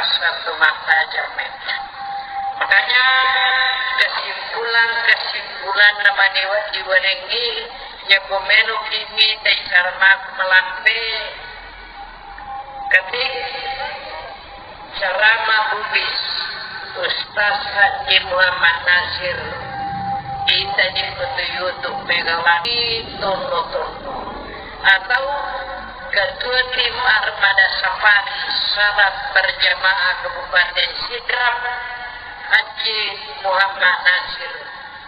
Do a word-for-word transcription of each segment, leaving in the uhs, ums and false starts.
satu mata jamai. Makanya kesimpulan-kesimpulan namaniwa diwerengi, ya, pemenu kimi tei saramaku melampe, ketik ceramah Bugis, Ustaz Haji Muhammad Nasir, ita di foto YouTube Megawati Tono-Tono, atau Ketua Tim Armada Safari Salat Berjamaah Kabupaten Sidrap, Haji Muhammad Nasir.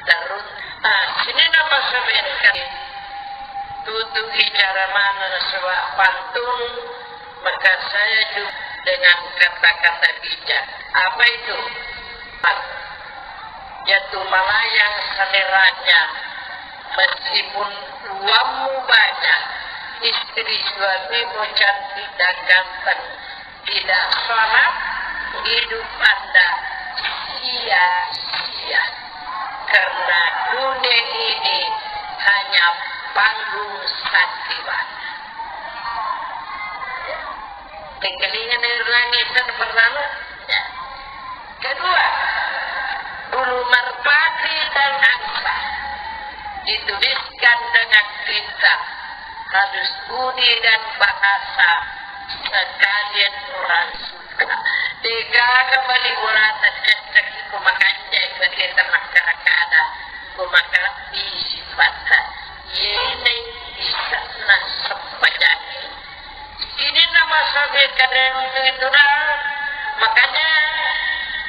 Terus, ah, sini nama sebenarnya tutu bicara mana sebuah pantun, maka saya juga dengan kata-kata bijak. Apa itu? Yaitu melayang seleranya, meskipun uangmu banyak, istri suamimu cantik dan ganteng, tidak sholat, hidup Anda sia-sia. Karena dunia ini hanya panggung sandiwara. Tengkalingan dari langit sana berlalu. Ya. Kedua, bulu merpati dan angsa dituliskan dengan tinta halus budi dan bahasa sekalian orang suka. Degaga bali bolata cecek ku makanja bagi teman kada-kada ku maka bisi patta. Yene bisa na sempajangi. Ini nama sabe kadang itu dah. Makanya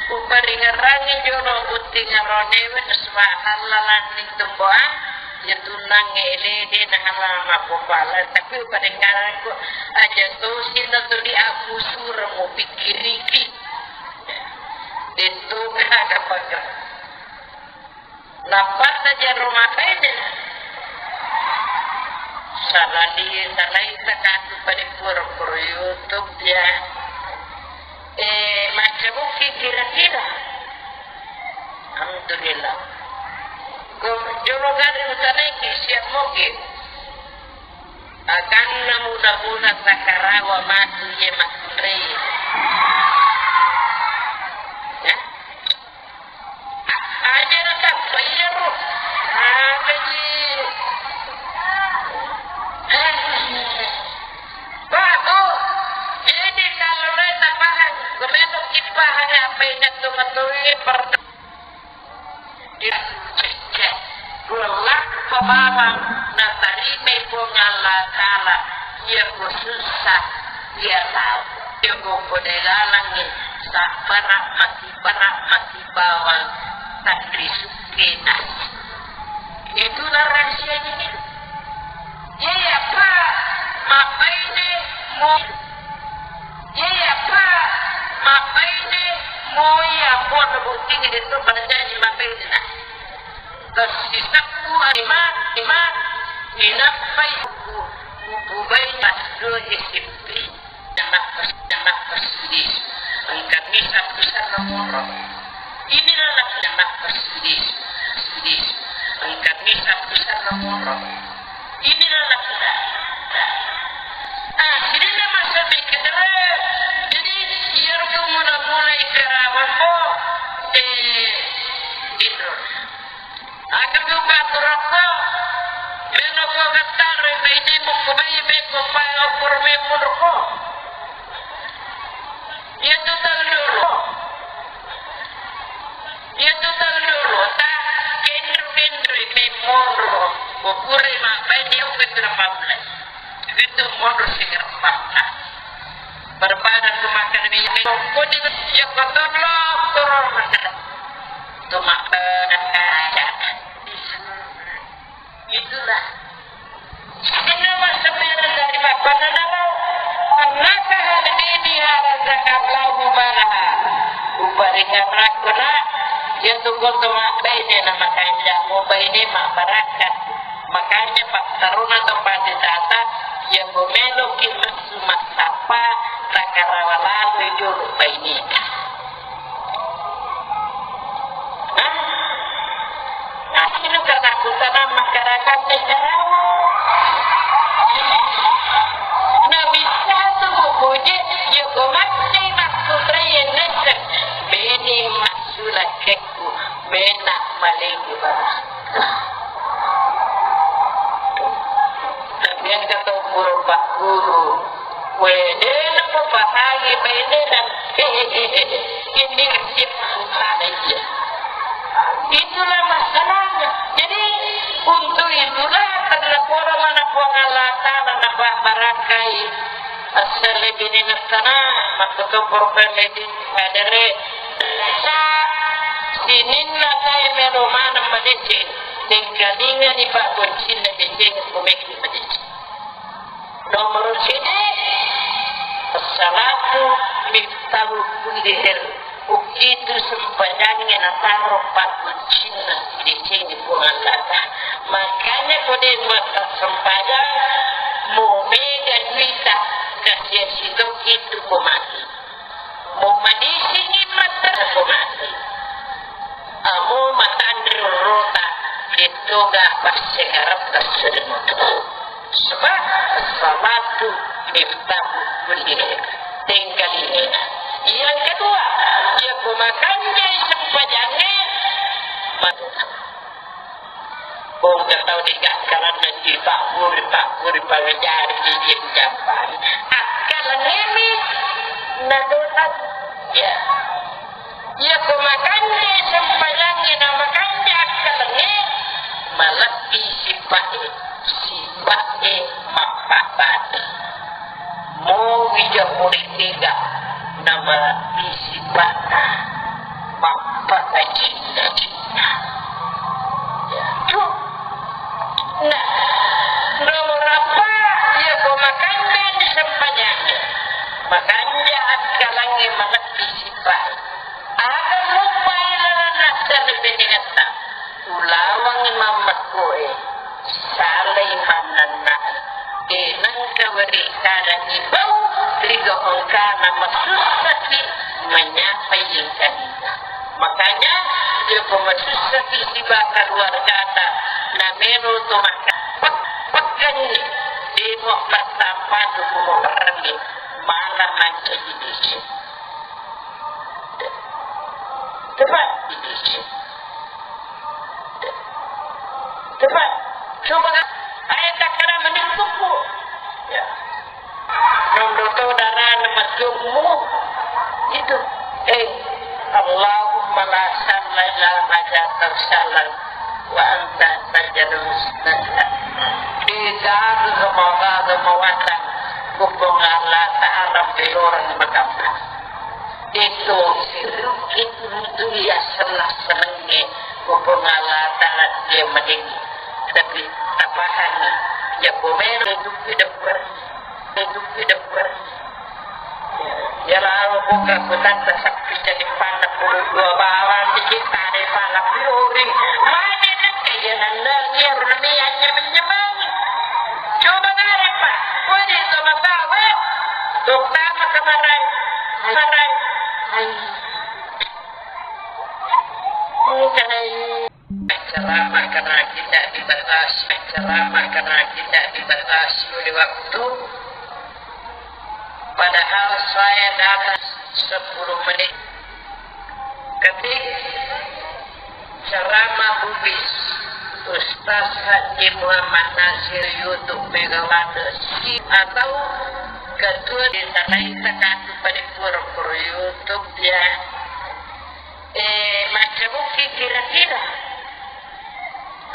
uparingerangi jono butting aronewe subhanallah landing tumbuhan. Ya tunang ele de na halama popala tapi uparingerangi aja tosi na tu di aku surmu pikiriki. Itu kada pakai. Nappa naja rumah tangga. Salali, salai takatu pada pura-pura YouTube ya. Eh, macam mungkin kira-kira. Alhamdulillah. Ko jono gari utanai ki siap mungkin. Akan namu-namu sakarawa matu ye makunrei. Ya. Aja na tappa iyaro. Apa ji? Bagus. Jadi kalau lo tapahang, gue memang kipahang apa yang jatuh-jatuh per Cecce, kulakko bawang natarimai Puang Allah Ta'ala, iya ko sussa, iya tau, iya ko podalangi, sabbara mati, bara mati bawang, tanrisukke nasi. Itu rahasia ini. Iya, Pak. Mabbaine mo. Iya, Pak. Mabbaine mo iya, Pak, buktinya itu berjanji mabbaine. Tersisakku lima, lima, dinampai buku, buku bayi pas dua S M P. Jangan pes-, jangan pes-, engka misa bisa nomoro. Inilah laki-laki sedih, sedih. Engka misa bisa nomoro. Inilah laki-laki. Ah, jadi nama sampai kita. Jadi, iya, mula-mula ikarawa ko, eh, Indro. Aga tu paturakko, melo ko gattaro bainemu ko bai meko pae opporo memmurko. Iya tu tau dulu. Iya tu tau dulu. Ta kenro-kenro memmurko. Ko pura mabbaine uga tu delapan belas. Itu monro sigareppa. Berbadan tu makan minyak. Ko di iya ko tu lo turun. Tu makan aja. Itulah. Inna masamira dari mapananaro. Annaka hadini harazaqallahu balaha. Uparingarakku na, ya tunggu tu mabbaine na makanja, mubaine mabarakat. Makanya pattaruna to pati tata, ya meloki messu massappa, takarawa lalui jolo baineta. Hah? Asli katakutan masyarakat negaramu. Nabi satu mupuje, ya ko mati makkurai Wedena ko pahangi bainena. Ini nasib Tuhan aja. Itulah masalahnya. Jadi, untuk itulah karena poro mana Puang Allah Ta'ala napa barakai. Asal lebih ni nasana, maksudnya problem ini ada re. Sininna saya melo maneng madeceng. Tengkalinga ni Pak Kuncinna deceng kumeki madeceng. Nomor siji, as-salatu miftahu kulli khair. Ukitu sempajangnge nataro pakkuncinna sidecengnge Puang Allah Ta'ala. Makanya ko de' massempajang, mo mega duita, kasiasi tokki tu ko mati. Mo madisini mattara ko mati. Amo matanre rota, dettoga passengaretta sedeng. Sebab salatu miftahu kulli khair. Tengkalinga. Yang kedua, iya ko makanjai sempajangnge, matu. Engka tau de'ga akkalanna dipabburi-pabburi pangajari di jampan. Akkalangngemi nadonang. Ya. Iya ko makanja sempajangnge na makanja akkalangnge, malebbi sipa'e, sipa'e mappabbati. Mo wija pole tega na malebbi sipa'na mappabacinna cinna. Ya, tu. Nah, nomor apa? Iya ko makanja di sempajangnge. Makanja akkalangnge malebbi sipa'e. Aga muppai lalenna sarre benengetta, ulawangngi mammekkoe, salai mannenna'e, de' nengka weri kadangi bau ri gau engkana masussaki manyapai engkaninna. Makanya, iya ko masussaki siba keluargata, namelo to maka pek-, pekkenni, de' mo pertama tu ko mo perrenni, malam mancaji dese. Cepat. Cepat. Coba kan. Ayo takkada menentuku. Ya. Nondo to darana majjommu. Itu. Eh, Allahumma la sahla illa ma ja'altahu sahlan wa anta taj'alul huzna idza syita. De'gaga mawatang. Ko Puang Allah Ta'ala pelorang makamma. Itu sirukki itu iya sella-selengnge ko Puang Allah Ta'ala dia madeceng. Tapi tapahanni, ya ko melo dukki debbere, dukki debbere. Ya lalu buka kutanta sappi jadi panna puluh dua bawang dikit tare pala piring. Mane nekke ya nanna iya runa mi anyameng-nyameng. Coba nare pa, kode to matawa. Terutama kemarin, kemarin. Ceramah karena tidak dibatasi, ceramah karena tidak dibatasi oleh waktu. Padahal saya datang sepuluh menit. Ketik ceramah bugis Ustaz Haji Muhammad Nasir YouTube Megawati si atau ketua di Tanai Tengah pada pura-pura YouTube ya. Eh, macca bukki kira-kira.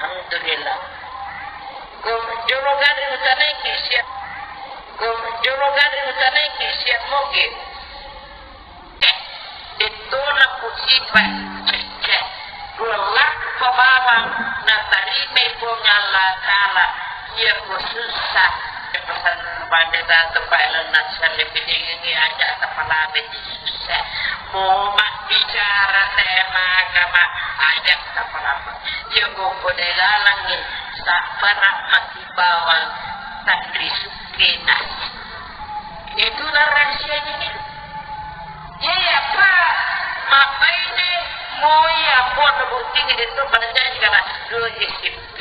Alhamdulillah. Go, jolo gari utanaiki siap. Go, jolo gari utanaiki siap moge. Eh, dettona musiba cecce. Dua lakka bawang natarimai Puang Allah Ta'ala. Iya ku susah. Pesan pada satu Pak Elon Nasar lebih dingin aja kepala beti susah. Mau mak bicara tema agama aja kepala. Iya ku kode lalangi. Sabar mati bawang tak risukena. Itulah rahasianya. Iya, Pak. Makanya mau ya, Pak, bukti itu pada janji kelas dua S M P.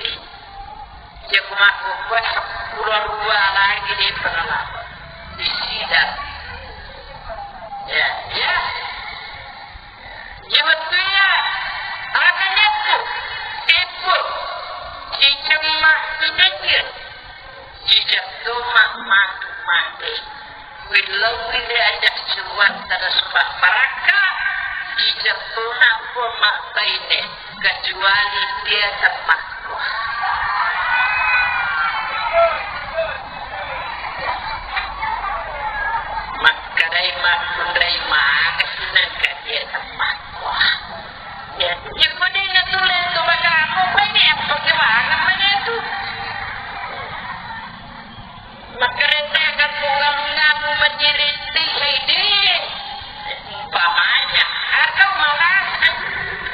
Ya, ku makku kuat sepuluh dua lagi di pengalaman. Di sidang. Ya, ya. Ya, betul ya. Akan jatuh. Tipu. Cicing mah, cicing. Cicing tuh mah, mati, mati. Pantara supapparakka, ijettona ko mabbaine, kecuali dia temmakko. Makkedai makkunrai maka sinangka dia temmakko. Ya, ya kode na tulen tu maka aku, apa ini apa kewangan mana tu? Makkarenta kampung galungamu maciring tihai de. Umpamanya, atau malah,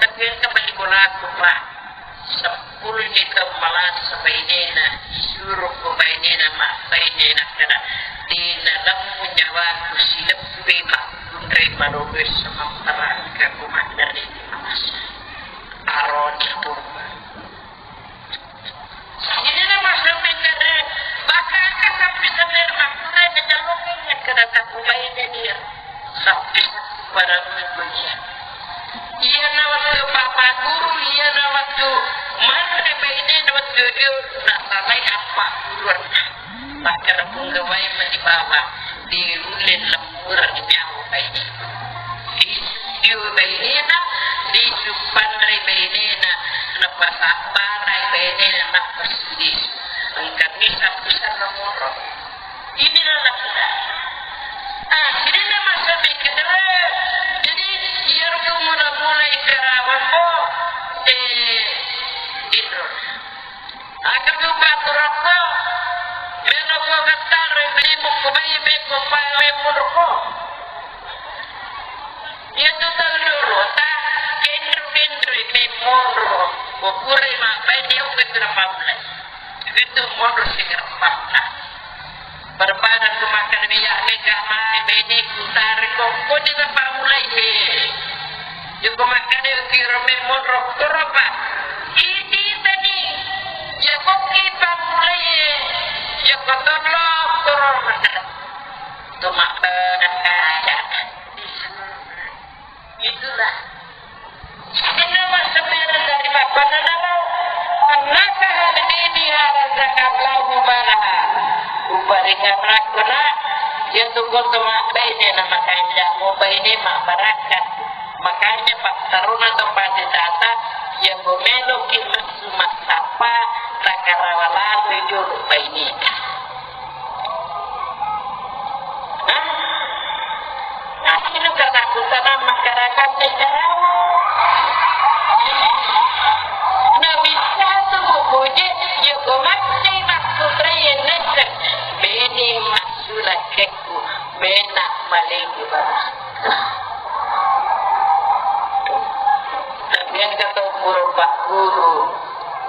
tapi yang kembali kolaku, Pak. Sepuluh ni tau malasa bainena, suruh ko bainena, mak bainena kada. Dina lemmu nyawaku sileppe makkunrai malolo sama perangka ko makkarenta malasa. Aroni tu. Sidina masuk mengkere, bakaka sampai semer makkunrai ngecalongi kada takubaine dia. Sampai pada minggu dia. Iya na waktu papa guru, iya na waktu manre baine na waktu dia, na salai apa guru. Makkeda punggawai mani bawang, diulle lemmureng nyawa baine. Disu dio bainena, disu panrei bainena, napasabbarai bainena, napasidisu. Engka misa-, bisa namoro. Inilah lakukan. Ah, sidina masa pikir, jadi, iya mula-mula ikarawa ko, eh, Indro. Aku juga turokko, melo ko gattaro, beli buku bayi, beko pawe murko. Iya tu tau dulu, ta kendru-kendru ini murko. Bukure ma, bayi dia uke kira pamle. Itu murko sing kira pamle. Berbadan ku makan minyak mega mai bene ku tari ko, ko di bapak mulai ye. Joko makan e kiro me monro koro pa. Iti tadi. Joko ki pa mulai ye. Joko tolo koro makan. Tu makan ada. Itulah. Sininna massemmereng dari bapakna naro, annaka hadini harazaka Allahu malaha. Uparingarakko na, iya tu koto mabbaine na makanja, mubaine mabbarakka. Makanya pattaruna to pade tata, iya ko meloki messu massappa, takarawa lalui jolo baineta. Hah? Asli katakutan masyarakat secara umum. Nabi satu mupuji, ya komatte maksudnya yang nese. Beni maksudnya keku, bena malegi baba. Tapi yang kata guru, Pak Guru,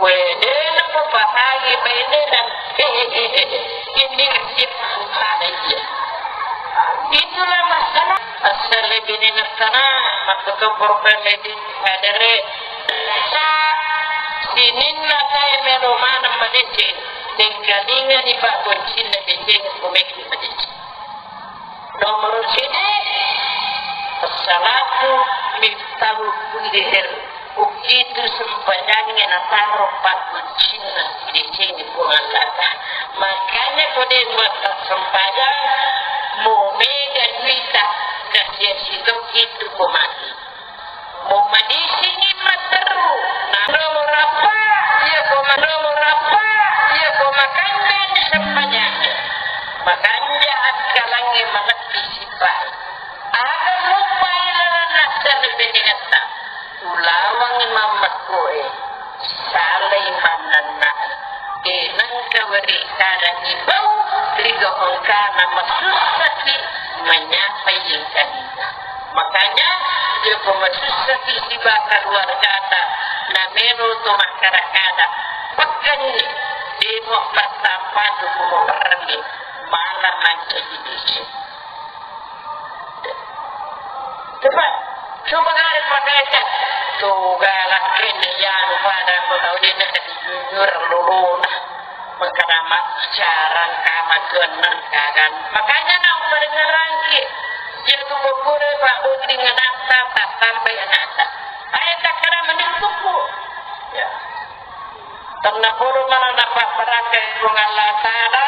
wede, napapahangi bainena. Ini nasib aja. Itulah masalah. Asal lebih ini sana, maka kompor pemedi hadere. Sa, sininna saya melo maneng madeceng. Tengkalinga di Pak Boncin na deceng kumeki madeceng. Nomor sidi, as-salatu miftahu kulli khair. Ukitu sempajangnge nataro pakkuncinna sidecengnge Puang Allah Ta'ala. Makanya ko de muatta sempajang, mo mega duita, kasiasi tokki tu ko mati. Mommadisini matteru. Na nomor apa? Iya ko ma-, nomor apa? Iya ko makanja di sempajang. Makanja akkalangnge malebbi sipai. Aga muppai lalang nassare benengetta. Ulawangi mammekkoe. Salai mannanna. De nengka weri kadangi bau, riga engkana masussaki menyapai engkalinga. Makanya, joko masussaki siba keluargata, namero to makkada-kada, pekkenni, demo pertama tu kumo perni, malah mancaji desi. Coba, coba kalian pakai chat. Tuh galak ini ya, lupa ada aku tahu dia nak dijujur luluna. Makkada mabbicara engka matuanna engka kan. Makanya na upadengerangki. Iya tu pura Pak Boti nganatta, tattambai anatta. Ayo takkada menentuku. Ya. Tennapodo mala napabbarakkai Puang Allah Ta'ala,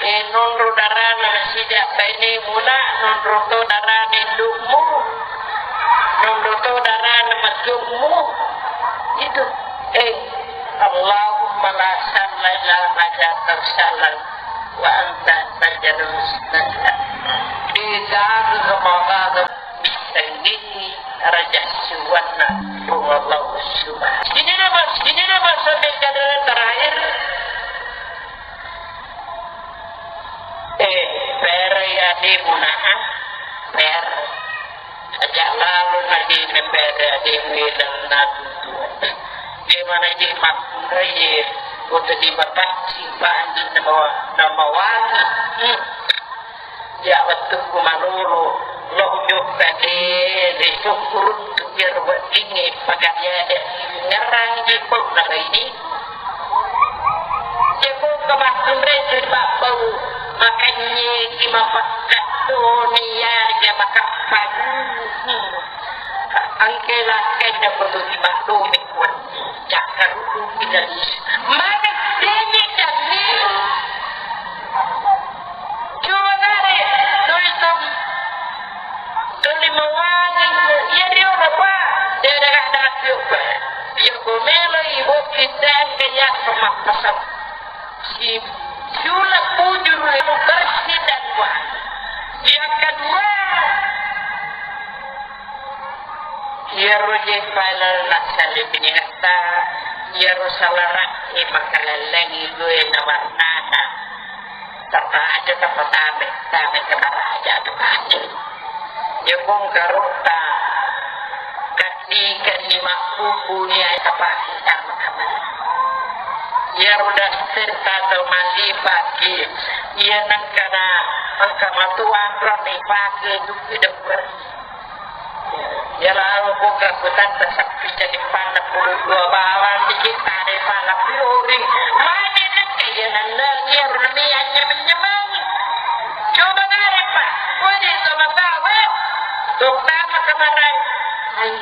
eh, Nonro darana nasida bainemu na, nonro to darana indukmu, nonro to darana matummu. Itu. Eh, Allahumma la sahla illa ma ja'altahu sahlan wa anta taj'alus sahla idza ja'alta sahlan. Sanggenni raja siwanna Puang Allah Subhanahu. Ini nama, ini nama sampai kata terakhir. Eh, pere ya di muna'a, pere. Aja lalu lagi ne pere ya di wilang natu. Di mana je makmur ye, untuk di bapak simpan di nama, nama wali. Hmm. Ya, wettukku malolo, lo nyokka de, de syukurun tu biar weddingnge, pakaliade ngerang di pau na ini. Jeko kemakkunre tu babbau, makanye ki mapakkattoni ya, ya makappan. Angke lakkai da kudu di maklumi kuat. Cakkaruku kita. Mana denye kami. Coba nare, doi tong. Tuli mawani, iya dio apa? Dia ada kata apa? Iya, komelo ibu kita ke ya sama pasang. Si, siula bujur bersih dan wah. Yang kedua, iyaro je pala nassale pinengetta, iyaro salara'e makalellengi due na warnana. Tappa aja tappa tame, tame ke maraja tu kace. Jepung karutta, kaddi kenni makkuku ni ai tapasi sama kamar. Iyaro daster tato malipaki, iya nengkana engka matuang roni pake dupi deper. Iyaro buka kutanta sappi jadi panna puluh dua bawang dikit tare pala piring. Mane nengka iya nenneng iyaro nami anyameng-nyameng. Coba nare pa, woi sama tawa. Terutama kemarin. Hai.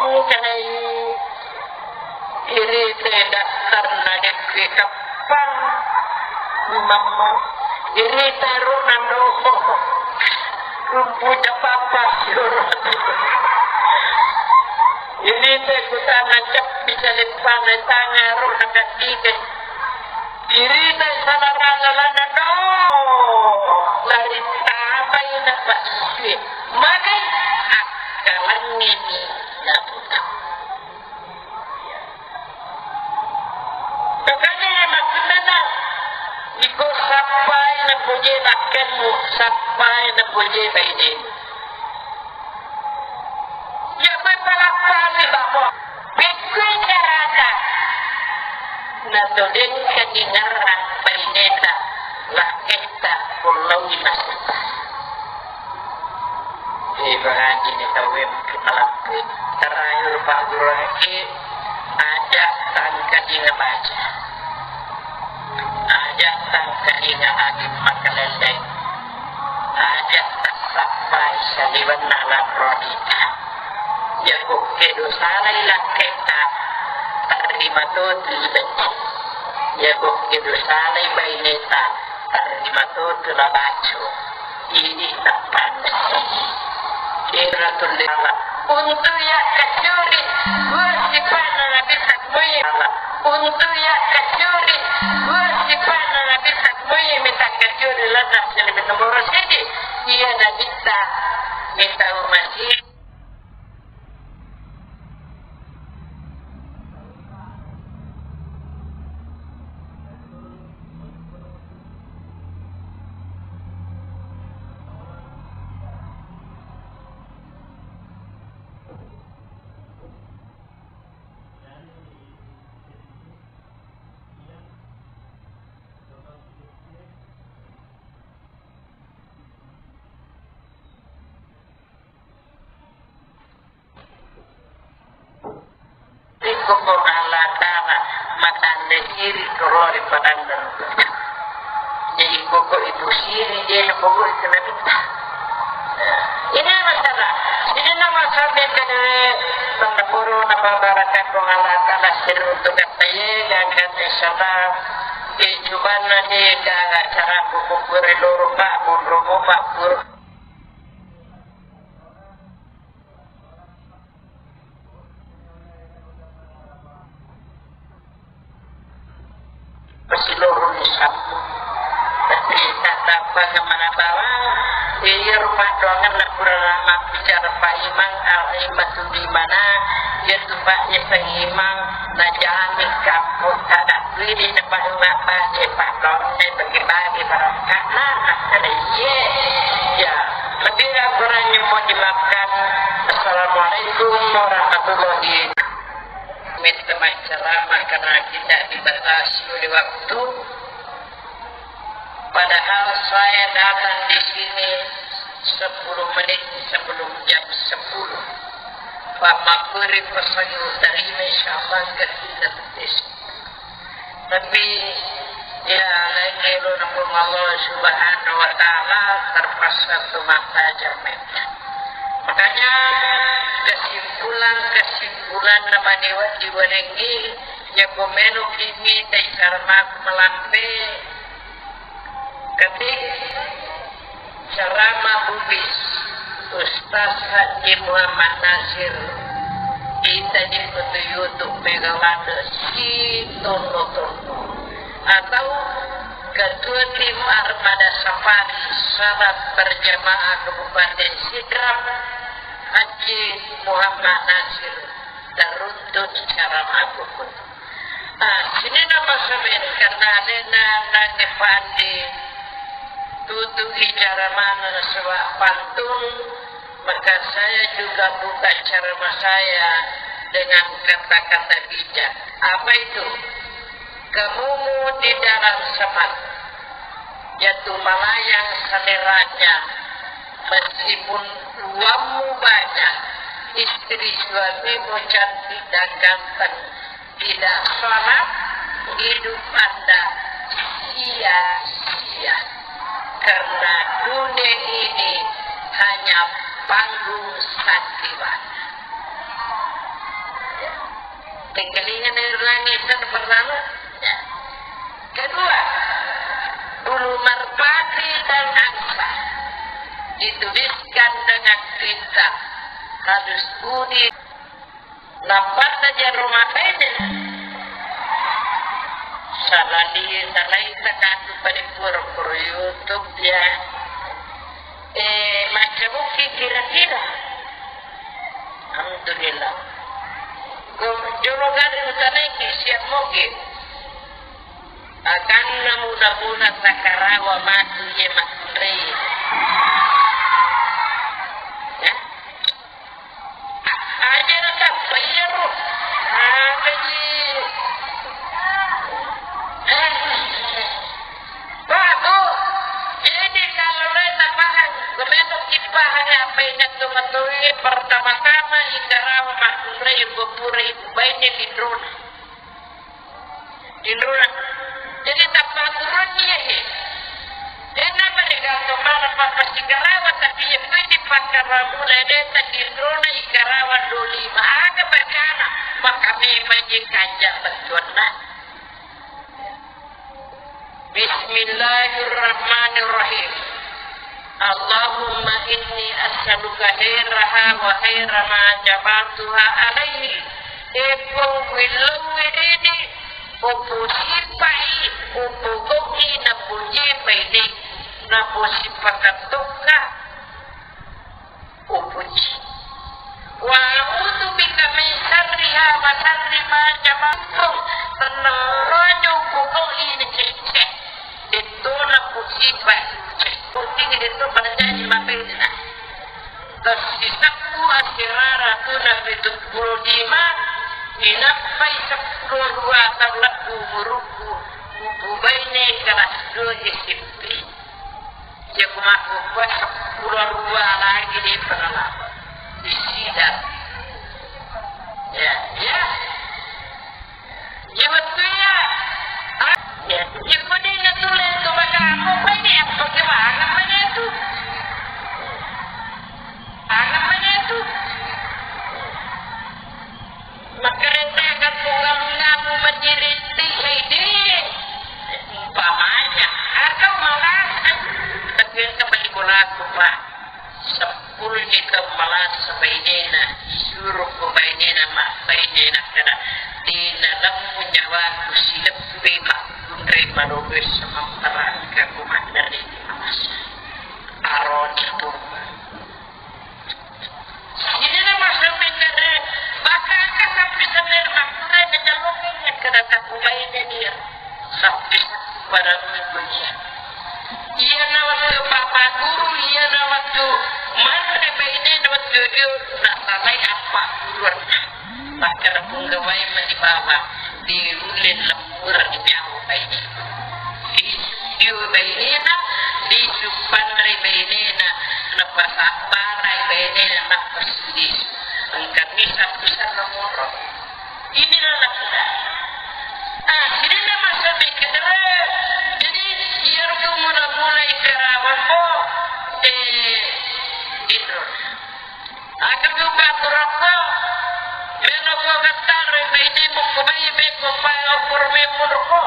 Engkanai irita daftarna dekke kappang. Mamma irita ro nando rumpu japapa. Irita kutana cappi caleppana tanga ro nakatike. Irita salarana lana do. Lari tamai na pasue. Magai akkalangngeni naputa. Makanya maksudnya iko sappai na puje bakkenmu, sappai na puje bainemu. Ya, gue palappani bako. Bekkui carata. Nato dengkani ngarrang baineta, lakketta, kullaui masetta. Ibaratini tauwe mungkin malappui. Terakhir Pak Guru Haji, aja tangkadinga baca. Aja tangkadinga agi makalelleng. Aja tassappai saliwenna lanro ita. Jago kedo salai lakketta, tarima totu ibecci. Jago kedo salai baineta, tarima totu labaco. Idi tappanna. Ira tulle Allah. Untu yakkaccuri, dua sipanna Nabitta moi. Allah. Untu yakkaccuri, dua sipanna Nabitta moi, mita kaccuri lanna selebi nomoro siji. Iya Nabitta, mita umasi. Iko ko Allah Ta'ala matanre siri ko lori padanna. Jadi koko ibu siri je na pogori kena minta. Ini masalah. Ini nama sampai ke mana poro nama barakat Allah Ta'ala siri untuk kata ye dan kata salam. Kecubanna de' gaga caraku kukkure loro, Pak, monromo, Pak, pur. Pasiloroni sampung. Tapi tattappang mana bawang, iya rumah doangan nak kurang mabbicara Pak Imam, al-, Imam tu di mana, iya tu Pak, iya Pak Imam, najami kampung, tak ada pilih, dapat rumah Pak, iya Pak, doang, bagi-bagi barang. Karena, karena iya, ya, lebih kurangnya mohon dimaafkan. Assalamualaikum warahmatullahi wabarakatuh. Minta maaf ceramah karena tidak dibatasi oleh waktu. Padahal saya datang di sini sepuluh menit sebelum jam sepuluh. Pak Makuri pesan terima, insya Allah, ke kita. Tapi, ya, lain elo na Puang Allah Subhanahu wa Ta'ala, terpaksa tu mata jamai. Makanya, kesimpulan-kesimpulan na mani wajib walengi, ya, ku melo kimi tai karena aku melampe. Ketik Ceramah Bugis, Ustaz Haji Muhammad Nasir, kita di foto YouTube Megawati si tono-tono. Atau Ketua Tim Armada Safari Salat Berjamaah Kabupaten Sidrap, Haji Muhammad Nasir, teruntuk ceramah Bugis. Ah, sininna masamen karena alena nange pandi tutu icara maneng nasaba pantun, maka saya juga buka ceramah saya dengan kata-kata bijak. Apa itu? Kamumu di dalam semak, jatuh melayang seleranya, meskipun uangmu banyak, istri suamimu cantik dan ganteng, tidak sholat, hidup Anda sia-sia. Karena dunia ini hanya panggung sandiwara. Pengkalingan dari langit dan berlalu. Ya. Kedua, bulu merpati dan angsa dituliskan dengan tinta halus kuning. Nappa tajaro makaina. Salai, salai takatu pada pura-pura YouTube ya. Eh, macca bukki kira-kira. Alhamdulillah. Ko jolo gare utanai ki siap moge. Akanna muna-muna takarawa matu ye makkunrai. Ya. Aja na tappa iyaro. Aga ji. Pak, Bu, ini kalau lo tapahang, kemeto kipahang apa ingat tu matui pertama-tama ikarawa makkunrai, ibu pura, ibu baine, linrona. Linrona. Jadi tappa turun iya he. Dena mereka to mana papa sikarawa, tapi ye pede pakaramu lede ta linrona ikarawa doli ma aga bacana, maka memang ye kanja betuanna. Bismillahirrahmanirrahim. Allahumma inni as'aluka khairaha wa khaira ma jabaltuha alaihi. E Puang, willau wedede, upusipai, upogau'i napujipai de, napusipakan tokka. Upuji. Wa a'udzu bika min syarriha wa syarri ma jabaltuhu. Tennarojo kuko ini cecce. Detto na pusipa. Penting detto pada janji mapena. Tersisakku asirara tuna pitu puluh lima. Inappai sepuluh dua tahun laku muruku. Ubu baine kelas dua S M P. Iya, ku makkukkuwa seppulo aruwa lagi de' penalaba. Di sidang. Ya, ya. Iya, betul ya. Ah, ya. Iya, ku de' natulle tu maka aku, apa ini? Apa gimana mana itu? Apa mana itu? Makkarenta kampung galungamu majiriti, hei, de'. Aku, Pak, seppulo ni taung malasa bainena, disuruh ko bainena mabbaine, nakkeda, "Dena lemmu nyawaku sileppui makkunrai malolo samamparangka ko maddare di malasa." Aroni pun. Sidena masampe kade, bakaka sappi-sappi makkunrai, najallokengngi kada taku baine dia. Sappi-sappi pada minggu dia. Iyana wettu papa guru, iyana wettu manre bainena wettu dio nasalai appa guruanna. Makkeda punggawai mani bawang, diulle lemmureng nyawa baine. Disu dio bainena, disu panre bainena, napasabbarai bainena, napassu disu. Engka bisa-bisa nomoro. Inilah kita. Ah, sidena masa pikir. Jadi, iyaro mula-mula ikarawa ko, eh, itu. Aku juga turako. Melo ko gattare, bainemu ko bai, beko pai opor memu roko.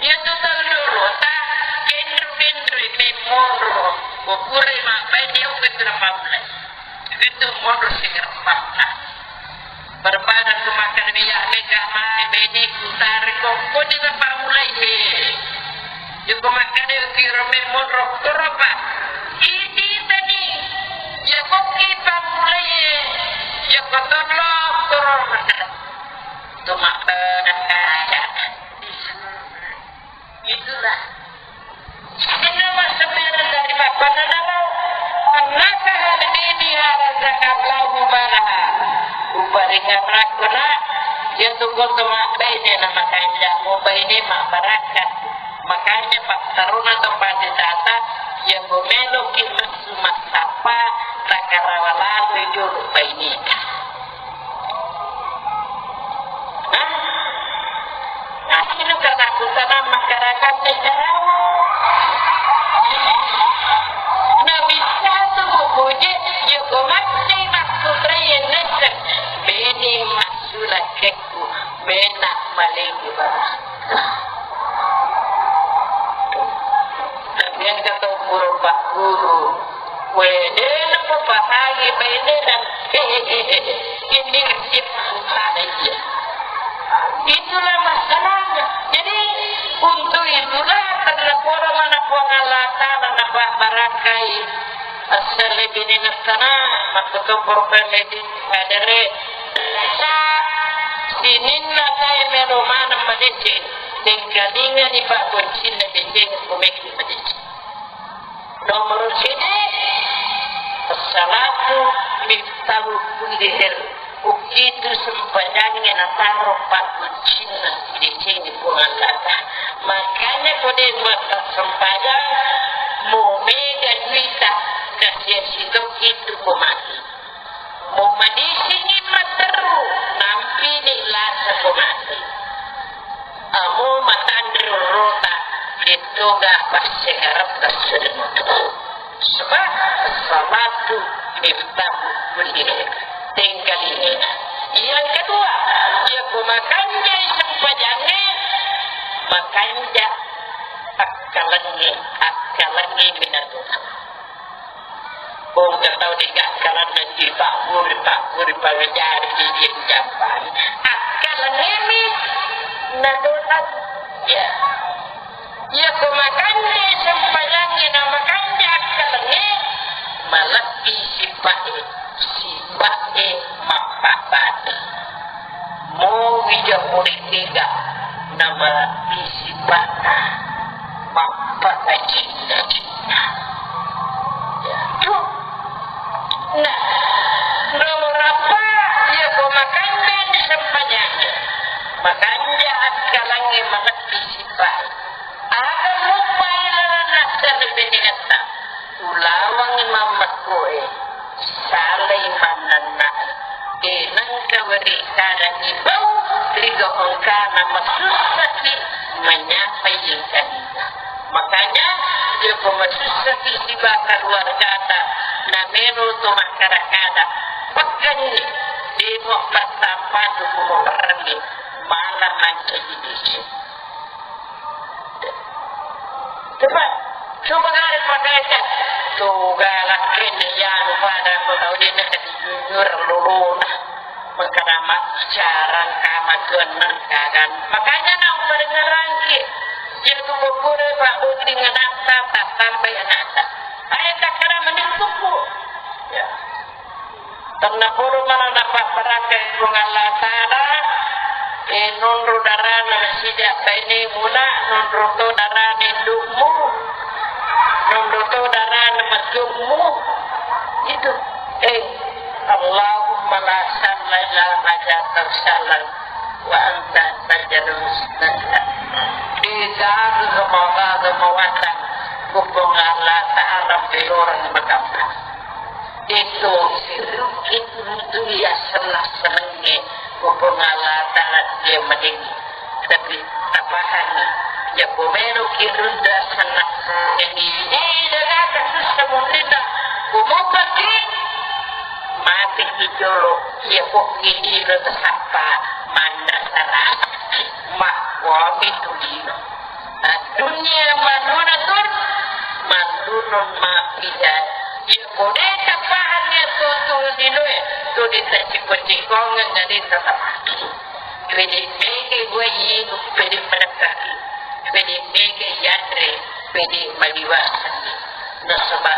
Iya tu tau dulu, ta kendru-kendru memu ro. Ko pura mabbaine, oke tu namabla. Itu monro sigareppanna. Barbada tu makan minyak mega mai bene kutari koko di tempat mulai be. Joko makan itu kira monro koropa. Ini tadi. Joko kita mulai. Joko tolong koropa. Tu makan. Itulah. Inna masebbena dari mappanna namo, annaka hadini razaqallahu balaha. Uparingarakko na, yatu koto mabbaine na makanja, mubaine mabbarakka. Makanya pattaruna to pati tata, yako meloki messu massappa, takarawa lalui jolo baineta. Hah? Asli katakutan masyarakat sejarah. Nabi satu bubuje, joko mati maksudraye nesek. Beni masula kekku, bena malengi baraka. Tapi yang kata guru, Pak Guru, Wede, napapahangi bainena. Ini kecil. Itulah masalahnya. Jadi, untuk itulah karena poro mana Puang Allah Ta'ala napa barakai. Asal binena sana, maksudnya korban ledi adere. Sininna tae melo maneng madeceng. Tengkalinga ni Pak Boncin na deceng kumeki madeceng. Nomor sidi, as-salatu miftahu kulli khair. Ukitu sempajangnge nataro pakkuncinna sidecengnge Puang Allah Ta'ala. Makanya kode massempajang mo mega duita, kasiasi tokki tu ko mati. Mumadisini matteru, nampini lasa ko mati. Amo matanre rorota, dettoga passengaretta sedeng. Sebab salatu miftahu kulli khair. Tengkalinga. Yang kedua, iya ko makanjai sempajangnge, makanja akkalengnge, akkalengnge minatu. Engka tau digakkalanna dipabburi-pabburi pangajari didieng jampang. Akkalengngemi nadosa. Ya. Iya ko makanjai sempajangnge na makanja akkalengnge, malebbi sipa'e, sipa'e mappabbati. Mo wija pole tega namalebbi sipa'na mappakajinna-jinna. Nah, nomor apa? Iya ko makanja di sempajangnge, makanja akkalengnge, malebbi sipa'e. Aga muppai lalanna sare benengetta. Ulawangngi mammekkoe, salai mannenna'e. De nengka weri kadangngi bau ri gau'engkana masussaki manyapai engkalinga. Makanya, yako masussaki siba kaluargata, namelo to makkada-kada, pekkenni, demo pertama tu kumoperenni, malah mancaji dese. Coba, Coba gare pakaikan. Tuga lakkenna iyanu pada ko tau de' na kati jujur lolona. Makkada maccarang kama tuanna kagan. Makanya na upadengarangki. Iya tu ko pura pa botting anakta, tattambai anakta. Ayo takkada menittuku. Ya. Tennapodo mala napabbarakkai Puang Allah Ta'ala, eh, nonro darana nasida bainemuna, nonro to darana indukmu, nonro to darana matummu. Itu, eh, Allahumma la sahla illa ma ja'altahu sahlan wa anta taj'alus hazna. Di gaga mawatang, Puang Allah Ta'ala pelorang magampang. Itu sirukit untuk ya senang-senangnya Puang Allah Ta'ala dia mending. Tapi tapahanna, ya pomelo kirunda senang-senang ini. Eh, daga kasus semuntinda, kumupati mati kijolo, ya pokki ilo tasappa, manda saraki, ma wami tu dino. Dunia manunatun, manunun ma pijat. Iya, ko de' tapahang iya to tu linoe, to de' taciko-cikongeng, na de' tatapaki. Pede mega wai, pede madekkaki. Pede mega yanre, pede maliwasani. Nasaba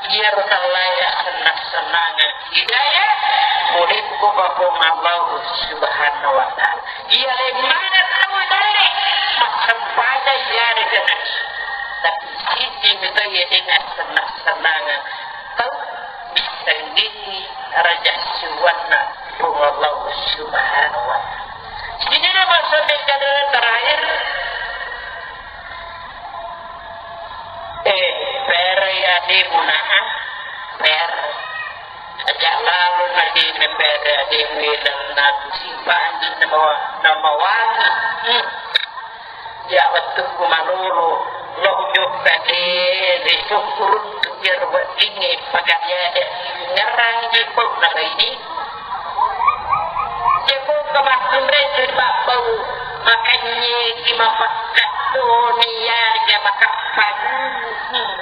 iyaro tallaya senang-senangeng hidayah, ko de' ko Puang Allah Subhanahu wa Ta'ala. Iya, lemmana tau dalle massempajang iyarega nasi. Tapi sisi mito iya de' nassenna-sennangeng tau missengngingi raja siuanna Puang Allah Subhanahu wa Ta'ala. Sini nama sampai kata terakhir, eh, pera ya di munaa, per. Aja lalu nadi mempere ade wela na sipa anjing nama, nama wani. Hmm. Ya, wettukku malolo, lo jokka de, de syukurun tu biar weddingnge pagadiade ngerang di pau na baini. Jeko kemakkunre tu babbau, makanye ki mapakkat tu ni ya, ya makappang. Hmm.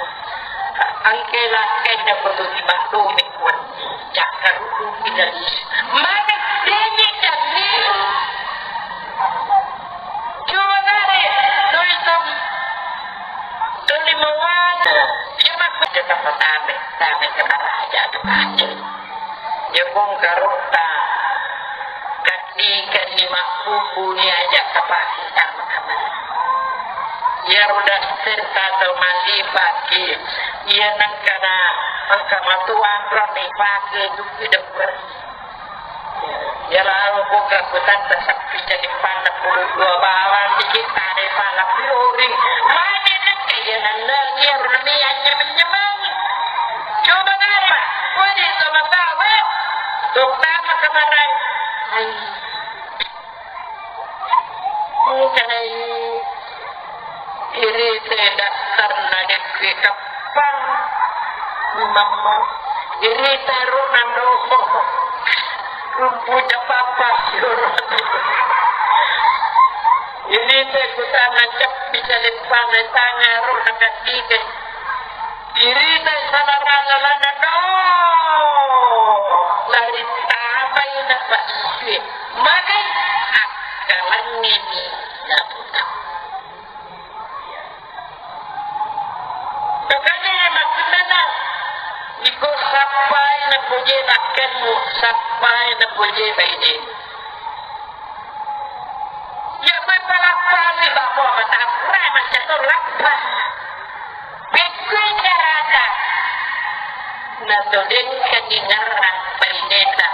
Engke lakkainna kotu timaddumi kuwe, cakkarudu idali. Maka denye dami. Cuba gare, tuli tom, tuli mawang. Iya makku jaka patame, tame ke maraja tu kacil. Iya pung karutta. Kaddikenni mabbubuni aja kapake sama-sama. Iyaro daster tau mallipaki, iya nengkana engka matuanrang ipake dukki depperi. Iya lalo buka kutanta sappi cedippanna puluh dua bawang dikit tare pala piori. Mane nengka iya nenneng iyaro nami anyameng-nyameng. Coba napa? Woi, sama tahu. Dokter makamarang. Hai. Engkanai irita daftarna dekke kappang. Mamma. Irita rona no. Rumpu capapa. Irita kutana cappi caleppana tanga rona kaddike. Irita salarana lana do. Lari tapai na pasue. Magai akkalangngeni naputa. Makanya makkunana iko sappai napoje lakkenmu, sappai napoje bainemu. Iya, koe palappani babo matappura macca to lappa. Pekkui carata. Natodengkani ngarang baineta,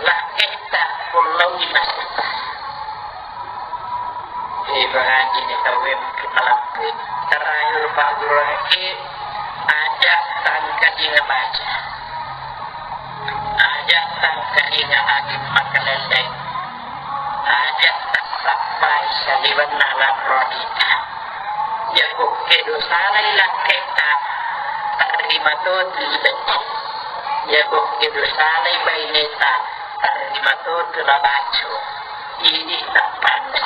lakketta, kullaui masetta. Ibaratini tauwe maki malappui. Terakhir Pak Guru Haji, aja tangkadinga baca. Aja tangkadinga agi makalelleng. Aja tassappai saliwenna lanro adita. Jago kedo salai lakketta, tarima to tu ibecce. Jago kedo salai baineta, tarima to tu labaco. Idi tappanna.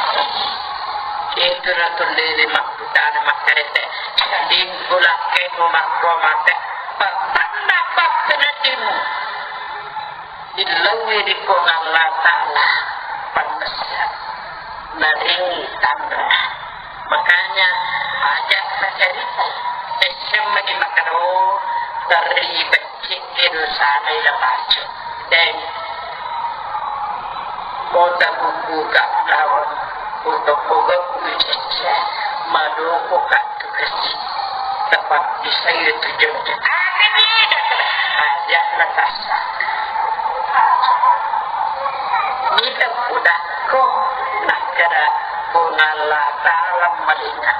Itu natullele makkutana makkarete. Dingkulakkemu makko mate, pertanna pakkenedimu. Illauwi ri Puang Allah Ta'ala pannessa. Naringi tanra. Makanya aja' nacarita. Esseng mani makkeda, oh, terlibat Cedde dosana ila pacu. Deng. Kota bubuka lawan kota boga kucecce. Madoko katu kasi. Tepat bisa itu jengke. Ada ni, ada. Ada natasa. Nita kudakko. Nakkeda Puang Allah Ta'ala malinga.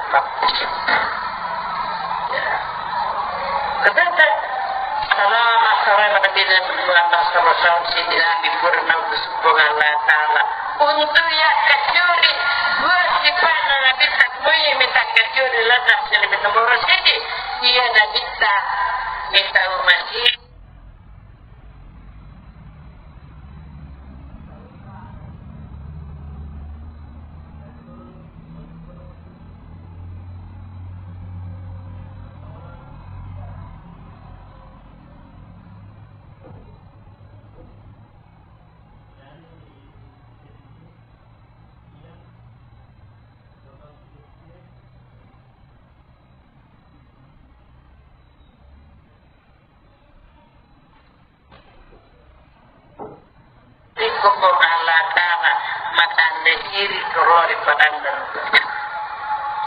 Katata, salama, salama Nabi dan Muhammad sallallahu alaihi wasallam, sidina Nabi purna utus Puang Allah Ta'ala. Untuk ya kacuri, dua sifat Nabi tak boleh minta kacuri, lantas jadi nomor satu. Iya Nabi tak minta umat ini. Iko Puang Allah Ta'ala matande siri korori padang dan.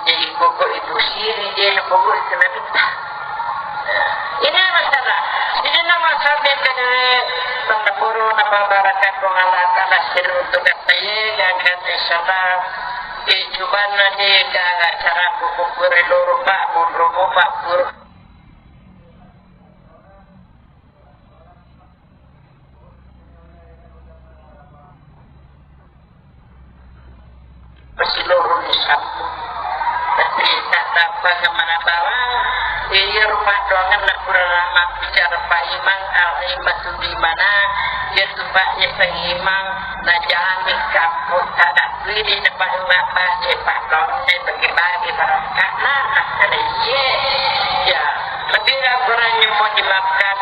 Jadi pokok itu siri dia yang pokok itu Nabi. Ini masalah. Ini nama sampai ke pendapuru nama barakat Puang Allah Ta'ala siri untuk kata ye, dan kata salah. Eh, cuma nanti ke acara pokok koridor Pak, mundur Pak, Pasiloroni sabbu. Tapi tak apa kemana bawa. Iya rumah doangan nak kurang lama bicara Pak Imam, Al Imam tu di mana? Iya tu Pak ya Sang Imam. Nah, jangan di kampung tak ada pilih tempat rumah Pak. Pak Imam bagi-bagi barang. Karena ada iya. Ya, lebih kurangnya mohon dimaafkan.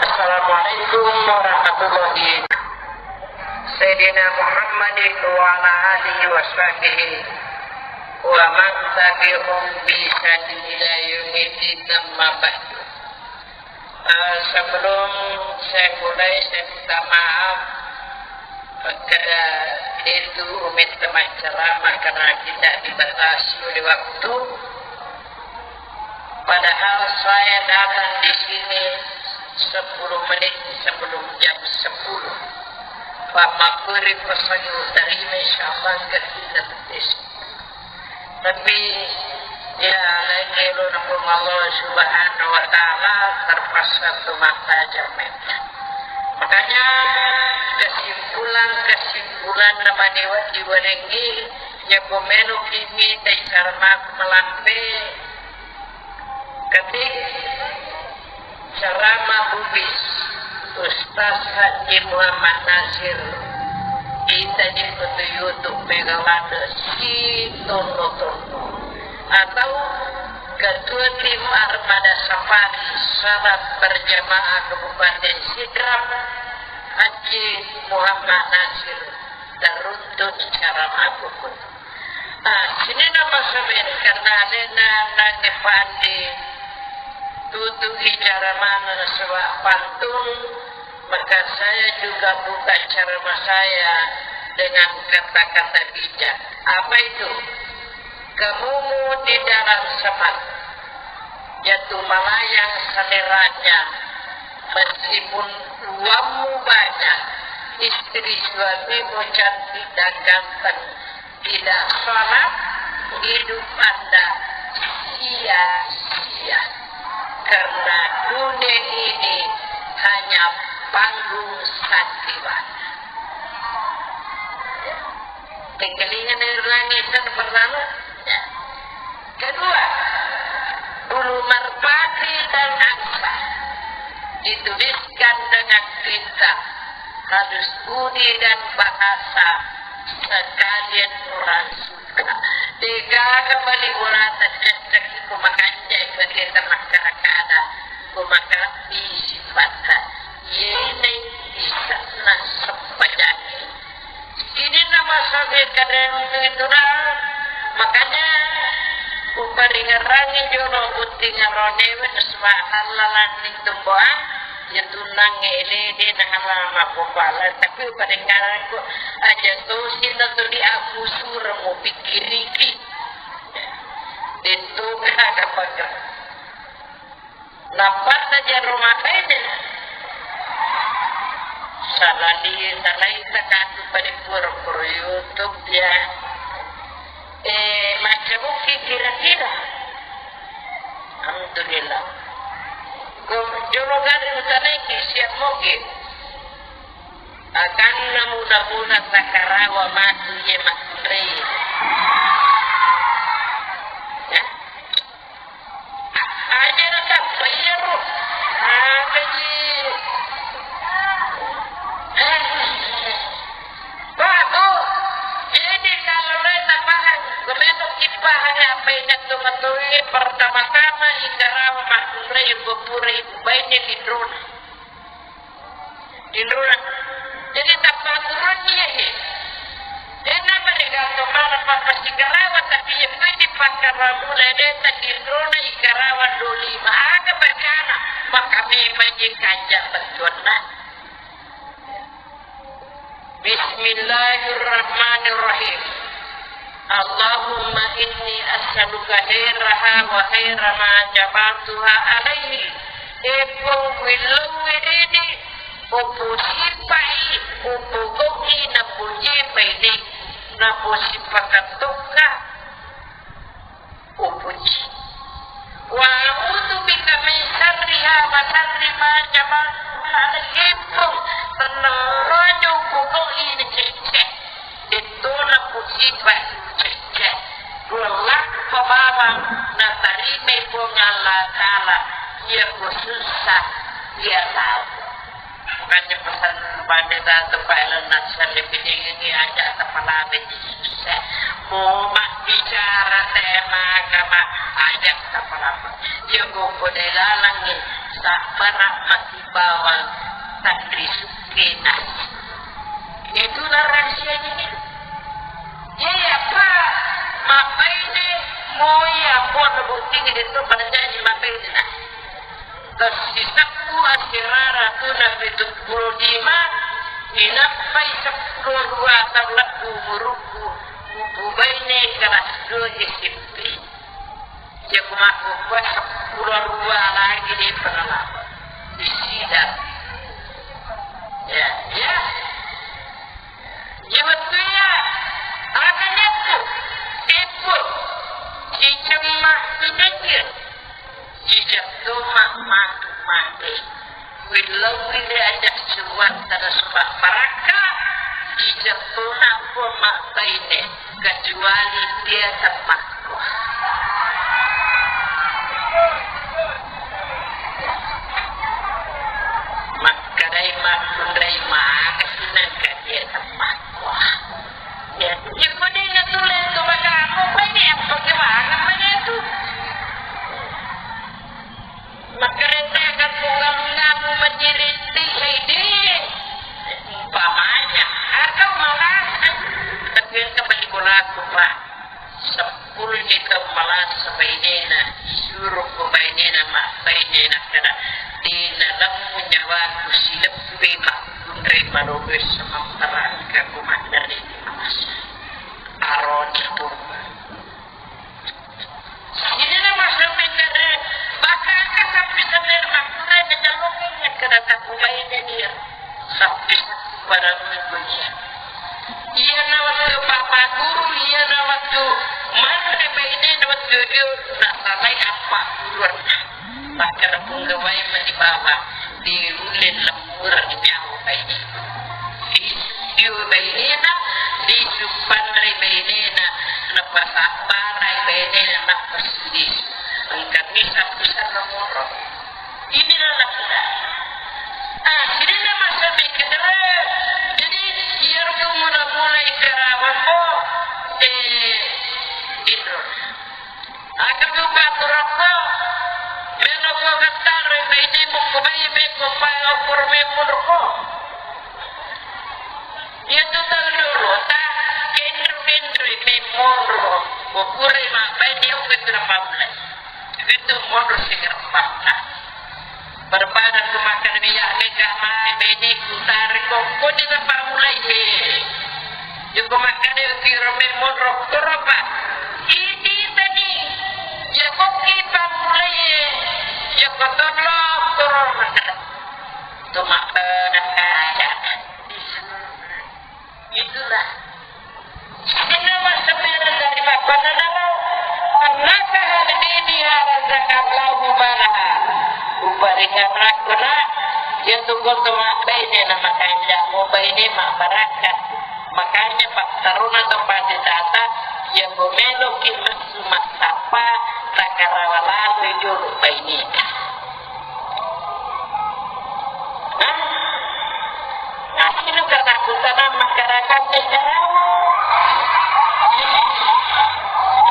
Assalamualaikum warahmatullahi. Sayyidina Muhammadin wa ala alihi wa sahbihi wa man tabi'ahum bi ihsanin ila yaumiddin, amma ba'du. Eh, sebelum saya mulai, saya minta maaf kepada itu umit teman ceramah karena kita dibatasi oleh waktu. Padahal saya datang di sini sepuluh menit sebelum jam sepuluh. Pak Makuri pesannya terima, insya Allah, enggak kita betis. Tapi, ya, lain elo nanggung Allah Subhanahu wa Ta'ala terpaksa tu mata jameta. Makanya, kesimpulan-kesimpulan nama dewa diwalengi, ya, pemenu kimi dari karena aku melampe, Ketik ceramah Bugis Ustaz Haji Muhammad Nasir, ita di foto YouTube Megalanda si tono-tono, atau Ketua Tim Armada Safari Salat Berjamaah Kabupaten Sidrap, Haji Muhammad Nasir, teruntut ceramah Bugis. Ah, sininna passabaé karena alena nangnge pandi tutu'i cara maneng nasaba pantun, maka saya juga buka ceramah saya dengan kata-kata bijak. Apa itu? Kamumu di dalam semak, jatuh melayang seleranya, meskipun uangmu banyak, istri suamimu cantik dan ganteng, tidak sholat, hidup Anda sia-sia. Karena dunia ini hanya panggung sandiwara. Tenggelingan air langit dan berlalu. Ya. Kedua, bulu merpati dan angsa dituliskan dengan tinta halus budi dan bahasa sekalian orang suka. Degaga bali ulata cecek Makanja' engka kita makkada-kada, ko makalebbi sifatta, iyanai ise'na sempajangnge. Sininna masabe kadang itu dah. Makanya uparingerangi jolo botting aronewe, subhanallah, lanning tumbuhan, ya tunang ele de na halama popala, tapi uparingerangi aja tosi na tuli aku suremu pikiriki. Itu kada pakai. Nappa taja rumah kainna. Salali, salai takatu pada pura-pura YouTube ya. Eh, macam mungkin kira-kira. Alhamdulillah. Ko jolo gari utanaiki siap mungkin. Akanna muda-muda takarawa matu ye makkunrai. Ya. Aja na tappa iyaro. Apa ji? Pak, Bu, jadi kalau lo tapahang, gue memang kipahang apa yang jatuh betul pertama-tama ikarawa makkunrai gue pura ibu baiknya di drone. Tinrona. Jadi tappa turunni iyae. Dena mereka to mana papa sigarawa, tapi ye pedi pakkaramula deta tinrona igarawa doli. Aga bacana, maka memang je kanja bettuanna. Bismillahirrahmanirrahim. Allahumma inni as'aluka khairaha wa khaira ma jabaltuha alaihi. Eppo willau wedede, upusipai, upugoki, napujipai de, napusipakatokka. Upuji. Wa a'udzu bika min syarriha wa syarri ma jabaltuha alaihi. Eppo, tennarojo upugoki, cecce. Dettona musiba cecce. Dua lakko bawang natarimai Puang Allah Ta'ala, iya ko sussa, iya tau. Makanya pesan pada satu Pak Elon Musk lebih tinggi aja kepala biji sussa. Mau mak bicara tema agama aja kepala. Iya ko kode lalang nih, tak pernah mati bawang, tak risuk kena. Itulah rahasianya nih. Iya, iya, Pak. Mabbaine moi, apa botting itu berjanji mabbaine nah. Tersisakku asirara tuna pitu puluh lima, inappai seppulo dua tahun umurku, upubaine kelas dua S M P. Iya, ku makkukkuae seppulo dua lagi de pengalaman. Di sidang. Ya, ya. Iya, wettu iya. Aga nyakku? Eppo. Ciceng ma, ciceng. Ciceng tu ma, matu mate. Willau wile aja suwat terus barakka. Ciceng tu na, po ma, baine. Kecuali dia temmakko. Makkedai makkunrai maka sinangka dia temmakko. Ya, ya, kode na tulen tu bagamu, banyak pakai mana mana tu. Makkereta kampung-kampung majiring di Saidi. Umpamanya, atau malah, tapi yang kembali bola aku, Pak. Seppulo ni tau malasa bainena, suruh ko bainena, ma bainena kada. Di dalam nyawaku sileppi makkunrai marobe sama terangka ku mandari di masa. Aroni pun. Jadi nama sampai kada bakaka sampai sampai makkunrai ngejalokin kada taku bainena dia. Sappi barang ibunya. Iyana wettu papa guru, iyana wettu manre bainena wettu dio nasalai appa guruanna. Makkeda punggawai mani bawang, diulle lemmureng nyawa baine. Di, dio bainena, disuppanre bainena, napasabbarai bainena, napasilisu. Engka misa-, bisa nomoro. Inilah laki-laki. Ah, sininna masa mikir, jadi, iyaro mula-mula ikarawa ko, eh, inro. Ah, Iyatu paturakko, melo ko gattaro bainemu ko bai beko pae okkoro memmunroko. Iyatu tau dolo ta kenro-kenroi memmunro, ko purai mabbaine okko itu napammulai. Itu monro sigareppanna. Berbadan tu makan minyak deka mai baineku tariko ko di napammulai e. Joko makkeda kiro memmunro koropa. Ini tadi. Joko ki pammulai e. Joko tolong koro makkeda. Cuma, eh, itulah. Sininna massempajang dari mappanna naro, annaka hadini harazakallahu malaha. Uparingerrakko na, iyatu ko to mabbaine na makanja, mubaine mabbarakka. Makanya pattaruna to pati tata, iya ko meloki messu massappa, takarawa lalui jolo baineta. Hah? Asli katakutan masyarakat Karawang.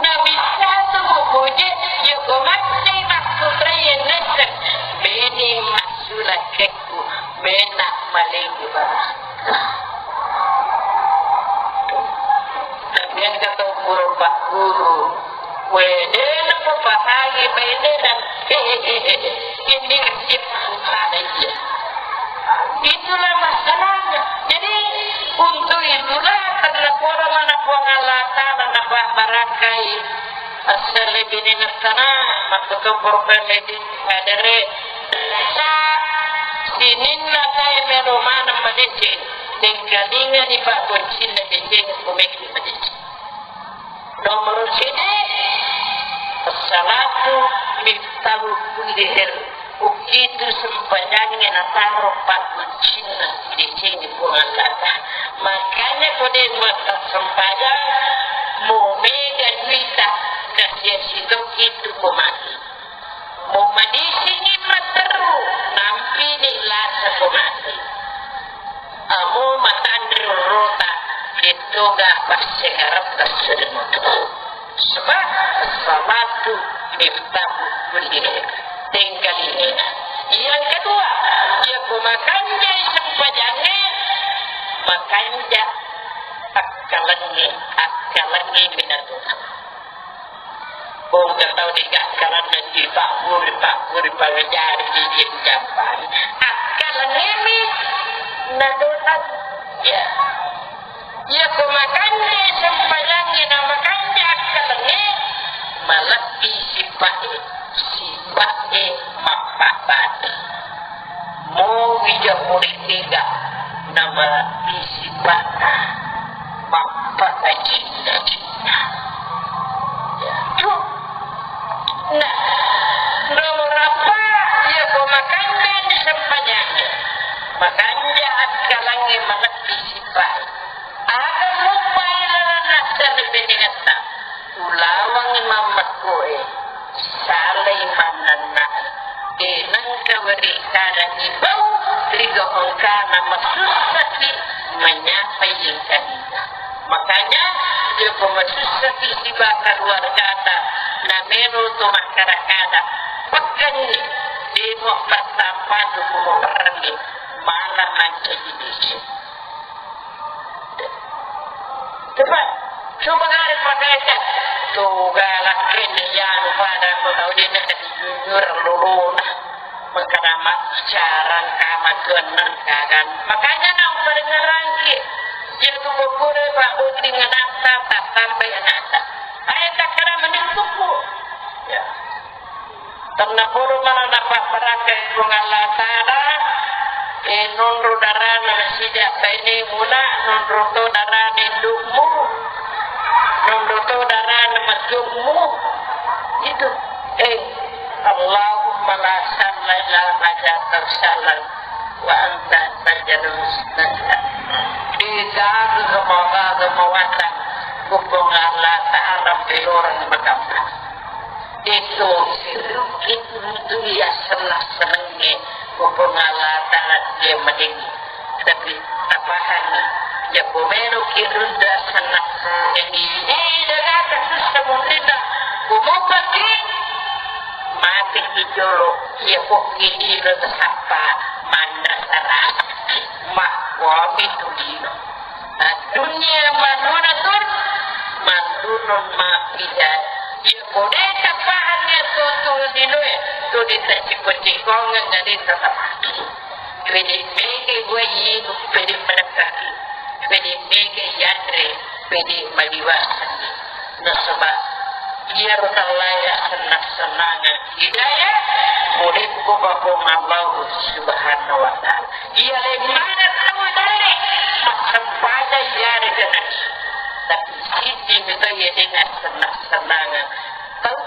Nah, bisa tu buku je, ya, kau mati maksudah ya, nasa. Bene masula keku, bena maling baraka. Tapi yang kata guru, Pak Guru, wede, napa pahangi bainenan. Ini nasib Tuhan aja. Itulah masalahnya. Jadi, untuk itulah karena pura mana Puang Allah Ta'ala napa barakai. Asal lebih sana, masuk ke program medis, ada re. Sa, sininna saya melo maneng madeceng. Tengkalinga ni Pak Boncin na deceng, kumeki madeceng. Nomor sidi, as-salatu miftahu kulli khair. Ukitu sempajangnge nataro pakkuncinna sidecengnge Puang Allah Ta'ala. Makanya kode mata sempajang, mo mega duita, kasiasi tokki tu ko mati. Mo madisingi matteru, nampini lasa ko mati. Amo matanre rota, dettoga passegaretta sedeng. Sebab salatu miftahu kulli khair. Tengkalinga. Yang kedua, iya ko makanjai sempajangnge, makanja akkalengnge, akkalengnge minatoa. Bongka tau dega akkalenna di pakkuri, pakkuri pangajari di jambai. Akkalengnge mi natoa. Ya. Iya ko makanjai sempajangnge na makanja akkalengnge, malebbi sipa'e, sipa'e mappabbati. Mo wija pole tega na malebbi sipa'na mappakacinna-cinna. Ya. Nah, nomor apa? Iya ko makanja di sempajangnge. Makanja akkalengnge malebbi sipa'e. Aga muppai lalenna serre benengetta, ulawangngi mammekkoe, salai mannenna'e, de nengka weri kadangi bau, riga engkana masussaki menyapai engkanina. Makanya, joko masussaki siba keluargata, namero to makkada-kada, pekkenni, demo pertama tu kumo perni, malah mancaji desa. Coba, coba gare pakaita. Toga lakkenna iyanu pada ko tau dena kati jujur lolona. Mengkana maccarang kama tuanna kagan. Makanya nau padengarangki. Iya tu kokure Pak Buting anakta, tak sampai anakta. Ayo takkada menentuku. Ya. Tennapodo mala napabbarakkai Puang Allah Ta'ala, eh, nonro darana nasida bainemu na, nonro to darana indukmu, nonro to darana mattiummu. Itu. Eh, Allahumma la sahla illa ma ja'altahu sahlan wa anta taj'alul huzna idza syita. Degaga mawagaga mawatang, Puang Allah Ta'ala peloreng makamma. Itu, itu, itu ya senang-senangnya Puang Allah Ta'ala dia mending. Tapi apa hanya ya pomelo kirunda senang-senang ini. Eh, dah kata susah mungkin dah. Kumopa kini Jolo, iya pokki lino tasappa manna sara, makkuami tu lino. Dunia manuna tur, manunun mapija. Iya pole tapahang iya tutu linoe, tu dita ciko-cikongeng, dita tapahang. Pede mege gue ibu, pede menekaki, pede mege yanre, pede maliwasani. Nasaba iyaro tallaya sennang-sennangeng hidayah, murekko Puang Allah Subhanahu wa Ta'ala. Iya lemmana tau dalle, massempajang iyarega nasu. Tapi sijimi to iya dengan sennang-sennangeng tau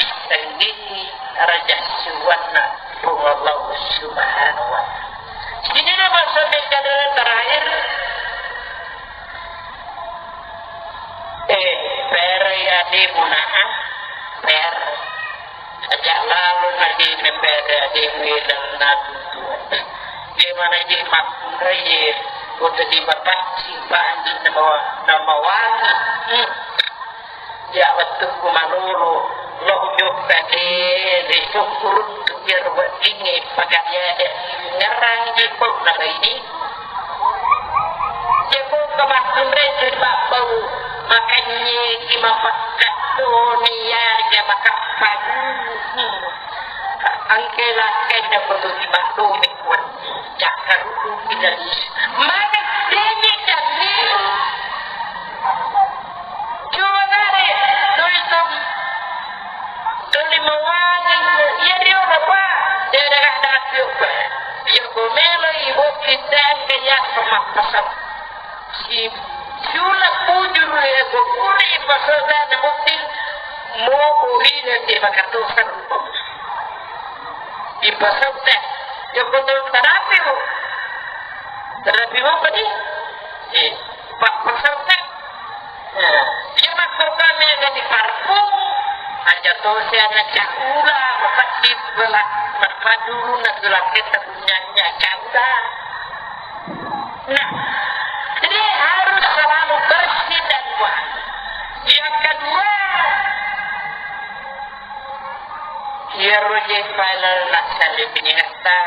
missengngi raja siwanna Puang Allah Subhanahu wa Ta'ala. Sini nama sampai catatan terakhir. Eh, pera ya di munaa, per. Aja lalu lagi ne pera di wilang natu. Gimana je makkunrai ye, kota di bapak si pandi nama, nama wangi. Hmm. Ya, wettukku malolo, lo jokka de, de syukurun tu biar weddingnge pakariade ngerang di pau na baini. Jeko kemakkunre tu babbau, makanye ki mapakkattoni ya, ya makappan. Angke lakkai da koto di babbau mekuan. Cakkarukku kita di. Mana dene dan ni. Coba nare, doi tom, doi mawani, iya dio apa? Dia dah dah piuk. Iya ko melo ibu kita ke ya sama pasal. Si, siula bujur ya ko kuri pasal dan bukti mau kuri nanti bakal tuh. Ipasau teh. Joko tau tarapi mo. Tarapi mo apa ni? Eh, pa-, pasau teh. Nah, iya makko kami ada di parfum. Aja to si anak cakula, maka di bela, maka dulu nak gelar kita punya nyak cakula. Nah, jadi harus selalu bersih dan wangi. Yang kedua, iyaro je pala lasalibinirta,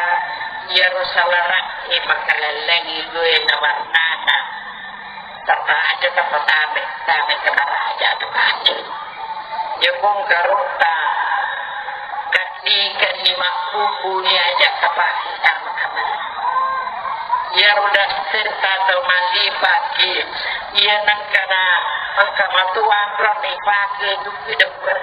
iyaro salara'e makalellengi due na warnana. Tapa aja tapa tame, tame kemaraja tu kacil. Jepung karutta, kaddi-kaddi makkukuni aja tapa tame kemaraja. Iyaro daster tata malipaki, iya nengkana engka matuang rami pake dupi deper.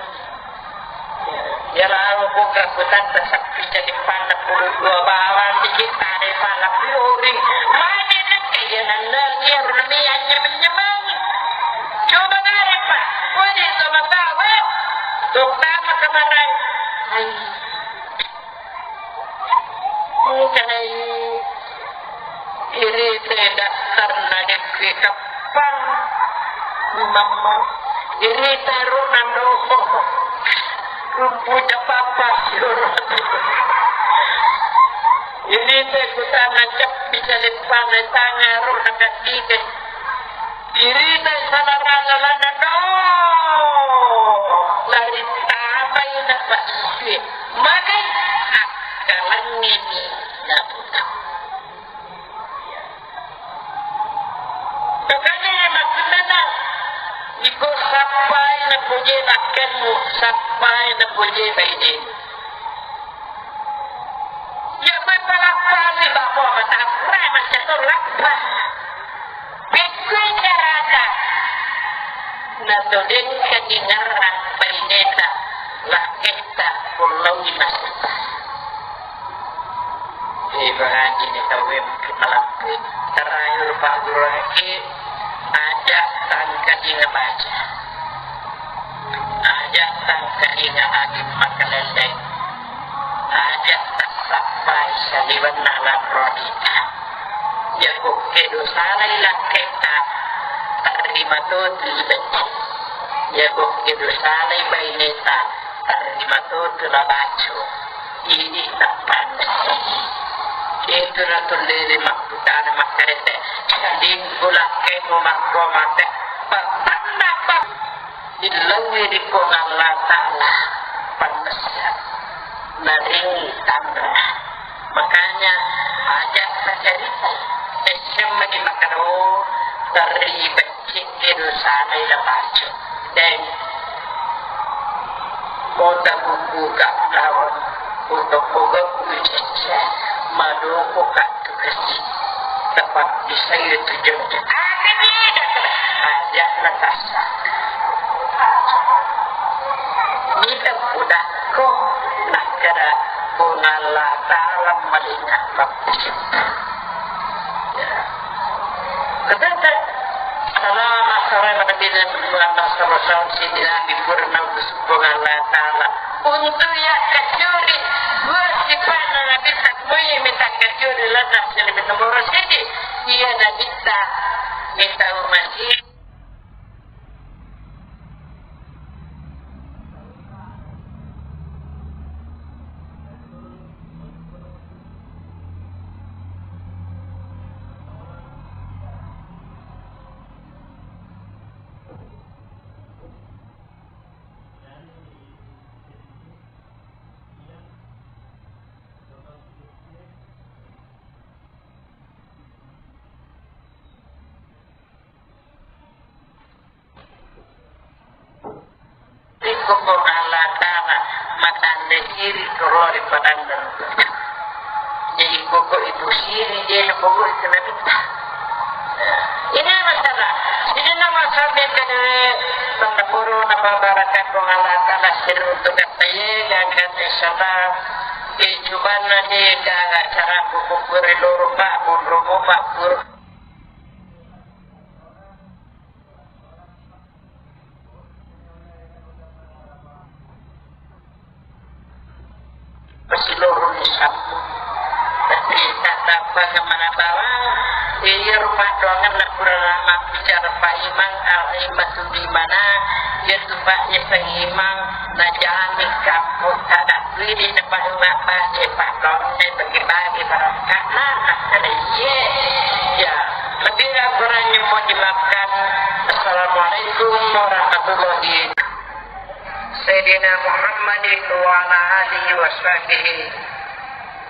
Iyaro buka kutanta sappi jadi panna puluh dua bawang dikit tare pala piori. Mane nengka iya nenneng iyaro nami anyameng-nyameng. Coba nare pa. Wajib sama tahu. Terutama kemarin. Hai. Engkai irita daftarna dekke kappang mamma. Irita rona doho. Rumpu japapa sioro. Irita kutana cappi caleppana tanga rona kaddike. Irita salarana-larana do. Lari tapai na pasue. Magai akkalangngeni naputa. Makanya makkunana, iko sappai napoje lakkenmu, sappai napoje bainemu. Ya, mapalappa ni babo matapura, macca to lappa. Pekkui carata natodengkani ngarrang baineta lakketta kullaui masetta. Ibaratini tauwe mungkin malampe terakhir Pak Guru Eki, aja tangkadinga baca, aja tangkadinga agi makalelleng, aja tassappai saliwenna lanro adita. Jago kedo salai lakketta, tarima to tu ibenci. Jago kedo salai baineta, tarima to tu nabaco. Idi tappanna. Itu natullele makkutana makkarete. Dingku lakkemu makko mate. Pattanna pa. Dillaui ri Puang Allah Ta'ala pannessa. Naring tanra. Makanya aja' nacarita. Esseng mani makkeda, oh, terri beccikki dosana ila pacu. Deng. Kota bubuka lawan kota boga kucecce, madoko kattu kasi. Tepat bisa itu jengke. Ada ni, ada. Aja' natasa. Mita pudakko, nakkeda Puang Allah Ta'ala malinga pappisitta. Ya. Katata, salama, salama, Nabi dan Muhammad sallallahu alaihi wasallam, Sidina Nabi purna utus Puang Allah Ta'ala. Untuk ya kacuri, dua sifat Nabi tak boleh minta kacuri, lantas lebih nomor siji. Iya, Nabi tak minta umat Iko Puang Allah Ta'ala matande siri ko ri padang neraka. Jadi pokok itu siri dia yang pokok itu Nabi. Ini masalah. Ini nama sampai ke tanda puru nama barakat Puang Allah Ta'ala siri untuk kata ye, dan kata salah. Eh, cuma nanti ke acara pokok kuri loro pak, mundumu pak, puru. Pasiloroni sappu. Tapi tak dapat kemana bawa. Iya rumah doangan nak kurang lama bicara Pak Imam, Al Imam tu di mana? Iya tu Pak, iya Sang Imam. Nah, jangan di kampung, tak ada duit di tempat rumah Pak, iya Pak, tolong deh bagi-bagi barang. Karena, nah, kata iya. Ya, lebih dan kurangnya mohon dimaafkan. Assalamualaikum warahmatullahi. Sayyidina Muhammadin wa ala alihi wa sahbihi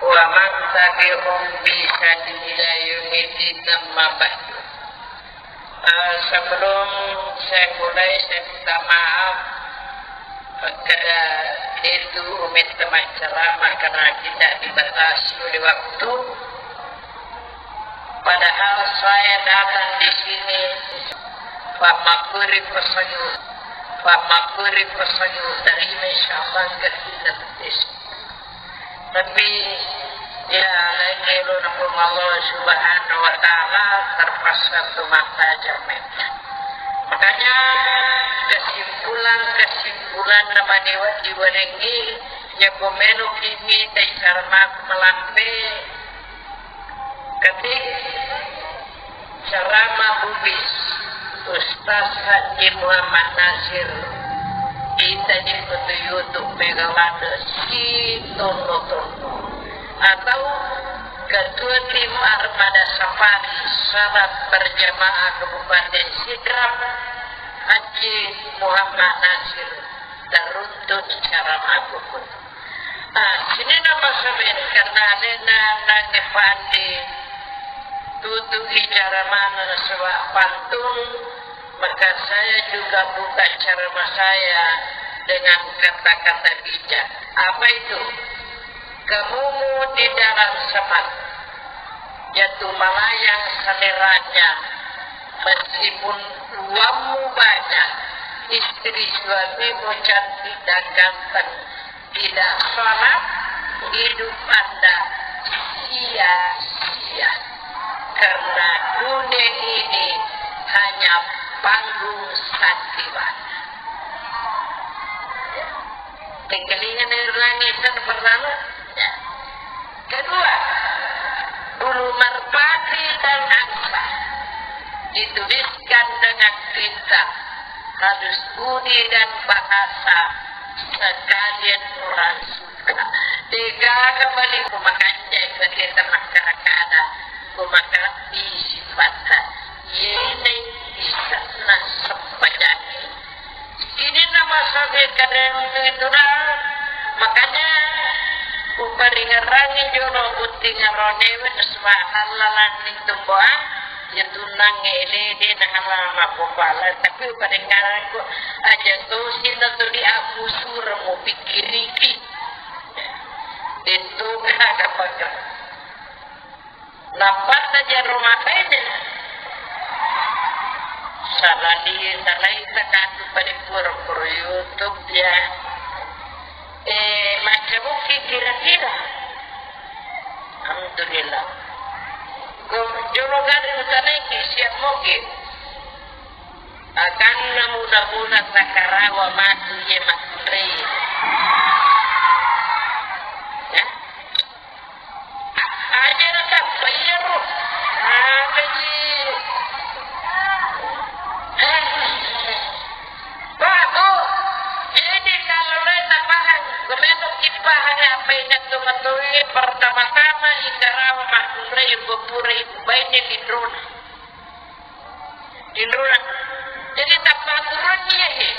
wa man tabi'ahum bi ihsanin ila yaumiddin, amma ba'du. Eh, sebelum saya mulai, saya minta maaf, eh, karena itu minta maaf ceramah karena kita dibatasi oleh waktu. Padahal saya datang di sini, Pak Makuri Pesanyu, Pak Makuri Pesanyu terima, insya Allah, enggak kita betis. Tapi, ya, lain elo napun Allah Subhanahu wa Ta'ala terpaksa tu mata cermin. Makanya, kesimpulan-kesimpulan namanya wajib walengi, ya, komeno kimi, tai karena aku melampe, Ketik ceramah bubis Ustaz Haji Muhammad Nasir, kita di foto YouTube Megalada si tono-tono, atau Ketua Tim Armada Safari Salat Berjamaah Kabupaten Sidrap, Haji Muhammad Nasir, teruntuk ceramah bubis. Ah, sininna masamen karena alena nange pandi tutu bicara mana nasaba pantun, maka saya juga buka ceramah saya dengan kata-kata bijak. Apa itu? Kamumu di dalam semak, jatuh melayang seleranya, meskipun uangmu banyak, istri suamimu cantik dan ganteng, tidak salah, hidup Anda sia-sia. Karena dunia ini hanya panggung sandiwara. Tengkalinga nairangi sana pertama. Ya. Kedua, bulu merpati dan angsa dituliskan dengan tinta halus budi dan bahasa sekalian orang suka. Degaga bali ku makanja bagi ternak kada-kada, ku makalabbi sifatta. Yene isakna sempajangi. Ini nama sabe kadang itu dah. Makanya Uparingerrangngi jolo botting aronewe, subhanallah, lanning tumboa, ya tunangnge ele de na halal mappopala, tapi uparingerrangko aja tosi na tuli abu sura mupikkiriki. Itu kata pakai. Nappatta jaro mapede. Salali, salai takatu pada pura-pura YouTube ya. Eh, macca bukki kira-kira. Alhamdulillah. Ko jolo gare utanai ki siap moge. Akanna mula-mula sakarawa matu ye makurei. Ya. Aja natappa iyaro. Apa ji? Pak, Bu, jadi kalau lo tapahang, kemenuk kipahang apa yang jatuh matoi pertama-tama ikarawa makurei bepura ibu bayi di drone. Tinrona. Jadi tappa kurang iya he.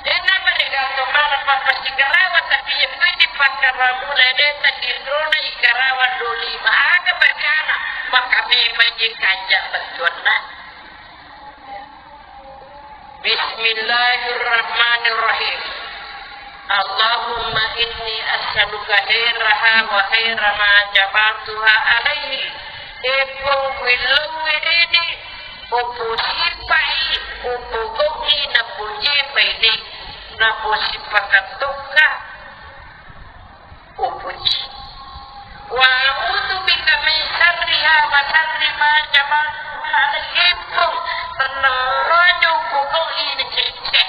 Dena mereka to mana papa sikarawa tapi ye pui di pakaramu lele ta tinrona ikarawa doli ma aga bacana maka memang ye kanja betuanna. Bismillahirrahmanirrahim. Allahumma inni as'aluka khairaha wa khaira ma jabaltuha alaihi. Eppo willau wiridi, upusipai, upogau'i napuji baine, napusipakan tokka. Upuji. Wa a'udzu bika min syarriha wa syarri ma jabaltuha alaihi. Tennang rojo pogau'i nacecce.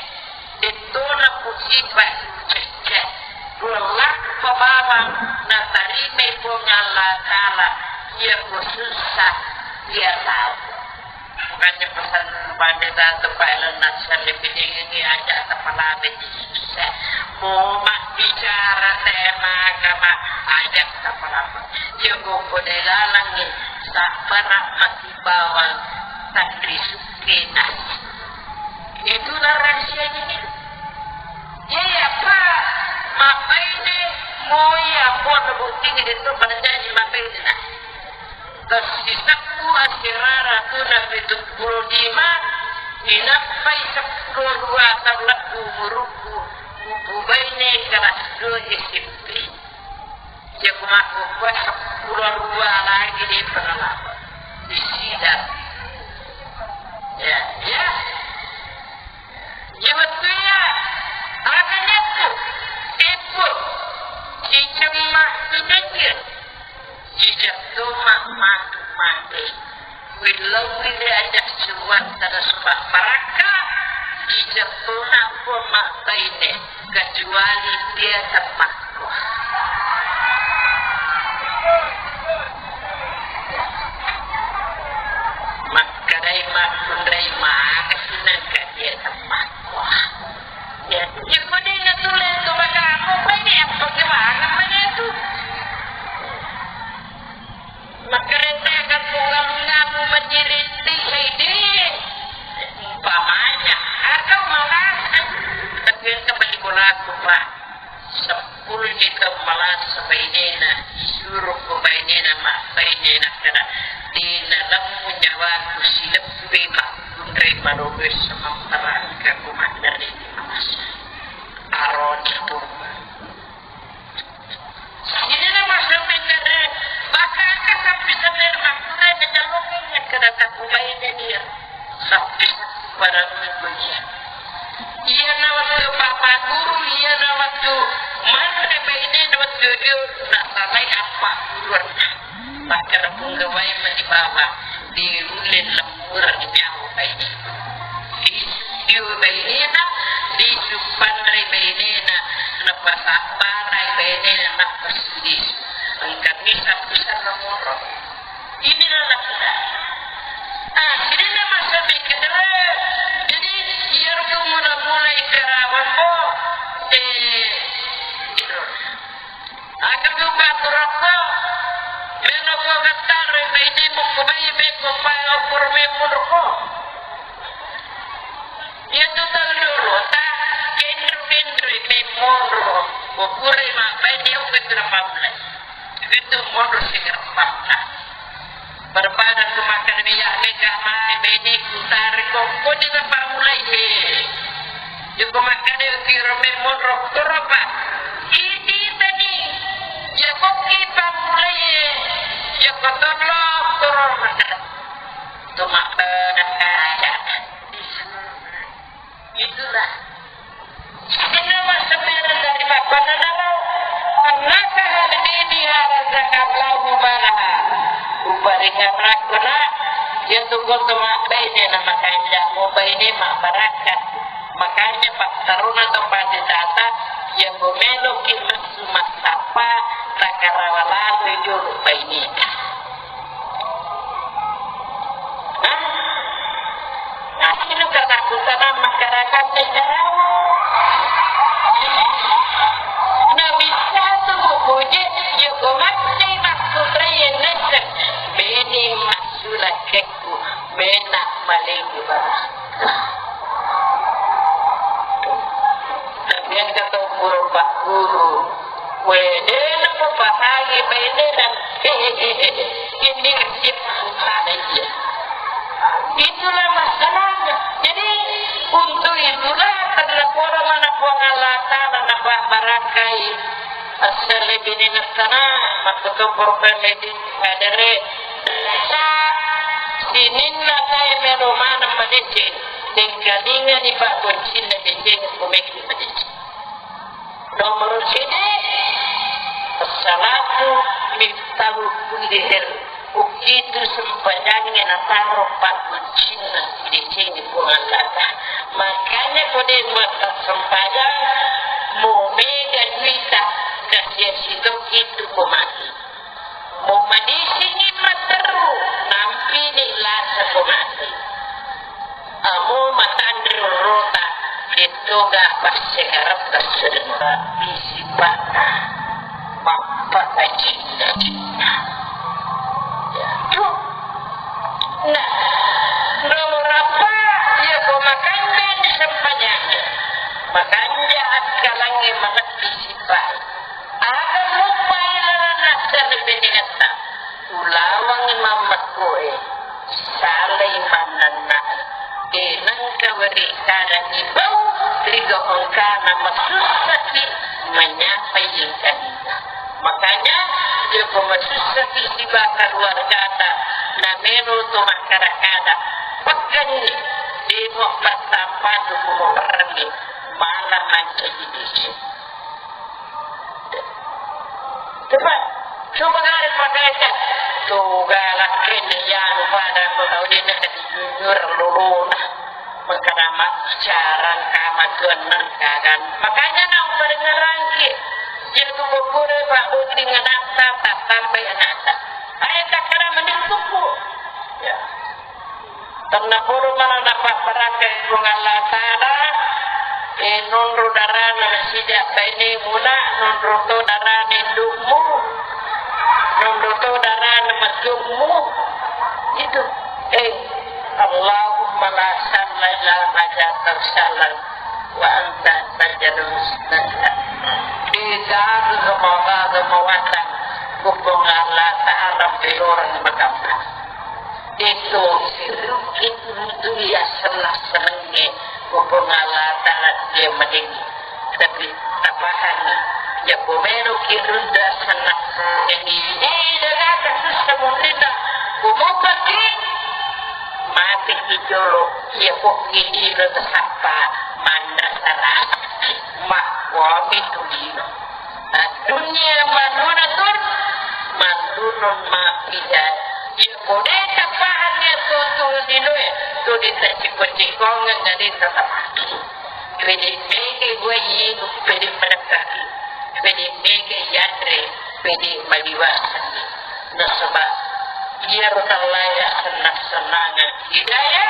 Dettona pusipa cecce. Kullakko bawang natarimai Puang Allah Ta'ala iya kusussa iya tau. Makanya pesan pada satu Pak Elon Musk lebih ini aja kepala biji susah. Mau mak bicara tema agama aja kepala. Iya kode lalangi sabarang masih bawang tak disukai nasi. Itulah rahasianya. Iya, Pak. Mabbaine moi amponna botting itu pada jadi mabbaine nah. Tessisakku asirara tuna pitu puluh lima, inappai seppulo dua taung lebbu umurukku, upubaine kelas dua S M P. Iya ku makkukkuae seppulo dua lagi de pengalaman. Di sidang. Ya, ya. Iya wettu iya, aga nyeppu, teppu, cicemma, cicecce, cicettu ma-, matu mate. Willauwi de aja suwang tada suba barakka, cicettu na ko mabbaine, kecuali dia temmakku. Makkedai makkunrai maka sinangka dia temmakku. Ya, ya, ko dena tulen tu bagamu, ko ini apa gimana mana tu? Makkereta kan bunga-bungamu menjadi sedih. Umpamanya, atau malah, tapi yang kembali bola aku, Pak. Seppulo juta malasa bainena, suruh ko bainena, ma-, bainena kada. Dena lemmu nyawaku silebbi makkunrai malolo sama perangka ku maddari malasa. Aroni tu. Jadi na masampe kada, baka aka sappi-sappi makkunrai kacalokeng kada taku baine dia. Sappi-sappi pada minggu dia. Iyana wettu papa guru, iyana wettu manre bainena wettu dio nasalai appa guruanna. Makkeda punggawai mani bawang diulle lemmureng nyawa baine. Disu dio bainena, disu panre bainena, napasabbarai bainena, napasidisu. Engka misa-, bisa nomoro. Inilah lakukan. Ah, jadi nama sampai kedere. Jadi, iya rupa mula-mula ikarawa ko, eh, itu. Aku juga aku rokok. Melo ko getar, ini buku bayi, beko pai okur memur ko. Iya tu tahu dulu, tak kendru-kendru memur. Ko pura mabbaine, okko tu napammulai. Itu monro sigareppanna. Berbadan ko makkeda, "Iya, mega mai baine ku tariko." Ko de napammulai, he. Iya ko makkeda, "Kiro me monro toropa." Iti tadi. Iya ko ki pammulai, iya ko tollo toro makkeda. Tu makkeda kaca. Itulah. Sininna massempajang dari bapakna naro, "Annaka hadini harazaka Allahu malaha." Uparingngerrakko, Nak, iyatu ko to mabbaine na makanja, mubaine mabbarakka. Makanya patteruna to pade tata, iya ko meloki messu massappa, takarawa lalo jolo baineta. Hah? Asli katakutan masyarakat Singarawa. Nah, bisa tu buku je, ya, kau mati maksudnya ya, nesen. Bini masuk lagi ku, bena maling juga. Tapi yang kata guru, Pak Guru, Wede, napapahangi bainena. Ini kecil sana iya. Itulah masalahnya. Jadi, untuk itulah, karena poro mana Puang Allah Ta'ala napabbarakai. Asal lebih sana, maksudnya problem ini, hadere. Sa, sininna saya melo mana madeceng. Tengkalinga ni Pak Boncin na deceng, kumeki madeceng. Nomor siji, as-salatu miftahu kulli khair. Ukitu sempajangnge nataro pakkuncinna, didecengi Puang Allah Ta'ala. Makanya ko de massempajang, mo mega duita, kasiasi tokki tu ko mati. Mumadisini matteru, nampini lasa ko mati. Amo matanre rota, dettoga passegaretta sedeng. Bisi bata, mappa ajinna. Ya, tuh. Nah, nomor apa? Ya, ko makanja di sempajang. Makanja akkalangnge maneppi sipa. Aga muppai lalenna sarre benengetta, ulawangngi mammekkoe, salai mannenna'e, de nengka weri kadangi bau ri gau engkana masussaki manyapai engkaninna. Makanya, joko masussaki siba keluargata, namero to makkada-kada, pekkenni, demo pertama dukumo perenni, malam mancaji diceng. Coba, coba kali pakai. Tuh galak ini ya, lupa ada aku tahu dia nak dijujur luluna. Mengkana mak bicara kama tuan nang kagan. Makanya nak paling ngerangki. Dia tuh bukure Pak Putri ngenata tak sampai anakta. Ayo tak kena mending tuku. Ya. Tennapodo mana napabbarakkai Puang Allah Ta'ala, eh, nonro darana nasija bainemu na, nonro to darana indukmu, nonro to darana majjummu. Itu. Eh, Allahumma la sahla illa ma ja'altahu sahlan wa anta taj'alus sahla. Di dalam kemawatan, Puang Allah Ta'ala pelorang makampang. Itu sirukki tuntui assenna-sennengnge ko Puang Allah Ta'ala dia madeni. Tapi tapahanni, ya pomelo ki runda assenna-sennengnge. Eh, dagata sussa munrinna. Kumopaki mati ki jolo, ya pokki dino tasappa mandasara. Makkuami tu dino. Dunia manunatun, manunun mappiha. Iya, ko de tapahanni tu, tu linoe, tu de taciko-cikongeng, de tatapaki. Pede mege gua iye, pede madekaki. Pede mege yanre, pede maliwasani. Nasaba iyaro tallaya senna-sennangeng hidayah,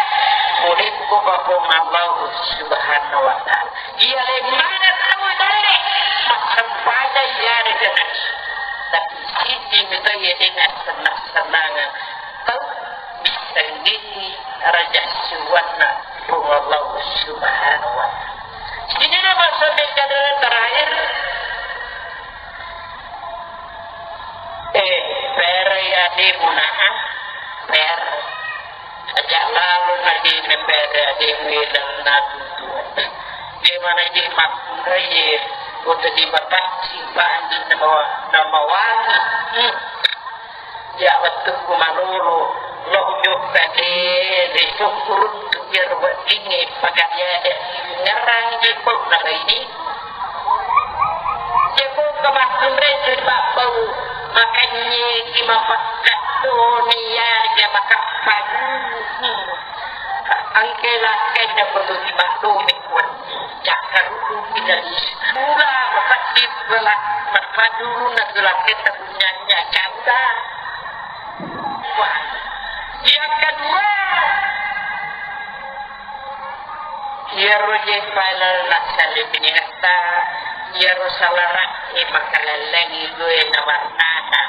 murekko Puang Allah Subhanahu wa Ta'ala. Iya lemmana tau dalle massempajang iyarega naki. Tapi siji mito iya dengan senna-sennangeng tau bissenggengi raja siwanna Puang Allah Subhanahu wa Ta'ala. Ini nama sampai terakhir. Pere ademu na, ah, pere. Aja lalu nadi mepere ademu ilalna tutu. Dia mana je makkunrai ye, kota di Bapak, simpan di nama, nama wali. Hmm. Ya, wettukku malolo, lo jokka de, de sukkuruntu biar weddingnge pakariade ngerang di pau na ini. Jeko kemakkunre tu pappau, makanye ki mapakkattoni ya, ya makappan. Angke lakkainna kudu dimaklumi kuat. Cakkarudduki dari sura, mapeddi bela, mapedurunna tu lakketta punyanya cauda. Wah, yang kedua, iyaro je file nasale piningetta, iyaro salara'e makalellengi due na warnana.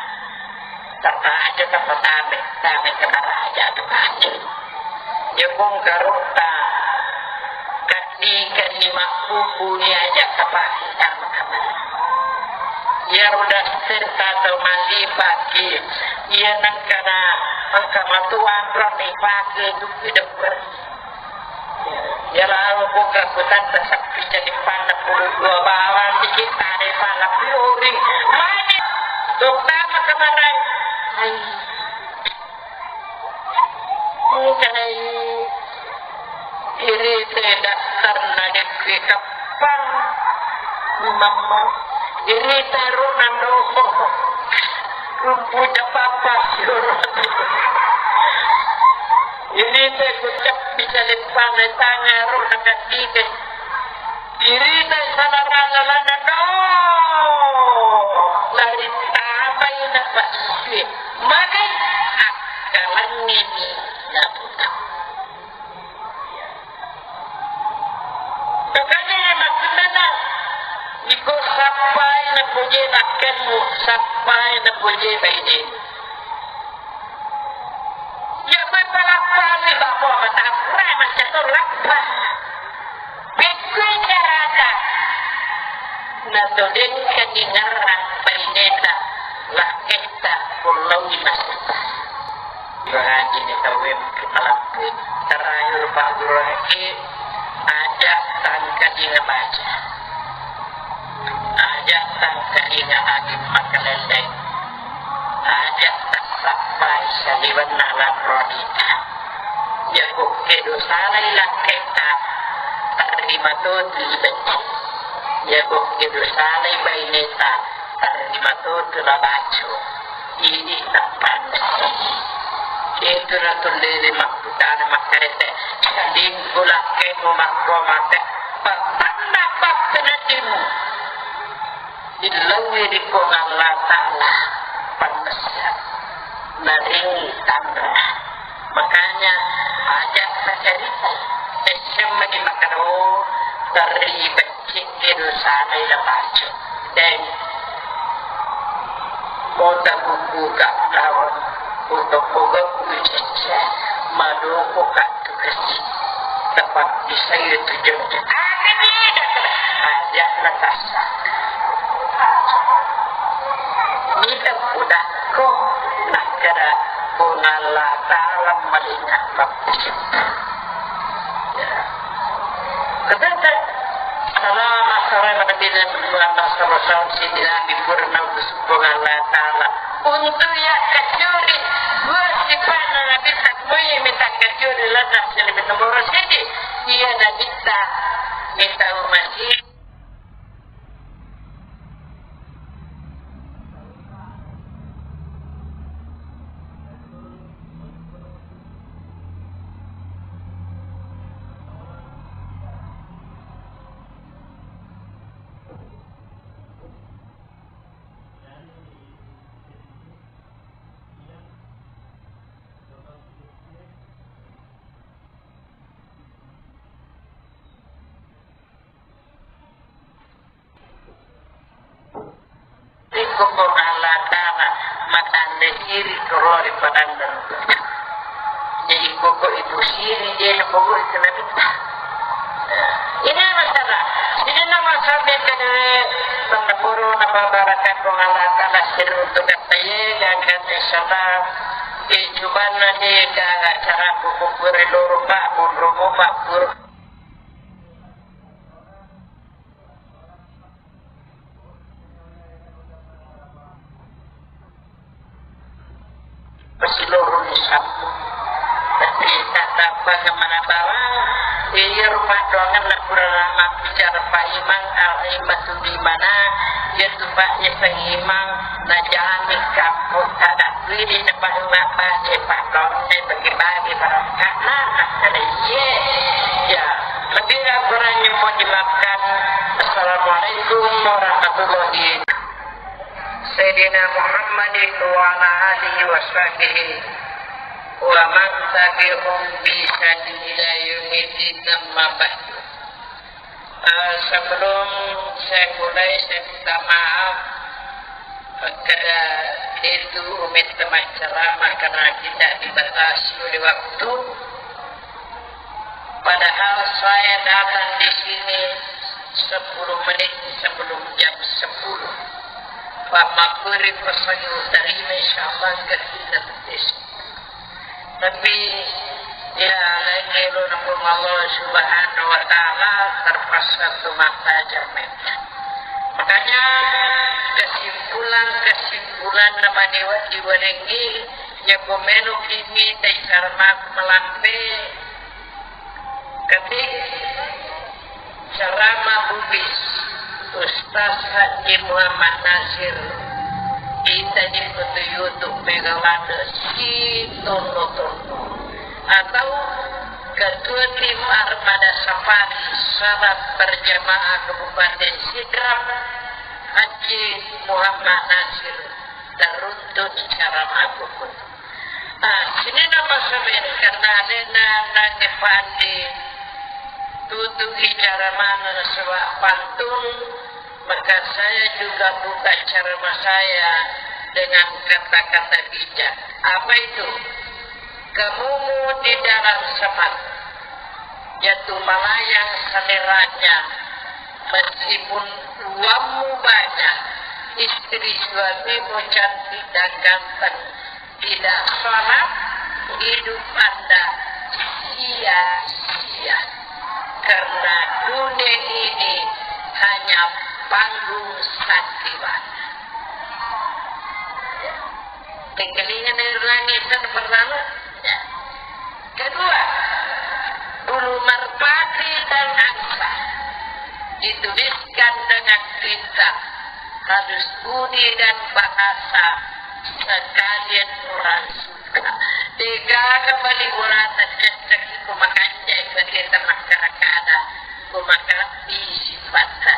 Tappa aja tappa tame, tame ke maraja tu kaji. Jepung karutta, kati kani makubu ni aja tappa tame kamar. Ya udah serta to mali pagi, ya nangkana angka matuan roni pagi dupi deper. Iyaro buka kutanta sappi jadi panna puluh dua bawang dikit tare pala puri. Mani. Terutama kemarin. Hai. Bukan hai. Iri te daftar na dekke kappang. Mamma. Iri te ro nando. Rumpu japapa. Ini teh kucap bisa lepana tanga ro nakatike. Iri teh salah-salah lana do. Lari tapai na pasti. Maka akkalangi ni na puta. Makanya makkunana iko sappai na pojie lakkenmu, sappai na pojie bainemu. Iya, koe palappani bahwa matappurai macca to lappa. Pekkui carata. Natodengkani ngerrang baineta, lakketta, kullaui masetta. Ibahaji ni tauwe mungkin malappui. Terakhir Pak Guru Haki, aja tangkadinga baca. Aja tangkadinga agi makalelleng. Aja tassappai saliwenna lanro adita. Iya kokke dosalai lakketta, tarrima to tu ibecce. Iya kokke dosalai baineta, tarrima to tu labaco. Idi tappanna. Itu natullele makkutana makkarete. Lingku lakkemu makko mate. Pattanna pattenatimu. Dillaui ri Puang Allah Ta'ala pannessa. Naring tanra. Makanya aja tacarita. Tesseng mani makaro dari Cekkedo salai la pacu. Deng. Kota buku ka lawan. Untuk pogok cecce. Madoko ka tu kesi. Tepat di saya tu jengke. Ada ni dah. Ada na tasa. Ni tak udah ko. Nak kira Puang Allah Ta'ala melihat. Katanya, salama sore pada bina Tuhan, masalah salam sidina di purna Puang Allah Ta'ala. Untuk ya kacuri, dua sifat Nabi tak boleh minta kacuri, lantas jadi nomor siji. Iya Nabi tak minta umat Iko ko Allah Ta'ala matande siri korori padanda. Jadi koko ibu siri dia koko itu nabi. Ini masalah. Ini nama sampai ke pernah puru nama barakat Allah Ta'ala siri untuk kata ye dan kata Sapa, eh, cubanna de' gaga caraku kukkure loro, Pak, monromo, Pak, pur. Pasiloroni sappu. Tapi tattappa manabara, iyaro paddoangenna purana mabbicara Pak Imang, al-aimmatul imana, iyatu Pak Yaseng Imang, najami kappo tadabbiri napahu mabbaca paddoangenna bagi-bagi barakka'na, makkeda iye. Ya, lebih dan kurangnya mohon dimaafkan. Assalamualaikum warahmatullahi Sayyidina Muhammadin wa ala alihi wa sahbihi wa man tabi'ahum bi ihsanin ila yaumiddin, amma ba'du. Eh, sebelum saya mulai, saya minta maaf, eh, kada itu umit teman ceramah karena kita dibatasi oleh waktu. Padahal saya datang di sini sepuluh menit sebelum jam sepuluh. Pak Makuri pesangi utarima, insyaallah, enggak kita tes. Tapi, ya, lain elo nanggung Allah Subhanahu wa Ta'ala, terpaksa tu mata jamet. Makanya, kesimpulan-kesimpulan namanya wajib warengi, ya, komeno kimi, tai cara maku melampe, Ketik ceramah Bugis Ustaz Haji Muhammad Nasir, ita di foto YouTube Megawati si Tono-Tono, atau Ketua Tim Armada Safari Salat Berjamaah Kabupaten Sidrap, Haji Muhammad Nasir, teruntut ceramah Bugis. Ah, sininna masabe karena alena nange pandi tutuki cara mana nasaba pantun, maka saya juga buka ceramah saya dengan kata-kata bijak. Apa itu? Kamumu di dalam semak, jatuh melayang seleranya, meskipun uangmu banyak, istri suamimu cantik dan ganteng, tidak sholat, hidup Anda sia-sia. Karena dunia ini hanya panggung sandiwara. Tengkalinga nairangi sana pertama. Ya. Kedua, bulu merpati dan angsa dituliskan dengan tinta halus budi dan bahasa sekalian orang suka. Degaga bali bolata cecek ku makanja bagi temakkara kada ku makalabbi sifatta.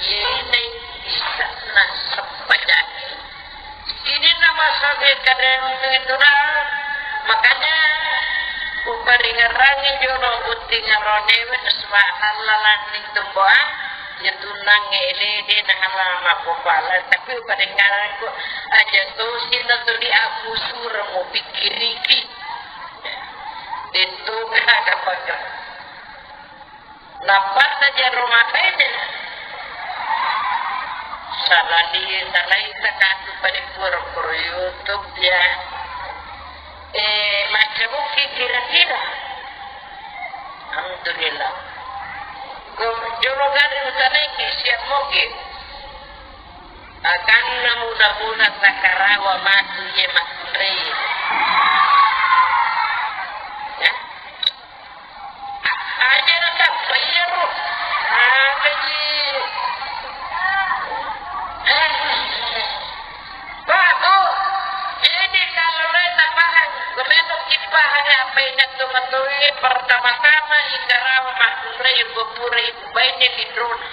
Yene isakna sempajangi. Sininna masabe kadang itu dah. Makanya uparingerangi jono butting aronewe, subhanallah, lanning tumbuhan. Ya tunang ele de na halama popala, tapi uparingerangi aja tosi na tuli aku suremu pikiriki. Itu kada pakai. Nappa taja rumah kaina. Salali, salai takatu pada pura-pura YouTube ya. Eh, macam mungkin kira-kira. Alhamdulillah. Ko jono gari utanaiki siap moge. Akanna muda-muda takarawa matu ye makkunrai. Ya. Aja na tappa iyaro. Apaji? Bagus. Jadi kalau lo tapahang, gumeno kipahang apa ingat tu matui pertama-tama ikarawa makkunrai gopura ibu baine di drone.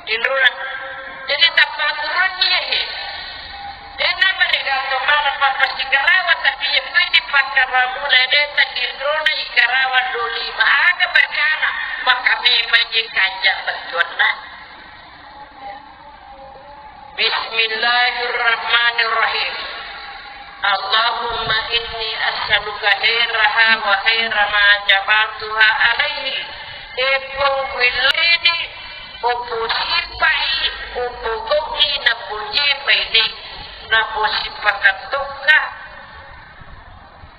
Tinrona. Jadi tappa aturan iya he. Dena mereka to mana papa sigarawa tapi ye pedi pakaramu lede ta tinrona igarawa doli maga bacana maka memang ye kanja bantuanna. Bismillahirrahmanirrahim. Allahumma inni as'aluka khairaha wa khaira ma jabaltuha alaihi. Eppo willini, upu sipai, upu goki, napuji paini. Naposi pakatokka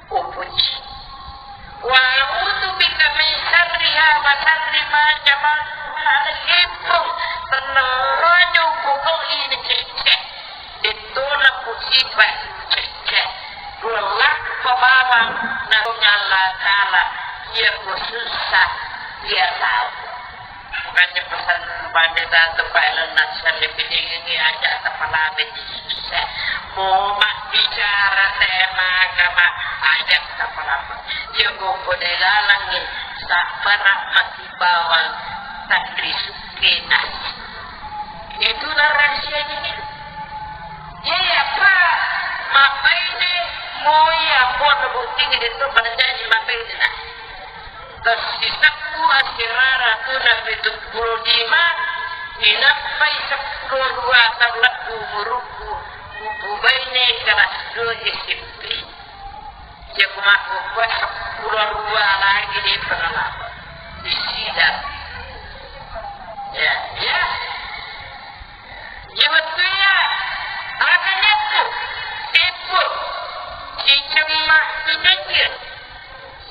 upuji. Wa a'udzu bika min syarriha wa syarri ma jama'a. Tennaro aja upogau'i ini cecce. Dettona pusipa cecce. Dua lakka bawang naronya Allah Ta'ala. Iya ku susah, iya tahu. Makanya pesan pada satu Pak Elon Musk, lebih tinggi aja kepala biji susah. Mau mak bicara tema agama, aja kepala. Ya, kok kode galang nih, sabar mati bawang, tak disukai nasi. Itulah rahasianya nih. Iya, Pak. Makanya mau ya, buat bukti gitu, pada janji makanya. Tessisebbu asirara tuna pitu pulo lima, inappai seppulo dua taung lebbi umurukku, upubaine kelas dua S M P. Jaku makkukua seppulo dua lagi de pengalaman. Di sidang. Ya, ya. Iya, wettué iya, aga nyeppu, teppu, cicemma, cicengge,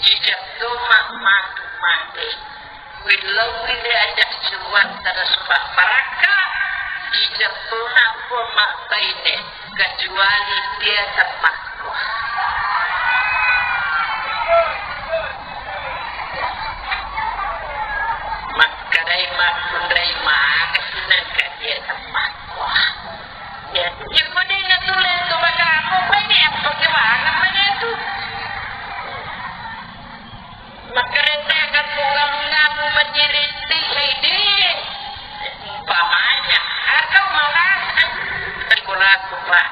cicetto ma-, matu mate. Willau-willi aja suwang tada supa barakka, cicetto nappo mabbaine, kecuali dia temmakko. Makkedai makkunrai maka sinangka dia temmakko. Ya, ya, kode na tulen tu bagamu, pai dia pakai mana mana tu. Makareta kan bunga-bungamu menjadi tinggi. Umpamanya, atau malah, tengkulaku, Pak.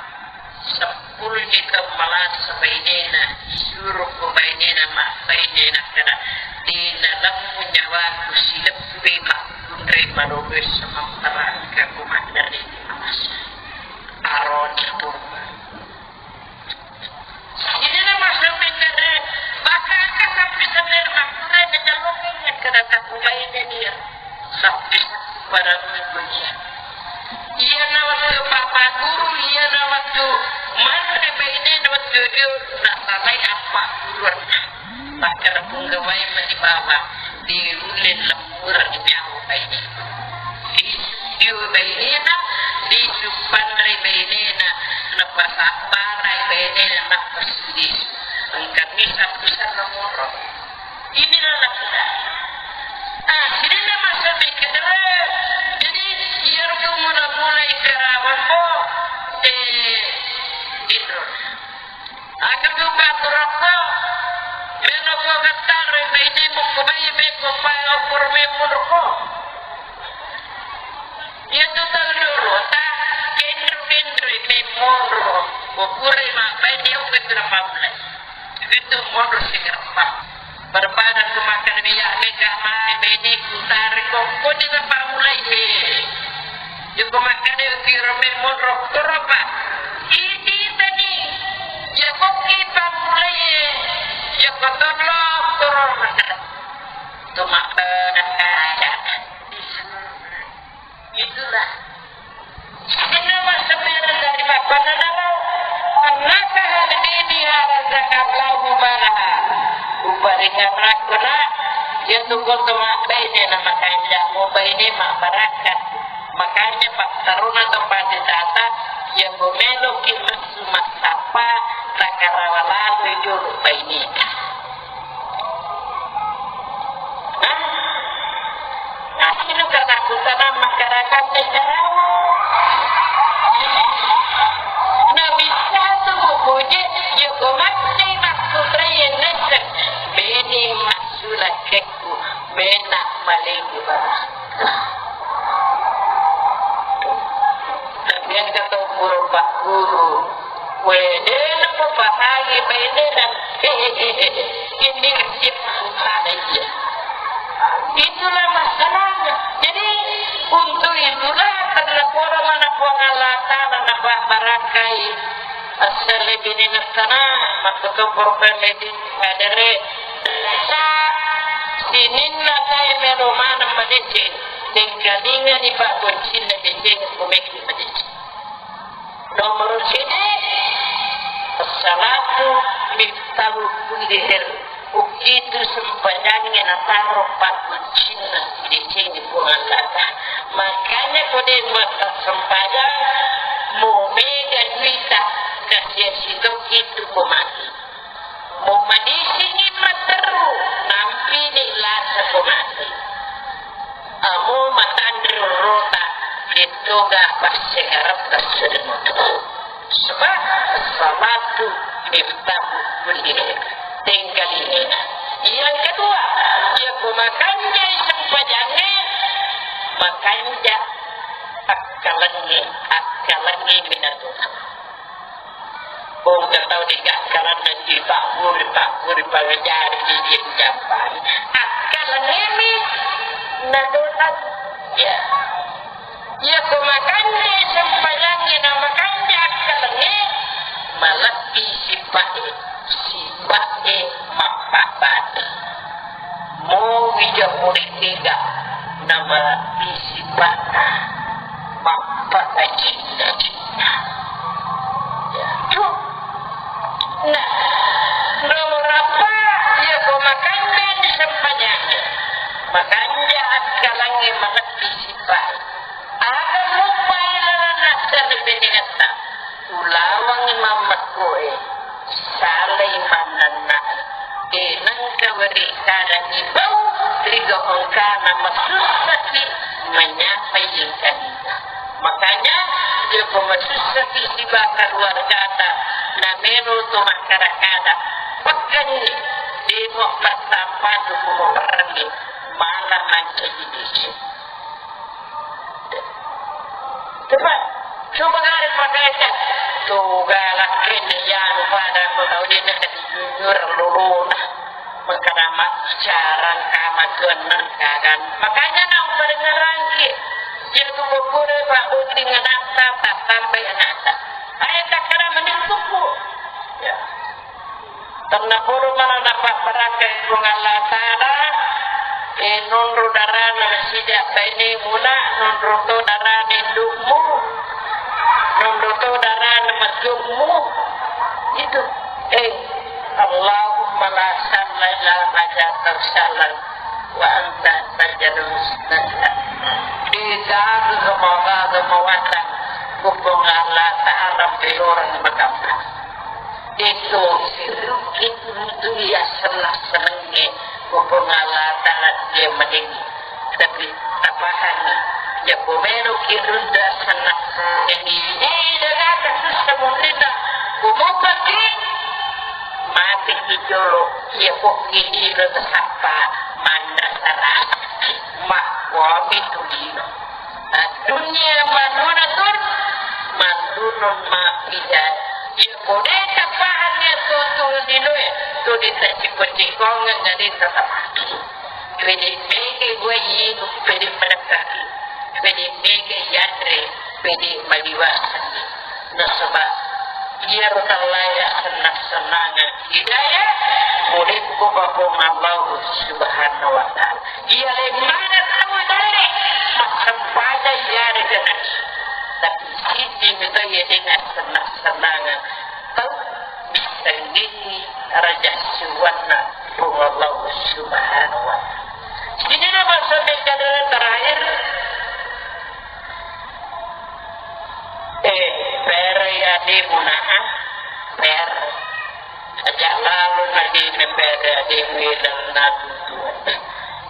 Seppulo juta malas bainena, suruh bainena, mak bainena, kada. Dina lemmu nyawaku, sileppe makkunrai malobe sama perangka kumat dari malas. Aroni pun. Ini nama sampai kada, bakaka sampai sampai makkunrai, ngejalongeng, kada takubaine dia. Sampai pada minggu dia. Iyana wettu Bapak Guru, iyana wettu manre bainena wettu dio nasalai appagguru. Makkeda punggawai mani bawang, diulle lemmureng nyawa baine. Disu dio bainena, disu panre bainena, napasabbarai bainena, napasilisu. Engka misa-misa nomoro. Inilah laki-laki. Ah, sininna masa pikir, eh, jadi, iyaro mula-mula ikarawammo, eh, inro. Aku juga turappo, melo ko gattare, bainemu ko bai, beko pai, okor memurko. Iyatu tau dulu, ta, kendro-kendro, memurko. Ko pura ma, baine uga tu napamulai. Itu monro sigareppa. Barbadan tu makan minyak mega mai bene ku tari ko, ko de na pamulai e. Joko makan e kiro me monro koropa. Ini tadi. Joko ki pamulai e. Joko tolo koro makan. Tu makan aja. Itulah. Sininna masebbere dari mappananaro, annakaha bidiniha razaqallahu malaha. Uparingarakko na, iyatu koto mabbaine na makanja, mubaine mabbarakka. Makanya pattaruna to pade tata, iya ko meloki messu massappa, takarawa lalo jolo baineta. Hah? Asli katakutan masyarakat Carawa. Nah, bisa tu buku je, ya, kau mati maksudraya nese. Bene masula keku, bena maling baraka. Tapi yang kata guru Pak Guru, Wede, napapahangi bainena. Ini nasib manusia. Itulah masalahnya. Jadi, untuk itulah karena pura mana Puang Allah Ta'ala nabarakai. Asal binena sana, maka tu problem itu ada re. Sininna kai melo maneng madeceng. Tengkalinga ni Pak Boncin na deceng kumeki madeceng. Nomor sidi, as-salatu miftahu kulli khair. Ukitu sempajangnge nataro pakkuncinna sidecengi Puang Allah Ta'ala. Makanya ko de' massempajang, mo mega duita, kasiasi tokki tu ko mati. Mo madisingi matteru, nampini lasa ko mati. Amo matanre rota, de' toga passegaretta sedeng. Sebab salatu miftahu kulli khair. Tengkalinga. Yang kedua, iya ko makanjai sempajangnge, makanja akkalengnge, akkalengnge minatu. Engka tau de' gakkalanna dipagguru, pagguru, pangajari, didieng jampang. Akkalengngemi nadonang. Ya. Iya ko makanja sempajangnge na makanja akkalengnge, malebbi sipa'e, sipa'e mappabbati. Mo wija pole tega namalebbi sipa'na mappakacinna-cinna. Nah, nomor eppa, iya ko makanja sempajangnge, makanja akkalengnge, malebbi sipa'e. Aga muppai lalenna serebenengetta, ulawangngi mammekkoe, salai mannenna'e, de' nengka weri kadangi bau, riga engkana masussaki menyapai engkalinga. Makanya, iya ko masussaki siba keluargata, namelo to makkada-kada, pekkenni, de' muappattappa tu ko muperrenni, mala mancaji decengi. Coba, coba kare pakai aja. Tuh, galak ini ya, lupa ada aku tahu dia nak jujur luluna. Mengkana mak bicara kama tuan nengkakan. Makanya nak pada ngerangki. Dia tuh bukure pak buting ngenata, tak sampai ngenata. Ayo tak kena mending tuku. Ya. Tennapolo mala napabbarakkai Puang Allah Ta'ala, eh, nonro darana nasida bainemu na, nonro to darana indu'mu, nonro to darana matuammu. Itu. Eh, Allahumma la sahla illa ma ja'altahu sahlan wa anta taj'alul huzna idza syita. Degaga mawaga mawatang, Puang Allah Ta'ala pelorang makamma. Itu sirukki itu ya senang-senangnge, Puang Allah Ta'ala dia madeni. Tapi tapahanni, ya pomelo ki runda senang-senangnge. Eh, daga kasus semuntina, kumopaki, mati ki jolo, ya pokki dino tasappa, manna sarah. Ma, wami tu dino. Dunia manunatun, manunun mapijai. Iya, ko de' tapahanni to tu linoe, to de' taciko-cikongeng, na de' tatapaki. Pede mege wai, pede madekkaki. Pede mege yanre, pede maliwasani. Nasaba iyaro tallaya sennang-sennangeng hidayah, murekko Puang Allah Subhanahu wa Ta'ala. Iya, lemmana tau dalle massempajang iyarega nani. Tapi sijimi to iya de' nassennang-sennangeng tau missengngi raja siwanna Puang Allah Subhanahu wa Ta'ala. Sini nama sampai kata terakhir. Eh, pere ya di muna'a, pere. Aja' lalo nagi ne pere ade' wela natutu.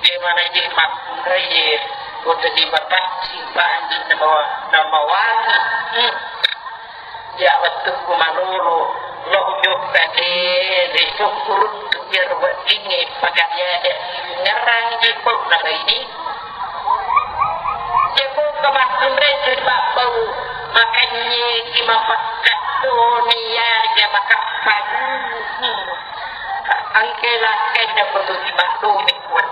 Ye mana je' makkunrai ye, ko tedi mapaccing panji namawa-, namawani. Hmm. Ya wettukku malolo, lo jokka de', de' sukkuruttu biar weddingnge pakariade' ngerrang je' pau nabaini. Jeppo makkunrai tu pabbau, makanye ki mapakkattoni yarega makappa. Engke lakkai dappo tu timattumi kuat.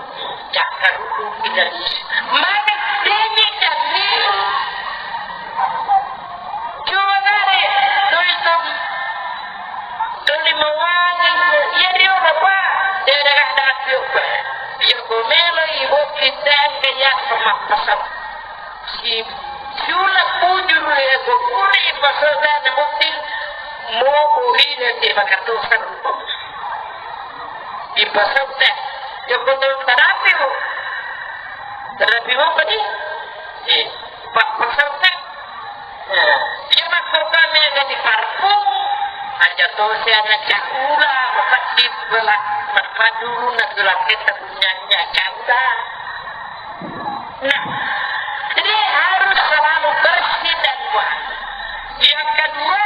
Cakkaruku kita di. Mana demi kami? Coba kare, tuh itu. Tuli mawani, iya dio apa? Dia ada kata apa? Yang komelo ibu kita ke ya sama pasal. Si Siuleng bujuru e, ko pura ipasau tana botting, mobo rinati makatosa rupa. Ipasau te, joko tau tarapi mo. Tarapi mo padi? Eh, pa-, pasau te. Nah, iya makkokka mega di parfum, aja tosi ana caula, mapeddi bela, mapadu na tulaketta punyanya caula. Nah, jadi harus selalu bersih dan wangi. Yang kedua,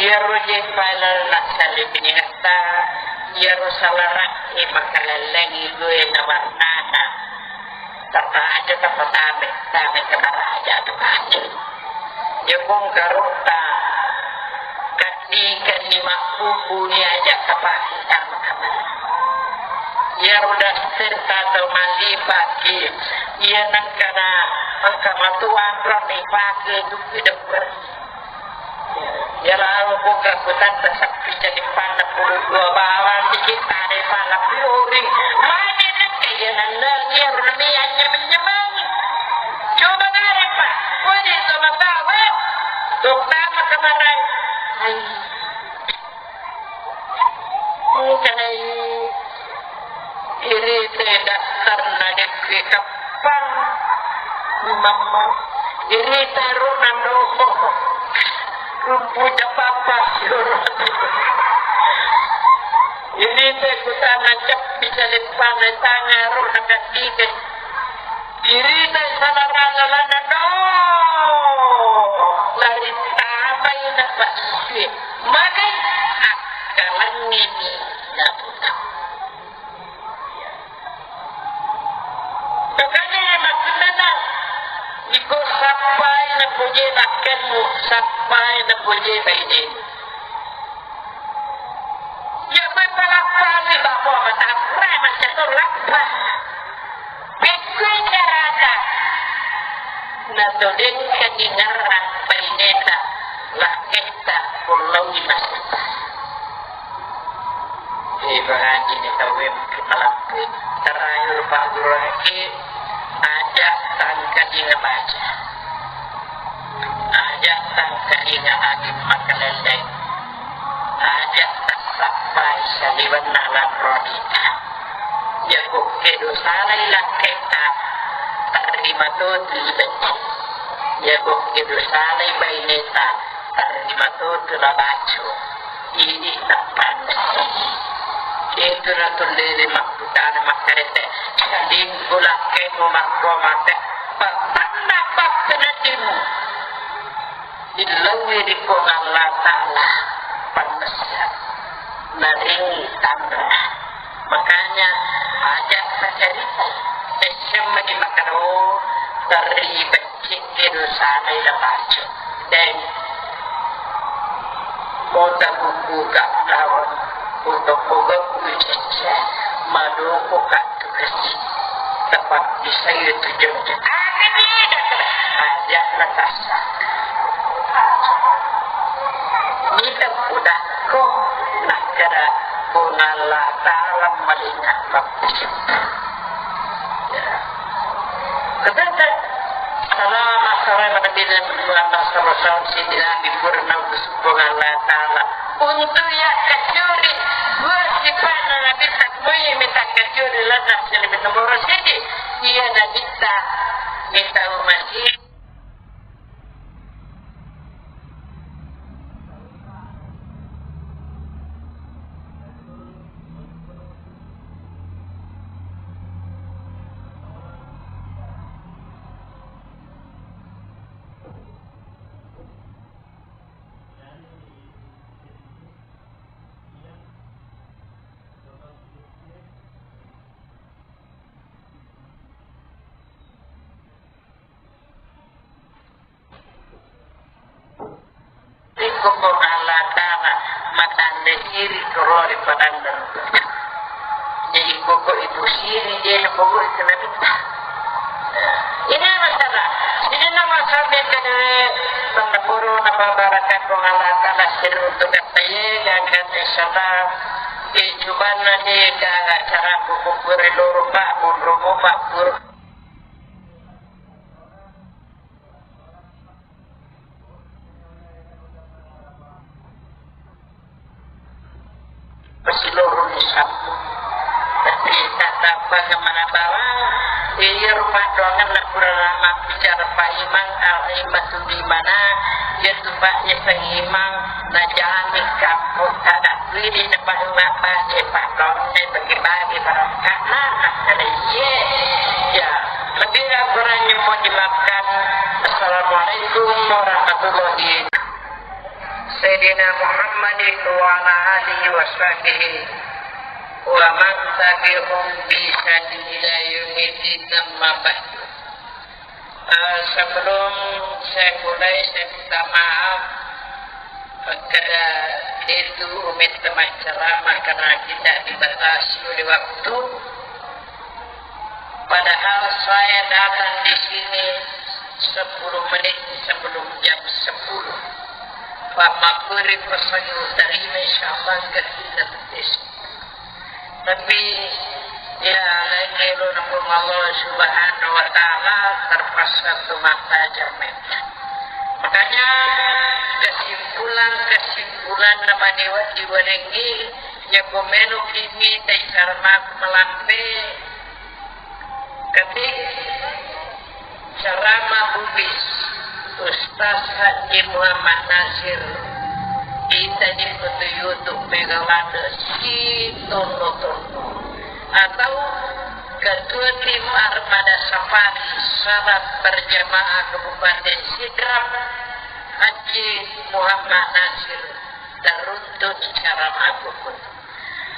iyaro je pala lassale binengetta, iyaro salara'e makalellengi due na warnana. Tappa aja tappa tame, tame ke maraja tu kaje. Jepung karutta, kaddi-kaddi makkubuni aja tapake tama kamar. Iyaro daster tau mallipaki, iya nengkana engka matuang rame pake dukki debberi. Iyaro buka kutanta sappi jadi panna puluh dua bawang dikit tane pala piring. Mane nengka iya nenneng iyaro nami anyameng-nyameng. Coba nare, Pak. Woi, sama tahu. Terutama kemarin. Hai. Engkai irita dasterna dekke kappang, mamma. Irita rona doho. Rumpu capapa. Irita kutana cappi caleppana tanga rona kaddike. Irita salarana lana do. Lari tapai na pasue. Magai akkalangngini naputa. Makanya maksudnya, iko sappai na puje bakkenmu, sappai na puje bainemu. Ya, mapalappa ni bawa matapura, macam tu lappa. Pekkui carata natodengkani ngarrang baineta lakketta kullaui masetta. Ibaratini tauwe makkapalakkui terakhir pagguruangki, aja tangkadinga baca, aja tangkadinga agi makalelleng, aja tassappai saliwenna lanronita. Jago kedo salai lakketta, tarima totu ibecce. Jago kedo salai baineta, tarima totu labaco. Idi tappanna. Itu natullele makkutana makkarete. Lingku lakkemu makko mate. Pattanna pakkenatimu. Dilaui ri Puang Allah Ta'ala pannessa naring tanra. Makanya aja tacarita. Esseng mani makkeda, oh, terri becce'e dosana ila pacu. Deng. Mota buku ka lawan. Untuk pogok kucecce. Madoko ka tukasi. Tepat bisa itu jam. Aja natasa. Mita pudakko nakkeda Puang Allah Ta'ala malinga pappicippu. Ya. Ketete. Salama sore pada bina Muhammad sallallahu alaihi wasallam, Sayyidina Nabi purna utus Puang Allah Ta'ala. Untuk ya kacuri, dua sifat Nabi tak boleh minta kacuri letak jadi nomor siji. Iya Nabi tak minta umat Iko Puang Allah Ta'ala matanre iri koro ri padanda. Jadi pokok ibu siri dia pokok itu nabi. Ini masalah. Ini nama sampai ke tanda puru nama barakat Puang Allah Ta'ala siri untuk kata ye dan kata salam. Eh, cuman nanti ke acara buku kuri loro pak, bunru pak, buru. Tapi tatappang mana bawang, iya rupa doangan na pura mabbicara Pak Imam, al-aimatu bimana, iya tu Pak, iya Sang Imam, na jami kampung, tada widi na Pak Imam, Pak, iya Pak, doangan bagi-bagi barangkana, masalah iya. Ya, lebih kurangnya mohon dimaafkan. Assalamualaikum warahmatullahi. Sayyidina Muhammadin wa ala alihi wa sahbihi wa man tabi'ahum bi ihsanin ila yaumiddin, amma ba'du. Eh, sebelum saya mulai, saya minta maaf kepada itu umit teman ceramah karena tidak dibatasi oleh waktu. Padahal saya datang di sini sepuluh menit sebelum jam sepuluh. Pak Makuri pesan terima, insya Allah, ke kita. Tapi, ya, lain elo na Puang Allah Subhanahu wa Ta'ala, terpaksa tu mata jamin. Makanya, kesimpulan-kesimpulan na maniwa diwanengi, ya, komeno kimi, tai sarama malampe, ketik ceramah bubis Ustaz Haji Muhammad Nasir, ita di foto YouTube Megawati si tono-tono, atau Ketua Tim Armada Safari Salat Berjamaah Kabupaten Sidrap, Haji Muhammad Nasir, teruntuk ceramah bubis.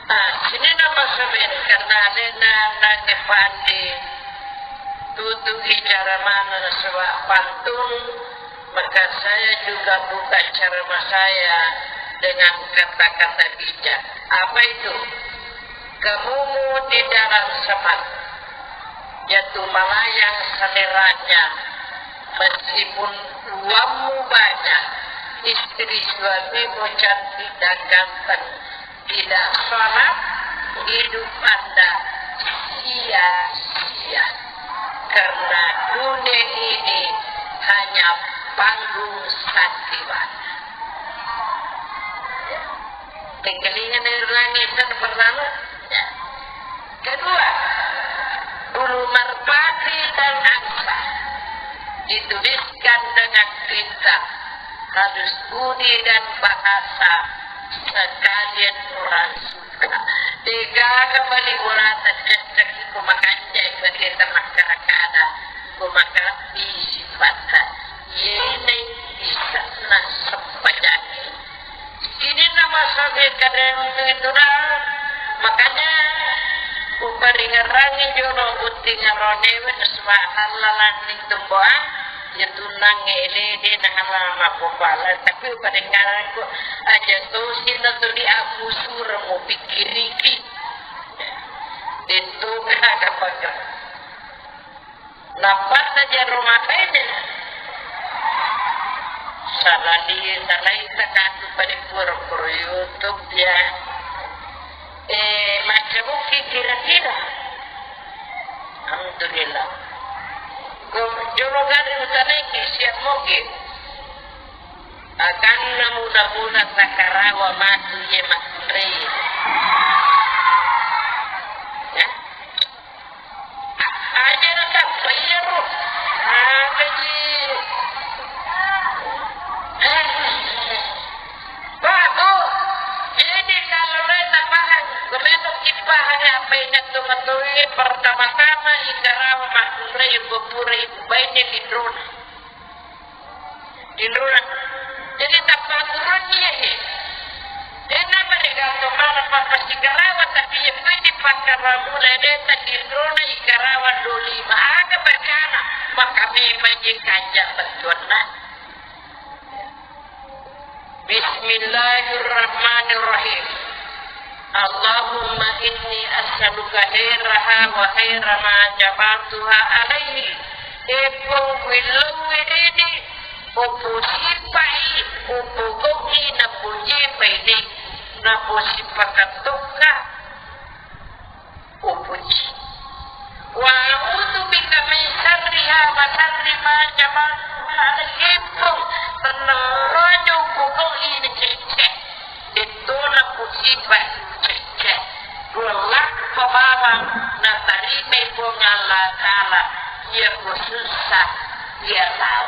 Ah, sininna masamen karena alena nange pandi tutuki cara mana nasaba pantun, maka saya juga buka ceramah saya dengan kata-kata bijak. Apa itu? Kamumu di dalam semak, jatuh melayang seleranya, meskipun uangmu banyak, istri suamimu cantik dan ganteng, tidak sholat, hidup Anda sia-sia. Karena dunia ini hanya panggung sandiwara. Tengkalinga nairangi sana pertama. Ya. Kedua, bulu merpati dan angsa dituliskan dengan tinta, halus budi dan bahasa, sekalian orang suka. Degaga bali urata cecek ku makanja bagi tengah karakada, ku maka bisi patta. Yene bisa na sempajangi. Sininna masabe kadang itu dah. Makanya uparingerangi jono butting aronewe, subhanallah, lanning tumbuhan, ya tunang ele de na halama kopala, tapi uparingerangi ko aja to sina to di aku surah mau pikiriki. Itu kagak. Nappatta jaro makaina. Salali, salai takatu pada pura-pura YouTube ya. Eh, macca bukki kira-kira. Alhamdulillah. Ko jolo gari utanai ki siap moge. Akan namu-namu sakarawa matu ye makunrei. Ya. Aja na tappa iyaro. Aga ji. Bagus. Jadi kalau lo tapahang, gomeno kipahang apa yang jatuh matoi pertama-tama ikarawa makkunrai bepura ibu baine di drone. Tinrona. Jadi tappa kurang iya he. Dena mereka to mana papa sigarawa tapi ye pede pakaramu lede ta tinrona ikarawa doli ma aga bacana maka memang ye kanja betuanna. Bismillahirrahmanirrahim. Allahumma inni as'aluka khairaha wa khaira ma jabaltuha alaihi. Eppo willau wedede, opo sipai, opo goki napo jepai de, napo sipakatokka. Upuji. Wa a'udzu bika min syarriha wa syarri ma jabaltuha alaihi. Tennang rojo pokok ini cecce. Detona pusiba cecce. Iya ku susah, iya tau.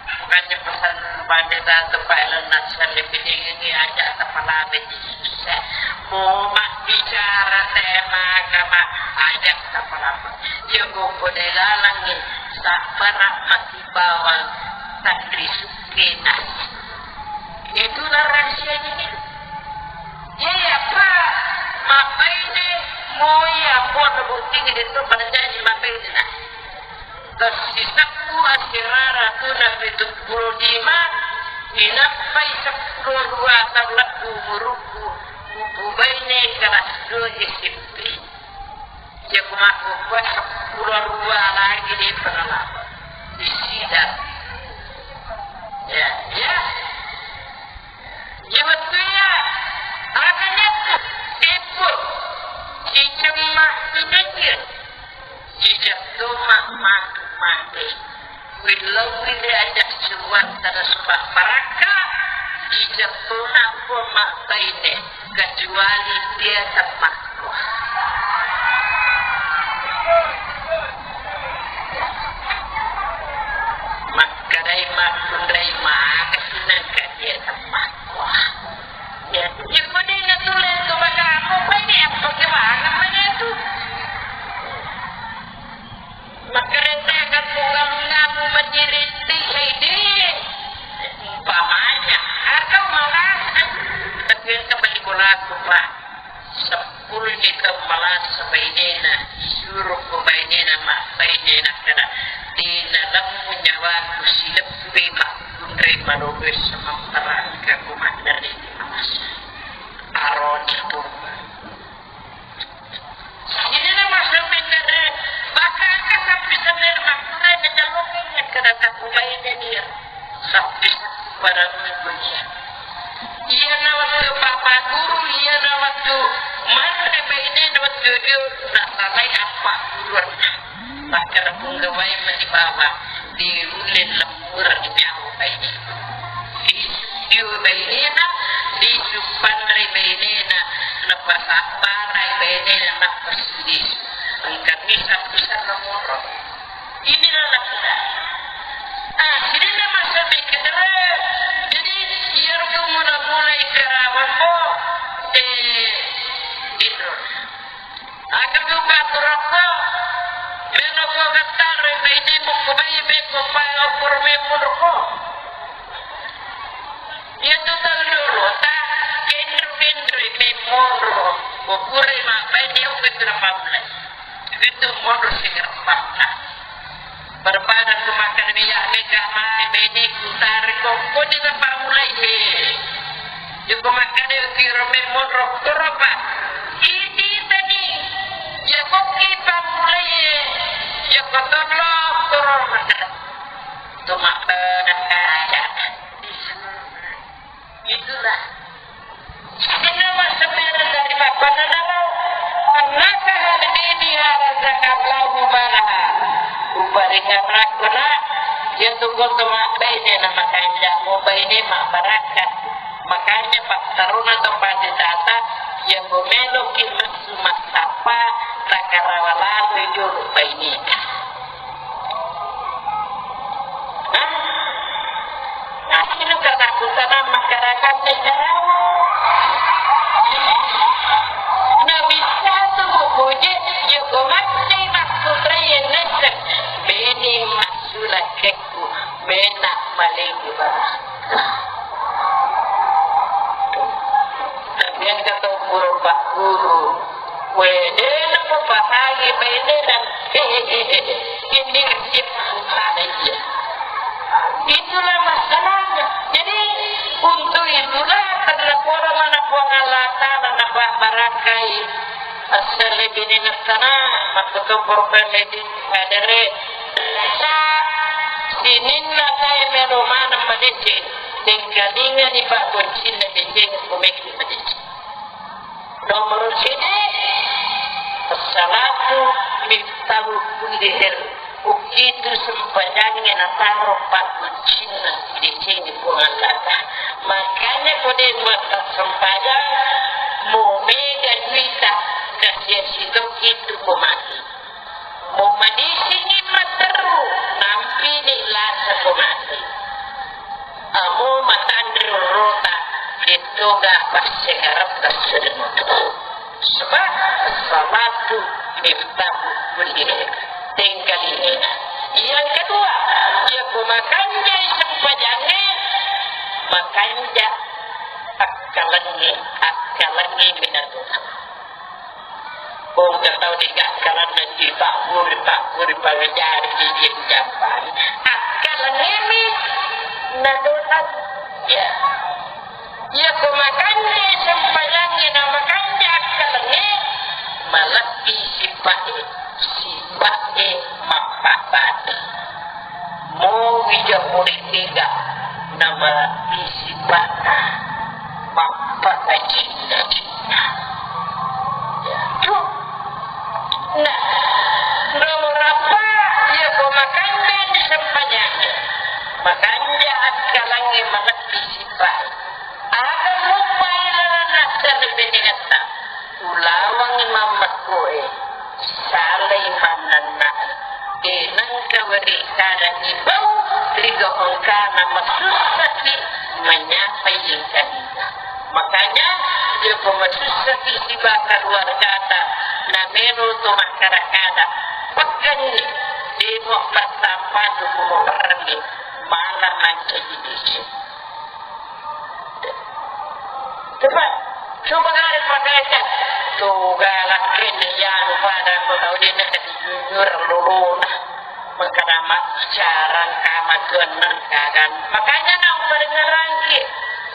Makanya pesan pada satu Pak Elon Nasir lebih tinggi aja kepala biji susah. Mau mak bicara tema agama aja kepala. Iya ku kode lalangi sabar masih bawang tadi suke nasi. Itu narang sia ini. Iya, Pak. Mabbaine moi, Ambo, nabottingi, de'to pada jaji mabbaine, nah. Tessisakku asirara tuna pitu pulo lima, inappai seppulo dua taung lebbu umurukku, upubaine kelas dua S M P. Iya, ku makkukkuae seppulo dua lagi de' pernah lama. Di sidang. Ya, ya. Iya, wettu iya, aga nyattu, teppo, cicemma, cicecil, cicettumma, matu, mate. Willau wile aja suwang tada suba barakka, cicettunna pun mabbaine, kecuali dia temmakku. Makkedai makkunrai maka sinangka dia temmakku. Ya, ya, kode na tulen tu bagamu, banyak yang pakai banget banyak tu. Makkereta kan tunggal ngamu menjiriti, hei, di. Umpamanya, atau malah, tapi yang kembali bola aku, Pak. Seppulo ni taung malasa bainena, suruh ko bainena, mak bainena kada, dena lemmu nyawaku silebbi makkunrai malobe semamparangka ku mandari di malasa. Aroni tu. Ini nama sampai kada, bakaka sampai sadar makkunrai na jaloknya kada taku bainena dia. Sampai pada minggu dia. Iyana wettu papa guru, iyana wettu manre bainena wettu dio nasalai appa guruanna. Makkeda punggawai mani bawang, diulle lemmureng nyawa baine. Disu dio bainena, disu panre bainena, napasabbarai bainena, napasilisu. Engka bisa-bisa nomoro. Inilah lakukan. Ah, sidina masa pikir. Jadi, iyaro mula-mula ikarawa ko, eh, inro. Aga tu batu rokko, melo ko gattare, baine mo ko bai, be ko pai, opor memo rokko. Iya tu tau dulu, ta, kendro-kendro, memo ro, ko pura ma, baine ko tu na pamle. Itu monro sigareppanna. Barbada tu makan minyak mega mai bene kutari ko, ko di tempat mulai he. Joko makan itu kira me monro koropa. Ini tadi. Joko kipa mulai he. Joko tolo koro makan. Tu makan aja. Itulah. Inna masebbere dari mappanna naro, annaka hadini harazaka Allahu malaha. Uparingarakko na, iya tu koto mabbaine na makanja, mubaine mabbarakka. Makanya pattaruna to pade tata, iya mumeloki messu massappa, takarawa lalu jolo baineta. Hah? Asino katakutan masyarakat Carawa. Nah, bisa tu buku je, joko mati makkutai nessek. Bene massurakekku, bena maling baraka. Tapi yang kata guru Pak Guru, Wede, napapahangi bainena. Ini aja. Itulah masalahnya. Jadi, untuk itulah karena poro mana Puang Allah Ta'ala nabarakai. Asal binena sana, maka tu korban lagi adere. Sininna kai melo maneng madeceng. Tengkalinga ni Pak Bocin na deceng kumeki madeceng. Nomor sidi, as-salatu miftahu kulli khair. Ukitu sempajangnge nataro pakkucinna sidecengnge Puang Allah Ta'ala. Makanya ko de' massempajang, mo mega duita, kasiasi tokki tu ko mati. Mo madisingi Matteru, nampini lasa ko mati. Amo matanre rota, dettoga passengaretta sedeng. Sebab salatu miftahu kulli khair. Tengkalinga. Yang kedua, iya ko makanjai sempajangnge, makanja akkalengnge, akkalengnge minatu. Engka tau de'ga akkalenna sipabburi-pabburi pawejari sijeng jampang. Akkalengngemi nadosang. Ya. Iya ko makanja sempajangnge na makanja akkalengnge, malebbi sipa'e, sipa'e mappabbati. Mo wija pole tega namalebbi sipa'na mappabacinna-cinna. Nah, nomor appa, iya ko makanja di sempajangnge, makanja akkalengnge malebbi sipa'e. Aga muppai lalanna serre benengetta. Ulawangngi mammekkoe, salai mannenna'e. De nengka weri kadangngi bau, riga engkana masussaki menyapai engkalinga. Makanya, iya ko masussaki siba keluargata, namero to makkada-kada, pekkenni, demo pertama tu kumo perenni, malah mancaji desa. Coba, coba kalian pakai aja. Tuh, galak ini ya, lupa ada aku tahu dia nak dijujur luluna. Mengkana mak bicara kama tuan nengkakan. Makanya nak pada ngerangki.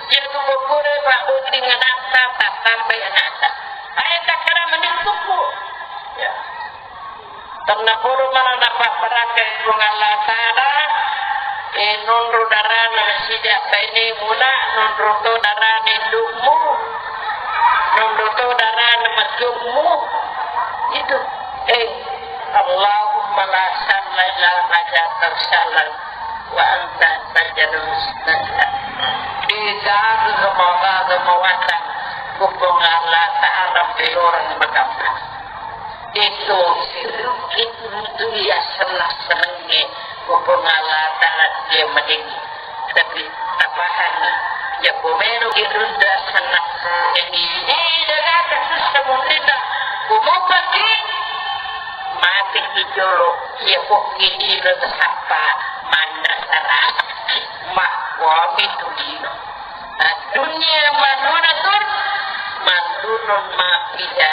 Dia tuh bubure Pak Buti ngenata, tak sampai ngenata. Ayo tak kena menipuku. Ya. Tennapodo mala napabbarakkai Puang Allah Ta'ala, eh, nonro darana nasida bainemu na, nonro to darana indukmu, nonro to darana matummu. Itu. Eh, Allahumma la sahla illa ma ja'altahu sahlan wa anta taj'alul huzna idza syita. Degaga mawaga mawatang, Puang Allah Ta'ala pelorang magampang. Itu sirukit itu ya senang-senangnya. Puang Allah Ta'ala dia madeng. Tapi tapahanni, ya pomelo irunda senang-senangnya. Ini daga kasus semutina. Kumopaki mati kijolo. Ya pokki ilo tasappa. Manna sarah. Mah, wami tu dino. Dunia manuna tur, manunun mapida.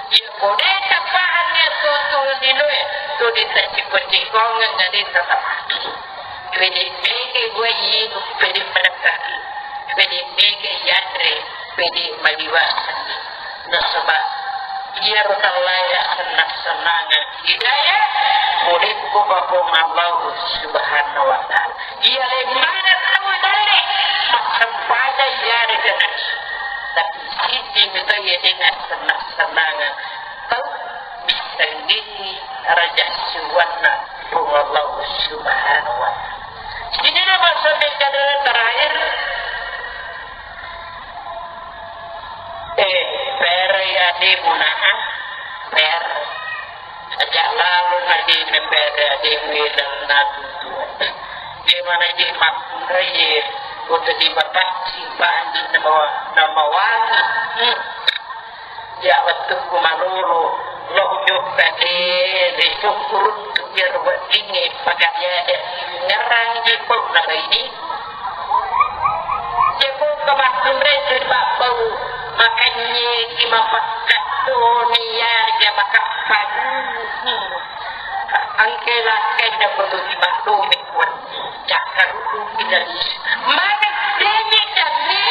Iya, ko de tapahanni tuo-tuo linoe, tu de taciko-cikongeng, na de tatapaki. Pede mege wai, pede madakaki. Pede mege yanre, pede maliwasani. Nasaba iyaro tallaya sennang-sennangeng hidayah, ulekko Puang Allah Subhanahu wa Ta'ala. Iya, lemmana tau dalle massempajang iyarega nasu. Tapi sijimi to iya de nassennang-sennangeng tau missengngi raja siwanna Puang Allah Subhanahu wa Ta'ala. Sini nama sampai kata terakhir. Eh, perai ademu na, ah, per. Aja lalu na de na pere ademu na tutu. De mana je makkunrai, kota di bapacci, pandi nama, nama wangi. Hmm. Ya, wettukku malolo, lo jokka de, de sukkuruttu iyaro weddingnge, pakajade ngerang je pau na baini. Jeko kemakkunre sebab bau makanye ki mapakkat toni ya, dia makappang. Angke lakkai da koto di baktone kuat. Cakkaruku kita di. Mana denye dan ni.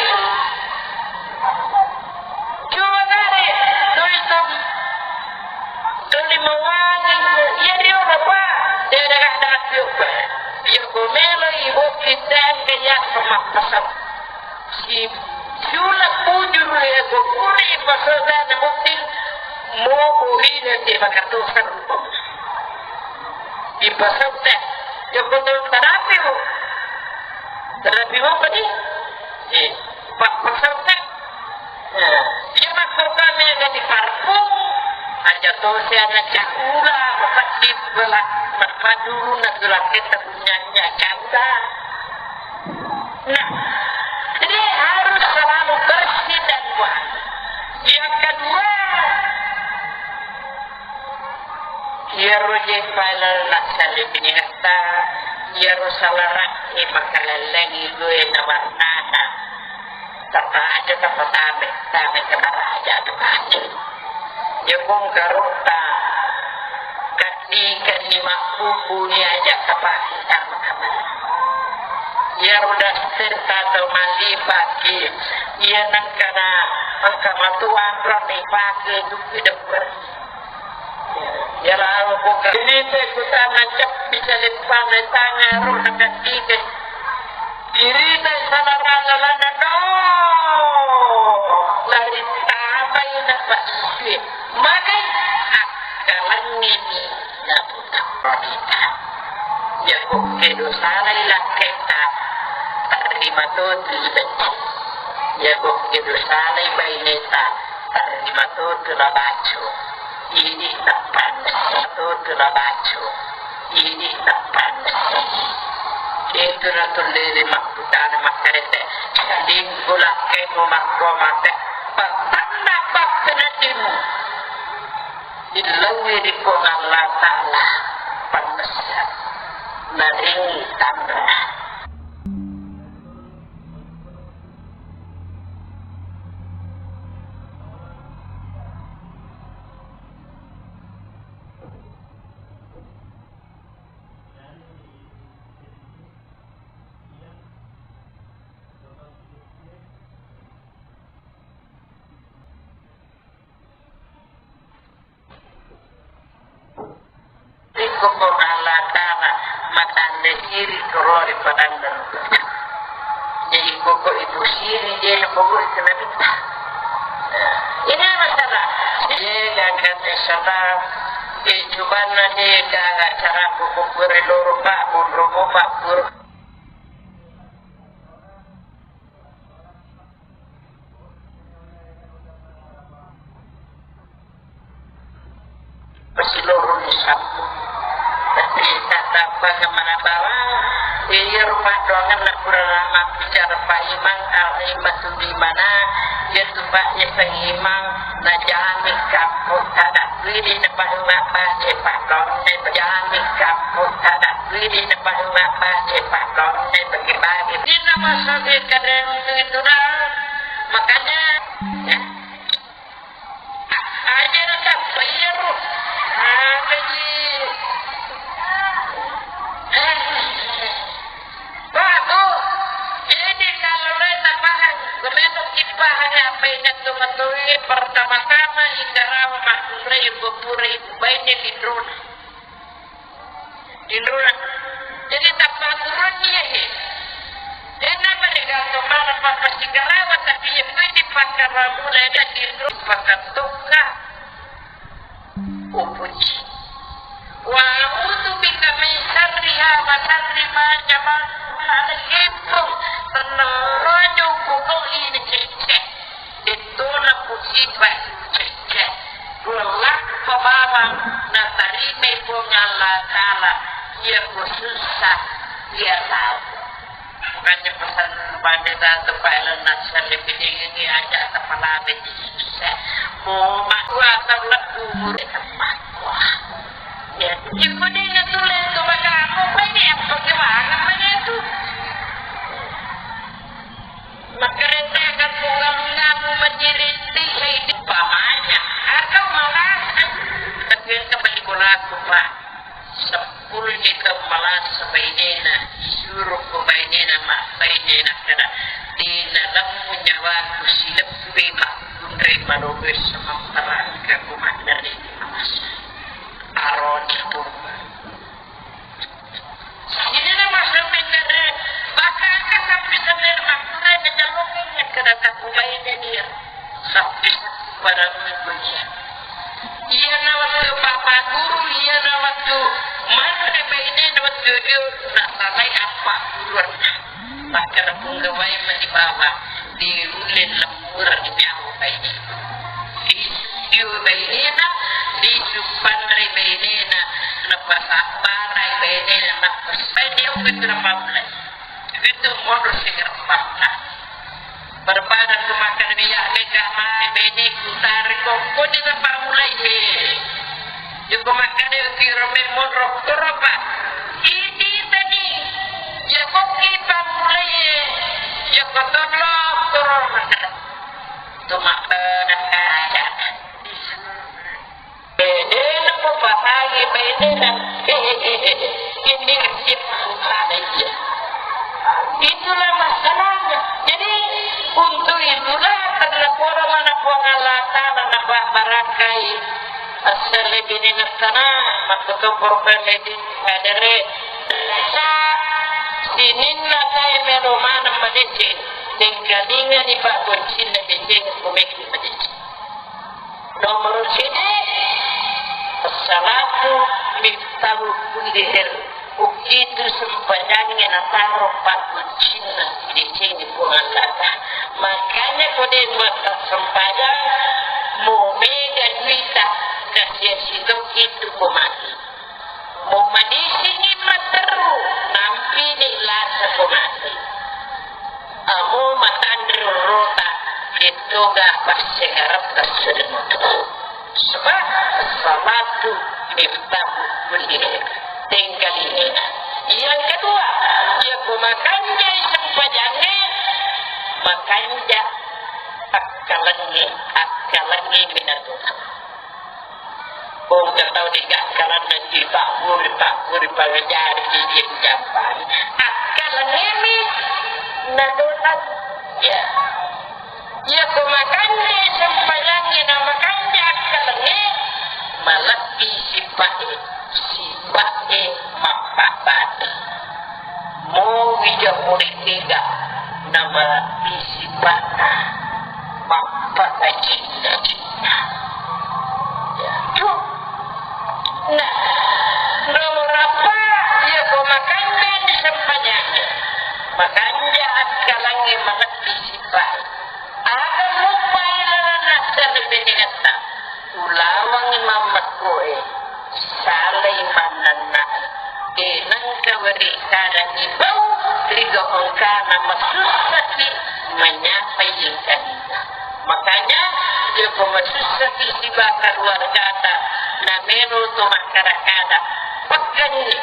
Coba kare, tulisum. Tuli mawani, iya dio apa? Dia ada kata apa? Iya, gomelo, ibu kita ke ya sama pasal. Si, siuleng bujur ya, gomelo, pasal dan bukti, mau buri dan dia bakal tuh. Ipasau te, ya betul terapi, Bu. Terapi apa nih? Eh, Pak pasau te. Nah, dia masuk kami ada di parfum, aja Tosi anak caula, mapatti bela, mappadurunna tulakketta punyanya caula. Nah, jadi harus selalu bersih dan wangi. Yang kedua, iyaro je file nassalibineta, iyaro salara'e makalallengi due na warnana. Tappa aja tappa tame, tame ke maraja tu kaki. Iya pong karotta, kaddi-kaddi mabbubuni aja tapake tama kamar. Iya roda serta tau mallipaki, iya nengkana engka matuang rame pake dupi debberi. Iya lao buka. Ini teh kutana ceppi calippana tanga ro nakadike. Irita salarana lana do. Lari tamai na pasue. Magai akkalangi ni na putak. Iya bukke dosalai lakketta. Tarima totu ibecci. Iya bukke dosalai baineta. Tarima totu na bacu. Idi nappanna. Totu na bacu. Idi nappanna. Itu na tullele makkutana makkarete. Dingku lakkemu makko mate. Pattanna pattenna timu. Illauwi ri Puang Allah Ta'ala. Pannessa. Naring tanra. Iko ko Allah Ta'ala matande siri korori padanda. Jadi koko ibu siri je koko itu nabi. Ini masalah. Ye gaga salah. Ye cubana je gaga cara koko kore loro pak bondromo pak buru. Pasiloroni sabbu. Tapi tatappang mana bawang, iya rumah doangan nak kurang mabbicara Pak Imang, al imatu di mana, iya tu Pak Imang, najami kampung tadak pilih depan rumah Pak Imang, najami kampung tadak pilih depan rumah Pak Imang, bagi-bagi. Ini nama sabi kadang itu dah, makanya, ya. Aja na tappa iyaro. Apaji? Bagus. Jadi kalau lo tapahang, gue memang kipahang apa ingat tuh matoi pertama-tama ikarawa makkurai gue pura ibu bainnya di drone. Tinruna. Jadi tappa turunni iya he. Dena mereka to mana papa sigarawa tapi iya pasti pakka ramuna dan tinru pakka tokka. Upuji. Wa a'udzu bika min syarriha wa syarri ma jama'a ala hibbu. Tenang rojo kuko ini cecek. Dettona musiba cecce, kullakko bawang natarimai Puang Allah Ta'ala, iya ko sussa, iya tau. Makanya pesan pada tante Pak Elon Nasar lebih dingin aja kepala biji sussa. Mau mak tua atau lebu murid tempat. Wah. Ya, ibu dia tulen tuh bakal apa ini apa gimana apa itu? Makareta kan bunga-bungamu menjadi tiga ini umpamanya atau malah tapi yang kembali bola aku pak sepuluh juta malah sebaiknya suruh pemainnya mak baiknya kena di dalam nyawa aku silep mak kunre marobe sama perang ke rumah dari masa aroni pun Ini nama sampai kada bakaka sampai sampai makkurai kecalongan kada takubaina dia sampai pada minggunya. Iya na waktu papa guru, iya na waktu mana baina na waktu dia nak sampai apa guru. Maka pun gawai mani bawa di ulen lemur nyawa baina. Di, di baina Lisu panre bainena, napasabbarai bainena, napassaini okko itu napaulai. Itu monro sigareppanna. Berbadan tu makan minyak deka mai baine kutari kok, kok di napaulai he. Joko makan itu kira me monro koropa. Ini tadi, joko kita mulai, joko tolong, tolong makan. Tu makan. Bedena mupahangi bedena. Ini nasib manusia. Itulah masalahnya. Jadi, untuk itulah karena poro mana Puang Allah Ta'ala napa barakai. Asal lebih dengan sana, maka tu problem itu hadere. Sa, sininna kai melo maneng madeceng. Tengkalinga ni Pak Bocin na deceng kumeki madeceng. Nomor siji, as-salatu miftahu kulli khair. Ukitu sempajangnge nataro pakkuncinna sidecengnge Puang Allah Ta'ala. Makanya ko de muatta sempajang, mo mega duita, kasiasi tokki tu ko mati. Mo madisingi matteru, nampini lasa ko mati. Amo matanre rota, dettoga passegaretta sedeng. Sebab salatu miftahu kulli khair. Tengkalinga. Yang kedua, iya ko makanjai sempajangnge, makanja akkalengnge, akkalengnge minatu. Engka tau digakkalanna sipagguru-pagguru pangajari dijeng jampang. Akkalengngemi nadonang. Ya. Iya ko makanja sempajangnge na makanja akkalengnge, malebbi sipa'e, sipa'e mappabbati. Mowi ja pole tega namalebbi sipa'na mappakajinna-jinna. Nah, nomor eppa, iya ko makanja sempajangnge, makanja akkalengnge, malebbi sipa'e. Aga muppai lalenna serre benengetta. Ulawangngi mammekkoe, salai mannenna'e. E, nengka weri kadang ibau, riga engkana masussaki menyapai engkanina. Makanya, joko masussaki siba keluargata, namero to makkada-kada, pekkenni,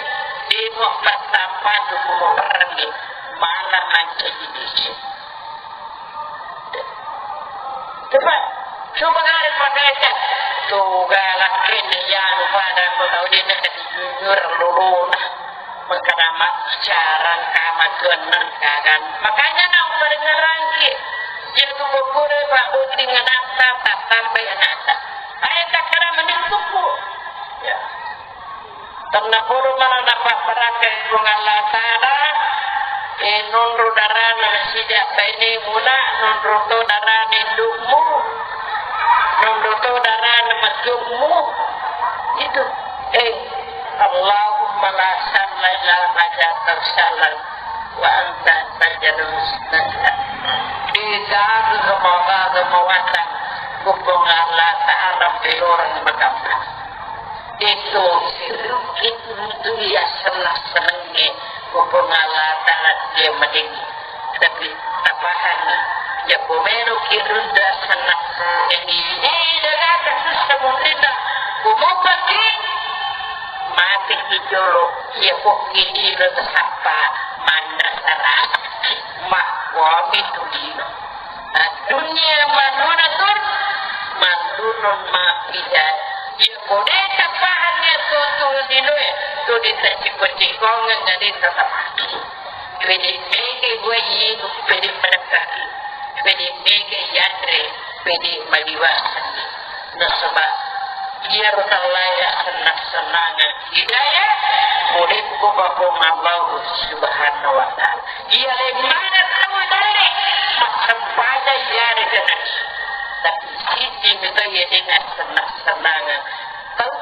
demo passampatu kumo perni, malah mancaji dese. Coba, coba kare pakaikan. Tuh galak kene ya, lupa ada aku tahu dia nak dijujur luluna. Mengkana mak bicara kama tuan nengkakan. Makanya nak pada ngerangki. Dia tuh bubure pak buting anak tak sampai anak tak. Ayah tak kena mendukungku. Ya. Tennapolo mala napabbarakkai Puang Allah Ta'ala, e, nonro darana nasida bainemu na, nonro to darana indukmu, nonro to darana makkukmu. Itu. E, Allahumma la sahla illa ma ja'altahu sahlan wa anta taj'alus sahla. Degaga mawaga mawatang, Puang Allah Ta'ala pelorang makamma. Itu, itu, itu ya senang-senangnya. Puang Allah Ta'ala dia mading. Tapi tapahanni, ya pomelo kirunda senang-senang ini. Eh, dagata susah mundina. Kumopaki, mati kijolo, ya pokki dino tasappa, manna saraki. Ma, wami tu dino. Dunia manuna tur, manunun mapija. Iya, ko de tapahanni to tu linoe, tu dita ciko-cikongeng, jadi tatapaki. Pede mege gue ibu, pede menekaki. Pede mege yadre, pede maliwasani. Nasaba iyaro tallaya senang-senangeng hidayah, murekko Puang Allah Subhanahu wa Ta'ala. Iya, lemmana tau dalle massempajang iyarega nasu. Tapi sijimi to iya de nassenang-senangeng tau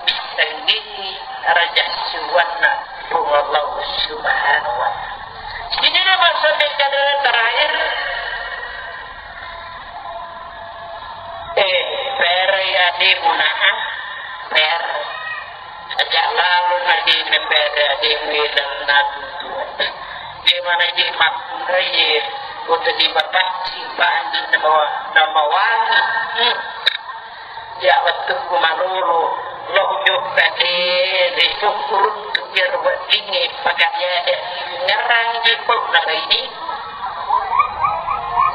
missengngi raja siuwanna Puang Allah Subhanahu wa Ta'ala. Sini nama sampai terakhir. Eh, pera ya de muna'a. P R. Aja' lalo na de' na P R, de' wela na tutu. De' mana je' makkunrai, kota di bapaccing pandi na mawa-, na mawani. Hmm. Ya, wettukku malolo, lo jokka de', de' syukur untuk iyaro weddingnge pakariade' ngerang je' pau na baini.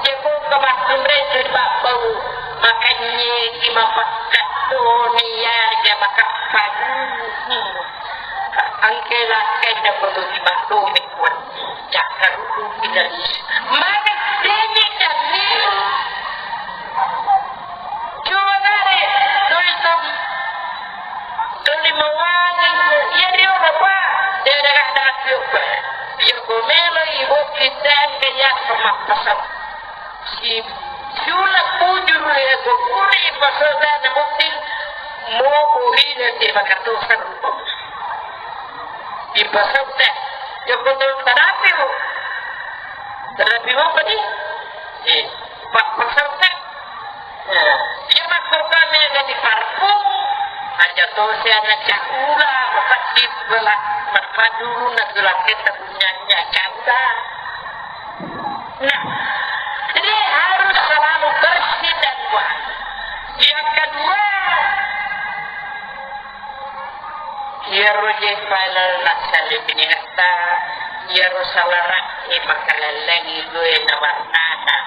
Jeko kemakkunre tu pappau, makanye ki mapakkattoni yarega makappang. Engke lakkai dapatu di maklumi kuat. Cakkaruku kita di. Mana dene dani. Coba nare, tulisam. Tuli mawani, iya dio apa? Dia ada kata apa? Iya, gomelo, ibu kita, kayak pemapasan. Si, siuleng bujur ya, gua kulit, maksudnya, namutin, mau kulit, nanti makan tuh, kan. Di pasar teh, ya, gua tuh, terapi, Bu. Terapi apa nih? Eh, pa-, pasar teh. Nah, iya makko kami ada di parfum, aja to siana cakula, maka di bela, maka dulu na gelaket punyanya cakula. Nah, jadi harus selalu bersih dan wangi. Yang kedua, iyaro je file nassale piningetta, iyaro salara'e makalellengi due na warnana.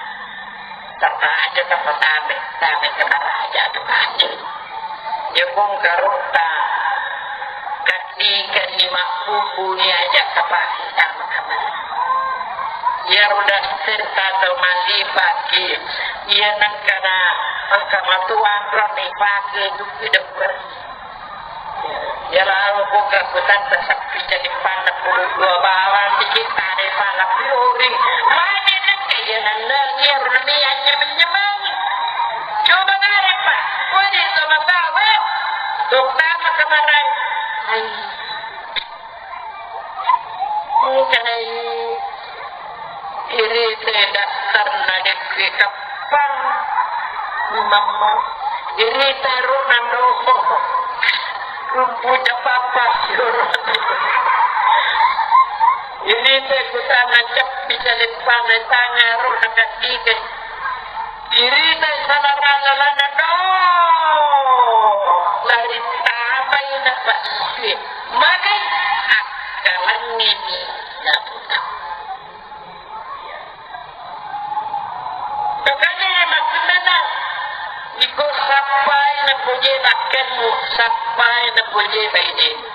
Tappa aja tappa tame, tame ke maraja tu kaji. Jepung karotta, kaddi kenni mabbubuni aja tapake tama kamar. Iyaro daster tato malipaki, iya nengkana engka matuang roni pake dupi depperi. Iyaro buka kutanta sappi jadi panna puluh dua bawang dikit tane pala piring. Mane nengka iya nenneng iya rami anyameng-nyameng. Coba nare, Pak. Woi, sama tahu. Terutama kemarin. Hai. Engkai irita daftarna dekke kappang mamma. Irita rona doho. Rumpu capapa. Irita kutana cappi caleppana tanga rona kaddike. Irita salarana lana do. Lari tamai na pasue. Magai akkalangngi ni naputa. Makanya makkunana iko sappai napoje bakkenmu, sappai napoje bainemu.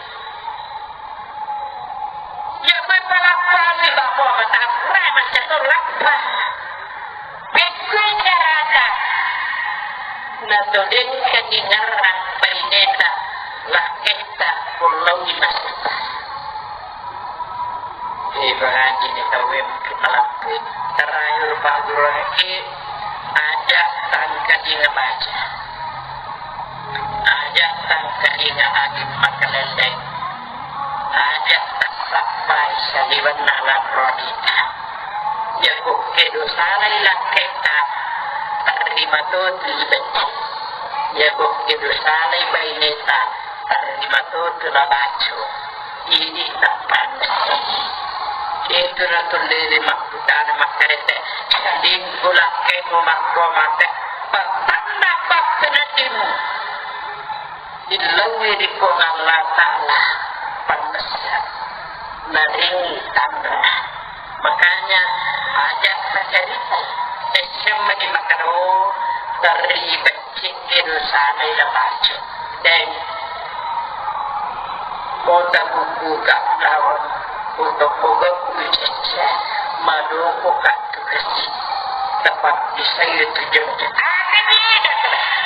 Ya, mapalappai bahwa matapura macam lappa. Pekkui carata natodengkani ngarang baineta lakketta kullaui masetta. Ibaratini tauwe mungkin malampui terakhir pagguruke aja tangkadinga baca. Aja tangkadinga agi makalelleng. Aja tassappai saliwenna lanro adita. Jago kedo salai lakketta, tarima totu ibecce. Jago kedo salai baineta, tarima totu nabaco. Idi tappanna. Itu natullele makkutana makkarete. Dingku lakkemu makko mate. Pattanna patteneddimu. Illauwi ri Puang Allah Ta'ala pannessa. Naring tanra. Makanya aja' tacaritai. Esseng mani makkeda, oh, terri becce'e dosana ila baco. Deng. Kota buku ka lawan kota pogokku cecce. Madoko ka tukasi. Tepat di saya tujuan.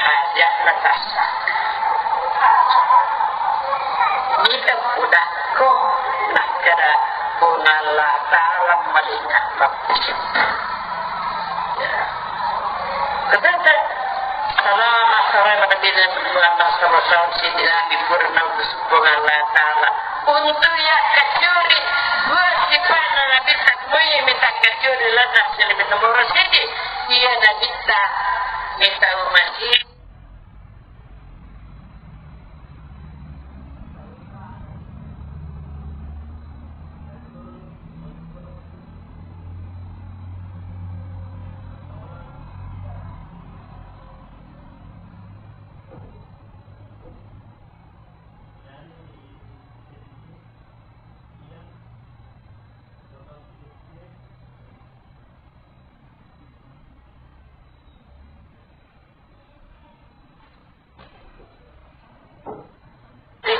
Aja' natasa. Mita pudakko nakkeda Puang Allah Ta'ala malinga. Katata, salama sore pada bila Muhammad sallallahu alaihi wasallam, sidina di purna Puang Allah Ta'ala. Untuk ya kacuri, dua sifat Nabi tak boleh minta kacuri, letak sini nomor sini. Iya Nabi tak minta umat ini.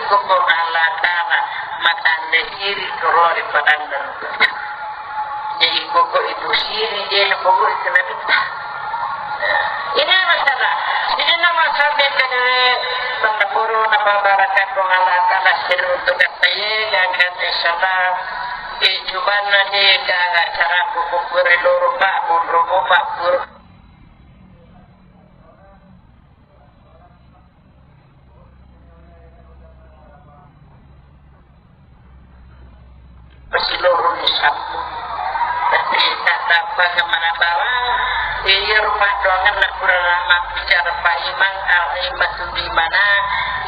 Ko Puang Allah Ta'ala matandai siri' tu ro ri padang Garut. Jadi pokok ibu siri' je pokok itu nabitta. Ini masalah. Ini nama sampai ke tanda puru nama barakat Puang Allah Ta'ala siri' untuk kata ye, gak kata salah. Eh, cobana je, gak cara buku kuri loro, Pak, bunru, Pak, buru. Pasiloroni sappo. Tapi tatappa kemana bawa, iya rumah doangan nak kurang lama bicara Pak Imang, Al Imam tu di mana,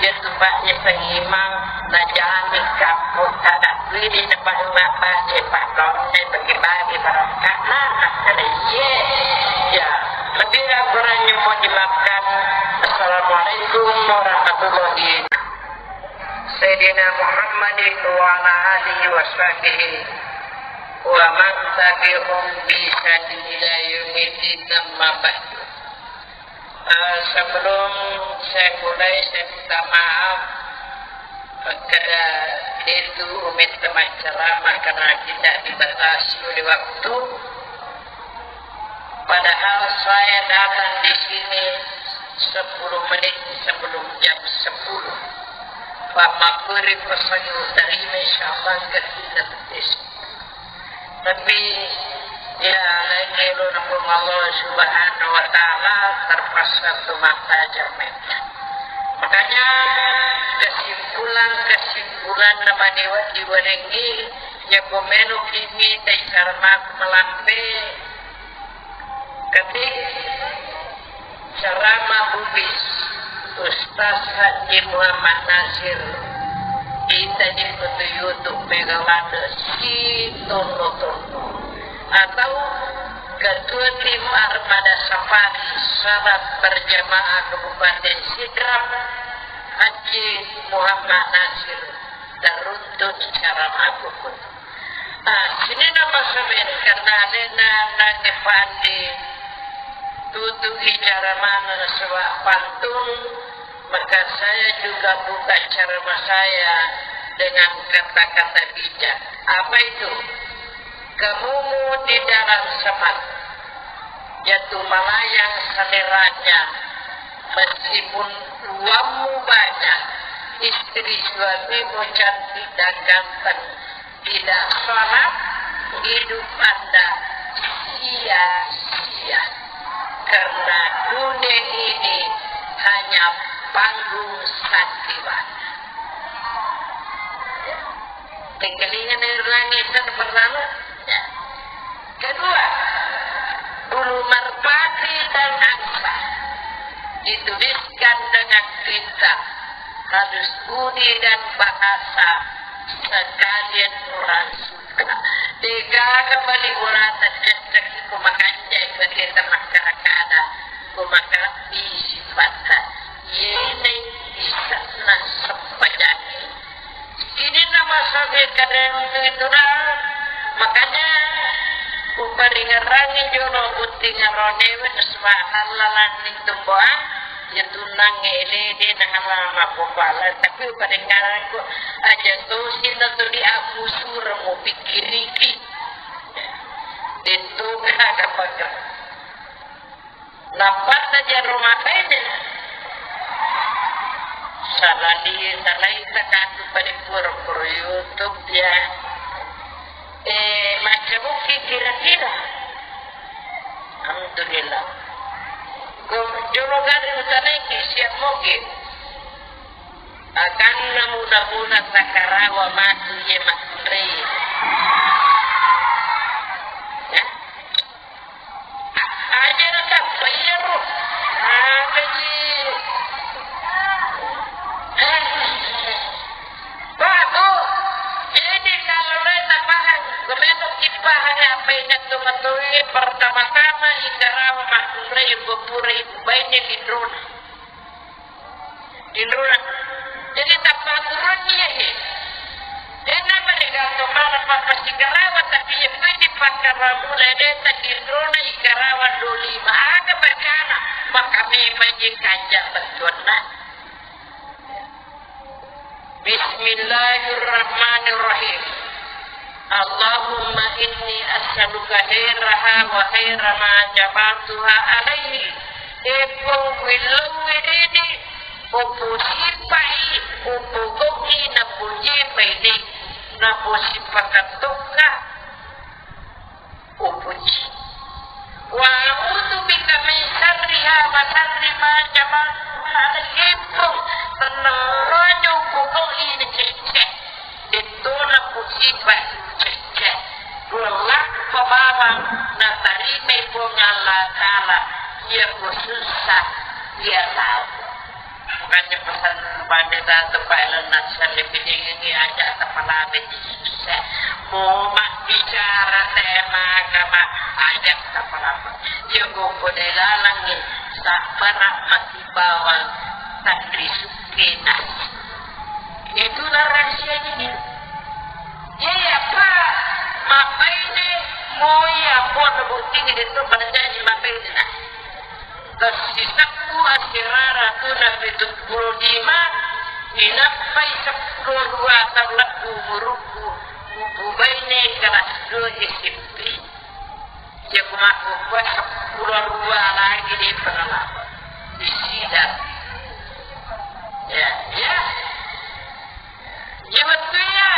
dia tu Pak, ya Pak Imang, najami kampung, tak ada pilih tempat rumah Pak, ya Pak, kau ni bagi-bagi barang. Karena, iya, ya, lebih kurangnya mohon dimaafkan. Assalamualaikum warahmatullahi. Sayyidina Muhammadin wa ala alihi wa sahbihi wa man tabi'ahum bi ihsanin ila yaumiddin, amma ba'du. Eh, sebelum saya mulai, saya minta maaf, eh, kada itu umit teman ceramah karena kita dibatasi oleh waktu. Padahal saya datang di sini sepuluh menit sebelum jam sepuluh. Pak Makuri pesangi utarima, insyaallah, enggak kita betis. Tapi, ya, lain elo na Puang Allah Subhanahu wa Ta'ala, terpaksa tu mata jamet. Makanya, kesimpulan-kesimpulan nama dewa di wenengi, ya, komeno kimi, dai karena aku melampe, Ketik ceramah Bugis, Ustaz Haji Muhammad Nasir, ita di foto YouTube Megawati si Tondo-Tondo, atau Ketua Tim Armada Safari Salat Berjamaah Kabupaten Sidrap, Haji Muhammad Nasir, teruntuk ceramah Bugis. Ah, sini nama semen karena alena nange pandi tutu icara mana sewa pantun, maka saya juga buka ceramah saya dengan kata-kata bijak. Apa itu? Kamumu di dalam semak, jatuh melayang seleranya, meskipun uangmu banyak, istri suamimu cantik dan ganteng, tidak sholat, hidup Anda sia-sia. Karena dunia ini hanya panggung sandiwara. Tinggalingan dari langit dan pertama. Ya. Kedua, bulu merpati dan angsa dituliskan dengan tinta halus budi dan bahasa sekalian orang suka. Degaga bali urata cedde' ku makanja' bagi tamakkara-kara ku makabbi sifatta. Yene isa'na sempajangi. Ini nama sabe kadang itu dah. Makanya uparingerangi jono butting aronewe subhanallah lanning tumbuhan. Ya tunang ele de na halama kopala, tapi uparingerangi aja tosi na tuli aku surmu pikiriki. Itu kada pakai. Nappa taja rumah tainya. Salali, salai takatu pada pura-pura YouTube ya. Eh, macam mungkin kira-kira. Alhamdulillah. Ko jolo gari utanai ki siap moge. Akanna mula-mula takarawa matu ye makkunrai. Ya. Aja na tappa iyaro. Agaji. Bagus. Jadi kalau lo tapahang, gomeno kipahang apa yang jatuh matoi pertama-tama ikarawa makkunrai bopura ibu baine di drone. Tinruna. Jadi tappa turunni ya he. Dena mereka to mana papa sigarawa tapi ya pasti pakaramu lede ta tinruna ikarawa doli ma aga bacana maka memang je kanja betuanna. Bismillahirrahmanirrahim. Allahumma inni as'aluka khairaha wa khaira ma jabaltuha alaihi. Eppo willau wedede, upusipai, upugau'i napujipai de, napusipakan tokka. Upuji. Wa a'udzu bika min syarriha wa syarri ma jabaltuha alaihi. Tennarojo upogau'i nacecce. Dettona pusipa cecce. Dua lakko bawang natarimai Puang Allah Ta'ala. Iya kusussa, iya tau. Makanya pesan pada satu Pak Elon Musk lebih tinggi aja kepala biji susah. Mau mak bicara tema agama aja kepala. Ya gue lalangi tak pernah masih bawang tak disukai nasi. Itulah rahasianya dia. Iya, Pak. Mabbaine moi amponna bottingi detto pada janji mabbaine na. Tessisakku asirara tuna pitu pulo lima, inappai seppulo dua taung lebbu umurukku, upubaine kelas dua S M P. Iya ku makkukkuwa seppulo dua lagi de pengalaman. Di sidang. Ya, ya. Iya wettu iya.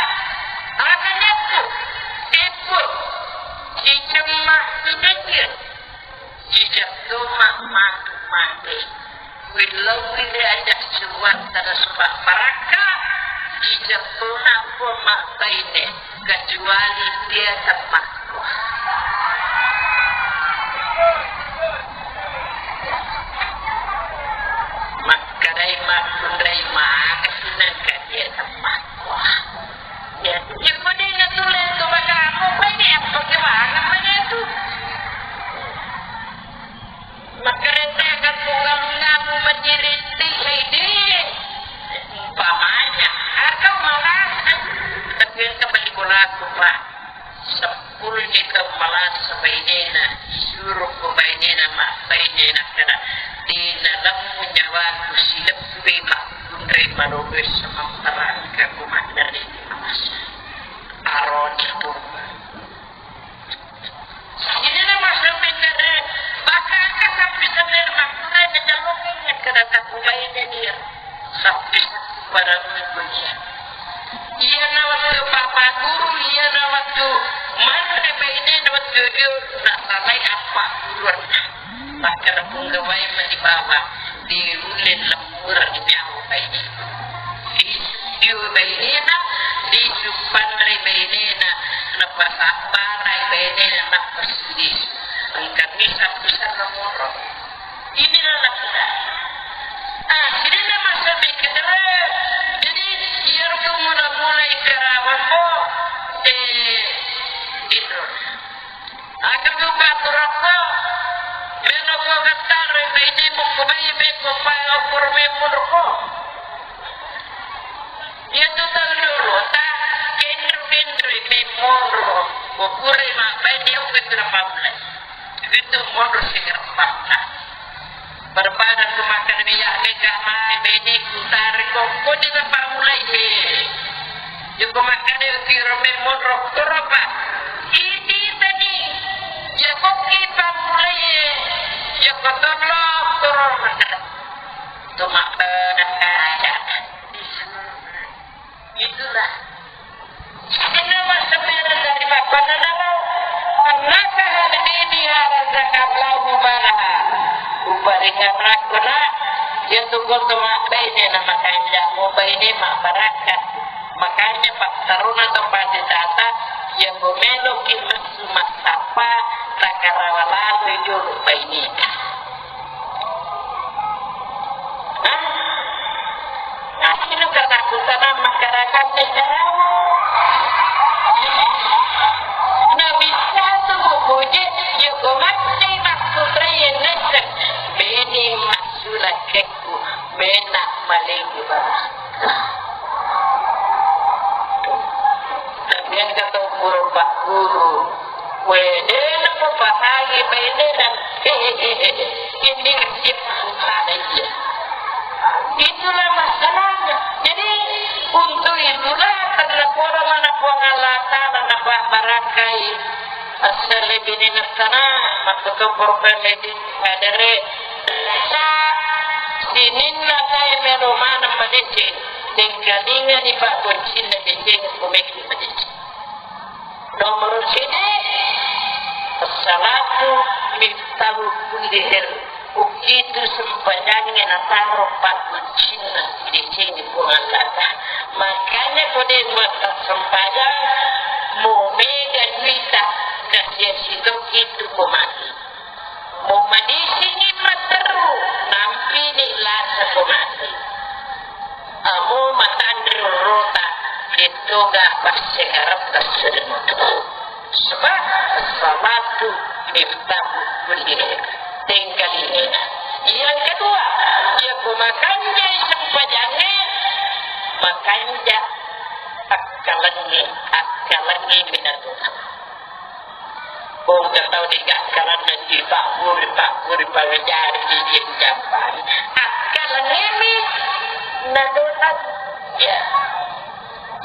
Aga nyakku. Teppo. Cicemma. Cicemma. Ijatto ma matu mate. Willau wile aja suwang tada suba barakka. Ijatto na pun ma baine. Kecuali dia temmakku. Makkedai makkunrai maka sinangka dia temmakku. Ya, ya, kode na tulen tu bakamu, baine apa kewangan baine tu. Makkarente akan tunggal ngamu menjadi tiga ini. Umpamanya, atau malah, tapi yang kembali bola aku, Pak. Seppulo ni taung malasa bainena, suruh ko bainena, ma bainena kada. Di dalam nyawaku sileppe makkunrai malobe sementara kaku mandari malasa. Aroni pun. Ini nama sampai kada bakaka sampai sadar makkunrai kecalongan kada taku bainena dia. Tapi pada minggu dia. Iyana wettu papa guru, iyana wettu manre bainena wettu dio nasalai appa guruanna. Makkeda punggawai mani bawang, diulle lemmureng nyawa baine. Dio bainena, disu panre bainena, napasabbarai bainena, napasudis. Engka misa bisa nomoro. Inilah lakukan. Ah, sidinna masa mikir. Jadi, iyaro mula-mula ikkarawammo, eh, inro. Aga tu batu rokko, melo ko gattaro, ini buku bayi, beko pai opor memur ko. Iya tu tahu dulu, ta, kendro-kendro, memur ko. Bokure ma, bayi dia uke tu dapat mulai. Itu monro sigareppanna. Barbadan ko makkeda miya'e, mega mai bene ku tareko, ko de napammulai e. Joko makkeda kiro me monro toropa. Iti tani. Joko ki pammulai e. Joko tollo toro makkeda. To makkeda kaca. Itulah. Inna masebbere dari makkonnanaro, annaka hadini harazaka Allahu malaha. Uparingarakko na, iya tu koto mabbaine na makanja, mubaine mabbarakka. Makanya pattaruna to pati tata, iya ko meloki messu massappa, takarawa lalo jolo baineta. Hah? Asli ketakutan masyarakat Singarawa. Nah, bisa tu bubuje, ya, kau mati maksudnya ya, nese. Bene maksudnya keku, bena maling. Tapi yang kata guru, Pak Guru, Wede, napapahangi bainena. Ini kecil, iya. Itulah masalahnya. Jadi, untuk Barakai, assele binengettana, makkutoppo rupa ledi hadere. Sa, sininna sae melo maneng madeceng, tengkalingani pabboncinna deceng, kumekki madeceng. Nomor sidi, assalatu miftahu kulli khair. Ukitu sempajangnge nataro pabboncinna decengnge Puang Allah Ta'ala. Makanya ko de massempajang, mo mega duita, kasiasi tokki tu ko mati. Mo madisingi matteru, nampini lasa ko mati. Amo matanre rota, dettoga passengaretta sedeng. Sebab salatu miftahu kulli khair. Tengkalingena. Yang kedua, iya ko makanjai sempajangnge, makanja akkalengnge, akkalengnge minatu. Bongka tau de gakkalanna dipabburi-pabburi pangajari di jampan. Akkalengngemi nadonang. Ya.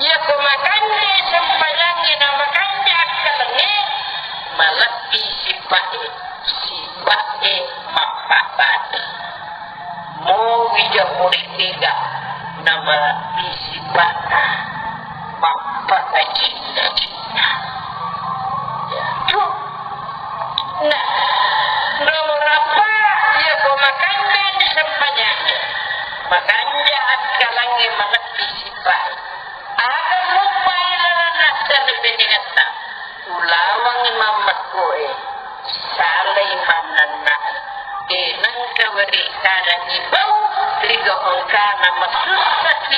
Iya ko makanja sempajangnge na makanja akkalengnge, malebbi sipa'e, sipa'e mappabbati. Mo wija pole tega namalebbi sipa'na mappakajinna-jinna. Ya. Nah, nomor apa? Iya ko makanja di sempajangnge, makanja akkalengnge, malebbi sipa'e. Aga muppai lalenna salebenengetta, ulawangngi mammekkoe, salai mannannae, de nengka weri kadangi bau ri gau engkana masussaki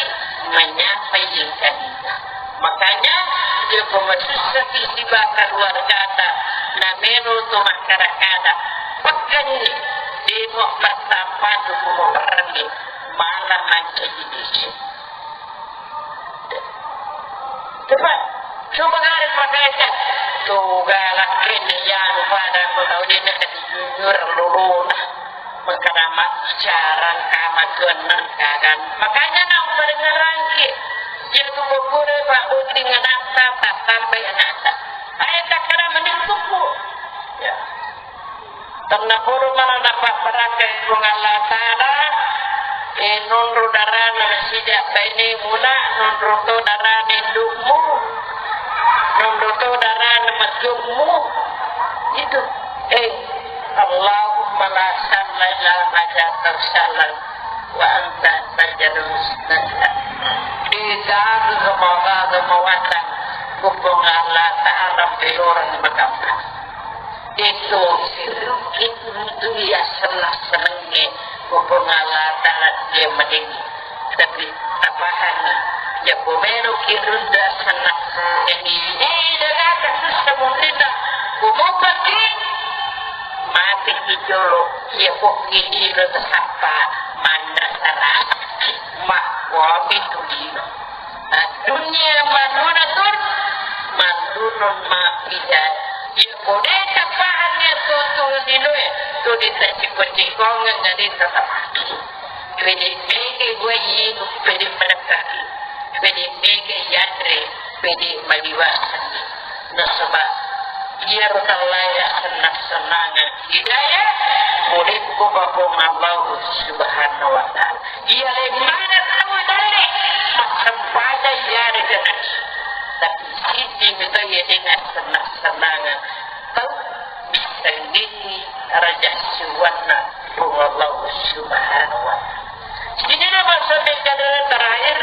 manyapai engkaninna. Makanya, iya ko masussaki siba keluargata, namelo to makkada-kada, pekkenni, demo pertama dukumo perenni, malam mancaji dese. Coba, coba kare pakaikan. Tuh galak ini ya, lupa ada aku tahu dia nak dijujur lulu. Maka nama bicara kama tuan kan. Makanya nak pada ngerangki. Dia tuh bukure Pak Budi ngenakta, tak sampai anakta. Ayo tak kena mending tuku. Ya. Tennapodo mala napabbarakkai Puang Allah Ta'ala, eh, nonro darana nasija bainemu na, nonro to darana indukmu, nonro to darana majjummu. Itu. Eh, Allahumma la sahla illa ma ja'altahu sahlan wa anta taj'alul huzna idza, di gaga gemawata, gemawata, Puang Allah Ta'ala pelorang makamma. Itu sirukit untuk ya senang-senangnya, Puang Allah Ta'ala dia meninggi. Tapi tapahan, ya pomelo kirunda senang-senang ini. Eh, dah kata susah mungkin dah. Kumupaki, mati kijolo, ya pokki dino tasappa, manda saraki. Mah, wami tu dino. Dunia malunatun, malunun mapiha. Iya ko de tapahang iya to tuo linoe, to de taciko-cikongeng, de tatapaki. Pede mege wai, pede menekkaki. Pede mege yanre, pede maliwasani. Nasaba iyaro tallaya sennang-sennangeng hidayah, mulekko Puang Allah Subhanahu wa Ta'ala. Iya, lemmana tau dalle massempajang iyarega naki. Tapi sijimi to iya de nassennang-sennangeng tau missengngi raja siuwanna Puang Allah Subhanahu wa Ta'ala. Sini nama sampai kata terakhir.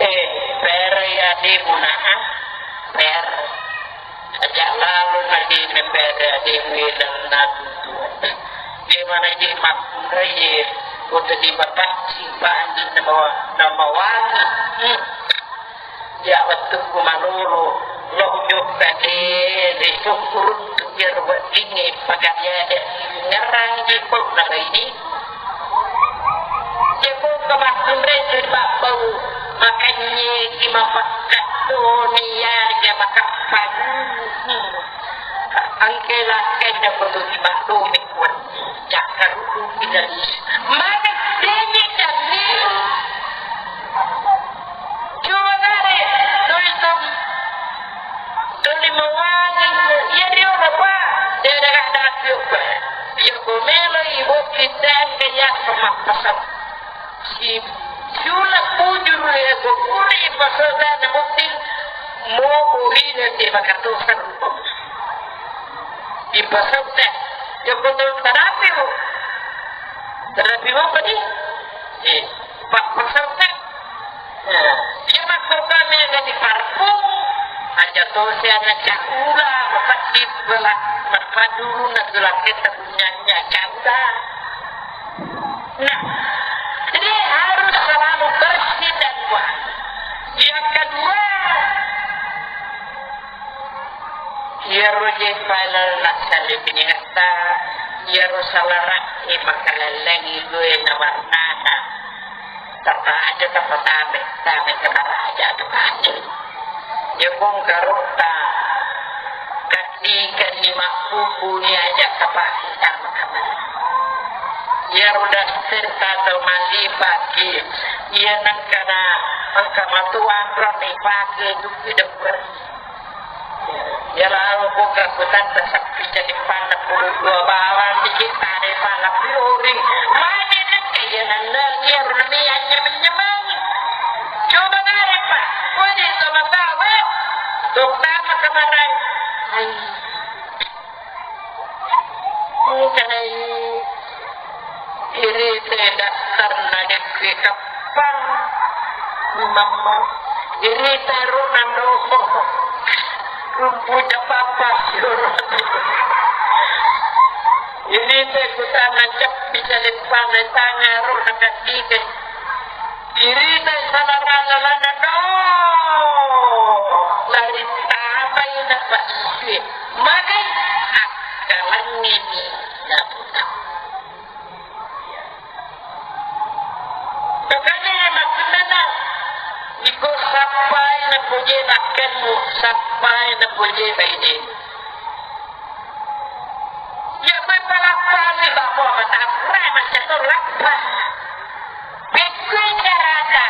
Eh, pera ya de muna, ah, pera. Aja lalu lagi mempeda di wilayah natutua. Di mana di makkunraye, kota di bapak, si panji nama, nama wangi. Hmm. Ya, wettukku malolo, lo jokka de, de syukurun tu biar weddinge, pakaliade, ngerang di pok na ini. Jeko ke makkunrai tu babbau, makanye ki mapakkattoni yarga makappan. Angke lakkainna koto di maklumi kuat. Cakkarudu ki dari. Maka denye kami. Coba kare Iya, ko melo i botting tempe iya ko mappasau. Si, siula pujuru iya ko pura i pasau tana botting, mo burina te makatosa rupa. Ipasau te. Iya ko tau tarapi mo. Tarapi mo padi? Eh, pa-, pasau te. Iya, makkokkoe mega di parfum, aja tosi ana caula, mapeddi bela, mappedurunna tu lakketta punyanya caula. Nah, jadi harus selalu bersih dan wangi. Yang kedua, iyaro je pada nassale piningetta, iyaro salara'e makalellengi due na warnana. Tappa aja tappa tame, tame ke maraja tu kacil. Iya pun karotta, kaddi-kaddi mabbubuni aja kapake sama kamar. Iyaro daster tato mallipaki, iya nengkana engka matuang roni pake dupi debberi. Iya lao buka kutanta sappi jadi panna puluh dua bawang dikit tare pala piring. Mane nengka iya nenneng iya runi anyameng-nyameng. Coba nare pa, woi di sama tawa. Terutama kemarin. Hai. Engkanai irita dasterna dekke kappang. Mamma irita rona no. Rumpu capapa. Irita kutana cappi caleppana tanga rona kaddike. Irita salarana lana do. Lari tapai na pasue. Magai akkalangngini naputa. Makanya makkunana iko sappai napoje lakkenmu, sappai napoje bainemu. Ya, koe palappani babo matappura macca to lappa. Pekkui carata.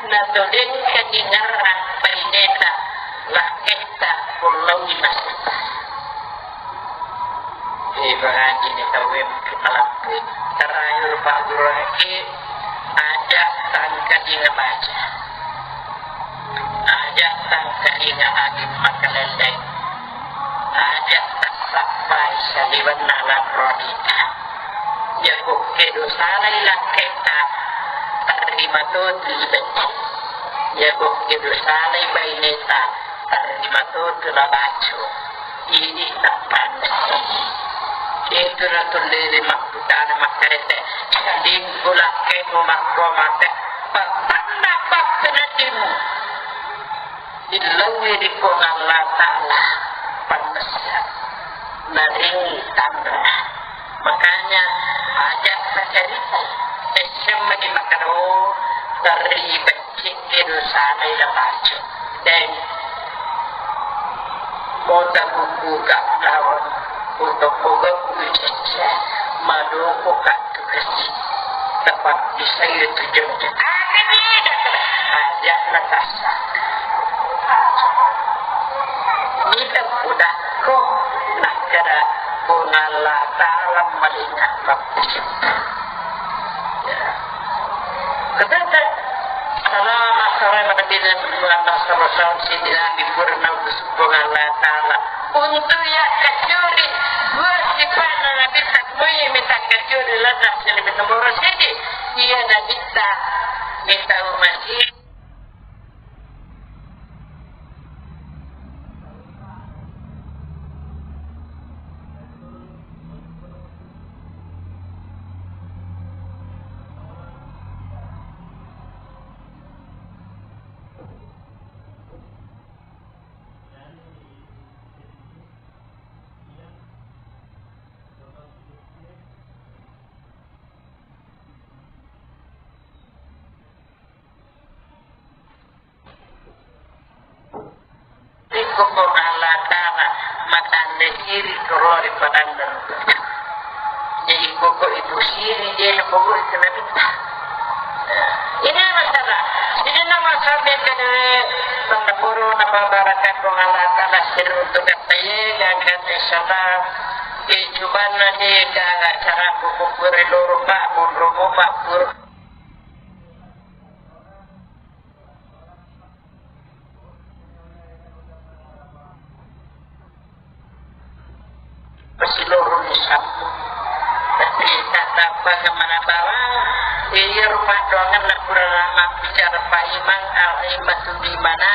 Nato dengka dingerang baineta lakketta kullaui masetta. Ibahaji ni tauwe mungkin malappui. Terakhir Pak Guru Haji, aja tangka dinga baca. Aja tangkalinga angin makalelleng. Aja tassappai saliwenna lanro ita. Jago kedo salai lakketta, tarrima totu ibecce. Jago kedo salai baineta, tarrima totu labaco. Idi tappanna. Itu natullele makkutana makkarete. Lingku lakkemu makko mate. Pattanna pattenatimu. Illauwi ri Puang Allah Ta'ala pannessa. Naring tanra. Makanya aja tacarita. Esseng mani makaro terlibat Cekkedo sanai napacu. Deng. Mota kukuka lawan untuk pogok kucecce. Madoko katu kasi. Tepat di saya tujuh. Aja natasa. Nita kudakko. Nakkeda Puang Allah Ta'ala malinga. Katata, salama, salama Nabi Muhammad sallallahu alaihi wasallam, Sayyidina Nabi purna Puang Allah Ta'ala. Untuk iya kacuri, dua sifat Nabi tak boleh minta kacuri, lantas Nabi nomor siji, iya Nabi tak minta masih. Iko ko Allah Ta'ala matanre siri ko rori padanna. Jadi koko ibu siri je na pogori kena minta. Ini masalah. Ini nama sampai kena pernah puru nama barakat Allah Ta'ala siri untuk kata ye dan kata salam. Kecubanna de gaga caraku kukkure loro Pak, monromo Pak, pur. Pasiloroni sampung. Tapi tatappang mana bawang, iya rumah doangan na pura mabbicara Pak Imang, al-, Imam Tudimana,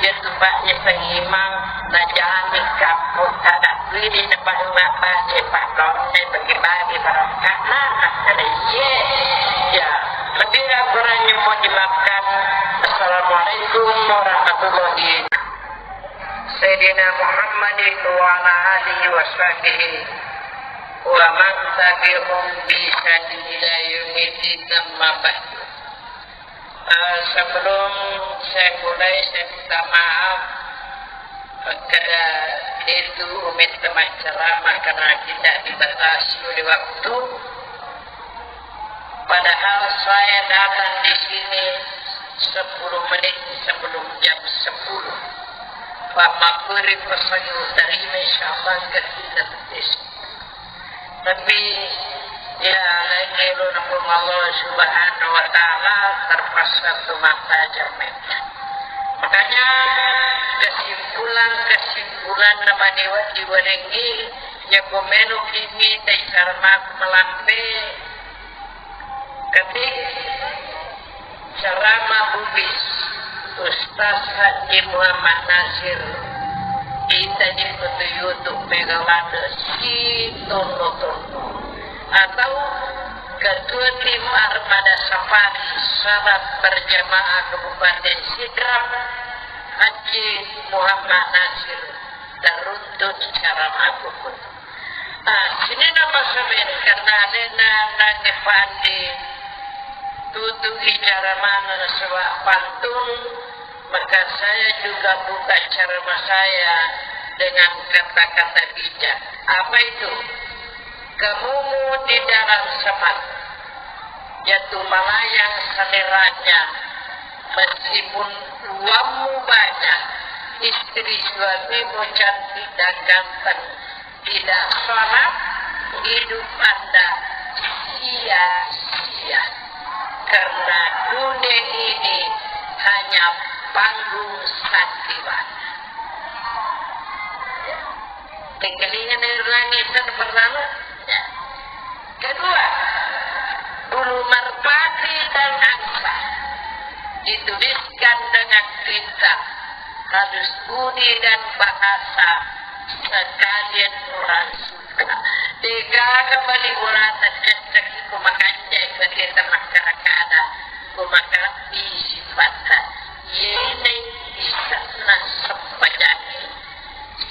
iya tu Pak Imang, najami kampung, tadabbiri na Pak Imang, baca Pak Doang, bagi-bagi barang karena masalah iya. Ya, lebih kurangnya mohon dimaafkan. Assalamualaikum warahmatullahi. Sayyidina Muhammadin wa ala alihi wa sahbihi wa man tabi'ahum bi ihsanin ila yaumiddin, amma ba'du. Eh, sebelum saya mulai, saya minta maaf, eh, kada itu umit ceramah karena kita dibatasi oleh waktu. Padahal saya datang di sini sepuluh menit sebelum jam sepuluh. Pak Makuri pesangi utari, insya Allah, ke kita betis. Tapi, ya, lain elo na Puang Allah Subhanahu wa Ta'ala, terpaksa tu mata jamai. Makanya, kesimpulan-kesimpulan na mani wedding warengngi, ya, ku melo ki mita i caramaku malampe. Ketik ceramah bubis Ustaz Haji Muhammad Nasir, kita di foto YouTube Megawati si Tono Tono, atau Ketua Tim Armada Safari Salat Berjamaah Kabupaten Sidrap, Haji Muhammad Nasir, teruntuk ceramah bubis. Ah, sininna masamen karena alena nange pandi tutu bicara mana nasaba pantun, maka saya juga buka ceramah saya dengan kata-kata bijak. Apa itu? Kamumu di dalam semak, jatuh melayang seleranya, meskipun uangmu banyak, istri suamimu cantik dan ganteng, tidak sholat, hidup Anda sia-sia. Karena dunia ini hanya panggung sandiwara. Tengkalinga nairangi sana pertama. Ya. Kedua, bulu merpati dan angsa dituliskan dengan tinta halus budi dan bahasa sekalian orang suka. Degaga bali urata cecek ku makanja bagi tengah kada-kada ku makalabbi sifatta. Yene isakna sempajangi.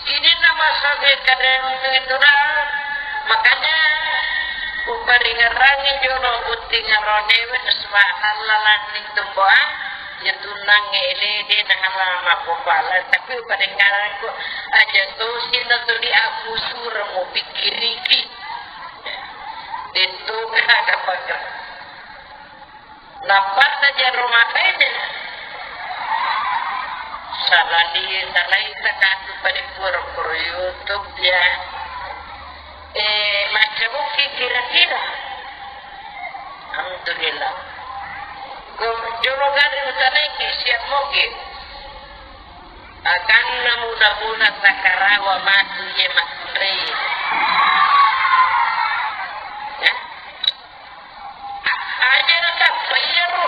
Sininna masabe kadang itu dah. Makanya uparingerangi jolo butting aronewe, subhanallah, landing tumbuhan. Ya tunang ele de na halama kopala, tapi uparingerangi ko aja tosi na tuli aku sura mu pikiriki. Itu kada pakai. Nappa na jaro makaina. Salani salai takatu pada pura-pura YouTube ya. Eh, macam mungkin kira-kira. Alhamdulillah. Ko jolo gari utanai ki siap moge. Akanna muna-muna sakarawa matu ye makkunrai. Ya. Aja na tappa iyaro.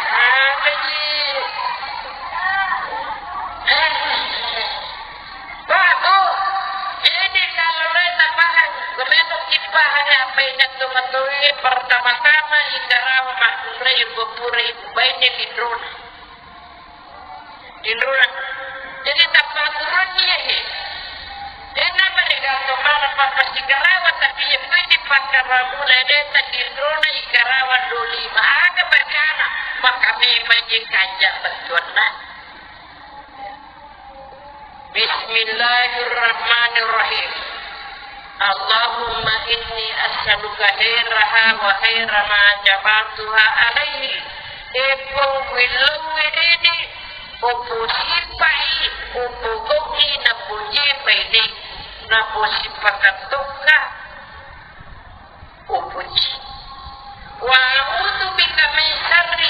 Apa ji? Pak, oh, jadi kalau lo tak paham, kemudian kita paham apa yang itu betul, pertama-tama ikarawa makkunrai, ibu pura, ibu bayi, di drone. Tinrona. Jadi tappa aturanni iyae. Dena mereka to mana pappasikarawa, tapi iya pui dipakkaramu leleta tinrona ikarawa doli. Aga bacana, maka memang je kanja bettuanna. Bismillahirrahmanirrahim. Allahumma inni as'aluka khairaha wa khaira ma jabaltuha alaihi. Eppo willau wedede, opo sipai, opo goki napo jepai de, napo sipakatokka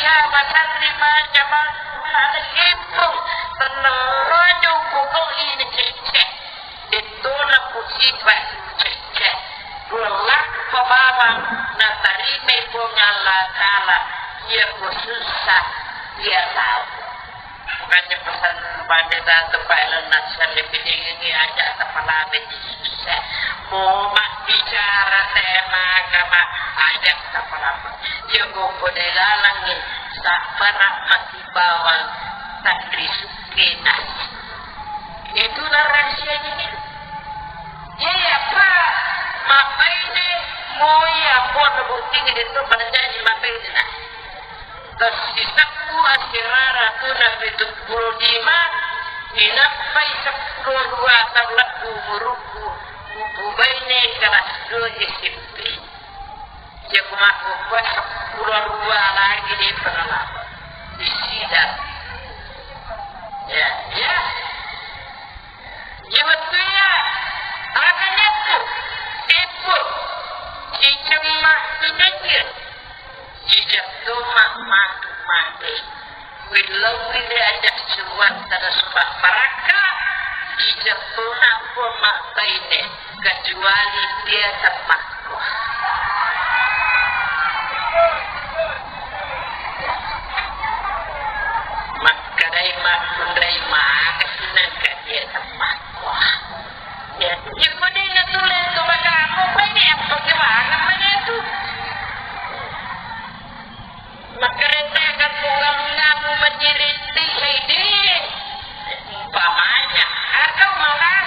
Masalli maja mantu ala ibu, tennerro joko kau ini cecce. Dettona kusipa cecce. Kullakko bawang natarimai Puang Allah Ta'ala, iya kusussa, iya tau. Makanya pesan pada satu Pak Elon Nasar lebih ini aja kepala biji susah. Mau mak bicara tema agama aja kepala. Iya kok dalangi sabar masih bawang tak risuke nasi. Itulah rahasianya. Iya, Pak. Mabbaine moi amponna botting itu pada janji mabbaine nah. Tessisakku asirara tuna pitu pulo lima, inappai seppulo dua taung lebbu umurukku, upubaine kelas dua S M P. Iya ku makkukkuwa seppulo dua lagi de pengalaman. Di sidang. Ya, ya. Iya wettu iya, aga nyakku, teppu, cicemma, cicecil, cicettu ma-, matu mate. Willau wile aja suruan tada suba barakka, cicettu na pun ma baine, kecuali dia temmakku. Makkedai makkunrai maka sinangka dia temmakku. Ya, ya, kode na tule tu bakamu, kode apa gimana mana tu? Makkereta kan bunga-bungamu menjadi tinggi. Umpamanya, atau malah,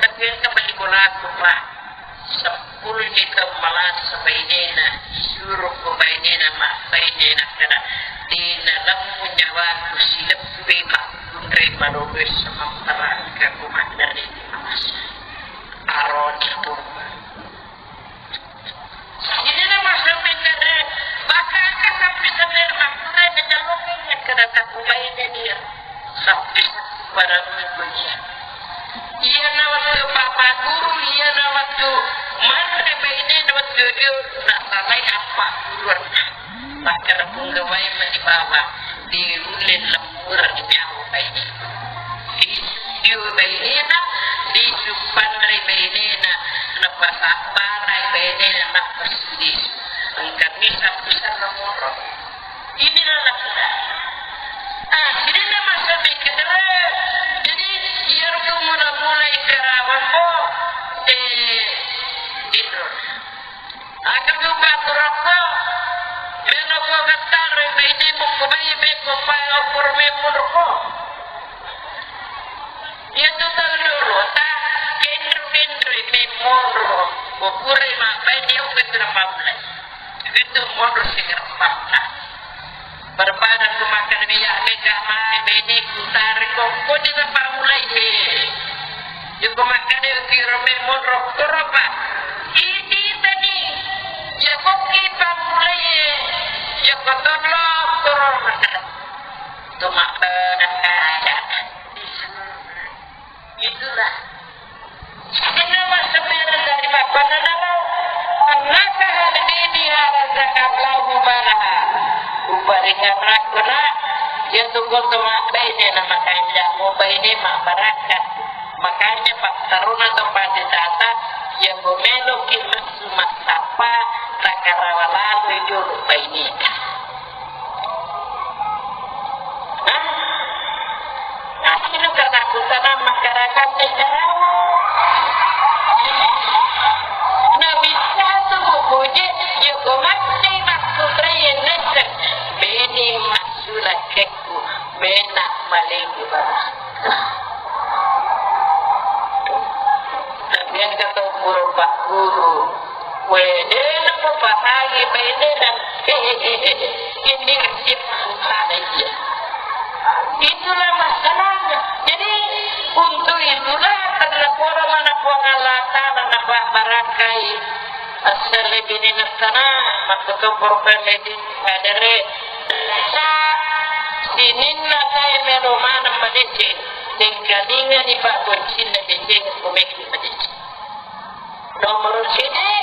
tapi yang kembali kulaku, Pak. Seppulo juta malasa bainena, suruh ko bainena, ma-, bainena kada. Di dalammu nyawaku silebbi makkunrai malolo sama perangka ku maddari malasa. Aroni tu. Jadi, na masampe kada, bakaka sappi-sappi makkunrai na jalokeng kada takubaine dia. Sappi-sappi pada minggu dia. Iya na wettu papa guru, iya na wettu manre baine na wettu dio na salai apa guruanna. Makkeda punggawai mani bawang, diulle lemmureng nyawa baine. Disu dio bainena, disu panre bainena, napasabbarai bainena, napasidisu. Engka misa-, bisa nomoro. Inilah laki-laki. Ah, jadi nama sampai kedere. Jadi, iya rupa mula-mula ikarawan ko, eh, Indro. Aga juga turako, melo ko gettare, baine mukku bai, beko pai, opor memurko. Iya tu tau dulu, ta, kendru-kendru, memurko. Bokure ma, baine uke kira pamle. Itu monro sigarappanna. Barbada ku makan minyak mega mai bene ku tari ko, ko dina pamulai e. Joko makan e kiro me monro koropa. Iti tani. Joko ki pamulai e. Joko tolo koro makan. Tuma pada kaca. Itulah. Sininna massemmereng dari bapakna, annakaha bidiniha razaqakallahu balaha. Uparingarakko, Nak, iya tu ko to mabbaine na makanja, mubaine mabbarakka. Makanya patteruna to pade tata, iya ko meloki messu massappa, takarawa laloi jolo baineta. Hah? Asli kata kutana masyarakat sejarah. Nabi satu buku je, ya ko mati maksudnya yang nese. Beni maksudnya keku, bena maling di bawah. Tapi yang kata guru, Pak Guru, wede, napapahangi bainena. Ini iya. Itulah masalahnya. Jadi, untuk itulah, karena poro mana Puang Allah Ta'ala napabbarakai. Asal lebih ni nasana, maksudnya program ini, ada re, sa, sininna saya melo mana madeceng, tengkalinga ni Pak Boncin na deceng, kumeki madeceng. Nomor siji,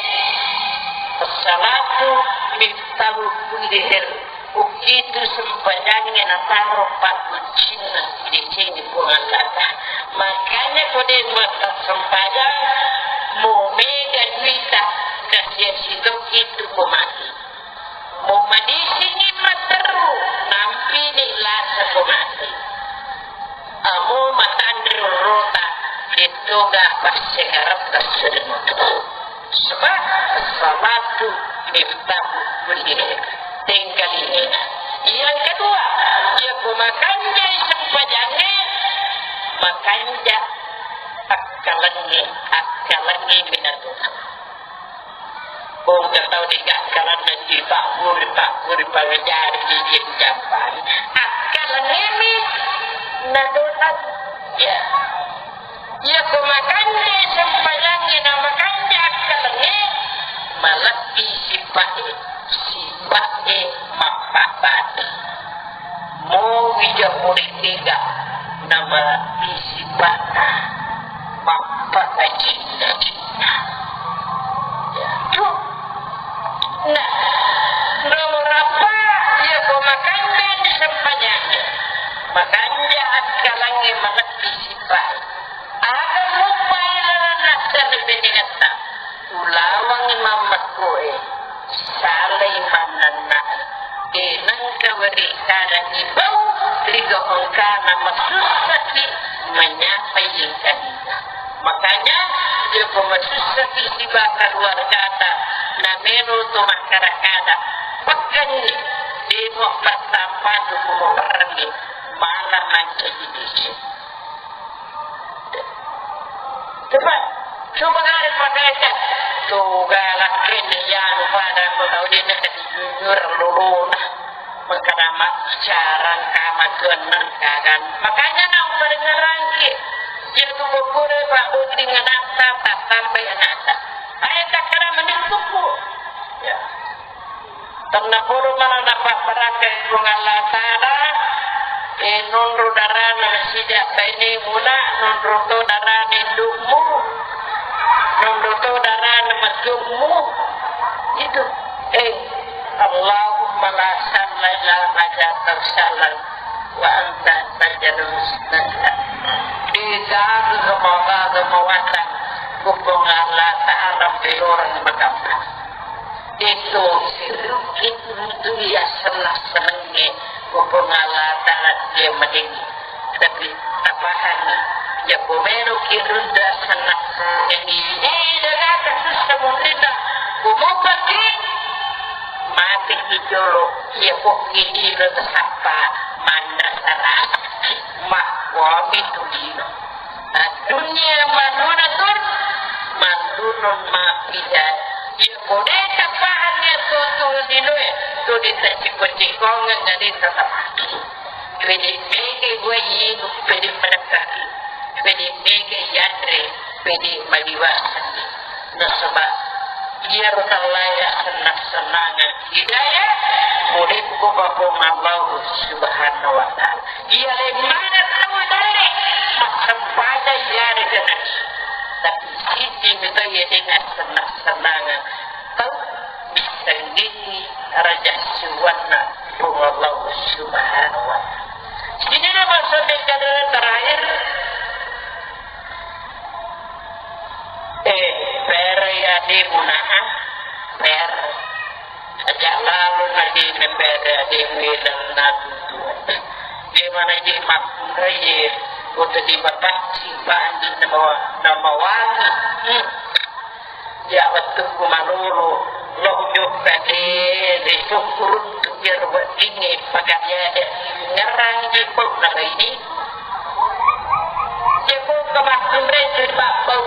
as-salatu miftahu kulli khair. Ukitu sempajangnge nataro pakkuncinna, dicengi Puang Allah Ta'ala. Makanya ko de' massempajang, mo mega duita, kasiasi tokki tu ko mati. Mo madisingi matteru, nampini lasa ko mati. Amo matanre rota, de' toga passengareppa sedeng. Sebab salatu miftahu kulli khair. Tengkalinga. Yang kedua, iya ko makanjai sempajangnge, makanja akkalengnge, akkalengnge minatoa. Engka tau de' akkalenna dipabburi-pabburi pangajari di jambangi. Akkalengngemi natoa. Ya. Iya ko makanja sempajangnge na makanja akkalengnge, malebbi sipa'e, sipa'e mappabbati. Mo wija murid tiga, na malebbi sipa'na mappakajinna-jinna. Ya, tu. Nah, nomor apa? Iya ko makanja sempajangnge, makanja akkalengnge, malebbi sipa'e. Aga muppai lalenna serre benengetta, ulawangngi mammekkoe, salai mannannae, de' nengka weri kadangngi bau ri gau engkana masussaki menyapai engkalinga. Makanya, iya ko masussaki siba keluargata, namelo to makkada-kada, pekkengngi, de' mo pertampa tu ko moperengngi, malah mancaji deso. Coba, coba kali pakai tu galak ini ya, lupa ada aku tahu dia nak dijujur luluna. Mengkadama carang kama tuan nang kagan. Makanya nang padengerangi. Dia tu bukure Pak Boti ngenata, tak sampai ngenata. Ayo tak kena mending tuku. Ya. Tennapodo mala napabbarakkai Puang Allah Ta'ala, eh, nonro darana nasida bainemu na, nonro to darana indukmu, nonro to darana mattiummu. Itu. Eh, Allahumma la sahla illa ma ja'altahu sahlan wa anta taj'alus sahla. Degaga mawatang, Puang Allah Ta'ala pelorang magampang. Itu, itu, itu ya senang-senangnya Puang Allah Ta'ala dia meninggi. Tapi tapahan ya pomelo kirunda senang-senang ini. Eh, daga kasus semutina. Kumupaki mati kijolo ya pokki dino tasappa manna sana. Mak wami tu dino. Dunia manunatun, manunun mapida. Iya, ko de' tapahang iya tuo-tuo linoe, tu de' taciko-cikongeng, na de' tatapaki. Pede mege gue ibu, pede menekkaki. Pede mege yanre, pede maliwasaki. Nasaba iyaro tallaya senang-senangeng hidayah, mulai ko Puang Allah Subhanahu wa Ta'ala. Iya, lemmana tau dalle massempajang iyarega nabi. Tapi siji mito iya dengan senang-senangeng tau missengngi raja siwanna Puang Allah Subhanahu wa Ta'ala. Sini nama sampai kata terakhir, eh, pere ya di munaa, pere. Aja lalu lagi nepere adewe dan natu. Di mana di makkunraye, untuk di bapak simpan di nama, nama wali. Hmm. Ya, waktu kumalulu, lo jokka de, de syukurun tu biar buat ini, pakai ya, de, ngerang di pok na ini. Jeko kemakkunre tu babbau,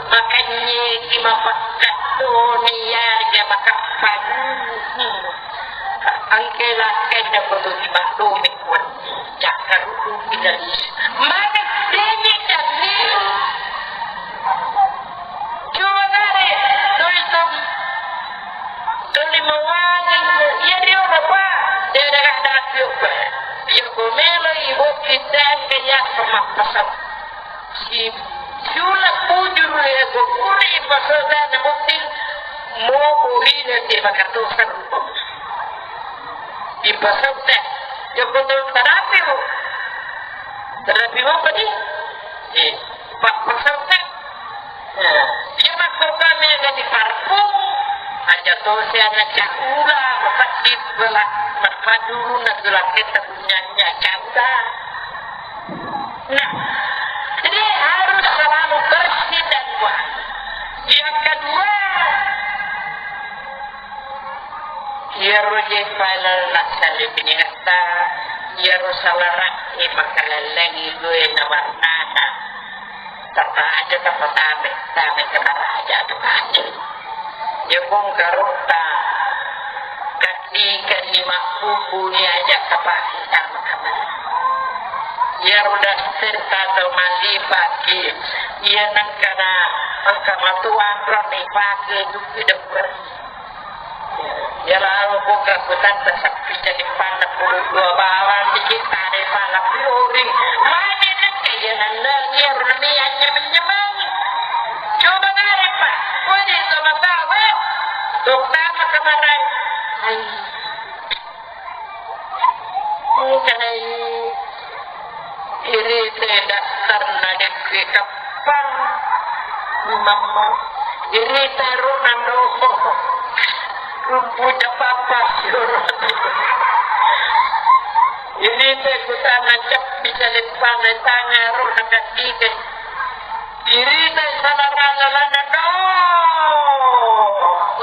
makanye ki mapakkattoni ya, de, makappang. Angke lakkai dapat tu di babbau, de, kuat. Cakkarukku pinalisi. Maka denye danni. Cuma gare, doi tom. Doi mawani. Iya, dia apa? Dia ada kata apa? Iya, ko melo ibu kita ke ya sama pasang. Si, siula bujur ya, ko kuri pasal dan bukti. Mau kuri dan dia bakar dosa. Ipasau teh. Joko tau tarapi, Bu. Tarapi apa ni? Eh, pak pasau teh. Eh, iya makko kami ada di parfum. Aja to saya nak cakula, maka di sebelah, maka dulu nak gelar kita punya cakula. Nah, jadi harus selalu bersih dan wangi. Yang kedua, iyaro je final nassale piningetta, iyaro salara'e makalellengi due na warnana. Tapa aja tapa tame, tame ke maraja tu kaje. Jepung karutta, kaddi-kaddi mabbubuni aja kapake tama kamar. Iyaro dassetta tau mallipaki, iya nengkana engka matuang roni pake dupi debberi. Iyaro ko kakutanta sappi jadi panna puluh dua bawang dikit tare pala piring. Mane nengka iya nanda iyaro nami anyameng-nyameng. Coba nare pa, wani sama tawa. Dokter makamarang. Hai. Engkanai irite daftarna dekke kappang mamma irite ro nando rumpu japapa sioro irite kutana cappi caleppana tanga ro nakandike. Irita salarana lana do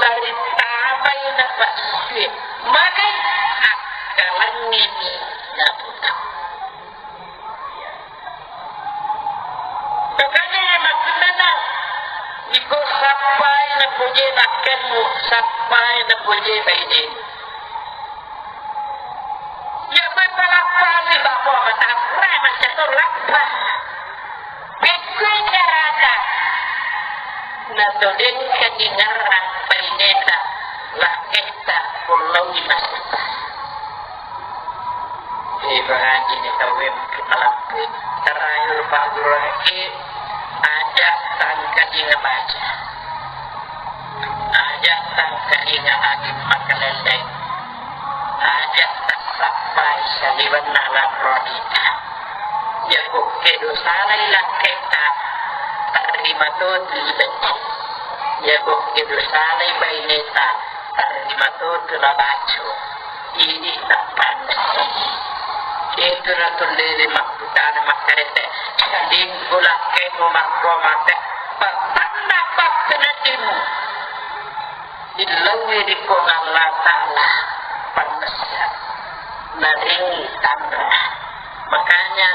lari tapai na pasue. Magai akkalangngini naputa. Makanya makkunana iko sappai na poje bakkenmu, sappai na poje bainemu. Iya, koe palappani, babo, matappura, maccato lappa. Pekkui carata. Nato de'ka dingarrang baineta, lakketta, kullaui masetta. Ibaratini tauwe makkipalappui, terakhir Pak Guru Haji, aja tangkadinga baca. Aja tangkadinga angin makalelleng. Aja tassappai saliwenna lanro adita. Jago kedo salai lakketta, tarrima to tu ibecce. Jago kedo salai baineta, tarrima to tu labaco. Idi tappanna. Itu natullele makkutana makkarete. Salingku lakkemu makko mate. Pattanna pattenadimu. Dillaui ri Puang Allah Ta'ala pannessa. Naringi tanra. Makanya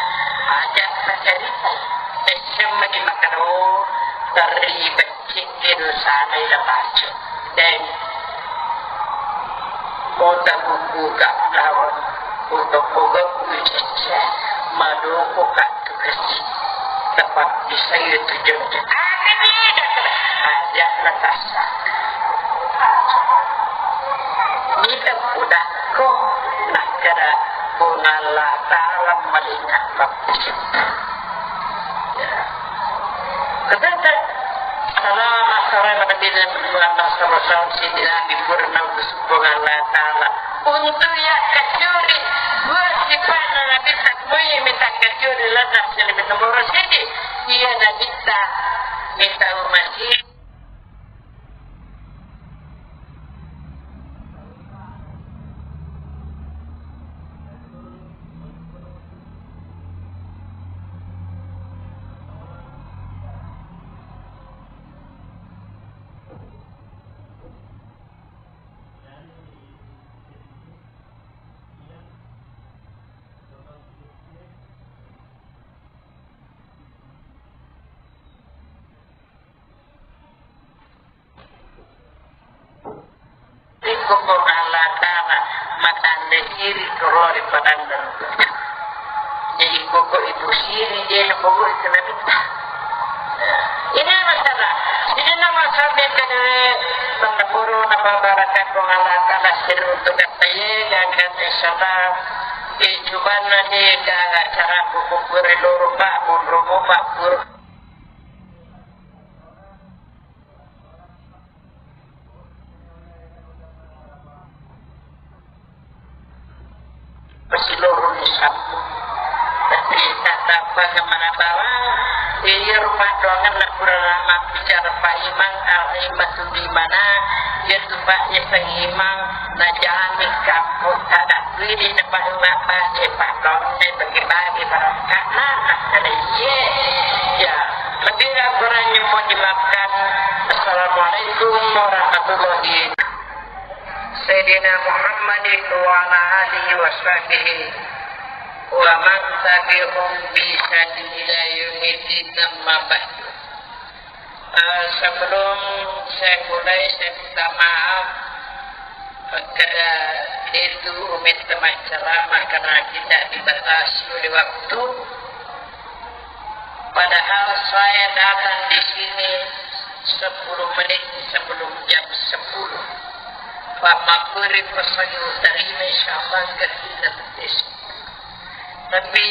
aja sacarita. Esseng magi makaro terlibat. Cekkedo salai labaco. Deng. Kota buku ka lawan. Kota koga kucecce. Madoko ka tukasi. Tepat di saya tujuan. Ada ni, ada. Ada natasa. Nita kudakko. Nakkada Puang Allah Ta'ala malinga. Katata, salama, salama Nabi dan Muhammad sallallahu alaihi wasallam, Sayyidina Nabi purna Puang Allah Ta'ala. Untuk ya kacuri, dua sifat Nabi tak boleh minta kacuri, lantas jadi nomor siji. Iya Nabi tak minta umat ini. Iko Puang Allah Ta'ala matande siri korori padanda. Jadi koko itu siri je pokok itu nabi. Ini masalah. Ini nama sampai ke penepuru nama barakat Puang Allah Ta'ala siri untuk kata ye dan kata salam. Eh, cuman nanti ke acara kuku kuri loro pak, mundur pak, mundur. Bagaimana bawang, iya rumah doangan na pura lama bicara Pak Imam, Al Imam Sudimana, iya tu Pak Yasan Imam, najami kampung kada beli na Pak Imam, Pak Imam, bagi-bagi barang kana, kada iye. Ya, lebih kurangnya mohon dimaafkan. Assalamualaikum warahmatullahi. Sayyidina Muhammadin wa ala alihi wa sahbihi wa man tabi'ahum bi ihsanin ila yaumiddin, amma ba'du. Eh, sebelum saya mulai, saya minta maaf, kada itu umit teman ceramah karena kita dibatasi oleh waktu. Padahal saya datang di sini sepuluh menit sebelum jam sepuluh. Pak Makuri pesangi utarima, insyaallah, enggak kita tes. Tapi,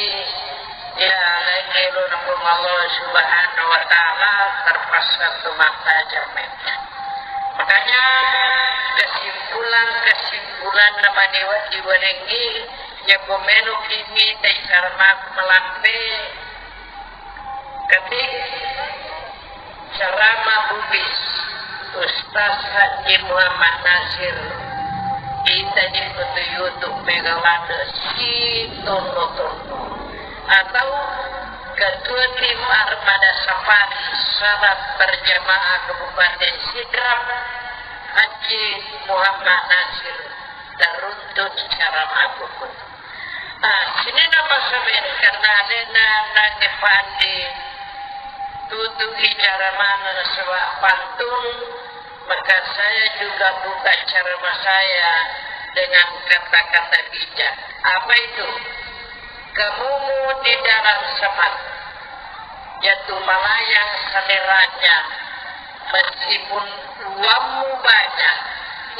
ya, lain elo nanggung Allah Subhanahu wa Ta'ala, terpaksa tu mata jamet. Makanya, kesimpulan-kesimpulan namanya diwarengi, ya, komeno kimi, dai karena aku melampe, Ketik ceramah Bugis Ustaz Haji Muhammad Nasir, ita di foto YouTube Megawati si tono-tono. Atau Ketua Tim Armada Safari Salat Berjamaah Kabupaten Sidrap, Haji Muhammad Nasir, teruntut ceramah Bugis. Ah, sininna masabe karena alena nange pandi tutu icara maneng nasaba pantun, maka saya juga buka ceramah saya dengan kata-kata bijak. Apa itu? Kemumu di dalam semak, jatuh melayang seleranya, meskipun uangmu banyak,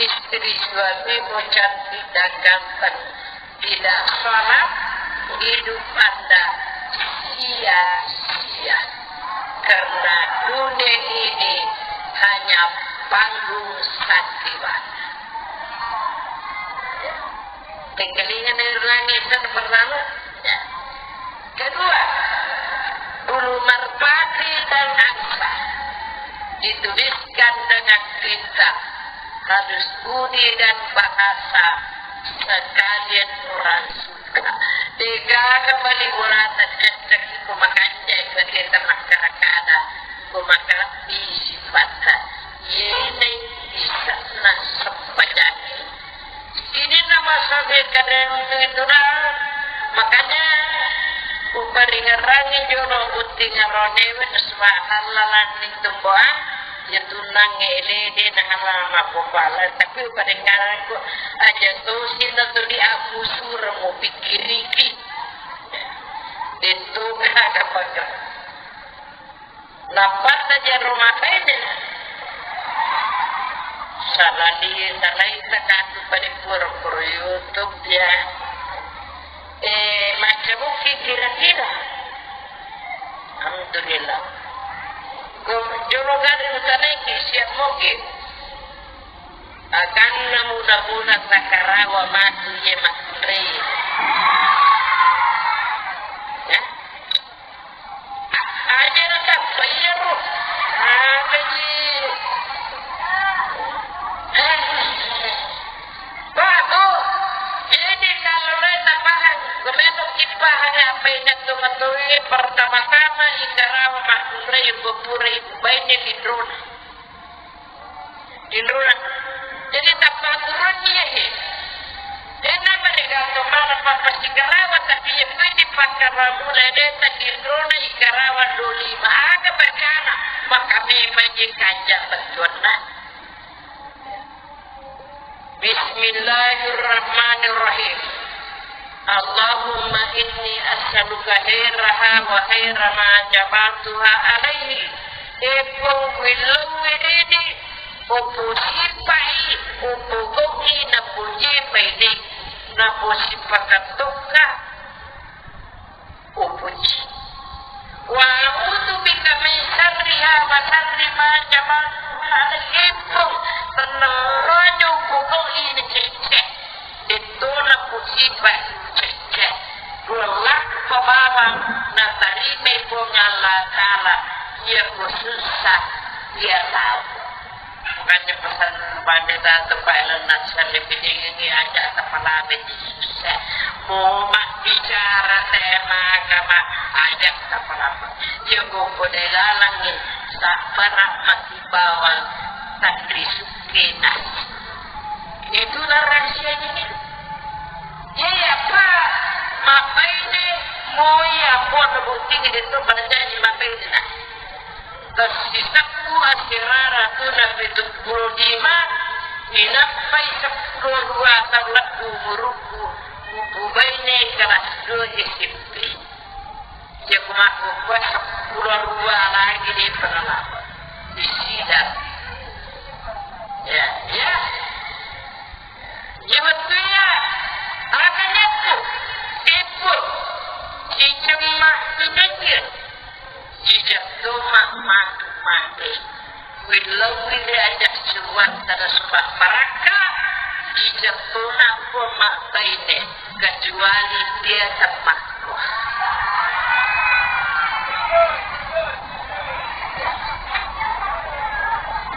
istri suamimu cantik dan ganteng, tidak sholat, hidup Anda sia-sia. Karena dunia ini hanya panggung sandiwara. Tengkalingan air langit dan berlalu. Ya. Kedua, bulu merpati dan angsa dituliskan dengan tinta halus budi dan bahasa sekalian orang suka. Degaga bali bolata cecek ku makanja kita masyarakat ku makalabbi sifatta. Yene isakna sempajangi. Sininna masabe kadang itu dah. Makanya uparingerangi jolo butting aronewe, subhanallah, lanning tumbuhan. Ya tunang ele de na halama popala, tapi uparingerangi aja tosi na tuli aku sura mau pikiriki. Itu kada pakai. Nappa taja rumah kaina. Salali, salai takatu pada pura-pura YouTube ya. Eh, macam mungkin kira-kira. Alhamdulillah. Ko jolo gari utanaiki siap moge. Akan namu-namu nakarawa matu ye matrei. Ya. Aja na tappa iyaro. Aga ji. Bagus. Jadi kalau lo tapahang, gumeno kipahang apa yang jatuh matoi pertama-tama ikarawa makkunrai gopura ibu bainnya di drone. Tinruna. Jadi tappa aturanni iyae. Dena mereka tomana pappasikarawa, tapi iya pui dipakkaramula deta tinruna ikarawa dua lima. Aga berkana, maka memang je kanjak bantuanna. Bismillahirrahmanirrahim. Allahumma inni as'aluka khairaha wa khaira ma jabaltuha alaihi. Eppo willau wedede, opo sipai, opo goki napoje paine, napo sipakatokka. Upuji. Wa a'udzu bika min syarriha wa syarri ma jabaltuha alaihi. Tennarojo kugo'i cecce. Dettona kusipa cecce. Dua lakko bawang na tari Puang Allah Ta'ala, iya ku susah, iya tau. Makanya pesan Pandita Tepai Lennas Salebidengengi aja tapalabe susah. Mau mak bicara tema agama aja tapalabe. Iya ku kode galangi, sabar mati bawang, tak risukena. Itulah rahasianya. Iya, Pak. Mabbaine moi, apa buktinya itu pada janji mabbaine, nah. Tersisakku asirara tuna pitu puluh lima, inappai seppulo dua tahun lebbu umurku, upu baine kelas dua S M P. Iya ku makkukkuwe seppulo dua lagi di pengelapa. Di sidang. Ya, ya. Iya wettu iya, aga nyakku, eppo, cicemma idenje, ijatto ma matu mate. Willau wile aja suwang tada suba barakka, ijatto na ko ma baine, kecuali dia temmakko.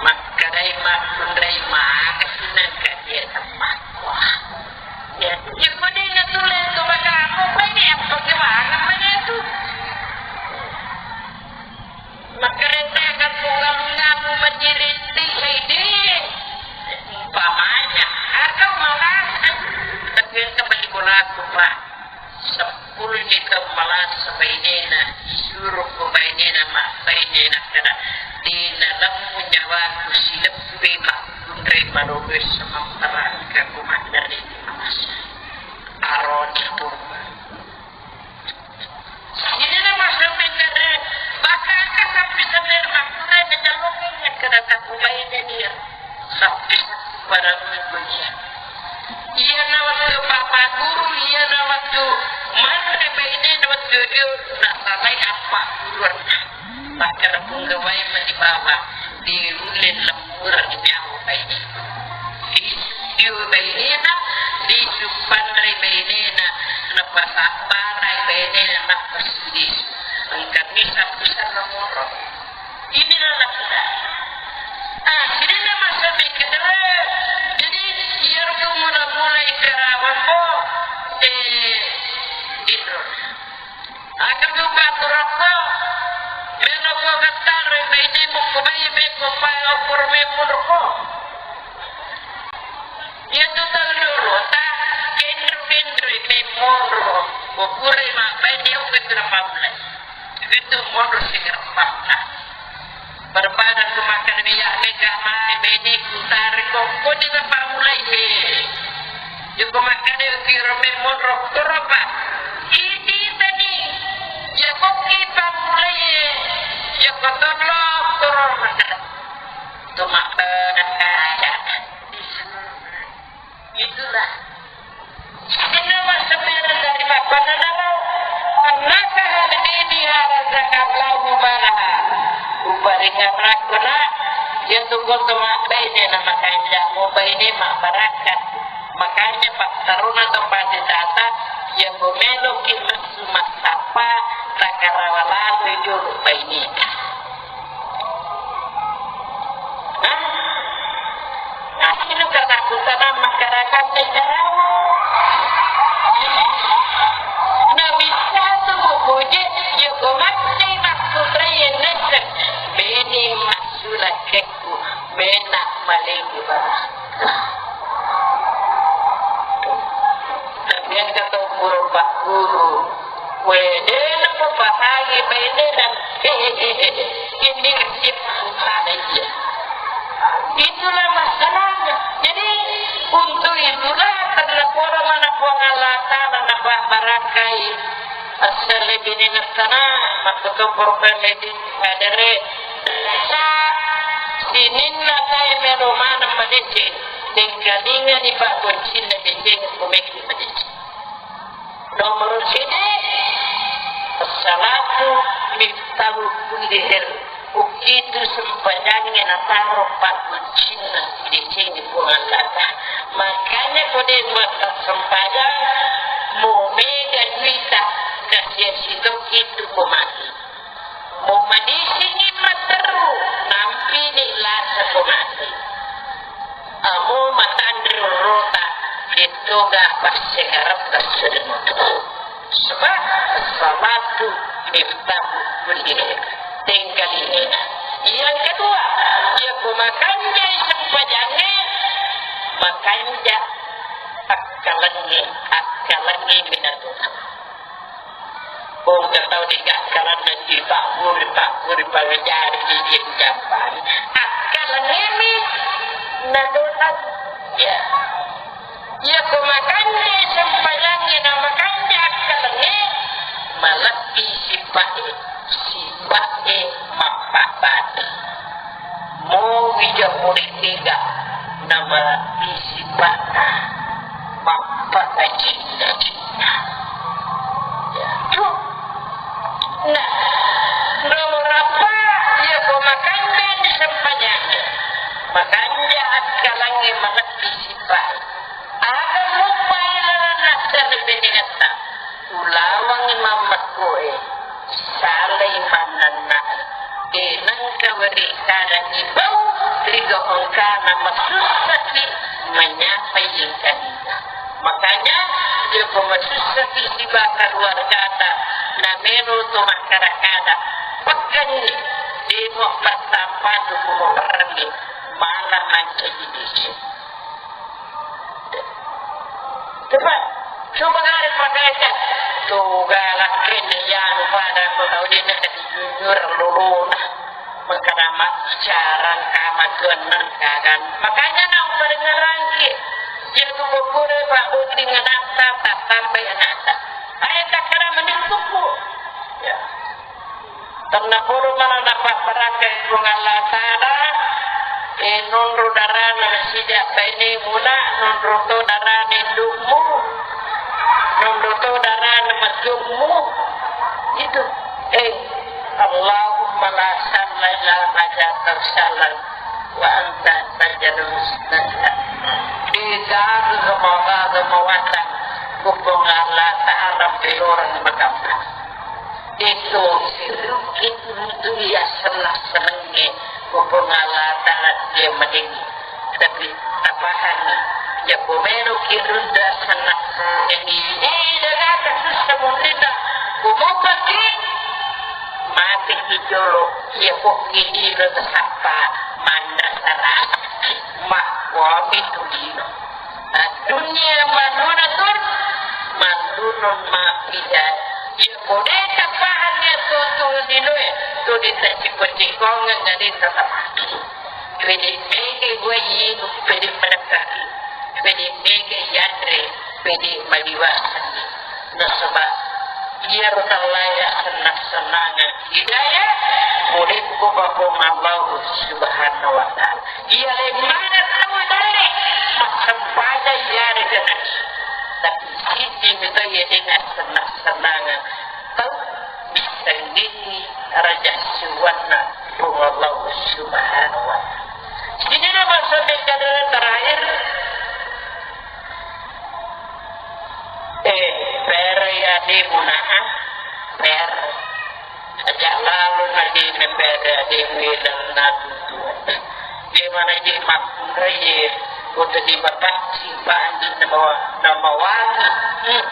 Makkedai makkunrai maka sinangka dia temmakko. Ya, ya, kode na tulen tu bagamu, kode apa ke mana mana tu? Makkereta kan bunga-bungamu menjadi tinggi. Umpamanya, atau malah, tapi yang kembali bola aku, Pak. Seppulo ni tau malasa bainena, suruh ko bainena, mak bainena kada. Dina lemmu nyawaku sileppi makkunrai malobe semamparangka ko maddari malasa. Aroni pun. Jadi na masuk kada, bakaka sampai sampai makkunrai na jalur kada taku bainena dia. Sampai pada minggu dia. Iyana wettu papa guru, iyana wettu manre bainena wettu dio nasalai appa guruanna. Makkeda punggawai mani bawang, diulle lemmureng nyawa bainena. Disu bainena, disu panre bainena, napasabbarai bainena, napasilisu. Engka misa-, misanna moro. Inilah lafida. Ah, sininna masa mikir. Jadi, iyaro mula-mula ikarawammo, eh, inro. Aga juga turappo, melo ko gattare, bainemu ko bai, be ko pai, opor memur ko. Iya tu tau dulu, ta, kendro-kendro, memur ko. Ko kure ma, baine uke kira pamulai. Itu monro sigareppanna. Berbada tu makan minyak mega mai bene kutari kok, kok di bapak mulai he. Joko makan itu kiro me monro toro, Pak. Iti tadi. Joko ki pamulai he. Joko tolo toro makan. Tu makan ada. Itulah. Sininna massempajang dari mappanna naro, annaka hadini harazaka Allahu malaha. Uparingarakko na, iya tu gotto mabbaine na makanja, mubaine mabbarakka. Makanya pattaruna to pati tata, iya ko meloki messu massappa, takarawa lalui jolo baineta. Hah? Asli katakutan masyarakat Carawa. Nabi satu mupuje, joko matti makkurai nese. Beni masula kekku, bena malegi baraka. Tapi yang kata guru, Pak Guru, Wede, napapahangi bainena. Ini nasib aja. Itulah masalahnya. Jadi, untuk itulah karena poro mana Puang Allah Ta'ala napa barakai. Asal lebih sana, maka tu program ini hadere. Sininna kai melo mana madeceng. Tengkalinga di Pak Boncin na deceng, kumeki madeceng. Nomor sidi, as-salatu miftahu kulli khair. Ukitu sempajangnge nataro pakkucinna sidecengnge Puang Allah Ta'ala. Makanya ko de muatta sempajang, mo mega duita, kasiasi tokki tu ko mati. Mumadisini matteru, nampini lasa ko mati. Amo matanre rota, dettoga passegareppa sedeng. Sebab salatu miftahu kulli khair. Tengkalinga. Yang kedua, iya ko makanjai sempajangnge, makanja akkalengnge, akkalengnge minatu. Pong tau dega kalanna dipagguri-pagguri pangajari di jampan. Akkalengngemi nadonang. Ya. Iya ko makanja sempajangnge na makanja akkalengnge, malebbi sipa'e, sipa'e mappabbati. Mowi ja pole tega namalebbi sipa'na mappakacina-cina. Nah, nomor empat, iya ko makanja di sempajangnge, makanja akkalengnge, malebbi sipa'e. Aga muppai lalenna sarre benengetta, ulawangngi mammekkoe, salai mannannae, de nengka weri kadangngi bau ri gau engkana, masussaki menyapai engkalinga. Makanya, iya ko masussaki siba keluargata, namelo to makkada-kada, pekkenni, demo pertama tu kumo perenni, malah mancaji desa. Coba, coba kare pakaikan. Tuga lakkenna iyanu pada ko tau de na dijujur lolona. Mengkada maccarang kama tuanna kagan. Makanya nau padengerangki. Iya tu bokure pak botting anakta, tak sampai anakta. Ayo tak kada mending tuku. Ya. Tennapodo mala napabbarakkai Puang Allah Ta'ala, eh, nonro darana nasida bainemu na, nonro to darana indukmu, nonro to darana majjommu. Itu. Eh, Allahumma la sahla illa ma ja'altahu sahlan wa anta taj'alul huzna idza syita. Degaga mawatang, Puang Allah Ta'ala pelorang magampang. Itu, itu iya senang-senangnge, Puang Allah Ta'ala dia madeni. Tapi tapahanni, iya ko melo ki runda senang-senang ini, eh, degata sussa munrinna, kumopaki, mati ki jolo, iya ko ki dino tasappa, manna sarang, makkuami tu dino. Dunia manunatun, manunun mapijai. Iya ko de tapahanni to, to linoe, to de taciko-cikongeng, de tatapaki. Pede mega wai, pede madekkaki. Pede mega yanre, pede maliwasanni. Nasaba iyaro tallaya senang-senangeng hidayah, pole ko Puang Allah Subhanahu wa Ta'ala. Iya le mana tau dalle massempajang iyarega naki. Tapi siji mito iya de nassenang-senangeng tau missengngi rajasiuanna Puang Allah Subhanahu wa Ta'ala. Sininna bangsa mega terakhir, eh, pere ademu na, ah, pere. Aja lalu lagi nepere ademu ilang natu. Gimana je makkunrai, kota di bapak simpan di nama, nama wani. Hmm.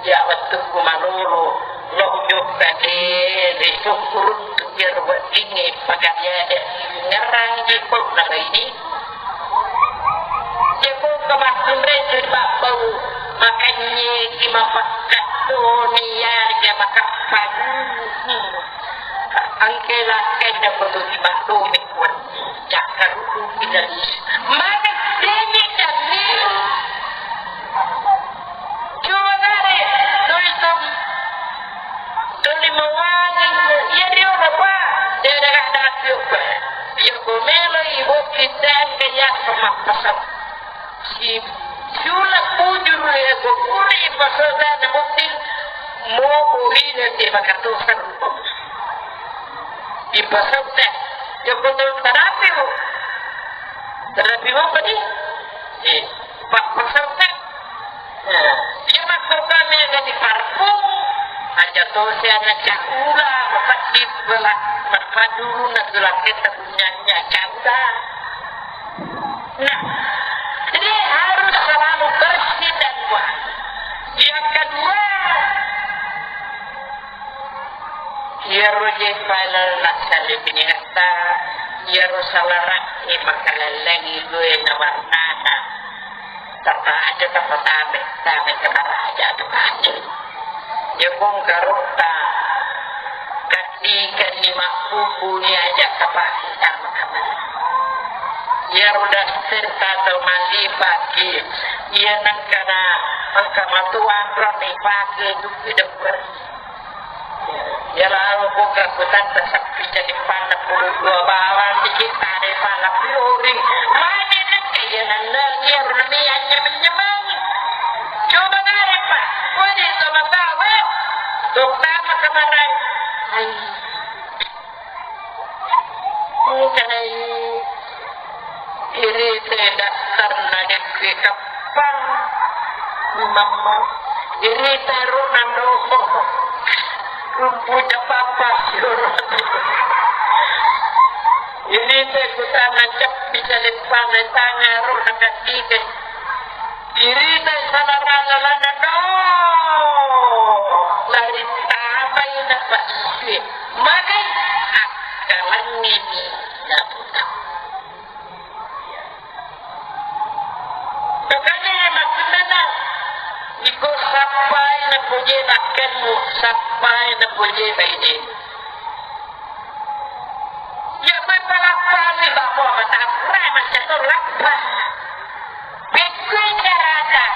Ya, wettukku malolo, lo jokka de, de sukkuruntu iyaro weddingnge, pakajadi ngerang je pau nabaini. Je pau kamakkunrai je pabbau, makanye ki mapakkattoni ya, ya makappang. Angke lakkai dapotu di maklumi kuat. Cakkarukku tidak bisa. Mana demi kami? Coba kare, tulisam. Tuli mawani, iya dia apa? Dia ada kata apa? Yang komelo ibu kita ke ya sama pasal. Si, siuleng bujur ya, gokuri ipasau tana botting, momo ina te makatosa rupa. Ipasau te, ya, koto tarapi mo. Tarapi mo apa ni? Eh, pa-, pasau te. Nah, iya makko kami jadi parfum, Aja to siana caula, mapatti bela, mappadurunna tu lakketta punyanya caula. Nah, jadi harus selalu bersih dan wangi. Yang kedua, iyaro je file nasale bineta, iyaro salara'e makalellengi due na warnana. Tappa aja tappa tame, tame ke maraja tu kacil. Jepung karotta, kaddi kenni mabbubuni aja kapake tama kamar. Iyaro daster tau mallipaki, iya nengkana engka matuang roni pake dupi debberi. Iyaro buka kutanta sappi jadi panna puluh dua bawang dikit tare pala piring. Mane nengka iya nanda iyaro nami anyameng-nyameng. Coba nare pa, wajib sama tahu. Terutama kemarin. Hai. Engkanai irita daftarna dekke kappang. Mamma, irita rona doho. Rumpu capapa. Irita kutana cappi caleppana tanga rona kaddike. Irita salarana lana do. Lari tapai na pasue. Magai akkalangngini naputa. Makanya maksudnya, iko sappai napoje bakkenmu, sappai napoje bainemu. Ya, koe palappani bahwa matapra macca to lappa. Pekkui carata.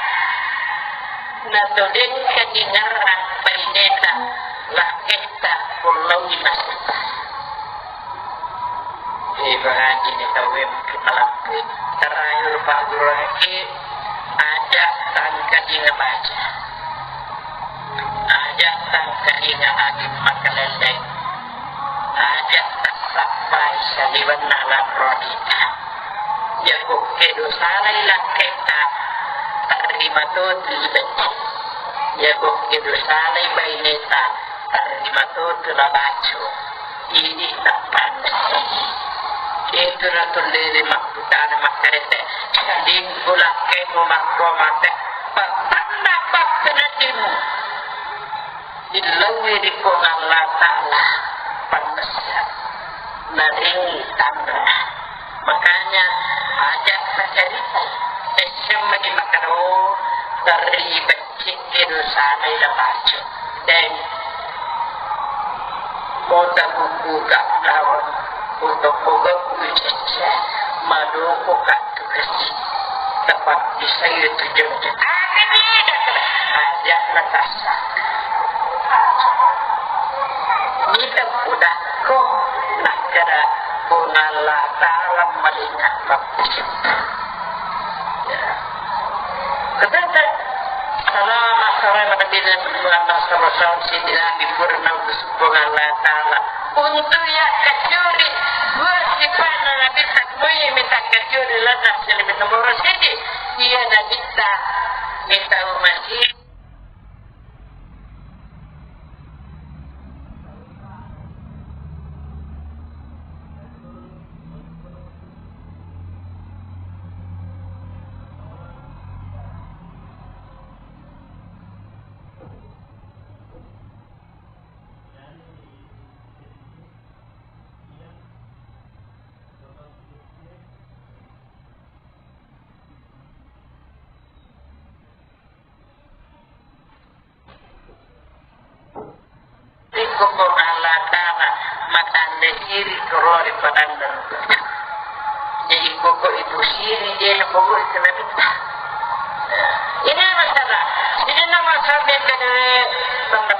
Natodengkani ngarang baineta, lakketta, kullaui masetta. Ibaratini tauwe mungkin malampui. Terakhir Pak Guru Haji, aja tangkadinga baca. Aja tangkadinga agi makalelleng. Aja tassappai saliwenna lanro ita. Jago kedo salai lakketta, tarima totu ibecce. Jago kedo salai baineta, tarima totu nabaco. Idi tappanna. Itu natullele makkutana makkarete. Lingku lakkemu makko mate. Pattanna pattenadimu. Dillaui ri Puang Allah Ta'ala pannessa. Naring tanra. Makanya aja tacaritai. Esseng mani makaro dari becce dosana ila baco. Dan Kota buku ka lawan untuk pogokku cecce, madoko ka tukasi. Tepakki saya tu jengke. Aja na tasa. Nita pudakko, nakkeda Puang Allah Ta'ala malinga. Katanya, salama sore pada bila Tuhan Rasul sidi Nabi purna untuk Puang Allah Ta'ala. Untuk ya kacuri, dua sifat Nabi tak boleh minta kacuri letak sini nomor sidi. Iya Nabi tak minta umat ini. Iko Puang Allah Ta'ala matande siri korori padanda. Jadi pokok itu siri dia pokok itu nabi. Ini masalah. Ini nama sampai ke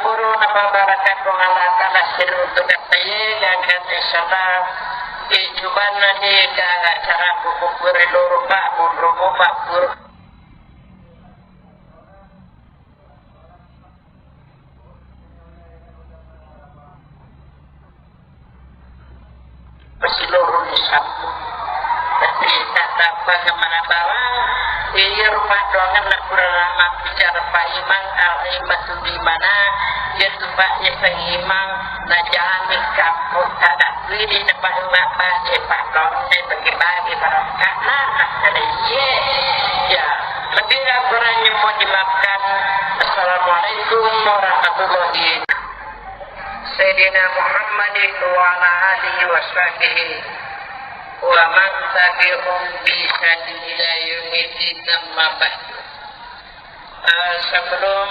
corona pembarakan Puang Allah Ta'ala siri untuk kata ya kan insyaallah. Eh, cuman nanti ke acara buku kuri loro pak, munrumu pak, Pasiloroni sabbu. Tapi tak Apa kemana bawang? Iya rupa doangan nak kurang mabbicara Pak Imang, al imatu di mana? Iya tu Pak, iya Sang Imang, najami kampung kada wiri depan rumah Pak, iya Pak doangan bagi-bagi barang kana, nah, kada iya. Ya, lebih dan kurangnya mohon dimaafkan. Assalamualaikum warahmatullahi. Sayyidina Muhammadin wa ala alihi wa sahbihi wa man tabi'ahum bi ihsanin ila yaumiddin, amma ba'du. Eh, sebelum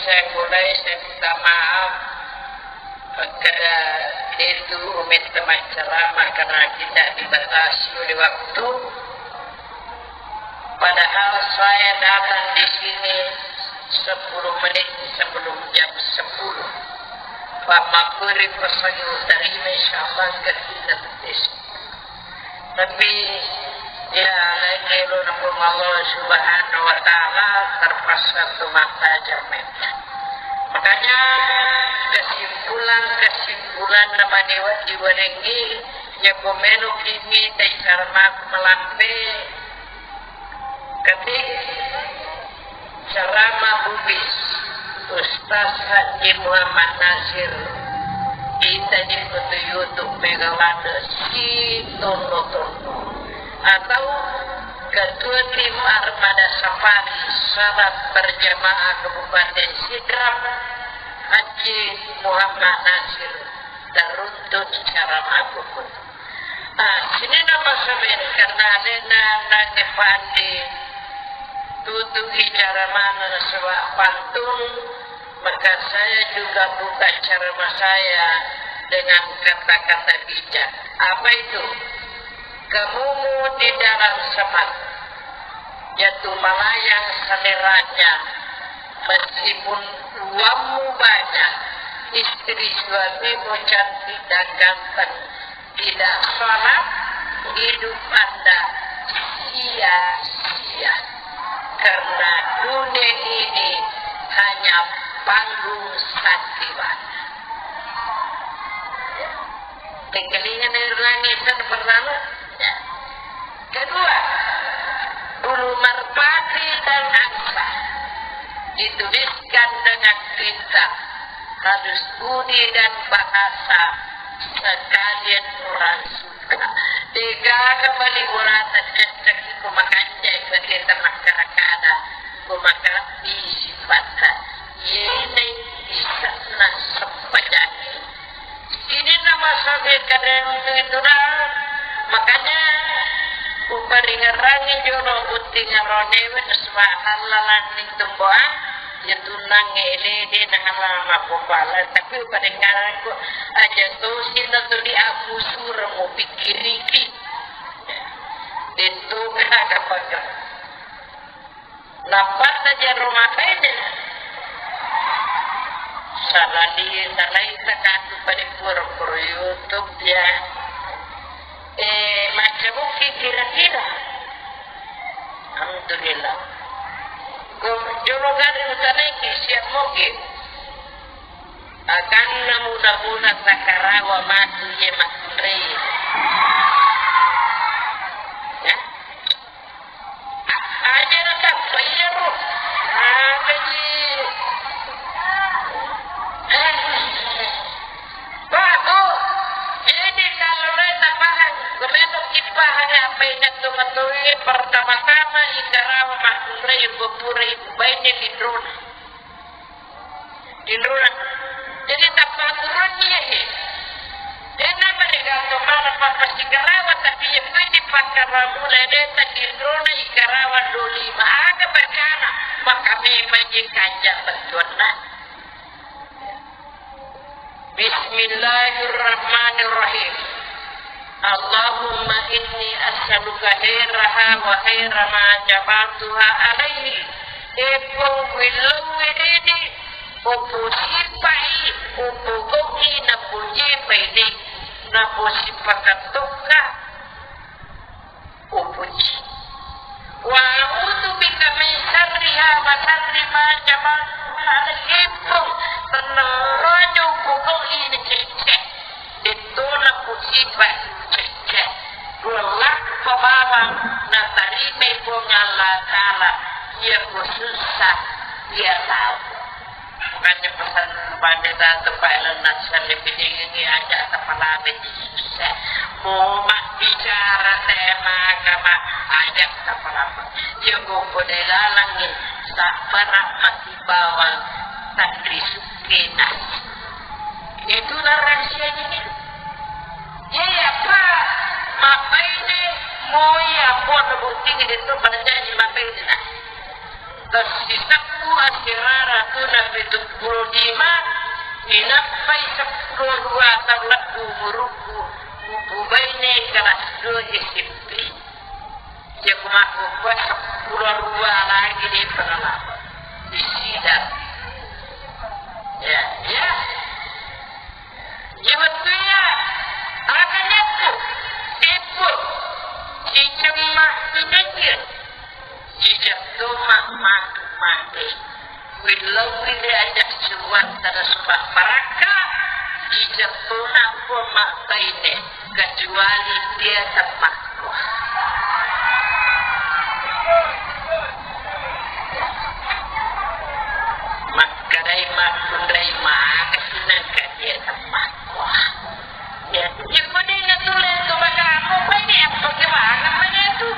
saya mulai, saya minta maaf, eh, kada itu umit teman ceramah karena kita dibatasi oleh waktu. Padahal saya datang di sini sepuluh menit sebelum jam sepuluh. Pak Makuri pesangi utarima, insyaallah, gak kita. Tapi, ya, lain elo nanggung Allah Subhanahu wa Ta'ala, terpaksa tu mata jamin. Makanya, kesimpulan-kesimpulan namani wajib walengi, ya, komeno kimi, tai sarama malampe, Ketik ceramah Bugis Ustaz Haji Muhammad Nasir, itani foto YouTube Megawati si tonno-tonno, atau Ketua Tim Armada Safari Salat Berjamaah Kabupaten Sidrap, Haji Muhammad Nasir, teruntuk ceramah Bugis. Ah, sininna masaben karena alena nange pandi tutu bicara mana nasaba pantun, maka saya juga buka ceramah saya dengan kata-kata bijak. Apa itu? Kamumu di dalam semak, jatuh melayang seleranya, meskipun uangmu banyak, istri suamimu cantik dan ganteng, tidak sholat, hidup Anda sia-sia. Karena dunia ini hanya panggung sandiwara. Tengkalinga nairangi sana pertama. Ya. Kedua, bulu merpati dan angsa dituliskan dengan tinta halus budi dan bahasa sekalian orang suka. Degaga bali urata cecek ku makanja bagi temakkara kada ku makabbi sifatta. Yene isana sempajangi. Sininna masabe kadang itu dah. Makanya uparingerangi jono butting aronewe nasaba halalan itu boa. Ya tunang ele de na halal mapopala, tapi uparingerangi ko aja tosi na tu di aku sura mau pikiriki. Itu kada pakai. Nappa na jaro makaina. Salali, salai takatu pada pura-pura YouTube ya. Eh, macam mungkin kira-kira. Alhamdulillah. Ko jolo gari utanaiki siap moge. Akan namu-namu takarawa matu ye makunrei. Ya. Aja na tappa iyaro. Apa ji? Bagus. Jadi kalau lo tapahang, gomeno kipahang apa yang betul-betul pertama-tama ikarawa makunrei gopura ibu baine di drone. Tinrona. Jadi tappa aturanni iyae. Dena mereka tomana pappasikarawa, tapi iya pasti pakkaramula deta tinrona ikarawa doli. Aga bacana, maka memang kanja bantuanna. Bismillahirrahmanirrahim. Allahumma inni as'aluka khairaha wa khaira ma jabaltuha alaihi. Epong willau wiridi, upu sipai, upu goki napu jepai di, napu sipakatokka. Upuji. Wa a'udzu bika min syarriha wa syarri ma jabaltuha alaihi. Tennang rojo pokok ini cecce. Detona pusiba cecce. Dua lakka Bawang natarimai Puang Allah Ta'ala, iya ko sussa, iya tau. Makanya pesan Pandita tu, Pak, lalenna salebbirengnge, aja tapalabe di sussa. Mo mabbicara tema agama, aja tapalabe. Iya ko kode lalengngi, sabbara mati bawang, tanri sukke nasi. Itulah rahasianya itu. Iya, Pak. Mabbaine, moi, amponna bottingi, de'to pada janji mabbaine, nah. Tessisebbu asirara tu Nabi tuppulo lima, inappai seppulo dua taung lebbi umurukku, upobaine kelas dua S M P. Iya, ku makkukkuae seppulo dua lagi di pengelaba. Di sidang. Ya, ya. Iya, wettu iya. Aga nyakku? Teppo. Cicemma, cicecil. Cicetto ma matu mate. Willau wile aja suwanta da suba barakka, ijattona ko mabbaine, kecuali dia temmakko. Makkedai makkunrai maka sinangka dia temmakko. Ya, ya, kode na tulen tu bagamu, baine apa kewangan mana tu?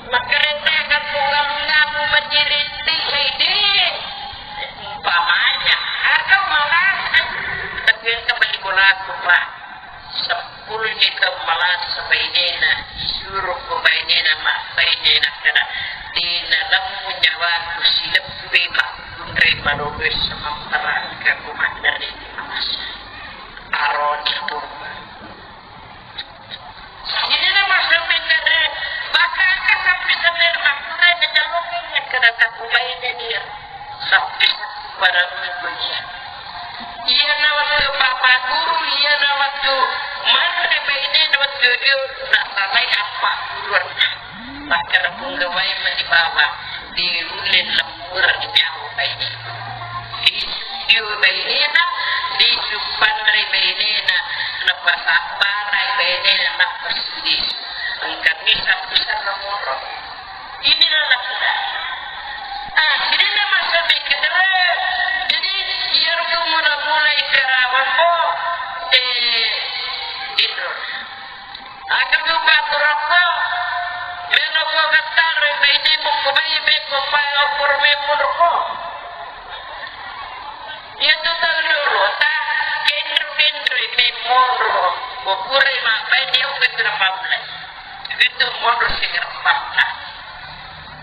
Makkarente kampung galungamu majirinti saidi. Umpamanya, atau malah, tapi yang kembali kolaku, Pak. Sepuluh ni tau malasa bainena, suruh ko bainena, mak bainena kada. Di dalam nyawaku silebbi makkunrai malobe sama perangka ku mandari di malasa. Aroni pun. Jadi, na masampe kada, bakaka sampe-sampe makkunrai na jalokeng kada takubaine dia. Sampe pada minggu dia. Iya na wettu papa guru, iya na wettu manre baine na wettu dia, na salai apa guru. Makkeda punggawai mani bawang, diulle lemmureng nyawa baine. Disu dio bainena, disu panre bainena, napasabbarai bainena, napassu disu. Engka misa-, bisa nomoro. Inilah nakkuda. Ah, sidina masa mikir, jadi, iya ruku mula-mula ikarawa ko, eh, itu. Aga tu paturakko, melo ko gattare, baine mukko bai, mekko pai opor memurko. Iya tu tau dulu, ta kendro-kendro memurko. Ko pura mabbaine, oke tu napamulai. Itu monro sigarappanna.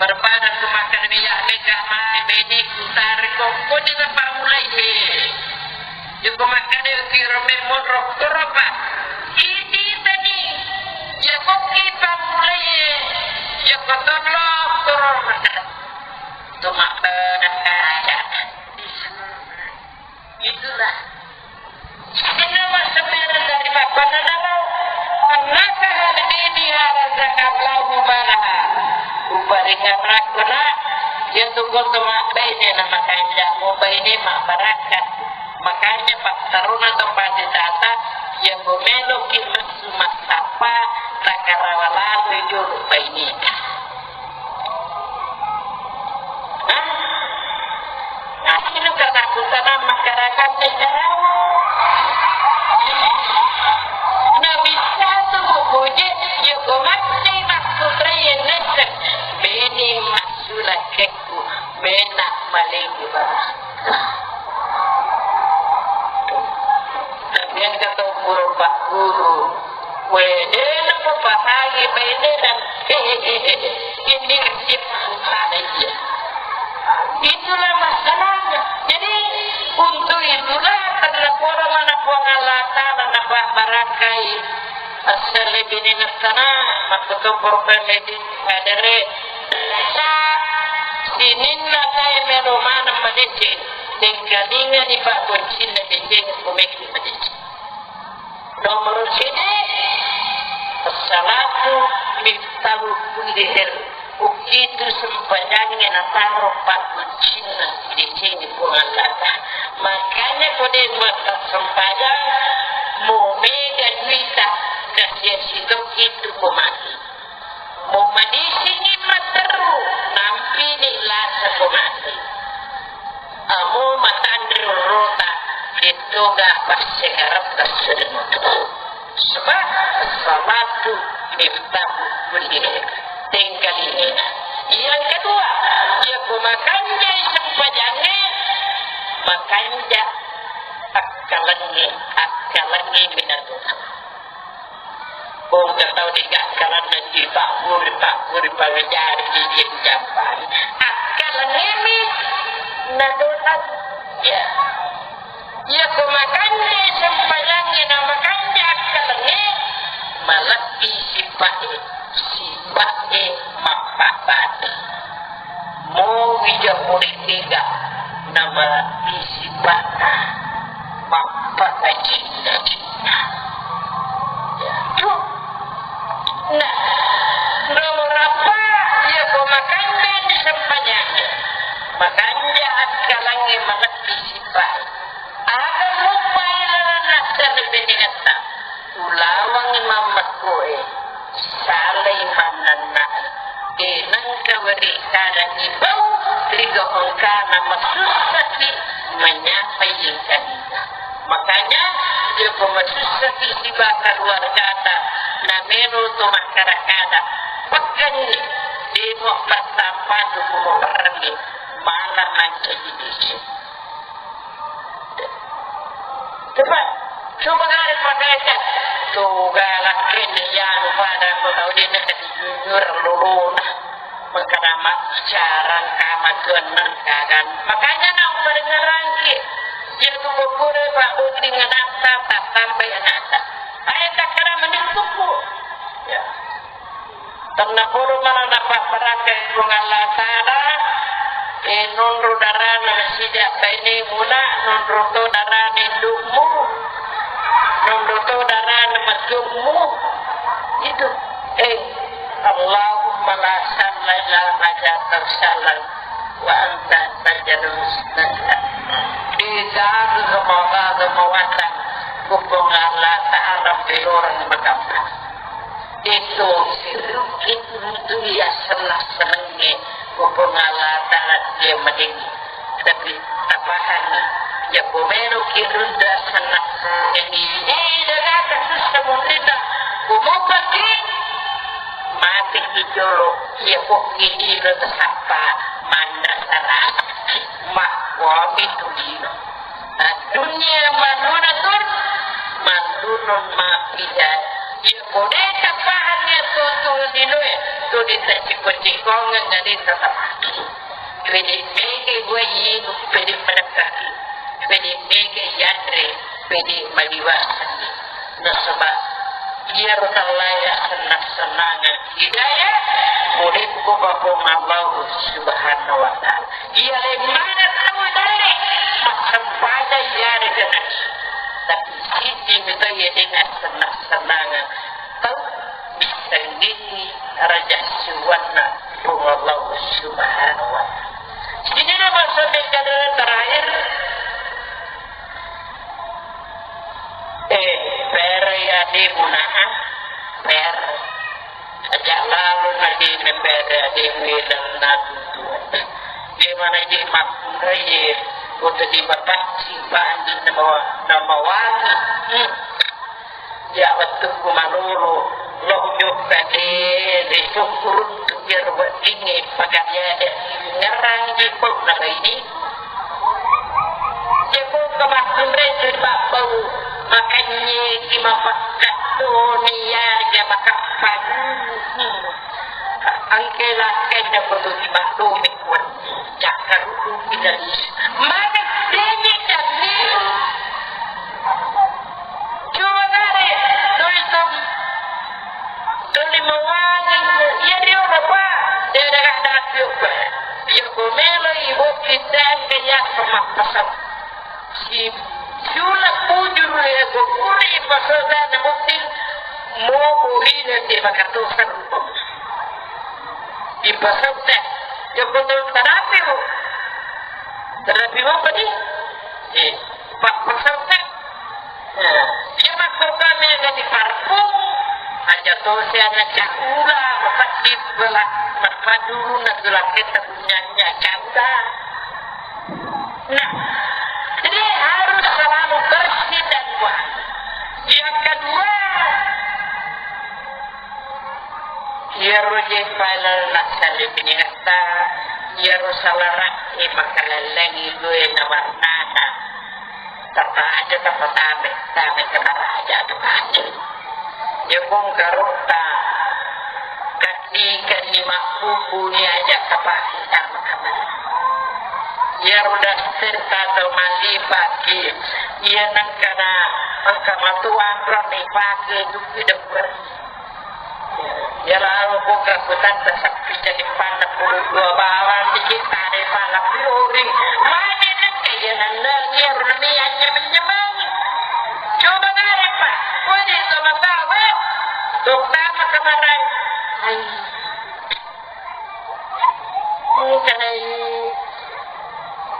Barbadan tu makan minyak, mega mai, baine ku tare ko, ko di napamulai, eh. Joko makkeda kiro memorokko roba. Ini tadi. Joko ki pammulai. Joko tolong korona. Tuma bena aja. Itulah. Inna masebbena dari makkonna namo. Annaka hadini harazaka Allahu malaha. Uparingarakko na. Iya tu ko to mabbaine na makanja, mubaine mabbarakka. Makanya pattaruna to pade tata, iya ko meloki messu massappa, takarawa laloi jolo baineta. Hah? Asli katakutan masyarakat negaramu. Nah, bisa tu buku je, ya, kau mati maksudnya, ya, nese. Beni maksudnya kekku, bena maling. Tapi yang kata guru, Pak Guru, wede, napa pasangi bainena. Ini itulah masalahnya. Jadi, untuk itulah, karena poro mana Puang Allah Ta'ala, napa barakai. Asal lebih ni nasana, maka tu korban lebih hadere. Sa, sininna tae melo maneng madeceng, tengkalingani pabboncinna deceng, kumekki madeceng. Nomor sidi, as-salatu miftahu kulli khair. Ukitu sempajangnge nataro pabboncinna deceng Puang Allah Ta'ala. Makanya kode massempajang, mo mega duita, Kasiasi tokki tu ko mati. Mo madisingi matteru, nampini lasa ko mati. Amo matanre rota, detoga passengaretta sedeng. Sebab salatu miftahu kulli khair. Tengkalinga. Yang kedua, iya ko makanjai sempajangnge, makanja akkalengnge, akkalengnge minatoa. Engka tau de'ga akkalenna dipabburi-pabburi pawejari di jambangi. Akkalengngemi natoa. Ya. Iya ko makanja sempajangnge na makanja akkalengnge, malebbi sipa'e, sipa'e mappabbati. Mo wija pole tega namalebbi sipa'na mappakacinna-cinna. Nah, nomor apa? Iya ko makanja di sempajangnge, makanja akkalengnge, malebbi sipa'e. Aga muppai lalenna sare benengetta, ulawangngi mammekkoe, salai mannenna'e, de nengka weri kadangi bau ri gau engkana masussaki menyapai engkaninna. Makanya, joko masussaki siba keluargata, namero to makkada-kada, pekkenni, demo pertama tu kumo perenni, malah mancaji desa. Coba, coba gare pakaikan. Tuga lakkenna iyanu pada ko tau de' nengka dijujur lolona. Mengkana mabbicara engka matuanna engka kan. Makanya na upadengerangki. Iya tu ko pura Pak Boti nganatta, tattambai anatta. Ayo takkada menittuku. Ya. Tennapodo mala napabbarakkai Puang Allah Ta'ala, eh, nonro darana nasida bainemu na, nonro to darana indukmu, nonro to darana matuammu. Itu. Eh, Allahumma la sahla illa ma ja'altahu sahlan wa anta taj'alus huzna idza syikta sahlan. Degaga mawaga mawatang, Puang Allah Ta'ala pelorang makamma. Itu sirukki untuk iya senang-senangnge, Puang Allah Ta'ala dia madeng. Tapi tapahanni, iya pomelo ki runda senang-senangnge. Eh, daga kasussa munrinna, kumopaki, mati ki jolo, iya pokki dino tasappa, manda saraki, ma, wami tu dino. Dunia malunatun, malunun ma fiha. Iya ko de' tapahang iya to tu linoe, tu de' taciko-cikongeng, na de' tatapaki. Pede mege wai, pede padekkaki, pede mege yanre, pede maliwasani. Nasaba iyaro tallae asennang-sennangeng hidayah, murekko Puang Allah Subhanahu wa Ta'ala. Iya lemmana tau dalle massempajang iyarega nasu. Tapi siddi mito iya de' nassennang-sennangeng tau missengngi raja siuanna Puang Allah Subhanahu wa Ta'ala. Siddi na maksudnya terakhir, eh, pera ya de' muna, ah, pera. Aja' lalo na de' napere ade' wedang na tutu. De' mana je' makkunrai ye, kota di bapacci, panji namawa-, namawani. Hmm. Ya' wettukku malolo, lo jokka de', de' sukkuruntu biar weddingnge, pagadiade' ngerang je' pau na baini. Jeko kemakkunrai tu pabbau, makanye ki mapakkattoni yarega makappang. Engke lakkainna kotu ki maddome kuat. Cakkarukku kita di. Maka denye kami. Coba gare, doi tom. Tuli mawani, iya dio apa? Dia ada kata piuk. Piuk ko melo ibu kita ke ya sama pasal. Si, siula pujuru ya ko kuri pasal dan bukti mo burina di makatusan. Di pasal teh. Ya ko terapi mo. Terapi mo apa ni? Eh, pa-, pasal teh. Iya makko kami aga di parfum, Aja tosi ana cauda, mapatti bela, mappadurunna tu lakketta punyanya cauda. Nah, jadi harus selalu bersih dan wangi. Yang kedua, iyaro je file nassaliwinetta, iyaro salara'e makalellengi due na warnana. Tapaja, tapatame, tame ke maraja tu kaji. Yepung karutta, katikenni mabbubuni aja kapake sama kamar. Iyaro daster tau mallipaki, iya nengkana engka matuang rame pake dupi depresi. Iyaro buka kutanta sappi jadi panna puluh dua bawang dikit tare pala puri. Mane nengka iya nenneng iyaro nami anyameng-nyameng. Coba nare pa, woi to matawa. Tok tama kamarai. Hai. Engkanai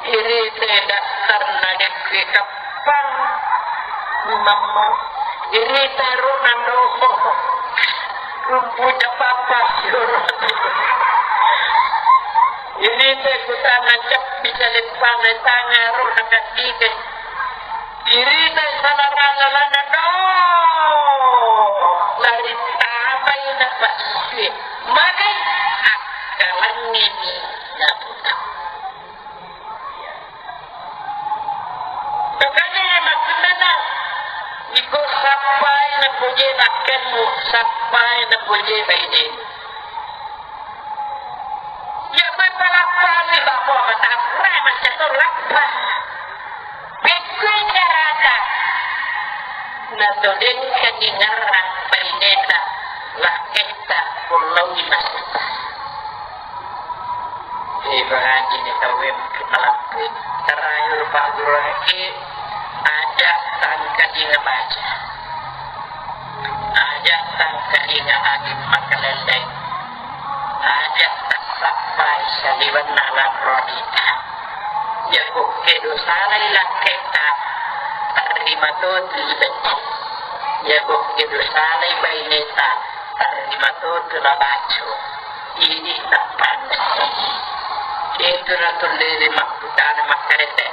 irita daftarna dekke kappang. Mamma, irita ro nando. Rumpu capapa. Irita kutana cappi caleppana tanga ro nakandike. Irita salarana lana do. Lari tamai na pasue. Magai akkalangngini naputa. Makanya maksudnya iko sappai na puje nakkenmu, sappai na puje bainemu. Ya, gue palappa gue bawa matapra macam tu lappa. Bekkui carata. Natodengkani ngerrang baineta, lakketta, kullaui masetta. Ibaratini tauwe mukki malakkui, terakhir paggurungki, aja tangkadinga baca. Aja tangkadinga agi makalelleng. Aja tassappai saliwenna lanro adita. Yako kedo salai lakketta, tarrima totu ibecce. Yako kedo salai baineta, tarrima totu nabaco. Idi tappanna. Itu natullele makkutana makkarete.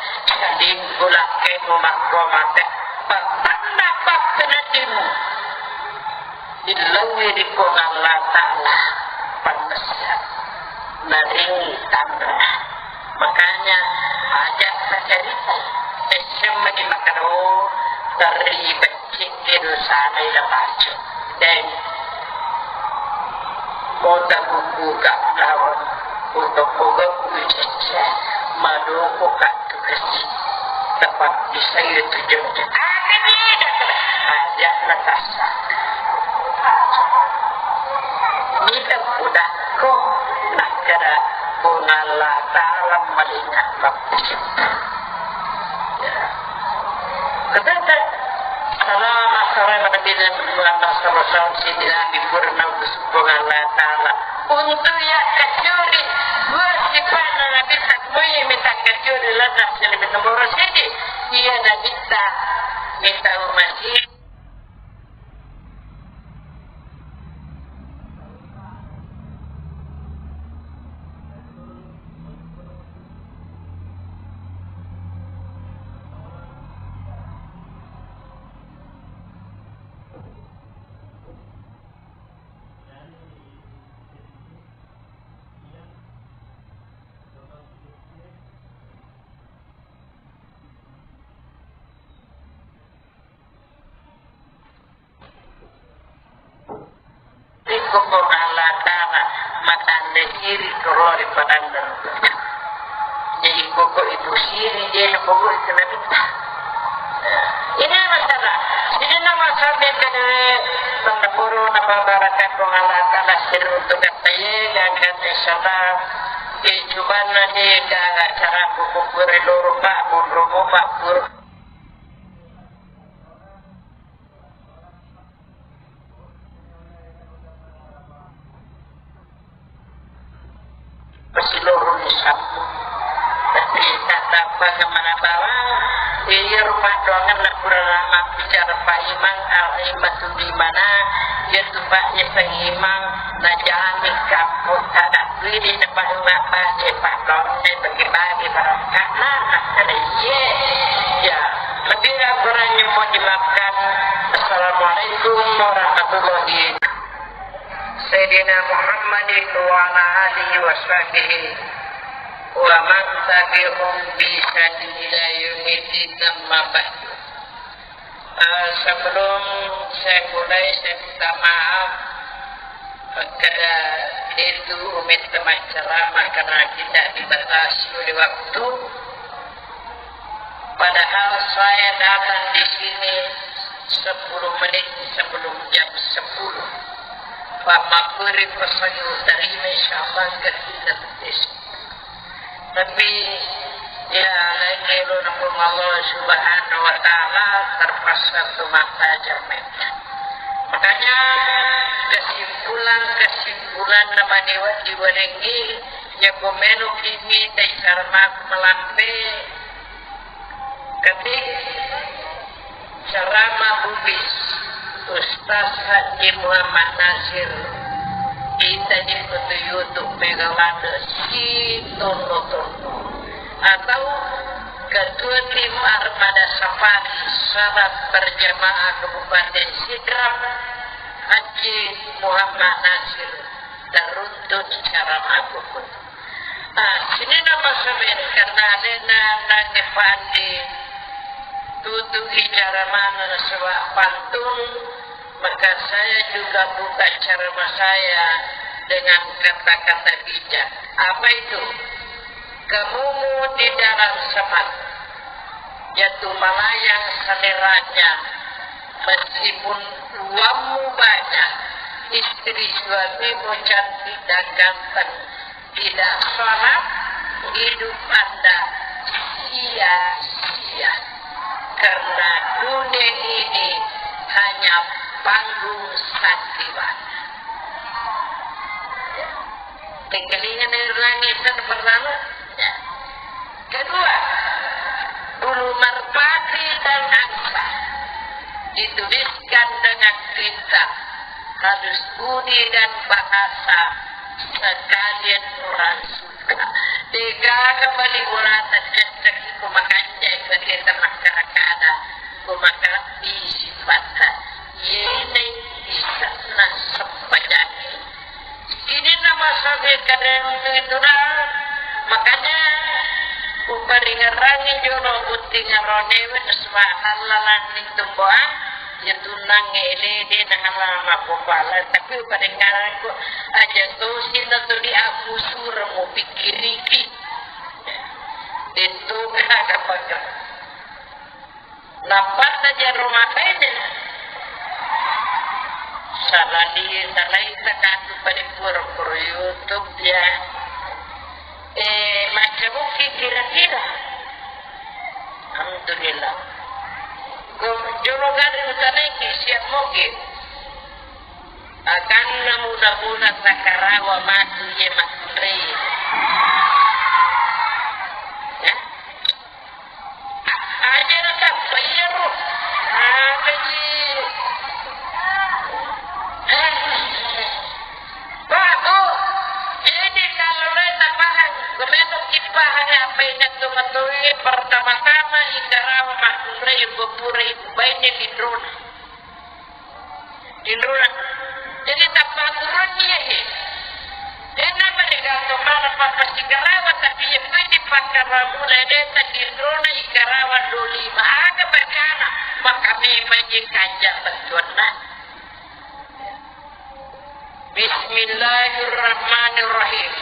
Lingku lakkemu makko mate. Pattanna pakkenatimu. Illauwi ri Puang Allah Ta'ala pannessa naring tanra. Makanya aja tacarita. Essemmani makkeda, oh, terri becce'e dosana ila pacu. Deng. Kota kukuka lawan kota koga kucecce madoko ka tukasi. Tepat di saya tujuh. Aja natasa. Nita udakko nakkeda Puang Allah Ta'ala malinga. Ya. Kata-kata, salama, salama, Nabi Muhammad sallallahu alaihi wasallam, siddi Nabi purna utus Puang Allah Ta'ala. Untuk ya kacuri, dua sifat Nabi tak boleh minta kacuri, lantas jadi nomor sidi. Iya Nabi tak minta umat sidi. Iko Puang Allah Ta'ala matanre siri turori padanda. Jadi pokok itu siri dia pokok itu nabi. Ini masalah. Ini nama sampai ke pengurus apa barakat Puang Allah Ta'ala siri untuk kata ya dan kata salah. Eh, cuman nanti ke acara buku kuri loro pak, bunrumu pak, buru. Pasiloroni sappu. Tapi tata Bagaimana bawang, iyaro paddoangenna pura mabbicara paimeng, al-aimmatul imana, iyatu paddeseng imang, najami kappo tadabbiri napaimeng baca paddoangenna bagi-bagi barakka'na, makkeda iye. Ya, lebih kurangnya mohon dimaafkan. Assalamualaikum warahmatullahi. Sayyidina Muhammadin wa ala alihi wa sahbihi wa man tabi'ahum bi ihsanin ila yaumiddin, amma ba'du. Eh, sebelum saya mulai, saya minta maaf, eh, karena itu umit teman ceramah karena tidak dibatasi oleh waktu. Padahal saya datang di sini sepuluh menit sebelum jam sepuluh. Pak Makuri pesangi terima, insyaallah, kita tes. Tapi, ya, lain elo napun Allah Subhanahu wa Ta'ala, terpaksa tu mata jamai. Makanya, kesimpulan-kesimpulan namanya wajib wanengi, ya, komeno kimi, dai sarma malampe, ketik, ceramah Bugis, Ustaz Haji Muhammad Nasir, kita di foto YouTube Megawati si Tono-Tono. Atau Ketua Tim Armada Safari Salat Berjamaah Kabupaten Sidrap, Haji Muhammad Nasir, teruntuk ceramah Bugis. Ah, sininna masamen karena alena nange pandi tutu icara mana nasaba pantun, maka saya juga buka ceramah saya dengan kata-kata bijak. Apa itu? Kamumu di dalam semak, jatuh melayang seleranya, meskipun uangmu banyak, istri suamimu cantik dan ganteng, tidak sholat, hidup Anda sia-sia. Karena dunia ini hanya panggung sandiwara. Tengkalinga nairangi sana pertama. Ya. Kedua, bulu merpati dan angsa dituliskan dengan tinta halus budi dan bahasa sekalian orang suka. Degaga bali ulata cecek ku makanja bagi temakkara-kara ku makalebbi sifatta. Yene isenna sempajangi. Sininna masabe kadang itu dah. Makanya uparingerangi jono butting aronewe, subhanallah, lanning tumbuhan. Ya tunang ele de na halama popala, tapi uparingerangi ko aja tosi na tuli aku sura mau pikiriki. Itu kada pakai. Nappa taja rumah tangga. Salah di, salah itu kan pada pura-pura YouTube ya. Eh, macam mungkin kira-kira. Alhamdulillah. Ko jolo gari utanai ki siap moge. Akan namu-namu nakarawa matu ye makunrei. Ya. Aja natappa iyaro. Apaji? Pak, Bu, ini kalau lo tapahang, kemeto kipahang apa yang jatuh matoi pertama-tama ikarawa makunrei bepura ibu bainnya di drone. Tinrona. Jadi tappakurang iya he. Dena mereka mana papa sigarawa tapi yang pasti pakaramu lele tinrona ikarawa doli maga bacana maka memang je kajak bantuanna. Bismillahirrahmanirrahim.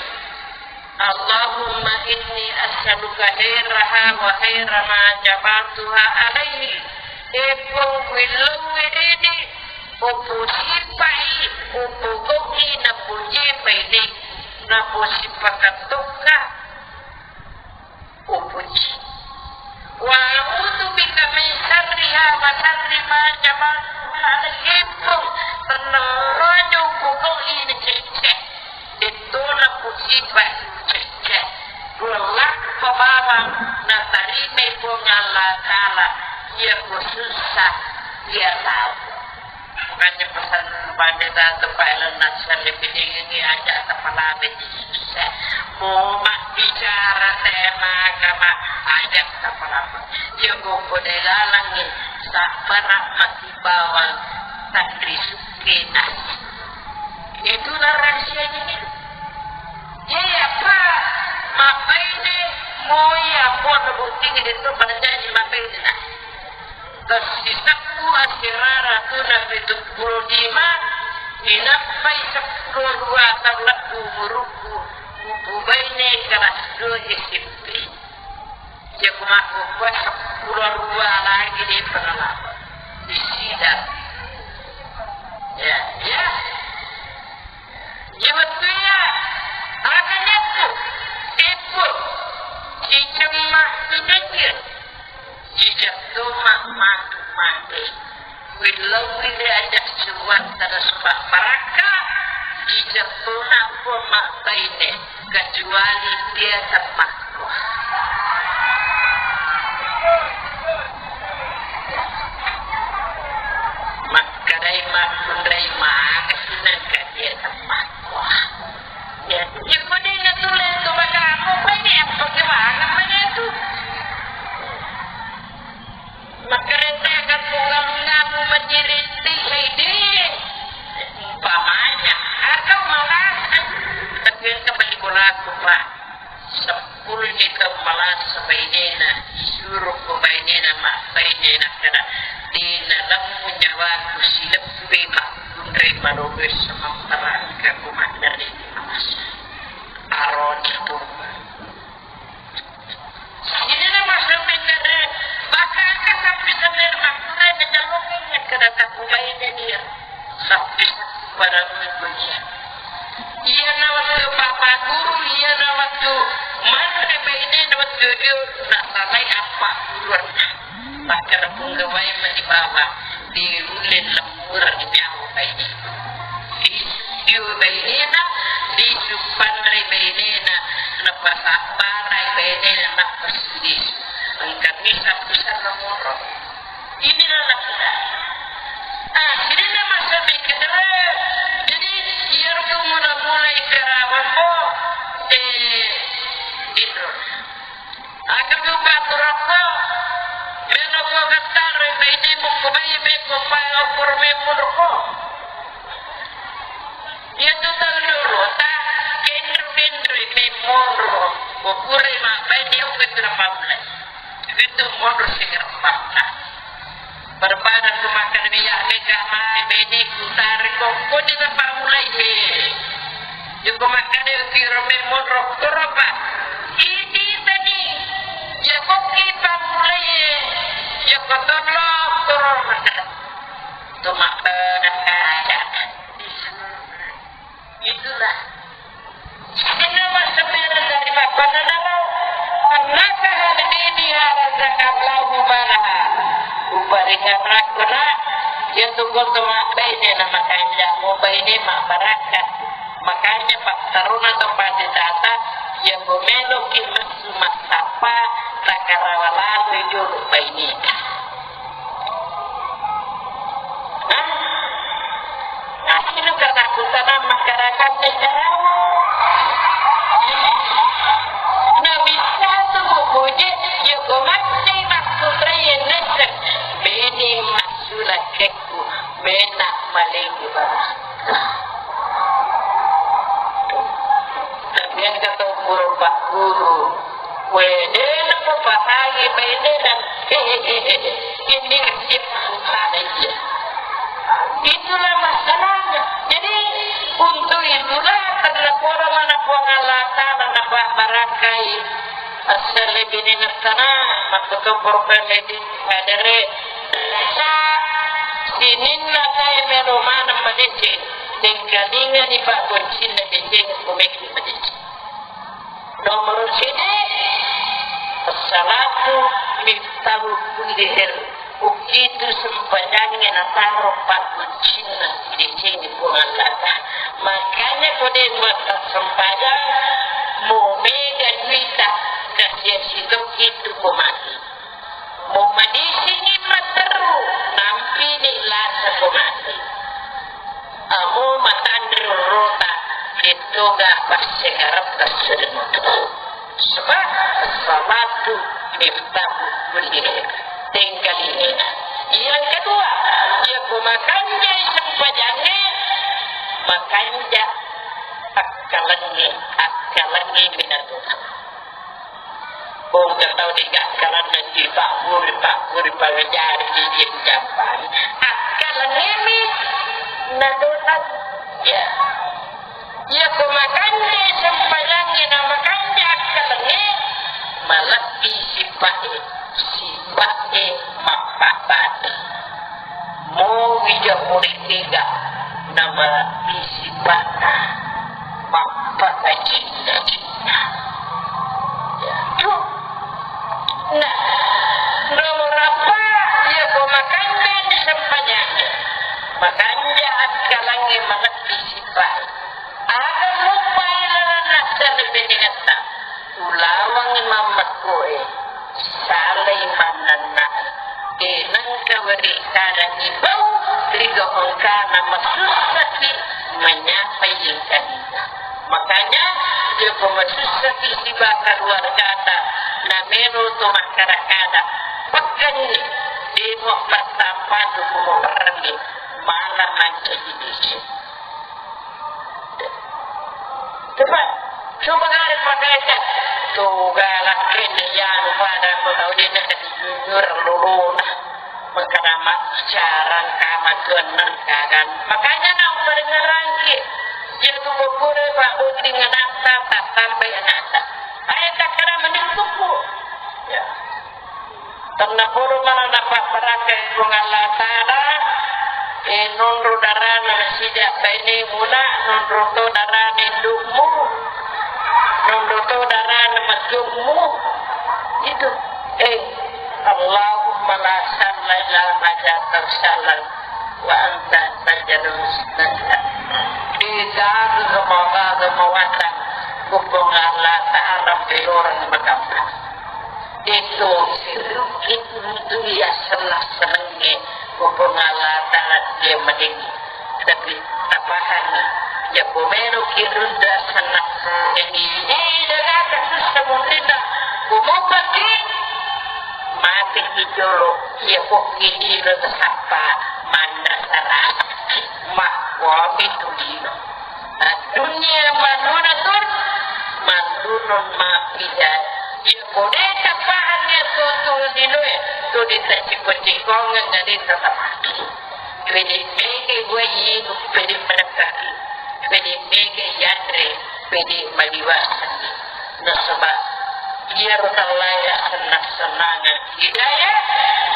Allahumma inni as'aluka khairaha wa khaira ma jabaltuha alaihi. Eppo willau wiridi, upujipai, upogau'i napujipai de, napujipakan tokka. Upuji. Wa a'udzu bika min syarriha wa syarri ma jabaltuha alaihi. Tennarojo pogau'i nacecce. Dettona pusipa cecce. Kullakko bawang na tari Allah Ta'ala, iya ku susah, iya tahu. Makanya pesan pada satu Pak Elon Nasar lebih tinggi aja kepala beti susah. Mau mak bicara tema agama, aja kepala. Iya ku kode galangi, tak pernah masih bawang, tak disukai nasi. Itulah rahasianya. Iya, Pak. Mabbaine moi, Ambo, botting itu berjanji mabbaine, nah. Tessisebbu asirara tuna pitu pulo lima, inappai seppulo dua taung lebbu umurukku, upubaine kelas dua S M P. Iya ku makkukkuae seppulo dua lagi de' penalaba. Di sidang. Ya, ya. Iya wettu iya, aga nyakku, teppu, cicemma, cicemma, cicemma, matu mate. Willau wiri aja suruan tada supa barakka, cicemma pun mabbaine, kecuali dia temmakku. Makkedai makkunrai maka sinangka dia temmakku. Ya, ya, kode na tu le tu bagamu, kode apa ke mana mana tu? Makkereta kan tunggal ngamu menjadi tinggi. Umpamanya, atau malah, tapi yang kembali bola aku, Pak. Seppulo ni taung malasa bainena, suruh ko bainena, ma bainena kada, dena lemmu nyawaku silebbui makkunrai malolo samamparangka ko maddari malasa. Aroni tu. Ini nama sampai kada, bakaka sampai sampai makkunrai menyalongi kada taku bainena dia. Tapi pada minggu dia. Iyana wettu papa guru, iyana wettu manre bainena wettu dio nasalai apa guru. Maka pungga wai mani baba di ulle lembur di nyawa baine. Di dio bainena, di supanre bainena, napasabbarai bainena, napasudi. Engka bisa-bisa nomoro. Inilah laki-laki. Ah, jadi nama sampai kedere. Jadi, iya tu mula-mula ikarawambo, eh, Indro. Aku juga turako. Melo ko gattare, baine buku bayi beko pai okur memur ko. Iya tu tahu dulu, tak kendru-kendru memur. Bukure ma, baine okur kira pamle. Itu monro sigareppatta. Barbadan ku makkeda, "Iya, mega mai bene ku tariko." Ko de' napammulai, he. Joko makkeda, "Tiro me monro toro, Pak." Iti tadi. Joko ki pammulai, he. Joko tolo toro makkeda. Tu makkeda kaca. Itulah. Sininna massemmereng dari bappanna namo, "Annaka hadini harazaka Allahu balaha." Uparingarakko, Nak, iya tu ko to mabbaine na makanja, mubaine mabbarakka. Makanya pattaruna to pade tata, iya ko meloki messu massappa, takarawa lalui jolo baineta. Hah? Asli katakutan masyarakat sejarah. Nabi satu bubuje, joko mati maksudnya yang nese. Beni maksudnya keku, bena maling di bawah. Tapi yang kata guru, Pak Guru, Wede, namu pasangi bainena. Ini nasib anak iya. Itulah masalahnya. Jadi, untuk itulah karena poro mana Puang Allah Ta'ala napa barakai. Asal lebih ni nasana, maksudnya problem ini ada re. Sa, sininna saya melo mana madeceng. Tinggalingani Pak Boncin na deceng, komeki madeceng. Nomor sidi, as-salatu miftahu kulli khair. Ukitu sempajangnge nataro pakkucinna sidecengnge Puang Allah Ta'ala. Makanya ko de' muatta sempajang, mo mega duita, kasiasi tokki tu ko mati. Mumadisini matteru, nampini lasa ko mati. Amo matanre rota, dettoga passengarep passereng. Sebab salatu miftahu kulli khair. Tengkalinga. Yang kedua, iya ko makanjai sempajangnge, makanja akkalengnge, akkalengnge minatu. Engka tau degaga kalanna sipagguru-pagguru pangajari didieng jampang. Akkalengnge mi natolak. Ya. Iya ko makanjai sempajangnge na makanja akkalengnge, malebbi sipa'e, sipa'e mappabbati. Mowi ja muridega namalebbi sipa'na mappakajinna-jinna. Ya. Nah, nomor apa? Iya ko makanja di sempajangnge. Makanja akkalengnge malebbi sipa'e. Aga muppai lalenna sarre benengetta. Ulawangngi mammekkoe, salai mannannae. E, nengka weri kadangngi bau, riga engkana masussaki menyapai engkaninna. Makanya, joko masussaki siba keluargata, namero to makkada-kada, pekkenni, demo pertama tu kumo perenni, malah mancaji desa. Coba, coba kare pakaikan. Tuga lakkenna iyanu pada ko tau de' na dijujur lolona. Mengkana maccarang kama tuanna kagan. Makanya na upadengarangki. Iya tu ko pura pabbuting anatta, tattambai anatta. Ayo takkada mending tuku. Ya. Tennapodo mala napabbarakkai Puang Allah Ta'ala, eh, nonro darana nasida bainemuna, nonro to darana indukmu, nonro to darana majjummu. Itu. Eh, Allahumma la sahla illa ma ja'altahu sahlan wa anta taj'alul huzna idza syita. Degaga mawatang, Puang Allah Ta'ala pelorang makamma. Itu sirukki untuk iya senang-senangnge, Puang Allah Ta'ala dia madeni. Tapi tapahanni, ya pomelo kirunda senang ini, ini daga kasus semutina, kumupaki, mati jolo, ya pokki dino tasappa, manna sarang, makkua itu dino. Dunia manuna tur, manunun mapija. Iya ko de' tapahanni tu, tu linoe, tu de' taciko-cikongeng, de' tatapaki. Pede mege gua ibu, pede menekkaki. Pede mege yanre, pede maliwasani. Nasaba iyaro tallaya senang-senangan hidayah,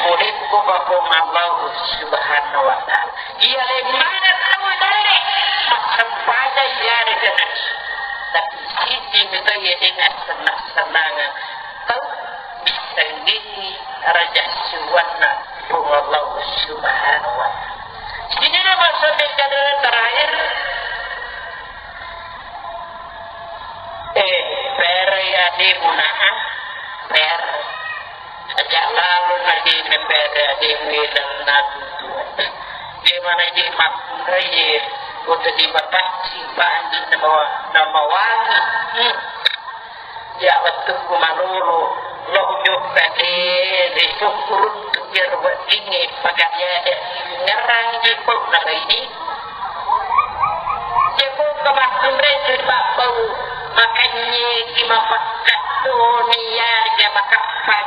pole ko Puang Allah Subhanahu wa Ta'ala. Iya lemmana tau dalle, massempajang iyarega nabi. Tapi siji mito iya de' nassenang-senangang tau, bissanggengngi raja siwanna Puang Allah Subhanahu wa Ta'ala. Sini nama sampai kata terakhir, eh, pere ade muna'a, pere. Aja' lalo na de' napere ade mueleng natutu. De' mana de' makkunrai, koto de' mapaccing panji namawa-, namawangi. Hmm. Ya, wettukku malolo, lo jokka de', de' sukkuruntu biar weddingnge pakariade' ngerang jipok na baini. Jeppo kamakkunrai tu pabbau, makanye ki mapakkattoni yarega makappa.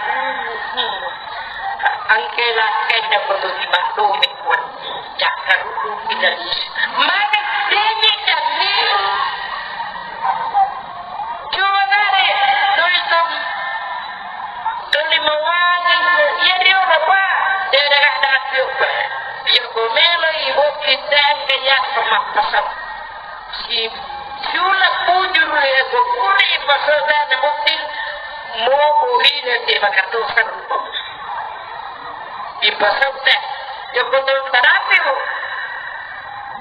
Engke lakkai dapotu ki maddome kuat. Cakkarudu kita di. Maka denye kami. Coba kare, tulis tom. Tuli mawani, iya dio apa? Dia ada kata apa? Iya, ko melo ibu kita ke ya sama pasal. Si, siuleng bujur ya, ko kuri pasal dan bukti mau kuri dan dia makan tuh kan. Di pasal teh, ya betul terapi bu.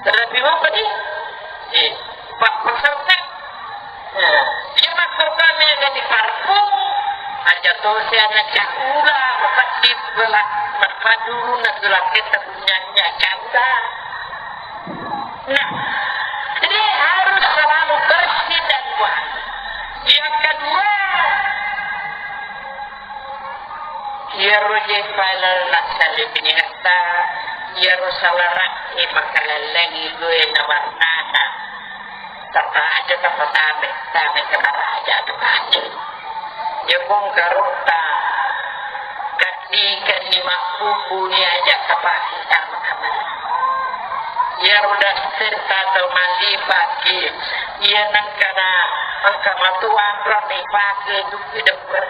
Terapi apa nih? Eh, pak pasal teh. Nah, iya makko kami jadi parfum, Aja tosi anak cakula, mapeddi bela, mapedurung na tulaketta punyanya cakula. Nah, jadi harus selalu bersih dan wangi. Yang kedua, iyaro je file nassaliwinetta, iyaro salara'e makalellengi due na warnana. Tappa aja tappa tame, tame ke maraja tu kacil. Iya pong karotta, kaddi-kaddi mabbubuni aja kapake tama kamar. Iyaro daster tau mallipaki, iya nengkana engka matuanrang ipake dukki depper.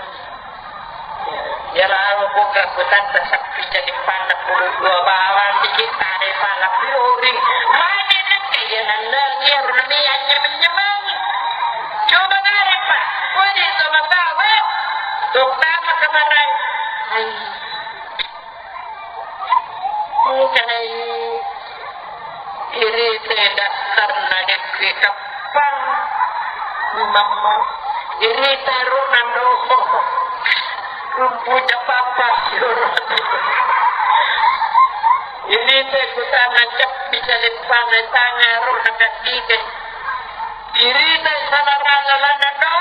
Iya lao pong kakkutanta sappi jadi panna puluh dua bawang dikit tare pala pioring. Mane nengka iya nenneng iyaro nami anyameng-nyameng. Coba narepa, woi, sama tahu, eh. Tok tama kemarin. Hai. Ini kan hai. Iri te daftar na dekke kappang. Mamma. Iri te ro nando. Rumpu capapa. Iri te kutana cappi caleppana tanga ro na kaddike. Irita salarana lana do,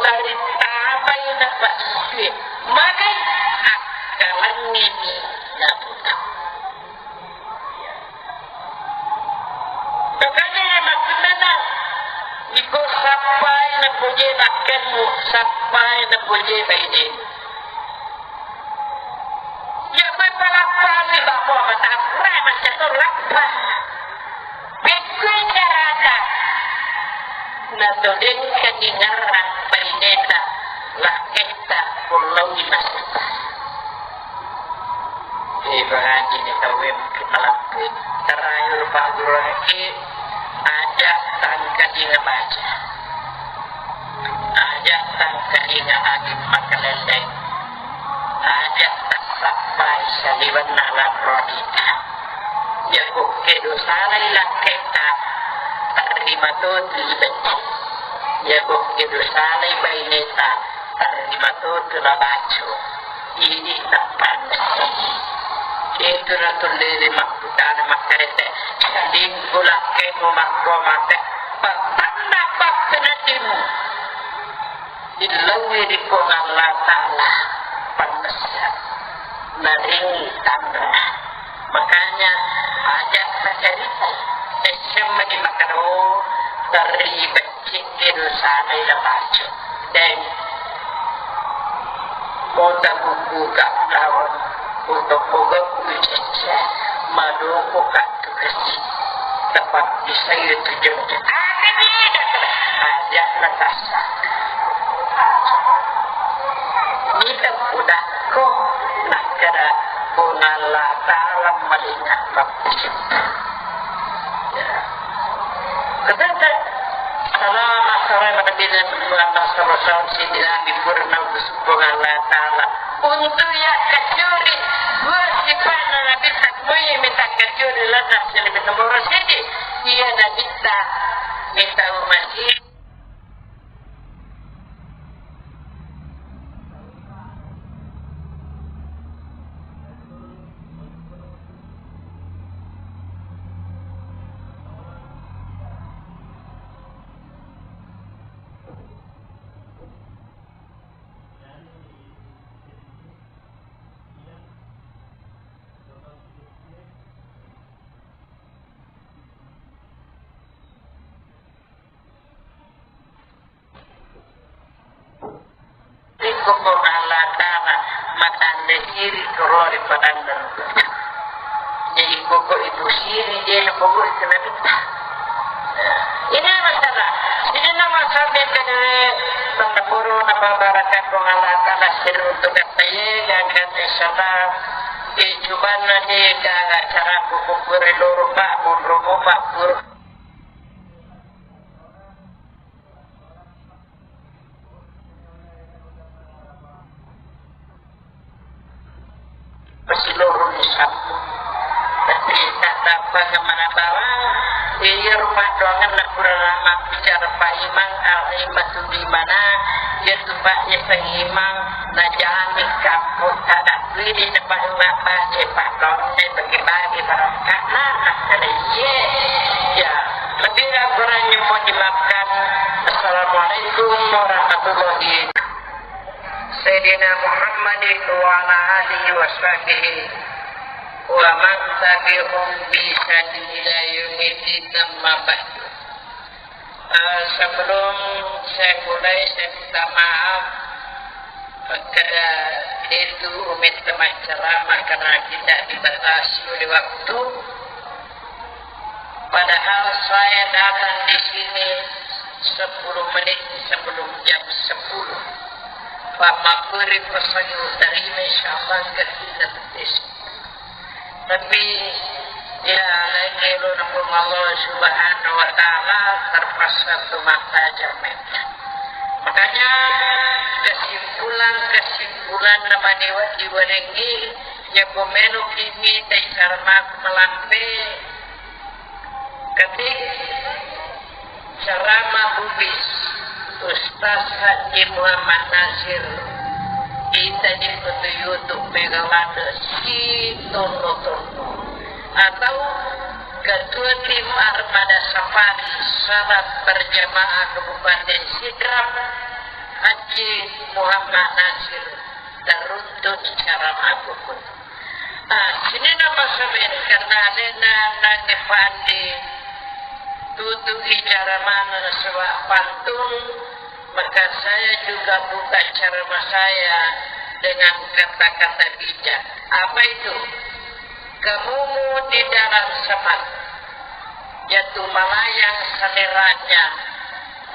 lari tapai na pasue. Magai akkalangngini na puta. Makanya makkunana, iko sappai na poje lakkenmu, sappai na poje bainemu. Iya, koe palappani, babo, matampurai, maccato lappa. Pekkui carata. Natodengkani ngarang baineta, lakketta, kullaui masetta. Ibaratini tauwe mungkin malappui. Terakhir Pak Guru lagi, aja tangkadinga baca. Aja tangkadinga agi makalelleng. Aja tassappai saliwenna lanro adita. Jago kedo salai lakketta, tarima totu ibecce. Jago kedo salai baineta, tarima totu labaco. Idi tappanna. Itu natullele makkutana makkarete. Dingku lakkemu makko mate. Pattanna pattanna dimu. Dillaui ri Puang Allah Ta'ala pannessa. Naring tanra. Makanya aja tacarita. Tesseng mani makkeda, oh, terlibat Cekkedo salai labaco. Deng. Kota buku ka lawan. Kota koga kucecce. Madoko ka tukasi. Tepat di saya tujuh. Ada ni, ada. Ada natasa. Nita kudako. Nakada Puang Allah Ta'ala malinga. Katata, salama, salama, Nabi Muhammad sallallahu alaihi wasallam, siddi Nabi purna utus Puang Allah Ta'ala. Untuk iya kacuri, dua sifatna Nabi tak mai minta kacuri, lantas Nabi nomor siji, iya Nabi tak minta umat Iko Puang Allah Ta'ala matande siri korori padanda. Jadi koko itu siri dia yang pokok itu nabi. Ini masalah. Ini nama sampai ke pengepuru nama barakat Puang Allah Ta'ala siri untuk kata ye, yang kata salah. Di cuman nanti ke acara kuku kuri loro pak, munrumu pak, kuri. Pasiloroni sapu. Tapi tak dapat kemana barang, iya ro Paddoangenna purana mabbicara paimeng, al-aimatu bimana, iyatu pa'yaseng imang najami kappo tadabbiri napaimeng baje paddoangenna bagi-bagi barakka'na, makkeda iye. Ya, lebih dan kurangnya mohon dimaafkan. Assalamualaikum warahmatullahi. Sayyidina Muhammadin wa ala alihi wa sahbihi wa man tabi'ahum bi ihsanin ila yaumiddin, amma ba'du. Eh, sebelum saya mulai, saya minta maaf, eh, karena itu umit ceramah karena kita dibatasi oleh waktu. Padahal saya datang di sini sepuluh menit sebelum jam sepuluh. Pak Makuri pesangi utarima, insyaallah, enggak kita tes. Tapi, ya, lain elo na Puang Allah Subhanahu wa Ta'ala, terpaksa tu mata jamet. Makanya, kesimpulan-kesimpulan na manewa diwalengi, ya, komeno kimi, tai karena aku melampe, Ketik ceramah bubis Ustaz Haji Muhammad Nasir, ita di foto YouTube Megawati si Tono-Tono, atau Ketua Tim Armada Safari Salat Berjamaah Kabupaten Sidrap, Haji Muhammad Nasir, teruntuk ceramah bubis. Ah, sininna masabe karena alena nange pandi tutu bicara mana nasaba pantun, maka saya juga buka ceramah saya dengan kata-kata bijak. Apa itu? Kamumu di dalam semak, yaitu melayang seleranya,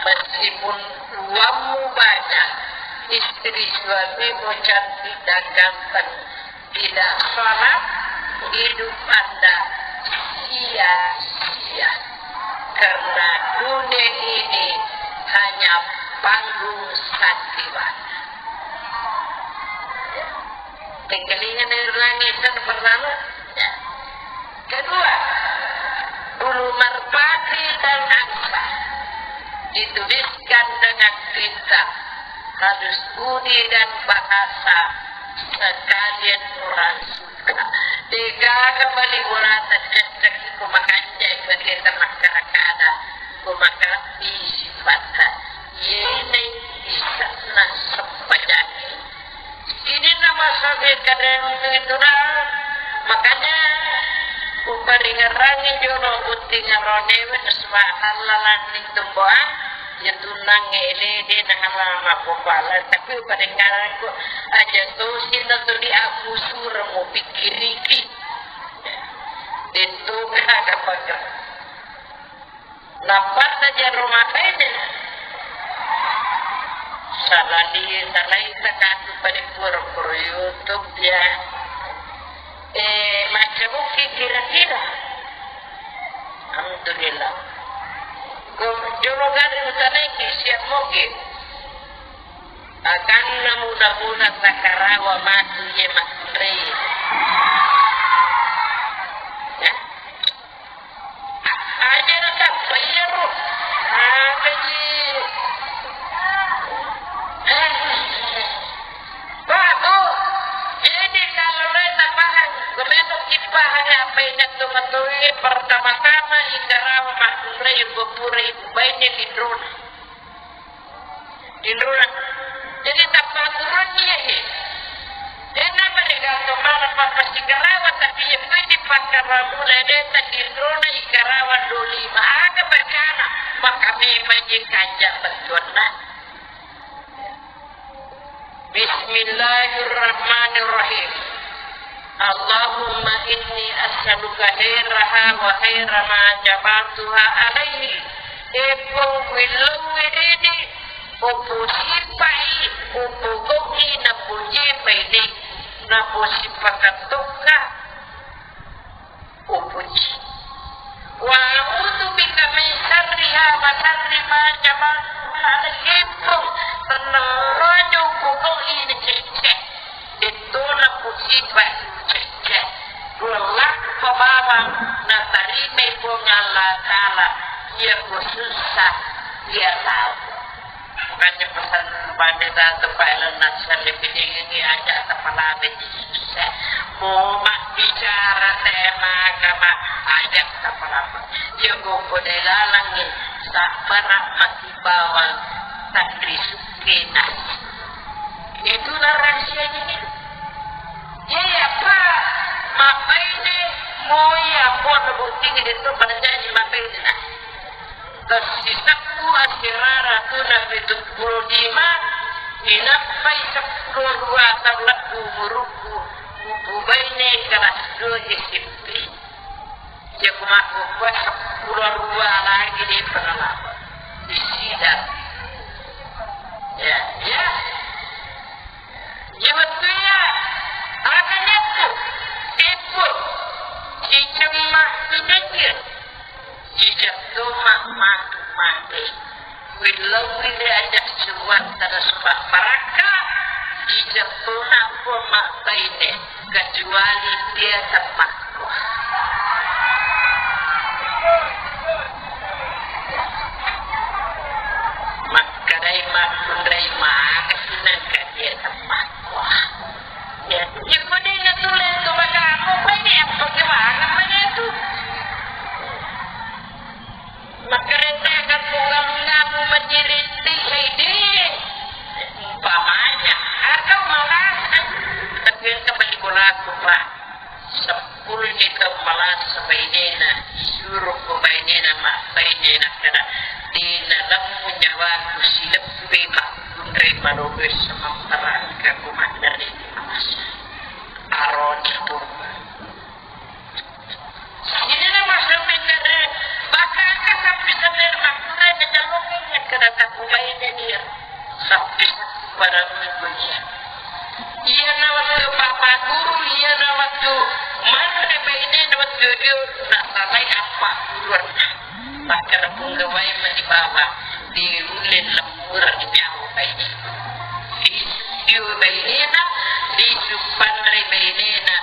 meskipun uangmu banyak, istri suamimu cantik dan ganteng, tidak sholat, hidup Anda sia-sia. Karena dunia ini hanya panggung sandiwara. Tengkalingan air langit dan pertama. Ya. Kedua, bulu merpati dan angsa dituliskan dengan tinta halus budi dan bahasa sekalian orang suka. Degaga bali urata cecek ku makanja bagi teman kada-kada ku maka bisi patta. Yene bisa na sempajangi. Ini nama sabe kadang itu dah. Makanya uparingerangi jono butting aronewe, subhanallah, landing tumbuhan. Ya tunang ele de na halama popala, tapi uparingerangi aja tosi na tuli aku sura mau pikiriki. Itu kada pakai. Nappa naja rumah ini. Salah di, salah itu kan pada pura-pura YouTube ya. Eh, macam mungkin kira-kira. Alhamdulillah. Ko jono gari utanaiki siap mungkin. Akan namu-namu sakarawa matu ye matrei. Ya. Aja na tappa iyaro. Apa ji? Babu, jadi kalau lo tapahang, gumeno kipahang apa ingat tu matui pertama-tama ikarawa makunrai bepura ibu baine di drone. Tinrona. Jadi tappa turunni iyae. Dena mereka to mana pappassikarawa, tapi iya pui dipakkaramula deta tinrona ikarawa doli. Aga bacana, maka memang je kanja bettuanna. Bismillahirrahmanirrahim. Allahumma inni as'aluka khairaha wa khaira ma jabaltuha alaihi. Eppo willau wedede, upusipai, upugoki, napujipai de, napusipakettokka. Upuji. Wa a'udzu bika min syarriha wa syarri ma jabaltuha alaihi. Eppo, tennarojo upugoki, nacecce. Dettona musiba cecce. Dua lappa bawang natarimai Puang Allah Ta'ala. Iya ku sussa, iya tau. Makanya pesan pada satu Pak Elon Musk lebih tinggi aja kepala beti sussa. Mau mak bicara tema agama aja kepala. Iya ku kode lalang nih, tak pernah masih bawang tak risuk kena. Itulah rahasianya nih. Iya, Pak. Mabbaine moi, Ambo, nabottingi, de'to pada jaji mabbainena. Tessisebbu asirara tuna pitu pulo lima, inappai seppulo dua taung lebbi umurukku, upubaine kelas dua S M P. Iya, ku makkukkuae seppulo dua lagi de' pernah lama. Di sidang. Ya, ya. Iya, wettu iya, aga nyakku, teppo, cicemma, idengge, cicetto ma-, matu mate. Willau wile aja suwang tana supa parakka, cicetto na po mabbaine, kecuali dia temmakko. Makkedai makkunrai maka sinangka dia temmakko. Ya, ya, kode na tulen tu maka aku, kode apa kewang apa dia tu? Makkereta kampung galungamu macirinti saidi. Umpamanya, atau malah, tapi yang kembali bola aku, Pak. Seppulo ni taung malasa bainena, suruh ko bainena, mak bainena kada. Dena lemmu nyawaku silebbi makkunrai malobe semamparangka ku mandari malasa. Aroni tu. Sidena masemmeng kada, bakaka sappi-sappi makkunrai najallokengnge kada takubaine dia. Sappi-sappi pada minggu dia. Iyana wettu papa guru, iyana wettu manre bainena wettu dio nasalai appa guruanna. Makkeda punggawai mani bawang, diulle lemmureng nyawa baine. Lisu dio bainena, lisu panre bainena,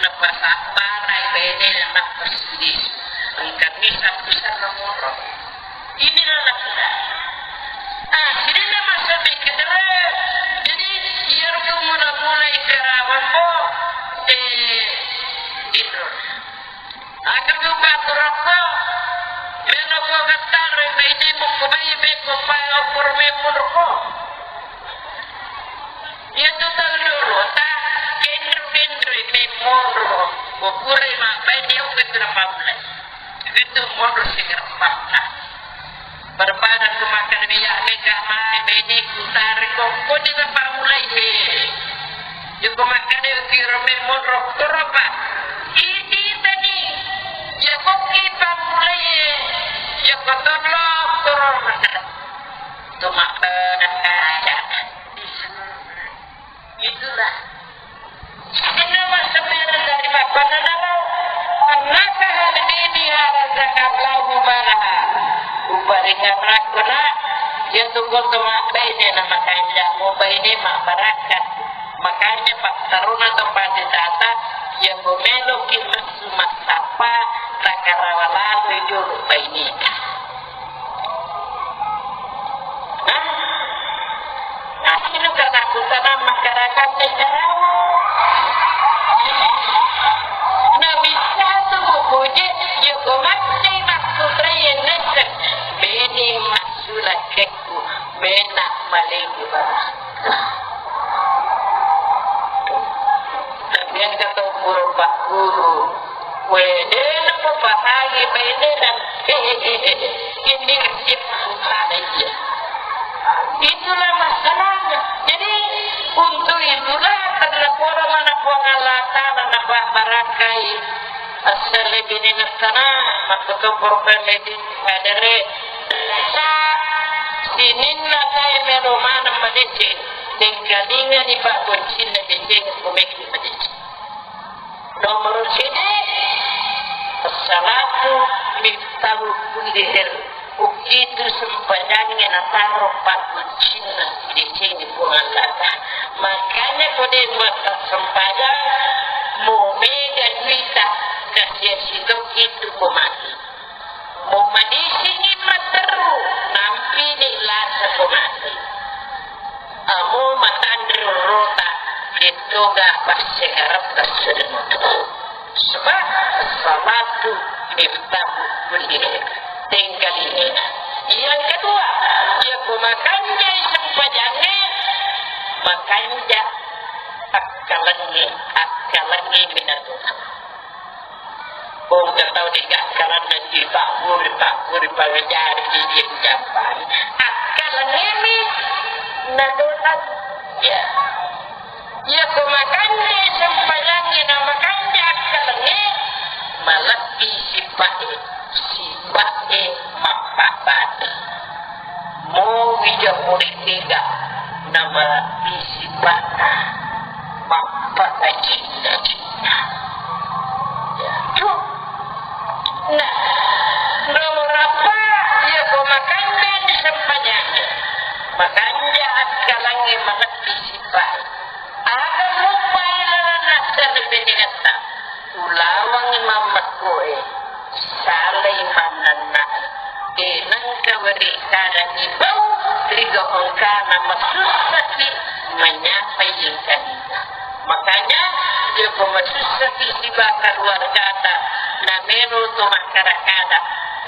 napasabbarai bainena, napasilisu. Engka misa bisa namoro. Inilah lakukan. Ah, sidina masa mikir, jadi iyaro mula-mula ikarawa ko, eh, itu. Aga tu paturakko, melo ko gattaro, bainemu ko bai, be ko pai, okor memur ko. Iya tu tau dulu, ta kendro-kendro memur ko, ko pura ma, baine okko tu na pamulai. Itu monro sigareppanna. Barbada tu makan minyak mega mai, baine ku tari ko, ko di na pamulai he. Joko makkeda tiro me monro toro, Pak. Idi tadi. Joko ki pamulai, joko tolo toro makkeda. Tu makkeda aja. Itulah. Sininna massemmereng dari mappanna naro. Annaka hadini harazaka Allahu malaha. Uparingarakko na, iya tu koto mabbaine na makanja, mubaine mabbarakka. Makanya pattaruna to panditata, iya ko meloki messu massappa, takarawa lalui jolo baineta. Hah? Nasilo katakutanang masyarakat Carawa. Nabissatu mupuji, joko matti makkunrai nesseng. Bene massu lakkekku, mena malengi barakka. Tapi engka tau pura pagguru. Wede, napapahangi bainena. Ini nasib aja. Itulah masalahnya. Jadi, untuk itulah karena pura mana Puang Allah Ta'ala napabarakkai. Asal lebih sana, maksudnya program ini ada re. Sa, sininna saya melo mana madeceng. Tengkalinga di Pak Bocin na deceng kumeki madeceng. Nomoro sidi, as-salatu miftahu kulli khair. Ukitu sempajangnge nataro pakkuncinna sidecengnge Puang Allah Ta'ala. Makanya ko de muatta sempajang, mo mega duita, kasiasi tokki tu ko mati. Mo madisingi sekarang tersudah. Sebab salatu miftahu kulli khair. Tengkalinga. Yang kedua, iyako makanja sempajangnge, makanja akkalengnge, akkalengnge minatu. Pongka tau dega akkalenna dipagguru, pagguru, pangajari, didieng jampang. Akkalengngemi nadonang. Ya. Iyako makanja sempajangnge na makanja akkalengnge, malebbi sipa'e, sipa'e mappabbati. Mowi ja pole tega namalebbi sipa'na mappakajinna-jinna. Itu. Nah, nomor empat, iyako makanja sempajangnge, makanja akkalengnge, malebbi sipa'e. Aga muppai lalanna serre benengetta. Ulawangngi mammekkoe, salai mannenna'e. E, nengka weri kada ibau ri gau engkana masussaki menyapai engkanina. Makanya, iyako masussaki siba keluargata, namelo to makkada-kada,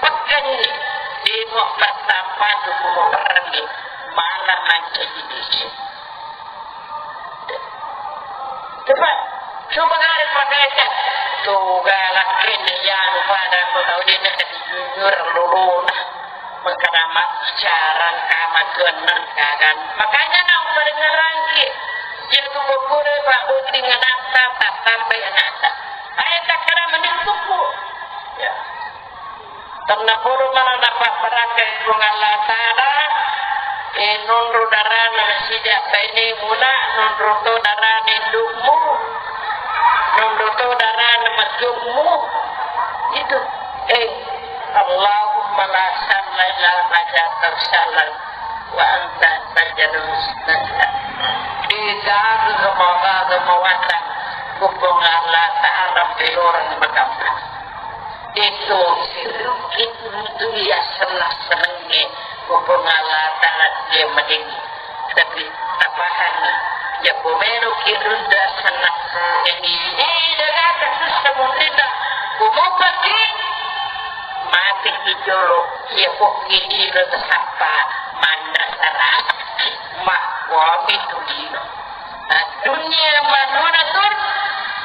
pekkenni, demo pertama tu kumo perni, malah mancaji diceng. Coba, coba kare pakaikan. Tuga lakkenna iyanu pada ko tau de' na jujur lolona. Mengkana maccarang kama tuanna kagan. Makanya nau padengerangki. Iya tu kokure pak botting anakta, tak sampai anakta. Ayo takkada mending tuku. Ya. Tennapodo mala napabbarakkai Puang Allah Ta'ala, e, nonro darana nasida bainemu na, nonro to darana indukmu, nonro to darana matummu. Itu. E, Allahumma la sahla illa ma ja'altahu sahlan wa anta taj'alul huzna idza syita. De gaga mawatang, Puang Allah Ta'ala pelorang makamma. Itu sirukit untuk ya senang-senangnya. Puang Allah Ta'ala dia madeng. Tapi tapahanni, ya pomelo kirunda senang-senang ini. Ini daga kasus semutina. Kumupaki. Mati kijolo. Ya pokki kira tesapa. Manda sarah. Mak wami tu dino. Dunia manunatun,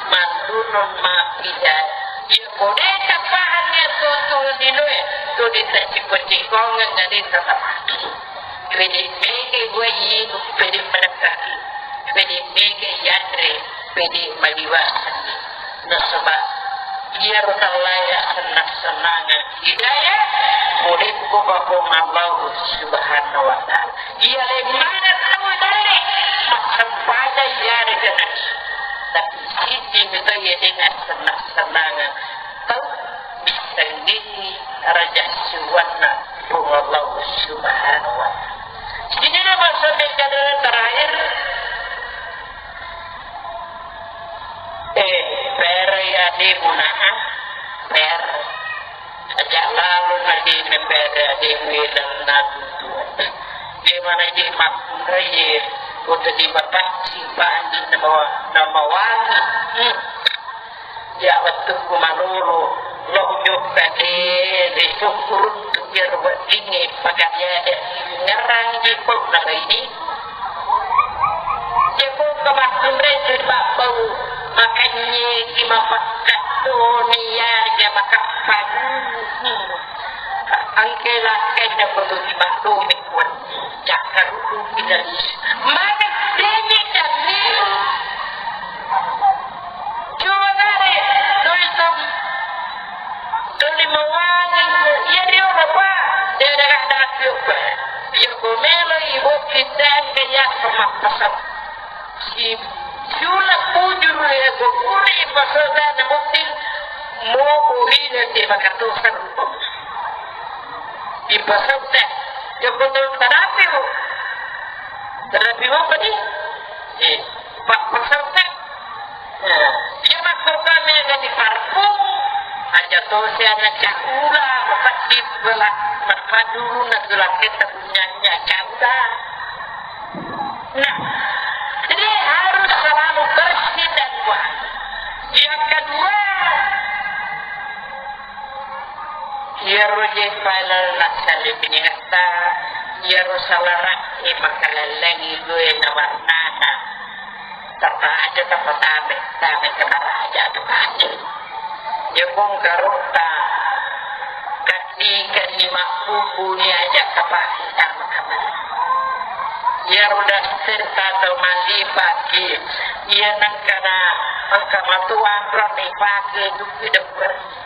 manunun mapijai. Iya, ko de' tapahang iya to, to linoe, to de' taciko-cikongeng, na de' tatapaki. Pede mege gua iye, pede menekaki. Pede mege yadre, pede maliwasani. Nasaba iyaro tallaya senang-senangeng hidayah, murekko Puang Allah Subhanahu wa Ta'ala. Iya lemmana tau dalle, massempajang iyarega naki. Tapi sijimi to iya de' nassenang-senangeng tau missengnginni raja siuanna Puang Allah Subhanahu wa Ta'ala. Sininna bangsa mekka terakhir, Eh, pere ade muna'a, pere. Aja lalu nadi ne pere ade wilang natu. Di mana je makkunrai, kota di bapak si panji nama, nama wani. Hmm. Ya, wettukku malolo, lo jokka de, de syukurun tu biar weddingnge, pakaliade ngerang di pau na baini. Jeko kemakkunre tu babbau, makanye ki mapakkattoni ya, ya makappan. Angke lakkai na kutu di babbau mekuan, cakkaruku kita di. Mana dene dan ni. Cuba kare, tulisum. Tuli mawangi, iya dio apa? Dia ada kata aku apa? Iya, ko melo ibu kita ke ya sama pasal. Si, siula bujur ya, ko kuri pasal dan bukti mau kuhina di makatusan. Di pasal teh, ya betul terapi bu. Terapi apa nih? Eh, pak pasal teh. Nah, iya makkukkami aga di parfum, aja to siana caula, mapeddi bela, mapadurunna tulakketta punyanya caula. Nah, jadi harus selalu bersih dan Iyaro je pada nassali piningetta, iyaro salara'e makalellengi due na warnana. Tapaja tapatame, tame kamaraja tu kaje. Jepung karutta, kaddikenni mabbubuni aja tapake tama kamar. Iyaro daster tata malipaki, iya nengkana engka matuang roni pake dupi debberi.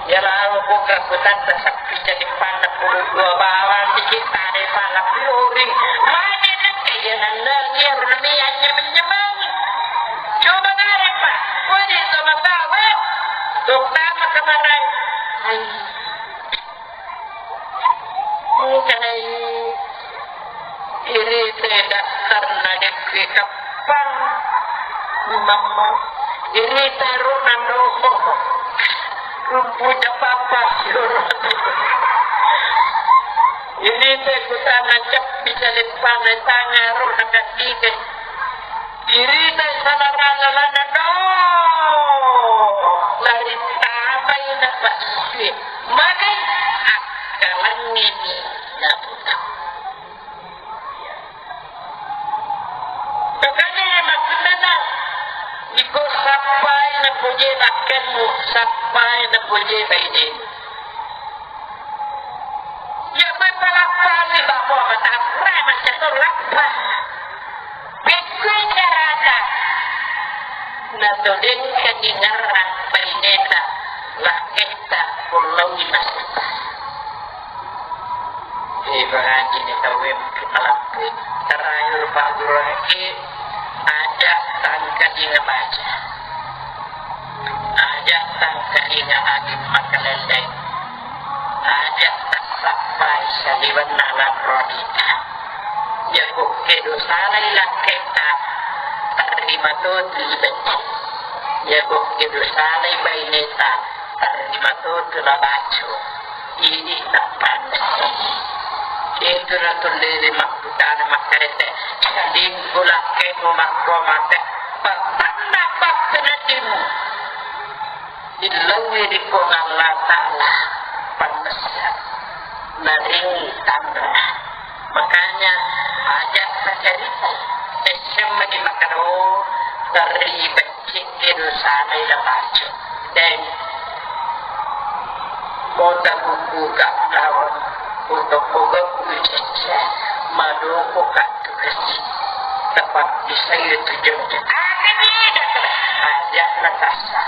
Iyaro buka kutanta sappi jadi panna puluh dua bawang dikit tane pala puri. Mane nengka iya nanda iyaro nami anyameng-nyameng. Coba nare pa, wajib sama tawa. Terutama kemarin. Hai. Engkai irita daftarna dekke kappang mamma. Irita rona doho rumpu japapa. Irita kutana cappi caleppana tanga rona kaddike. Irita salarana lana do lari tamai na pasue. Magai akkalangngini naputa. Makanya maksudnya iko sappai na puje bakkenmu, sappai na puje bainemu. Ya, mapalappai bahwa matapra macam tu lappa. Pekkui carata natodengkani ngarrang baineta lakketta kullaui masetta. Ibaratini tauwe mungkin malampui terakhir Pak Guru Eki, aja tangkadinga baca, aja tangkadinga agi makalelleng, aja tassappai saliwenna lanro adita. Jago kedo salai lakketta, tarima totu ibecce. Jago kedo salai baineta, tarima totu la baco. Idi tappanna. Itu na tullele makkutana makkarete. Lingku lakkemu makko mate. Pattanna pakkenatimu. Illauwi ri Puang Allah Ta'ala pannessa naring tanra. Makanya aja tacaritai. Esseng mani makkeda, oh, terri becce'e dosana ila baco. Deng. Kota buku gak lawan untuk pogok kucece. Madoko kak Tepat bisa itu jeng. Aja natasa.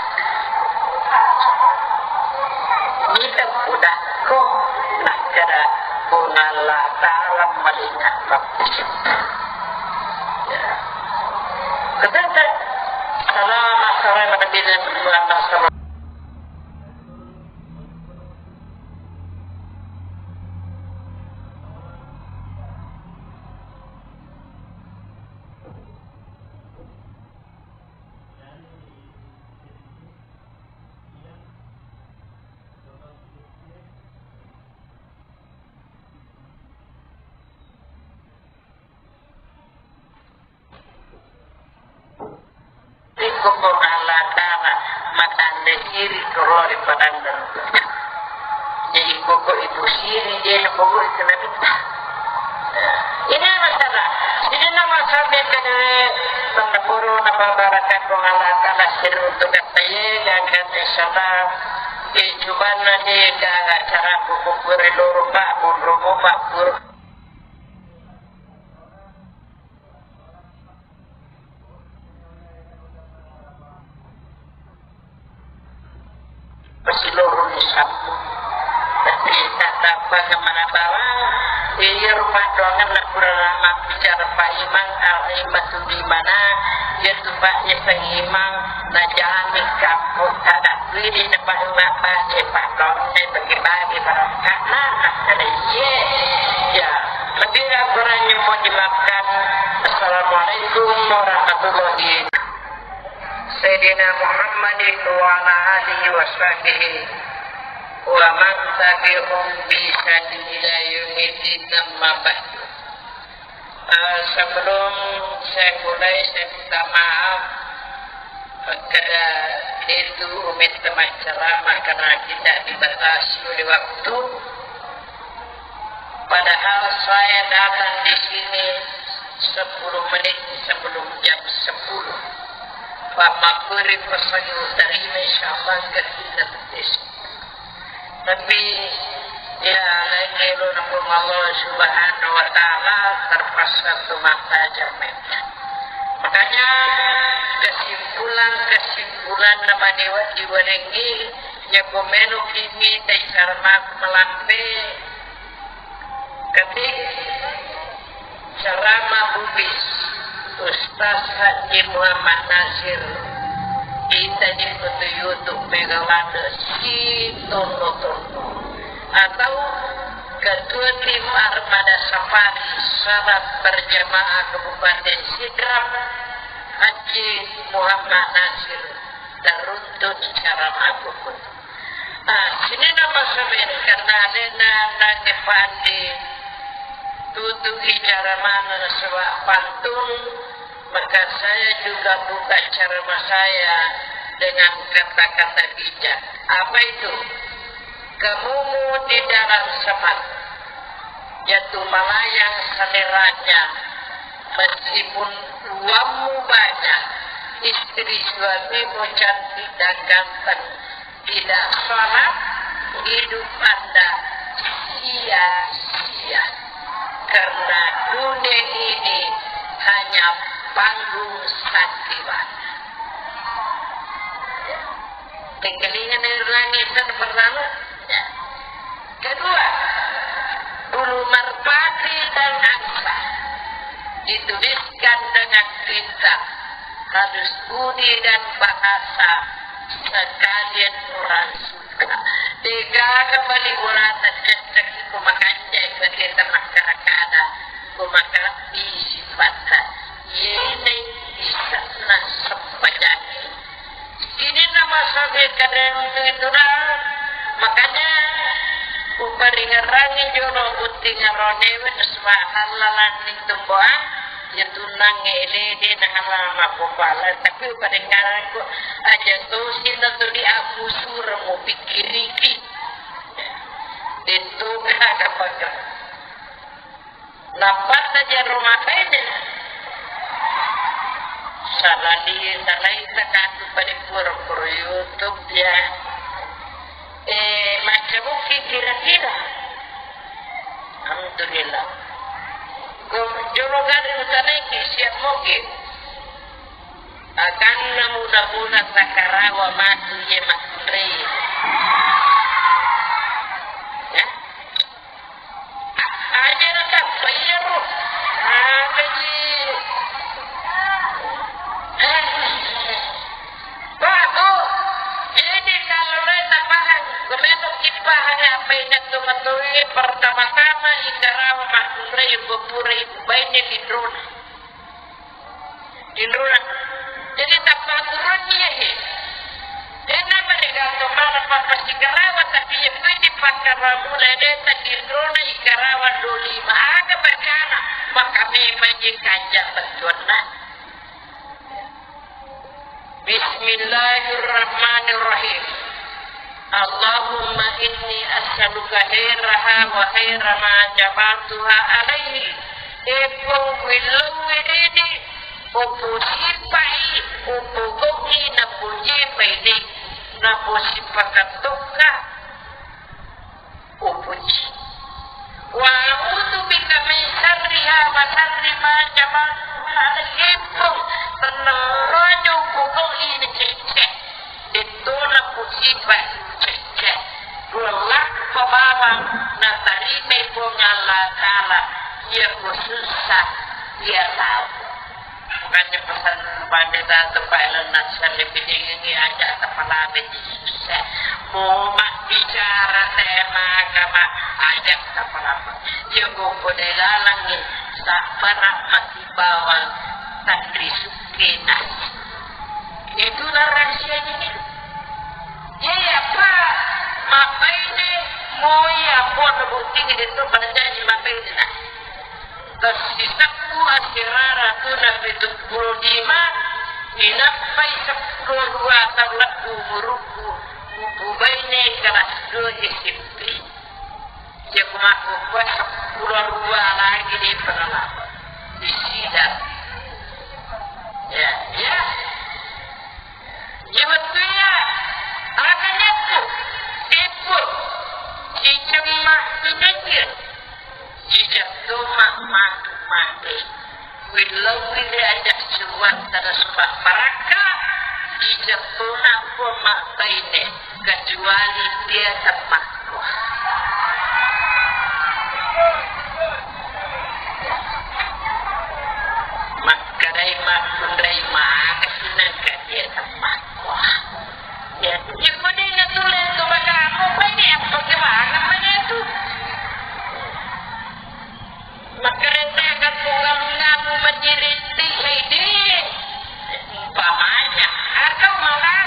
Nita pudakko nakkeda Puang Allah Ta'ala malinga. Ya. Ketete. Selamat sore pada diri Puang Allah. Iko Puang Allah Ta'ala matanre siri ko ri padang. Jadi iko ko ibu siri je na pogok itu nabi. Ini masalah. Ini nama sampai ke penepuru nama barakat Puang Allah Ta'ala siri untuk kata ye dan kata salam. Ijuban nanti ke acara buku kuri loro pak, bunrumu pak, buru. Pasiloroni sampung. Tapi tak dapat kemana barang. Iya rumah doangan nak kurang lama bicara Pak Imam, Al Imam Sudimana, ya tu Pak ya Sang Imam, najami kampung tak ada pilih depan rumah Pak, ya Pak Doang, bagi-bagi barang. Karena ada iya. Ya, lebih kurangnya mohon dimaafkan. Assalamualaikum warahmatullahi. Sayyidina Muhammadin wa ala alihi wa sahbihi wa man tabi'ahum bi ihsanin ila yaumiddin, amma ba'du. Eh, sebelum saya mulai, saya minta maaf Makkeda, "Itu umetta maccarama karena kita dibatasi oleh waktu. Padahal saya datang di sini sepuluh menit sebelum jam sepuluh. Pak Makuri pesan terima, insya Allah, enggak kita tes." Tapi, ya, lain elo na Puang Allah Subhanahu wa Ta'ala, terpaksa tu mata jamai. Makanya, kesimpulan-kesimpulan na mani diwarengi, ya, komeno kimi, tai cara maku melampe, ketik Ceramah Bugis, Ustaz Haji Muhammad Nasir, ita di foto YouTube mega ladde si tonno-tonno. Atau Ketua Tim Armada Safari Salat Berjamaah Kabupaten Sidrap, Haji Muhammad Nasir, teruntut ceramah Bugis. Ah, sininna masabe karena alena nange pandi tutuki cara mana nasaba pantun, maka saya juga buka ceramah saya dengan kata-kata bijak. Apa itu? Kamumu di dalam semak, jatuh melayang seleranya, meskipun uangmu banyak, istri suamimu cantik dan ganteng, tidak sholat, hidup Anda sia-sia. Karena dunia ini hanya panggung sandiwara. Tengkalingan dari langit dan pertama. Ya. Kedua, bulu merpati dan angsa dituliskan dengan tinta halus budi dan bahasa sekalian orang suka. Degaga bali bolata cecek ku makanja ke kita masyarakat ku maka isi pata. Yene isana sempajangi. Sininna masabe kadang itu dah. Makanya uparingerangi jolo butting aronewe, subhanallah, lanning tumbuhan, ya tunang ele de na halama popala, tapi uparingerangi aja tosi na tuli aku sura mau pikiriki. Itu kada pakai. Nappatta jarro mabaine. Salali, salai takatu pada pura-pura YouTube ya. Eh, macam mungkin kira-kira. Alhamdulillah. Ko jolo gari utanaiki siap moge. Akan namu-namu sakarawa matu ye matrei. Ya. Aja na tappa iyaro. Apa ji? Bagus. Jadi kalau lo tapahang, kemudian kipahang apa yang jatuh matoi pertama-tama ikarawa makunrai bepura ibu bainnya di drone. Tinrona. Jadi tappaturunni ya he. Dena mereka tomana pappasikarawa tapi ya pedi pakkaramuna deta tinrona ikarawa dolima aga bacana maka memang je kanja bettuanna. Bismillahirrahmanirrahim. Allahumma inni as'aluka khairaha wa khaira ma jabaltuha alaihi. Eppo willau wedede, opo sipai, opo goki napo jepai de, napo sipakatokka. Upuji. Wa a'udzu bika min syarriha wa syarri ma jabaltuha alaihi. Tennarojo kugo'i cecce. Dettona kusipa cecce. Wallakko bawang natarimai Puang Allah Ta'ala. Iya kusussa, iya tau. Makanya pesan pada satu Pak Elon Musk lebih tinggi aja kepala Yesus. Mau mak bicara tema agama aja kepala. Ya kok kode galang nih. Sabar masih bawang tandri suke nasi. Itulah rahasianya nih. Iya, Pak. Mapaine moi apa bukti itu pada janji mapaine nah. Tessisebbu aserara tuna pitu pulo lima, Inappai seppulo dua taung lebbi umurukku, upobaine kelas dua S M P. Jaku makkukkuae seppulo dua lagi de' pengalaman. Di sidang. Ya, ya. Iya, wettu iya, aga nyakku, eppo, cicemma, inenje, cicetto ma, matu mate. Willau wile aja suruan tada supa parakka, cicetto na po ma baine, kecuali dia temmakko. Makkedai makkunrai maka sinangka dia temmakko. Ya, ya, kode na tulen tu baka aku, apa ini, apa kemana mana tu? Makkereta kan punggalungamu menjiriti, hei, di. Umpamanya, atau malah,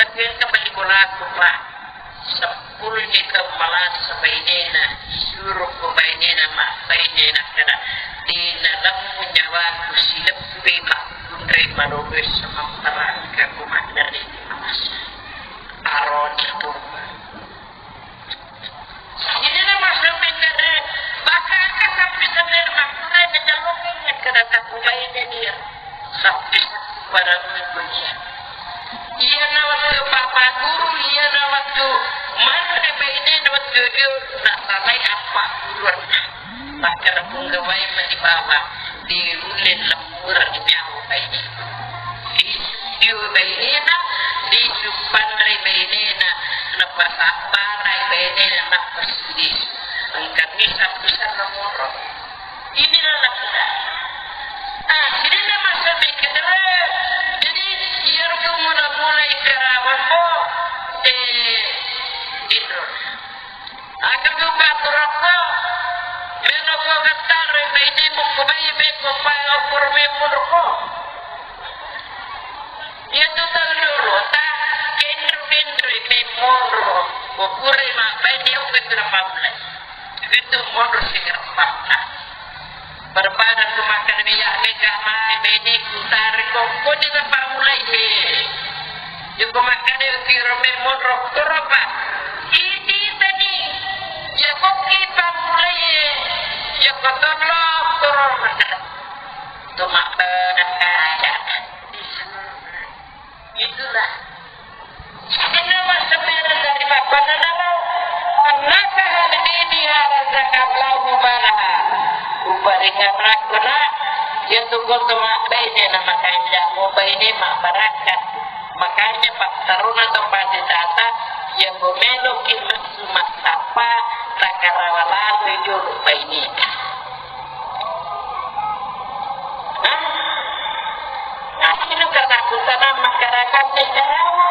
tapi yang kembali bola aku, Pak. Seppulo ni taung malasa bainena, suruh ko bainena ma-, bainena kada, de' nalemmu nyawaku silebbi makkunrai malolo samamparangka ko makkeda malasa. Aroni tu. Jadi na masuk kada, bakaka sampai-sampai makkunrai na jalur kada taku baine dia. Sampai pada minggu dia. Iyana wettu Bapak Guru, iyana wettu manre bainena wettu dio nasalai appagguru. Makkeda punggawai mani bawang, diulle lemmureng nyawa baine. Disu dio bainena, disu panre bainena, napasabbarai bainena, napasidisu. Engka misa-, bisa nomoro. Inilah laki-laki. Ah, sidinna masa pikir, jadi, iyaro tu mula-mula ikarawa ko, eh, inro. Aku juga turako, melo ko getar, baine mo ko bayi, be ko pa, okur memur ko. Iya tu tau dulu, ta, kendro-kendro, memur, ko kure ma, baine, okur tu na pamle. Itu monro sigareppanna. Barbadan ku makan minyak mega mai bene ku tari kokko di bapak mulai ye. Joko makan e kiro me monro toro pak. Ini tadi. Joko ki pak mulai ye. Joko tolong toro makan. Tumak benar aja. Itulah. Sininna massemmereng dari mappanna naro, annakaha bidiniha razaqallahu balaha. Uparingngerakko na, iyatu koto mabbaine na makanja, mubaine mabbarakka. Makanya pattaruna to pade tata, iya mumeloki messu massappa, takarawa laloi jolo baineta. Hah? Asli katakutan masyarakat Carawa.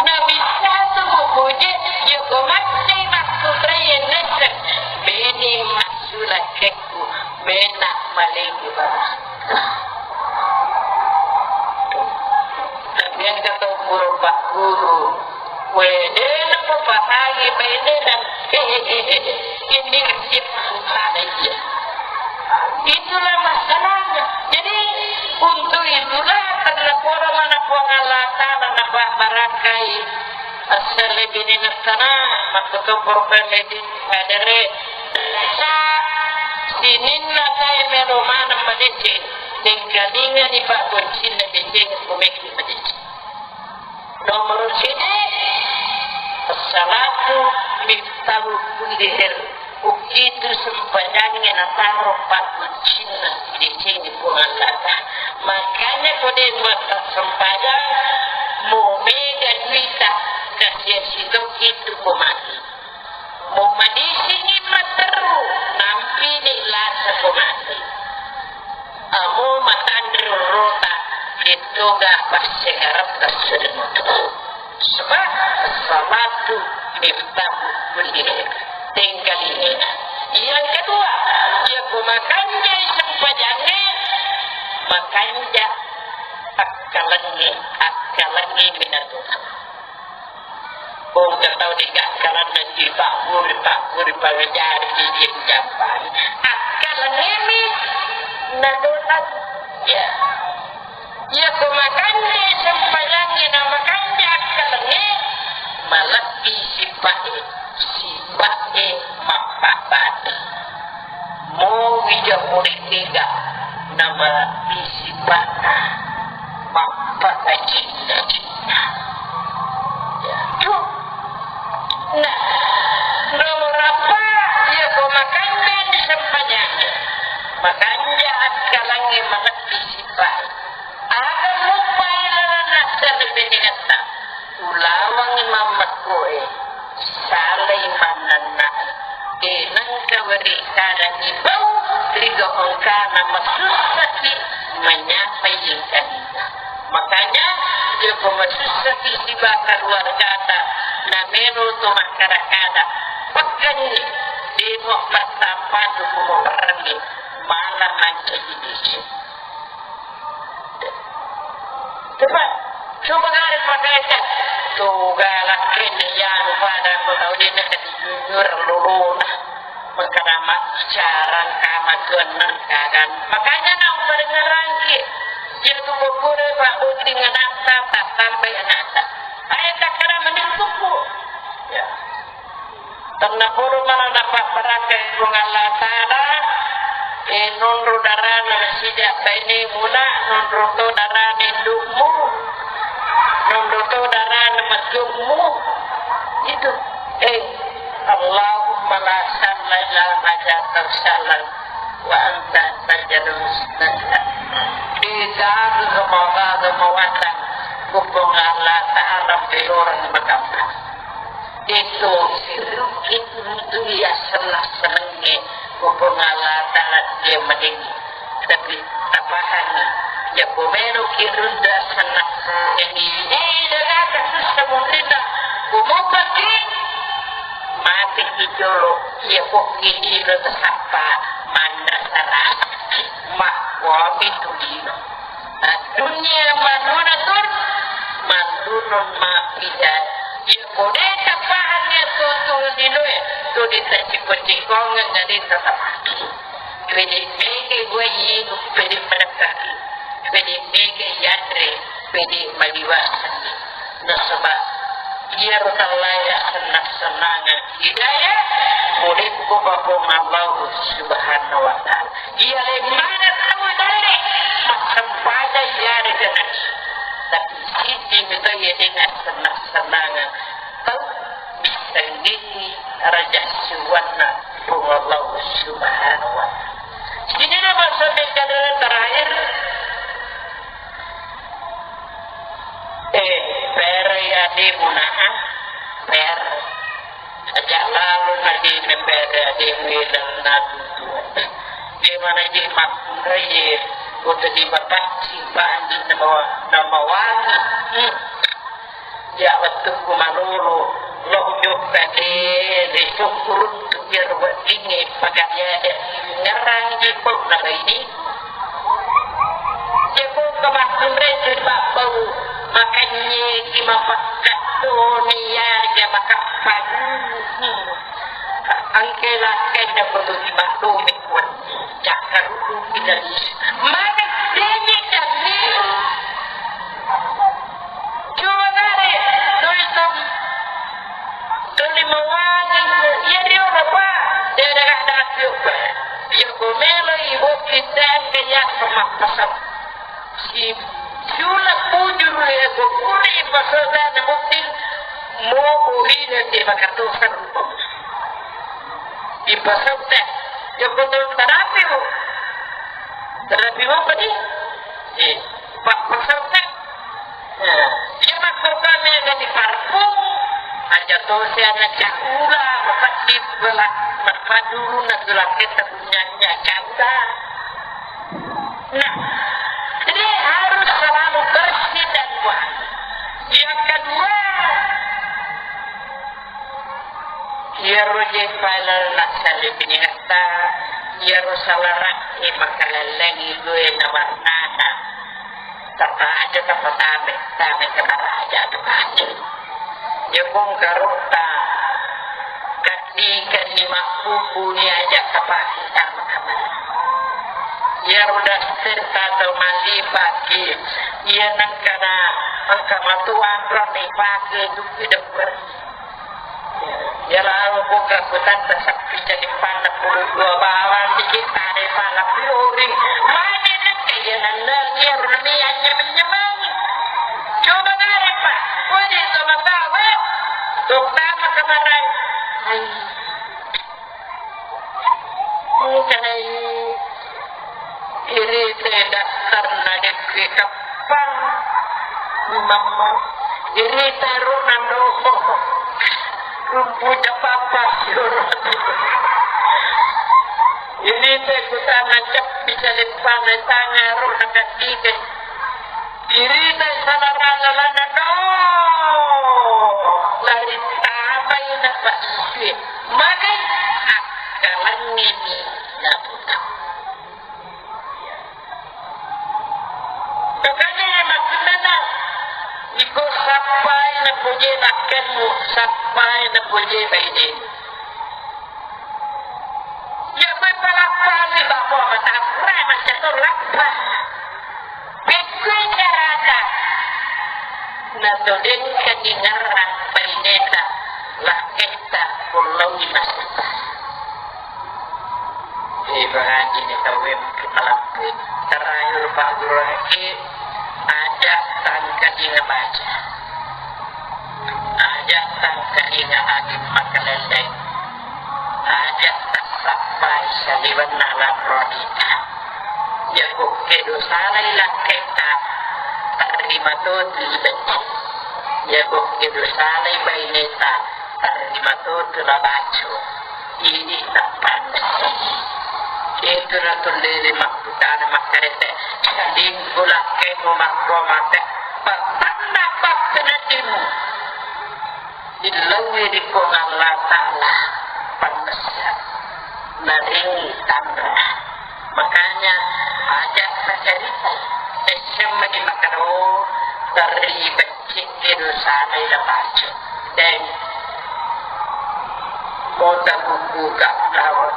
Nabi satu buku je, joko mati maksudraye nese. Beni masula keku, bena malegi baraka. Tapi yang kata guru pak guru. Wede, napapahangi bainena. Ini nasib aja. Itulah masalahnya. Jadi, untuk itulah karena poro mana Puang Allah Ta'ala nabarakai. Asal lebih ni nasana, maka tu poro kan lagi hadere. Sa, sininna kai melo maneng madeceng. Tengkalinga ni pak bocin na deceng kumeki madeceng. Nomor sidi, as-salatu miftahu kulli khair. Ukitu sempajangnge nataro pakkuncinna sidecengnge Puang Allah Ta'ala. Makanya kode muatta sempajang, mo mega duita, kasiasi tokki tu ko mati. Mo madisingi matteru, nampini lasa ko mati. Amo matanre rorota, dettoga passegaretta sedeng. Sebab salatu miftahu kulli khair. Tengkalinga. Yang kedua, iya ko makanjai sempajangnge, makanja akkalengnge, akkalengnge minatu. Engka tau dega akkalenna dipagguru, pagguru, pangajari, didieng jampang. Akkalengngemi Tatonan, ya. Iya ko makanja sempajangnge na makanja akkalengnge, malebbi sipa'e, sipa'e mappabbate. Mo wija muritega na malebbi sipa'na mappakajinna-jinna. Ya. Nah, nomor empat, iya ko makanja sempajangnge. Makanja akkalengnge, malebbi sipa'e. Aga muppai lalenna sare benengetta. Ulawangngi mammekkoe. Salai mannenna'e. E, nengka weri kadangi bau, riga engkana masussaki menyapai engkanina. Makanya, iya ko masussaki siba keluargata, na melo to makkada-kada, pekkenni, demo pertama tu kumo perni, malah mancaji desa. Coba, coba kare pakaikan. Tuga lakkenni yanu pada ko tau dena jujur lolona. Mengkana maccarang kama tuanna kagan. Makanya nau padengerangki. Iya tu bokure Pak Buting anakta, tak tambai anakta. Ayo tak kena mendukungku. Ya. Tennapodo mala napabbarakkai Puang Allah Ta'ala, e, nonro darana nasida bainemu na, nonro to darana indukmu, nonro to darana matteummu. Itu. E, Allahumma la sahla illa ma ja'altahu sahlan wa anta taj'alus sahla. Degaga mawatang, Puang Allah Ta'ala pelorang magampang. Itu sirukit itu iya senang-senangnge, Puang Allah Ta'ala dia madeni. Tapi tapahani, iya ko melo ki runda senang-senangnge. Ini dagata susah mundina, kumopaki mati ki jolo, iya ko ki dino tasappa, manna saraki, ma wami tu dino. Dunia manuna tur, manunun mapida. Iya ko de tapahang iya to tu linoe, to de taciko-cikongeng, de tatapaki. Pede mege gue ibu, pede menekaki. Pede mege yadre, pede maliwasani. Nasaba iyaro tallaya senang-senangan hidayah, murekko Puang Allah Subhanahu wa Ta'ala. Iya lemmana tau dalle, massempajang iyarega naki. Tapi sijimi to iya dena senang-senangan tau missengngi raja siwanna Puang Allah Subhanahu wa Ta'ala. Sini nama sampai terakhir. Eh, pera ya ademu na, ah, pera. Aja lalu na di pera ademu na tutu. Di mana je makkunrai, kota di bapak si pandi nama, nama wangi. Hmm. Ya, wettukku malolo, lo jokka de, de syukurun tu biar weddingnge, pakaliade, ngerang di pau na ini. Jeppo kemakkunre tu babbau, makanye ki mapakkattoni ya, ya makappan. Angke lakkai da koto di babbau mekuan. Cakkarudduki dari mana dene kami. Coba nare, tuli tom, tuli mawani, iya dio apa? Dia ada kata apa? Iya, gomelo, ibu kita yang kaya sama pasang. Si, siula bujur ya, gokuri pasal dan mungkin mau buri dan dia bakal tuh seru. Ipasau teh. Joko tau tarapi, Bu. Tarapi apa ni? Eh, pa-, pasau teh. Nah, dia mah kok kami ada di parfum. Aja tuh si anak cakura, apa di bela, apa dulu nak gelar kita punya cakura. Nah, jadi harus selalu bersih dan wangi. Yang kedua, iyaro je pala lassale binengetta, iyaro salara'e makalellengi due na warnana. Tapa aja tapa tame, tame kemara aja tu kace. Jepung karotta, kaddi kenni mabbubuni aja tapa tame kemara. Iyaro daster tau mallipaki, iya nakkana engka matuang roni pake dukki depperi. Iyaro buka kutatta sappi jadi panna puluh dua bawang dikit tane pala piori. Mane nakke iya nannang iyaro nami anyameng-nyameng. Coba gare, Pak. Woi, sama tahu. Terutama kemarin. Hai. Engkanai irita daftarna dekke kappang mamma. Irita rona doho. Rumpu capapa. Irita kutana cappi caleppana tanga rona kaddike. Irita salarana lana do. Lari tamai na pasue. Magai akkalangngini naputa. Makanya maksudnya iko sappai na puje bakkenmu, sappai na puje bainemu. Iya, mappalappani babo matampura maccato lappa. Pekkui carata natodeng keningerang baineta lakketta kullaui masetta. Ibaratini tauwe makkapalappui terakhir pagguruangki aja tangkadinga baca. Aja tangkalinga agi makalelleng. Aja tassappai saliwenna lanro adita. Jago kedo salai lakketta, tarrima totu ibecce. Jago kedo salai baineta, tarrima totu nabaco. Idi tappanna. Itu natullele makkutana makkarete. Dingku lakkemu makko mate. Pertanda pakkeneddimu. Dillaui ri Puang Allah Ta'ala pannessa. Naring tanra. Makanya aja tacarita. Essem di makaro. Dari Cekkedo sanai nabaco. Deng. Kota kukuka lawan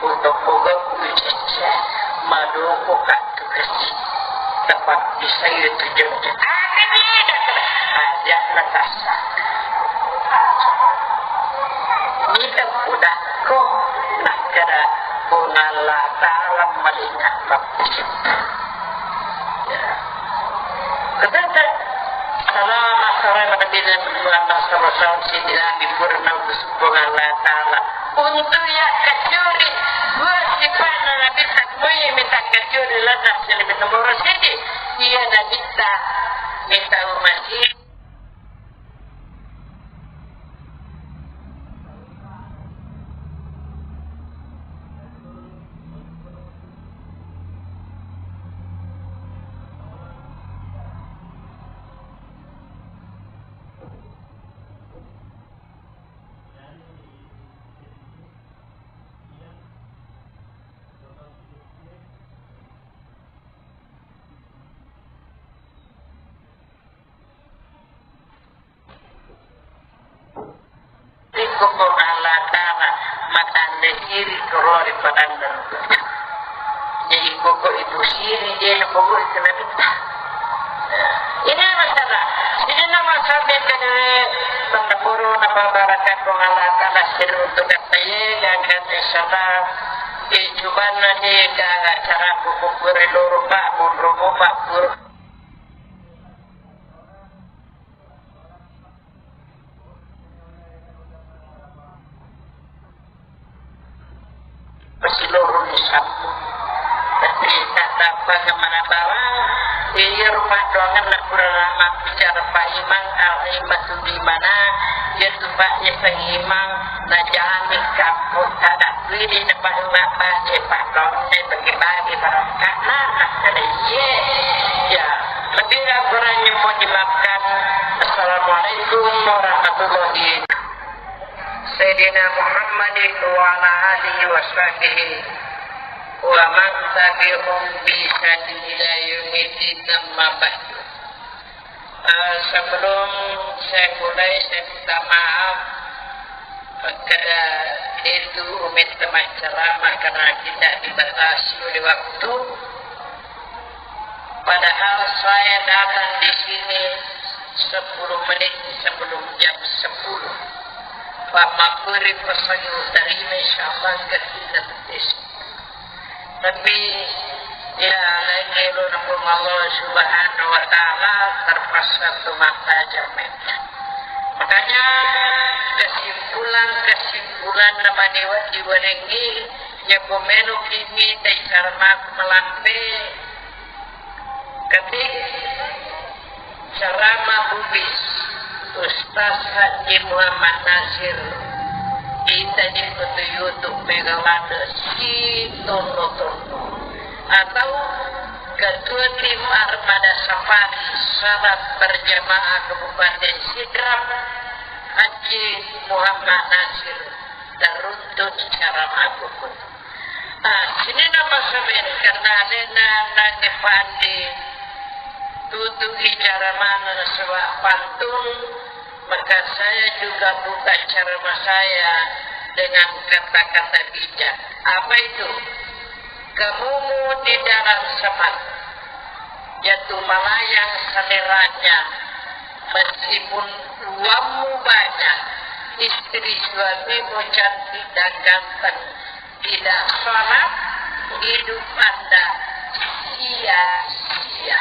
kota koga kucecce. Madoko katu kasi. Tepat di saya tujuh. Aja natasa. Nita kudakko. Nakkada Puang Allah Ta'ala malinga. Katata, salama sore pada bina Muhammad sallallahu alaihi wasallam, sidina di purna utus Puang Allah Ta'ala. Untuk ya kacuri, dua sifat Nabi takmui minta kacuri, lantas jadi nomor siji. Iya Nabi tak minta umat Iko Puang Allah Ta'ala matande siri koro ri padang dan. Jadi koko ibu siri dia koko itu nabi. Ini masalah. Ini nama sampai ke tanda puru nama barakat Puang Allah Ta'ala siri untuk kata ye gangkan insyaallah. Di cuman nanti ke acara buku kuri loro pak, bunrumu pak, buru. Pasiloroni sabbu. Tapi tatappa kemana bawang, iya rumah doangan nak kurang lama bicara Pak Imang, Al Imam tu di mana, dia tu Pak Imang, najami kampung tak ada pilih depan rumah Pak Imang, bagi-bagi barang karena nak kena iya. Ya, lebih kurang nyempur dimaafkan. Assalamualaikum warahmatullahi. Sayyidina Muhammadin wa ala alihi wa sahbihi wa man tabi'ahum bi ihsanin ila yaumiddin, amma ba'du. Eh, sebelum saya mulai, saya minta maaf kepada Itu umetta maccarama karena kita dibatasi oleh waktu. Padahal saya datang di sini sepuluh menit sebelum jam sepuluh. Pak Makuri pesan terima, insya Allah, ke kita. Tapi, ya, lain elo na Puang Allah Subhanahu wa Ta'ala, terpaksa tu mata jamai. Makanya, kesimpulan-kesimpulan namani wati walengi, ya, pomelo kimi tai karena aku melampe, ketik, Ceramah Bugis, Ustaz Haji Muhammad Nasir, ita di foto YouTube Megawati si Tono-Tono. Atau Ketua Tim Armada Safari Salat Berjamaah Kabupaten Sidrap, Haji Muhammad Nasir, teruntuk ceramah Bugis. Ah, sininna masaben karena alena nange pandi tutu icara maneng nasaba pantun, maka saya juga buka ceramah saya dengan kata-kata bijak. Apa itu? Kemumu di dalam semak, jatuh melayang seleranya, meskipun uangmu banyak, istri suamimu cantik dan ganteng, tidak sholat, hidup Anda sia-sia.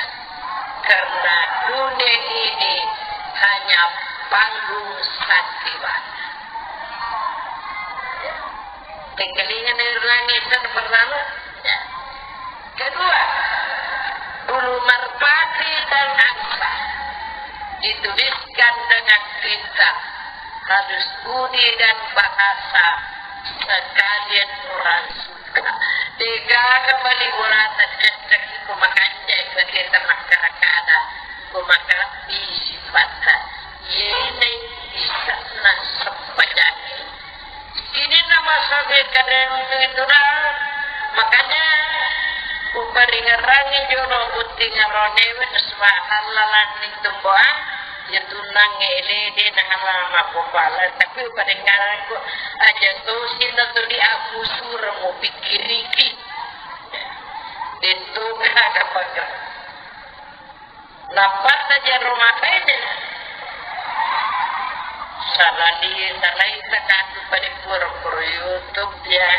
Karena dunia ini hanya panggung sandiwara. Tinggalingan dari langit dan pertama. Ya. Kedua, bulu merpati dan angsa dituliskan dengan tinta halus budi dan bahasa sekalian orang suka. Degaga bali urata cecek ku makanja bagi temakkara kada ku makabbi sifatta. Yene isakna sempajangi. Sininna masabe kadang itu dah. Makanya uparingerangi jono butting aronewe subhanallah lanning tumboa. Ya tunang ele de na halama kopala tapi uparingerangi aja tu sinna tu di aku surmu pikiriki. Itu kada pakai. Nappatta jarro makaina. Salali, salai takatu pada pura-pura YouTube ya.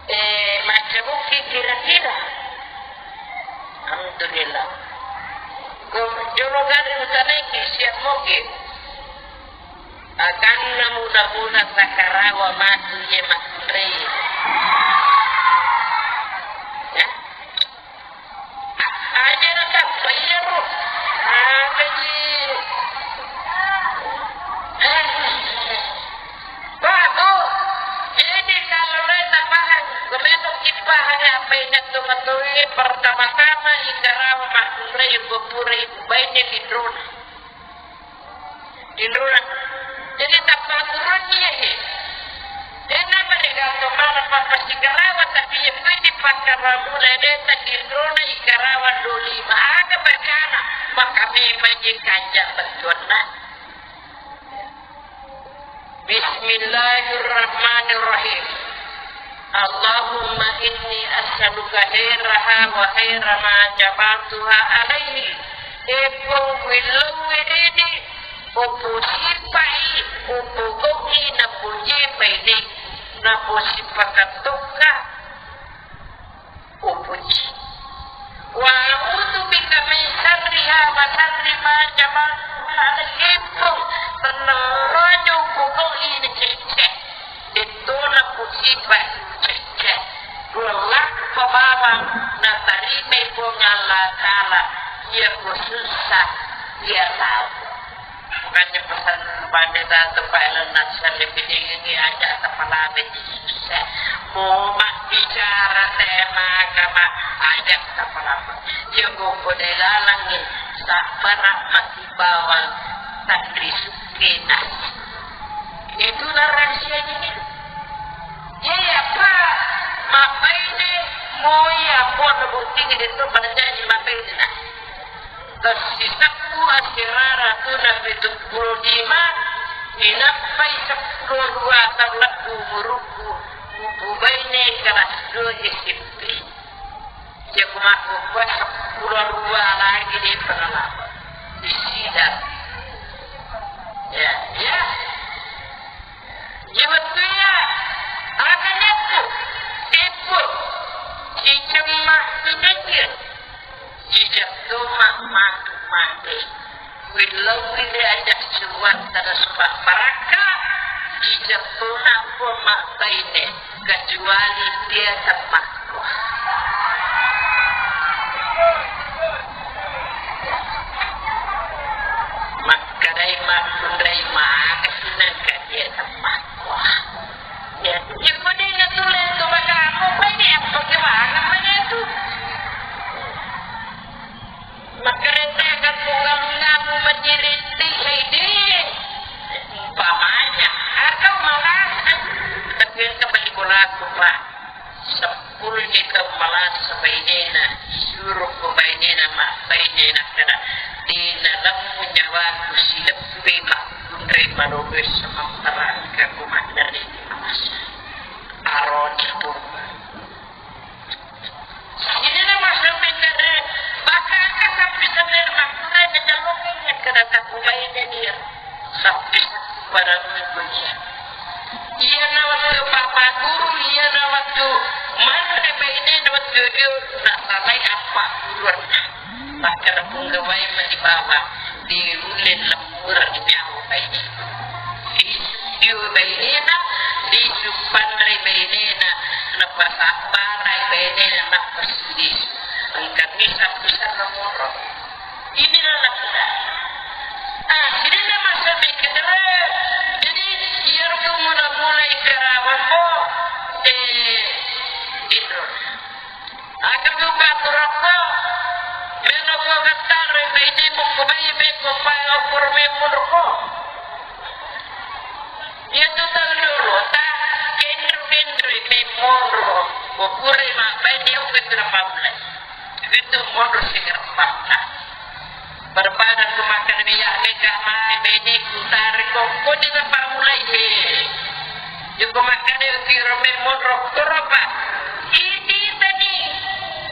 Eh, macca bukki kira-kira. Alhamdulillah. Ko jolo gari utanai ki siap moge. Akanna muda-muda takarawa matu ye makunrei. Ya. Aja na tappa iyaro. Apaji? Bago. Jadi kalau lo tapahang, gomeno kipahang apa yang jatuh matoi pertama-tama ikarawa makunrei gopure ibu baine di drone. Tinrona. Jadi tappa turunni ya he. Dena mereka to mana papa sigarawa tapi ya pasti pakaramu lede tinrona ikarawa doli ma aga bacana maka memang je kanja betuanna. Bismillahirrahmanirrahim. Allahumma inni as'aluka khairaha wa khaira ma jabaltuha alaihi. Epong wilong wedede, opo sipai, opo goki na pujipai de, na posipakatokka. Upuji. Wa a'udzu bika min syarriha wa syarri ma jabaltuha alaihi. Tennang rojo kuko ini cecce. Detona kusipa cecce. Dua lakko bawang natarima Puang Allah Ta'ala. Iya kusussa, iya tahu. Makanya pesan pada tante Pak Elon Nasir lebih tinggi aja kepala Yesus. Mau mak bicara tema agama aja kepala. Ya koko delalangi tak pernah mati bawang tak disukai nasi. Itulah rahasianya. Iya, Pak. Mapaine moi ampun bukti itu berjanji mapaine nah. Tessiseppu asirara tuna pitu pulo lima, inappai seppu Dua taung lebbi umurukku, upubaine kelas dua S M P. Iya ku makkukua seppulo dua lagi de' pengelaba. Di sidang. Ya, ya. Iya wettu iya, aga nyakku, teppo, cicemma, cicecil, cicetto ma matu mate. Willau wile aja suwat tada suba barakka, cicetto na pun ma baine, kecuali dia temma. Makkedai makkunrai maka sinangka dia temmakko. Ya, ya, kode na tulen tu bagamu, bagi apa kewangan mana tu? Makkereta kan bunga-bungamu menjadi tiga ini. Umpamanya, atau malah, tapi yang kembali bola aku, Pak. Seppulo ni tau malasa bainena, suroko bainena, ma-, bainena kada. Dena lemmu nyawaku sileppe makkunrai malobe semamparangka ku maddari malasa. Aroni pun. Ini nama sampai kada bakaka sampai sampai makkunrai ngecalongi kada taku baine dia. Tapi pada minggu dia. Iyana wettu papa guru, iyana wettu manre bainena wettu dio nasalai appa guru. Makkeda punggawai mani bawang, diulle lemmureng nyawa baine. Disu dio bainena, disu panre bainena, napasabbarai bainena, napassu disu. Engka misa bisa nomoro. Inilah lakukan. Ah, sidina masa mikir. Jadi, iya ruku mula-mula ikarawa ko, eh, Indro. Aku juga turako, melo ko getar, ini buku bayi, beko pai okur memur ko. Iya tu tahu dulu, ta, kendro-kendro memur. Bukure mak, bayi dia udah kira pamulai. Itu monro sigareppanna. Barbadan ku makan minyak deka mai bene ku tariko, ko deka pammulai e. Joko makkeda kiro me monro koro pa. Iti tani.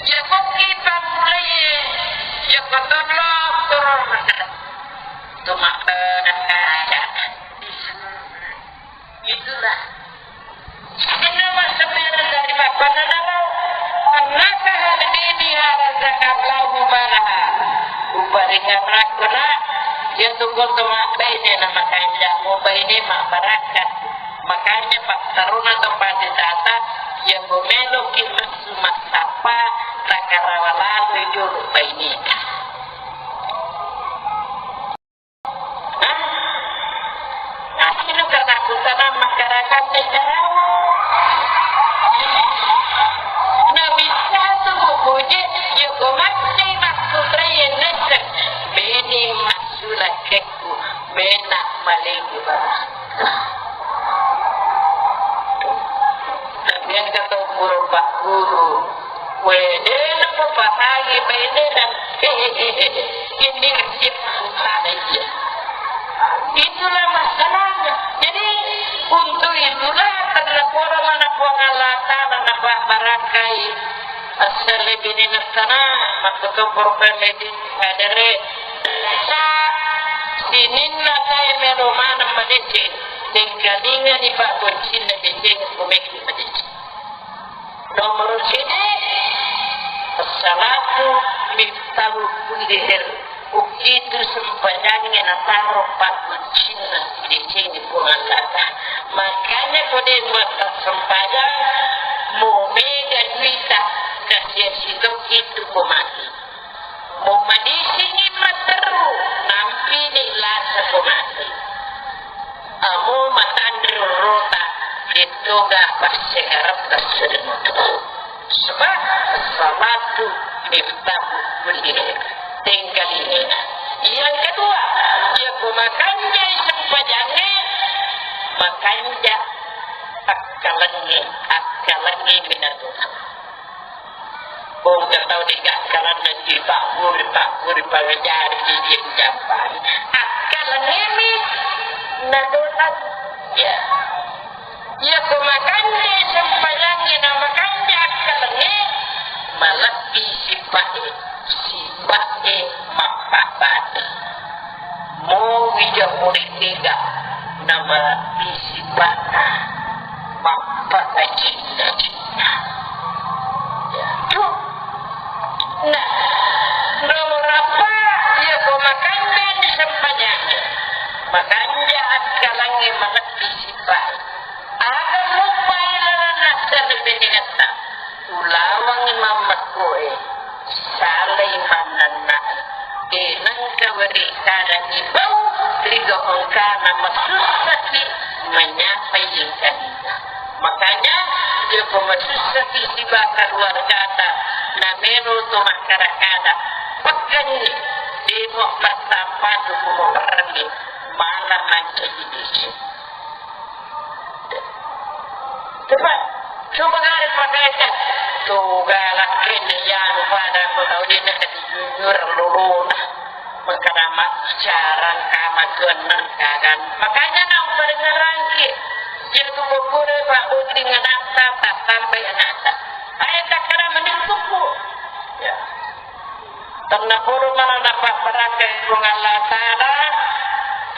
Joko ki pammulai e. Joko tollo koro makkeda. Tu makkeda aja. Itulah. Inna masebbere dari makkonnanaro, annaka hadini harazaka Allahu malaha. Uparingarakko na, iya tu koto mabbaine na makanja, mubaine mabbarakka. Makanya pattaruna to pati tata, iya ko meloki messu massappa, takarawa lalo jolo baineta. Hah? Asli katakutan masyarakat negaramu. Nah, bisa tu bukunya, ya, kau mati maksudnya, ya, nasib. Bini maksudnya keku, benak maling juga. Tapi yang kata guru, Pak Guru, Wede, napapahangi bainena. Ini nasib sana iya. Itulah masalahnya. Jadi, untuk itulah, karena poro mana Puang Allah Ta'ala napa barakai asal lebih sana, maka tu problem itu ada re. Sa, sininna saya melo mana madeceng, tengkalinga ni Pak Boncin na deceng, kumeki madeceng. Nomoro sidi, as-salatu miftahu kulli khair. Ukitu sempajangnge nataro pakkuncinna sidecengnge Puang Allah Ta'ala. Makanya ko de massempajang, mo mega duita, kasiasi tokki tu ko mati. Mo madisingi matteru, nampini lasa ko mati. Amo matanre rorota, dettoga passegaretta sedeng. Sebab salatu miftahu kulli khair. Tengkalinga. Yang kedua, iya ko makanjai sempajangnge, makanja akkalengnge, akkalengnge minatoa. Bongka tau de gakkalanna ji pabburi, pabburi pangajari ji dia jampang. Akkalengngemi nadolang. Iya. Iya ko makanja sempajangnge na makanja akkalengnge, malebbi sipa'e, sipa'e mappabbate. Mowi jammu ri tega na malebbi sipa'na mappabacinna cinna. Iya. Nah, nomor apa? Iya ko makanja di sempajangnge. Makanja akkalengnge malebbi sipa'e. Aga muppai lalenna salebbenengetta. Ulawang mammekkoe. Salai mannenna'e. De nengka weri kadangi bau ri gau engkana masussaki menyapai engkaninna. Makanya, iya ko masussaki siba keluargata, na melo to makkada-kada, pegganni, demo pertama dukumo permi, malam mancaji dese. Coba, coba kare pakaikan. Tuh galak ini ya, lupa ada aku tahu dia nak dijujur luluna. Mengkana mak bicara kama tuan nengkakan. Makanya nang padengerangki. Iya tu bokure Pak Boti ngadatta, tak sampai anakta. Ayo tak kena menipuku. Ya. Tennapodo mana dapat berangkat Puang Allah Ta'ala,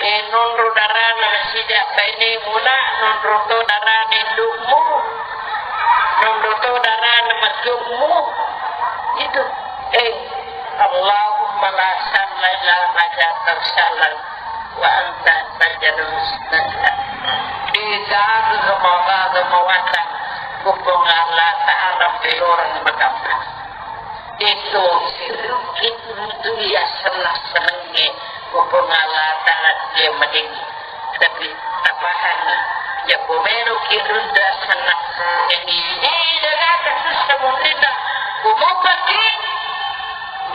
eh, nonro darana nasija bainemu na, nonro to darana indukmu, nonro to darana majjummu. Itu. Eh, Allahumma la sahla illa ma ja'altahu sahlan wa anta taj'alus sahla. Di dalam kemauan, kemauan, Puang Allah Ta'ala pelorang makampang. Itu sirukit untuk ya senang-senangnya. Puang Allah Ta'ala dia madeng. Tapi tapahan ya pomelo kirunda senang. Jadi ini daga kasus semutina. Kumupati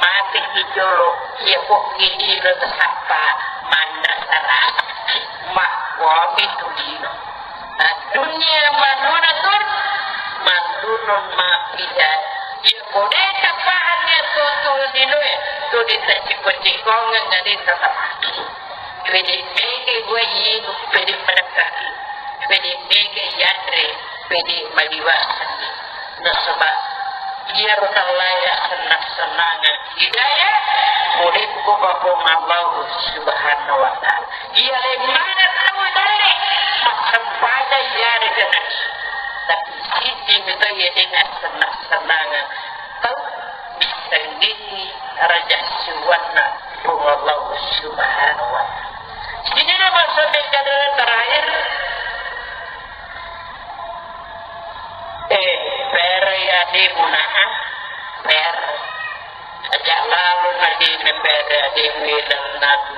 mati kijolo. Ya pokoknya dino tersapa. Manda sarah. Mah wami tu dino. Dunia malunatun, malunun mappidan. Iya ko de tapahanni tuo-tuo linoe, tu de taciko-cikongeng, de tatapaki. Pede mege gue ibu, pede menekkaki. Pede mege yanre, pede maliwasaki. Nasaba iyaro tallaya senang-senangeng hidayah, mulimpu Puang Allah Subhanahu wa Ta'ala. Iya, le mana tau dalle massempajang iyarega nani. Tapi sisi mito iya dengan senang-senangeng tau bissenggengi raja siwanna Puang Allah Subhanahu wa Ta'ala. Sini nama sampai kata terakhir. Eh, pere ya di munaa, pere. Aja lalu lagi nempere aja wilang natu.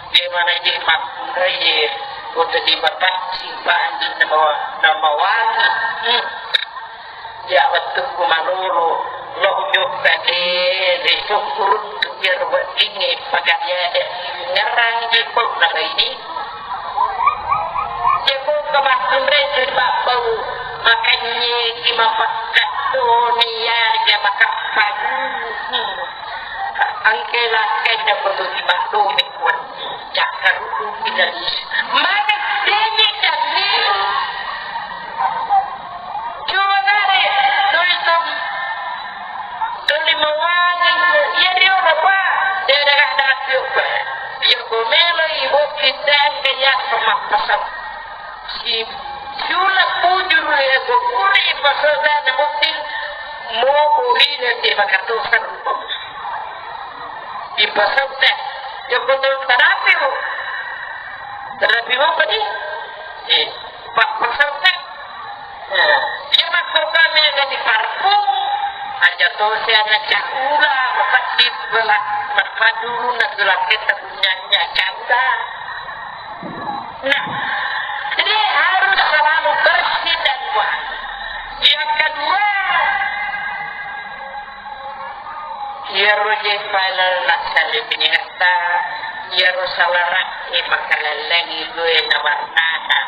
Dia mana di makmur ye, kota di bapak simpan di nama, nama wangi. Hmm. Ya, waktu ku malolo, lo nyokka de, de syukur untuk dia ruwet ini, pakaliade, ngerang di pok na ini. Jeko kemakkunre tu babbau, makanye ki mapakkattoni yarga makappagu. Angke lakkai dapetu di maklumi kuat. Cakkarudu kita di. Maka denye kami. Coba kare, tulis Tuli mawangi, iya dio apa? Dia ada kata piuk. Piuk gomelo ibu kita yang dia sama pasang. Si Jula pujur ya gokuri pasal dan bukti mau buri dan dia bakatosan. Di pasal teh, ya betul terapi bu. Terapi apa nih? Eh, pak pasal teh. Iya, makkorga mega di parfum, aja tosi ana caula, mapeddi bela, mapadurunna gelakketta punyanya caula. Nah, jadi harus selalu bersih dan wangi. Yang kedua, iyaro je file nassale piningetta, iyaro salara'e makalellengi due na warnana.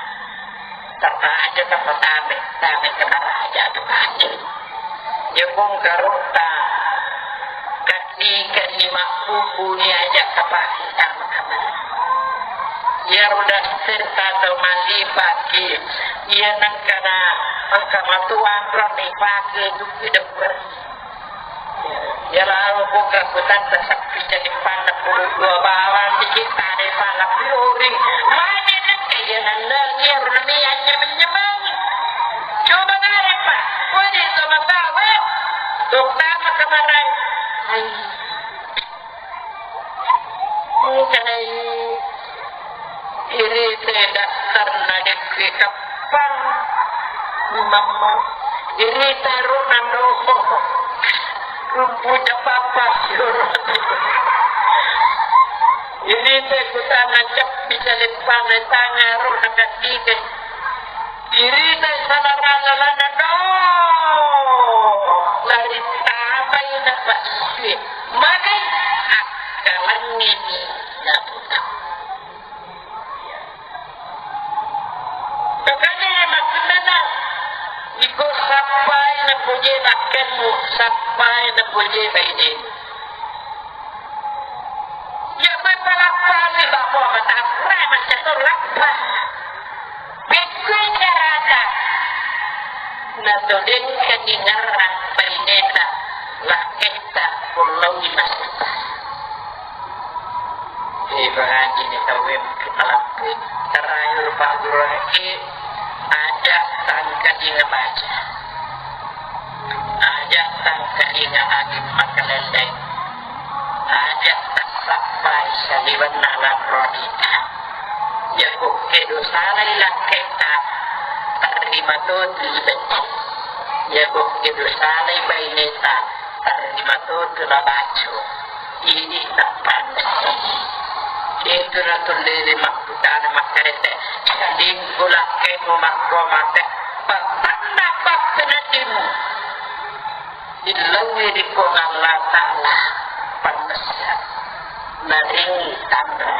Tappa aja tappa tame, tame ke maraja tu kaje. Jepung karutta, kaddi, kaddi mabbubuni aja tappa tame kamar. Iyaro daster tau mallipaki, iya nengkana engka matuang roni pake dukki debberi. Iyaro buka kutanta sappi jadi panna puluh dua bawang dikit tare pala piring. Mane nengka iya nenneng iyaro nami anyameng-nyameng. Coba nare pa, woi to matawa. Dokter makamarang. Hai. Engkanai irita dasterna dekke kappang. Mamma irita ro nando rumpu capapa. Irita kutana cappi caleppana tanga ro nakandike. Irita salarana lana do. Lari tapai na pasue. Magai akkalangngeni naputa. Makanya maksudnya iko sappai na pojie lakkenmu, sappai na pojie baine. Ya, koe palappani babo matampurai macca to lappa. Pekkui carata. Natodengkani ngarang baineta, lakketta, kullaui masetta. Ibaratini tauwe mukki malappui. Terakhir Pak Guru Haji, aja tangkadinga baca. Aja tangkadinga agi makalelleng. Aja tassappai saliwenna lanro adita. Jago kedo salai lakketta, tarima totu ibecce. Jago kedo salai baineta, tarima totu nabaco. Idi nappanna. Itu natullele makkutana makkarete. Lingku lakkemu makko mate. Patanna pakkenedimu. Illauwi ri Puang Allah Ta'ala pannessa. Naring tanra.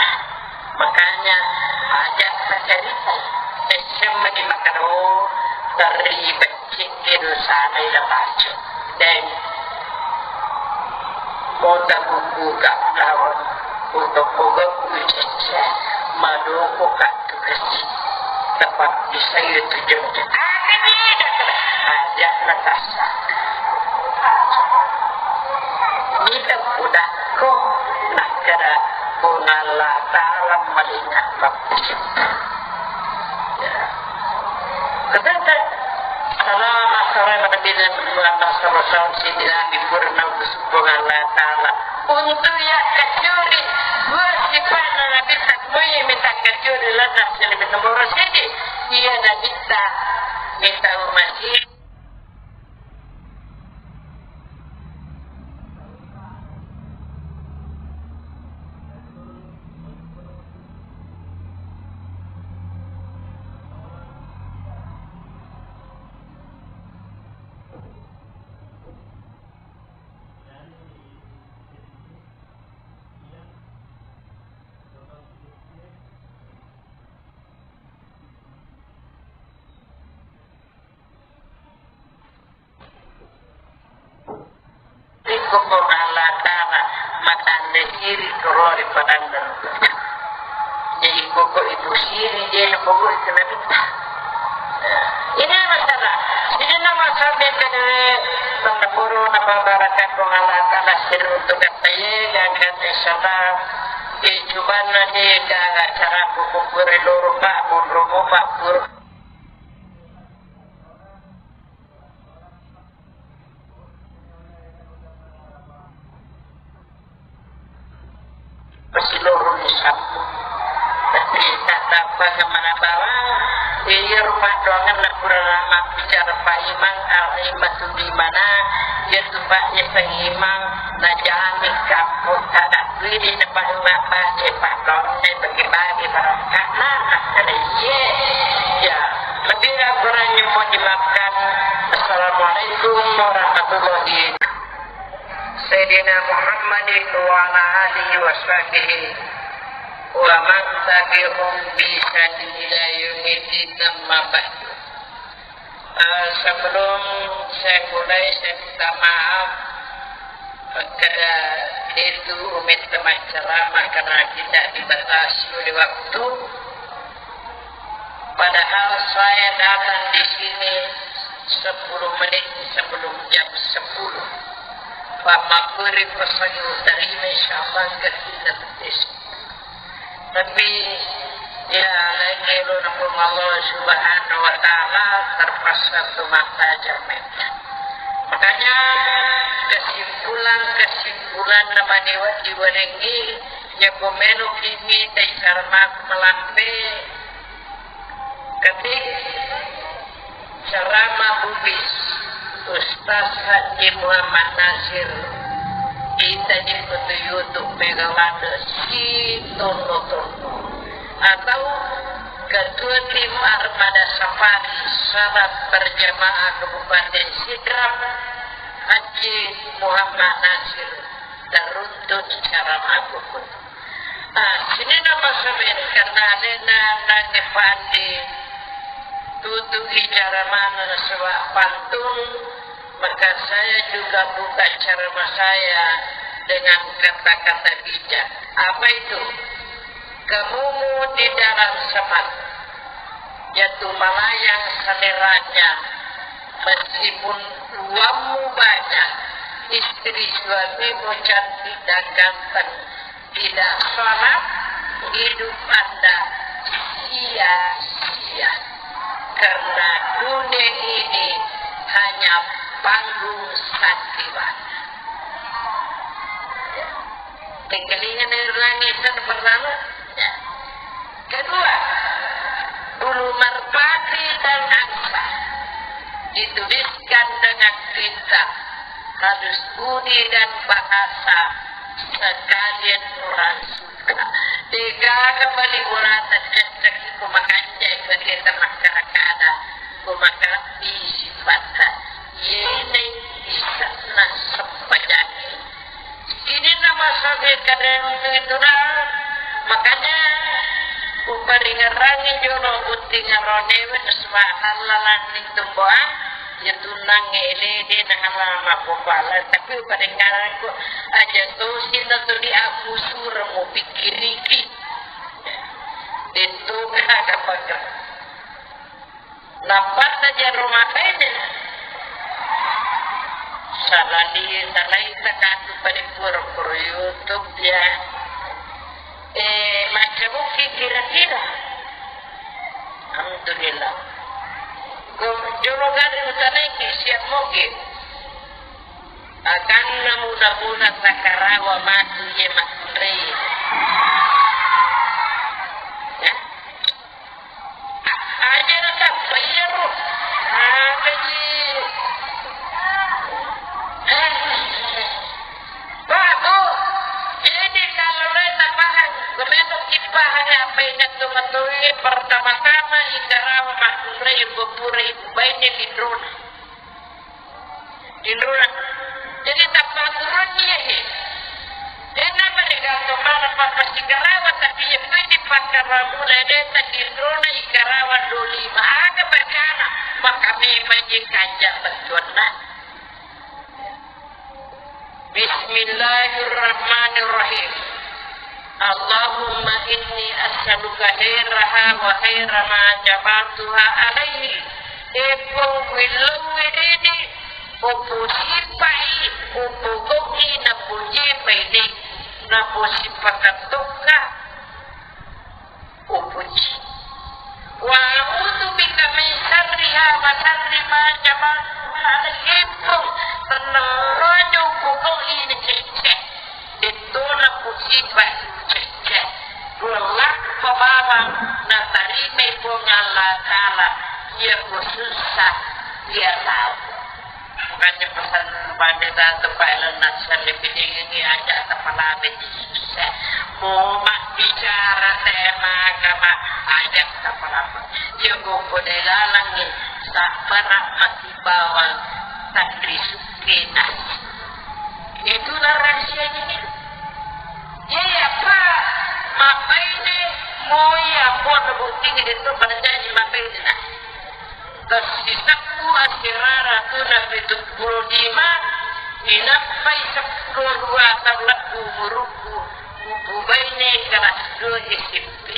Makanya aja tacaritai. Esseng mani makkeda, oh, terri becce'e dosanai nabaco. Deng. Kota kubuka lawan kota kubuka kucecce. Madoko kattu kasi. Tepat di saya tujuan. Aja natasa. Nita udakko nakkeda Puang Allah Ta'ala malinga. Katata, salama salama Nabi Muhammad sallallahu alaihi wasallam, sidina Nabi purna utus Puang Allah Ta'ala. Untuk ya kacuri, dua sifat Nabi takmoi minta kacuri lana sini nomor sini. Iya Nabi tak minta umat Iko Puang Allah Ta'ala matanre siri korori padanna. Jadi pokok itu siri dia pokok itu Nabi. Ini masalah. Ini nama sampai ke mana puru nama barakat Puang Allah Ta'ala siri untuk kata ya dan kata salam. Eh, cuman nanti ke acara buku puri loro pak, pun rumu pak, pur. Pasiloroni sapu. Tapi tak dapat kemana bawa. Iya rumah doangan nak kurang lama bicara Pak Imam, Al Imam tu di mana? Iya tu Pak, iya Pak Imam. Najami kampung tak ada pilih tempat rumah Pak, cepat kau bagi-bagi barang. Nah, ada iya. Ya, lebih kurangnya mohon dimaafkan. Assalamualaikum warahmatullahi. Sayyidina Muhammadin wa ala alihi wa sahbihi wa man tabi'ahum bi ihsanin ila yaumiddin, amma ba'du. Eh, sebelum saya mulai, saya minta maaf Makkeda, "Detu umetta maccarama karena tidak dibatasi oleh waktu. Padahal saya datang di sini sepuluh menit sebelum jam sepuluh. Pak Makuri pesan terima, insya Allah, ke kita." Tapi, ya, lain elo na Puang Allah Subhanahu wa Ta'ala, terpaksa tu mata jamai. Makanya, kesimpulan-kesimpulan na mani wajib walengi, ya, ku melo kimi dai cara maku melampe. Ketik Ceramah bubis Ustaz Haji Muhammad Nasir, ita di foto YouTube mega ladde si tonno-tonno. Atau Ketua Tim Armada Safari Salat Berjamaah Kabupaten Sidrap, Haji Muhammad Nasir, teruntut ceramah bubis. Ah, sininna masamen karena alena nange pandi tutu'i cara mana nasaba pantun, maka saya juga buka ceramah saya dengan kata-kata bijak. Apa itu? Kamumu di dalam semak, jatuh melayang seleranya, meskipun uangmu banyak, istri suamimu cantik dan ganteng, tidak sholat, hidup Anda sia-sia. Karena dunia ini hanya panggung sandiwara. Tengkalinga nairangi sana pertama. Ya. Kedua, bulu merpati dan angsa dituliskan dengan tinta halus, budi dan bahasa sekalian orang suka. Degaga bali ulata cecek ku makanja bagi temakkada-kada, ku makalebbi sifatta. Yene isanna sempajangi. Sininna masabe kadang itu dah. Makanya uparingerangi jono butting aronewe, subhanallah, lanning tumbuhan. Ya tunang ele de na halama popala, tapi uparingerangi ko aja tosi na tu di aku surmu pikiriki. Itu kada pakai. Nappatta jaro makaina. Salali, salai takatu pada pura-pura YouTube ya. Eh, macam mungkin kira-kira. Alhamdulillah. Ko jolo gare utanai ki siap moge. Akanna muda-muda takarawa matu ye makunrei. Ya. Aja natappa iyaro. Apa ji? Pak, Bu, ini kalau lo tapahang, kemenuk kipahang apa yang jatuh matui pertama-tama ikarawa makunrei bepura ibu bainnya di drone. Tinrona. Jadi tappaturunni ya he. Dena mereka to mana papa sigarawa tapi ya pede pakaramu lede ta tinrona ikarawa doli ma aga bacana maka memang je kanja betuanna. Bismillahirrahmanirrahim. Allahumma inni as'aluka khairaha wa khaira ma jabaltuha alaihi. Eppo willau wedede, upusipai, upogau'i napujipai de, napusipakan tokka. Upuji. Wa a'udzu bika min syarriha wa syarri ma jabaltuha alaihi. Tennang rojo pogau'i na cecce. Dettona pusipa cecce. Wellaku pabawang natarimai Puang Allah Ta'ala iya kusussa iya tau. Makanya pesan pada satu Pak Elon Musk lebih tinggi aja kepala Yesus. Mau mak bicara tema agama aja kepala. Iya kode lalangi sabar masih bawang tadi sukena. Itulah rahasianya. Iya, Pak. Mapaini moi ampun bukti itu berjanji mapaini nah. Tersisakku asirara tuna pitu puluh lima. Inappai seppulo dua taung lebbi umurukku, upubaine kelas dua S M P.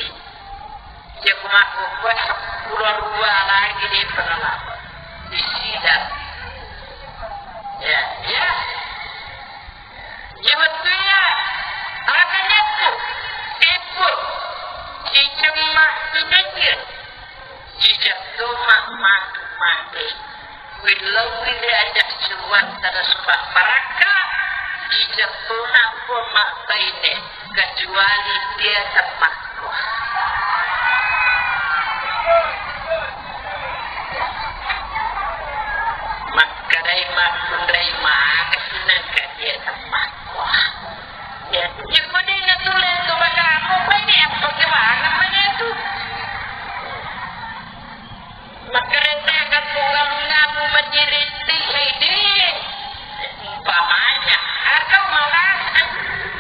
Jaku makkukua seppulo dua lagi de' pengalaman. Di sidang. Ya, ya. Iya, wettu iya, aga nyattu, teppo, cicemma, cicecce, cicetto, ma-, matu, mate. Kuillauwi de' aja suruatta nasaba barakka, cicetto nappo mabbaine, kecuali dia temmakko. Makkedai makkunrai maka sinangka dia temmakko. Ya, ya, ko de' natulle tu maka aku, ko ini apa gimana mana tu? Makkereta kampung galungamu maciring di, eh, di. Umpamanya, atau malah,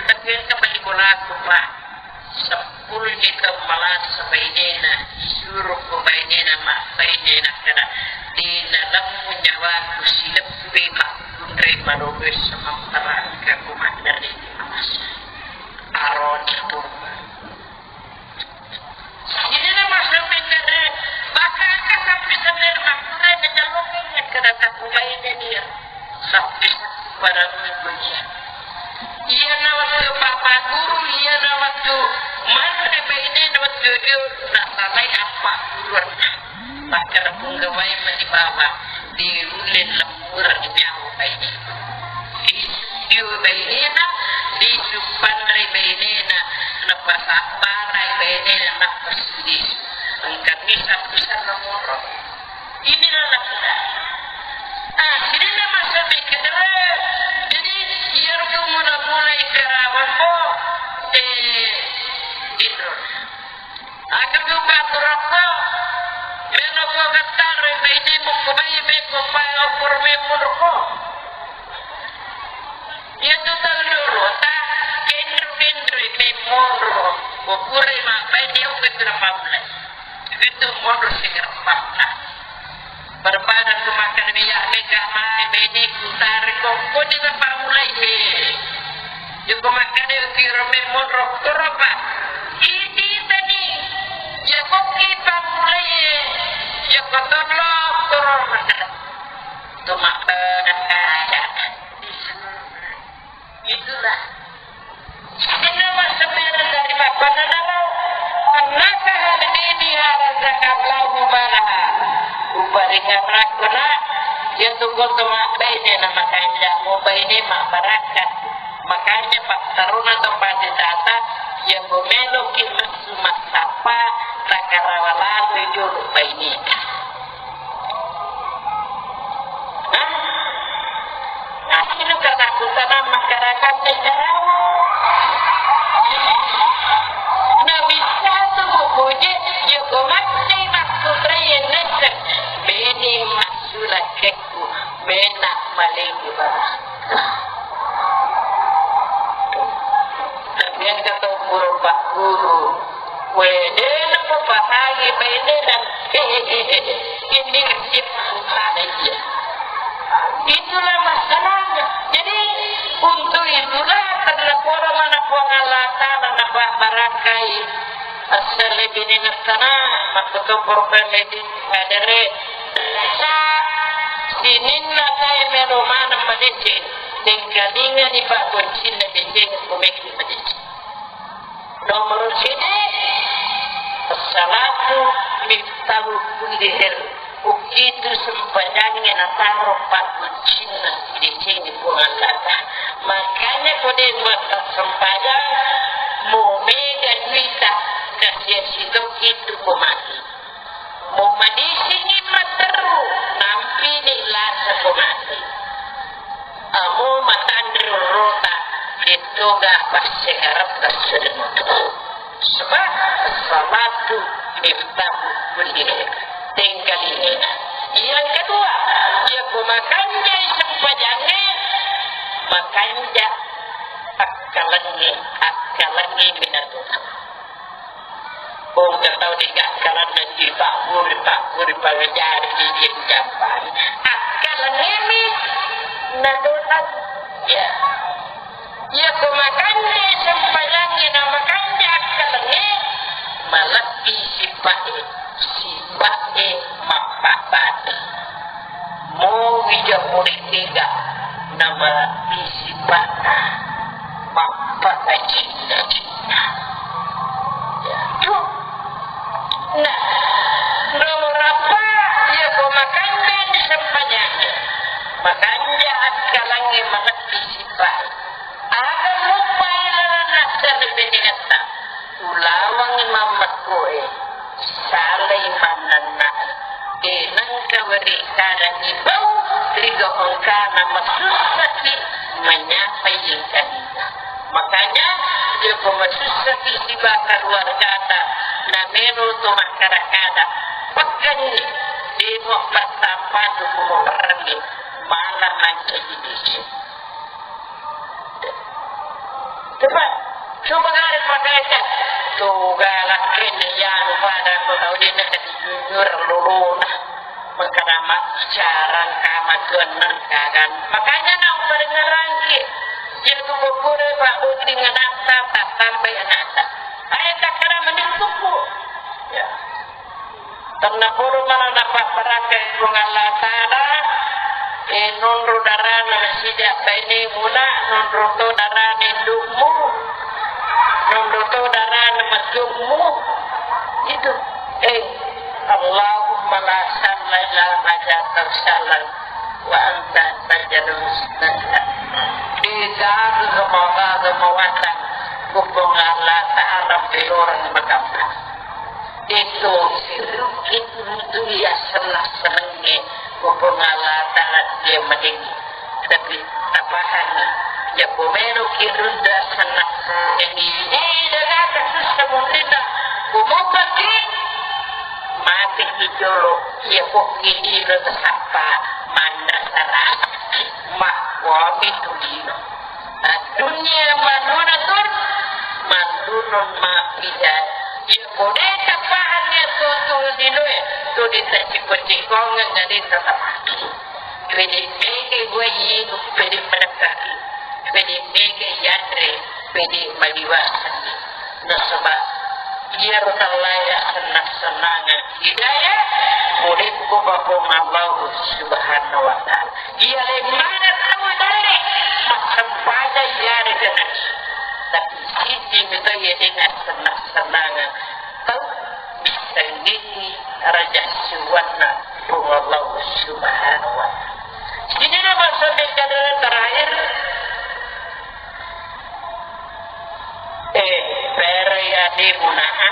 tapi yang kembali bola aku, Pak. Seppulo ni taung malasa bainena, suruh ko bainena ma-, bainena kada, de' nalemmu nyawaku silebbi makkunrai malolo samamparangka ko maddari malasa. Aroni tu. Jadi na masampe kada, bahkan kan sampai-sampai makkunrai na calonnya kada takubaine dia. Sampai pada minggu dia. Iyana wettu Bapak Guru, iyana wettu manre bainena wettu dio nasalai appagguru. Makkeda punggawai mani bawang, diulle lemmureng nyawa baine. Disu dio bainena, disu panre bainena, napasabbarai bainena, napasidisu. Engka bisa-bisa nomoro. Inilah laki-laki. Ah, sininna masa pikirnya. Jadi, iyaro mula-mula ikarawang ko, eh, Indro. Aku juga turun ko, melo ko getar, ini buku bayi, beko, payo, kurme, mundur ko. Iya tu tau dulu, ta, kendro-kendro, ini mundur. Bukure, ma, bayi, dia, oke, sudah pamle. Itu mundur, segera pamle. Barbadan ku makan minyak mega mai bene ku tari kok, kok dina pamulai e. Joko makan e kiro me monro koro pa. Iti tadi. Joko ki pamulai e. Joko tolo koro makan. Tu makan ada. Itulah. Sininna massempajang dari bapakna naro, annaka hadini harazaka Allahu malaha. Uparingarakko na, iya tu koto mabbaine na makanja, mubaine mabbarakka. Makanya pattaruna to pade tata, iya mumeloki messu massappa, takarawa lalui jolo baineta. Hah? Asli katakutan masyarakat Carawa. Nabi satu buku je, joko mati maksudraya nese. Beni masulakekku, bena malegi baraka. Tapi yang kata guru Pak Guru, Wede, napapahangi bainena. Ini kecil. Itulah masalahnya. Jadi, untuk itulah karena poro mana Puang Allah Ta'ala nabarakai. Asal lebih sana, maksudnya program ini ada re. Sininna saya melo mana madeceng. Tengkalinga di Pak Bocin na deceng, komedi madeceng. Nomor siji, as-salatu miftahu kulli khair. Ukitu sempajangnge nataro pakkuncinna sidecengnge Puang Allah Ta'ala. Makanya ko de' muatta sempajang, mo mega duita, kasiasi tokki tu ko mati. Mo madisingi matteru, nampini lasa ko mati. Amo matanre rota, dettoga passekareppa sedeng. Sebab salatu miftahu kulli khair. Tengkalinga. Yang kedua, iya ko makanjai sempajangnge, makanja akkalengnge, akkalengnge minatu. Engka tau de'ga akkalenna dipagguru, pagguru, pangajari, didieng jampang. Akkalengngemi Natolang, ya. Iya ko makanja sempajangnge na makanja akkalengnge, malebbi sipa'e, sipa'e mappabbate. Mo wija murid tega na malebbi sipa'na mappakajinna-jinna. Ya. Nah, nomor apa? Iya ko makanja di sempajangnge. Makanja akkalengnge, malebbi sipa'e. Aga muppai lalenna saribenengetta. Ulawangngi mammekkoe. Salai mannannae. Tenengka weri kadangi bau, riga engkana masussaki menyapai engkaninna. Makanya, iya ko masussaki siba keluargata, na melo to makkada-kada, pekkenni, demo pertama dukumo perni, malah mancaji desa. Coba, coba kare pakaikan. Tuh galak ini ya, lupa ada aku tahu dia nak jujur lulu. Mengkana maccarang kama tuanna kagan. Makanya nang padengerangki. Iya tu bokure Pak Buti ngenakta tak sampai anakta. Ayo tak kena mendukungku. Ya. Tennapodo mala napabbarakkai Puang Allah Ta'ala, eh, nonro darana nasida bainemu na, nonro to darana indukmu, nonro to darana mattiummu. Itu. Eh, Allahumma la sahla illa ma ja'altahu sahlan wa anta taj'alus sahla. Degaga mawatang, Puang Allah Ta'ala pelorang magampang. Itu, itu, itu ya senang-senangnya Puang Allah Ta'ala dia madeni. Tapi tapahan ya pomelo kirunda senang-senang ini. Eh, daga kasus semutina kumupaki mati kijolo ya pokki dino tasappa manna sarang. Mak wami tu dino. Dunia manunatun, manunun mapida. Iya ko de tapahanni to tu linoe, to de taciko-cikongeng, de tatapaki. Pede mege gua iye, pede menekaki. Pede mege yadre, pede maliwasani. Nasaba iyaro tallaya senang-senangan hidayah, murekko Puang Allah Subhanahu wa Ta'ala. Iya lemmana tau dalle massempajang iyarega nabi. Tapi sijing to iya dengan senang-senangan tau missengngi raja suwanna Puang Allah Subhanahu wa Ta'ala. Sininna maksudnya terakhir, eh, pere ya di munaa,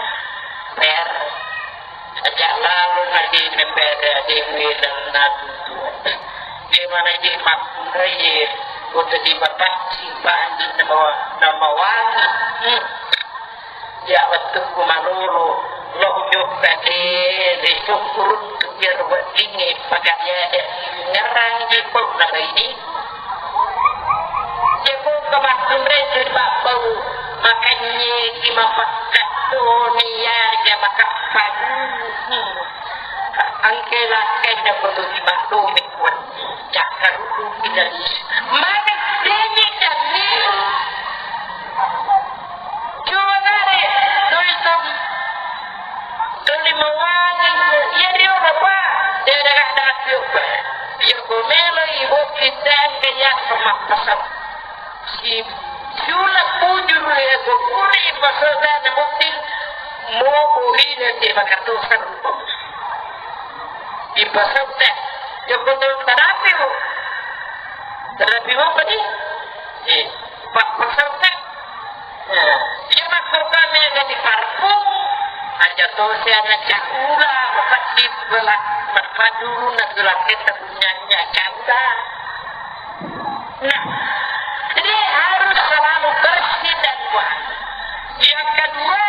pere. Aja lalu nadi nepere ade wilang natu. Di mana je makkunrai ye, kota di bapak simpan di nama, nama wali. Hmm. Ya, wettukku malolo, lo jokka de, de syukurun tu biar weddingnge, maka dia de ngerang je pau na ini. Jeppo kemakkunre tu babbau, makanye ki mapakkattoni ya, ya makappan. Angke lakkai da kutu di battumi kuat. Cakkaruku kita di. Mana denye kami? Coba kare, tuh itu. Tuli mawani, iya rio apa? Dia dah dah piuk. Iya ko melo ibu kita ke ya sama pasal. Si siula bujur ya ko kuri pasal dan bukti mau kuhina dia bakal dosa. Di pasal teh, ya ko terapi bu. Terapi apa nih? Eh, pak pasal teh. Nah, iya makkukkami aga di parfum, aja to siana caula, mapeddi bela, mapeddi ulunna tula ketta punyanya caula. Nah, jadi harus selalu bersih dan wangi. Yang kedua,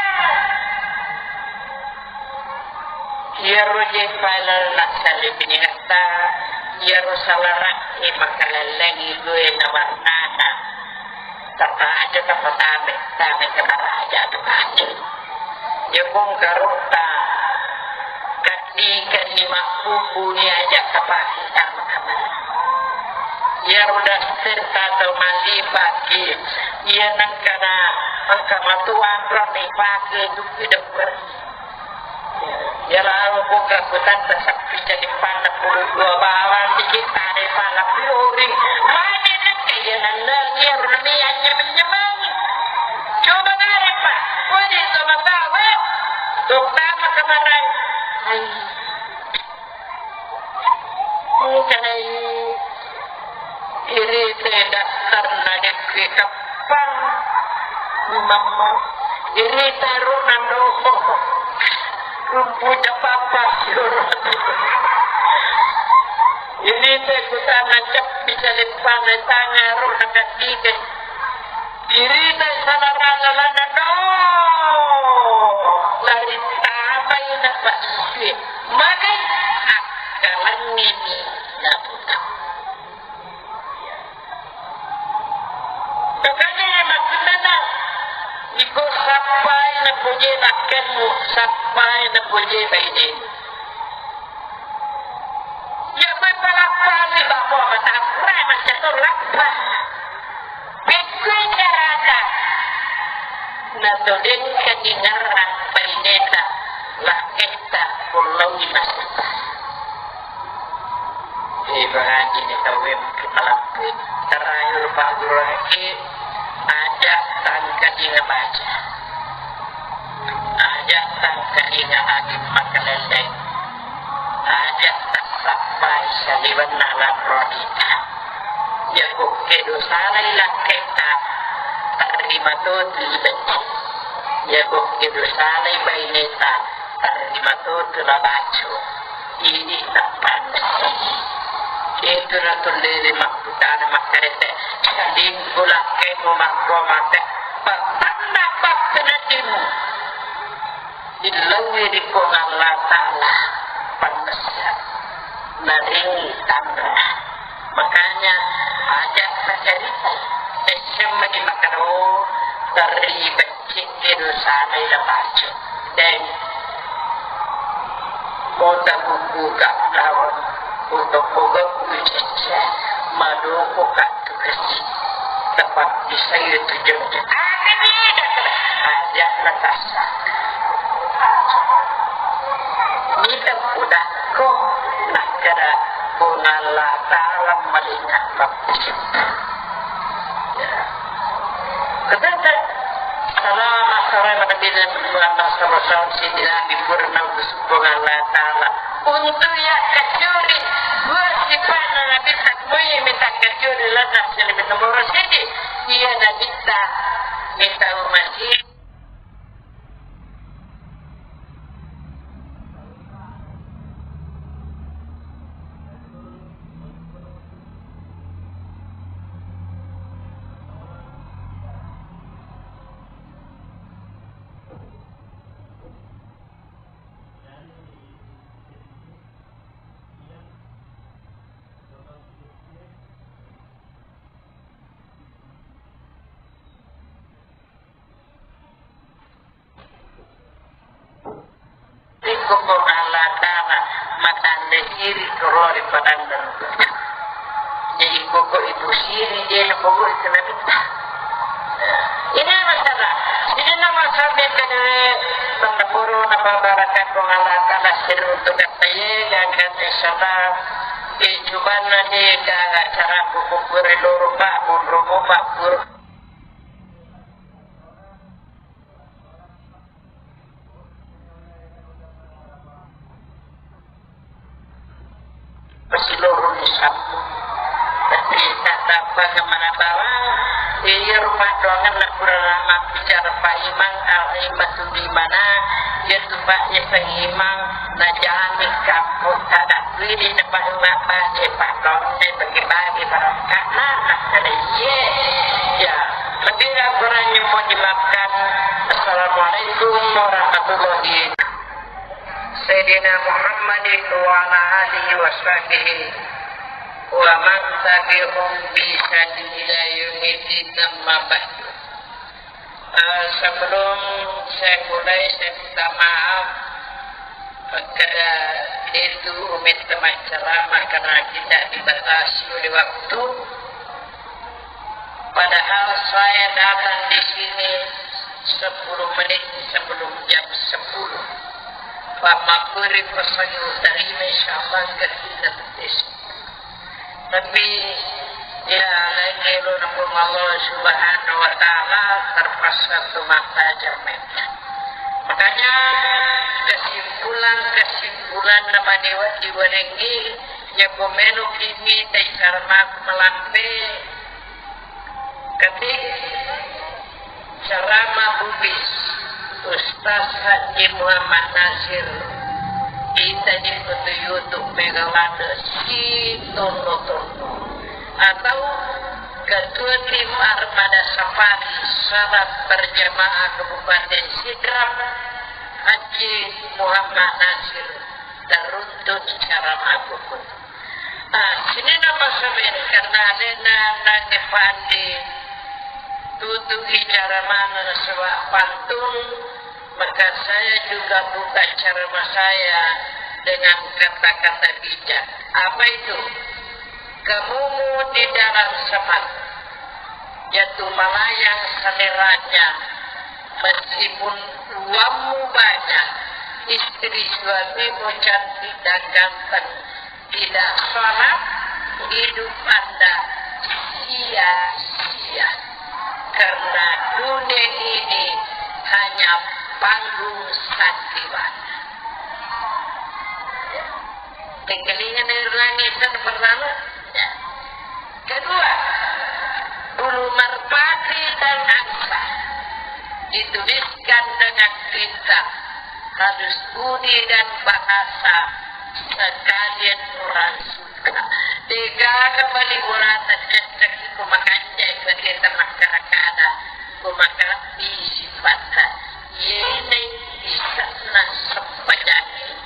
iyaro je final nassale piningetta, iyaro salara'e makalellengi due na warnana. Tapa aja tapa tame, tame ke maraja tu kacil. Jepung karotta, kaddi kenni mabbubuni aja kapake sama kamar. Iyaro daster tau mallipaki, iya nengkana engka matuang roni pake dukki debberi. Iya lalo buka kutanta sappi jadi panna puluh dua bawang dikit tane pala pilori. Mane nengka iya nenneng iyaro nami anyameng-nyameng. Coba nare pa, wajib sama tahu. Terutama kemarin. Hai. Engkanai irita daftarna dekke kappang. Mamma irita rona doho. Rumpu japapa. Irita kutana cappi caleppana tanga rona kandike. Irita salarana lana do. Lari tapai na pasue. Magai akkalangngeni naputa. Makanya maksudnya, iko sappai na pojie bakkenmu, sappai na pojie baine. Ya, koe palappani bahwa matappurai maccato lappa. Pekkui carata. Nato den kaningarang baineta, lakketta, kullaui masetta. Ibaratini tauwe mungkin malappui. Terakhir Pak Guru Haji, aja tangkadinga baca. Aja tangkadinga agi makalelleng. Aja tassappai saliwenna lanro ita. Jago kedo salai lakketta, tarima totu ibecce. Jago kedo salai baineta, tarima totu labaco. Idi tappanna. Itu natullele makkutana makkarete. Lingku lakkemu makko mate. Pattanna pattenadimu. Dillaui ri Puang Allah Ta'ala pannessa. Naring tanra. Makanya aja tacarita. Esseng mani makaro teri Cekkedo salai labaco. Deng. Kota buku ka lawan. Untuk pogok kucecce. Madoko ka tukasi. Tepat di saya tujuan. Ada ni, ada. Ada na tasa. Ni tak udah ko. Nak kira Puang Allah Ta'ala melihat. Ya. Katanya, salama sore pada bila Tuhan Rasul Sidina Nabi Purna Puang Allah Ta'ala. Untuk ya kacuri, dua sifat Nabi tak boleh minta kacuri, letak sini minta murus ini. Iya Nabi tak minta umat ini. Iko Puang Allah Ta'ala matande siri korori padanda. Jadi pokok itu siri dia pokok itu Nabi. Ini masalah. Ini nama sampai ke pendepuru nama barakat Puang Allah Ta'ala siri untuk kata ya, dan kata insyaallah. Eh, cuman nanti ke acara buku kuri loro Pak, munrumu Pak, kuri. Pasiloroni sabbu. Tapi tak apa kemana barang. Iya rumah doangan nak kurang lama bicara Pak Imam, Al Imam tu di mana? Iya tu Pak ya Imam. Najami kampung tak ada pilih depan rumah Pak. Pak Imam bagi-bagi barang. Karena nak kena iya. Ya. Lebih kurangnya mohon dimaafkan. Assalamualaikum warahmatullahi. Sayyidina Muhammadin wa ala alihi wa sahbihi wa man tabi'ahum bi ihsanin ila yaumiddin, amma ba'du. Eh, sebelum saya mulai, saya minta maaf kepada itu umit teman ceramah karena kita dibatasi oleh waktu. Padahal saya datang di sini sepuluh menit sebelum jam sepuluh. Pak Makuri pesan terima, insya Allah, nggak kita tes. Tapi, ya, lain elo na Puang Allah Subhanahu wa Ta'ala, terpaksa tu mata jamai. Makanya, kesimpulan-kesimpulan na manewa diwerengi, ya, pemenu kimi dari cara maku melampe, ketik, Ceramah Bugis, Ustaz Haji Muhammad Nasir, ita di foto YouTube Megawati si Tondo-Tondo, atau Ketua Tim Armada Safari Salat Berjamaah Kabupaten Sidrap, Haji Muhammad Nasir, teruntuk ceramah Bugis. Ah, sininna masabe karena alena nange pandi tutuki cara mana nasaba pantun, maka saya juga buka ceramah saya dengan kata-kata bijak. Apa itu? Kamumu di dalam semak, jatuh melayang seleranya, meskipun uangmu banyak, istri suamimu cantik dan ganteng, tidak sholat, hidup Anda sia-sia. Karena dunia ini hanya panggung sandiwara. Tengkalingan air langit dan berlalu. Ya. Kedua, bulu merpati dan angsa dituliskan dengan tinta halus budi dan bahasa sekalian orang suka. Degaga bali bolata cecek iko makanja iko kita makkada-kada ko makalebbi sifatta. Yene isakna sempajangi.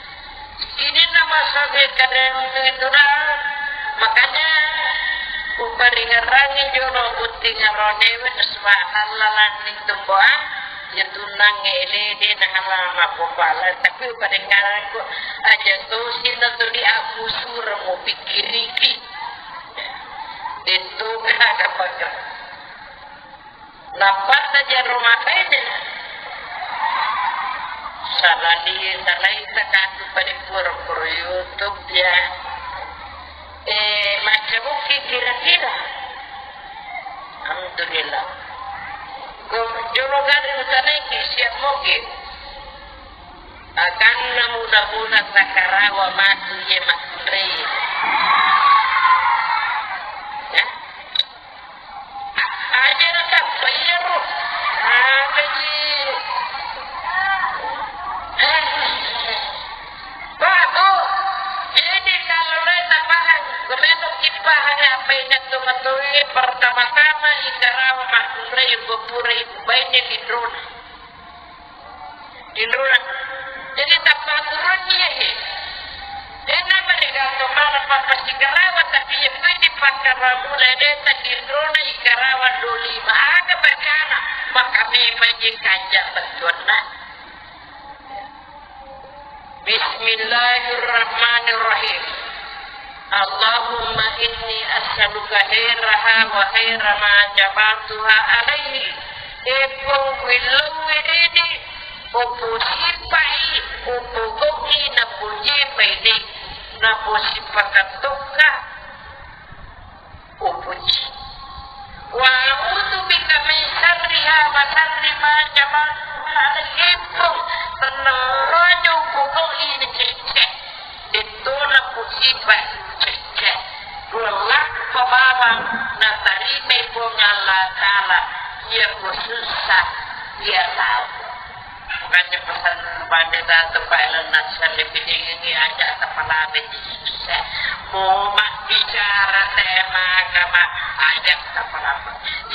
Sininna masabe kadang itu dah. Makanya uparingerangi jolo botting aronewe, subhanallah, lanning tumbuhan. Ya tunang ele de na halama popala, tapi uparingerangi aja tu sinna tu di aku surah mau pikiriki. Itu kada pakai. Nappa najarro makkeda, salali-, salai takatu pada pura-pura YouTube ya. Eh, macca bukki kira-kira. Alhamdulillah. Ko jolo gari utanaiki siap moge. Akanna muda-muda takarawa matu ye makkunrai. Ya. Aja na tappa iyaro. Apa ji? Pak, Bu, jadi kalau lo tak paham, gue memang kita paham apa yang jatuh betul pertama-tama ikarawa makkunrai gue pura ibu baiknya di drone. Tinrona. Jadi tappa turunni iyae. Dena mereka to mana pappasikarawa, tapi iya pasti pakkaramula deta tinrona ikarawa dua lima. Aga bacana, maka memang je kanja bettuanna. Bismillahirrahmanirrahim. Allahumma inni as'aluka khairaha wa khaira ma jabaltuha alaihi. Eppo willau wedede, opo sipai, opo goki, napo jepai de, napo sipakatokka. Upuji. Wa a'udzu bika min syarriha wa syarri ma jabaltuha alaihi. Tennang rojo pokok ini cecce. Dettona pusipa cecce. Dua lakko bawang natarimai Puang Allah Ta'ala. Iya kusussa, iya tau. Makanya pesan pada satu Pak Elon Musk lebih tinggi aja kepala biji susah. Mau mak bicara tema agama aja kepala.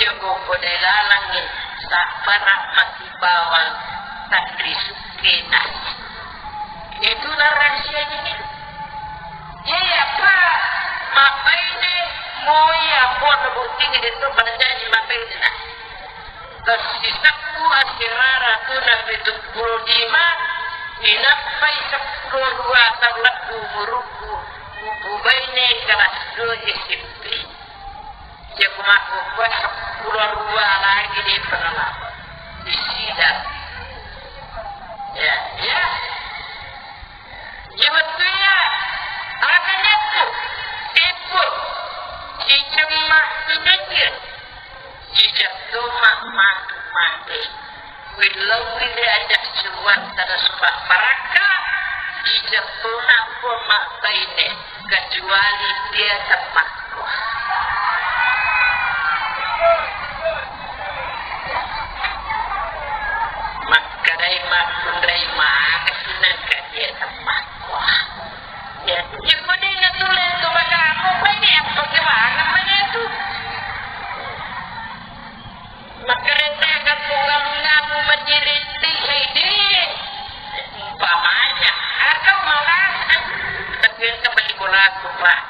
Ya kok kode lalang nih. Tak pernah mati bawang tak disukai nasi. Itulah rahasianya nih. Iya, Pak. Mapaini moi apa bukti itu berjanji mapaini nah. Tessiseppu asirara tuna pitu pulo lima, inappai seppulo dua taung lebbu umurukku, upubaine kelas dua S M P. Iya, ku makkukkuwa seppulo dua lagi di penelap. Di sidang. Ya, ya. Iya, betul ya. Akan nyatu. Tipu. Cicemma, cicemma. Cicemma, matu, mati. Willau-willi aja suwang tada suba barakka, ijattona ko mabbaine, kecuali dia temmakko. Makkedai makkunrai maka sinangka dia temmakko. Ya, ya, kode na tulen tu bagamu, banyak yang pakai banget banyak tu. Makkedai kampung galungamu majiring di Saidi. Umpamanya, atau malah, tapi yang kembali bolaku, Pak.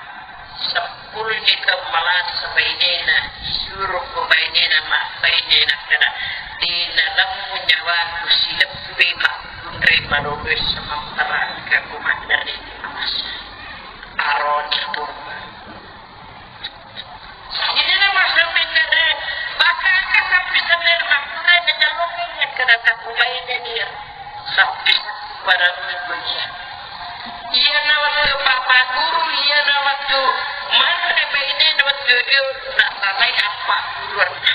Sepuluh ni tau malasa bainena, suruh ku bainena, mak bainena kada. Di dalammu nyawaku silebbi makkunrai malobe sementara engka ku mandari di malasa. Aroni pun. Jadi nama sampai kada bakaka sampai sadar makkunrai ngejalokin kada takubaina dia. Sampai barang itu dia. Iyana wettu papa guru, iyana wettu manre bainena wettu dio nasalai appaguruanna.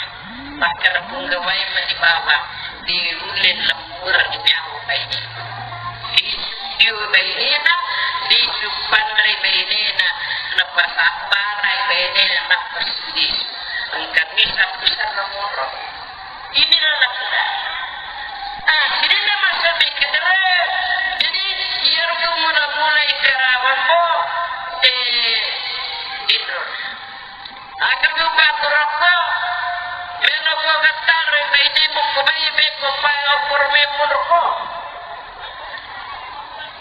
Makkeda punggawai mani bawang, diulle lemmureng nyawa baine. Dio bainena, disu panre bainena, napasabbarai bainena, napasilisu. Engka bisa-bisa nomoro. Inilah lakukan. Ah, sidina masa pikir. Jadi, iya ruku mula-mula ikarawa ko, eh, Indro. Aku juga turako, melo ko gattare, ini buku bayi beko pai opor memur ko.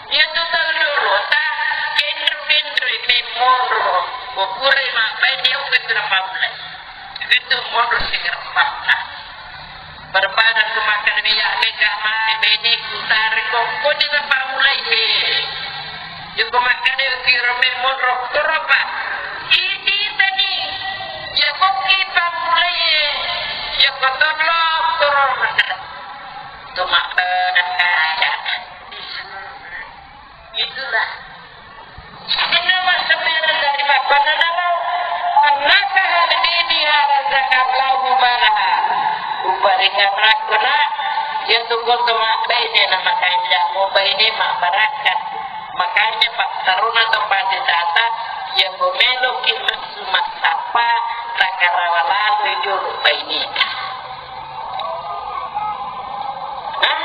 Iya tu tahu dulu, ta, kendro-kendro memur ko. Bukure ma, bayi dia bukan tu nampak mulai. Itu monro sigareppanna. Barbadan tu makkeda miya de' ga mai bene ku tare ko, ko de' napammulai e. Joko makkeda kiro me monro toro pa. Iti tani. Joko ki pammulai e. Joko tollo toro makkeda. Tu makkeda. Itulah. Inna masebbere dari makkonnana, annaka hadini harazaka Allahu malaha. Uparingarakko na, iya tu koto mabbaine na makanja, mubaine mabbarakka. Makanya pattaruna to pati tata, iya ko meloki messu massappa, takarawa lalu jolo baineta. Hah?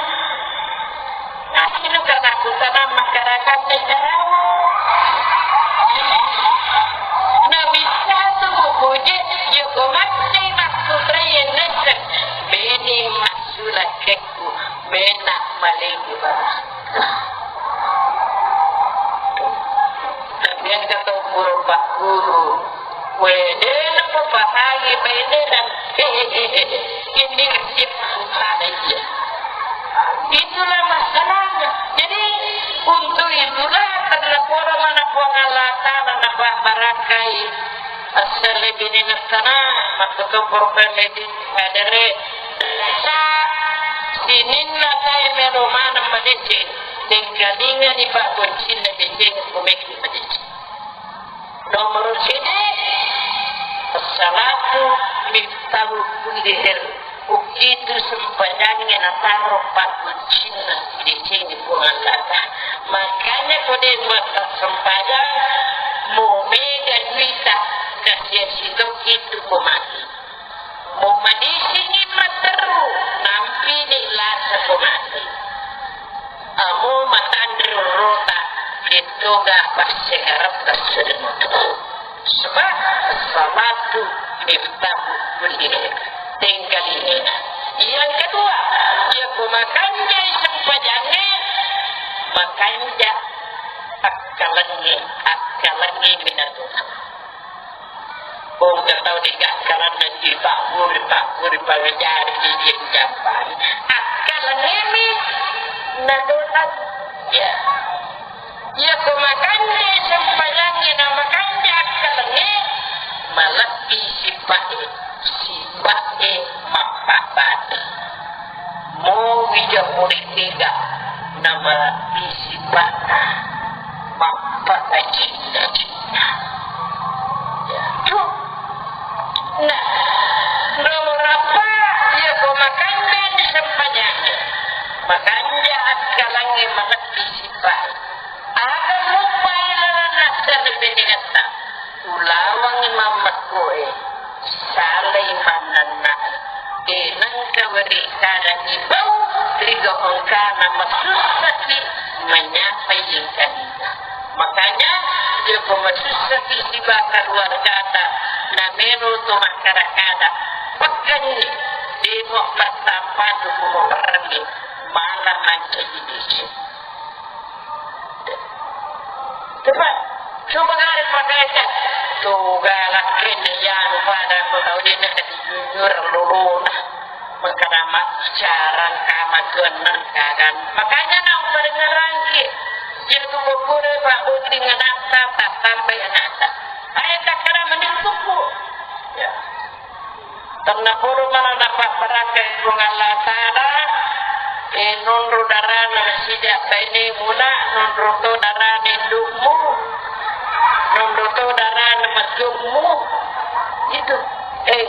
Asli katakutan masyarakat Singarawa. Nah, bisa tu buku je, ya, kau mati maksudnya ya, nese. Beni maksudnya keku, bena maling di bawah. Tapi yang kata guru, Pak Guru, Wede, napapahangi bainena. Ini nasib aja. Itulah masalahnya. Jadi, untuk itulah karena poro mana Puang Allah Ta'ala nabarakai. Asal binena sana, maka tu korban lagi hadere. Sa, sininna kai melo maneng madeceng. Tengkalinga ni Pak Boncin na deceng kumeki madeceng. Nomor sidi, as-salatu miftahu kulli khair. Ukitu sempajangnge nataro pakkuncinna di sini Puang Allah Ta'ala. Makanya kode buat sempajang, mau mega duita, kasihan situ itu ko mati. Mumadisini matteru, nampini lasa ko mati. Amo matanre rota, detoga passengaretta sedeng. Sebab salatu miftahu kulli khair. Tengkalinga. Yang kedua, iya ko makanjai sempajangnge, makanja akkalengnge, akkalengnge minatoa. Engka tau de'ga akkalenna dipagguru, pagguru, pangajari, didieng jampang. Akkalengngemi nadotang. Ya. Iya ko makanjai sempajangnge na makanja akkalengnge, malebbi sipa Makanja akkalangnge malebbi sipae. Aga muppai lalenna saribenengetta, ulawangngi mammekkoe, salai mannenna'e. De nengka weri kadangi bau ri gau engkana masussaki menyapai engkalinga. Makanya, iya ko masussaki siba keluargata, namero to makkada-kada, pekkenni, demo pertama tu kumo perenni, malah mancaji desa. Coba, coba kare pakai. Tuga lakkenna iyanu pada ko tau dena kadi jujur lolona. Makkada mabbicara engka matuanna engka kan. Makanya na upadengerangki. Iya tu ko pura pabotting anakta, tattambai anakta. Ayo takkada mending tuku. Ya. Tennapodo mala napabbarakkai Puang Allah Ta'ala, eh, nonro darana nasida bainemu na, nonro to darana indukmu, nonro to darana matuammu. Itu. Eh,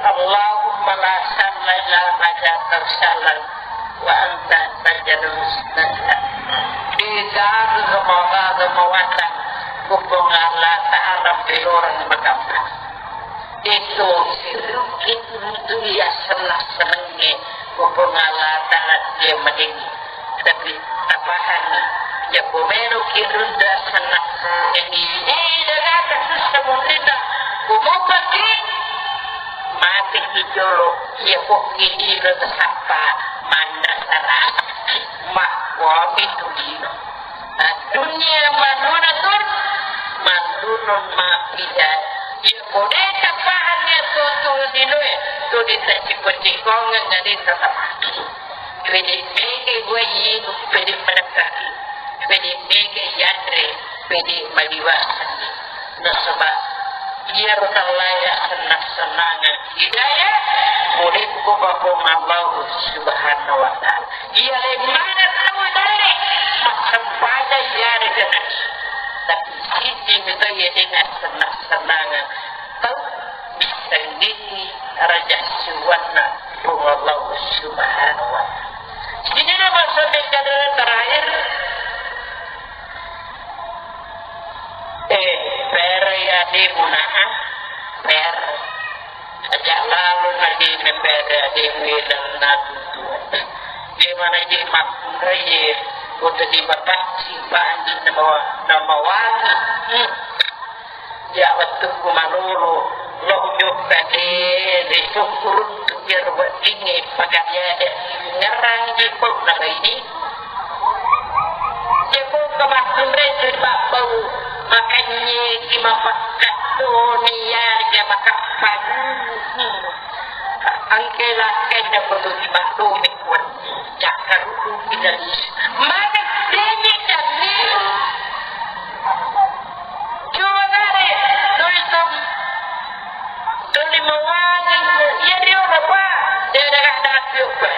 Allahumma la sahla illa ma ja'altahu sahlan wa anta taj'alus sahla. Degaga mawaga mawatang, Puang Allah Ta'ala pelorang magampang. Itu sirukit untuk iya senang-senangnya, Puang Allah Ta'ala dia madeng. Tapi tapahami, ya pomelo kirunda senang-senang ini. Eh, daga kasus semutina, kumupaki mati kijolo, ya pokki kira tesapa, manda sarah, mah, wami tu dino. Dunia manunatun, manunun mapida. Iya ko de tapahang iya tutu linoe, tu dita ciko-cikongeng, na de tatapaki. Pede mege wai, pede madekkaki. Pede mege yanre, pede maliwasani. Nasaba iyaro tallaya senang-senangeng hidayah, murekko Puang Allah Subhanahu wa Ta'ala. Iya lemmana tau dalle massempajang iyarega nasu. Tapi sijimi to iya de nassenang-senangeng tau missengngi raja siwanna Puang Allah Subhanahu wa Ta'ala. Ini nama sampai terakhir. Eh, pera ya de munaha, pera. Aja lalu nadi mempere ade wilang natu tua. Dia mana je makkunrai ye, kota di bapacci panji nama, nama wali. Hmm. Ya, wettukku malolo, lo jokka de, de sukkurun tu biar weddinge, pakaya de ngerang je pau na ini. Jeko kemakkunrai tu pabbau, makanye ki mapakkattoni yarega makappa. Engke lakkai dapetu di maklumi kuat. Cakkarudu kita. Maka dene kami. Coba kare, tulisum. Tuli mawangi, iya dio apa? Dia dah dah siapa?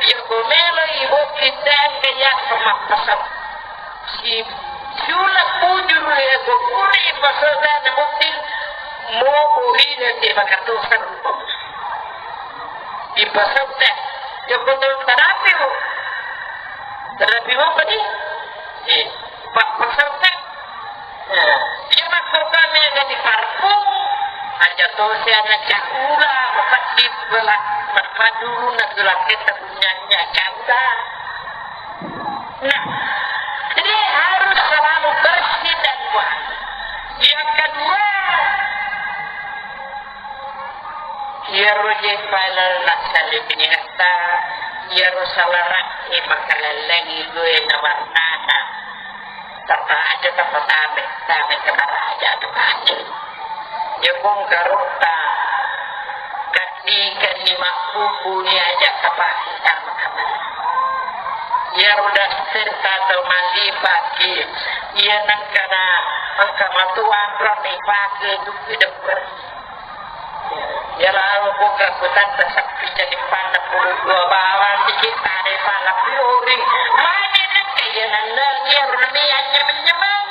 Iya ko melo ibu kita ke ya sama pasal. Si, siula pujuru ya ko kuli pasal dan bukti mau burina di makatusan. Di pasal teh, ya betul terapi bu. Terapi apa nih? Eh, pak pasal teh. Nah, iya makkokka mega di parfum, aja to siana caula, mapatti bela, mappadulunna gela ketta punyanya caula. Nah, jadi harus selalu bersih dan wangi. Yang kedua, iyaro je pala nassale binengetta, iyaro salara'e makalallengi due na warnana. Tapa aja tapa tame, tame ke maraja tu kaji. Jepung karotta, kati kani makuku ni aja tapa tama kamar. Iyaro daster tato mali pake, iya nengkana engka matuang rame pake duki deper. Iyaro buka kutanta sappi jadi panna puluh dua bawang dikit tare pala piring. Mane nengke iya nanda iya rami anyameng-nyameng.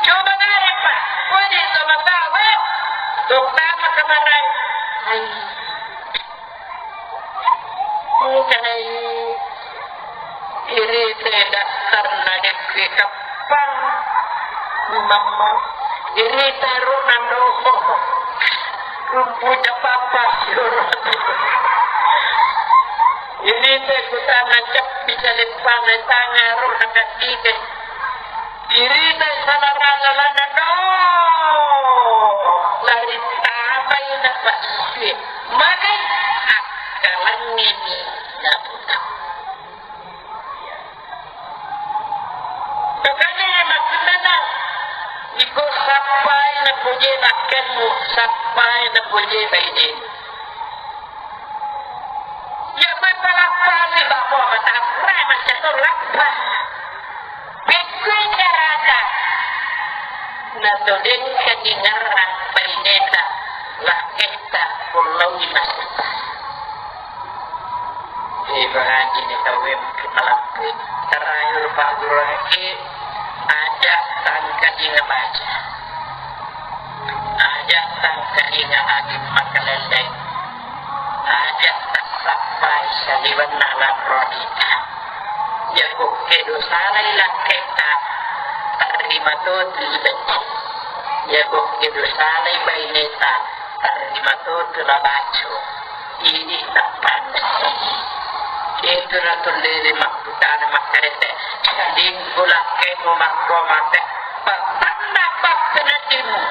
Coba nare pa. Woi sama tawa. Dokter makamarang. Hai. Hai. Irita daftarna dekke kappang mamma. Irita rona noho. Rumpu capapa. Irita kutana cappi caleppana tanga rona kattike. Irita salarana lana no. Lari tamai na pasue. Magai akkalangngi ni naputa. Makanya makkunana, iko sappai napoje bakkenmu, sappai napoje bainemu. Ya, koe palappani babo matanra macca to lappa. Pekkui carata. Nato dengka dingerang baineta, lakketta, kullaui masetta. Ibaratini tauwe mungkin malampui. Terakhir Pak Guru Haji, aja tangkadinga baca. Aja tangkadinga agi makalelleng. Aja tassappai saliwenna lanro ita. Jago kedo salai lakketta, tarima totu ibecci. Jago kedo salai baineta, tarima totu labaco. Idi tappanna. Itu na tullele makkutana makkarete. Dingku lakkemu makko mate. Patanna pappenatimu.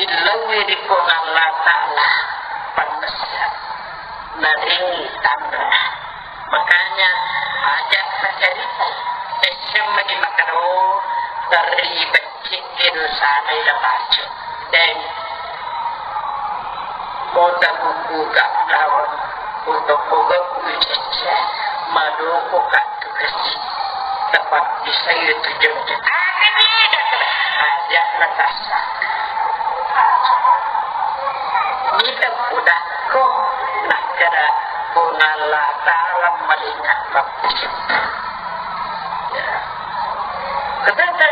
Illauwi ri Puang Allah Ta'ala pannessa. Naring tanra. Makanya aja sacarita. Essem di makaro. Dari Cedde dosana ida pacu. Deng. Mota kukuga lawang. Untuk kuga kucecce. Madoko katu kasi. Tepat bisa itu jengke. Aja natasa. Nita kudakko. Nakkeda Puang Allah Ta'ala malinga. Ya. Katata,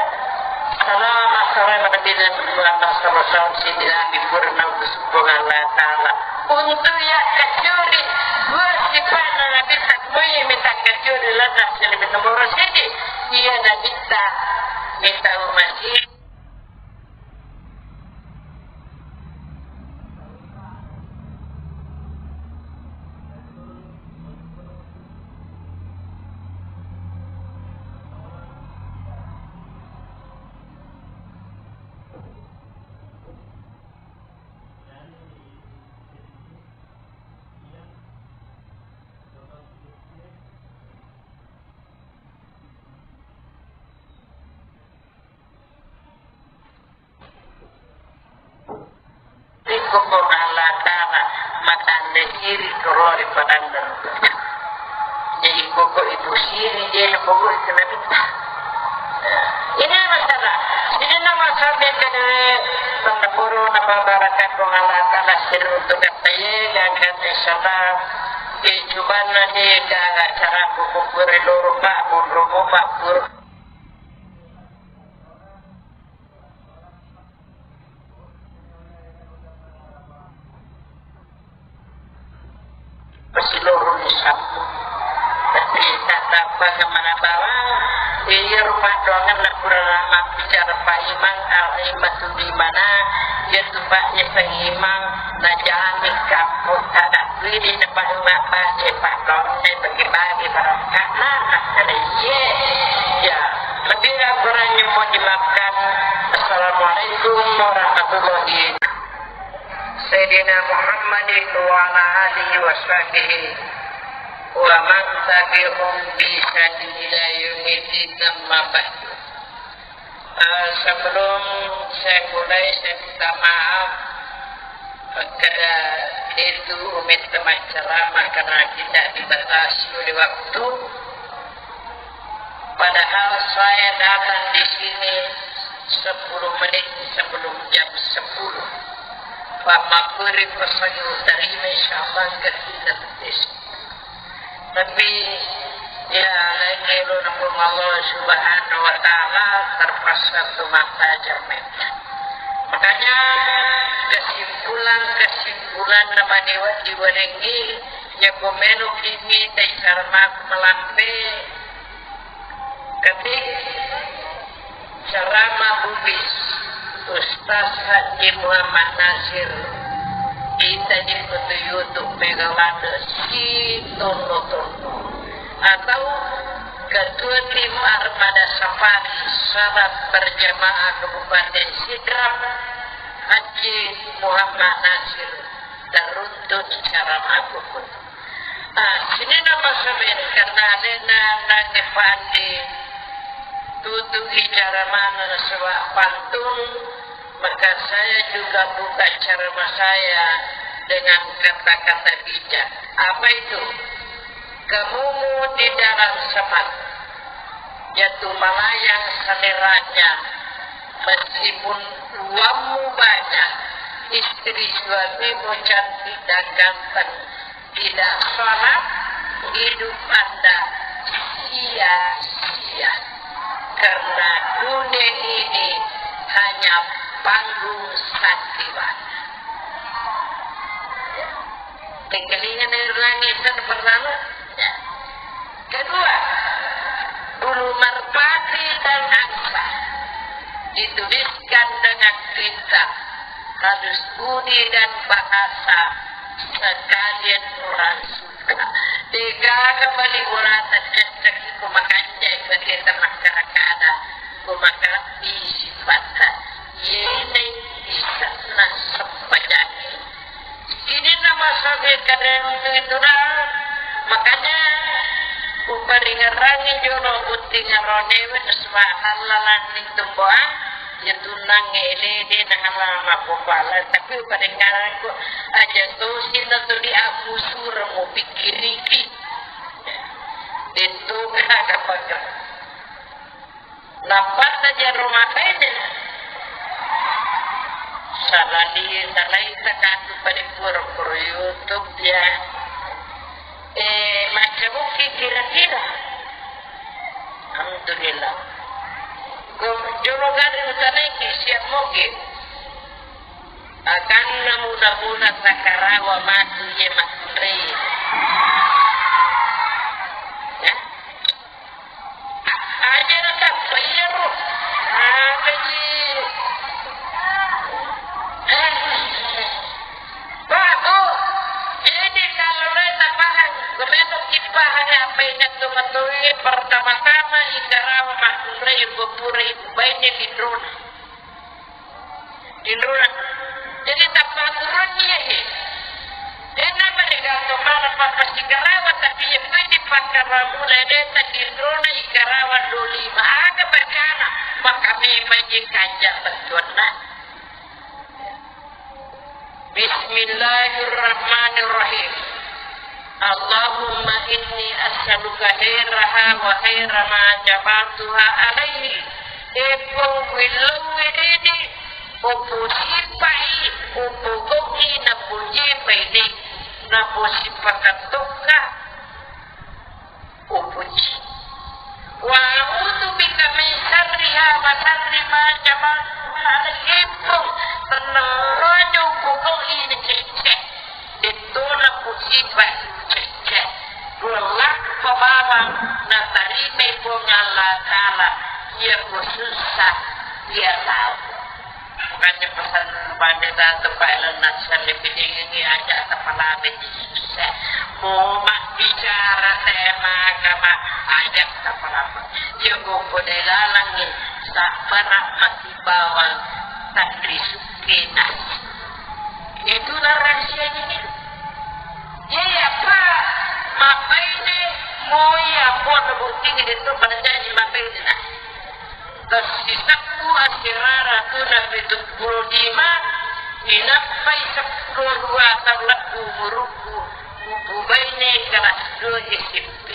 salama, salama Nabi Muhammad sallallahu alaihi wasallam, Sayyidina Nabi purna Puang Allah Ta'ala. Untuk ya kacuri, dua sifat Nabi takmoi minta kacuri lana sini nomor sini. Iya Nabi tak minta umat Iko Puang Allah Ta'ala matanre siri toro ri padang dan. Jadi pokok ibu siri dia pokok itu Nabi. Ini masalah. Ini nama sampai ke pendepuru nama barakat Puang Allah Ta'ala siri untuk kata ya dan kata insyaallah. Eh, cuman nanti ke acara buku kuri loro pak, bunrumu pak, buru. Pasiloroni sappu. Tapi tatappa kemana bawang, iya rumah doangan na pura mabbicara Pak Imang, al-imatu bimana, iya tu Pak Imang, najami kampung, tada beli tempat rumah Pak Imang, bagi-bagi barang. Karena, iya, ya, lebih kurangnya mohon dimaafkan. Assalamualaikum warahmatullahi Sayyidina Muhammadin wa ala alihi wa sahbihi wa man tabi'ahum bi ihsanin ila yaumiddin, amma ba'du. Eh, sebelum saya mulai, saya minta maaf, eh, karena itu minta maaf ceramah karena tidak dibatasi oleh waktu. Padahal saya datang di sini sepuluh menit sebelum jam sepuluh. Pak Makuri pesan terima, insyaallah, ke kita. Tapi, ya, lain elo na Puang Allah Subhanahu wa Ta'ala, terpaksa tu mata jamin. Makanya, kesimpulan-kesimpulan nama niwa diwanengi Jago meloki mitai caramaku malampe, ketik ceramah Bugis Ustaz Haji Muhammad Nasir, ita di foto YouTube Megawati si tonno-tonno atau Ketua Tim Armada Safari Salat Berjamaah Kabupaten Sidrap, Haji Muhammad Nasir, teruntuk ceramah Bugis. Ah, sininna masaben karena alena nange pandi tutu icara mana nasaba pantun, maka saya juga buka ceramah saya dengan kata-kata bijak. Apa itu? Kamumu di dalam semak, jatuh melayang seleranya, meskipun uangmu banyak, istri suamimu cantik dan ganteng, tidak sholat, hidup Anda sia-sia. Karena dunia ini hanya panggung sandiwara. Tengkalingan dari langit dan pertama. Ya. Kedua, bulu merpati dan angsa dituliskan dengan tinta halus budi dan bahasa sekalian orang suka. Degaga bali ulata cecek ku makanja bagi temakkara kada ku makalebbi sifatta. Yene bisa nasempajani. Sininna masabe kadang itu dah. Makanya uparingerangi jolo butting aronewe nasaba hallalan itu boa. Ya tunang ele de na halal mappopala, tapi uparingerangi ko aja to sinna to di aku sura mau pikiriki. Itu kada pakai. Nappatta jaro makainna. Salali salai takatu pada pura-pura YouTube ya. Eh, macca bukki kira-kira. Alhamdulillah. Ko jolo gare utanai ki siap moge. Akanna mula-mula takarawa matu ye makkunrai. Ya. Aja natappa iyaro. Apaji? Bago. Jadi kalau lo tapahang, gomelo kipahang apa yang jatuh matoi pertama-tama ikarawa makkunrai gopura ibu baine di drone. Tinrona. Jadi tappakurang iya he. Dena pada gato mana papa sikarawa tapi iya pede pakaramu lede tinrona ikarawa doli maga bacana maka memang je kanja betuanna. Bismillahirrahmanirrahim. Allahumma inni as'aluka khairaha wa khaira ma jabaltuha alaihi. Eppo willau wedede, opo sipai, opo goki napo jepai de, napo sipakatokka. Upuji. Wa a'udzu bika min syarriha wa syarri ma jabaltuha alaihi. Eppo tennerrojo pokok ini cecce. Dettona pusipa cecce. Kullak pabawang natarimai Puang Allah Ta'ala. Iya kusussa, iya tau. Makanya pesan pada satu Pak Elon Musk lebih tinggi aja kepala biji susah. Mau mak bicara tema agama aja kepala. Cukup udah galangi tak pernah masih bawang tak disukai nasi. Itu rahasia ini. Iya apa? Mapaine moi apa bukti itu pada janji mapaine nah. Tessisakku aserara tuna pitu pulo lima, inappai seppulo dua taung lebbu umurukku, upubaine kelas dua S M P.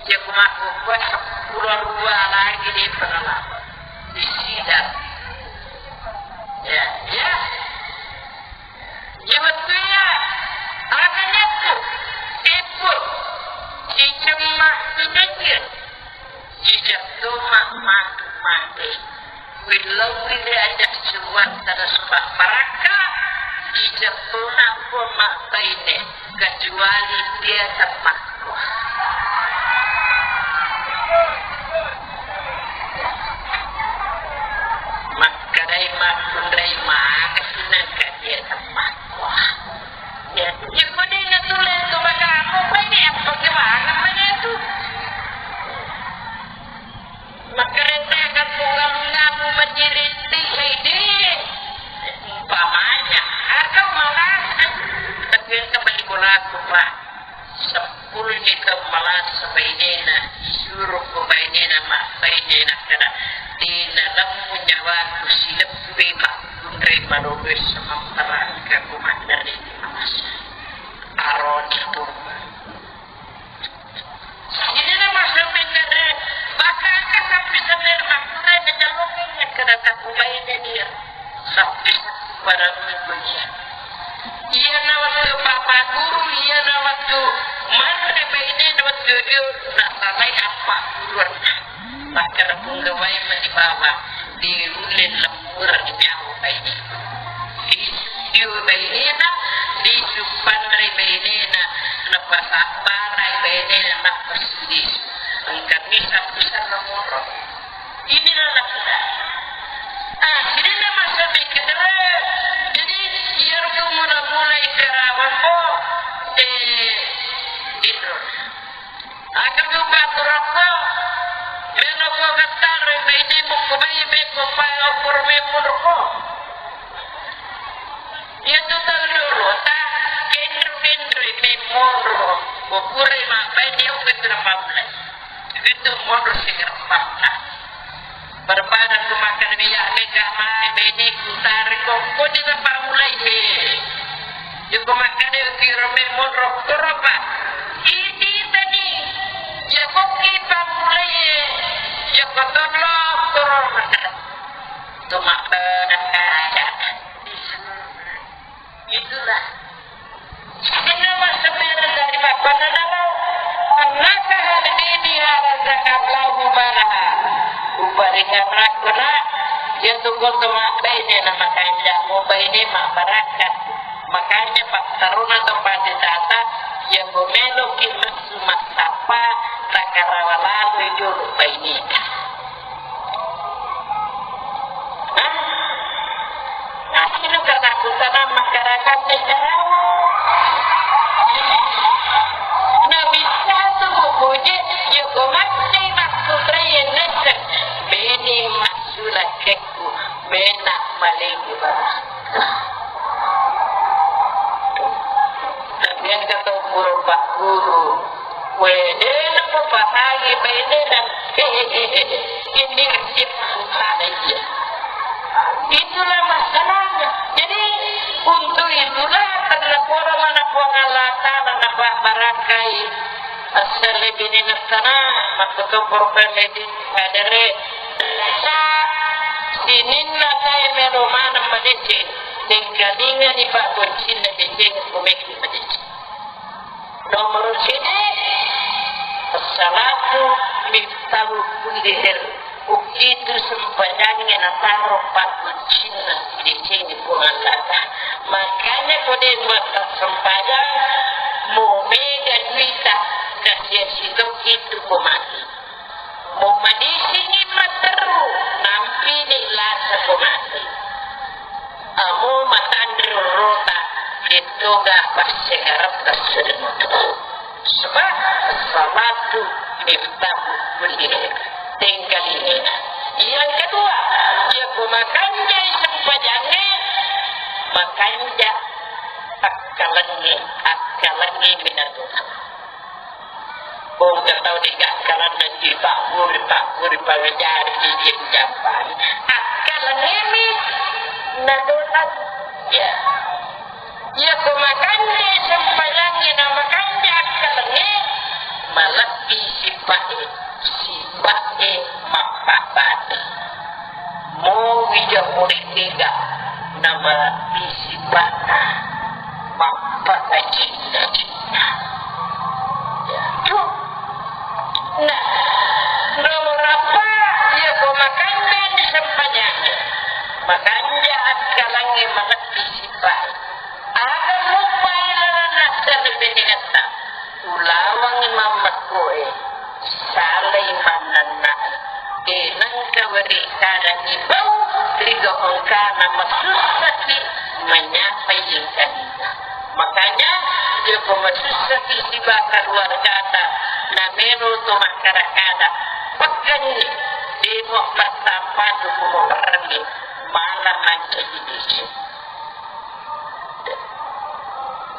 Jaku makkukua seppulo dua lagi de pengalaman. Di sidang. Ya, ya. Iya wettuya, aga nyakku, teppu, cicemma, inengnge, cijattomma matu mate. Willauwi de aja suwang tada suba barakka, ija Tona ko mabbaine, kecuali dia temmakko. Makkedai makkunrai maka sinangka dia temmakko. Ya, ya, ko dena tule tu bagamu, baine apa kemana mana tu? Makkarente akan pungalungamu meniriti saidi. Umpamanya, atau malah, tapi yang kembali bolaku, Pak. Sepuluh juta malah sebainena, suruh ko bainena, mak bainena kada. Di dalam nyawaku silepi, Pak, kunre marobe sama perangka ku mandari di masa. Aroni tu. Jadi, na masampe kare, bakaka sappi-sappi makkunrai najallokengngi kada takubaine dia. Sappi-sappi barang kuliah. Iyana wettu papa guru, iyana wettu manre bainena wettu dio nasalai appa guruanna. Makkeda punggawai mani bawang, diulle lemmureng nyawa baine. Disu dio bainena, disu panre bainena, napasabbarai bainena, napassu disu. Engka misa-, bisa nomoro. Inilah lafida. Ah, sidina masa mikir, jadi, iyaro mula-mula ikarawang, oh, eh, inro. Aga mupa turokko, melo ko gettaro, baine mukko bai, mekko pa okkoro memmunroko. Iya tu tau dolo, ta kenro-kenro memmunro, ko pura mabbaine okko tu napamulai. Itu monro sigarappatta. Barbadan ko makkeda miya'e, mega mai baineku tareko, ko de napammulai, he. Yako makkeda kiro me monro toropa. Ititani. Yako ki pammulai, yako tollo toro makkeda. To makkeda kaca. Itulah. Inna massempajang dari mappanna namo, annaka hadini harazaka Allahu balaha. Uparingarakko na, yatu koto mabbaine na makanja, mubaine mabbarakka. Makanya pattaruna to pati tata, yako meloki messu massappa, takarawa lalui jolo baineta. Hah? Asli katakutan masyarakat Cengkareng. Nah, bisa tu buku je, ya, kau mati maksudnya yang nesen. Bini maksudnya keku, bena paling di bawah. Tapi yang kata guru, Pak Guru, Wede, napapahangi bainena. Ini nasib sana iya. Itulah masalahnya. Jadi, untuk itulah karena poro mana Puang Allah Ta'ala napabarakai asal lebih dengan sana, maksudnya problem itu hadere. Sa sininna tae melo maneng madeceng, tengkalingani pabboncinna deceng, kumekki madeceng. Nomoro sidi, as-salatu miftahu kulli khair. Ukitu sempajangnge nataro pabboncinna sidecengnge Puang Allah Ta'ala. Makanya ko de massempajang, mo mega duita, kasiasi tokki tu ko mati. Mo madisingi matteru, nampini lasa ko mati. Amo matanre rorota, dettoga passengaretta sedematu. Sebab salatu miftahu kulli khair. Tengkalinga. Yang kedua, iya ko makanjai sempajangnge, makanja akkalengnge, akkalengnge minatu. Engka tau degaga lanna dipabburi-pabburi pangajari di jampan. Akkalengngemi nadonang. Ya. Iya ko makanja sempajangnge na makanja akkalengnge, malebbi sipa'e, sipa'e mappabbati. Mowi ja pole tega namalebbi sipa'na mappakacinna-cinna. Nah, nomor apa? Iya ko makanja di sempajangnge, makanja akkalengnge, malebbi sipa'e. Aga muppai lalenna salebbenengetta, ulawangngi mammekkoe, salai mannenna'e, de nengka weri kada ibau ri gau engkana masussaki menyapai engkaninna. Makanya, joko masussaki siba keluargata, namero to makkada-kada, pegganni, demo pertampa dukumo perrenni, malam mancaji dese.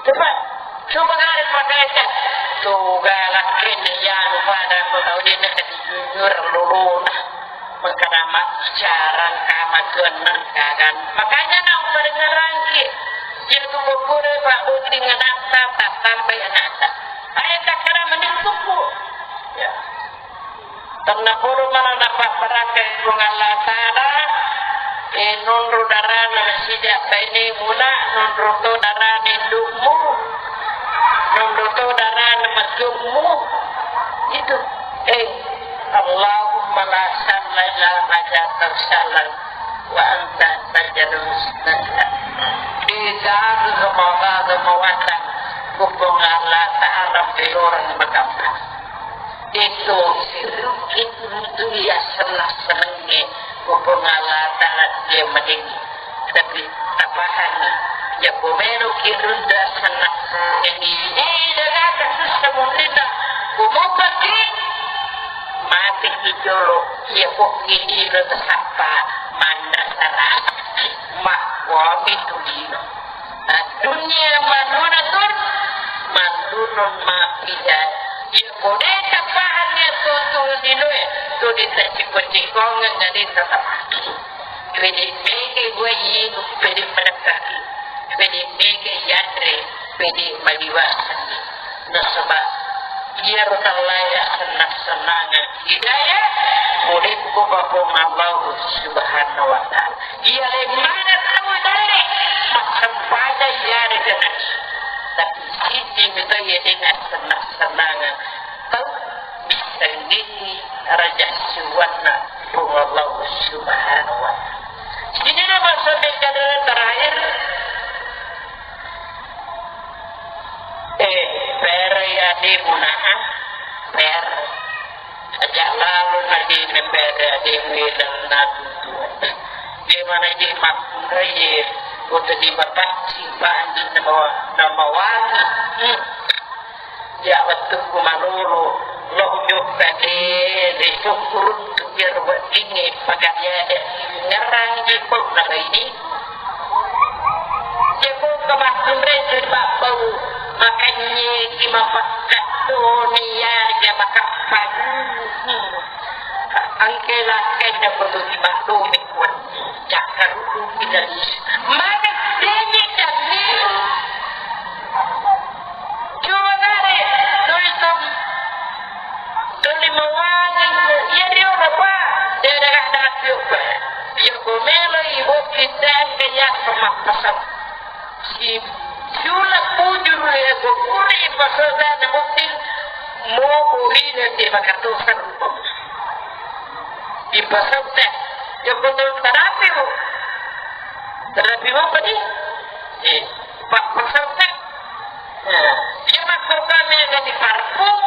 Coba, coba kali pakai, tuh galak ini ya, lupa ada aku tahu dia nak jujur luluna. Mengkana mak bicara kama tuan nang kagan. Makanya nak paling ngerangki. Dia tuh pukul Pak Budi ngenata, tak sampai ngenata. Ayo tak kena menituku. Ya. Tennapodo mala napabbarakkai Puang Allah Ta'ala, eh, nonro darana nasida bainemu na, nonro to darana indukmu, nonro to darana mejummu. Itu. Eh, Allahumma la sahla illa ma ja'altahu sahlan wa anta taj'alus hazna. Digaga kemaga kemawatan, Puang Allah Ta'ala pelorang makamma. Itu sirukki untuk ya senang-senangnya, Puang Allah Ta'ala dia madeni. Tapi tapahanni, ya pomelo kirunda senang-senang ini. Eh, daga kasus semutina, kumupati, mati kijolo, ya pokki dino tasappa, manda saraki, mahwami tu dino. Dunia manunatun, manunun mapidan. Iya, ko de tapahang iya tuo-tuo linoe, to de taciko-cikongeng, de tatapaki. Pede mege gua iye, pede menekkaki. Pede mege yanre, pede maliwasani. Nasaba iyaro tallaya sennang-sennangeng hidayah, pole ko Puang Allah Subhanahu wa Ta'ala. Iya, lemmana tau dalle, massempajang iyarega nasi. Tapi sisi mito iya dengan sennang-sennangeng tau, bissenggengngi raja siuanna Puang Allah Subhanahu wa Ta'ala. Sini nama sampai terakhir. Eh, pere ya di Munaa, pere. Aja lalu lagi mempere di Wilang Natu. Di mana di Makura ye, untuk di Bapak Simpan di nama, nama wali. Hmm. Ya, wettukku malolo, lo jokka de, de syukur untuk biar weddingnge pakariade ngerang di pokna ini. Jeko kemakkunre tu babbau, makanye ki mapakkattoni ya, ya makappan. Angke lakkai na kudu di maklumi kuat. Cakkarudu kita di. Mana denye kami. Coba gare, tuli tom, tuli mawani, iya dio apa? Dia dah dah piuk. Piuk komelo ibu kita ke ya sama pasal. Si, siula bujuru ya gokuri pasoda na bukti mo burina te makatosan. Ipasau te, ya kotor tarapi mo. Tarapi mo apa ni? Eh, pa-, pasau te. Eh, iya makkorbanna gani parfum,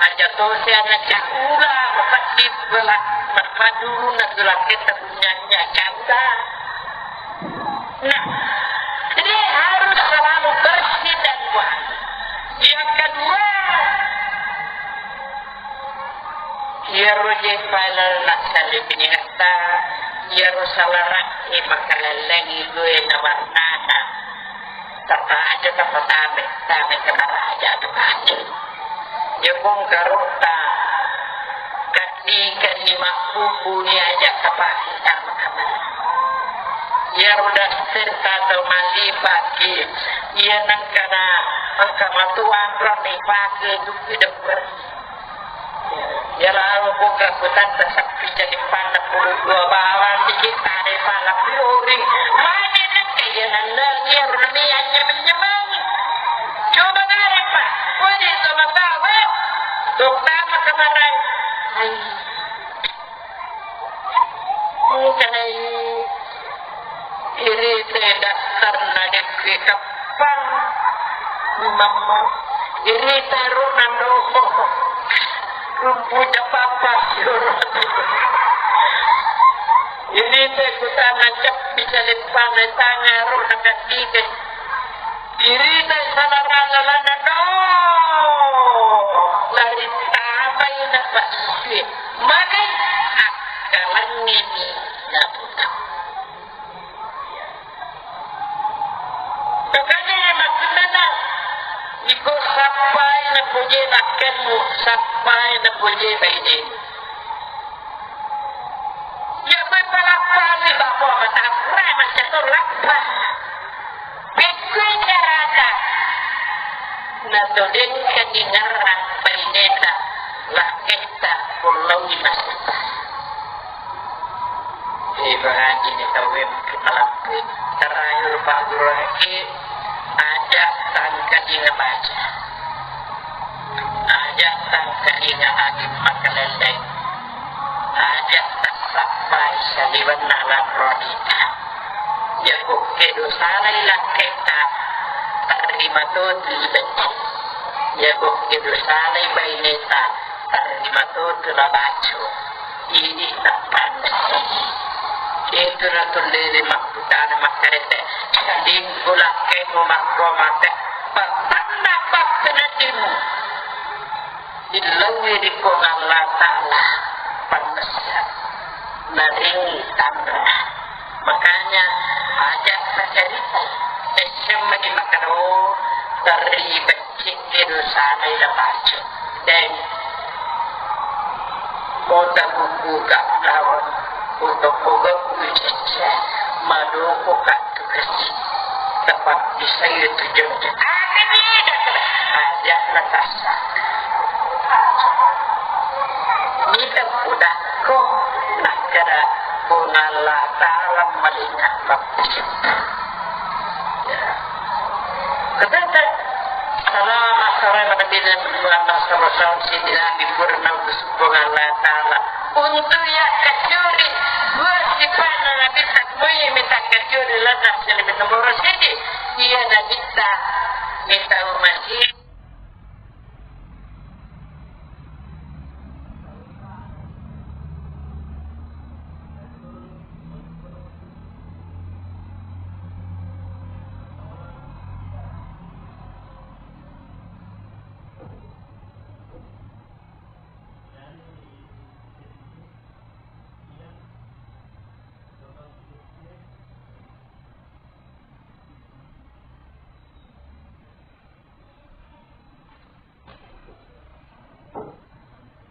aja to siana caula, mapatti bela, mappadurunna tulaketta punyanya caula. Nah, jadi harus selalu bersih dan wangi. Yang kedua, iyaro je file nassale piningetta, iyaro salara'e makalellengi due na warnana. Tapa aja tapa tame, tame tapa aja tu kaji. Ya kong karotta, kaddi-kaddi mabbubuni aja tapa tame tame. Iyaro daster atau mallipaki, iya nengkana engka matuang roni pake dupi debberi. Iyaro buka kutanta sappi jadi panna puluh dua bawang dikit tare pala piring. Mane nengka iya nenneng iyaro nami anyameng-nyameng. Coba nare pa, kode to matawa. Dokter makamarang. Hai. Engkanai irite daftarna dekke kap-, Mammu, irita ro nando rumpu capapa. Irita kutana ceppi caleppana tanga ro nakatike. Irita salarana lana do. Lari tapai na pasue. Maka akkalanni ni naputa. Makanya makkunana, iko sappai napoje lakkenmu, sappai napoje bainemu. Ya, koe palappani babo matabra macca to lappa. Pekkui carata. Natodengkani ngarang baineta, lakketta, kullaui masetta. Ibaratini tauwe makkipalakkui, terakhir pagguruangki, aja tangkadinga baca. Aja tangkadinga agi makalelleng. Aja tassappai saliwenna lanroanita. Jago kedo salai lakketta, tarima totu ibecce. Jago kedo salai baineta, tarima totu labaco. Idi tappanna. Itu natullele makkutana makkarete. Dingku lakkemu makko mate. Pattanna pattenadimu. Dillaui ri Puang Allah Ta'ala pannessa. Naring tanra. Makanya aja tacarita. Esseng mani makkeda, oh, terlibat Cekkedo salai labaco. Dan kota buku ka lawan kota boga kucecce madoko ka tukasi. Tepat di saya tujuan. Ada ni dah. Aja natasa. Nita udakko nakkeda Puang Allah Ta'ala malinga. Katata, salama, salama Nabi Muhammad sallallahu alaihi wasallam, Sidina Nabi purna utus Puang Allah Ta'ala. Untuk ya kacuri, dua sifat Nabi tak boleh minta kacuri, lantas lebih nomor siji. Iya Nabi tak minta umat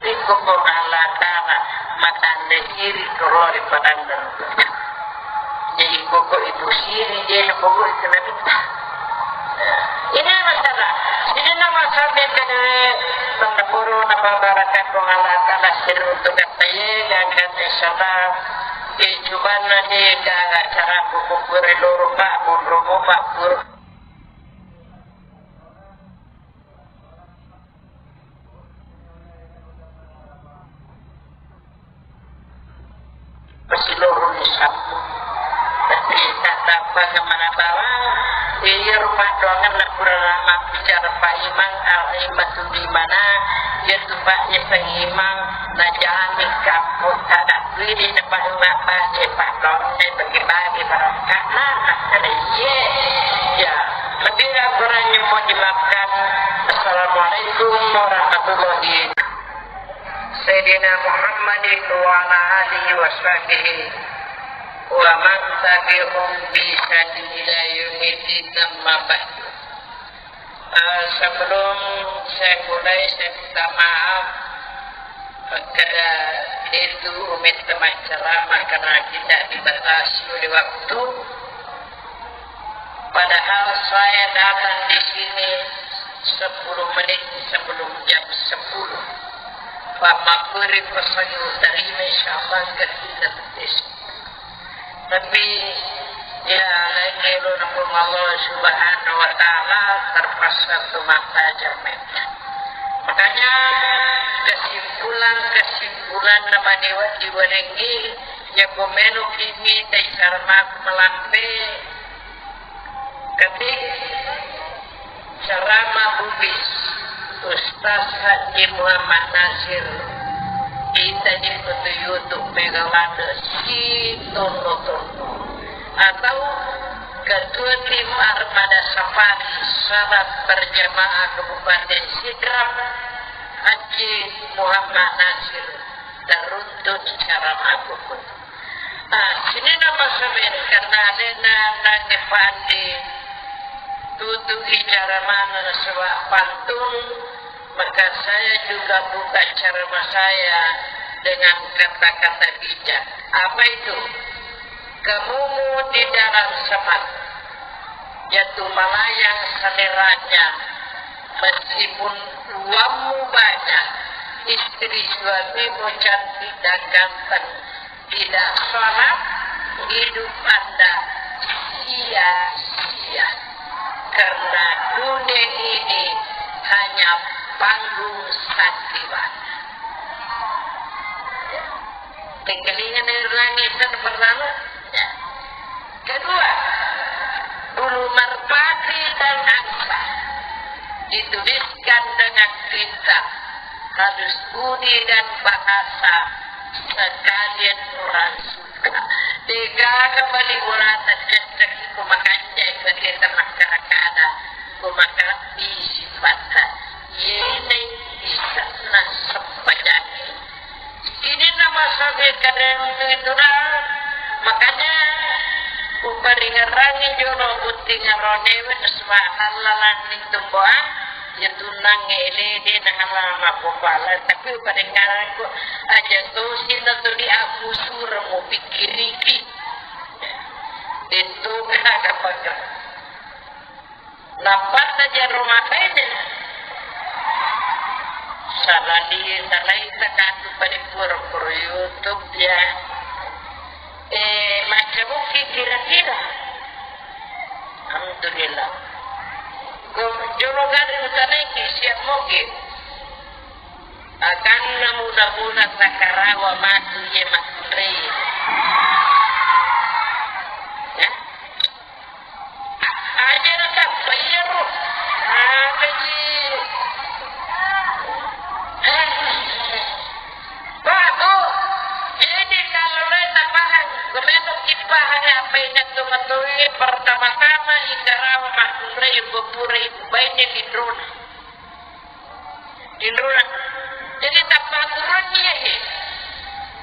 Iko Puang Allah Ta'ala matanre siri korori padanna. Jadi koko ibu siri je pokok itu nabi. Ini masalah. Ini nama sampai ke mana puru nama barakat Puang Allah Ta'ala siri untuk kata ye dan kata salam. Ijuban nanti ke acara buku kuri loro pak, munrumu pak, puru. Pasiloroni sabbu. Tapi tak dapat kemana bawang. Iya rumah doangan nak kurang lama bicara Pak Imam, Al Imam tu di mana? Iya tu Pak Imam, najami kampung tak ada pilih tempat rumah Pak Imam, Pak Imam, bagi-bagi barang. Karena ada iya. Ya, lebih kurangnya mohon dimaafkan. Assalamualaikum warahmatullahi. Sayyidina Muhammadin wa ala alihi wa sahbihi wa man tabi'ahum bi ihsanin ila yaumiddin, amma ba'du. Eh, sebelum saya mulai, saya minta maaf, eh, karena itu minta maaf ceramah karena tidak dibatasi oleh waktu. Padahal saya datang di sini sepuluh menit sebelum jam sepuluh. Pak Makuri pesangi terima, insya Allah, enggak kita tes. Tapi, ya, lain elo napun Allah Subhanahu wa Ta'ala terpaksa tu mata jamin. Makanya, kesimpulan-kesimpulan namanya wajib walengi, ya, komeno kimi, tai saramaku melampe, Tapi, cara Haji Muhammad Nasir, kita di foto YouTube Megawati si Tono Tono. Atau Ketua Tim Armada Safari Salat Berjamaah Kabupaten Sidrap, Haji Muhammad Nasir, teruntuk cara mabukut. Ah, sini nama semen karena alena nange pandi tutu bicara mana sewa pantun, maka saya juga buka ceramah saya dengan kata-kata bijak. Apa itu? Kamumu di dalam semak, jatuh melayang seleranya, meskipun uangmu banyak, istri suamimu cantik dan ganteng, tidak sholat, hidup Anda sia-sia. Karena dunia ini hanya panggung sandiwara. Tengkalinga nairangi sana pertama. Ya. Kedua, bulu merpati dan angsa dituliskan dengan tinta halus budi dan bahasa sekalian orang suka. Degaga bali urata cecek ku makanja iko kita makkada-kada ku makalebbi sifatta. Yene isenna sempajangi. Sininna masabe kadang itu dah. Makanya uparingerangi jono butting aronewe, subhanallah, lanning tumbuhan. Ya tunang ele de na halama kopala, tapi uparingerangi aja tosi na tuli aku sura mau pikiriki. Itu kada pakai. Nappa na jaro mabaine. Salali, salai takatu parikkuro kuro YouTube ya. Eh, macca bukki kira-kira. Alhamdulillah. Ko jolo gare usanaiki siap moge. Akanna mula-mula sakarawa matu ye makkunrai. Ya. Aja natappa iyaro. Apaji? Bagus. Jadi kalau lo tapahang, lo memang kipahang apa yang itu betul, pertama-tama ikarawa makkunrai, ibu pura, ibu baine, linrona. Linrona. Jadi tappa aturanni ya, he.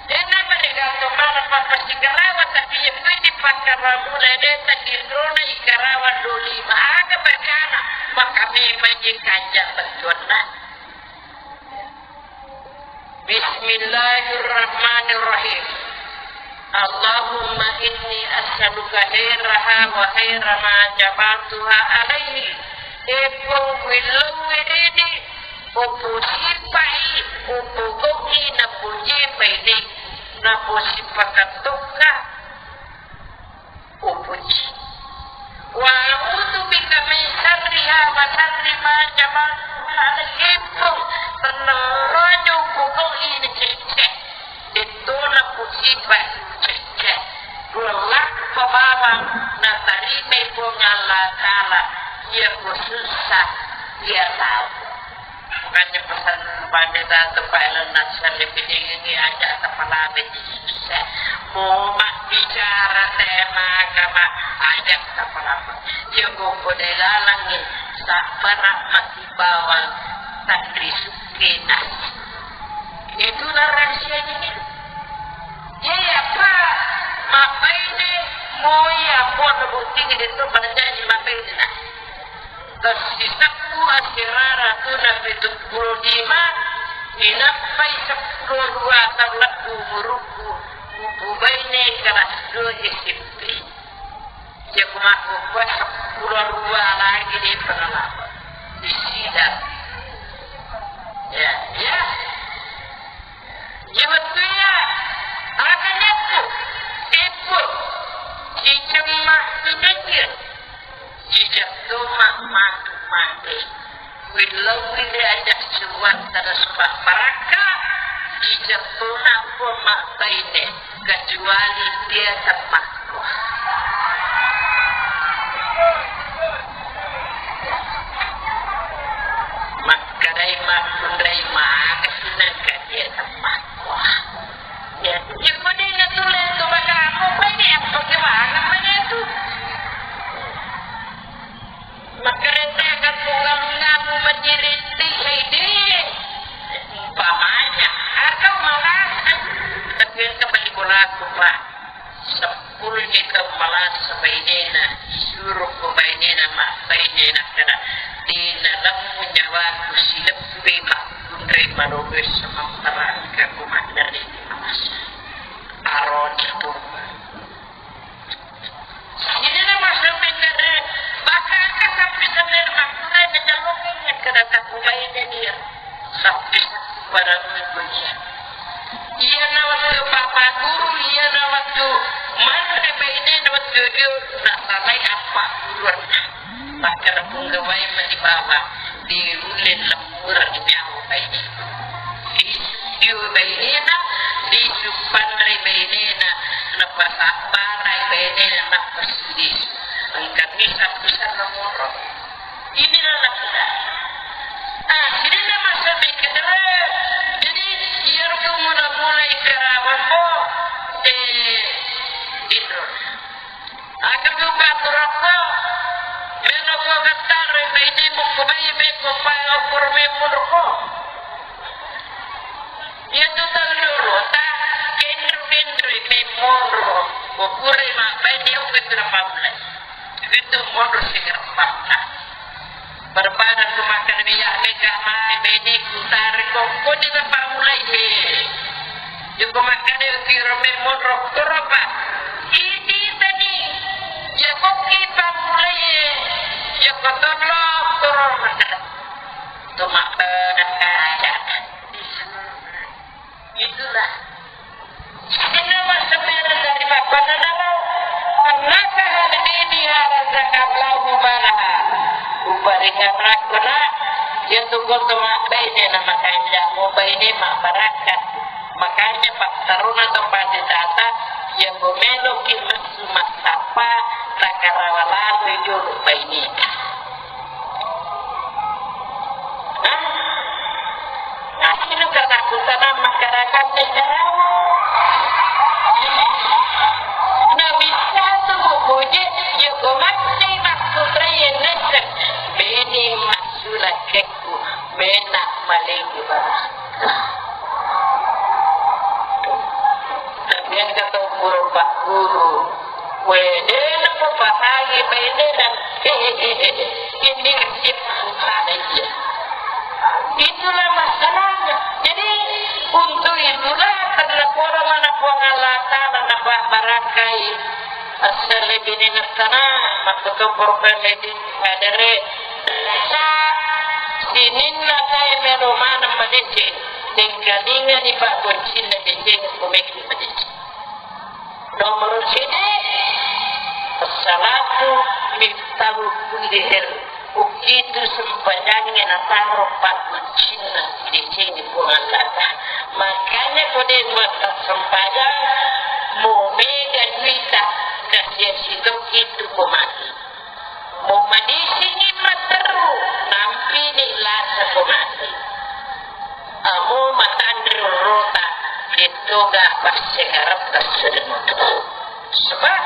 Dena mereka to mana papa sikarawa, tapi ya pasti pakaramu lede ta linrona ikarawa doli. Maka berkana, maka memang je kanja betuanna. Bismillahirrahmanirrahim. Allahumma inni as'aluka khairaha wa khaira ma jabaltuha alaihi. Eppo willau wedede, opo sipai, opo goki napo jepai de, napo sipakatokka. Upuji. Wa a'udzu bika min syarriha wa syarri ma jabaltuha alaihi. Tennang rojo pokok ini cecce. Dettona pusiba cecce. Dua lakko bawang natarima Puang Allah Ta'ala. Iya ku susah, iya tahu. Makanya pesan pada datu Pak Elon Musk lebih tinggi aja kepala Yesus. Mau mak bicara tema agama aja kepala. Ya kode lalang nih, tak pernah masih bawang tak disukai nasi. Itulah rahasianya nih. Iya, Pak. Mapaini moi amponna bottingngi detto pada janji mapaini na. Tessiseppu asirara tuna pitu pulo lima, inappai seppulo dua taung lebbu umurukku, upubaine kelas dua S M P. Iya ku makkukkuae seppulo dua lagi de pengalaman. Di sidang. Ya, ya. Iya wettuya, aga nyeppu, teppu, cicemma, cicengkir, cicettuma, matu, mate. Willauwi de aja suwang tada supa parakka, cicettuna pun mabbaine, kecuali dia temmakku. Makkedai ma-, bainena, disuruh ko bainena mabbaine, nakkeda, "Dena lemmu nyawaku sileppui makkunrai malolo esso mapparangka ko maddari masa." Aroni tu. Jadi nama sampai kada bakaka sampai sampai makkunrai ngecalongi kada takubaine dia. Sampai pada minggu dia. Iyana wettu papa guru, iyana wettu manre bainena wettu dio nasalai appagguruanna. Makkeda punggawai mani bawang, diulle lemmureng nyawa baine. Disu-, dio bainena, disu panre bainena, napasabbarai bainena, napasidisu. Engka bisa-bisa namoro. Inilah lakukan. Ah, sininna masa bekkeda. Jadi, iyaro mula-mula ikarawammo, eh, Indro. Aga tu paturakko, melo ko gattaro, bainemu ko bai, be ko pai, okor memurko. Iya tu tau doro, ta, kendro-kendro, memurko. Ko pura mabbaine, okko tu na pammulai. Itu monro sigareppanna. Barbadan tu makan minyak mega mai bene kutari kok kodi bapak mulai he. Joko makan e kiro me monro toropa. Iti tadi. Joko kipa mulai he. Joko tolo toro makan. Tu makan ada. Itulah. Sininna massempajang dari mappanna naro, "Annaka hadini harazaka Allahu malaha." Uparingarakko na, iya tu koto mabbaine na makanja, mubaine mabbarakka. Makanya pattaruna to pade tata, iya ko meloki messu massappa, takarawa lalui jolo baineta. Hah? Asli katakutan masyarakat Singarawa. Nah, bisa tu mupuji, ya, ko mati maksudnya ya, nese. Beni maksudnya keku, bena malegi barang. Tapi yang kata guru, Pak Guru, we, de napapahangi bainena. Ini nasib Tuhan aja. Itulah masalahnya. Jadi, untuk itulah karena poro mana Puang Allah Ta'ala napa barakai asale binenna tana, makkutoppo program ini hadere. Sa sininna tae melo maneng madeceng, tengkalingani pabboccinna deceng kumekki madeceng. Nomor sidi, as-salatu miftahu kulli khair. Ukitu sempajangnge nataro pabboccinna sidecengnge Puang Allah Ta'ala. Makanya ko de muatta sempajang, mo mega duita, kasiasi tokki tu ko mati. Mo madisingi matteru, nampini lasa ko mati. Amo matanre rota, dettoga passegaretta sedeng. Sebab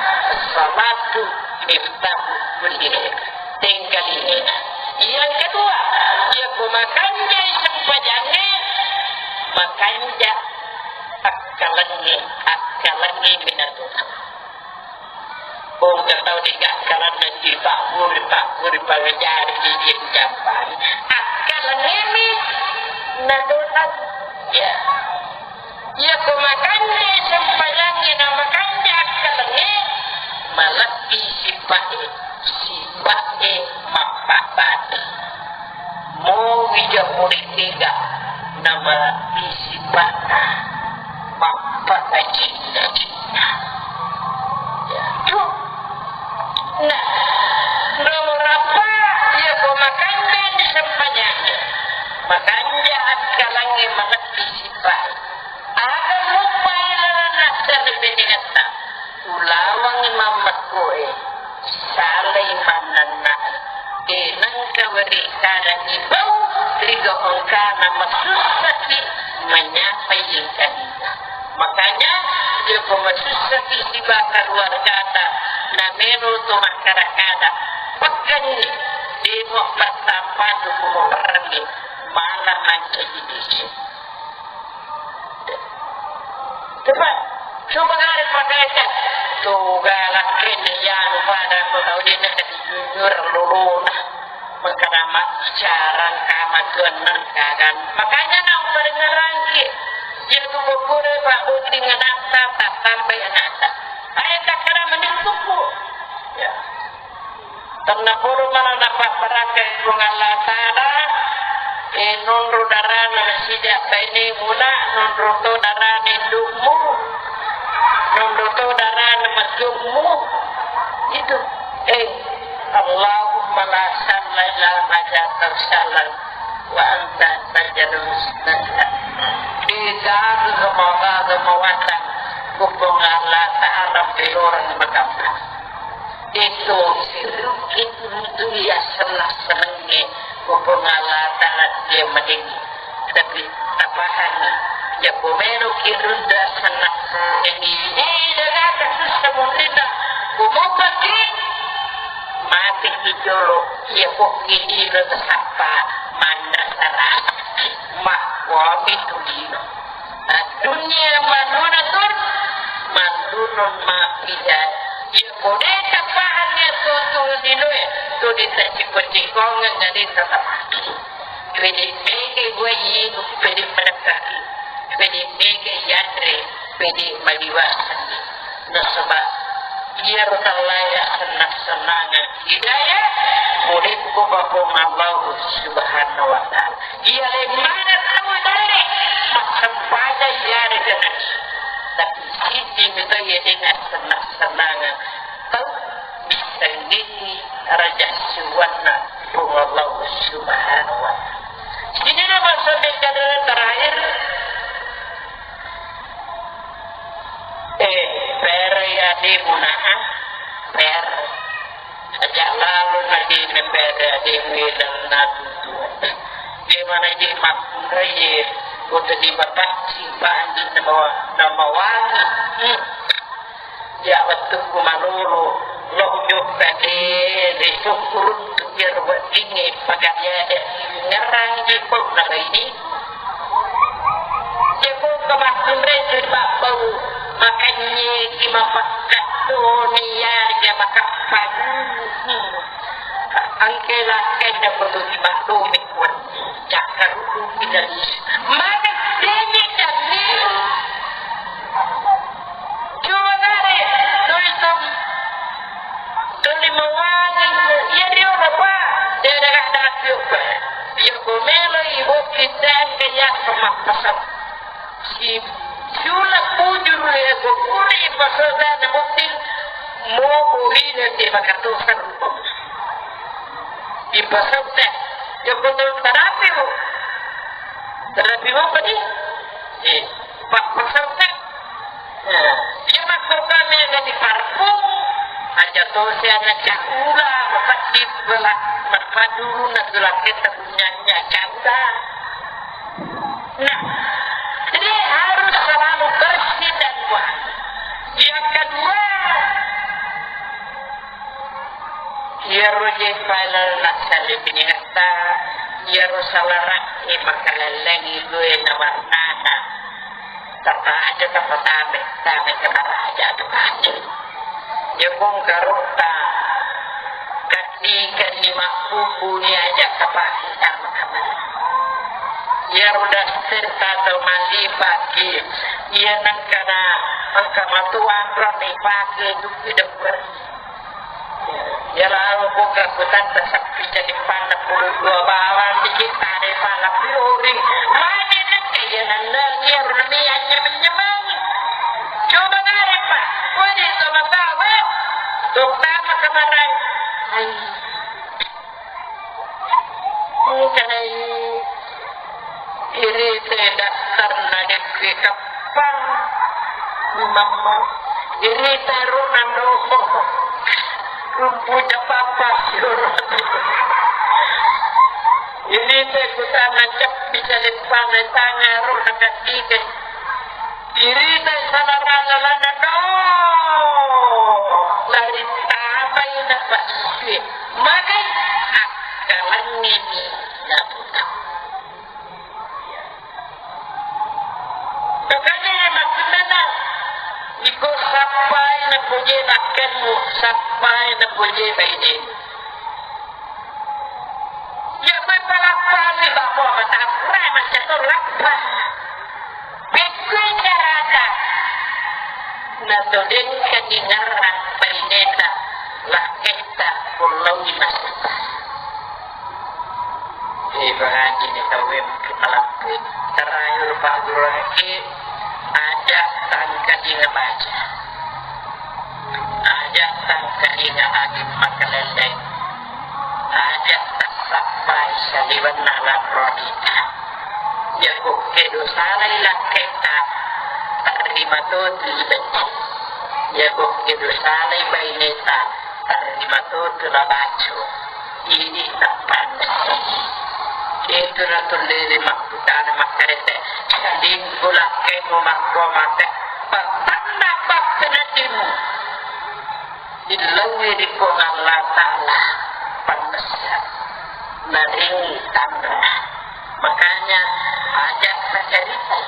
salatu miftahu kulli khair. Tengkalinga. Yang kedua, iya ko makanjai sempajangnge, makanja akkalengnge, akkalengnge minatuna. Engka tau dega akkalenna dipagguru, pagguru, pangajari, didieng jampang. Akkalengngemi nadonang. Ya. Iya ko makanja sempajangnge na makanja akkalengnge, malebbi sipa'e, sipa'e mappabbati. Mo wija muritega na malebbi sipa'na mappakacinna-cinna. Ya, tu. Nah, nomor apa? Iya ko makanja sempajangnge, makanja akkalengnge, malebbi sipa'e. Aga muppai lalenna serre benengetta, ulawangngi mammekkoe, salai mannennai, de nengka weri kadangi bau ri gau engkana masussaki menyapai engkalinga. Makanya, iya ko masussaki siba keluargata, namelo to makkada-kada, pekkenni, demo pertama tu kumoperenni, malah mancaji dese. Coba, coba kalian pakai aja. Tu galak kene yanu pada ko tau de na kati jujur lolona. Mengkana maccarang kama tuan nang kagan. Makanya nang parengerangki. Dia tu bokure pak buting anakta tak sampai anakta. Ayat tak kena menentuku. Ya. Tennapodo mala napabbarakkai Puang Allah Ta'ala, eh, nonro darana nasida bainenguna, nonro to darana indukmu, nonro to darana matummu. Itu. Eh, Allahumma la sahla illa ma ja'altahu sahlan wa anta taj'alul huzna. Degaga mawatang, Puang Allah Ta'ala pelorang makamma. Itu, itu, itu iya senang-senangnya hubungan Allah Ta'ala dia mending. Tapi tapahan ya pomelo kirunda senang ini. Eh, daga kasus semutina. Kumupati mati kijolo. Ya kok ini lo sapa mana sana. Mak wami tu dino. Dunia manuna tur, manunun mapida. Iya, kode tapahan ya tutu linoe, tu dita ciko-cikongan dari tatapaki. Pede mege gue yinu, pede menekaki. Pede mege yadre, pede maliwasani. Nasaba iyaro tallaya senang-senangan hidayah, pole ko Puang Allah Subhanahu wa Ta'ala. Iya, le mana tau dalle massempajang iyarega nasu. Tapi siji mito iya de nassenang-senangan tau missengngi raja suwanna Puang Allah Subhanahu wa Ta'ala. Sini nama sampai kata terakhir. Eh, perai ademu na, ah, per. Aja lalu lagi ne pere ademu dan natu. Dia mana je makkunrai, kota di bapak simpan di nama, nama wangi. Hmm. Ya, wettukku malolo, lo jokka de, de syukurun tu biar weddingnge, pakanya de ngerang di pau na ini. Jeko kemakkunre tu bapak bau, makanya ki mapakkat tu ni ya, dia makappan. Hmm. Angke lakkai da kutu di balu mikuat. Cakkaruku tidak bisa. Mana dene kami? Coba nare, tulisam. Tuli mawani. Iya, dia apa? Dia ada kata apa? Dia komelo ibu kita ke ya sama pasal. Si, siula bujur ya, gua kuri pasal dan bukti mau kuhina dia bakal tuh seru. Ipasau te, ya betul terapi, Bu. Terapi apa nih? Eh, Pak pasau te. Nah, dia masuk kami ada di parfum. Aja tuh saya ngecek ulah, apa sih, bela, apa dulu, nah, gelas kita punya, punya ulah. Nah, jadi harus selalu bersih dan wangi. Yang kedua, iyaro je pala nassale binengetta, iyaro salara'e makalellengi due na warnana. Tapa aja tapa tame, tame ke maraja tu kacil. Jepung karotta, kaddikenni mabbubuni aja kapake sama kamar. Iyaro daster tau mallipaki, iya nengkana engka matuang ro ipake dupi debberi. Iya lalo buka kutanta sappi jadi panna puluh dua bawang dikit tane pala piloring. Mane nengka iya nanda iyaro nami anyameng-nyameng. Coba nare, Pak. Woi, sama tahu. Terutama kemarin. Hai. Engkanai irita daftarna dekke kappang. Mamma. Irita rona doho. Rumpu capapa. Irita kutana cappi caleppana tanga rona kaddike. Irita salarana lana do. Lari tapai na pasue. Magai akkalangngeni naputa. Makanya makkunana iko sappai na Pojie bakkemmu, sappai na pojie bainemu. Iya, koe palappasi, bappo matanre, macca to lappa. Pekkui carata, nato dengka dingarang baineta, lakketta, kullaui masetta. Eh, bagaji ni tauwe mungkin malampui. Terakhir, Pak Guru Haji, aja tangkadinga baca. Aja tangkadinga agi makalelleng. Aja tassappai saliwenna lanro adita. Jago kedo salai lakketta, tarima totu ibecce. Jago kedo salai baineta, tarima totu nabaco. Idi tappanna. Itu natullele makkutana makkarete. Lingku lakkemu makko mate. Pattanna pakkenatimu. Dillaui ri Puang Allah Ta'ala pannessa. Naring tanra. Makanya aja tacarita.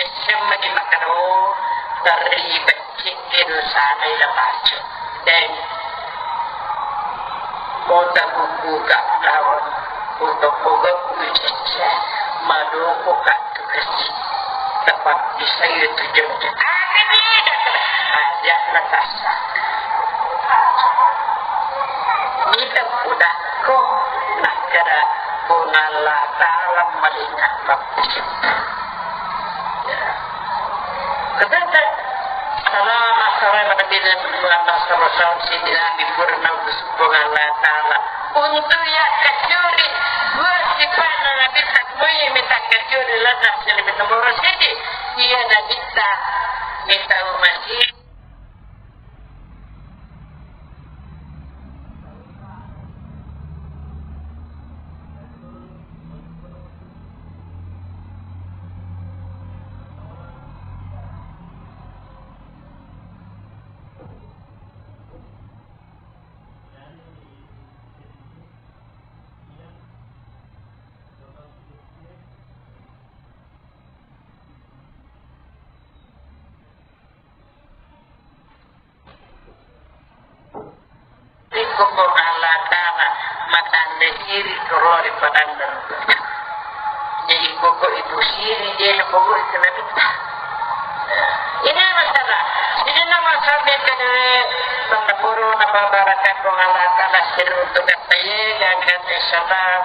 Essem di makaro dari Cekkedo sanai la pacu. Deng. Kota kukuka lawan untuk pogok kucecce. Madoko katu kasi. Tepat di saya tujuh. Aja na tasa. Nita kudakko. Nakkeda Puang Allah Ta'ala malinga. Salama sore pada bilang Tuhan Rasul Sidina Mimur Nabi Subhanahu wa Ta'ala. Untuk ya kacuri, dua sifat Nabi tak mui minta kacuri letak sini nomor sini. Iya Nabi tak minta umat Iko ko Allah Ta'ala matande siri korori padanna. Jadi koko itu siri dia koko itu nabi. Ini masalah. Ini nama sampai ke pendepuru nama barakat Allah Ta'ala siri untuk kata ye gagal insyaallah.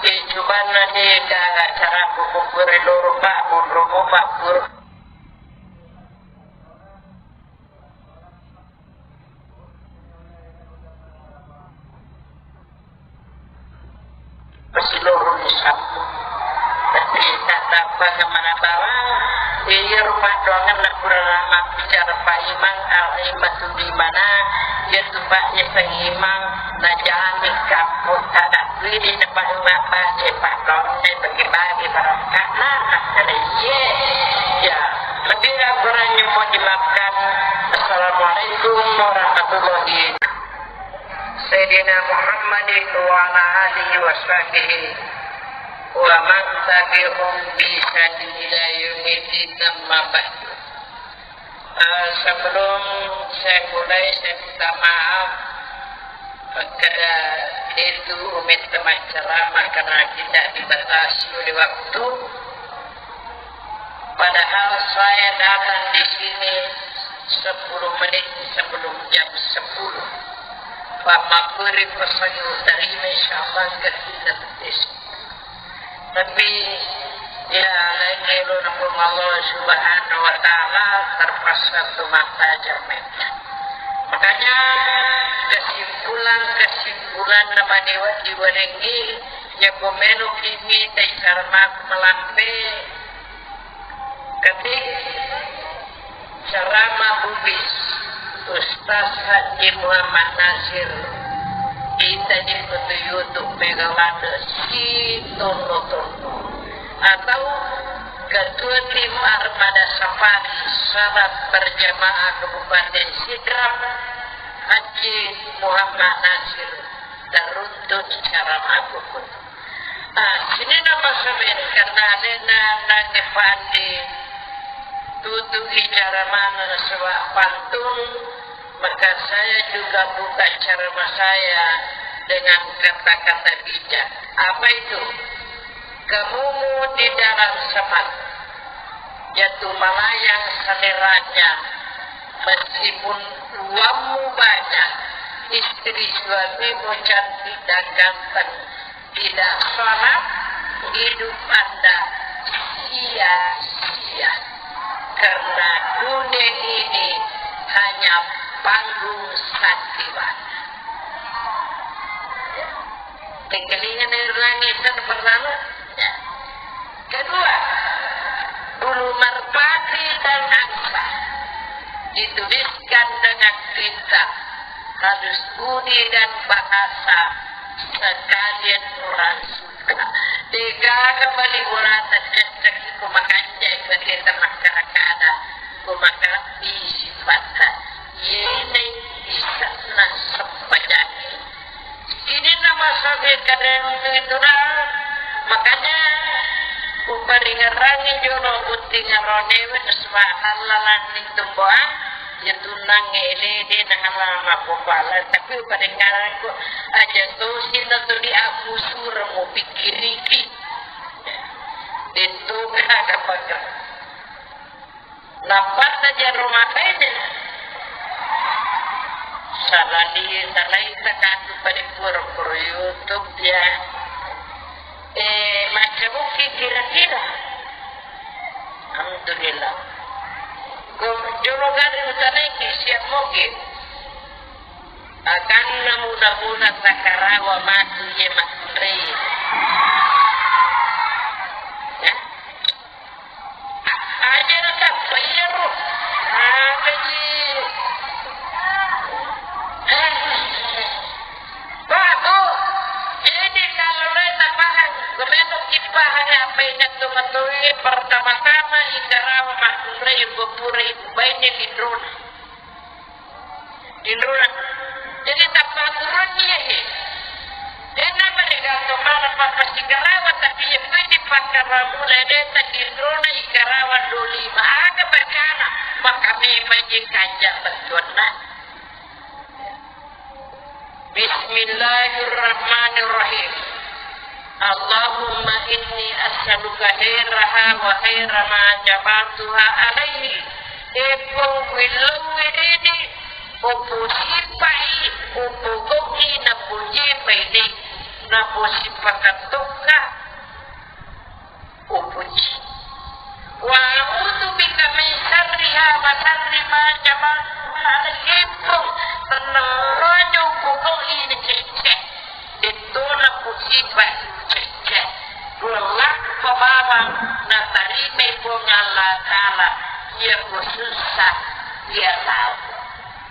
Di cubana di gagal cara kuku kuri loro pak munrumu pak kuri. Pasiloroni sabbu. Tapi tappang mana barang, iya rupa doangan na kurang mabbicara Pak Imang, al imatu di mana, iya tu Pak Imang, najami kampung kada. Widi depan rumah Pak Epa Kaunde bagi-bagi barang karena akhirnya ye. Ya, lebih dan kurangnya mohon dimaafkan. Assalamualaikum warahmatullahi. Sayyidina Muhammadin wa ala alihi wa sahbihi wa man tabi'ahum bi ihsanin ila yaumiddin, amma ba'du. Eh, sebelum saya mulai, saya minta maaf, eh, kada itu umit teman ceramah karena kita dibatasi oleh waktu. Padahal saya datang di sini sepuluh menit sebelum jam sepuluh. Pak Makuri pesan terima, insya Allah, ke kita. Tapi, ya, lain elo na Puang Allah Subhanahu wa Ta'ala terpaksa tu mata jamin. Makanya, kesimpulan-kesimpulan nama dewa diwanengi, ya, pemenu kimi, tai karma aku melampe, ketik, Ceramah Bugis, Ustaz Haji Muhammad Nasir, kita di YouTube Megalada, si tono-tono. Atau Ketua Tim Armada Safari, Salat Berjamaah Kabupaten Sidrap, Haji Muhammad Nasir, teruntuk ceramah Bugis. Ah, sininna masamen karena alena nange pande tutu icara maneng nasaba pantun Maka saya juga buka ceramah saya dengan kata-kata bijak. Apa itu? Kamumu di dalam semak, jatuh melayang seleranya. Meskipun uangmu banyak, istri suamimu cantik dan ganteng, tidak sholat, hidup Anda sia-sia. Karena dunia ini hanya panggung sandiwara. Tengkalinga nairangi sana pertama. Ya. Kedua, bulu merpati dan angsa dituliskan dengan tinta halus budi dan bahasa sekalian orang suka. Degaga bali urata cecek ku makanja bagi teman karakada ku makalebbi sifatta. Yene isakna sempajangi. Ini nama sabe kadang itu dah. Makanya uparingerangi jono butting aronewe subhanallah lanning tumboa. Ya tunang ele de na halama popala, tapi uparingerangi aja tosi na tuli aku sureng mu pikiriki. Itu kada pagar. Nappatta jero makaina. Salali, salai takatu pada pura-pura YouTube ya. Eh, macam mungkin kira-kira. Alhamdulillah. Ko jolo gari utanai ki siap moge. Akan namu-namu takarawa matu ye makunrei. Ya. Aja na tappa iyaro. Makaji. Bago. Jadi kalau lo tapahang, gomeno kipahang apa yang jatuh matoi pertama-tama ikarawa makunrei bopura ibu baine di drone. Tinrona. Jadi tappa aturan iya he. Dena mereka to mana papa sigarawa tapi iya pasti pakaramu lede tinrona ikarawa doli maga bacana maka memang je kanja betuanna. Bismillahirrahmanirrahim. Allahumma inni as'aluka khairaha wa khaira ma jabaltuha alaihi. Epong wilong wedede, opo sipai, opo goki, napo jepai de, napo sipakatokka. Upuji. Wa a'udzu bika min syarriha wa syarri ma jabaltuha alaihi. Tennang rojo pokok ini cecce. Dettona musibah cecce. Dua lakko bawang natarima Puang Allah Ta'ala. Iya ku susah, iya tahu.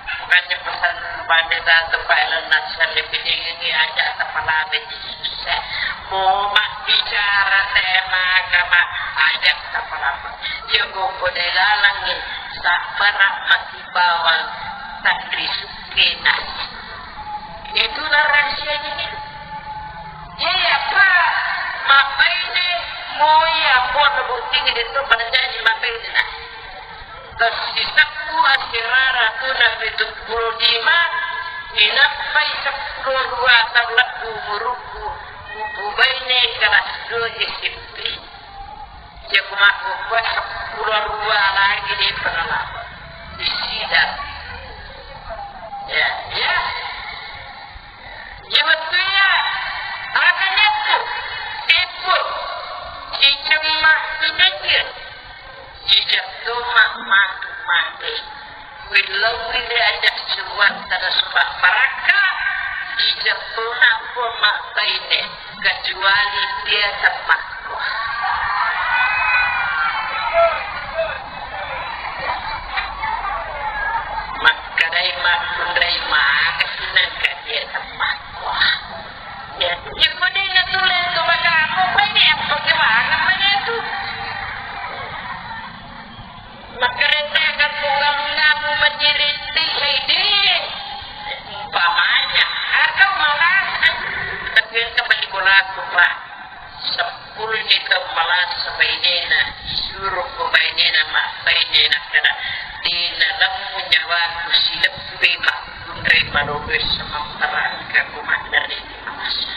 Makanya pesan pada satu Pak Elon Musk lebih tinggi aja kepala Yesus. Mau mak bicara tema agama aja kepala. Ya kok boleh lalangi tak pernah masih bawang tak disukai nasi. Itulah rahasianya. Iya, Pak. Mapaine moi apa bukti itu pada janji mapaine nah. Tessisakku asirara tuna pitu puluh lima, inappai seppulo dua taung lebbu umurukku, upubaine kelas dua S M P. Jaku makkukkuwa seppulo dua lagi di pengelama. Di sidang. Ya, ya. Iya, wettué iya, aga nyakku, teppo, cicemma, inengnge, cicetto ma-, matu mate. Willau wile aja suwang tada suba barakka, cicetto nappo mabbaine, kecuali dia temmakko. Makkedai makkunrai maka sinangka dia temmakko. Ya, ya, kode na tulen tu bagamu, banyak pakai mana mana tu. Makkereta kan bunga-bungamu menjadi tinggi. Umpamanya, atau malah, tapi yang kembali bola aku, Pak. Seppulo ni tau malasa bainena, suruh ko bainena, ma-, bainena kada. Di dalammu nyawaku silebbi, ma-, Marobe sementara engka kumaddari di masa.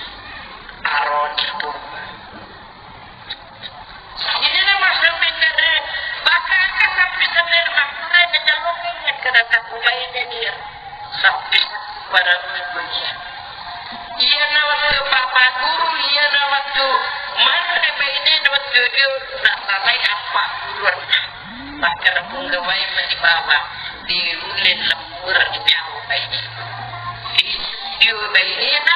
Aroni pun. Ini nama sampai kade, maka angka sampai sampai makkuda na jalokeng kada takubaina dia. Sampai pada minggu dia. Iyana wettu Bapak Guru, iyana wettu manre bainena wettu dio nasalai appagguru. Makkeda punggawai mani bawang, diulle lemmureng nyawa baine. Disu dio bainena,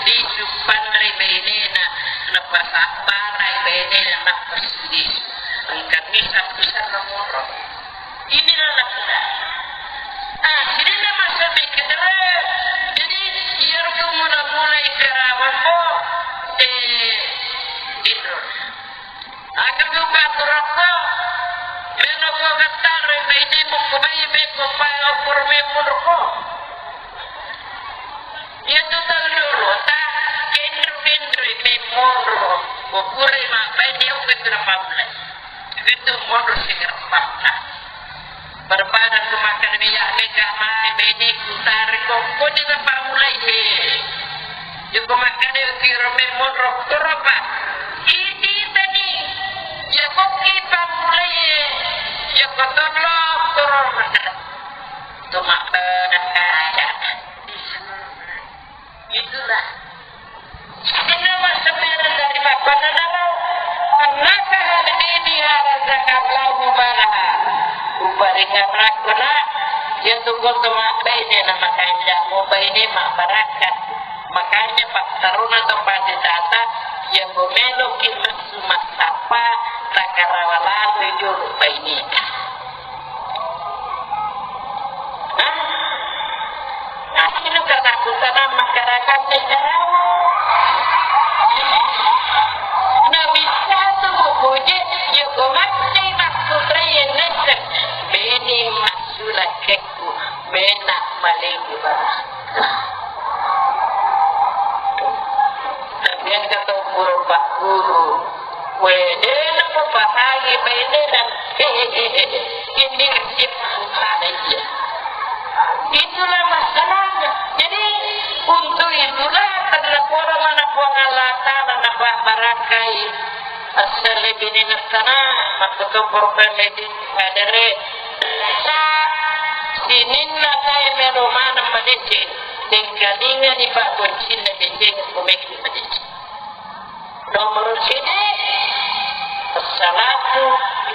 disu panre bainena, napasabbarai bainena, napassu disu. Engka misa pisanna moro. Inilah laki-laki. Ah, jadi nama sampai kita. Jadi, iyaro mula-mula ikarawa ko, eh, itu. Aku juga turako, melo ko gattare, baine mukku baine ko pae opor memur ko. Iya tu tahu dulu, ta kendro-kendro memur. Ko pura ma baine ko itu nama mulai. Itu monro sigareppanna. Berbadan tu makan minyak deka mai bedi kutari kok. Kok tidak pamulai he. Joko makan itu kira memang roktor apa? Ini tadi. Joko kita mulai. Joko tolong turun. Tu makan ada. Itulah. Inna masebbireng dari makkuannanaro, annaka hadini razaqallahu malaha. Uparingerrakko na, iyatu koto mabbaine na makanja, mubaine mabbarakka. Makanya pattaruna to pati tata, iya ko meloki messu massappa, takarawa lalui jolo baineta. Hah? Asli katakutan masyarakat Singarawa. Nah, bisa tu buku je, ya, kau mati maksudnya ya, nasib. Bini masuk lagi ku, benak maling barang. Tapi yang kata guru, Pak Guru, Wede, napapahangi bainena. Ini kecil masalahnya. Itulah masalahnya. Jadi, untuk itulah karena poro mana Puang Allah Ta'ala napa barakai. Asal lebih sana, maksudnya problem ini ada re. Sa, sininna saya melo mana madeceng. Tengkalinga ni Pak Boncin na deceng, kumeki madeceng. Nomor sidi, as-salatu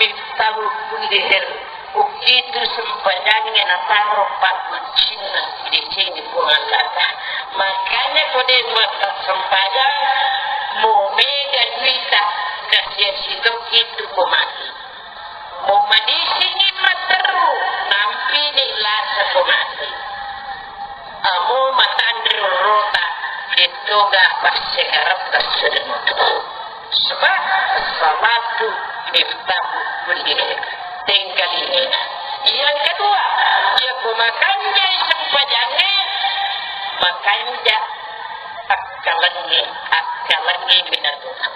miftahu kulli khair. Ukitu sempajangnge nataro pakkuncinna sidecengnge Puang Allah Ta'ala. Makanya ko de massempajang, mo mega duita, kasiasi tokki tu ko mati. Mo madisingi matteru, nampini lasa ko mati. Amo matanre rorota, de toga passekaretta sedeng. Sebab salatu miftahu kulli khair. Tengkalinga. Yang kedua, iya ko makanjai sempajangnge, makanja akkalengnge, akkalengnge minatoa.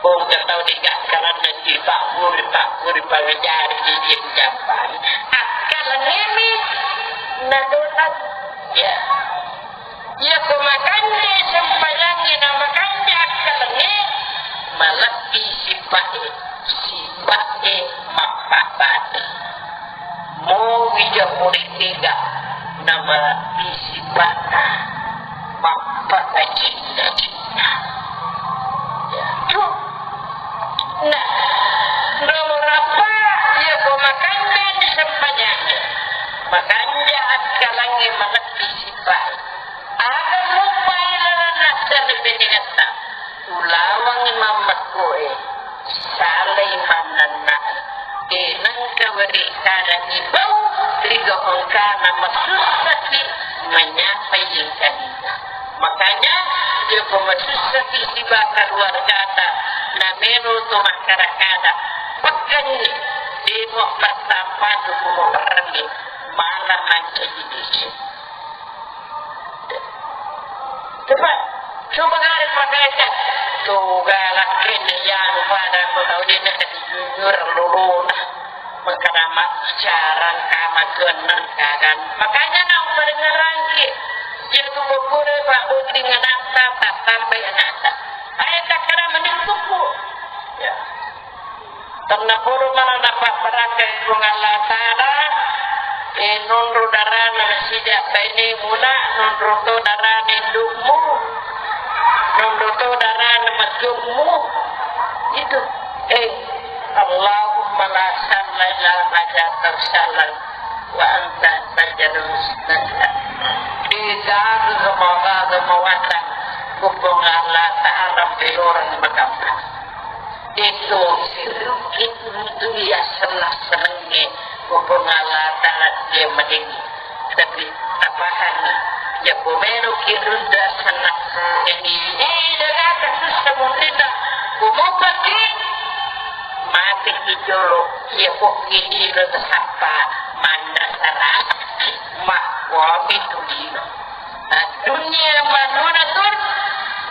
Bongka tau digakkalanna di pakkuri, pakkuri pawejari di jampan. Akkalengngemi na dosa. Ya. Iya ko makanja sempajangnge na makanja akkalengnge, malebbi sipa'e, sipa'e mappabbate. Mo wija pole tega namalebbi sipa'na mappakacinna-cinna. Nah, nomor apa? Iya ko makanja di sempajangnge, makanja akkalengnge, malebbi sipa'e. Aga muppai lalanna sarebenengetta, ulawangngi mammekkoe, salai mannennai, de nengka weri kadangngi bau, riga engkana masussaki menyapai engkalinga. Makanya, joko masussaki siba keluargata, namero to makkada-kada, pekkenni, demo pertama tu kumo perenni, malam mancaji desa. Coba, coba kare pakaikan. Tuh galak kene ya lupa ada kau dia nak dijujur luluna. Mengkana mak jarang kama tuan nengkakan. Makanya nang parengngerangki. Iyatu bokkona pabbotting anatta, tattambai anatta. Ae takkada menittukku. Ya. Tennapolo mala napabbarakkai Puang Allah Ta'ala, eh, nonro darana nasija bainemu na, nonro to darana indukmu, nonro to darana matumu. Itu. Eh, Allahumma la sahla illa ma ja'altahu sahlan wa anta taj'alul huzna idza syita. Degaga mawaga mawatang, ku Puang Allah Ta'ala pelorang magampang. Itu sirukit untuk ya senang-senangnya, ku Puang Allah Ta'ala dia madeng. Tapi tapahanni, ya pomelo kirunda senang-senang ini. Eh, daga kasus semuntinda, kumupati. Mati ki jolo, iya pokki iro tasappa, manda sara. Mah, wami tu dino. Dunia manunatun,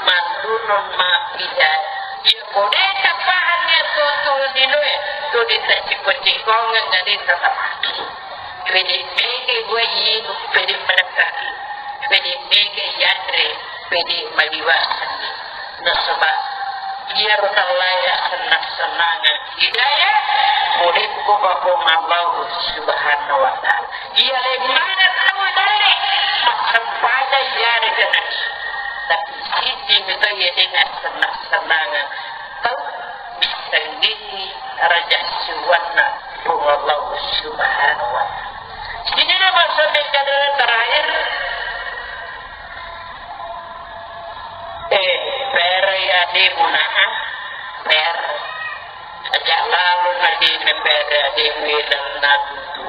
manunun ma pijat. Iya kode tapahanni to tu dinoe, tu dita ciko-cikongan jadi tatapaki. Pede mege gue ibu, pede menekkaki. Pede mege yadre, pede maliwasani. Nasaba iyaro tallaya senang-senangan hidayah, murekko Puang Allah Subhanahu wa Ta'ala. Iya, le mana tau dare, massempajang iyarega nasi. Tapi siti mito iya dengan senang-senangan. Tau bisa ngini raja siwanna Puang Allah Subhanahu wa Ta'ala. Sini nama sampai kata terakhir. Eh, pera ya di munaha, per. Aja lalu na di pera di wilang na tutu.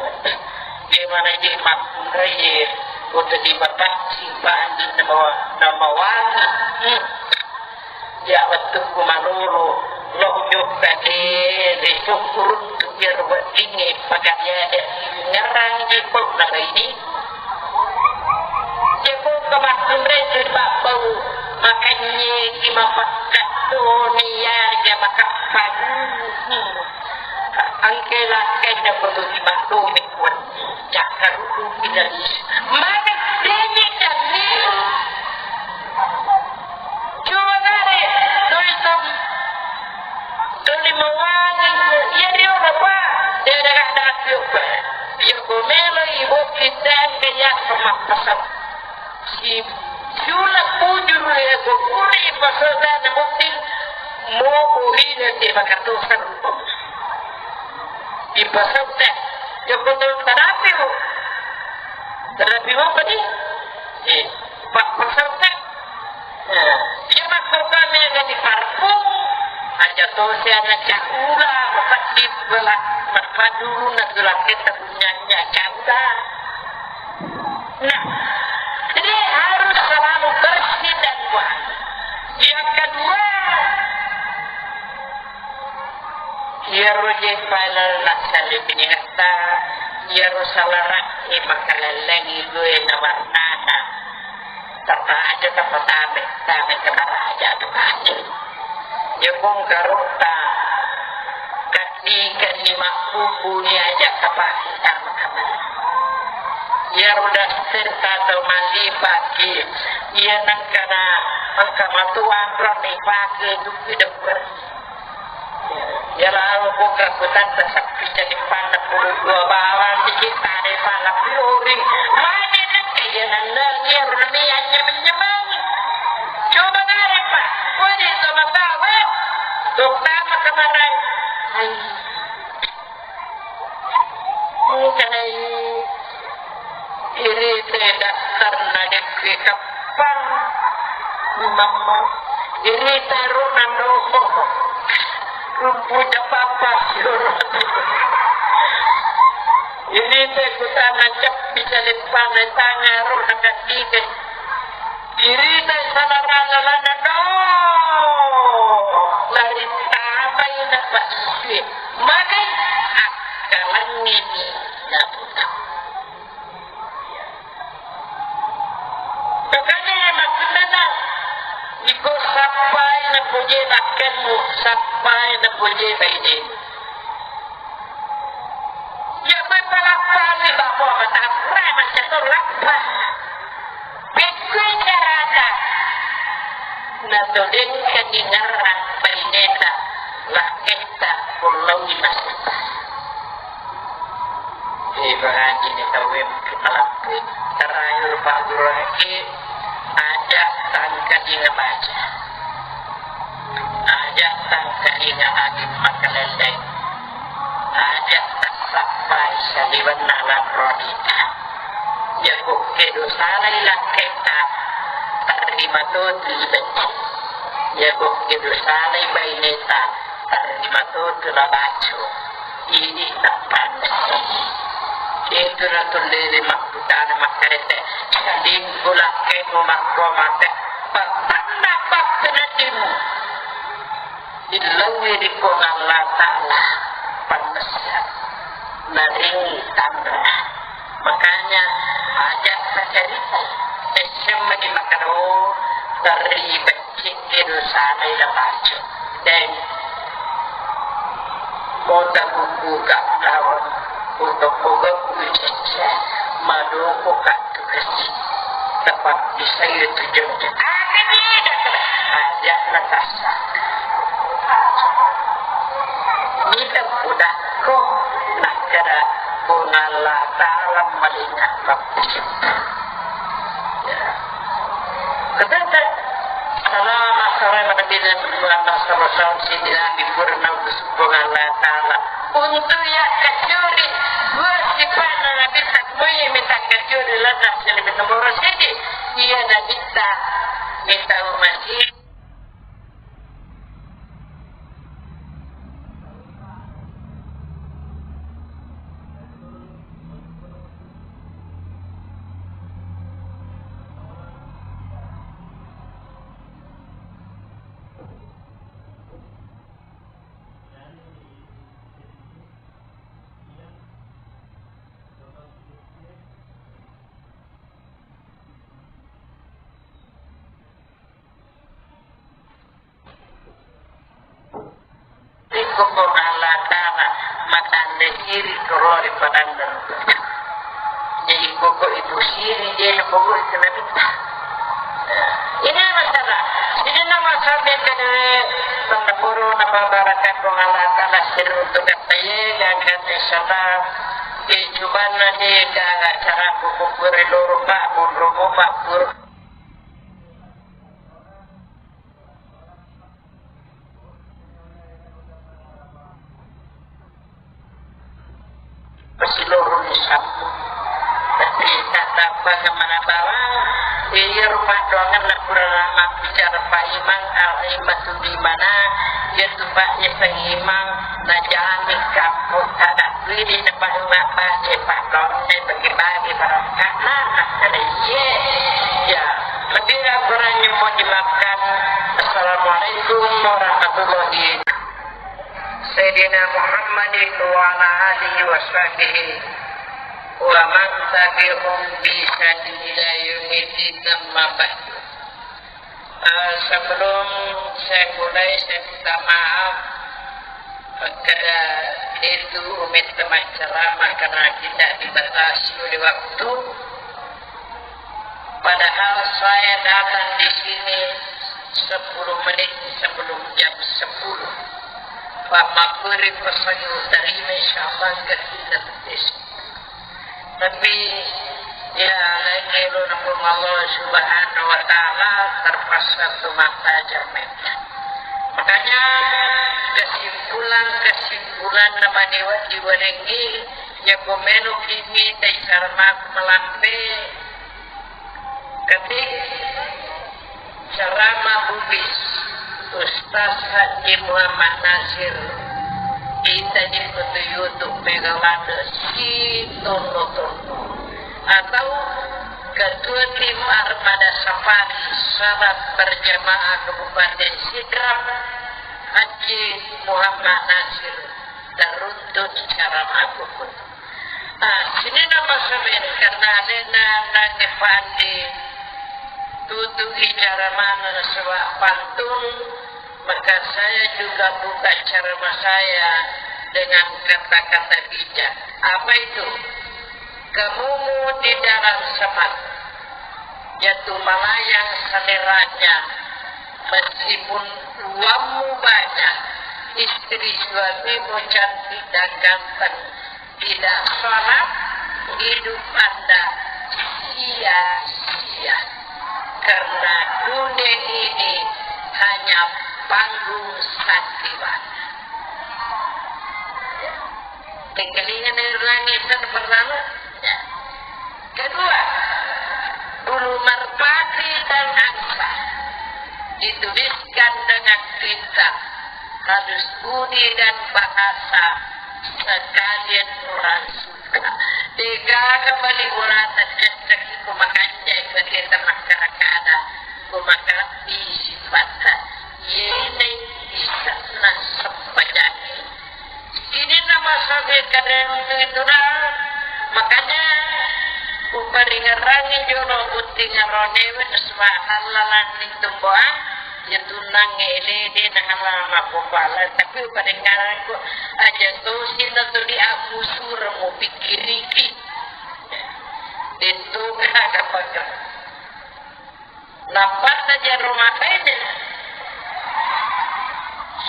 Di mana di makkunrai ye, untuk di bapak si Pak Andi nama, nama wali. Hmm. Ya, wettukku malolo, lo jokka de, de sukkuruntu biar weddingnge, pakanya de ngerang di pau na ini. Jeko kemakkunre di babbau, makanye ki mapakkattoni ya, ya makappan. Angke lakkainna kutu di maklumi kuat. Cakkaruku dari mana dene kami. Coba kare, tulisum. Tuli mawangi, iya dio apa? Dia ada kata apa? Iya, gomelo ibu kita yang kaya sama pasang. Si Sula pujuru ya, gomelo ipasau dana bukti. Mau burina di bakatosan. Ipasau teh. Joko tol terapi, Bu. Terapi apa nih? Eh, Pak pasau teh. Nah, iya makkoka mega di parfum, aja to siana caula, mapeddi bela, mappadurunna tulaketta punyanya caula. Nah, jadi harus selalu bersih dan wangi. Yang kedua, iyaro je pala nassale binengetta, iyaro salara'e makalallengi due na warnana. Tapa aja tapa tame, tame tapa aja tapa aja. Jepung karotta, kaddikenni mabbubuni aja tapa sama kamar. Iyaro daster tata malipaki, iya nengkana engka matu anrong ipake dukki debberi. Iyaro buka kutanta sappi jadi panna puluh dua bawang dikit tare pala piori. Mane nengka iya nenneng iyaro nami anyameng-nyameng. Coba nare pa, kode sama tawa. Terutama kemarin. Hai. Engkanai irita dastarna dekke kappang. Mamma. Irita ro nando. Rumpu japapa. Irita kutana cappi caleppana tanga ro nakandike. Irita salarana lana do. Lari tamai na pasue. Magai akkalangngini naputa. Makanya makkunana iko sappai napoje bakkenmu, sappai napoje bainemu. Ya, pala Pali babo mataku, rai macca to lappa. Pekkui carata. Natodengkani ngerrang baineta, lakketta, kullaui masetta. Ibaratini tauwe mungkin malampui. Terakhir Pak Guru Haji, aja tangkadinga baca. Aja tangkadinga angin makalelleng. Aja tassappai saliwenna lanro adita. Jago kedo salai lakketta, tarima totu ibecce. Jago kedo salai baineta, tarima totu nabaco. Idi tappanna. Itu natullele makkutana makkarete. Sadingku lakkemu makko mate. Pattanna pakkeneddimu. Illauwi ri Puang Allah Ta'ala pannessa. Naring tanra. Makanya aja tacarita. Essemmani makkeda, oh, terlibat Cedde dosana ila pacu. Deng. Kota kukuka lawan. Kota kuga kucecce. Madoko katu kasi. Tepat bisa itu jengke. Aja na tasa. Nita kudakko. Nakkeda Puang Allah Ta'ala malinga. Ya. Katata, salama, salama Nabi Muhammad sallallahu alaihi wasallam, siddi Nabi purna utus Puang Allah Ta'ala. Untuk ya kacuri, dua sifatna Nabi tak mai minta kacuri, lana sini nomor sini. Iya Nabi tak minta umat Iko Puang Allah Ta'ala matanre siri korori padandang. Jadi pokok ibu siri dia pokok itu Nabi. Ini masalah. Ini nama sampai ke mana puru nama barakat Puang Allah Ta'ala siri untuk kata ye dan kata salah. Ijuban nanti ke acara buku kuri loro pak, bunrumu pak, buru. Pasiloroni sampung. Tapi tak apa kemana bawa. Iya rumah doangan nak kurang lama bicara Pak Imam, Al Imam tu di mana? Iya tu Pak, iya Pak Imam. Nah, jangan di kampung tak ada pilih tempat rumah Pak, Pak Imam, bagi-bagi barang. Karena ada iya. Ya, lebih kurangnya mohon dimaafkan. Assalamualaikum warahmatullahi. Sayyidina Muhammadin wa ala alihi wa sahbihi wa man tabi'ahum bi ihsanin ila yaumiddin, amma ba'du. Eh, sebelum saya mulai, saya minta maaf kepada itu umit teman ceramah karena tidak dibatasi oleh waktu. Padahal saya datang di sini sepuluh menit sebelum jam sepuluh. Pak Makuri pesangi terima, insya Allah, ke kita. Tapi, ya, lain elo na Puang Allah Subhanahu wa Ta'ala, terpaksa tu mata jamai. Makanya, kesimpulan-kesimpulan na mani wajib warengi, ya, ku melo kimi tai sarma malampe, ketik ceramah bubis Ustaz Haji Muhammad Nasir, ita di foto YouTube mega ladde si tonno-tonno. Atau Ketua Tim Armada Safari Salat Berjamaah Kabupaten Sidrap, Haji Muhammad Nasir, teruntut ceramah bubis. Ah, sininna masamen karena alena nange pandi tutu icara mana nasaba pantun, maka saya juga buka ceramah saya dengan kata-kata bijak. Apa itu? Kamumu di dalam semak, jatuh melayang seleranya, meskipun uangmu banyak, istri suamimu cantik dan ganteng, tidak sholat, hidup Anda sia-sia. Karena dunia ini hanya panggung sandiwara. Tengkalinga nairangi sana pertama. Ya. Kedua, bulu merpati dan angsa dituliskan dengan tinta. Harus budi dan bahasa sekalian orang suka. Degaga bali ulata cecek ku makanja bagi temakkara-kara ku makalebbi sifatta. Yene bisa nasempajani. Sininna masabe kadang itu dah. Makanya uparingerangi jono butting aronewe, subhanallah, lanning tumbuhan. Ya tunang ele de na halama popala, tapi uparingerangi ko aja to sinna to di aku sura mau pikiriki. Itu kada pakai. Nappa taja rumah tangga.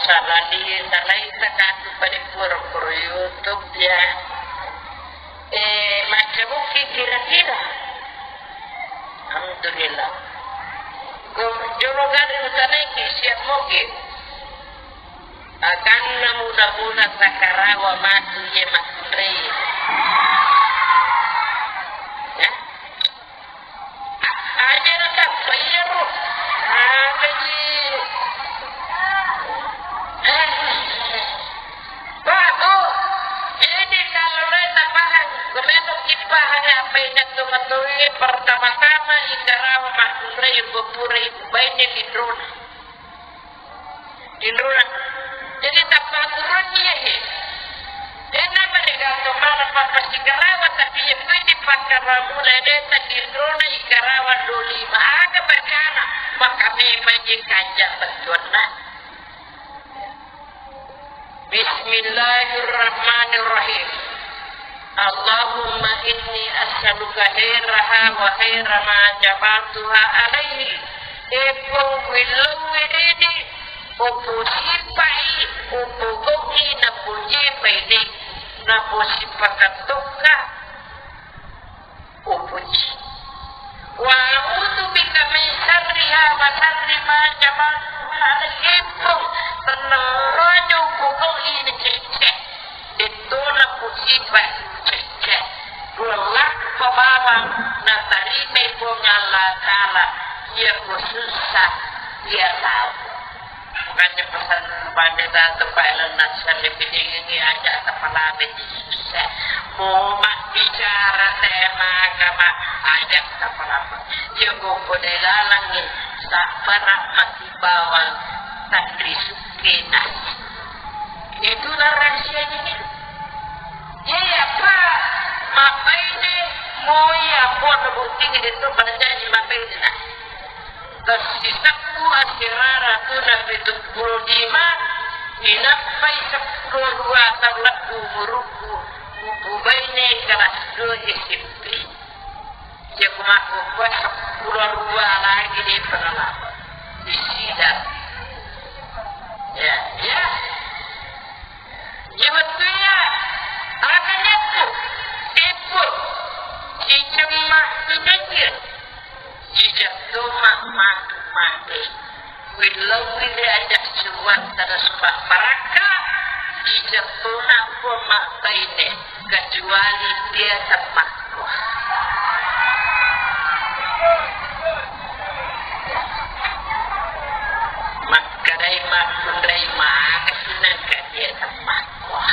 Salah di, salah itu kan pada pura-pura YouTube ya. Eh, macam mungkin kira-kira. Alhamdulillah. Ko jolo gari utanai ki siap moge. Akan namu-namu nasakarawa matu ye makurei. Ya. Aja na tappa iyaro. Apa ji? Pak, Bu, ini kalau lo tapahang, gomelo kipahang apa yang jatuh matoi pertama-tama ikarawa makurei gopura ibu bayi di drone. Tinrona. Jadi tappakurang iya he. Dena mereka mana papa sikarawa tapi ye pedi pakaramu lede tinrona ikarawa doli maga bacana maka memang ye kanja betuanna. Bismillahirrahmanirrahim. Allahumma inni as'aluka khairaha wa khaira ma jabaltuha alaihi. Eppo willau wiridi, upu sipai, upu goki napu jipai di, napu sipakatokka. Upuji. Wa a'udzu bika min syarriha wa syarri ma jabaltuha alaihi. Tennang rojo pokok ini cecce. Detona pusiba cecce. Kullak pabawang natarima Puang Allah Ta'ala. Iya kusussa, iya tahu. Makanya pesan pada satu Pak Elon Musk lebih ini aja kepala Yesus. Mau mak bicara tema agama aja kepala. Joko kode lalangi tak pernah mati bawang tak risukina. Itulah rahasianya. Iya, Pak. Mapai ne, moi apa bukti itu pada janji mapai ne. Tessisakku asirara tuna pitu pulo lima, inappai seppulo dua taung lebbu umurukku, upubaine kelas dua S M P. Jaku makkukkuwa seppulo dua lagi de pengalaman. Di sidang. Ya, ya. Iya wettuya, aga nyakku, teppo, cicemma, cicecce, cicetto ma-, matu mate. Willau wile aja suruan tada suka barakka, cicetto na ko ma baine, kecuali dia temmakko. Makkedai makkunrai maka sinangka dia temmakko.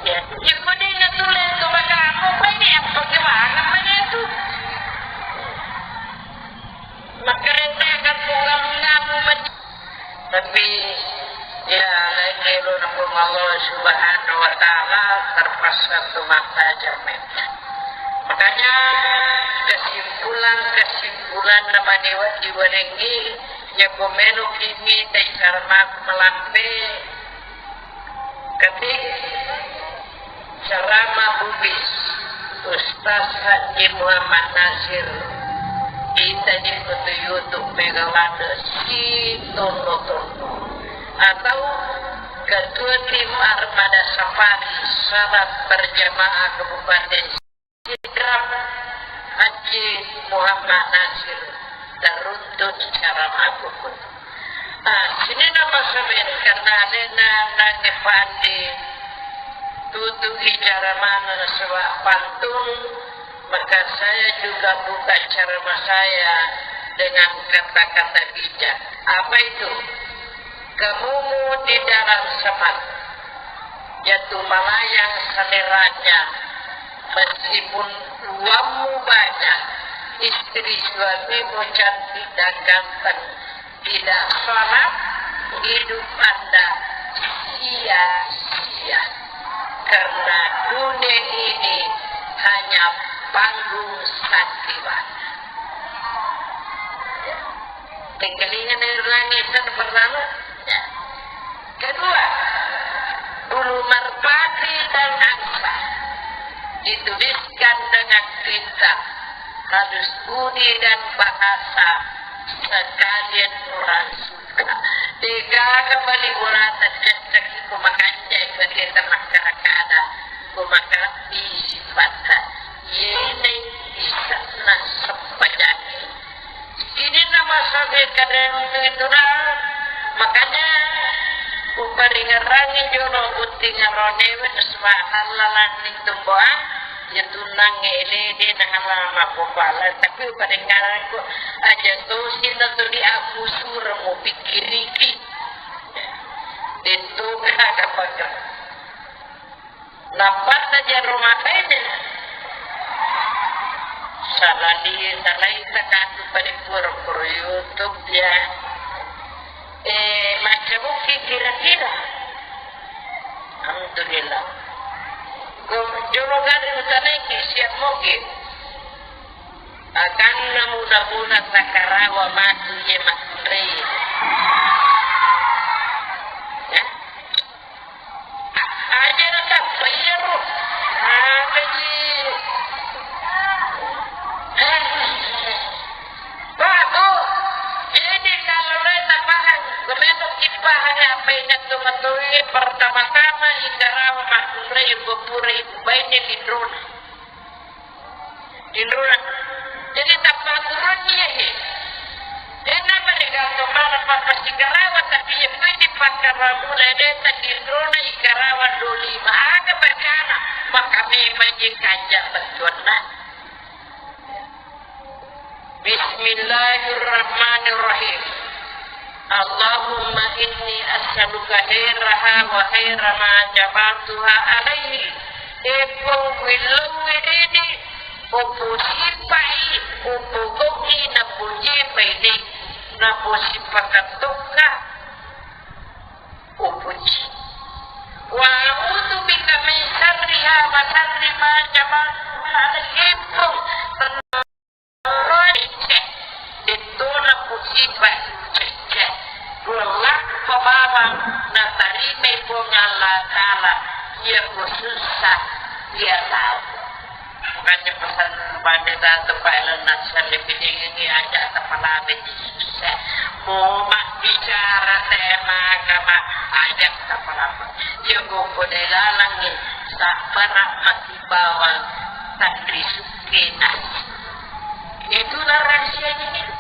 Ya, ya, kode na tule tu bagamu, kode apa ke mana mana tu? Makkereta kan tunggal ngamu mati. Tapi, ya, lain elo na Puang Allah Subhanahu wa Ta'ala terpaksa tu mata jamin. Makanya kesimpulan-kesimpulan namanya wajib walengi ya komeno kimi tai sarama melampe ketik ceramah bubis. Ustaz Haji Muhammad Nasir, ita di kutu YouTube Megawati si Tondo Tondo atau Ketua Tim Armada Safari Salat Berjamaah Kabupaten Sidrap, Haji Muhammad Nasir, teruntuk cara mabukut. Ah, sini nama sebut karena alena nange pandi tutu icara mana sewa pantun, maka saya juga buka ceramah saya dengan kata-kata bijak. Apa itu? Kemumu di dalam semak, jatuh melayang seleranya. Meskipun uangmu banyak, istri suamimu cantik dan ganteng, tidak sholat, hidup Anda sia-sia. Karena dunia ini hanya panggung sandiwara. Tengkalingan dari langit sana berlalu. Ya. Kedua, bulu merpati dan angsa dituliskan dengan tinta halus budi dan bahasa sekalian orang suka. Degaga bali bolata cecek ku makanja ke kita masyarakat ku makalabbi sifatta. Yene isakna sempajangi. Sininna masabe kadang itu dah. Makanya uparingerangi jono butting aronewe, subhanallah, lanning tumbuhan. Ya tunang ele de na halama popala, tapi uparingerangi aja tosi na tuli aku sura mau pikiriki. Itu kada pakai. Nappa taja rumah kainna. Salali, salai takatu pada pura-pura YouTube ya. Eh, macam mungkin kira-kira. Alhamdulillah. Ko jono gari utanaiki siap moge. Akan namu-namu sakarawa matu ye matrei. Ya. Aja na tappa iyaro. Apaji? Bagus. Jadi kalau lo tapahang, kemudian kipahang apa yang ngatoi pertama-tama ikarawa makkunrai bepura ibu bainnya di drone. Tinruna. Jadi tappa aturanni iyae. Dena mereka tomana pappasikarawa, tapi iya poi dipakkaramula deta tinruna ikarawa dua lima. Aga bacana, maka memang kanja bantuanna. Bismillahirrahmanirrahim. Allahumma inni as'aluka khairaha wa khaira ma jabaltuha alaihi. Eppo willau wedede, opo sipai, opo goki napo jepai de, napo sipakatokka, opo ji. Wa a'udzu bika min syarriha wa syarri ma jabaltuha alaihi. Eppo Roe cecce, dettona musiba cecce. Ruang lakko bawang natarimai Puang Allah Ta'ala, iya ko sussa, iya tau. Makanya pesan pada satu Pak Elon Musk lebih tinggi aja kepala beti sussa. Mau mak bicara tema agama aja kepala. Iya ko kode lalangi, sabar mati bawang, tapi suke nasi. Itu na rahasianya itu.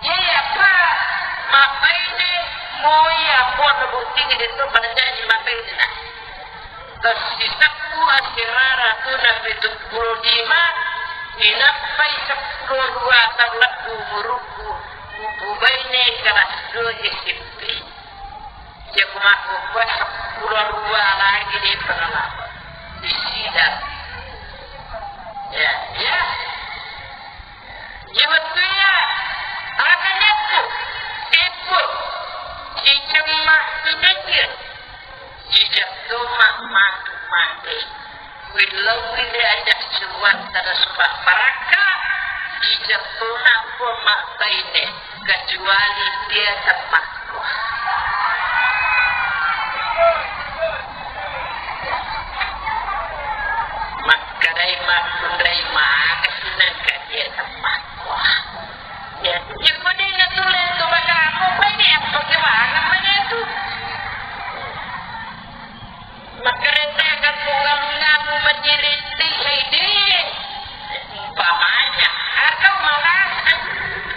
Iya, Pak. Mabbaine moi, amponna botting itu pada janji mabbaine na. Tessisakku asirara tuna pitu puluh lima, inappai seppulo dua tahun lebbu umurukku, upu baine kelas dua S M P. Iya, ku makkukkuwa seppulo dua lagi de pengelapa. Di sidang. Ya, ya. Iya, wettu iya. Aga nyakku. Teppo. Cicemma inekir. Cicemma matu mate. Willau wile aja suwang tada suba parakka, ijattona ko mabbaine, kecuali dia temmakko. Makkedai Maciring di, eh, di. Umpamanya, atau malah,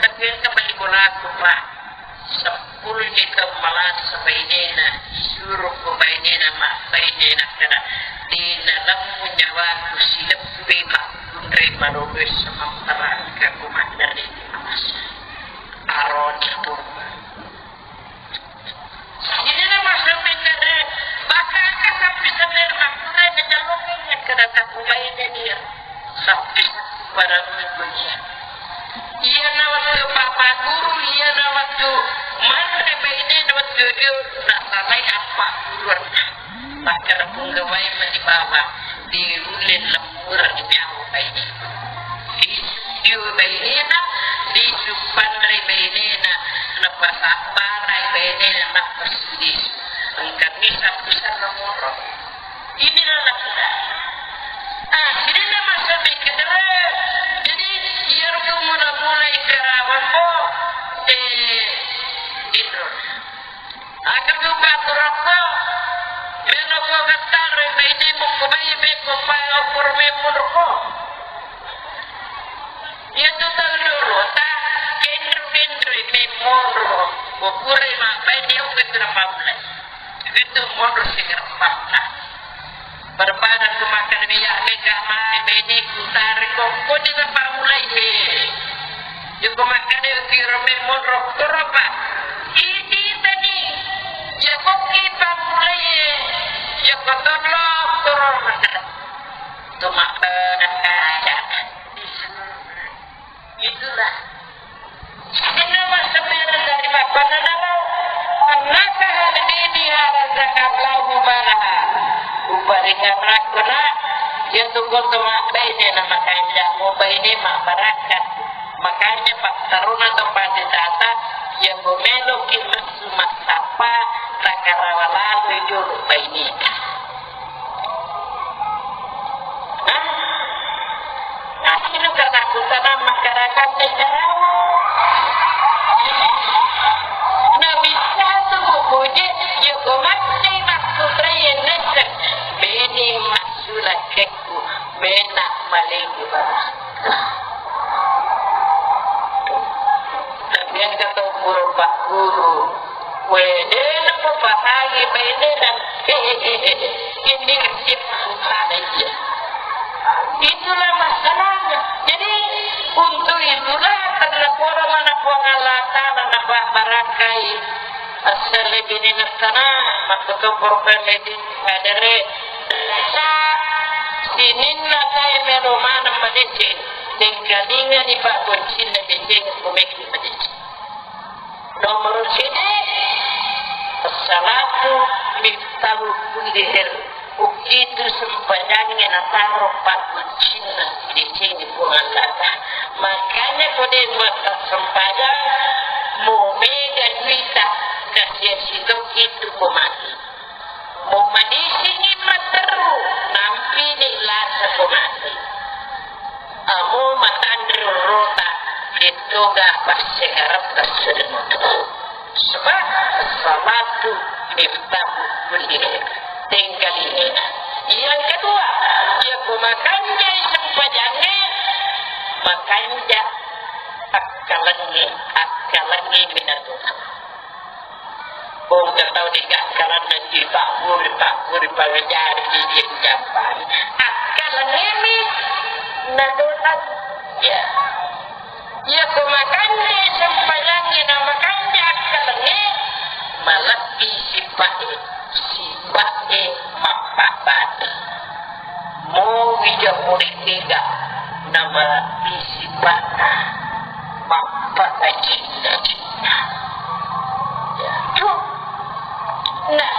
tapi yang kembali bola aku, Pak. Seppulo juta malasa bainena, suruh ko bainena, ma-, bainena kada. Di dalammu nyawaku sileppui makkunrai malolo samamparangka ko maddari malasa. Aroni pun. Jadi, na masampe kada, bakaka sappi-sappina makkunrai najallokengngi kada takubaineni. Sappi-sappi pada minggu dia. Iyana wettu papa guru, iyana wettu manre bainena wettu dio, nasalai appa guruanna. Makkeda punggawai mani bawang, diulle lemmureng nyawa baine. Di, dio bainena, disuppanre bainena, napasabbarai bainena, napasilisu. Engkani sappi-sappi moro. Inilah laki-laki. Ah, sininna masa mikir, jadi, iyaro mula-mula ikarawammo, eh, Indro. Aga duka aturako, melo ko gattaro, bainemu ko bai, meko pa, opor memu roko. Iyatu tau dolo, ta, kendro-kendro, memonro, ko pura mabbaine, oke, sudah pamulai. Itu monro sigareppanna. Pada-pada ku makkeda, iya, mega mai, baineku, tariko, ko de' pamulai, eh. Joko makkeda, kiro memonro, toropa. Iti tadi, joko ki pamulai, eh. Joko tolo, toro makkeda. Cuma, eh, ada. Itulah. Inna masamira dari mappananaro, annaka hadini harazaka Allahu balaha. Uparingarakko na, iya tu koto mabbaine na makanja, mubaine mabbarakka. Makanya pattaruna to pati tata, iya ko meloki messu massappa, nakarawa lalui jolo baineta. Hah? Asli katakutan masyarakat Karawang. Nah, bisa tu buku je, ya, kau mati maksudnya ya, nese. Bini maksudnya keku, benak maling di bawah. Tapi yang kata guru, Pak Guru, Wede, napapahangi bainena. Ini nasib anak iya. Itulah masalahnya. Jadi, untuk itulah karena poro mana Puang Allah Ta'ala napa barakai. Asal lebih ni sana, maksudnya problem ini ada re. Sininna tae melo maneng madeceng, tengkalinga ni Pak Boncin na deceng, kumeki madeceng. Nomor siji, as-salatu miftahu kulli khair. Ukitu sempajangnge nataro Pak Boncin na deceng Puang Allah Ta'ala. Makanya kode buat sempajang, mo mega duita, kasihan situ kitu ko mati. Mumadisini matteru, nampini lasa ko mati. Amo matanre rota, dettoga passengareppa sedenoto. Sebab salatu miftahu kulli khair. Tengkalinga. Yang kedua, iya ko makanjai sempajangnge, makanja akkalengnge, akkalengnge minatoa. Engka tau de'ga akkalenna dipabburi-pabburi pangajari di dia jampan. Akkalengnge mi nadolak. Ya. Iya ko makanjai sempajangnge na makanja akkalengnge, malebbi sipa'e, sipa'e mappabbati. Mo wija murid tiga, nama bisi bata, mappa cinta cinta. Ya, tu. Nah,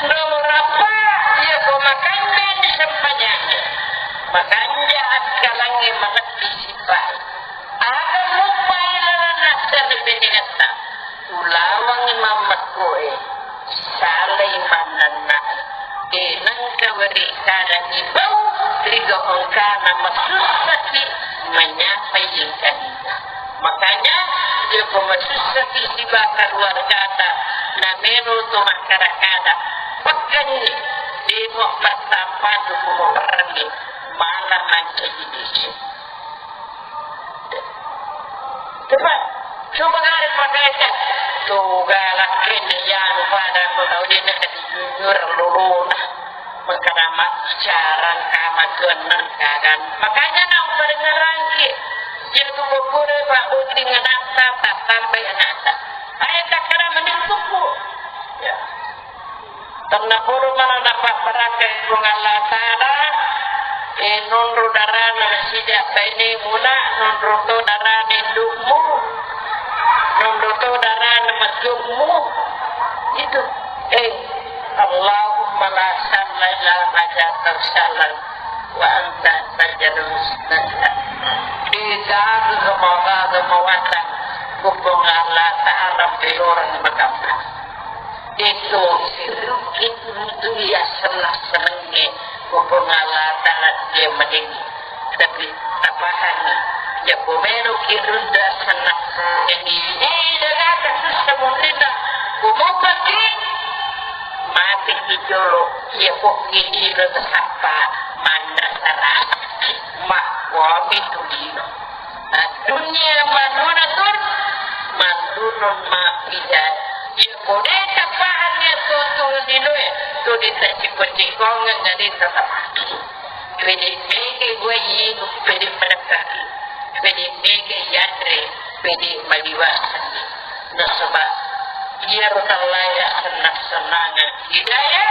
nomor apa? Iya ko makanja di sempajangnge. Makanja akkalengnge, malebbi sipa'e. Aga muppai lalang nassare benengetta. Ulawangngi mammekkoe, salai mannenna'e. Tenengka weri kadangi bau, riga engkana masussaki menyapai engkanina. Makanya, joko masussaki siba keluargata, namero to makkada-kada, pekkenni. Demo pertama tu kumo perangi malam mancaji disi. Coba, coba kare pakaikan. Tuh galak ini ya lupa ada aku tahu dia nak jujur luluna. Mengkana mak bicara kama tuan nang kagan. Makanya nang paling ngerangki. Dia tuh kokore pak buting anakta tak sampai anakta. Ayat tak kena mendukungku. Ya. Tennapodo maneng napabbarakkai Puang Allah Ta'ala, eh, nonro darana nasija bainemu na, nonro to darana indukmu, nonro to darana mejummu. Itu. Eh, Allahumma la sahla illa ma ja'altahu sahlan wa anta taj'alus sahla. Di dalam Ramadan, Ramadan, Puang Allah Ta'ala pelorang makampa. Itu, itu, itu ya senang-senangnya hubungan Allah Ta'ala dia meninggi. Tapi tapahanni, ya pemenu kirunda senang ini. Eh, dagata susah mungkin dah. Kumupati, mati kijolo, ya pokki dino tasappa, manna saraki, makwami tu dino. Dunia manunatun, manunun mapijai. Iya, ko de tapahanni tutu linoe, tu de taciko-cikongeng, de tatapaki. Pede mege gue ibu, pede menekkaki. Pede mege yadre, pede maliwasani. Nasaba iyaro tallaya sennang-sennangeng hidayah,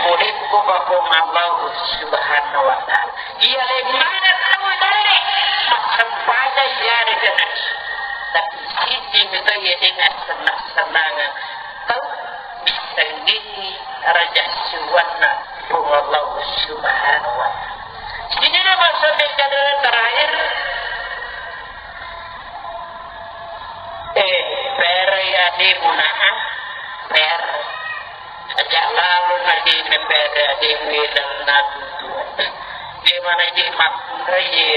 pole ko Puang Allah Subhanahu wa Ta'ala. Iya, le mana tau dalle massempajang iyarega nasi. Tapi siji mito iya dengan sennang-sennangeng tau bissenggengi raja siwanna Puang Allah Subhanahu wa Ta'ala. Ini nama sampai kata terakhir. Eh, pere ademu na, ah, pere. Aja lalu lagi ne pere ademu dan natu. Di mana di makkunrai,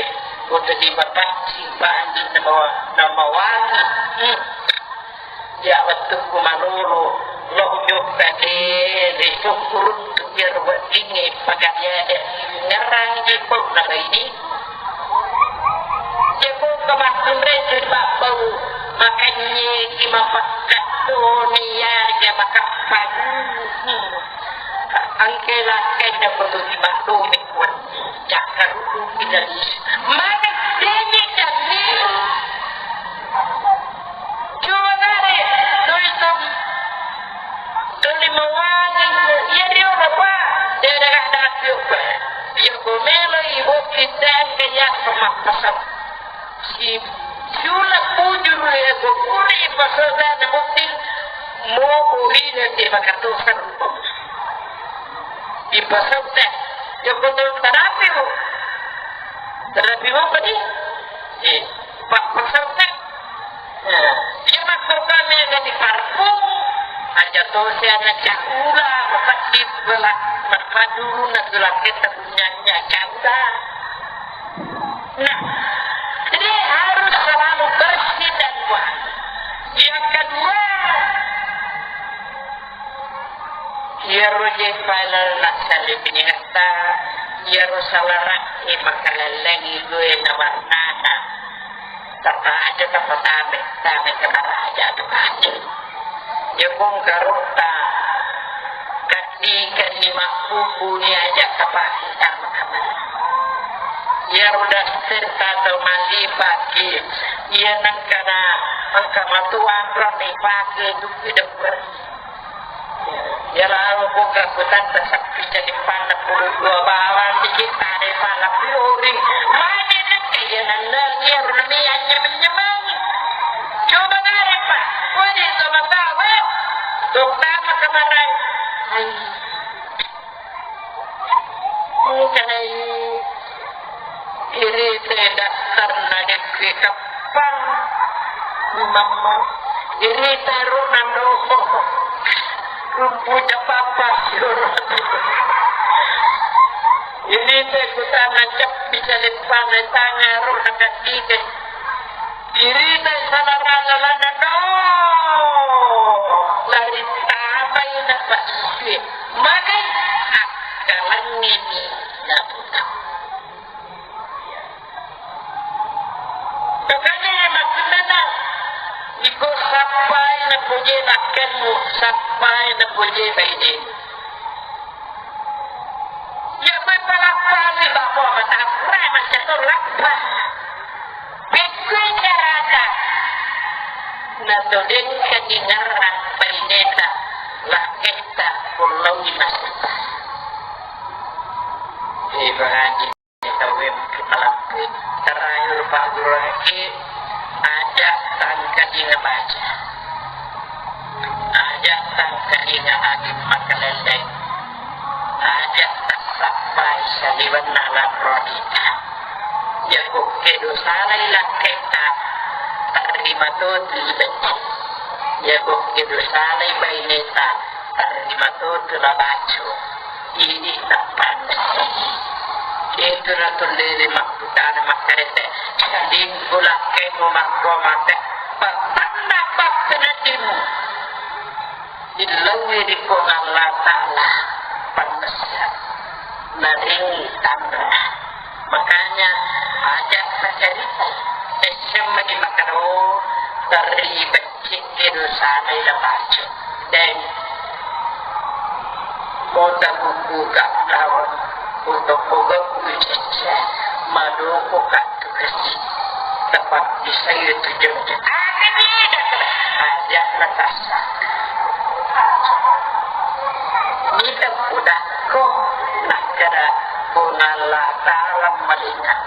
untuk di bapak simpan di nama, nama wali. Hmm. Ya, wettukku malolo, lo jokka de, de syukurun tu biar weddingnge pakariade ngerang jipuk na baini. Jepung kemakkunre tu babbau, makanye ki mapakkat tu niar ke makappan. Angke lakkai na kutu di bakkumi kuat. Cakkaruku kita di. Maka denye kami. Cuba nare, tuli tom, tuli mawani, iya dio bapa, dia dah dah piuk. Piuk gomelo ibu kita ke ya sama pasal. Si, siula bujur ya gokuri pasal dan bukti mau buri dan dia makan tuh. Di pasal teh, ya betul terapi bu. Terapi apa nih? Eh, pak pasal teh. Iya, makkokka mega di parfum, aja tosi ana caula, mapeddi bela, mapadurunna tulakketta punyanya caula. Nah, jadi harus selalu bersih dan wangi. Yang kedua, iyaro je file nassale piningetta, iyaro salara'e makalellengi due na warnana. Tappa aja tappa tame, tame ke maraja tu kande. Jepung karotta, kaddi kenni mabbubuni aja tappa tame kamar. Iyaro daster tato mallipaki, iya nengkana engka matuang roni pake dupi debberi. Iya lalu buka kutanta sappi jadi panna puluh dua bawang dikit tane panna piori. Mane nengke iya nanda iya runi anyameng-nyameng. Coba nare pa. Woi sama tawa. Dokter kemarin. Hai. Engkanai irita daftarna dekke kappang. Mamma irita ro nando rumpu japapa. Irita kutana cappi caleppana tanga ro nakandike. Irita salarana lana do. Lari tapai na pasti. Magai. Sappai napoje lakkenmu, sappai napoje bainemu. Iya, koe palappani babo matanre macca to lappa. Pekkui carata natodengkangi ngerrang baineta lakketta kullaui masetta. Ibrahim. Tauwe mungkin malampui. Terakhir, Pak Guru Haji, aja tangkadinga baca. Aja tangkadinga angin makalelleng. Aja tassappai saliwenna lanro adita. Jago kedo salai lakketta, tarima totu ibecce. Jago kedo salai baineta, tarima totu labaco. Idi tappanna. Itu natullele makkutana makkarete. Dingku lakkemu makko mate. Patanna pakkenadimu. Dillaui ri Puang Allah Ta'ala. Pannessa. Naring tanra. Makanya aja tacarita. Essem di makaro. Terlibat Cekkedo sanai napacu. Deng. Mota buku ka lawan. Untuk buku kucicca. Maluku ka tukasi. Tepat di saya tujuh. Ada ni, ada. Ada natasa. Kita udah kok. Nah, kada. Puang Allah Ta'ala malingat.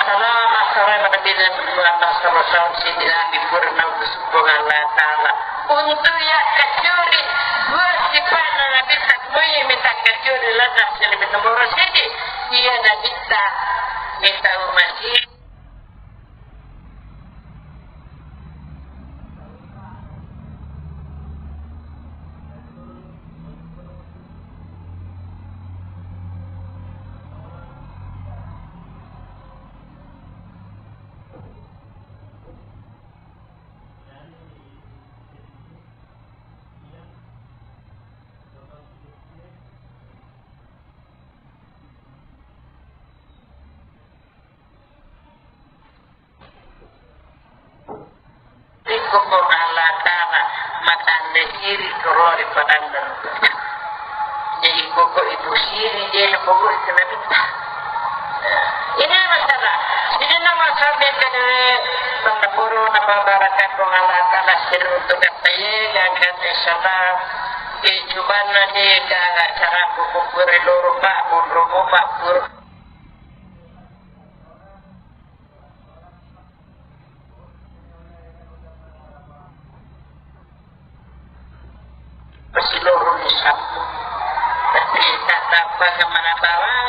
Salama, salama Nabi Muhammad sallallahu alaihi wasallam, Sidina Nabi purna utus Puang Allah Ta'ala. Untuk ya kacuri, dua sifat Nabi tak boleh minta kacuri, lantas lebih nomor siji. Iya Nabi tak minta masih. Iko ko Allah Ta'ala matanre iri ko ro ri padang dan. Jadi pokok ibu siri dia pokok itu Nabi. Ini masalah. Ini nama sampai ke mana puru nama barakat ko Allah Ta'ala seru untuk kata ye, ya kan, insyaallah. Di cuman nanti ke acara buku puri loro pak, munru pak, pur. Pasiloroni sapu. Tapi tak dapat kemana barang.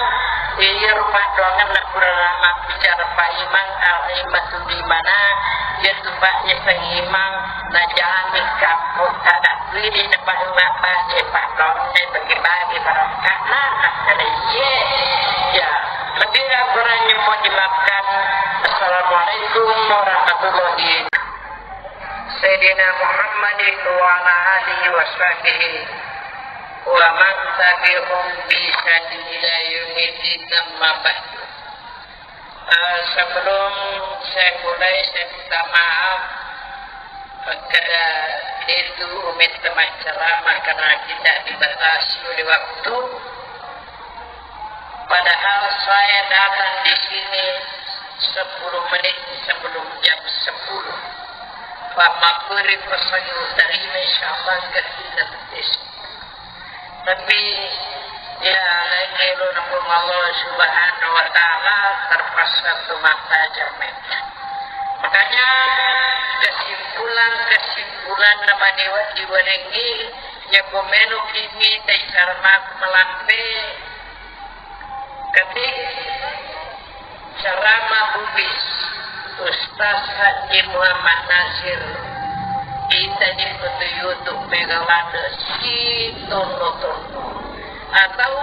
Iya rumah doangan nak kurang lama bicara Pak Imam, Al Imam tu di mana? Iya tu Pak Imam. Najami kampung tadakkuini napaimabbaje patonne bagi-bagi barang kana makkeda iye. Ya, lebih dan kurangnya mohon dimaafkan. Assalamualaikum warahmatullahi. Sayyidina Muhammadin wa ala alihi wa sahbihi wa man tabi'ahum bi ihsanin ila yaumiddin, amma ba'du. Eh, sebelum saya mulai, saya minta maaf, eh, karena itu minta maaf ceramah karena tidak dibatasi oleh waktu. Padahal saya datang di sini sepuluh menit sebelum jam sepuluh. Pak Makuri pesangi terima, insya Allah, nggak tidak. Tapi, ya, lain elo na Puang Allah Subhanahu wa Ta'ala, terpaksa tu mata jamai. Makanya, kesimpulan-kesimpulan na mani wati warengi, ya, komeno kimi, tai karena aku melampe, ketik, Ceramah bubis Ustaz Haji Muhammad Nasir, ita di foto YouTube mega ladde si tonno-tonno. Atau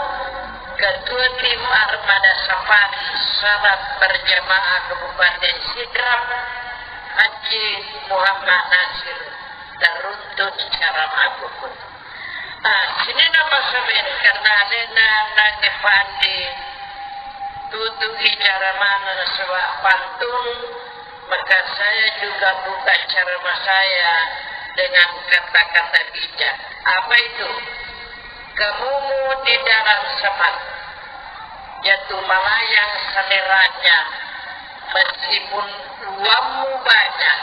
Ketua Tim Armada Safari Salat Berjamaah Kabupaten Sidrap, Haji Muhammad Nasir, teruntuk ceramah bubis. Ah, sininna masamen karena alena nange pandi Tutupi ceramahnya sebuah pantun, maka saya juga buka ceramah saya dengan kata-kata bijak. Apa itu? Kemumu di dalam semak, jatuh melayang seleranya, meskipun uangmu banyak,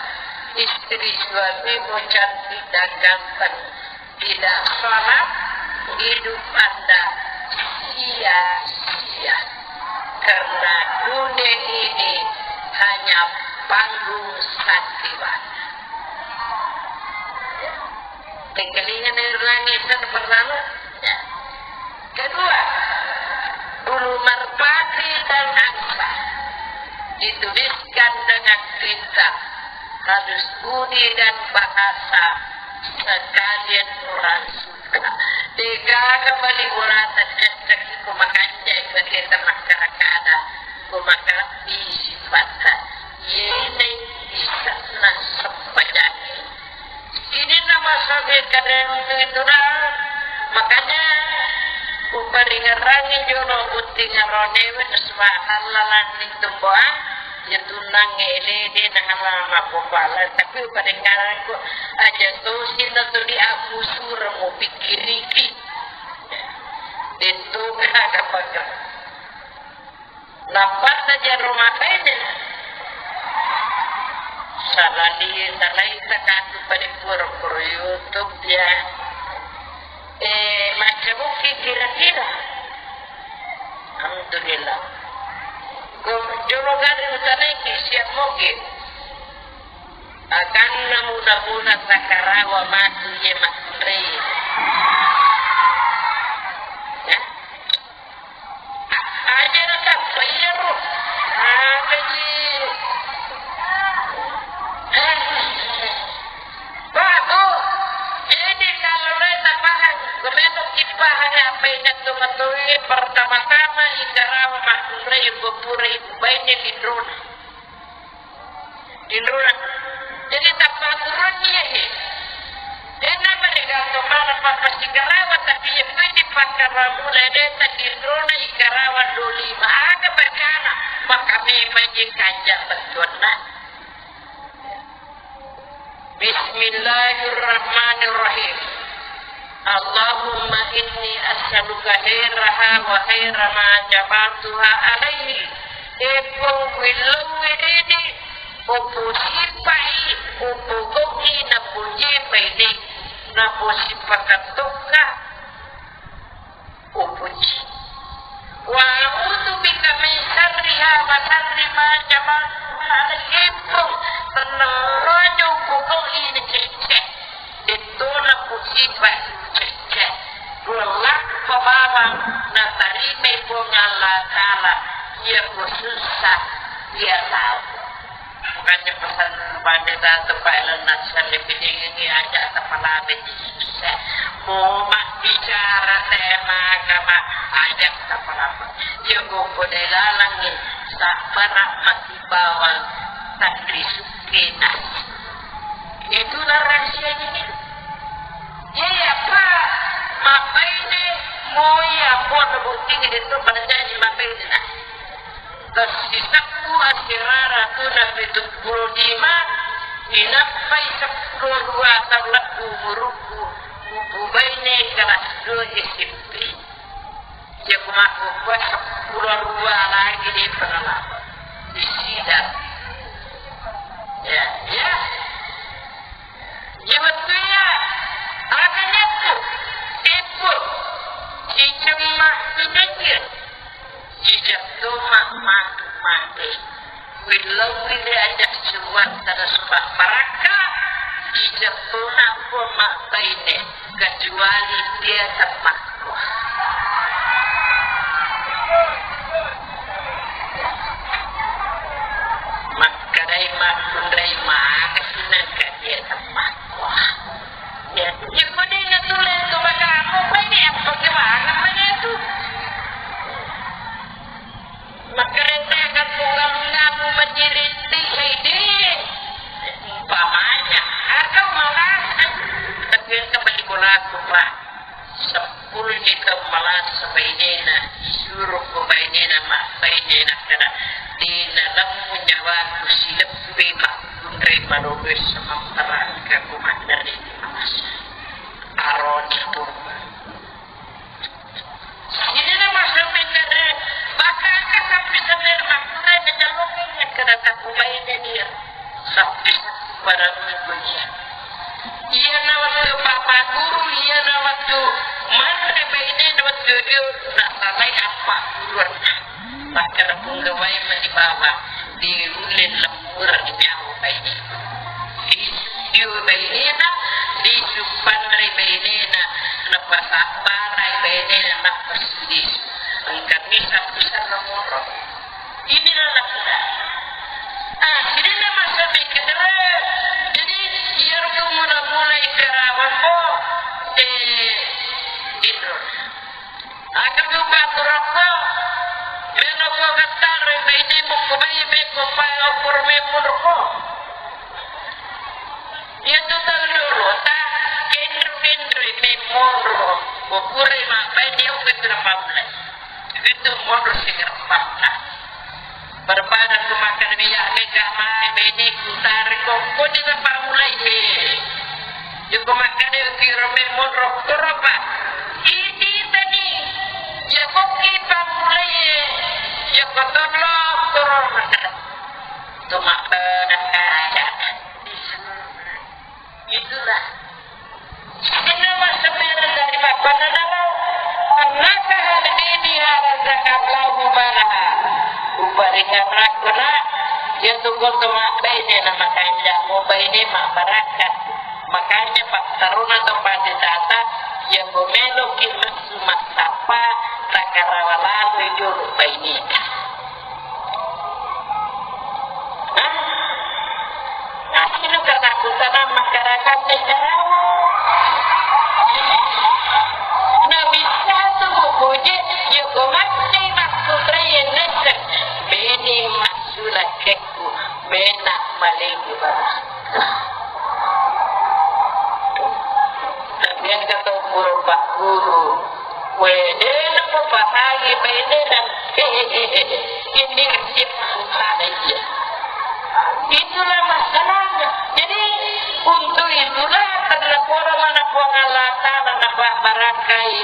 istri suamimu cantik dan ganteng, tidak sholat, hidup Anda sia-sia. Karena dunia ini hanya panggung sandiwara. Tengkalinga nairangi sana pertama. Ya. Kedua, bulu merpati dan angsa dituliskan dengan tinta. Harus budi dan bahasa sekalian orang suka. Degaga bali urata cecek iko makanja iko kita masyarakat. Ko makalebbi sifatta. Yene bisa na sempajangi. Ini nama sabe kadang itu dah. Makanya, uparingerangi jono butting aronewe, subhanallah, lanning tumbuhan, ya tunang ele de na halama popala, tapi uparingerangi aja tosi na tuli aku sura mau pikiriki. Itu kagak pakai. Nappa naja rumah baine. Salali, salai takatu pada pura-pura YouTube ya. Eh, macam mungkin kira-kira. Alhamdulillah. Ko jolo gari utanaiki siap moge. Akan namu-namu sakarawa matu ye matrei. Ya. Aja na tappa iyaro. Apa ji? Pak, Bu, ini kalau lo tapahang, gue melok kipahang apa yang jatuh matoi pertama-tama ikarawa makunrai gue pura ibu bainnya di drone. Tinrona. Jadi tappa turunni iyae. Dena mereka to mana papa sigarawa tapi ye pedi pakkaramula deta tinrona ikarawa doli maaga bacana maka memang ye kanja bettuanna. Bismillahirrahmanirrahim. Allahumma inni as'aluka khairaha wa khaira ma jabaltuha alaihi. Eppo willau wedede, opo sipai, opo goki napo jepai de, napo sipakattokka. Upuji. Wa a'udzu bika min syarriha wa syarri ma jabaltuha alaihi. Tennang rojo pokok ini cecce. Dettona pusipa cecce. Dua lakko bawang natarima Puang Allah Ta'ala. Iya ku susah, iya tahu. Makanya pesan pada satu Pak Elon Musk lebih tinggi aja kepala bisnis. Mau mak bicara tema agama aja kepala. Ya gue kode galang nih. Sabar mati bawang tak disukai nasi. Itulah rahasianya nih. Iya, Pak. Mapaine moi amponna bottingnge detto pada janji mapaine nah. Tessiseppu aserara tuna pitu pulo lima, inappai seppulo dua taung lebbu umurukku, upubaine kelas dua S M P. Iya, ku makkukkuwa seppulo dua lagi di pengelapa. Di sidang. Ya, ya. Iya, betul ya. Ada nyatu. Tipu. Cicing mah, cicing. Cicing tuh mah, mah, mati. Willau wili aja suwat tara suba barakka, ijak tona ko mabbaine, kecuali dia temmakko. Makkedai makkunrai maka sinangka dia temmakko. Ya, ya ko dena tuleng tu bagamu, baine apa kemana mana tu? Makkarenta kampung galungamu macirinti, hei, dé. Umpamanya, atau malah, tapi engka bali bolaku, Pak. Seppulo ni tau malasa bainena, su Suruhko bainena mabbaine nakkeda, "De nalemmu nyawaku sileppe makkunrai malolo esso mapparangka ko maddari masa." Aroni tu. Sidina masa mengkere, bakaka sampai-sampai makkunrai najalongeng nakkeda, "Takubaine dia." Sappi pada minggu dia. Iyana wettu Bapak Guru, iyana wettu manre bainena wettu dio nasalai appagguruanna. Makkeda punggawai mani bawang, diulle lemmureng nyawa baine. Disu dio bainena, disu panre bainena, napasabbarai bainena, napasilisu. Engka misa-misa nomoro. Inilah lakukan. Ah, sidina masa mikir, jadi, iyaro mula-mula ikarawang ko, eh, Indro. Aku juga turun ko, melo ko getar, ini buku bayi, beko, payo, kurme, mundur ko. Iya tu tau dulu, ta, kendro-kendro, ini mundur. Bukure, ma, bayi, dia, aku itu nampak mulai. Itu mundur, segera patah. Berbada tu makan minyak mega mai bene ku tari kokko di bapak mulai he. Joko makan e kiro me monro koro pa. Iti tadi. Joko ki pa mulai he. Joko tolo koro makan. Tu makan ada. Itulah. Sininna massemmereng dari mappanna namo, "Annaka hadini harazaka Allahu malaha." Uparingarakko na, iya tu koto mabbaine na makanja, mubaine mabbarakka. Makanya pattaruna to panditata, iya ko meloki messu massappa, takarawa lalui jolo baineta. Hah? Nah, itu kata kutana masyarakat Carawa. Nah, bisa tu buku je, ya, kau mati maksudraya nese. Bene masula keku, bena malegi baraka. Tapi yang kata guru, Pak Guru, Wede, napapahangi bainena. Ini nasib anak iya. Itulah masalahnya. Jadi, untuk itulah karena poro mana Puang Allah Ta'ala napa barakai.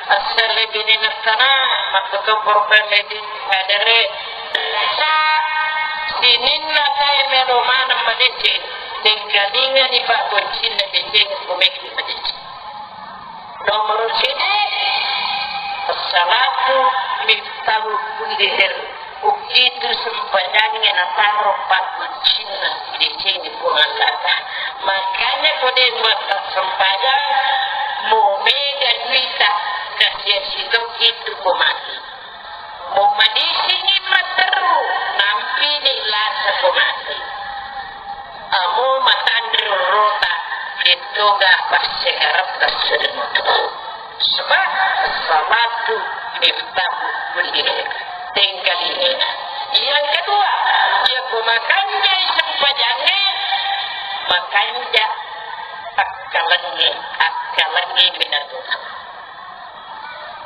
Asal lebih sana, maksudnya problem ini ada re. Sa, sininna saya melo mana madeceng. Tengkalinga di Pak Bocin na deceng kumeki madeceng. Nomor sidi, as-salatu miftahu kulli khair. Ukitu sempajangnge nataro pakkuncinna sidecengnge Puang Allah Ta'ala. Makanya ko de massempajang, mo mega duita, kasiasi tokki tu ko mati. Mo madisingi matteru, nampini lasa ko mati. Amo matanre rota, dettoga passegaretta sedeng. Sebab salatu miftahu kulli khair. Tengkalinga. Yang kedua, iya ko makanjai sempajangnge, makanja akkalengnge, akkalengnge minatoa.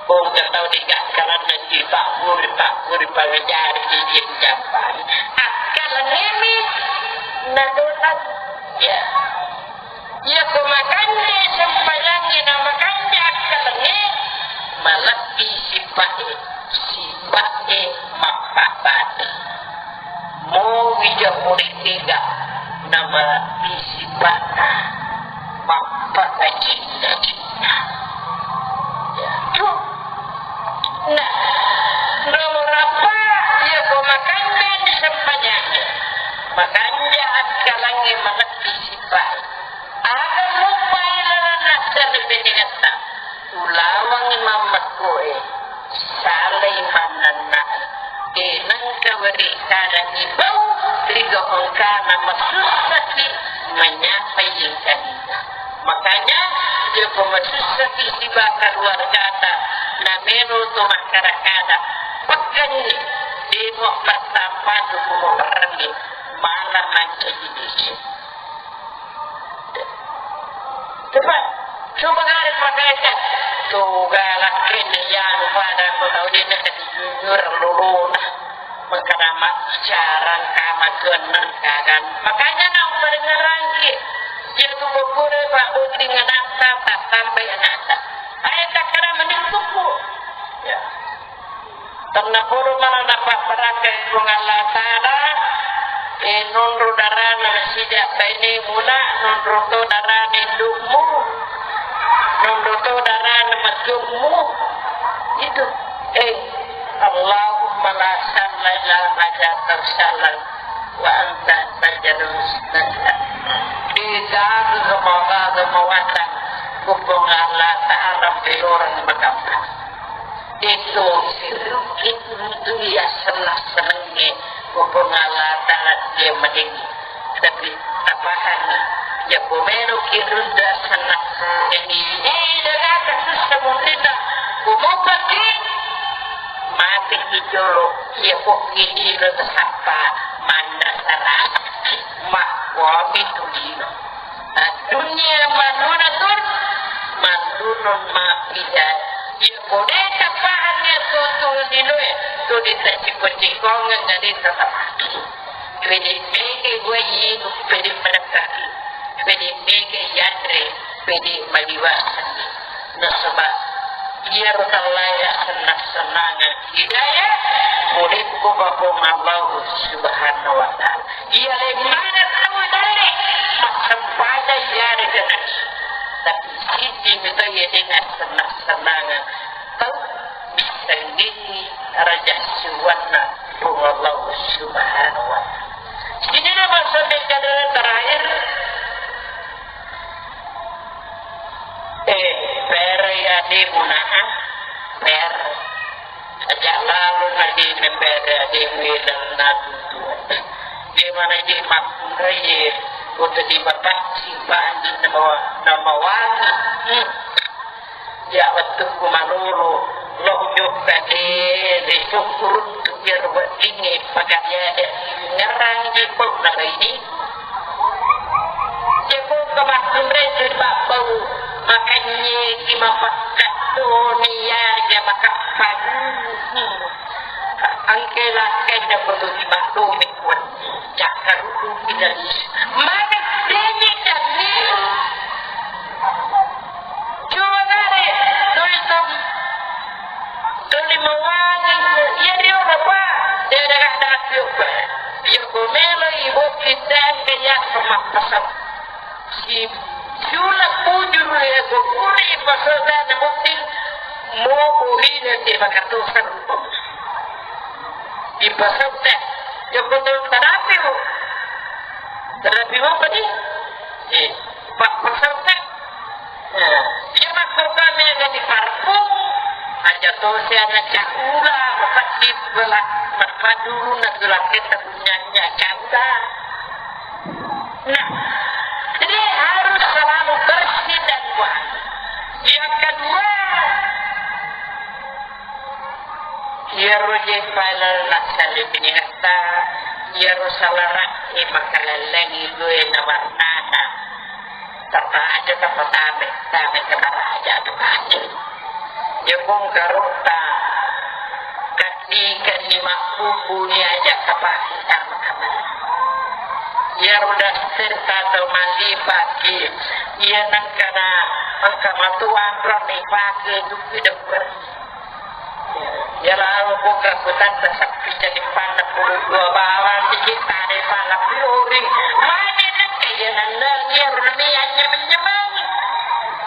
Engka tau dega akkalenna di pagguru, pagguru pangajari di jambangi. Akkalengngemi nadotan. Ya. Iya ko makanja sempajangnge na makanja akkalengnge, malebbi sipa'e, sipa'e mappabbati. Mo wija pole tega namalebbi sipa'na mappakajinna-jinna. Nah, nomor apa? Iya ko makanja di sempajangnge, makanja akkalengnge, malebbi sipa'e. Aga muppai lalanna serre benengetta, ulawangngi mammekkoe, salai mannenna'e, de nengka weri kadangi bau ri gau engkana masussaki manyapai engkalinga. Makanya, iya ko masussaki siba keluargata, namelo to makkada-kada, pekkenni, demo pattampatu kumoperenni, mala mancaji dese. Coba, coba kalian pakai aja. Toga lakkenna iyanu pada ko tau de' nengka dijujur lolona. Mengkada maccarang kama tuanna kagan. Makanya namparengerangki. Iya tu ko pura Pak Botting anakta, tak tambai anakta. Ayo takkada mending tuku. Ya. Tennapodo mala napabbarakkai Puang Allah Ta'ala, eh, nonro darana nasida bainemu na, nonro to darana indukmu, nonro to darana matuammu. Itu. Eh, Allahumma la sahla illa ma ja'altahu sahlan wa anta taj'alus sahla. De'gaga mawatang, Puang Allah Ta'ala pelorang magampang. Itu, itu, itu, itu ya senang-senangnya. Puang Allah Ta'ala dia mending. Tapi tapahanni. Ya, pomelo ki runda senang-senang ini. Eh, jaga kasus semuntita. Kumupaki. Mati ki jolo. Ya, pokki ki runda sapa. Manda saraki. Mak, wami tu dino. Dunia manunatun, manunun mapijai. Iya, ko de' tapahang iya to, to linoe, to de' taciko-cikongeng, na de' tatapahang. Pede mega gua ibu, pede melekkaki. Pede mega yanre, pede maliwasani. Nasaba iyaro tallaya senang-senangeng hidayah, murekko Puang Allah Subhanahu wa Ta'ala. Iya, lemmana tau dalle, massempajang iyarega nasi. Tapi sijimi to iya de' nassenang-senangeng tau missengngi raja siwanna Puang Allah Subhanahu wa Ta'ala. Sininna bangsa Mekka terakhir, eh, perai ademu na, ah, per. Aja' lalo na de' napere ademu ilaleng atuo. De' mana je' makkunrai, kota di bapacci panji namawa-, namawani. Hmm. Ya, wettukku malolo, lo jokka de', de' sukkuruttu iyaro weddingnge, pakaliade' ngerang je' pau na baini. Jeko kemakkunrai tu pabbau, makanye ki mapakkattoni ya, ya makappang. Engke lakkai dapatu di Pak Domi kuat. Cakkarudu kita di. Mana demi demi. Coba kare, tulis tom. Tuli mawani, iya dio apa? Dia ada kata apa? Dia pomelo ibu kita ke ya sama pasal. Si, siula bujur ya, gua kuri pasal dan bukti mau kuhina di makatusan. Di pasal teh, ya betul terapi bu. Terapi apa nih? Eh, pak pasal teh. Nah, iya makkukkami aga di parfum, aja to siana caula, mapatti bela, mapadurunna tu lakketta punyanya caula. Nah, jadi harus selalu bersih dan wangi. Yang kedua, iyaro je pala lassale piningetta, iyaro salara'e makalallengi due na warnana. Tappa aja tappa tame, tame ke maraja tu kaje. Jepung karotta, kaddikenni mabbubuni aja tapake sama kamar. Iyaro daster atau mallipaki, iya nengkana engka matuang ro nipake dupi debberi. Iya lao buka kutanta sappi jadi panna puluh dua bawang dikit tane pala piloring. Mane nekke iya nanna iya rumi anyameng-nyameng.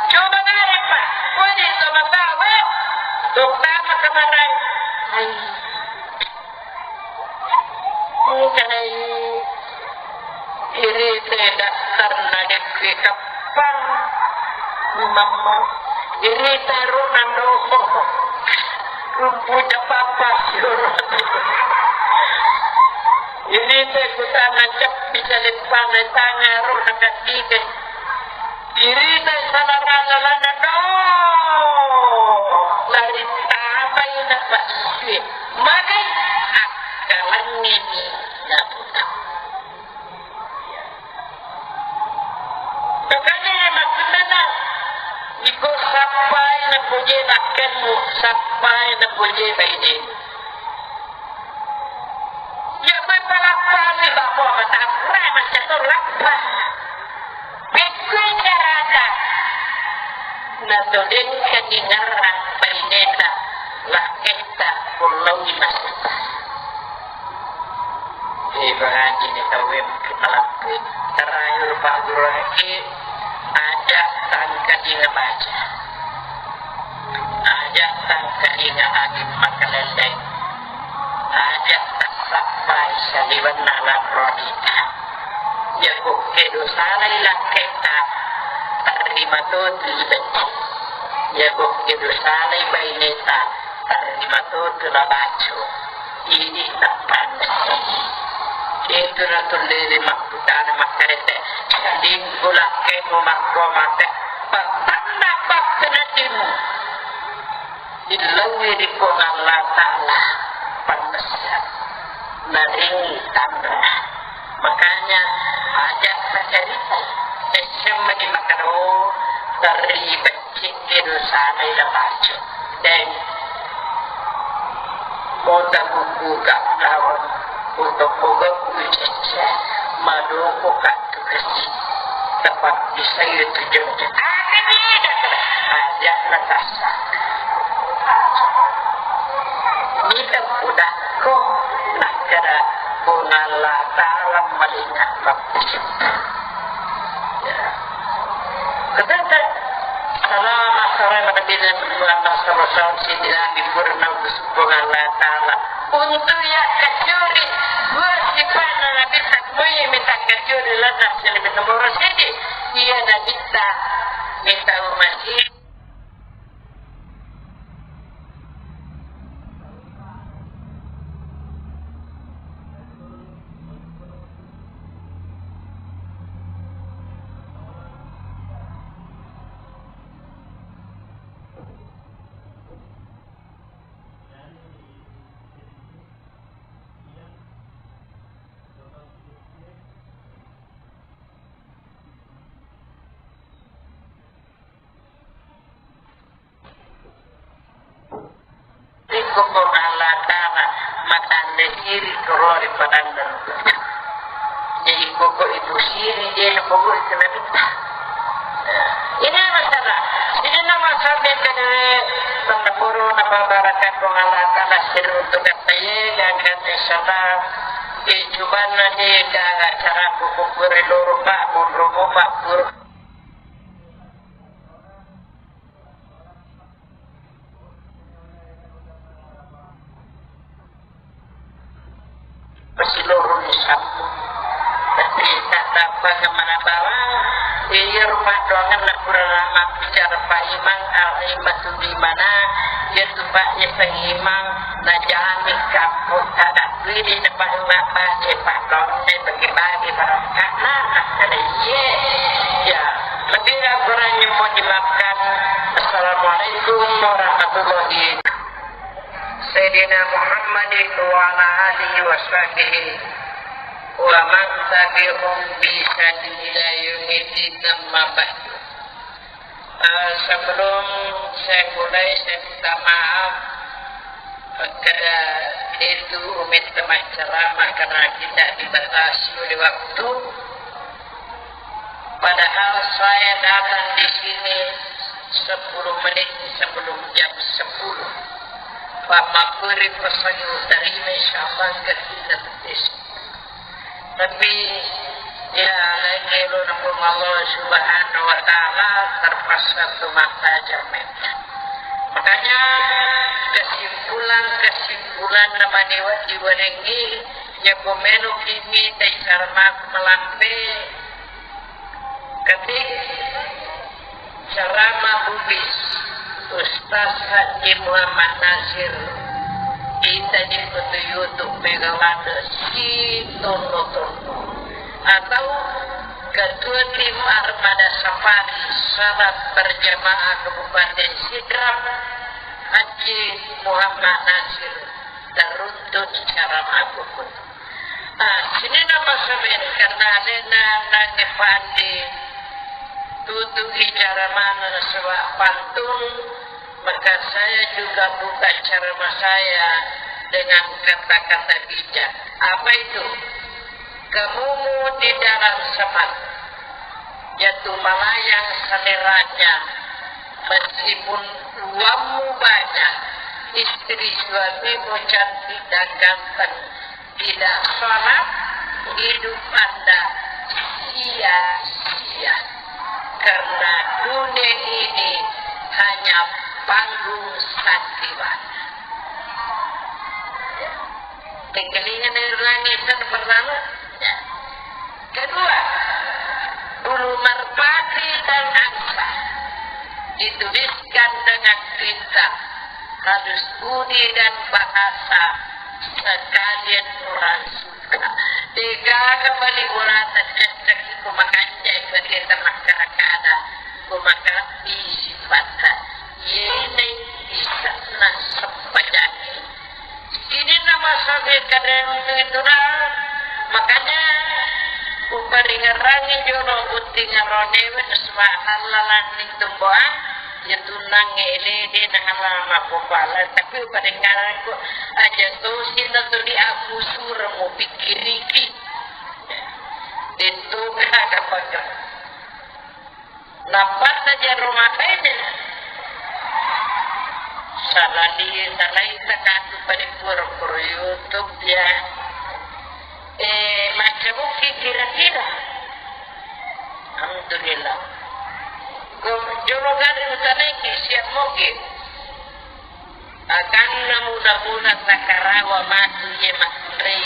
Coba gare pa. Woi sama tawa. Terutama kemarin. Hai. Engkanai irita daftarna dekke kappang. Mamma irita rona doho. Rumpu capapa. Irita kutana cappi caleppana tanga rona kaddike. Irita salarana lana do. Lari tapai na pasue. Magai akkalangngeni naputa. Makanya makkunana iko Sappai napoje lakkainmu, sappai napoje bainemu. Iya, koe palappasi bammo matanre maccato lappa. Pekkoi carata natodeng kaningerrang baineta lakketta kullaui masetta. Ibaratini tauwe mungkin malampui. Terakhir Pak Guru Haji, aja tangkadinga baca. Aja tangkadinga angin makalelleng. Aja tassappai saliwenna lanro adita. Jago kedo salai lakketta, tarima totu ibecce. Jago kedo salai baineta, tarima totu labaco. Idi tappanna. Itu natullele makkutana makkarete. Lingku lakkemu makko mate. Pattanna pattenadimu. Dilaui ri Puang Allah Ta'ala pannessa. Naring tanra. Makanya aja tacaritai. Esseng mani makaro, terlibat Cekkedo sanai labaco. Deng. Mota buku ka lawan. Untuk pogok kucece. Madoko ka tukasi. Tepat bisa itu jengke. Akan ada. Aja natasa. Mita pudakko. Nakkada Puang Allah Ta'ala malinga lappisetta. Ya. Katata, salama sore pada bina Tuhan sallallahu alaihi wasallam, sidina di purna Puang Allah Ta'ala. Untuk ya kacuri, dua sifat Nabi tak mui minta kacuri, lantas jadi nomor siji. Iya Nabi tak minta umat Iko ko Allah Ta'ala matande siri korori padanda. Jadi koko itu siri dia koko itu nabi. Ini masalah. Ini nama sampai ke tanda puru nama barakat Allah Ta'ala siri untuk kata ye dan kata insyaallah. Di cubana di acara buku kuri loro pak, bunrumu pak, buru. Pasiloroni sabbu. Tapi tattappa kemana bawang, iya rumah doangan nak kurang mabbicara Pak Imang, al imatu di mana, iya tu Pak Imang, najami kampung tadak wiri depan rumah Pak Imang, bagi-bagi barang karena, iya, ya, lebih kurangnya mohon dimaafkan. Assalamualaikum warahmatullahi Sayyidina Muhammadin wa ala alihi wa sahbihi wa man tabi'ahum bi ihsanin ila yaumiddin, amma ba'du. Eh, sebelum saya mulai, saya minta maaf, eh, karena itu umit teman ceramah karena kita dibatasi oleh waktu. Padahal saya datang di sini sepuluh menit sebelum jam sepuluh. Pak Makuri pesangi utarima, insyaallah, enggak kita betis. Tapi, ya, lain elo nanggung Allah Subhanahu wa Ta'ala, terpaksa tu mata jamin. Makanya, kesimpulan-kesimpulan nama niwa-, diwanengi, ya, komeno kimi, dai karena aku melampe, Ketik ceramah Bugis Ustaz Haji Muhammad Nasir, kita di YouTube Megawati si Tono Tono atau Ketua Tim Armada Safari Salat Berjamaah Kabupaten Sidrap, Haji Muhammad Nasir, teruntuk ceramah Bugis. Ah, sininna masamen karena alena nange pandi Tutupi ceramahnya sebuah pantun, maka saya juga buka ceramah saya dengan kata-kata bijak. Apa itu? Kamumu di dalam semak, jatuh melayang seleranya, meskipun uangmu banyak, istri suamimu cantik dan ganteng, tidak sholat, hidup Anda sia-sia. Karena dunia ini hanya panggung sandiwara. Tengkalinga dari langit sana berlalu. Ya. Kedua, bulu merpati dan angsa dituliskan dengan tinta, halus budi dan bahasa, sekalian orang suka. Degaga bali bolata cecek ku makanja bagi masyarakat, ku makalebbi sifatta. Yene bisa na sempajangi. Ini nama sabe kadang itu dah. Makanya uparingerangi jono butting aronewe, subhanallah, lanning tumbuhan, ya tunang ele de na halama kopala, tapi uparingerangi aja tosi na tu di aku surmu pikiriki. Itu kada pakai. Nappatta jaro makaina. Salali, salai takatu pada pura-pura YouTube ya. Eh, macca bukki kira-kira. Alhamdulillah. Go, jolo gari utanaiki siap moge. Akanna muda-muda takarawa matu ye makurei.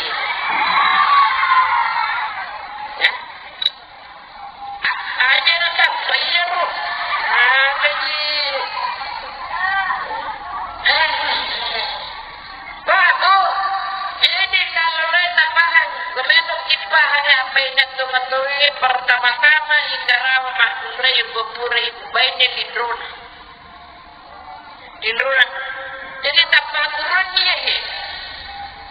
Ya. Aja na tappa iyaro. Apaji? Bagus. Jadi kalau lo tapahang, gumeno kipahang apa yang jatuh matui pertama-tama ikarawa makurei gopura ibu baine di drone. Tinrona. Jadi tappa turunni ya, he.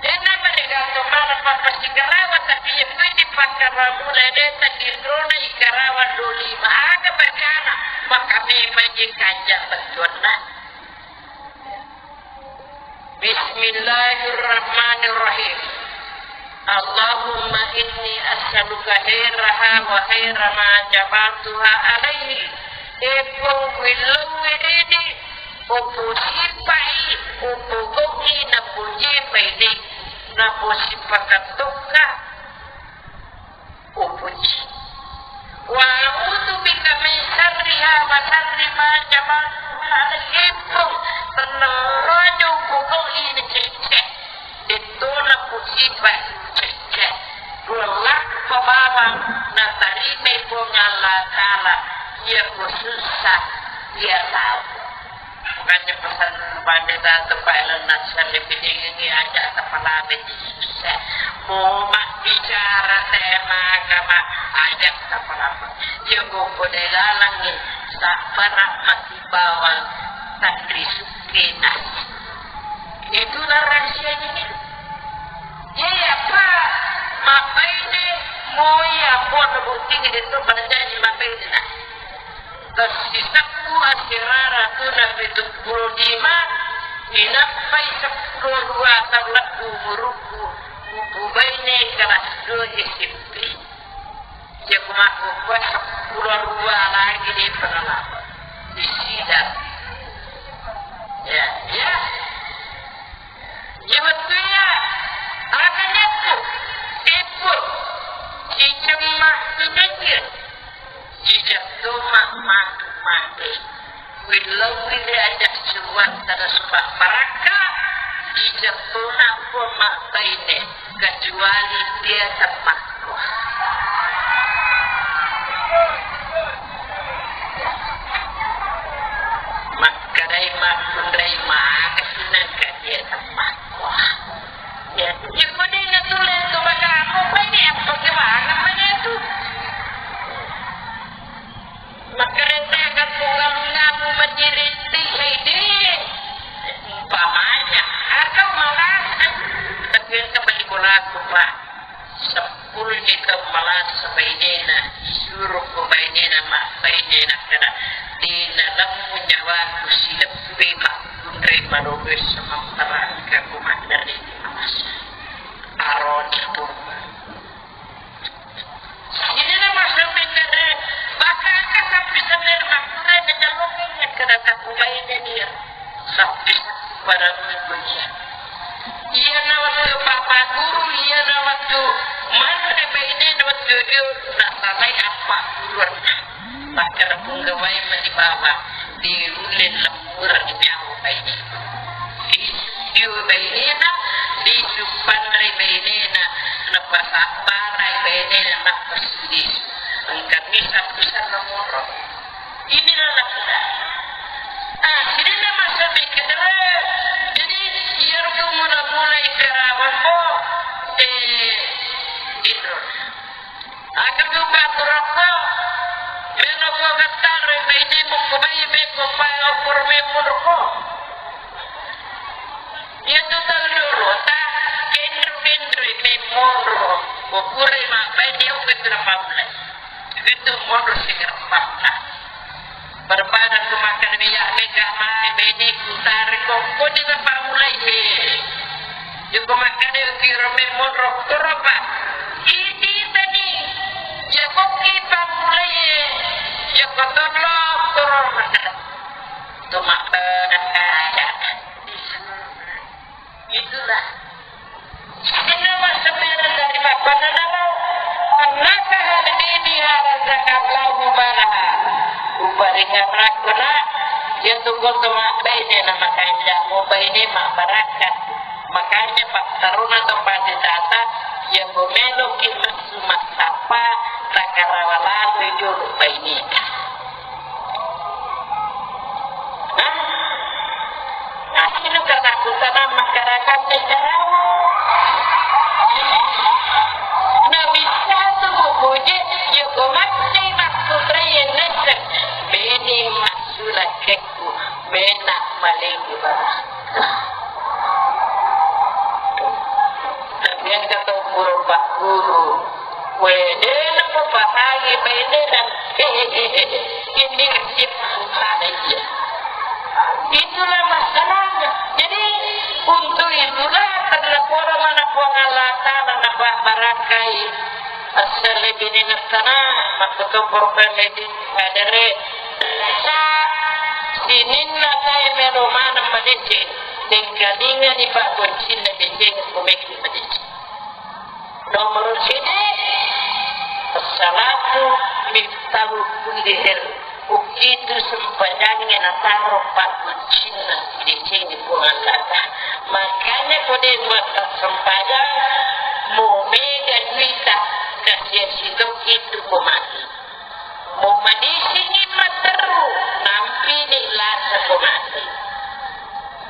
Dena mereka to mana papa sigarawa, tapi ya pasti pakaramu na deta tinrona ikarawa doli maga bacana, maka memang je kanja betuanna. Bismillahirrahmanirrahim. Allahumma inni as'aluka khairaha wa khaira ma jabaltuha alaihi. Epong willau wedede, opo sipai, opo goki napo jepai de, napo sipakatokka. Upuji. Wa a'udzu bika min syarriha wa syarri ma jabaltuha alaihi. Tenneng rojo pokok ini cecce. Detona pusiba cecce. Dua lakka bawang natarima Puang Allah Ta'ala. Iya ku susah, iya tahu. Makanya pesan pada satu Pak Elon Musk lebih ini ajak kepala bisnis. Mau mak bicara tema agama, ajak kepala. Ya, kok boleh lalang nih, tak pernah mati bawang, tak disukai nasi. Itulah rahasianya. Iya, Pak. Mapai ini, mau iya, buat bukti itu berjanji mapai ini, nah. Tessisakku asirara tuna pitu pulo lima, inappai seppulo dua taung lebbu umurukku, upubaine kelas dua S M P. Jaku makkukua seppulo dua lagi di pengalaman. Di sidang. Ya, ya. Iya, wettué aga nyakku, teppo, cicemma, cicecil, cicetto, ma-, matu, mate. Willau wili aja suwang tada suba barakka, cicetto nappo ma baine, kecuali dia temmakko. Makkedai makkunrai maka sinangka dia temmakko. Ya, ya, kodi na tulen tu bakamu, kodi apa gimana mana tu? Makareta kampung galungamu menjadi tiga D. Umpamanya, atau malah, tapi yang kembali bola aku, Pak. Sepuluh juta malah sebaiknya. Suroko bainena mabbaine nakkeda, "Dena lemmu nyawaku sileppe makkunrai malobe samamparangka ko maddare masa." Aroni pun. Ini nama sampai kada bakaka sampai sampai makkunrai ngejalokin nakkeda takubaine dia. Tapi pada minggu iya. Iyana wettu papa guru, iyana wettu manre bainena wettu dio nasalai appaguruanna. Makkeda punggawai mani bawang, diulle lemmureng nyawa baine. Disu dio bainena, disu panre bainena, napasabbarai bainena, napassu disu. Engka misa-, bisa namoro. Inilah lakukan. Ah, sidinna masa pikir, jadi, iyaro mula-mula ikarawa ko, eh, Indro. Aku juga turako, melo ko gattare, baine buku bayi, beko pai opor memur ko. Iya tu tau dulu, ta, kendro-kendro memur ko. Ko pura ma, baine oke sudah pamle. Itu monro sigareppanna. Berbadan tu makan minyak mega mai bene kutari kokko di tempat mulai be. Joko makan kiro me monro koropa. Ini tadi. Joko kita mulai. Joko tolong koropa. Tu makan ada. Itulah. Inna masebbere dari bapakna namo, annaka hadini harazaka Allahu malaha. Uparingarakko na, iya tu koto mabbaine na makanja, mubaine mabbarakka. Makanja pattaruna to pati tata, iya ko meloki messu massappa, nakarawa lalu jolo baineta. Hah? Asli katakutan masyarakat sekarang. Nah, bisa tu buku je, ya, kau mati maksudnya ya, nese. Bini masuk lagi ku, bena maling. Tapi yang kata guru, Pak Guru, Wede, napapahangi bainenan. Ini kecil masalahnya. Itulah masalahnya. Jadi, untuk itulah, karena poro mana Puang Allah Ta'ala napa barakai. Asal lebih dengan sana, maka tu problem ini ada re. Sa, sininna saya melo mana madece. Tingkalingan di Pak Boncin na deceng, kumeki madece. Nomor sidi, as-salatu miftahu kulli khair. Ukitu sempajangnge nataro pakkuncinna sidecengnge Puang Allah Ta'ala. Makanya ko de massempajang, mo mega duita, kasiasi tokki tu ko mati. Mo madisingi matteru, nampini lasa ko mati.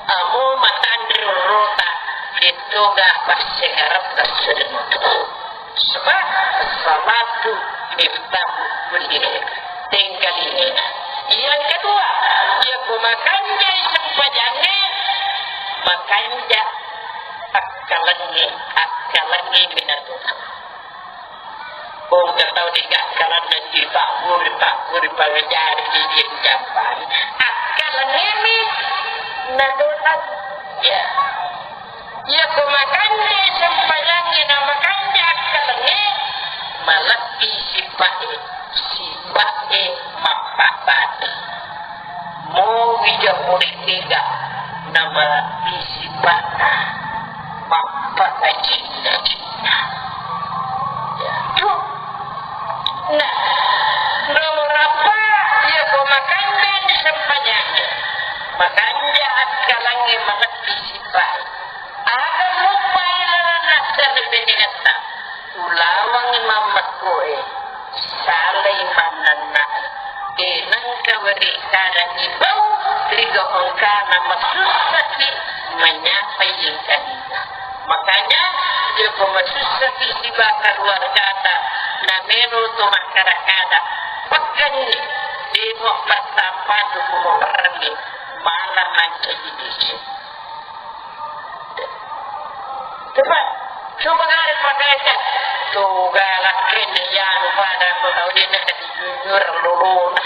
Amo matanre rota, dettoga passengaretta sedeng. Sebab salatu miftahu kulli khair. Tengkalinga. Yang kedua, iya ko makanjai sempajangnge, makanja akkalengnge, akkalengnge minatu. Engka tau degaga lalenna dipagguru, pagguru, pangajari, didieng jampang. Akkalengngemi nadolak. Ya. Iya ko makanja sempajangnge na makanja akkalengnge, malebbi sipa'e, sipa'e mappabbate. Mowi jammu ri tega namalebbi sipa'na mappakajinna-jinna. Nah, nomor apa? Iya ko makanja di sempajangnge, makanja akkalengnge, malebbi sipa'e. Aga muppai lalenna salebbinengetta. Ulawangngi mammekkoe, salai mannenna'e. De nengka weri kadangi bau, riga engkana masussaki menyapai engkalinga. Makanya, joko masussaki siba keluargata, namero to makkada-kada, pekkenni, demo pertama tu kumoperenni, malah mancaji desa. Coba, coba kare pakaikan. Tuh galak kene ya lupa dan kau dia nak Perluluna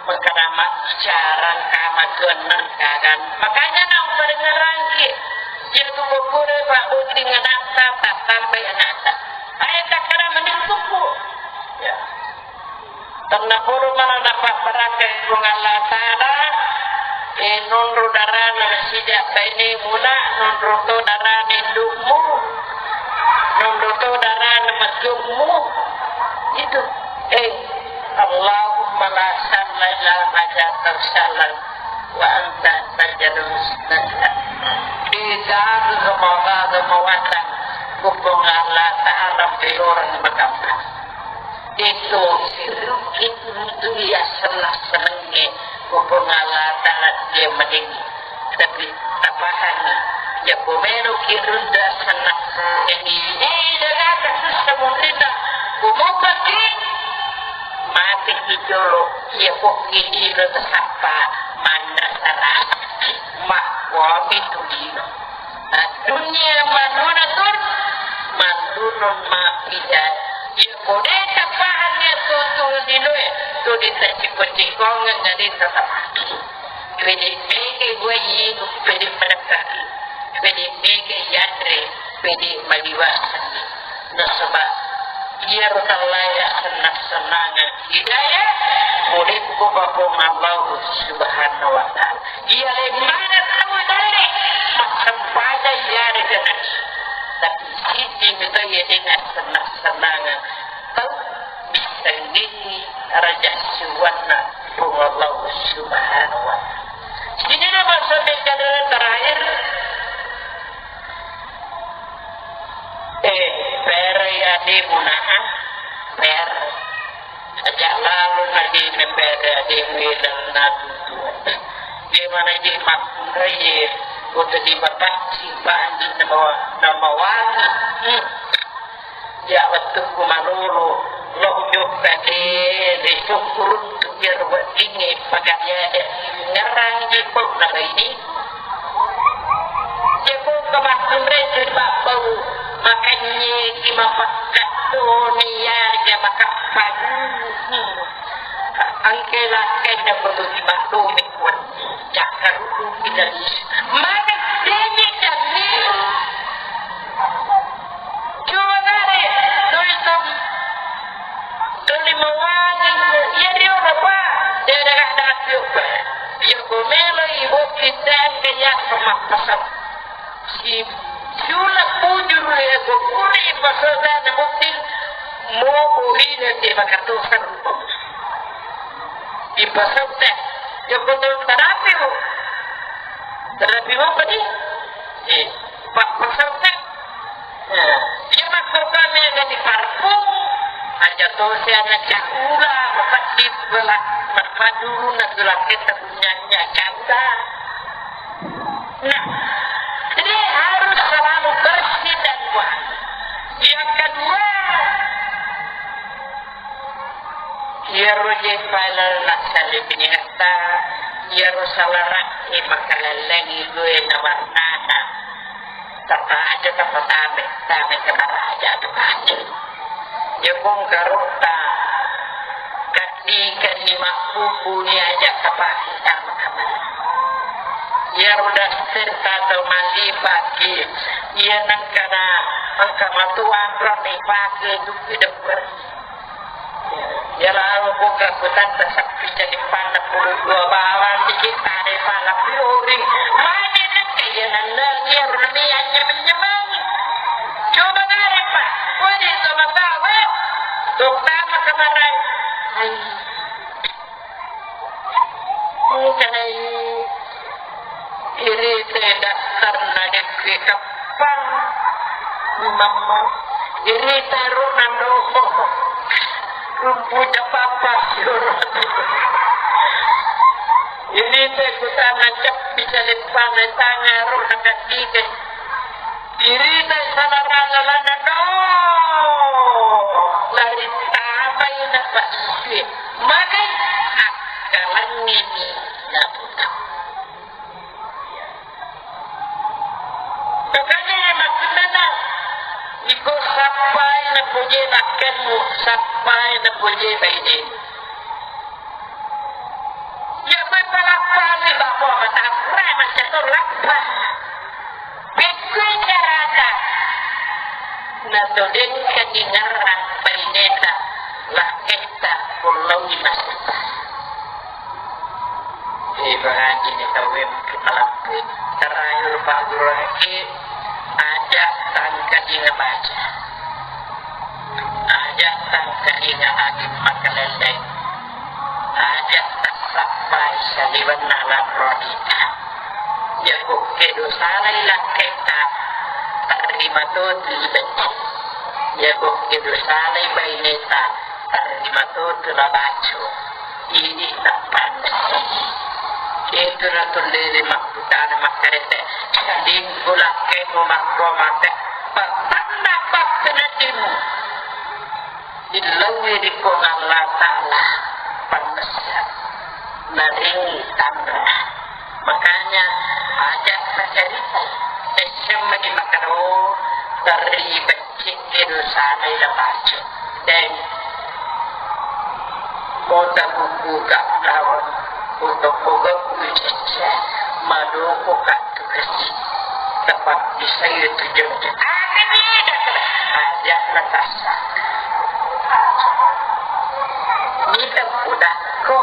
mengkana maccarang kama tuanna kagan. Makanya nang padengerangki, iya tu kokure Pak Boti ngadatta tattambai anakta. Ayo takkada mending tuku. Ya. Tennapodo mana dapat berangkat Puang Allah Ta'ala, eh, nonro darana sijak bainemu na, nonro to darana indukmu, nonro to darana mejummu. Itu. Eh, Allahumma la sahla illa ma ja'altahu sahlan wa anta taj'alus sahla. Di dalam kemauan, kemauan, Puang Allah Ta'ala pelorang berkata. Itu sirukit untuk ya senang-senangnya Puang Allah Ta'ala dia mending. Tapi tapahanni, ya pomelo kirunda senang-senang ini. Eh, daga kasus semutina. Kumupaki. Mati kijolo. Ya pokki dino tasappa. Manna sarah. Mah, wami tu dino. Dunia manunatun, manunun mapijat. Iya kode tapahannya tutu linoe, tu ditaciko-cikongeng ngadin tatapaki. Pede mege gue yinu, pede menekkaki. Pede mege yadre, pede maliwasaki. Nasaba iyaro tallaya senang-senangan hidayah, pole ko Puang Allah Subhanahu wa Ta'ala. Iya, lemmana tau dare, massempajang iyarega nasi. Tapi sisi mito iya dengan senang-senangan. Tau bisa ngini raja siwanna Puang Allah Subhanahu wa Ta'ala. Sini nama sampai jadwal terakhir. Eh, pera ya di munaa, per. Aja lalu na di mepere, di wilang na tutu. Di mana di makkunrai, untuk di bapak, si bandi nama, nama wangi. Hmm. Ya, wettukku malolo, lo jokka de, de syukurun tu biar weddingnge, pagadiade, ngerang di pau na ini. Jeko kemakkunre, si bapak, makanya ki mapakkat tu, ni ya, dia makappang. Hmm. Angke lakkainna perlu dimaklumi, Puang. Cakkarukku kita di. Maka denye kami. Coba kare, tuli tom, tuli mawani. Iya, dia apa? Dia ada kata apa? Iya, komelo ibu kita yang kaya sama pasal. Si, siula pujuru ya, gokuri pasal dan mungkin mau burina dia bakal tuh. Ipasau te. Joko to tarapi mo. Tarapi mo apa ni? Eh, pa-, pasau te. Nah, iya makko kami ada di parfum. Aja to si anak cakula, apa sih bela, apa dulu nak gelar kita punya nyak cakula. Nah, jadi harus selalu bersih dan wangi. Yang kedua, iyaro je pala nassale binengetta, iyaro salara'e makalallengi due na warnana. Tapa aja tapa tame, tame ke maraja tu kaje. Jepung karotta, kaddikenni mabbubuni aja tapa tame ke maraja. Iyaro daster tato mallipaki, iya nengkana engka matuang roni pake dupi debberi. Iyaro buka kutanta sappi jadi panna puluh dua bawang dikit tare pala piring. Mane nengka iya nenneng iyaro nami anyameng-nyameng. Coba nare pa, wadi sama bawa. Tok tama kemarai. Hai. Engkanai irita daftarna dekke kappang. Mamma. Irita ro nando. Rumpu capapa. Irita kutana cappi caleppana tanga ro nakandike. Irita salarana-larana do. Lari tamai na pasue. Magai akkalangngeni na puta. Makanya makkunana, iko sappai na poje nakkenmu, sappai na poje bainemu. Lappawi babo mataku, eh, macca to lappa. Pekkui carata. Natodengkani ngerrang baineta, lakketta, kullaui masetta. Ibaratini tauwe makkutalakkui, terakhir Pak Guru Haji, aja tangkadinga baca. Aja tangkadinga agi makalelleng. Aja tassappai saliwenna lanro adita. Jago kedo salai lakketta, tarima to tu ibecce. Jago kedo salai baineta, tarima to tu nabaco. Idi tappannessani. Itu natullele makkutana makkarete. Sadingku lakkemu makko mate. Pattanna patteneddimu. Illauwi ri Puang Allah Ta'ala pannessa. Naring tanra. Makanya aja tacarita. Essemmani makkeda, oh, terlibat Cedde dosana ila pacu. Deng. Kota buku ka lawan. Kota boga kucecce. Madoko ka tukasi. Tepat bisa itu jengke. Ada ni, ada. Ada natasa. Nita kudakko.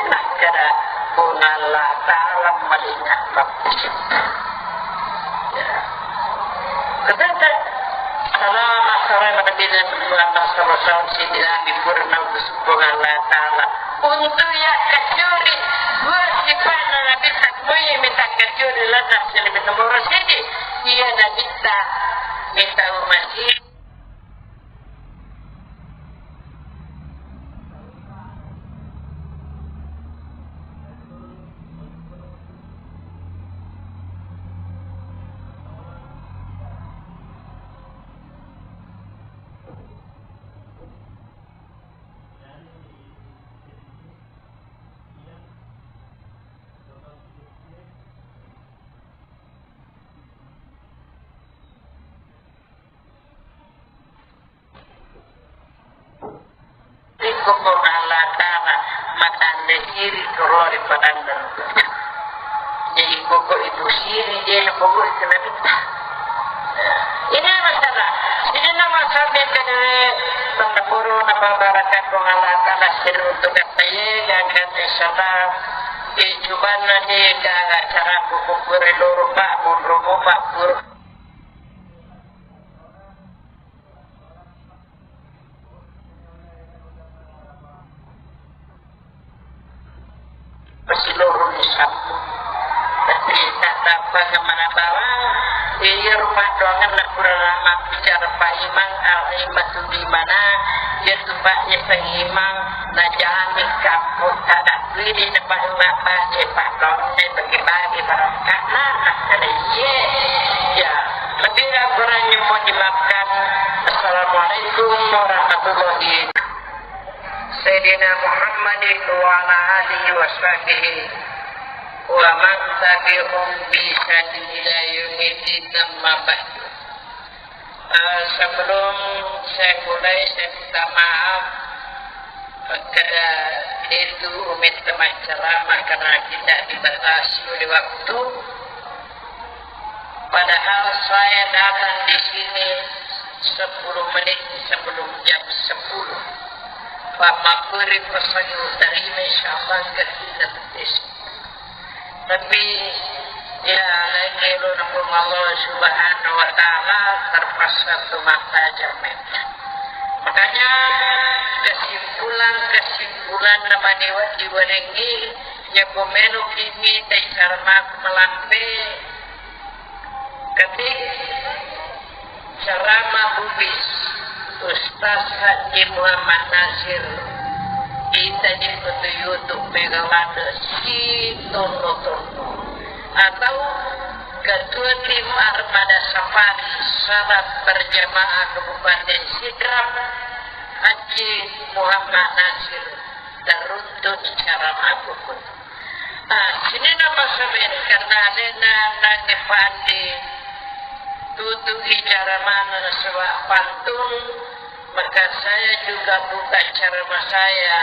Nakkeda Puang Allah Ta'ala malinga. Kata-kata, salama, salama, Nabi Muhammad sallallahu alaihi wasallam, siddi Nabi purna utus Puang Allah Ta'ala. Untuk iya kacuri, dua sifatna Nabi takmoi minta kacuri, lada sini nomor sini. Iya Nabi tak minta umat Iko Puang Allah Ta'ala matanre siri korori padanna. Jadi pokok itu siri dia pokok itu nabi. Ini masalah. Ini nama sampai ke pendepuru nama barakat Puang Allah Ta'ala siri untuk kata ya dan kata salah. Eh, cobana de ka acara ku pukuri loro, Pak, munro mu, Pak, pur. Pasiloro ni sabbu. Tapi tak dapat kemana bawa. Iya rumah doangan nak kurang lama bicara Pak Imam, Al Imam tu di mana? Iya tu Pak, iya Pak Imam. Najami kampung tada kuini, nepa mak bace patonne bagi-bagi barang kana. Iya. Ya, lebih kurangnya mohon dimaafkan. Assalamualaikum warahmatullahi. Sayyidina Muhammadin wa ala alihi wa sahbihi wa man tabi'ahum bi ihsanin ila yaumiddin, amma ba'du. Eh, sebelum saya mulai, saya minta maaf kepada itu umit teman ceramah karena tidak dibatasi oleh waktu. Padahal saya datang di sini sepuluh menit sebelum jam sepuluh. Pak Makuri pesan terima, insya Allah, ke kita. Tapi, ya, lain elo na Puang Allah Subhanahu wa Ta'ala, terpaksa tu mata jamai. Makanya, kesimpulan-kesimpulan na maniwa di warengi, ya, pomelo kimi dari karma malampe, ketik, Ceramah bubis Ustaz Haji Muhammad Nasir, ita di foto YouTube mega ladde si tonno-tonno. Atau Ketua Tim Armada Safari Salat Berjamaah Kabupaten Sidrap, Haji Muhammad Nasir, teruntut ceramah bubis. Ah, sininna masamen karena alena nange pandi tutu icara mana nasaba pantun, maka saya juga buka ceramah saya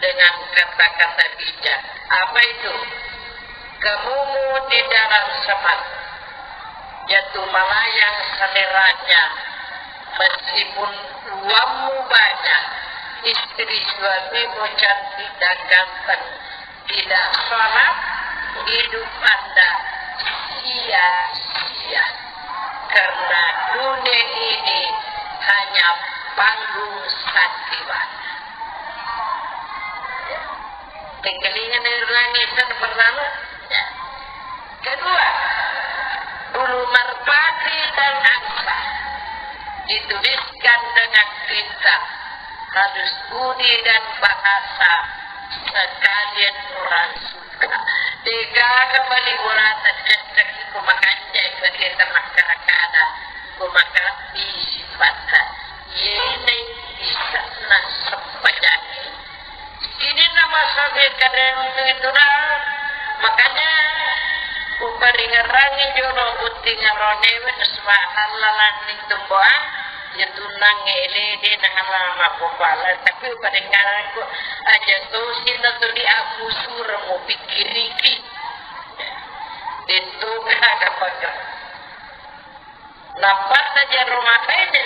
dengan kata-kata bijak. Apa itu? Kamumu di dalam semak, jatuh melayang seleranya, meskipun uangmu banyak, istri suamimu cantik dan ganteng, tidak sholat, hidup Anda sia-sia. Karena dunia ini hanya panggung sandiwara. Tengkalinga nairangi sana pertama. Ya. Kedua, bulu merpati dan angsa dituliskan dengan tinta halus budi dan bahasa sekalian orang suka. Degaga bali urata cecek ku makanja bagi ternak kada-kada ku makalabbi sifatta. Yene bisa nang sempajangi. Ini nama sabe kadang itu dah. Makanya uparingerangi jono butting aronewe, subhanallah, landing tumbuhan, ya tunang ele de na halama popala, tapi uparingerangi aja tuh sini tuh di aku suruh mau pikiriki. Itu kada pakai. Nappatta jaro mapede.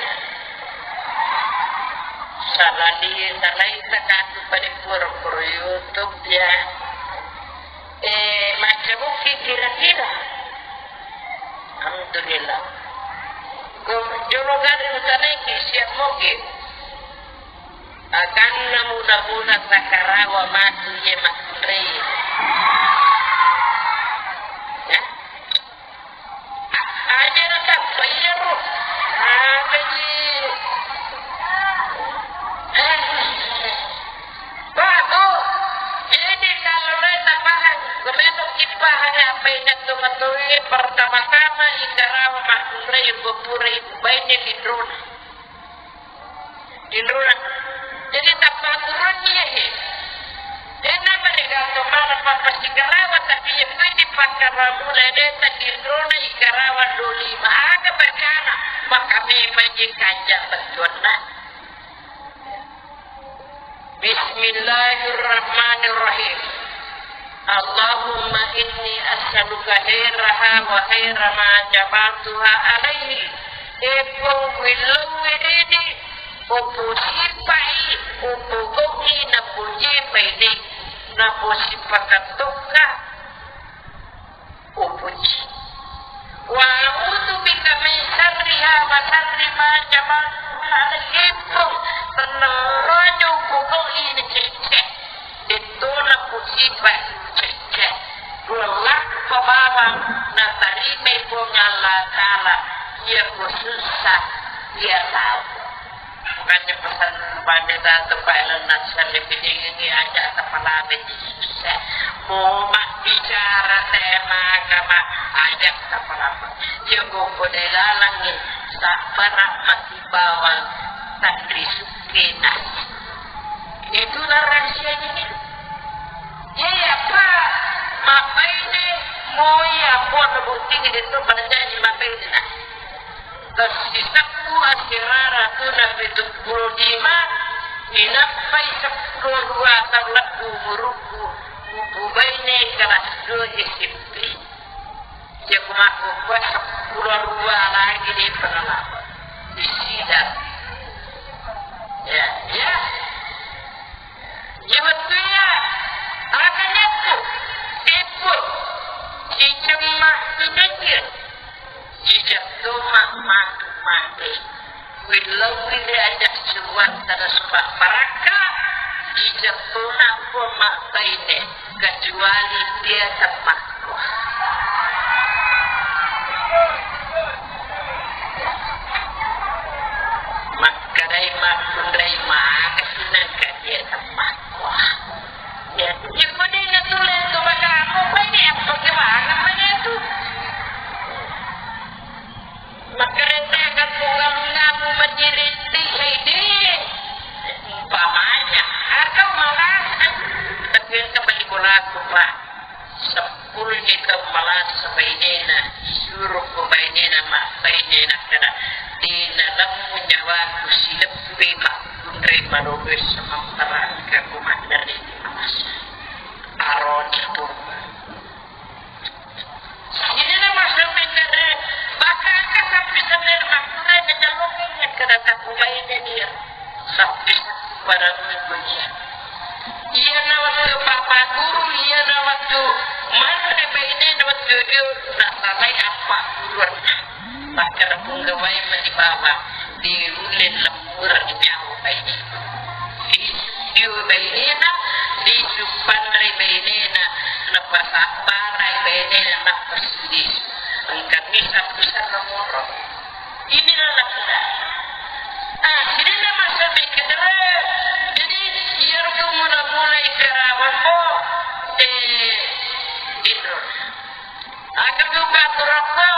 Salali, salai takatu pari pura-pura YouTube ya. Eh, macca bukki kira-kira. Alhamdulillah. Ko jolo gari utanai ki siap moge. Akanna muna-muna takarawa matu ye makkunrai. Ya. Aja natappa iyaro. Apa ji? Pak, Bu, jadi kalau lo tapahang, gue besok kipahang apa yang jatuh matoi, pertama-tama ikarawa makkunrai, gue pura ibu baiknya di drone. Tinrona. Jadi tappa aturanni iya he. Dena mereka to mana papa sigarawa tapi ye pedi pakaramu lede ta tinrona ikarawa doli ma aga bacana maka memang je kanja betuanna. Bismillahirrahmanirrahim. Allahumma inni as'aluka khairaha wa khaira ma jabaltuha alaihi. Epong willau wiridi, upusipai, upugoki napujipai ni, napusipakatokka. Upuji. Wa a'udzu bika min syarriha wa syarri ma jabaltuha alaihi. Tenang rojo upugoki nacecce. Dettona musibah cecce, pulakko bawang natarimai Puang Allah Ta'ala, iya ko sussa, iya tau. Makanya pesan pada satu Pak Elon Musk lebih ini aja kepala biji sussa. Mau mak bicara tema agama aja kepala. Iya ko kode lalangi, tak pernah mati bawang, tak risuk kenas. Itu rahasianya ini. Iya, Pak. Mabbaine moi amponna botting itu pada janji mabbaine nah. Tessiseppu asirara tuna pitu pulo lima, inappai seppulo dua taung lebbu umurukku, upubaine kelas dua S M P. Iya ko makkukkuwa seppulo dua lagi di pengalaman. Di sidang. Ya, ya. Iya wettu iya. Aga nyakku. Eppo. Ciceng ma, ciceng. Ciceng tu ma, matu mate. Willau-willi aja suruan tana supa parakka, ijak tona ko mabbaine, kecuali dia temmakko. Makkedai makkunrai maka sinangka dia temmakko. Ya, ya, kode na tulen tu bagamu, banyak yang bagaimana, banyak tu. Makkarenta kampung galungamu macirinti saidi. Umpamanya, atau malah, tapi yang kembali kulaku, Pak. Sepuluh juta malas bainena, suruh ku bainena, mak bainena kada. Di dalam nyawaku silebbi makkunrai marobe sama perangka ku mandari. Aroni tu. Ini nama sampai kada bakaka sampai sampai makkurai kecalongan kada takubai dia. Sampai pada minggu dia. Iya na waktu papa guru, iya na waktu mana baine na waktu dia tak sampai apa guru. Maka pun gawai mani baba di ulen lembur nyawa baine. Di studio bainena, di supanre bainena, napasabbarai bainena, napasudi. Engka misa bisa nomoro. Inilah laki. Ah, sidina masa mikir. Jadi, iya tu mula-mula ikarawa ko, eh, Indro. Aga tu baturako,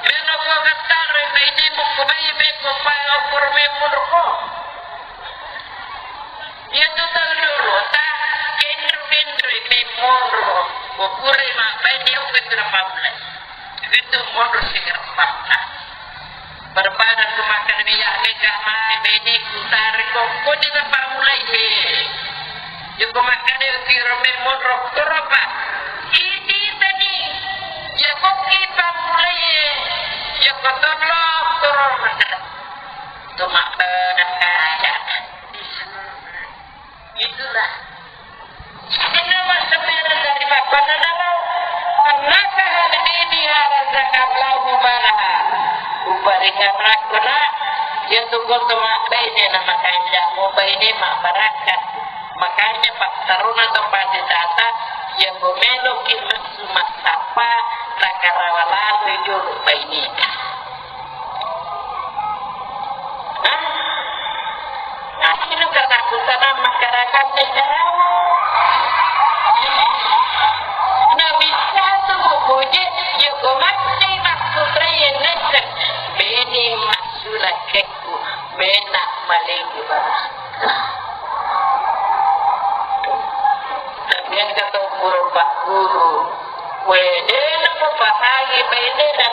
melo ko gattaro bainemu ko bai beko pai opor memunro ko. Iya tu tau dulu ta kendro-kendro memunro ko pura ma bai dia uga tu na pamle. Itu munro sigar pamle. Berbana tu makan minyak ni kamai beni kutari ko ko di tempat mulai ni. Joko makan ni kiro memunro toropa. Ini tadi. Joko ki pamulai. Joko tolong toropa. Cuma pada kaya. Itulah. Sininna massempajang dari mappanna namo, annaka hadini harazaka Allahu balaha. Uparingarakko na, iya tu koto mabbaine na makanja, mubaine mabbarakka. Makanya pattaruna to pati tata, iya ko meloki messu massappa, takarawa lalui jolo baineta. Hah? Asli katakutan masyarakat negaramu. Nah, bisa tu mupuji, ya, ko mati maksudnya yang nesen. Beni maksudnya keku, bena maling. Tapi yang kata guru, Pak Guru, Wede, napapahangi bainena.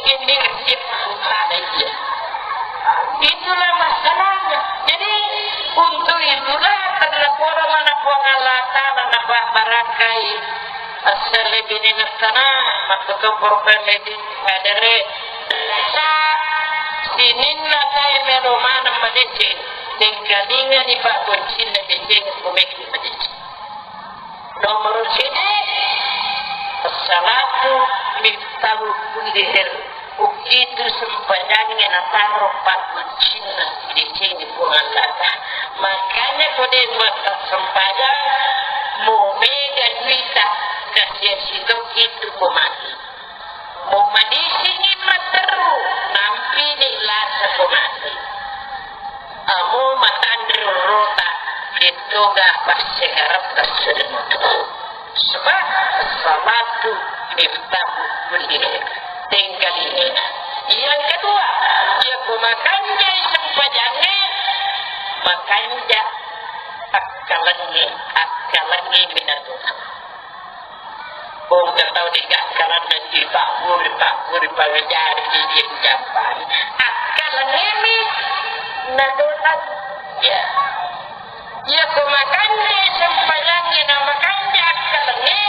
Ini nasib anak iya. Itulah masalahnya. Jadi, untuk itulah, karena poro mana Puang Allah Ta'ala napa barakai. Asal lebih sana, masuk ke program ini, ada re. Sa, sininna saya melo mana madeceng. Tinggalingani Pak Kuncinna deceng, kumeki madeceng. Nomor siji, as-salatu miftahu kulli khair. Ukitu sempajangnge nataro pakkuncinna sidecengnge Puang Allah Ta'ala. Makanya ko de massempajang, mo mega duita, kasiasi tokki tu ko mati. Mo madisingi matteru, nampini lasa ko mati. Amo matanre rota, dettoga passengareppa sedematu. Sebab salatu miftahu kulli khair. Tengkalinga. Yang kedua, iya ko makanjai sempajangnge, makanja akkalengnge, akkalengnge minatu. Bongka tau de gakkala na dipabburi-pabburi pangajari di dia jampai. Akkalengemi na dosa. Ya. Iya ko makanja sempajangnge na makanja akkalengnge,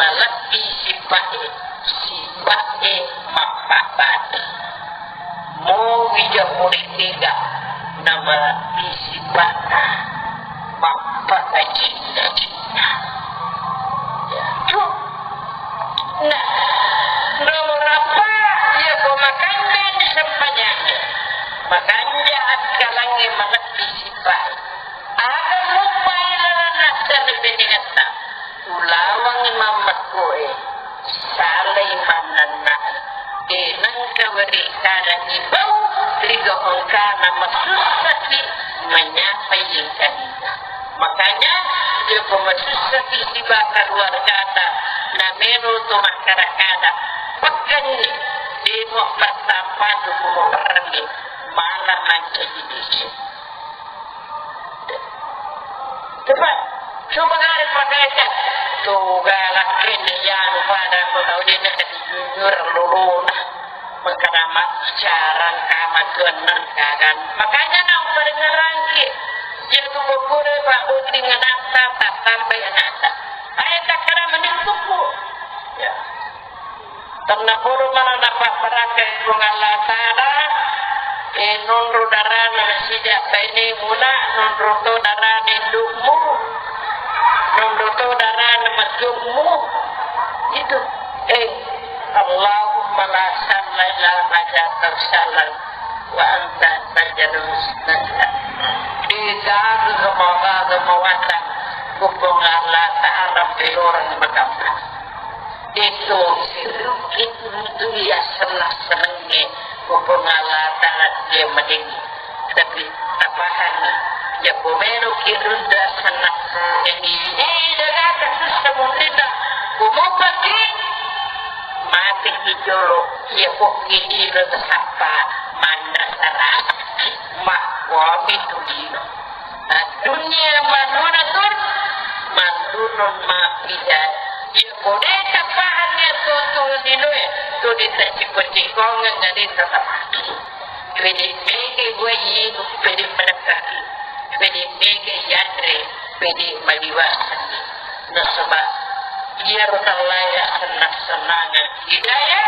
malebbi sipa'e, sipa'e mappabbati. Mo wija murid tiga, nama bisi bata, mappa ajinna cinna. Ya, tu. Nah, nomor apa? Iya ko makanja di sempajang. Makanja akkalengnge malebbi sipa'e. Aga muppai lalang nassare benengetta. Ulawangngi mammekkoe, salai mannennai. Tenengka weri kadangi bau, riga engkana masussaki menyapai engkalinga. Makanya, joko masussaki siba keluargata, namero to makkada-kada, pekkenni, demo pertama dukumo perni, malah mancaji desa. Coba, coba kare pakaikan. Tuh galak ini ya, lupa ada aku tahu dia nak jujur lulu nah. Mengkadama bicara kama tuan nang kagan. Makanya nang padengeran ki. Dia tuh Pokokna pabbotting anatta, tattambai anatta. Ae takkada mending sukku. Ya. Tennapodo mala napabbarakkai Puang Allah Ta'ala, eh, nonro darana nasija bainemu na, nonro to darana indukmu, nonro to darana mejjummu. Itu. Eh, Allahumma la sahla illa ma ja'altahu sahlan wa anta taj'alul huzna idza, degaga mawatang, Puang Allah Ta'ala pelorang makamma. Itu sirukit untuk ya senang-senangnya Puang Allah Ta'ala dia madeni. Tapi tapahanni, ya pomelo ki runda senang-senang ini. Eh, dagata susah mundinna. Kumopaki. Mati ki jolo, iya pokki dino tasappa, manna saraki, makkuami tu dino. Dunia manuna tun, manunun mapidan. Iya pole tapahanni tu tu dinoe, tu dita ciko-cikongeng, dita tapaki. Pede mege gua iye, pede menekaki. Pede mege yanre, pede maliwasani. Nasaba iyaro tallaya senna-sennangeng hidayah,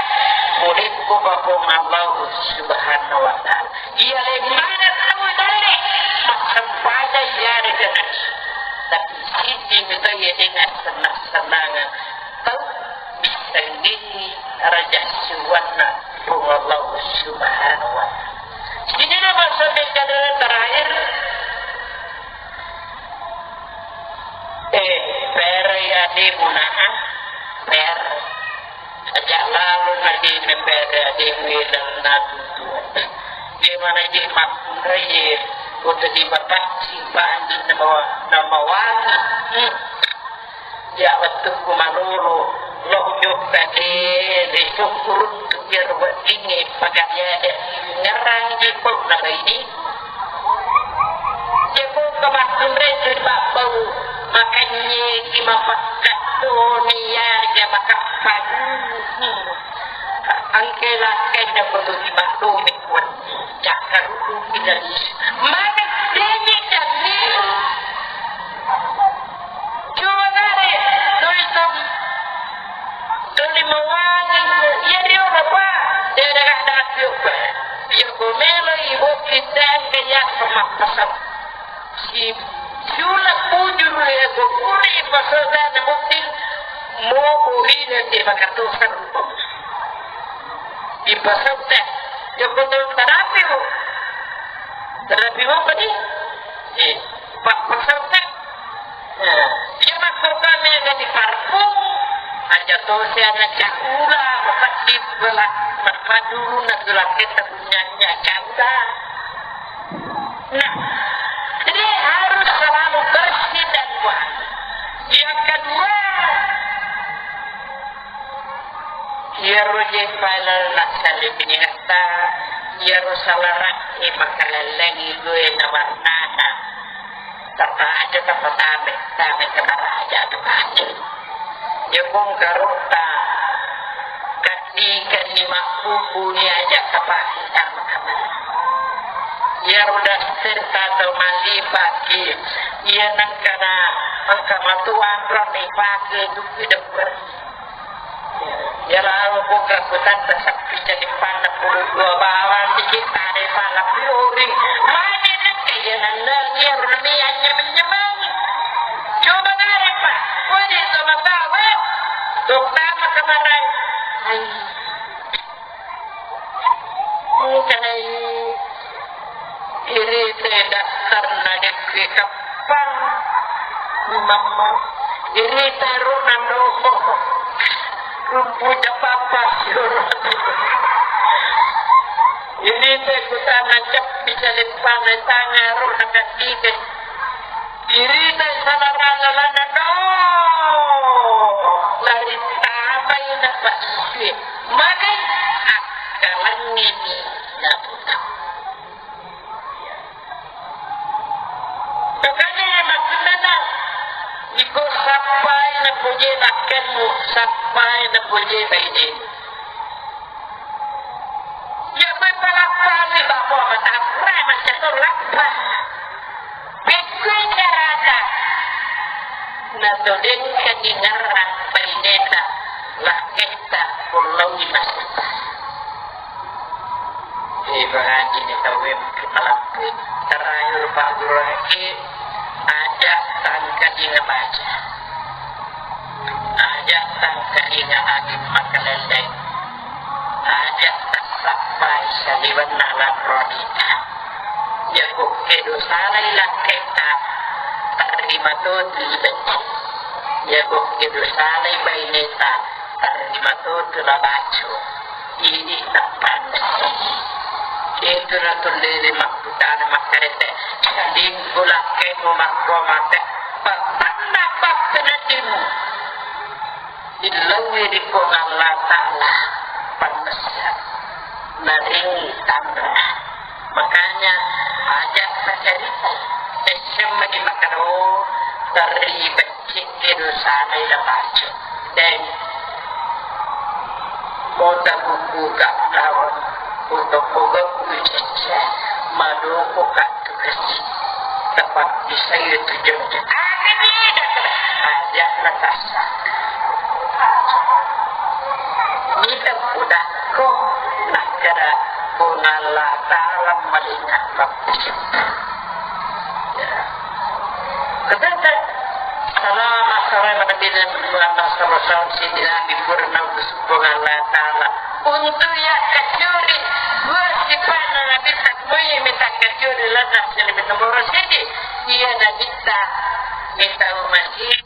pole ko Puang Allah Subhanahu wa Ta'ala. Iya le mana tau dalle, massempajang iyare kena. Tapi siji mito iya dengan senna-sennangeng tau. Tengngetti raja siuanna Puang Allah Subhanahu wa Ta'ala. Sininna bangsa Mekkah terakhir, eh, perai ademu naa, per. Aja lalu lagi ne perai ademu dan natu. Di mana je makkunrai, untuk di bapak simpan di nama, nama wali. Hmm. Ya, wettukku malolo, lo jokka de, de syukurun tu biar weddingnge pagariade ngerang jipuk na baini. Jepuk ke makkunre tu babbau, makanye ki mapakkat tu niya dia makappan. Angke lakkai na kutu di babbau mikuan. Cakkaruku kita. Maka denye kami. Cuba nare, tulisum. Tuli mawani, iya dio apa? Dia dah dah siup. Iya, gomelo ibu kita ke ya sama pasang. Si, siula bujur ya, gokuri pasal dan bukti. Mau buri dan dia bakar tuh seru. Ipasau teh. Joko tau tarapi mo. Tarapi mo apa ni? Eh, pak pasau teh. Eh, iya makko kami ada di parfum. Aja to si anak cakula, apa di bela, apa dulu nak gelak kita punya cakula. Nah, jadi harus selalu bersih dan wangi. Yang kedua, iyaro je palaleng salibinengetta, iyaro salarae makalellengi due na warnana. Tapa aja tapa tame, tame tapa aja tapa aja. Jepung karotta, kaddikenni mabbubuni aja tapa tama tama. Iyaro daster tata mallipaki, iya nengkana engka matuang roni pake dupi debberi. Iya lao buka kutanta sappi jadi panna puluh dua bawang dikit tane pala piring. Mane nengka iya nenneng iya rami anyameng-nyameng. Coba nare pa, woi sama tawa. Terutama kemarin. Hai. Bukanai irita daftarna dekke kappang. Mamma irita ro nando. Rumpu capapa. Irita kutana cappi calippana tanga ro nakaddike. Irita salarana lana do. Lari tapai na pasue. Magai akkalangngini naputa. Makanya makkunana iko sappai napojie bakkenmu, sappai napojie bainemu. Iya, mappalappani babo matappura macca to lappa. Pekkui Natodeng kaningerrang baineta lakketta kullaui masetta. Ibaratini tauwe makkipalappui. Terakhir Pak Guru Haji, aja tangkalinga baca. Aja tangkalinga angin makalelleng. Aja tassappai saliwenna lanro ita. Jago kedo salai lakketta, tarima to tu ibecce. Jago kedo salai baineta, tarima to tu labaco. Idi tappanna. Itu natullele makkutana makkarete. Lingku lakkemu makko mate. Papanna pakkenadimu. Illauwi ri Puang Allah Ta'ala pannessa. Naringi tanra. Makanya aja sacaritai. Esseng magi makkeda, oh, terri beccekke dosanai labaco. Deng. Mota buku gak lawan. Untuk buka kucecce. Madoko ka Tepat bisa itu jengke. Aja natasa. Nita udakko nakkeda Puang Allah Ta'ala malinga. Ya. Ketete. Salama, salama Nabi Muhammad sallallahu alaihi wasallam, Sidina Nabi purna Puang Allah Ta'ala. Untuk ya kacuri, dua sifat Nabi tak boleh minta kacuri, lantas lebih nomor siji. Iya Nabi tak minta umat ini.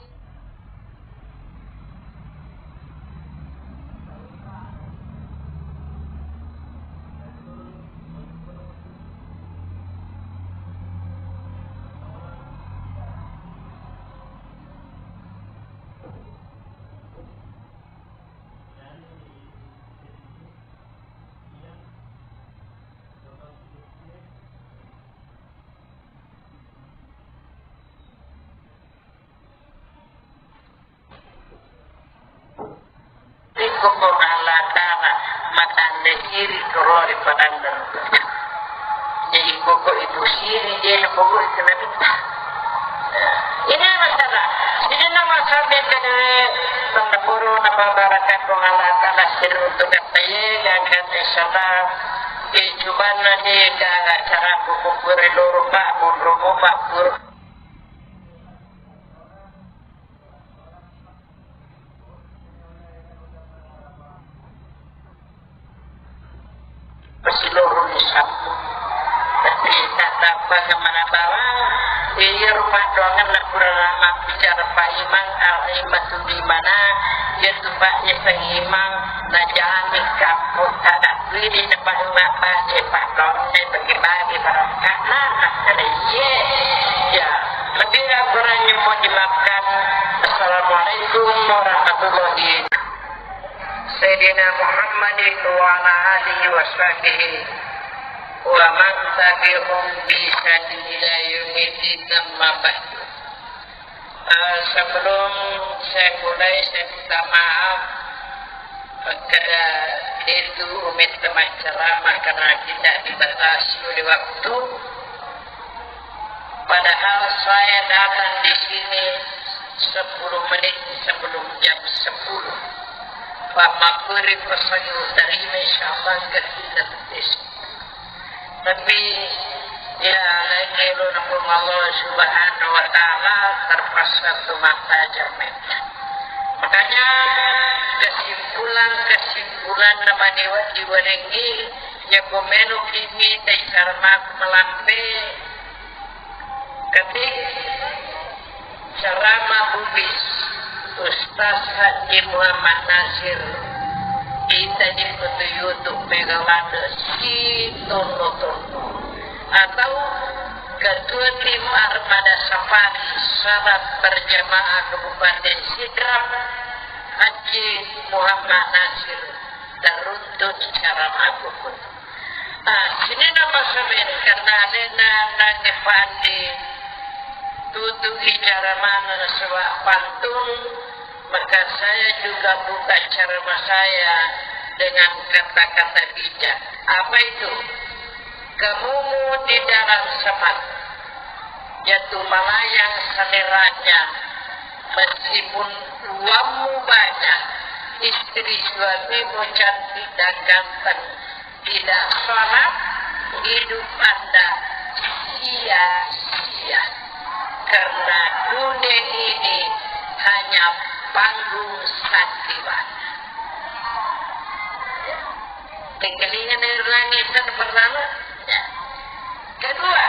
Iko Puang Allah Ta'ala matanre siri korori padang dan. Jadi pokok itu siri dia yang pokok itu Nabi. Ini masalah. Ini nama sampai ke penepuru nama barakat Puang Allah Ta'ala siri untuk kata ye, yang kata salah. Eh, cuman nanti ke acara buku kuri loro, Pak, mundur, Pak, kuri. Pasiloroni sapu. Tapi tak apa kemana barang. Iya rumah doangan nak kurang lama bicara Pak Imang, Al Imam tu di mana? Ya tu Pak ya Sang Imang. Najami kampung kada pilih depan rumah Pak ya Pak Doang bagi-bagi barang. Karena ada iya. Ya, lebih dan kurangnya mohon dimaafkan. Assalamualaikum warahmatullahi. Sayyidina Muhammadin wa ala alihi wa sahbihi wa man tabi'ahum bi ihsanin ila yaumiddin, amma ba'du. Eh, sebelum saya mulai, saya minta maaf, eh, karena itu umit teman ceramah karena kita dibatasi oleh waktu. Padahal saya datang di sini sepuluh menit sebelum jam sepuluh. Pak Makuri pesan terima, insya Allah, enggak kita. Tapi, ya, lain elo na Puang Allah Subhanahu wa Ta'ala, terpaksa tu mata jamet. Makanya, kesimpulan-kesimpulan namanya wajib warengi, ya, pemenu kini, dari cara maku melampe, ketik, Ceramah Bugis, Ustaz Haji Muhammad Nasir, kita di foto YouTube Megawati si Tono Tono, atau Ketua Tim Armada Safari Salat Berjamaah Kabupaten Sidrap, Haji Muhammad Nasir, teruntut ceramah Bugis. Ah, sininna masamen, karena alena nange pandi tutuki cara mana nasaba pantun, maka saya juga buka ceramah saya dengan kata-kata bijak. Apa itu? Kamumu di dalam semak, jatuh melayang seleranya, Meskipun uangmu banyak, istri suamimu cantik dan ganteng, tidak sholat, hidup Anda sia-sia. Karena dunia ini hanya panggung sandiwara. Tengkalinga nairangi sana berlalu. Ya. Kedua,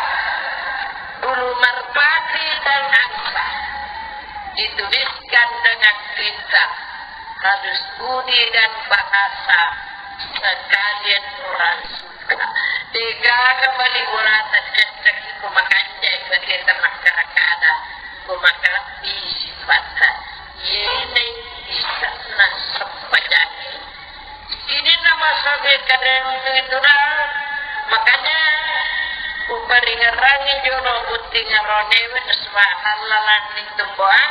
bulu merpati dan angsa dituliskan dengan pintar, halus budi dan bahasa sekalian orang suka. Degaga bali bolata cecek ko makanja bagi temakkara-kara, ko makalebbi sifatta. Yene isakna sempajangi. Sininna masoge kadang itu dah. Makanya uparingerangi jolo butting aronewe, subhanallah, lanning tumbuhan.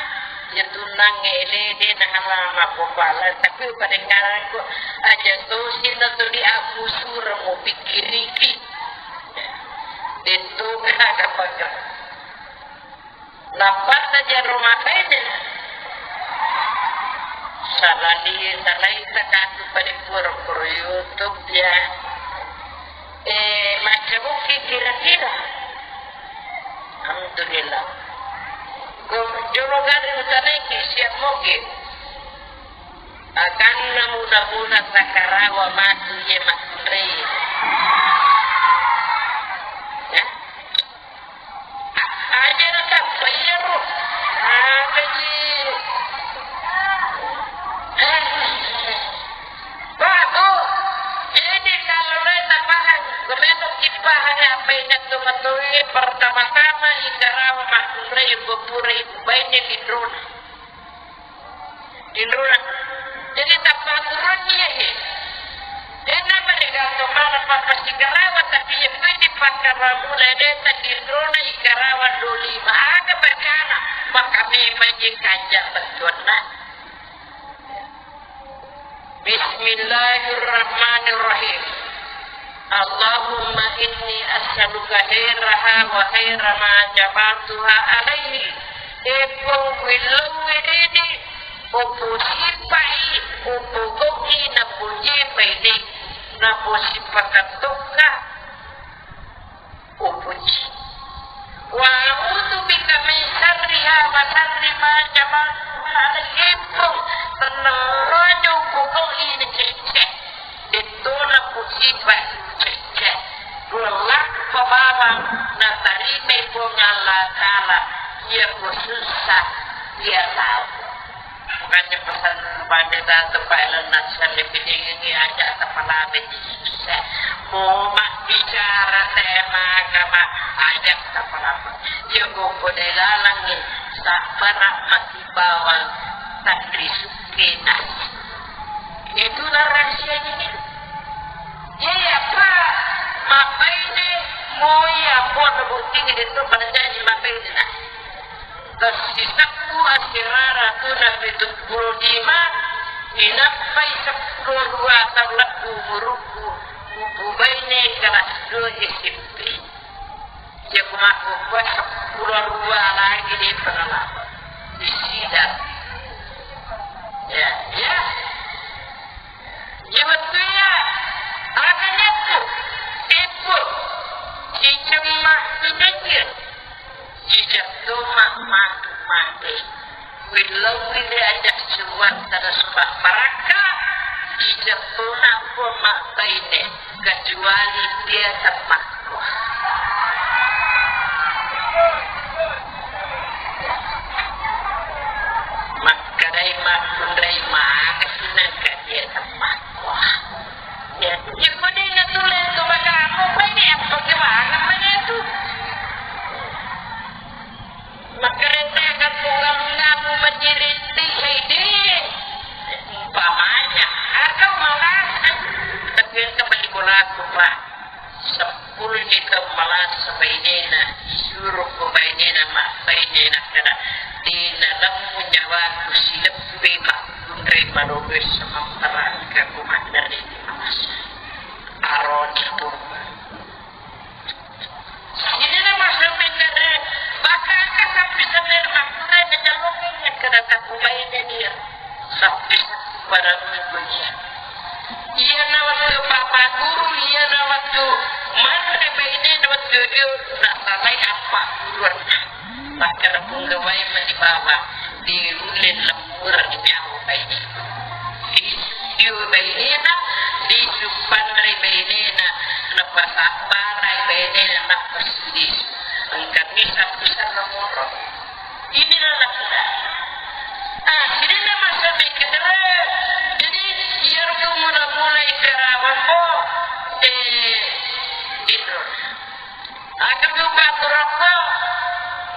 Ya tunang ele de na halama kopala, tapi uparingerangi aja tosi na tuli aku surah mau pikiriki. Itu kada pakai. Nappa taja rumah kainna. Salali, salai takatu pada pura-pura YouTube ya. Eh, macam mungkin kira-kira. Alhamdulillah. Ko jolo gari utanaiki siap moge. Akanna muda-muda takarawa matu ye makkunrai. Ya. Aja na tappa iyaro. Apa ji? Bagus. Jadi kalau lo tapahang, gue memang kipahang apa yang jatuh matoi pertama-tama ikarawa makkunrai gue pura ibu bainnya di drone. Tinruna. Jadi tappa turunni iyae. Dena mereka to mana papa sigarawa, tapi ye pedi pakkaramula deta tinruna ikarawa doli maaga bacana, maka memang ye kanja bettuanna. Bismillahirrahmanirrahim. Allahumma inni as'aluka khairaha wa khaira ma jabaltuha alaihi. Eppo willau wedede, upusipai, upugoki, napujipai de, napusipakettokka, upuji. Wa a'udzu bika min syarriha wa syarri ma jabaltuha alaihi. Eppo, tennarojo upugoki nacecce. Dettona musiba cecce, dua lakko bawang natarimai Puang Allah Ta'ala, iya ko sussa, iya tau. Makanya pesan pada satu Pak Elon Musk lebih tinggi aja kepala biji sussa. Mau mak bicara tema agama aja kepala. Iya ko kode galang nih, tak pernah mati bawang, tak risuk. Kena. Itulah rahasianya itu. Iya, Pak. Mabbaine moi apa botting itu berjanji mabbaine nah. Tersisakku akhirara tu nabi tuh puluh lima, inappai sepuluh dua tahun laku muruku, bubaine kelas dua S M P. Iya, ku makkukkuwa seppulo aruwa lagi de pengalaman. Di sidang. Ya, ya. Iya, betul ya. Ada nyatu. Tipu. Cicemma inenye. Cicemma matu mate. Willau-willau aja suwang terus barakka, ijattona ko mabbaine, kecuali dia temmakko. Makkedai makkunrai maka sinangka dia temmakko. Ya, ya, kode na tulen tu bagamu, pai dia pakai mana mana tu. Makkarenta kampung kamu majirinti saidi. Umpamanya, atau malas. Tapi yang kembali bolaku, Pak. Sepuluh juta malas bainena, suruh ku bainena, mak bainena kada. Di dalam nyawaku silebbi makkunrai malobe sama perangka ku mandari di masa. Aroni pun. Jadi, na masuk mendere, bakaka sampai sebenarnya makkunrai Callokengngi akkeda takku bainenni iya. Sappi-sappi pada minggu iya. Iyana wettu papa guru, iyana wettu manre bainena wettu dio nasalai appa guruanna. Makkeda punggawae mani bawang, diulle lemmureng nyawa baine. Di, di bainena, disuppanre bainena, napasabbarai bainena, napasilisu. Engka misa-, misanna moro. Inilah laki-laki. Ah, sininna masa pikir, jadi, iyaro mula-mulai karawang ko, eh, inro. Aga juga turako,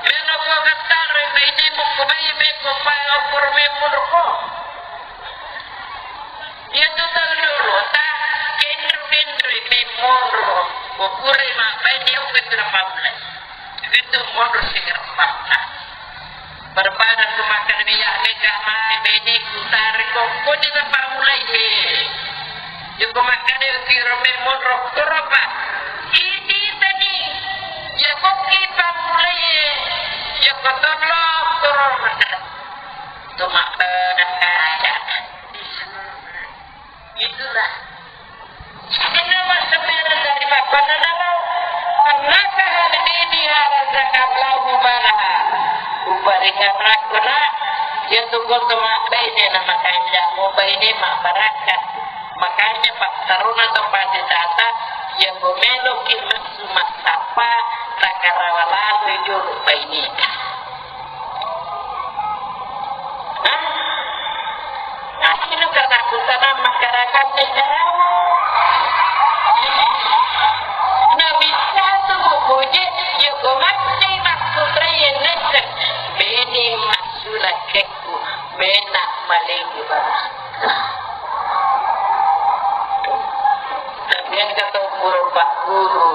melo ko gattare, bainemu ko bai, beko pai, opor memur ko. Iya tu tau dulu, ta, kendro-kendro, memur, ko pura ma, baine uga tu na pamle. Itu monro sigareppanna. Barbada tu makan minyak mega mai bene kutari koko di bapak mulai he. Joko makan kiro me monro koropa. Ini tadi. Joko kipa mulai he. Joko tolo koropa. Tu makan. Itulah. Sininna masebbere dari mappanna naro, "Annaka hadini harazaka Allahu malaha." Uparingerrakko, Nak, iyatu koto mabbaine na makanja, mubaine mabbarakka. Makanya pattaruna to pade tata, iya ko meloki messu massappa, takarawa lalui jolo baineta. Hah? Asli kata kutana masyarakat Carawa. Nabi satu buku je, joko mati makkutai nese. Bene masula kekku, bena malengi baraka. Tapi yang kata guru Pak Guru,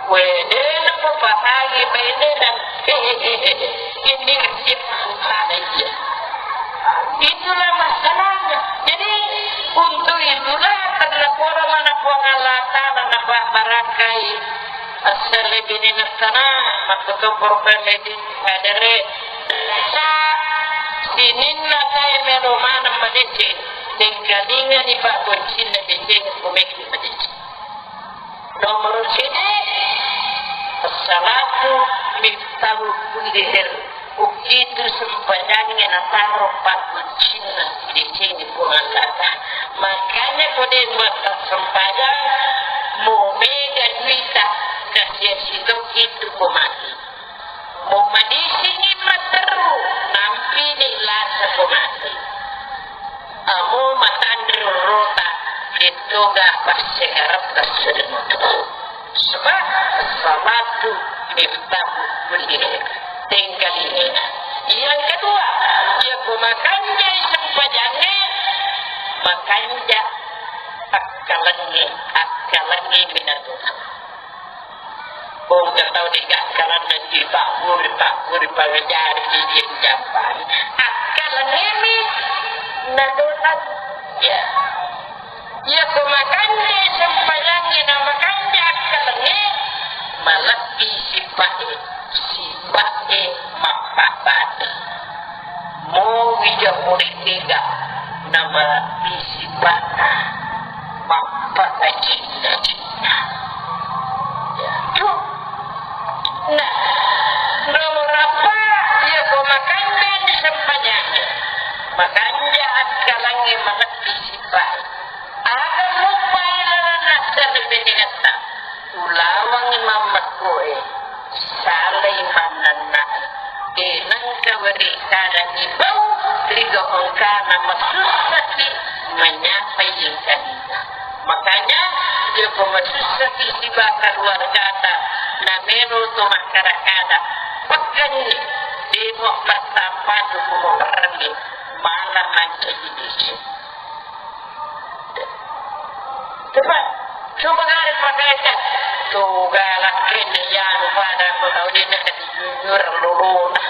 Wede, napapahangi bainena. Ini nasib anak iya. Itulah masalahnya. Jadi, untuk itulah karena poro mana Puang Allah Ta'ala napa barakai. Asal lebih sana, maka tu poro pemedi hadere. Sa, sininna kai melo mana madeceng. Tengkalinga ni Pak Bocin na deceng kumeki madeceng. Nomor siji, as-salatu miftahu kulli khair. Ukitu sempajangnge nataro pakkuncinna sidecengnge Puang Allah Ta'ala. Makanya ko de muatta sempajang, mo mega duita, kasiasi tokki tu ko mati. Mo madisingi matteru, nampini lasa ko mati. Amo matanre rorota, dettoga passegaretta sedeng. Sebab salatu miftahu kulli khair. Tengkalinga. Yang kedua, iya ko makanjai sempajangnge, makanja akkalengnge, akkalengnge minatoa. Engka tau degakkalanna dipabburi-pabburi pangajari didieng jampang. Akkalengngemi nadonang. Ya. Iya ko makanja sempajangnge na makanja akkalengnge, malebbi sipa'e, sipa'e mappabbati. Mo wija pole tega namalebbi sipa'na. Mappaajinna-jinna. Nah, nomor eppa, iya ko makanja di sempajangnge. Makanja akkalengnge malebbi sipae. Aga muppai lalanna serre benengetta. Ulawangngi mammekkoe. Salai mannenna'e. E, nengka weri kadang ibau, riga engkana masussaki menyapai engkanina. Makanya, iya ko masussaki siba keluargata, namero to makkada-kada, pekkenni, demo pertama tu kumoperni, malah mancaji desa. Coba, coba kali pakai, tuga lakkenne iyanu pada ko tau dena kati jujur lolona.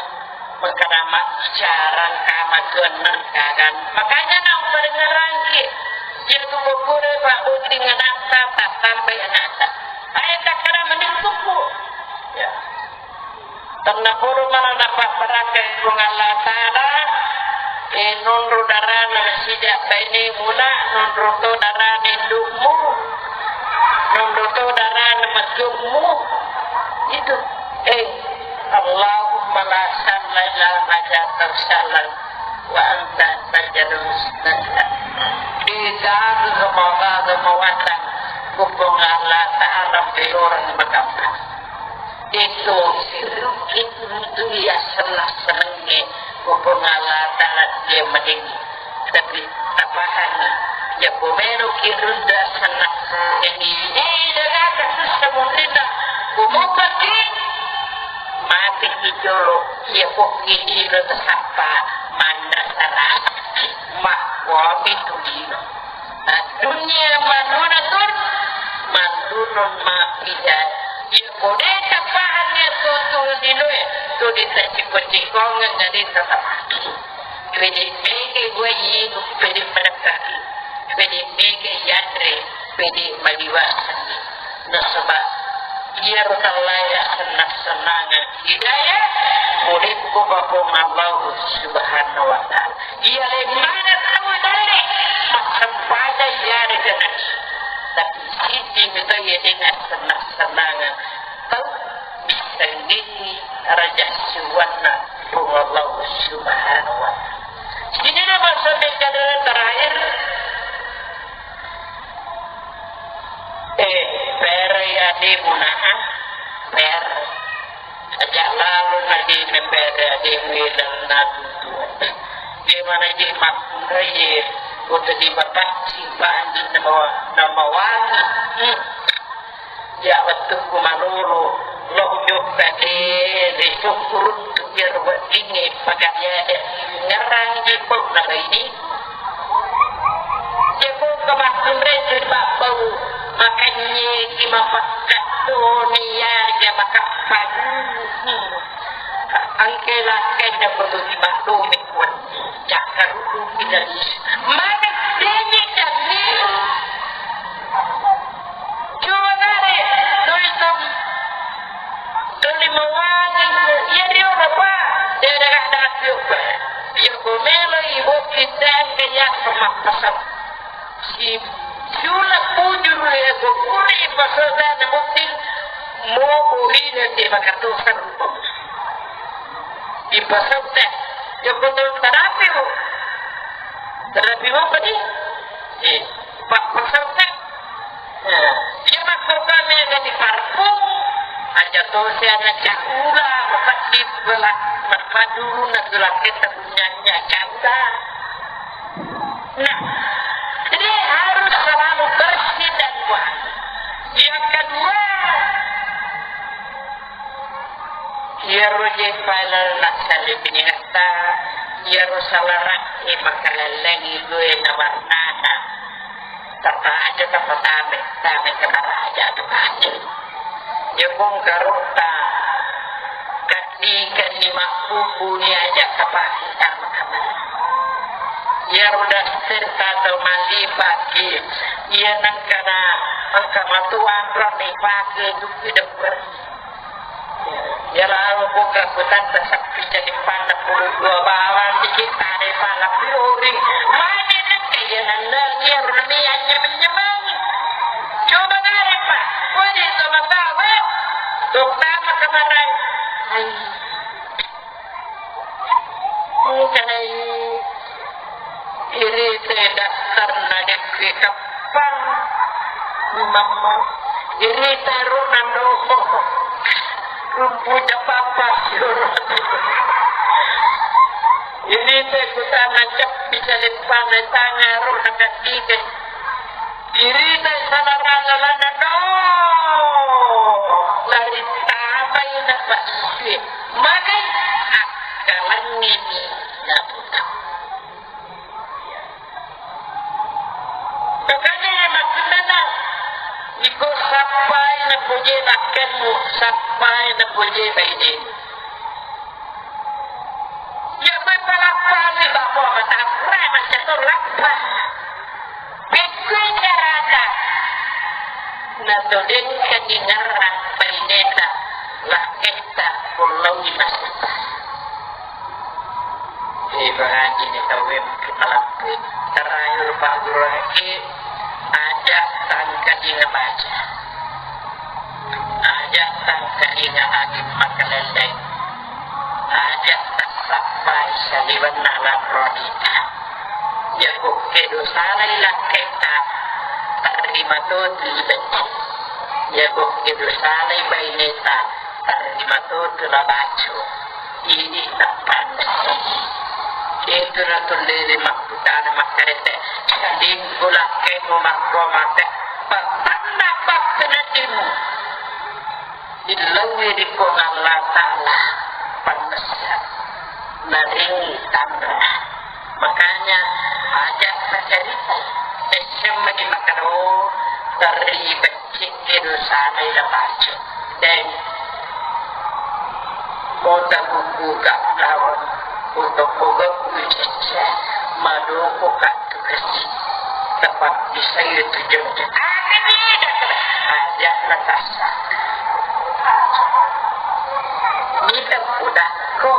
Mengkana maccarang kama tuanna kagan. Makanya nau padengerangki. Iya tu bokure Pak Boti nganatta, tak sampai anakta. Ayo tak kada mendukungku. Ya. Tennapodo mala napabbarakkai Puang Allah Ta'ala, eh, nonro darana nasida bainemu na, nonro to darana indukmu, nonro to darana matuammu. Itu. Eh, Allahumma la sahla illa ma ja'altahu sahlan wa anta taj'alus hazna. Degaga mawaga mawatang, Puang Allah Ta'ala pelorang magampang. Itu sirukit untuk ia senang-senangnya, Puang Allah Ta'ala dia madeni. Tapi tapahanni, ya pomelo kirunda senang-senangnya ini, ini daga kasus semuntina, kumupaki, mati kijolo, ya pokki kilo tasappa, manda sarah, mak wami tu dino. Dunia manunatun, manunun mapida. Iya, ko de tapahanni tuo-tuo linoe, tu ditaciko-cikongeng, na de tatapaki. Pede mege gua ibu, pede melekkaki. Pede mege yanre, pede maliwasani. Nasaba iyaro tallaya senang-senangeng hidayah, murekko Puang Allah Subhanahu wa Ta'ala. Iya lemmana tau dalle, massempajang iyarega nasi. Tapi sijimi tau iya de nassenang-senangeng tau, missengnginni raja siuanna Puang Allah Subhanahu wa Ta'ala. Sini nama sampai kata terakhir, eh, pera ya di munaa, per. Aja lalu na de na pera de wela na tutu. De mana je makkunrai ye, kota di bapacci, panji nama, nama wani. Hmm. Ya, wettukku malolo, lo jokka de, de syukur untuk dia weddingnge, pakaliade, ngerang je pau na baini. Jeko kemakkunre tu pabbau, makanye ki mapakkattoni ya, dia makappan. Hmm. Angke lakkai da kudu di maklumi kuat. Cakkarudung kita di. Mana denye kami? Coba kare, tulisung. Tuli mawangi. Iya, dia udah, Pak. Dia ada kata, "Yuk, Pak." Yuk, gomelo, ibu kita, kayak pemapasan. Si, siuleng bujur ya, gua kuri, pasal dan bukti, mau kuri nanti bakal tuh seru. Ipasau te, ya betul tarapi, Bu. Tarapi apa nih? Eh, Pak, pasau te. Nah, dia masuk kami ada di parfum. Aja tuh si anak cakura, Bapak di belah, Bapak dulu nak gelar kita punyanya cakura. Nah, jadi harus selalu bersih dan wangi. Yang kedua, iyaro je pala lassale binengetta, iyaro salara'e makalallengi due na warnana. Tapa aja tapa tame, tame ke maraja tu kaje. Jepung karotta, kaddi-kaddi mabbubuni aja tapake sama kamar. Iyaro daster atau mallipaki, iya nengkana engka matuang rame pake dupi deper. Iyaro buka kutanta sappi jadi panna puluh dua bawang dikit tane pala piori. Mane nengka iya nanda iyaro nami anyameng-nyameng. Coba nare, Pak. Woi, sama tahu. Terutama kemarin. Hai. Engkanai irita daftarna dekke kappang. Mamma. Irita rona noho. Rumpu capapa. Irita kutana cappi caleppana tanga rona kaddike. Irita salarana lana do. Lari tamai na pasue. Magai akkalangngeni na puta. Makanya makkunana iko sappai na puje bakkenmu, sappai na puje bainemu. Ya, mapalappai bahwa matapura maccato lappa. Pekkui carata natodengkani ngarang baineta, lakketta, Kullaui masita. Ibaratini tauwe makkutalappui. Terakhir Pak Guru Haji, aja tangkadinga baca. Aja tangkadinga agi makalelleng. Aja tassappai saliwenna lanronita. Jago kedo salai lakketta, tarima totu ibecce. Jago kedo salai baineta, tarima totu labaco. Idi tappanna. Itu natullele makkutana makkarete. Sadingku lakkemu makko mate. Pattanna pakkenedimu. Dilaui ri Puang Allah Ta'ala pannessa. Naring tanra. Makanya aja tacaritai. Esseng mani makkeda, oh, terri beccikki dosana ila baca. Dan kota kukuga lawan kota kuga kucecce. Madoko ka Tepat bisa itu jengke. Aja natasa. Mita pudakko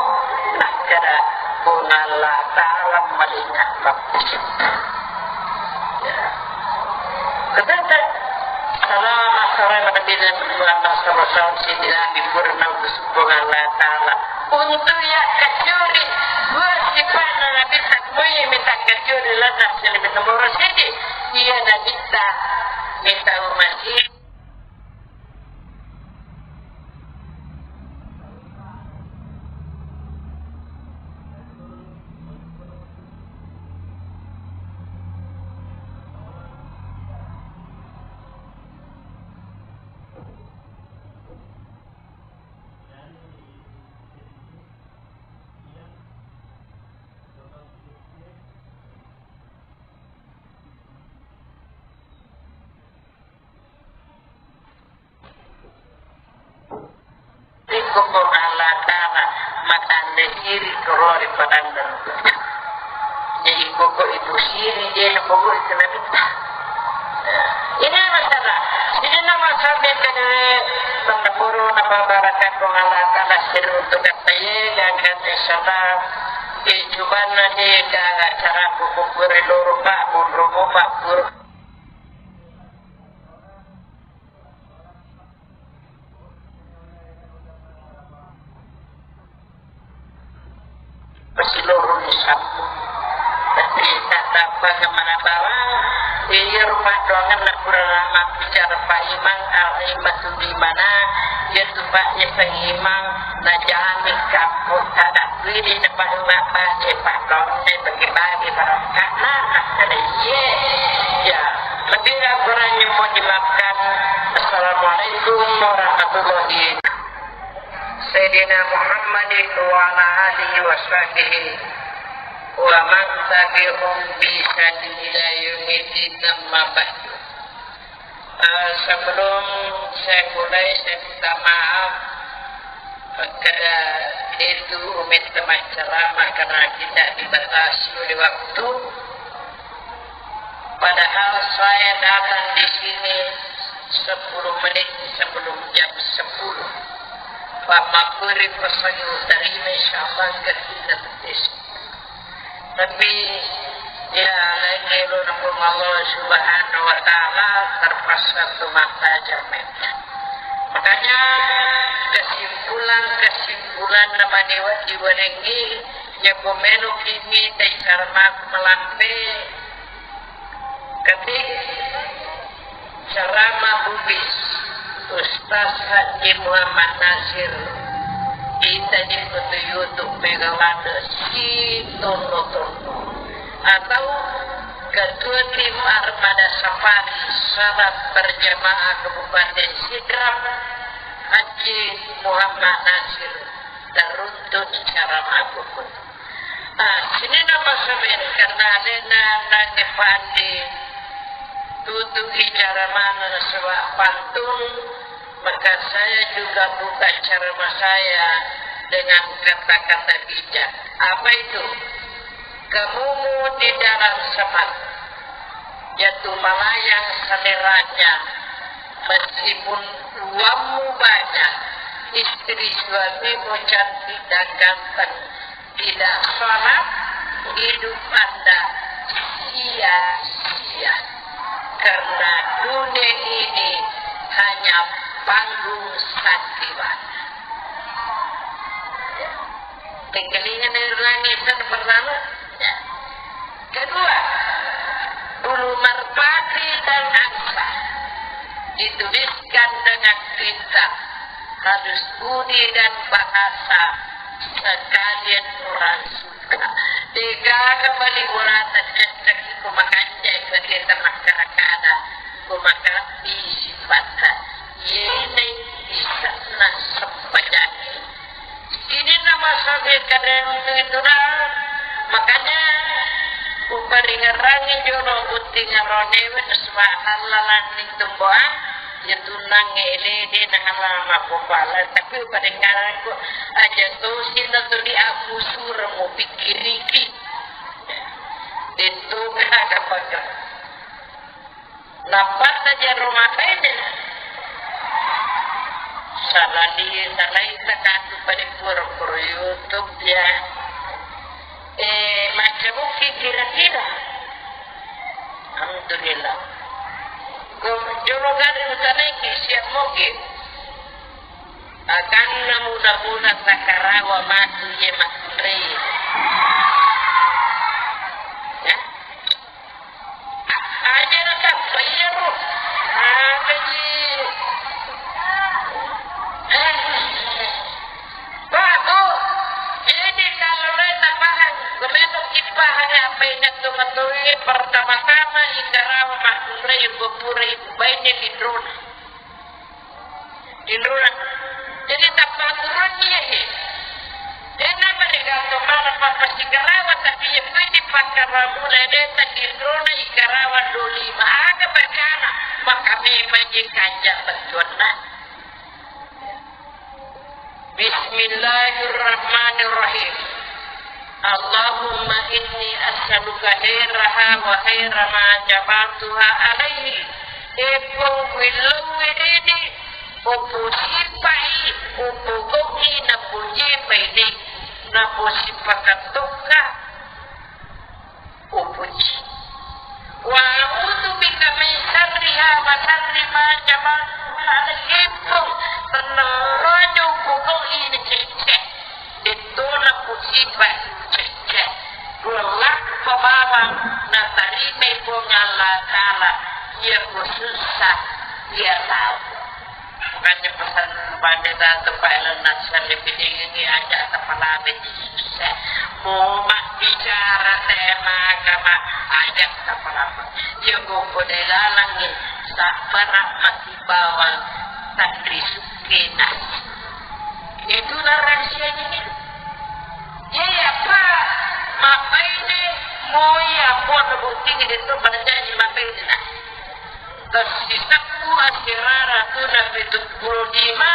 nakkeda Puang Allah Ta'ala malinga baptisan. Ya. Ketete. Salama sore pada bina Muhammad sallallahu alaihi wasallam, sidina bipurna Puang Allah Ta'ala. Untuk iya kacuri, dua sifatna Nabitta, moi mita kacuri lana sini nomor siji, iya Nabitta, mita masih. Iko Puang Allah Ta'ala matande siri ko ri padang. Jadi pokok ibu siri dia pokok itu Nabitta. Ini masalah. Ini nama sampai ke tanda puru nama barakat Puang Allah Ta'ala siri untuk kata ye dan kata salah. Di cuman nanti ke acara buku kuri loro pak, bunrumu pak, buru. Pasiloroni sappu. Tapi tatappang mana bawang, iya rumah doangan nak kurang mabbicara Pak Imang, al-, Imam Tudimana, iya tu Pak, iya Pak Imang, najami kampung, tak ada pilih depan rumah Pak, Pak Lone bagi-bagi barang. Karena, iya, ya, lebih kurangnya mohon dimaafkan. Assalamualaikum warahmatullahi. Sayyidina Muhammadin wa ala alihi wa sahbihi wa man tabi'ahum bi ihsanin ila yaumiddin, amma ba'du. Eh, sebelum saya mulai, saya minta maaf kepada itu umit teman ceramah karena kita dibatasi oleh waktu. Padahal saya datang di sini sepuluh menit sebelum jam sepuluh. Pak Mapuri pesan terima, insya Allah, enggak kita betis. Tapi, ya, lain elo nanggung Allah Subhanahu wa Ta'ala terpaksa tu mata jamin. Makanya, kesimpulan-kesimpulan namaniwa diwanengi, ya, komeno kimi, dai karma aku melampe, Ketik ceramah Bugis Ustaz Haji Muhammad Nasir, ita di foto YouTube Megawati si tono-tono. Atau Ketua Tim Armada Safari Salat Berjamaah Kabupaten Sidrap, Haji Muhammad Nasir, teruntut ceramah Bugis. Ah, sininna passabaé karena alena nangnge pandi tutu icara maneng nasaba pantun, maka saya juga buka ceramah saya dengan kata-kata bijak. Apa itu? Kamumu di dalam semak, jatuh melayang seleranya, meskipun uangmu banyak, Istri suamimu cantik dan ganteng tidak salah, hidup Anda sia-sia. Karena dunia ini hanya panggung sandiwara. Tengkalinga nairangi sana pertama. Ya. Kedua, bulu merpati dan angsa dituliskan dengan tinta halus budi dan bahasa sekalian orang suka. Degaga bali bolata cedde' ko makanja' bagi masyarakat, ko makalebbi sifatta. Yene isa'na sempajangi. Ini nama sabe kadang itu dah. Makanya uparingerangi jono butting aronewe subhanallah lanning tumbuhan. Ya tunang ele de na halama kopala, tapi uparingerangi aja tu sinna tu di aku surah mau pikiriki. Itu kada pakai. Nappatta jaro makainna. Salani, salai takatu pada pura-pura YouTube ya. Eh, macca bukki kira-kira. Alhamdulillah. Ko jolo gari utanaiki siap moge. Akanna muda-muda takarawa matu ye makurei. Ya. Aja natappa iyaro. Aja ji. Bagus. Jadi kalau lo tapahang, kemeto kipahang apa yang jatuh matui pertama-tama ikarawa makurei bepura ibu bainnya di drone. Tinrona. Jadi tappa turunni ya he. Dena mereka mana papa sigarawa tapi ya pasti pakaramu lede tinrona igarawa doli maga bacana maka memang je kanja betuanna. Bismillahirrahmanirrahim. Allahumma inni as'aluka khairaha wa khaira ma jabaltuha alaihi. Epong willau wedede, opo sipai, opo goki napo jepai de, napo sipakatokka. Upuji. Wa a'udzu bika min syarriha wa syarri ma jabaltuha alaihi. Tennang rojo kugo'i cecce. Dettona kusipa cecce. Kullak pabawang natarimai Puang Allah Ta'ala. Iya kusussa, iya tau. Makanya pesan pada tante Pak Elon Musk lebih tinggi aja kepala biji susah. Mau mak bicara tema agama aja kepala. Ya kok boleh lalang nih. Tak pernah mati bawang tapi suke nasi. Itu narasi aja nih. Iya apa? Mapai nih. Mau ya pun bukti itu berjanji mapai nih. Tessisakku asirara tuna pitu pulo lima,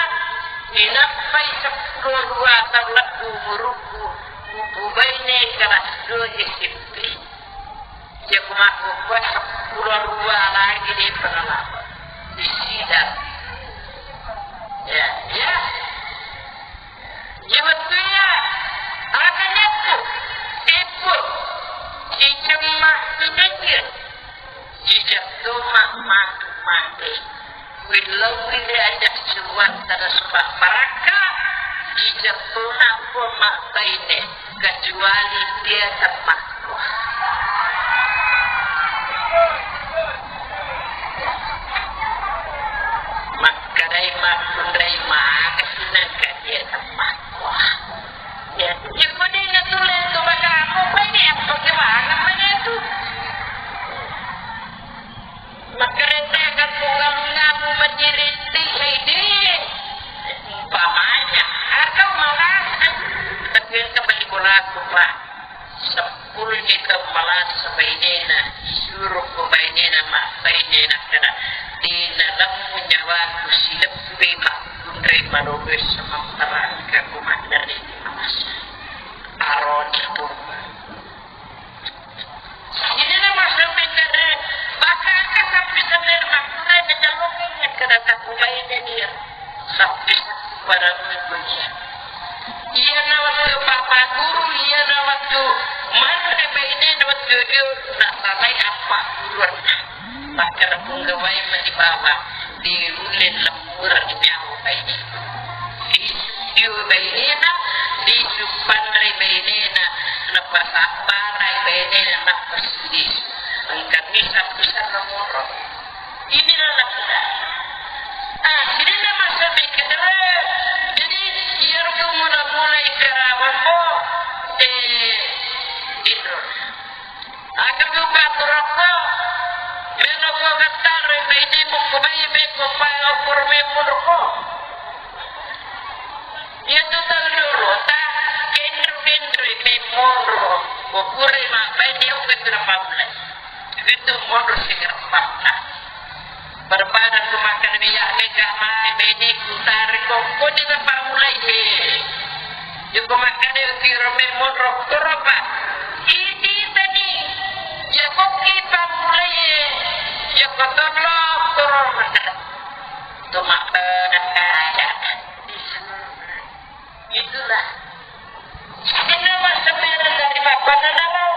inappai seppulo dua taung lebbu umurukku, upubaine kelas dua S M P. Jaku makkukua seppulo dua lagi di pengalaman. Di sidang. Ya, ya. Iya wettué aga nyakku, teppo, cicemma, cicecce, cicetto ma-, matu mate. Willauwi de aja suruan tada suba barakka, cicetto nappo mabbaine, kecuali dia temmakko. Makkedai makkunrai maka sinangka dia temmakko. Ya, ya, kodi natulle tu bagamu, bagi apa kewanga mana tu? Makkarente akan tunggal ngamu menjadi tiga ini. Umpamanya, atau malah, tapi yang kembali bola aku, Pak. Seppulo ni tau malasa bainena, suruh ko bainena, ma-, bainena kada. Di dalammu nyawaku sileppe makkunrai malobe semamparangka ku maddari malasa. Aroni pun. Ini nama sampai kada bakaka sampai sampai makkunrai kecalongan kada taku bainena dia. Sampai Para guru, iyana wettu papa guru, iyana wettu manre bainena wettu dio nasalai appa guru. Maka punggawae mani bawang, diulle lemmureng nyawa baine. Disu dio bainena, disu panre bainena, napasabbarai bainena, napassu disu. Engka misa pusarna moro. Inilah kita. Ah, sidina masa pikirnya. Jadi, iyaro mula-mula ikarawa ko, eh, inro. Aku juga turako, melo ko gattaro, ini buku bayi beko pai okur memurko. Iya tu tahu dulu, tak kendru-kendru memurko. Bukure mak bayi dia udah sudah pamle. Itu monro sigareppanna. Berbadan ku makan minyak mega mai bediku tariko, ko di tempat mulai he. Joko makan kiro me monro koropa. Ini tadi. Joko ki pamulai he. Joko tolong koropa. Tumak berada. Itulah. Inna masabbireng dari bapakna nabau.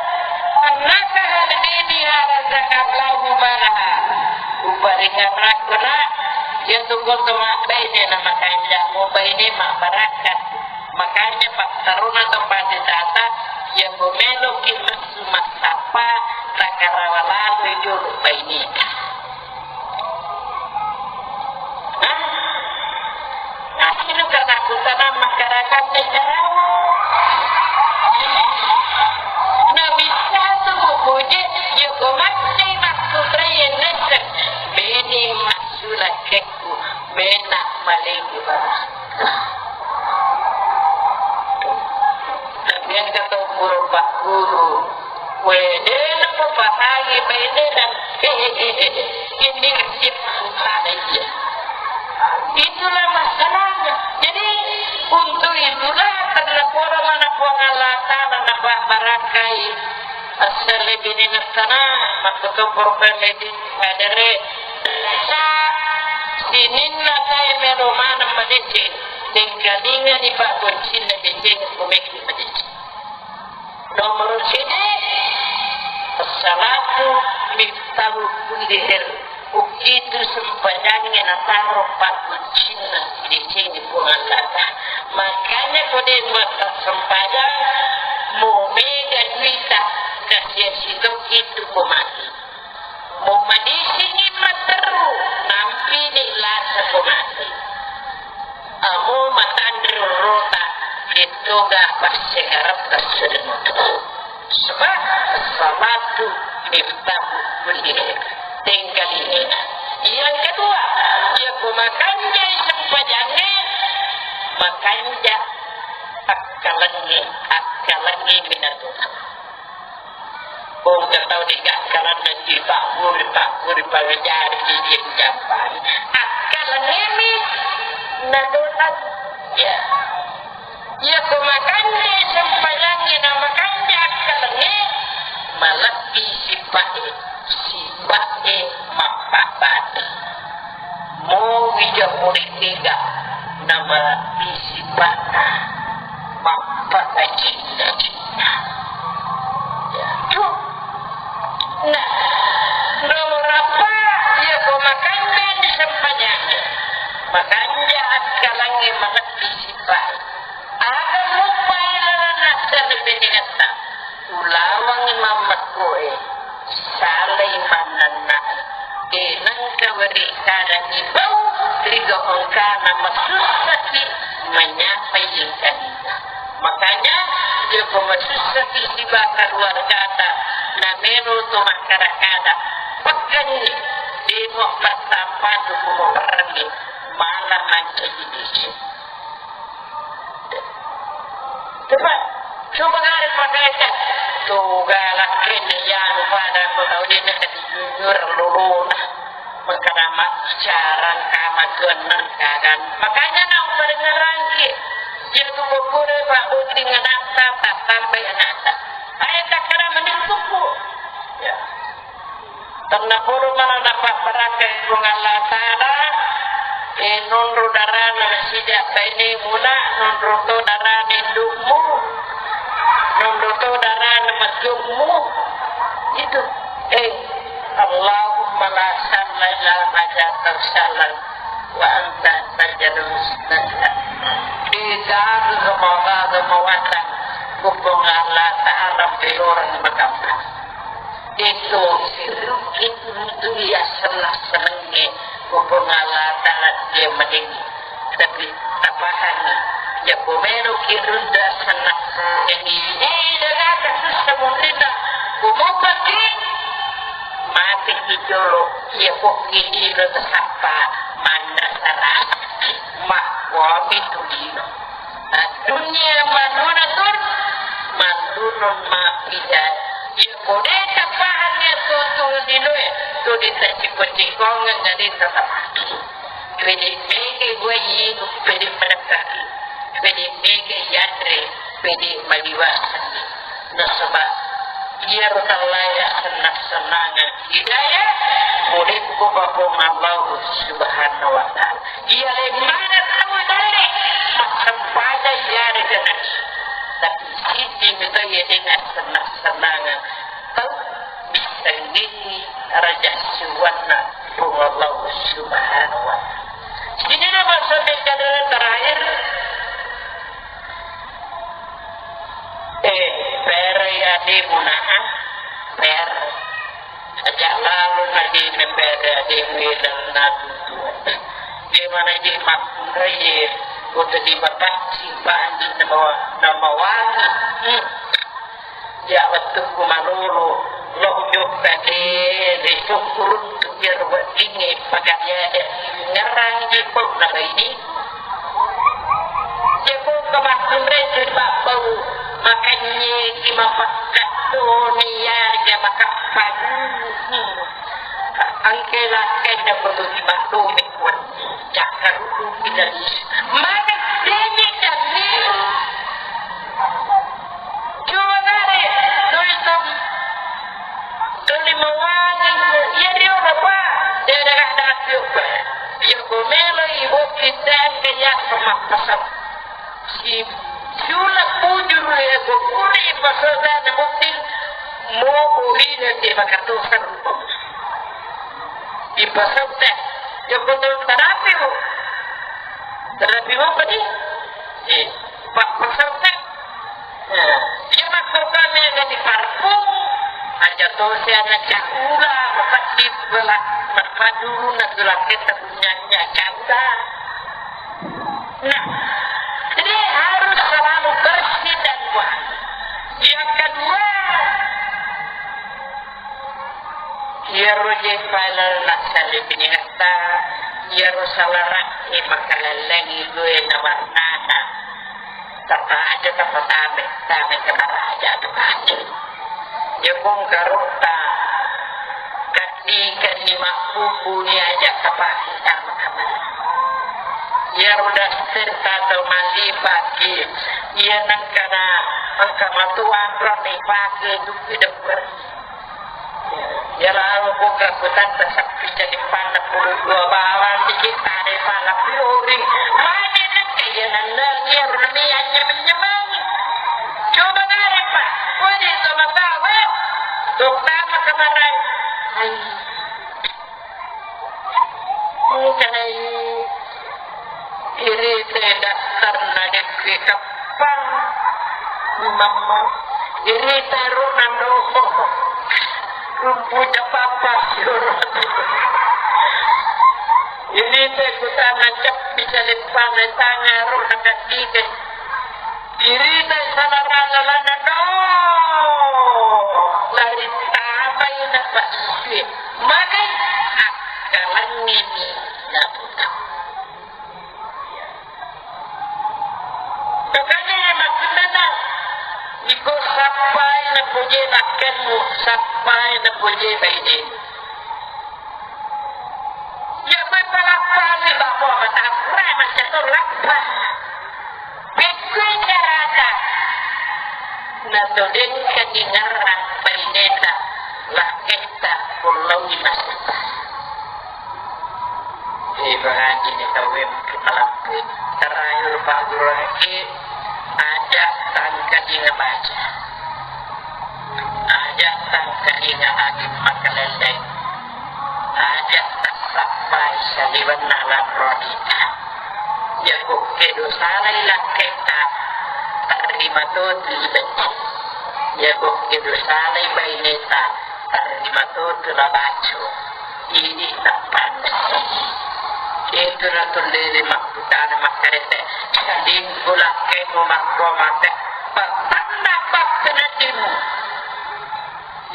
Annaka hadini harazaka Allahu balaha. Uparingarakuna, yatu koto mabbaine na makanja, mubaine mabbarakka. Makanya pattaruna to pati tata, ya mumeloki messu massappa, takarawa lalu jolo baine. Hah? Asli katakutan masyarakat negaramu. Nah, bisa tu buku je, ya, kau mati waktu saya nesek. Bini masuk lagi ku, bena maling di bawah. Tapi yang kata guru, Pak Guru, Wede, napapahangi bainena. Ini kecil, iya. Itulah masalahnya. Jadi, untuk itulah, karena poro mana Puang Allah Ta'ala nabarakai. Asal lebih dengan sana, maka tu problem ini ada re. Sa, sininna saya melo mana madeceng. Tinggalingani Pak Boncin na deceng, kumeki madeceng. Nomor sidi, as-salatu miftahu kulli khair. Ukitu sempajangnge nataro pakkuncinna, didecengi Puang Allah Ta'ala. Makanya kode massempajang, mo mega duita, kasiasi tokki tu ko mati. Mo madisingi matteru, nampini lasa ko mati. Amo matanre rorota, dettoga passengaretta sedeng. Sebab salatu miftahu kulli khair. Tengkalinga. Yang kedua, iya ko makanjai sempajangnge, makanja akkalengnge, akkalengnge minatuna. Engka tau degaga lanna dipabburi-pabburi pangajari di jampan. Akkalengngemi nadonang. Ya. Iya ko makanjai sempajangnge na makanja akkalengnge, malebbi sipa'e, sipa'e mappabbati. Muwi ja murid dega namalebbi sipa'na mappakajinna-jinna. Nah, nomor apa? Iya ko makanja di sempajangnge. Makanja akkalengnge malebbi sipa'e. Aga muppai lalanna salebbi nengetta. Ulawangngi mammekkoe, salai mannennai. De nengka weri kadangi bau, riga engkana masussaki menyapai engkaninna. Makanya, joko masussaki siba keluargata, namero to makkada-kada, pekkenni, demo pertama dukumo perenni, malah mancaji diceng. Coba, coba kare padaita. Toga lakkenna iyanu pada ko tau de na tadi jujur lolona. Makkada mabbicara engka matuanna engkakan. Makanya na upadengerangki. Iya tu ko pura Pak Botting anakta, tak sampai anakta. Ayo takkada menittuku. Ya. Tennapodo mana dapat barakai Puang Allah Ta'ala, Eh, nonro darana nasija bainemu na, nonro to darana indukmu, nonro to darana makkeummu. Itu. Eh, Allahumma la sahla illa ma ja'altahu sahlan wa anta taj'alul huzna idza. Di dalam rumah, rumah watang, hubung Allah Ta'ala pelorang berkata. Itu, itu, itu ya senang-senangnya hubung Allah Ta'ala dia mending. Tapi tapahanni, ya pomelo kirunda senang-senang ini. Eh, daga susah mungkin dah. Kumupaki. Mati ki jolo, iya pokki dino tasappa, manna saraki, makkuami tu dino. Dunia manuna tur, manunun mapi jai. Iya pode tapahannya tu, tu dino e, tu dita ciko-cikongeng, jadi tetap mati. Pede mege gue idu, pede menekaki, pede mege yadre, pede maliwasani. Nasaba iyaro tallaya sennang-sennangeng hidayah, murekko Puang Allah Subhanahu wa Ta'ala. Iya lemmana tau dalle, massempajang iyarega nabi. Tapi sisi mito iya dengan sennang-sennangeng tau. Bissengngi raja siuwanna Puang Allah Subhanahu wa Ta'ala. Sini nama sampai kata terakhir. Eh, pere ademu na, ah, pere. Aja lalu lagi ne pere ademu dan natu. Dia mana dia makmur ye, kota di bapak simpan di nama, nama wangi. Hmm. Ya, wettukku malolo, lo jokka de, de syukurun tu biar weddingnge, pakaliade ngerang di pau na baini. Jeko kemakkunre tu babbau, makanye ki mapakkattoni yarga makappagu. Angke lakkainna betul di maklumi kuat. Cakkarukku pinali. Maka denye kami. Coba nare, tuli tam-, tuli mawani, iya dio apa? Dia dah dah piuk. Piuk komelo ibu kita yang kaya sama pasang. Si, siula pujuru ya, gokuri pasal dan bukti mau burina di makatusan. Ipasau te. Joko to tarapi mo. Tarapi mo apa ni? Eh, pa-, pasau te. Eh, iya makkokka mega di parfum. Aja to si ana caula, mapatti bela, mappaduru na gela ketta punyanya caula. Nah, jadi harus selalu bersih dan wangi. Yang kedua, iyaro je file nassalibinengetta, iyaro salara'e makalellengi due na warnana. Tapa aja tapa tame, tame ke maraja tu kaji. Jepung karotta, kati kani makubu ni aja tapa hitam kamar. Iyaro daster tato mali pake, iya nengkana engka matuang roni pake dupi deper. Iyaro buka kutanta sappi jadi panna puluh dua bawang dikit tare pala piring. Mane nengka iya nenneng iya runi anyameng-nyameng. Coba nare pa. Woi sama tawa. Terutama kemarin. Hai. Engkanai irita daftarna dekke kappang. Mamma irita ro nando rumpu capapa. Irita kutana cappi caleppana tanga ro nakandike. Irita salarana lana do. Lari tapai na pasue. Magai akkalangngeni naputa. Makanya maksudnya, iko sappai napoje lakkenmu, sappai napoje baine. Ya, koe palappani babo matappura macca to lappa. Pekkui carata. Nato dengkani ngarang baineta lakketta kullaui nasetta. Ibrahim ni tauwe malampe. Terakhir Pak Guru lagi, aja tangkadinga baca. Aja tangkadinga agi makalelleng. Aja tassappai saliwenna lanro adita. Jago kedo salai lakketta, tarima to tu ibecce. Jago kedo salai baineta, tarima to tu labaco. Idi nappanna. Itu natullele makkutana makkarete. Lingku lakkemu makko mate. Pattanna patteneddimu.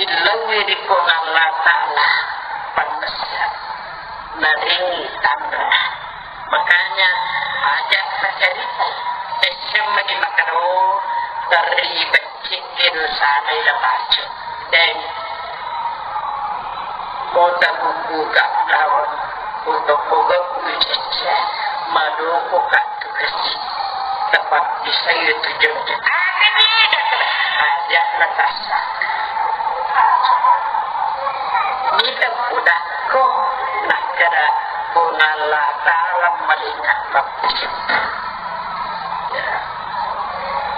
Illauwi ri Puang Allah Ta'ala pannessa. Naring tanra. Makanya aja tacarita. Esseng mani makkeda, oh, terlibat Cekkedo sanai napacu. Deng. Kota kukuka lawan. Kota koga kucecce. Madoko katu kesi. Tepat di saya tujuh. Aja natasa. Nita kudakko. Nakkeda Puang Allah Ta'ala malinga.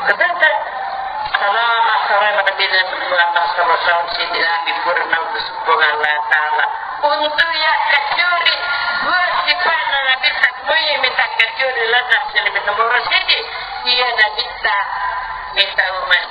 Katanya, salama, salama Nabi Muhammad sallallahu alaihi wasallam, Sidina Nabi purna usukung Allah Ta'ala. Untuk yang kecuri, dua sifat Nabi tak boleh minta kecuri, lepas dari nomor sini. Iya Nabi tak minta umat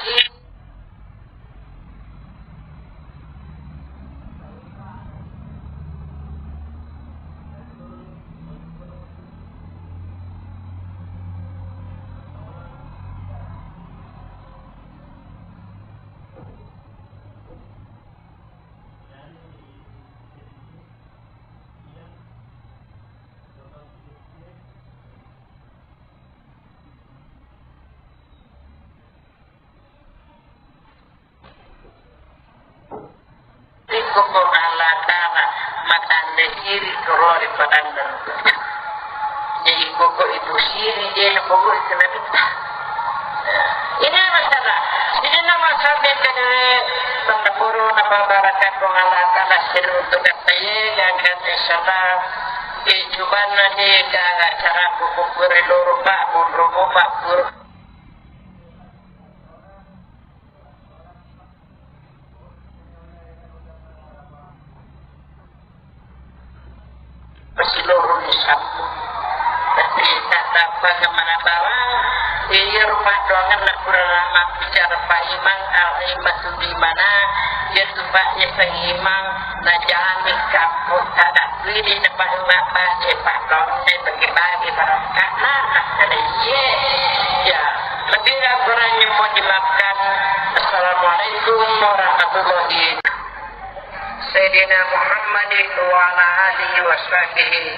Iko ko Allah Ta'ala matande siri korori padanda. Jadi koko ibu siri dia pokok itu Nabi. Ini masalah. Ini nama sampai ke pendepuru nama barakat Allah Ta'ala siri untuk kata ya, ya, kan, insyaallah. Di cuman nanti ke acara buku kuri loro pak, munrumu pak, kuri. Pasiloroni sampung. Tapi tak dapat kemana bawa. Iya rumah doangan nak kurang lama bicara Pak Imam, Al Imam tu di mana? Iya tu Pak, iya Pak Imam. Najami kampung tak ada pilih tempat rumah Pak, Pak Doang, saya bagi-bagi barang. Karena nak kena iya. Ya, lebih kurangnya mohon dimaafkan. Assalamualaikum warahmatullahi. Sayyidina Muhammadin wa ala alihi wa sahbihi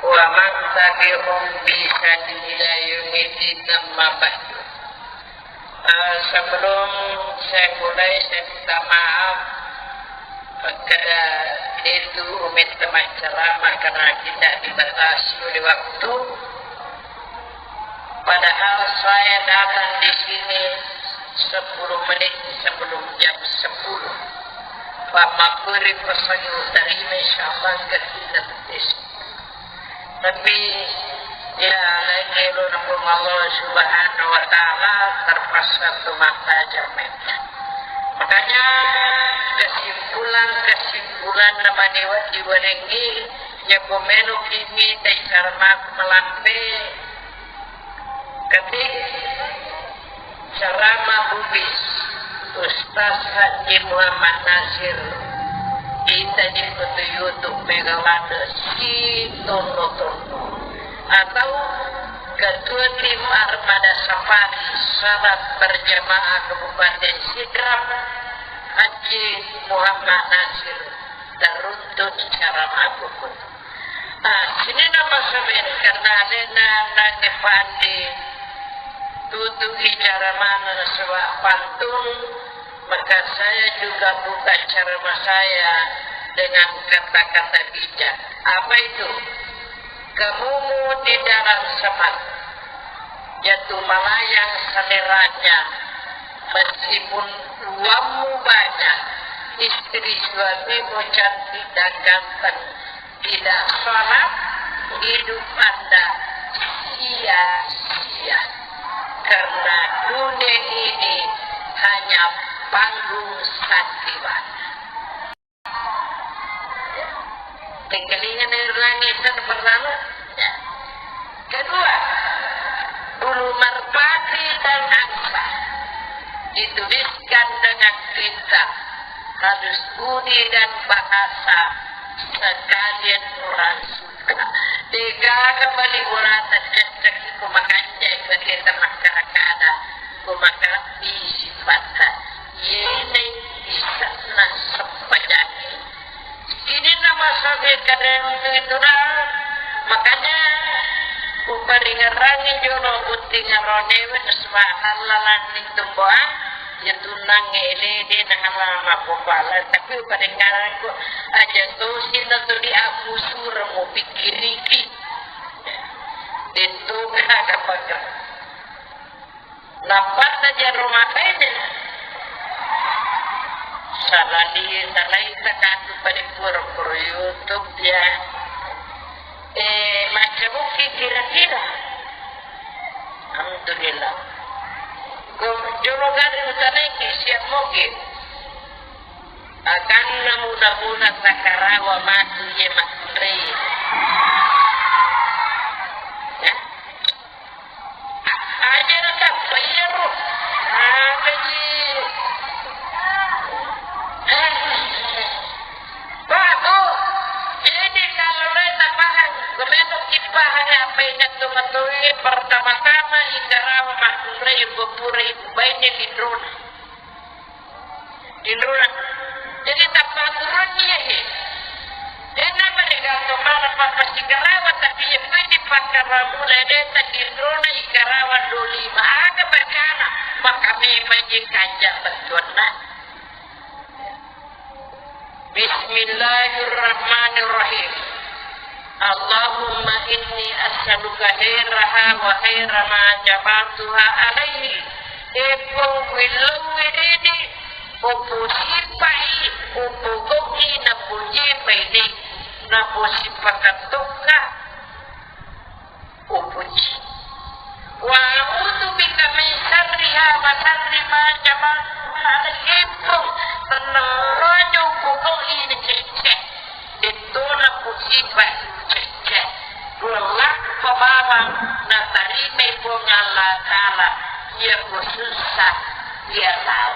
wa man tabi'ahum bi ihsanin ila yaumiddin, amma ba'du. Eh, sebelum saya mulai, saya minta maaf, eh, karena itu minta maaf ceramah karena tidak dibatasi oleh waktu. Padahal saya datang di sini sepuluh menit sebelum jam sepuluh. Pak Makuri pesan terima, insyaallah, ke kita. Tapi, ya, lain elo na Puang Allah Subhanahu wa Ta'ala, terpaksa tu mata jamai. Makanya, kesimpulan-kesimpulan na mani diwarengi, ya, komeno kimi dai karena aku melampe, ketik, Ceramah bubis Ustaz Haji Muhammad Nasir, ita di foto YouTube Megalada si tono-tono, atau Ketua Tim Armada Safari Salat Berjamaah Kabupaten Sidrap, Haji Muhammad Nasir, teruntut ceramah bubis. Ah, sini nama semen karena alena nange pandi tutu bicara mana nasaba pantun, maka saya juga buka ceramah saya dengan kata-kata bijak. Apa itu? Kamumu di dalam semak, jatuh melayang seleranya, meskipun uangmu banyak, istri suamimu cantik dan ganteng, tidak sholat, hidup Anda sia-sia, karena dunia ini hanya panggung sandiwara. Tengkalinga nairangi sana pertama. Ya. Kedua, bulu merpati dan angsa dituliskan dengan tinta halus budi dan bahasa sekalian orang suka. Degaga bali bolata cecek ko makanja bagi temakkara-kada, ko makalebbi sifatta. Yene ise'na sempajangnge. Sininna masabe kadang itu dah. Makanya uparingerangi jolo botting aronewe nasaba halalan itu boa. Ya tunang ele de na halal mapopala, tapi uparingerangi ko aja to sinna to di aku sura mau pikiriki. Itu kada pagar. Nappa tajaro makaide. Salali, salai takatu pada pura-pura YouTube ya. Eh, macca bukki kira-kira. Alhamdulillah. Ko jolo gari utanai ki siap moge. Akanna muda-muda takarawa matu ye makkunrai. Ya. Aja natappa iyaro. Apa ji? Bagus. Jadi kalau lo tapahang, kemeto kipahang apa yang jatuh matoi pertama-tama ikarawa makkunrai bepura ibu baine di drone. Tinrona. Jadi tappa turunni ya, he. Dena mereka to mana papa sikarawa, tapi ya pasti pakaramu lede tinrona ikarawa doli. Maka berkana, maka memang je kanja betuanna. Bismillahirrahmanirrahim. Allahumma inni as'aluka khairaha wa khaira ma jabaltuha alaihi. Eppo willau wedede, opo sipai, opo goki napo jepai de, napo sipakatokka. Upuji. Wa a'udzu bika min syarriha wa syarri ma jabaltuha alaihi. Eppo, tennarojo kuko ini cecce. Dettona kusipa cecce. Kullakko bawang natarimai Puang Allah Ta'ala. Iya kusussa, iya tau.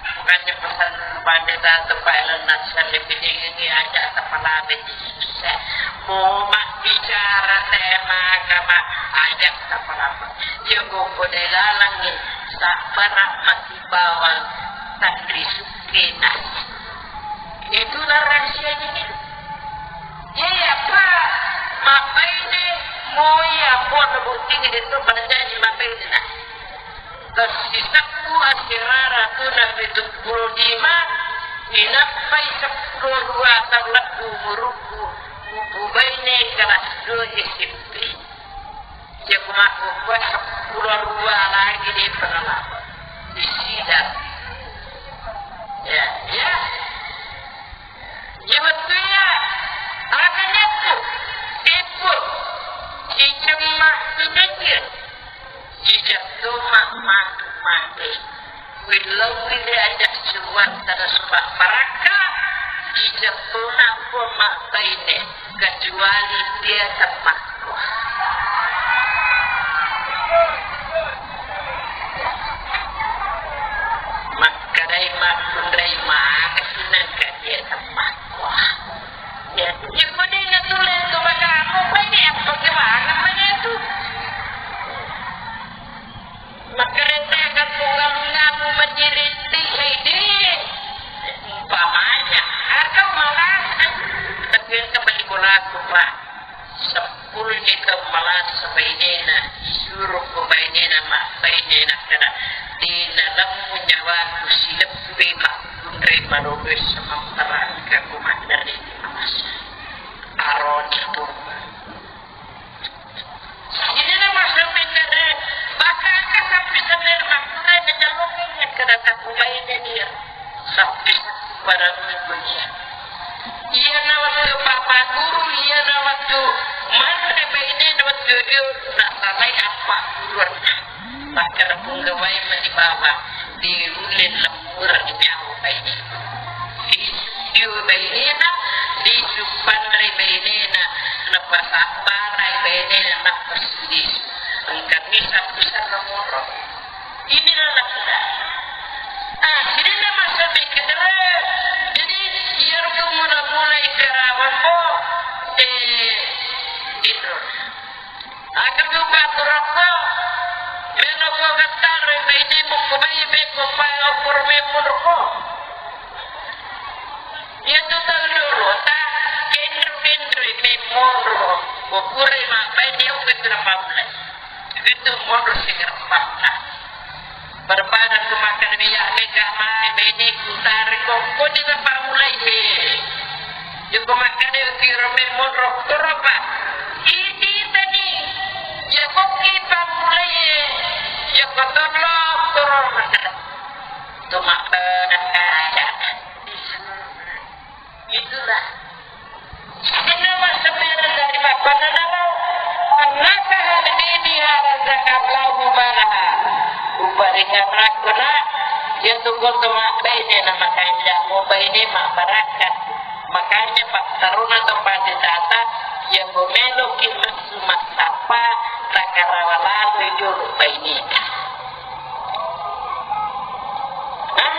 Makanya pesan pada satu Pak Elon Musk lebih tinggi aja kepala biji susah. Mau mak bicara tema agama aja kepala. Ya gue kode lalangi tak pernah masih bawang tak disukai nasi. Itulah rahasianya ini. Iya, Pak. Mapaine moi apa bukti itu pada janji mapaine nah. Tessisakku asirara tuna pitu pulo lima, inappai seppulo dua taung lebbu umurukku, upubaine kelas dua S M P. Jaku makkukua seppulo dua lagi de pengelapa. Di sidang. Ya, ya. Iya wettu iya, aga nyakku, teppu, ciceng ma, ciceng. Ciceng tu ma, matu mate. Willau wile aja suwat tada supa parakka, ciceng tu na pun ma baine, kecuali dia temmakku. Makkedai makkunrai maka sinangka dia temmakku. Ya, ya kode na tu le tu bagamu, kode apa ke mana mana tu? Makkereta kan bunga-bungamu menjadi tinggi. Umpamanya, atau malah, tapi yang kembali bola aku, Pak. Seppulo ni taung malasa bainena, suruh ko bainena, ma bainena kada. Dina lemmu nyawaku silebbi makkunrai malobe semamparangka ku maddari malasa. Aroni tu. Ini nama sampai kada bakaka sampai sampai makkunrai ngejalokin kada taku bainena dia. Sampai pada minggu dia. Iyana wettu Bapak Guru, iyana wettu Manre bainena wettu dio nasalai appaggurunna. Makkeda punggawai mani bawang, diulle lemmureng nyawa baine. Disu dio bainena, disu panre bainena, napasabbarai bainena, napassu disu. Engka misa kusarra moro. Inilah laki-laki. Ah, sininna masa mikir, jadi, iyaro mula-mula ikkarawammo, eh, inro. Aga tu paturakko, melo ko gattaro, ini buku bayi, beko pa, opor memurko. Iya tu tahu dulu, ta, kendro-kendro, memurko. Bukure ma, bayi dia uke tu dapat mulai. Itu monro sigerepakna. Berbadan tu makan minyak mega mai bene kutari kok kodi na pamulai he. Joko makan e kiro me monro koropa. Iti tadi. Joko ki pamulai he. Joko tolo koro makan. Tu makan ada. Itulah. Sininna massemmereng dari bappanna namo, annakaha bidiniha razaqallahu balaha. Uparingarakko na, iya tu ko to mabbaine na makanja, mubaine mabbarakka. Makanya pattaruna to pati tata, iya ko meloki messu massappa, takarawa lalui jolo baineta. Hah?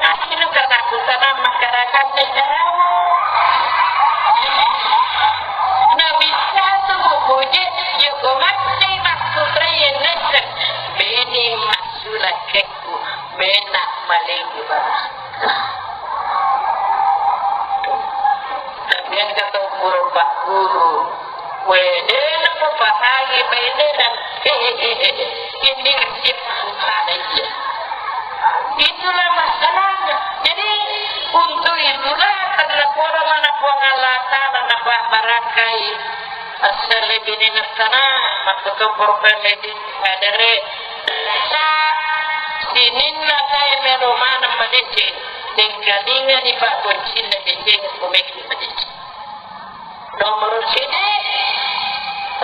Asli katakutan masyarakat negaramu. Nah, bisa tu bubuje, ya, kau mati maksudnya yang neken. Bene maksudnya keku, bena maling di bawah. Tapi yang kata guru, Pak Guru, Wede, napapahangi bainena. Ini nasib anak iya. Itulah masalahnya. Jadi, untuk itulah karena poro mana Puang Allah Ta'ala napabarakkai. Asal lebih dengan sana, maksudnya problem ini ada re. Sa, sininna saya melo mana madeceng. Tinggalingani Pak Boncin na deceng, kumeki madeceng. Nomor sidi,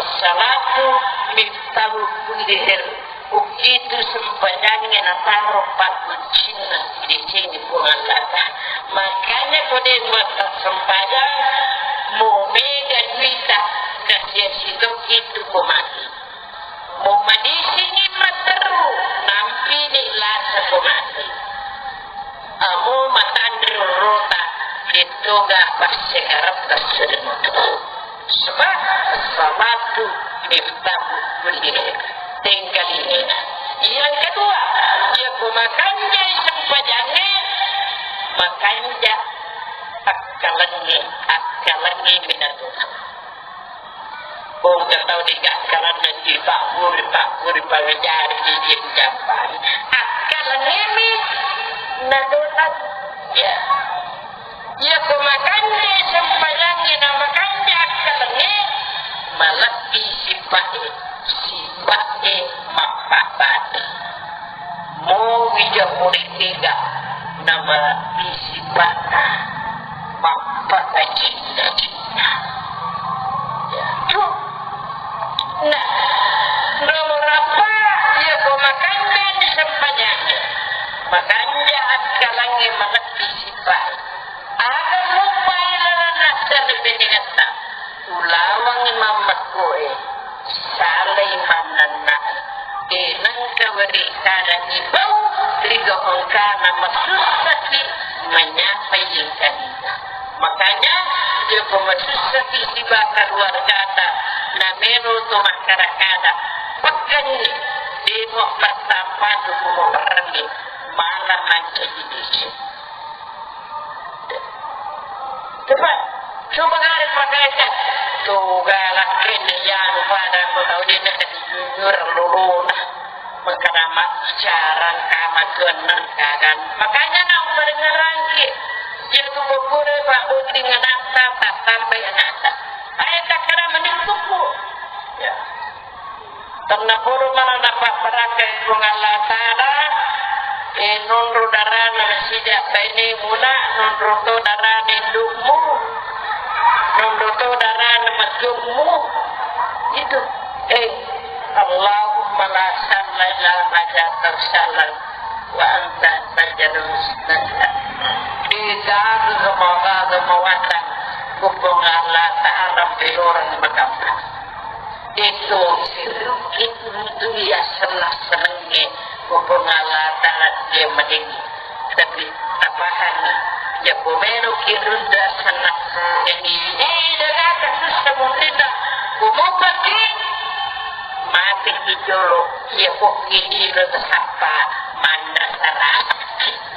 as-salatu miftahu kulli khair. Ukitu sempajangnge nataro pabbencinna sidecengnge Puang Allah Ta'ala. Makanya ko de massempajang, mo mega duita, kasiasi tokki tu ko mati. Mo madisingi matteru, nampini lasa ko mati. Amo matanre rorota, dettoga passengareppa sedematu. Sebab salatu miftahu kulli khair. Tengkalinga. Yang kedua, iya ko makanjai sempajangnge, makanja akkalengnge, akkalengnge minatoa. Engka tau digakkalanna dipagguri-pagguri pangajari didieng jampang. Akkalengngemi nadolak. Ya. Iya ko makanja sempajangnge na makanja akkalengnge, malebbi sipa'e, sipa'e mappabbati. Mo wija murid tiga, namalebbi sipa'na mappabacinna cinna. Ya. Nah, nomor empat, iya ko makanja di sempajangnge. Makanja akkalengnge malebbi sipa'e. Aga muppai lalang nassare benengetta. Ulawangngi mammekkoe, salai mannennai. Tenengka weri kadangi bau, riga engkana masussaki menyapai engkaninna. Makanya, joko masussaki siba keluargata, namero to makkada-kada, pekkenni, demo pertama dukumo perremmi, malah mancaji desa. Coba, coba kare pakaikan. Tuga lakkenna iyanu pada ko tau de' na dijujur lolona. Mengkana maccarang kama tuanna kagan. Makanya na uparengngerangki. Iya tu kokore Pak Boti nganatta, tattambai anatta. Ayo takkada mending tuku. Ya. Tennapodo mana napabbarakkai Puang Allah Ta'ala, eh, nonro darana nasida bainemu na, nonro to darana indukmu. Nondoto darana majjommu. Itu. Eh, Allahumma la sahla illa ma ja'altahu sahlan wa anta taj'alus hazna. Degaga mawaga mawatang, Puang Allah Ta'ala pelorang makamma. Itu sirukki untuk ya senang-senangnya, Puang Allah Ta'ala dia madeni. Tapi tapahanni, ya pomelo ki runda senang. Ini, ini daga susah mungkin dah. Kumupaki, mati ki jolo, ya pokki dino tasappa, manna sarah.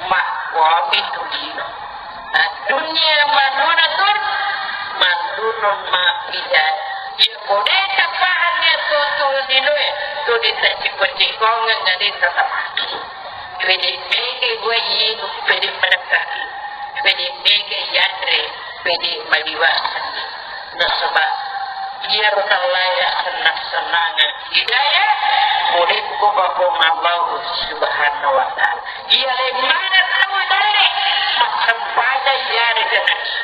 Mah, wami tu dino. Dunia malunatun, malunun ma fi dzalik. Iya, ko de' tapahanni tu, tu linoe, tu de' taciko-cikongeng, de' tatapahang. Pede mega wai, pede madekkaki. Pede mega yanre, pede maliwasani. Nasaba iyaro tallaya senna-sennangeng hidayah, pole ko Puang Allah Subhanahu wa Ta'ala. Iya, le mana tau dalle massempajang iyarega naki.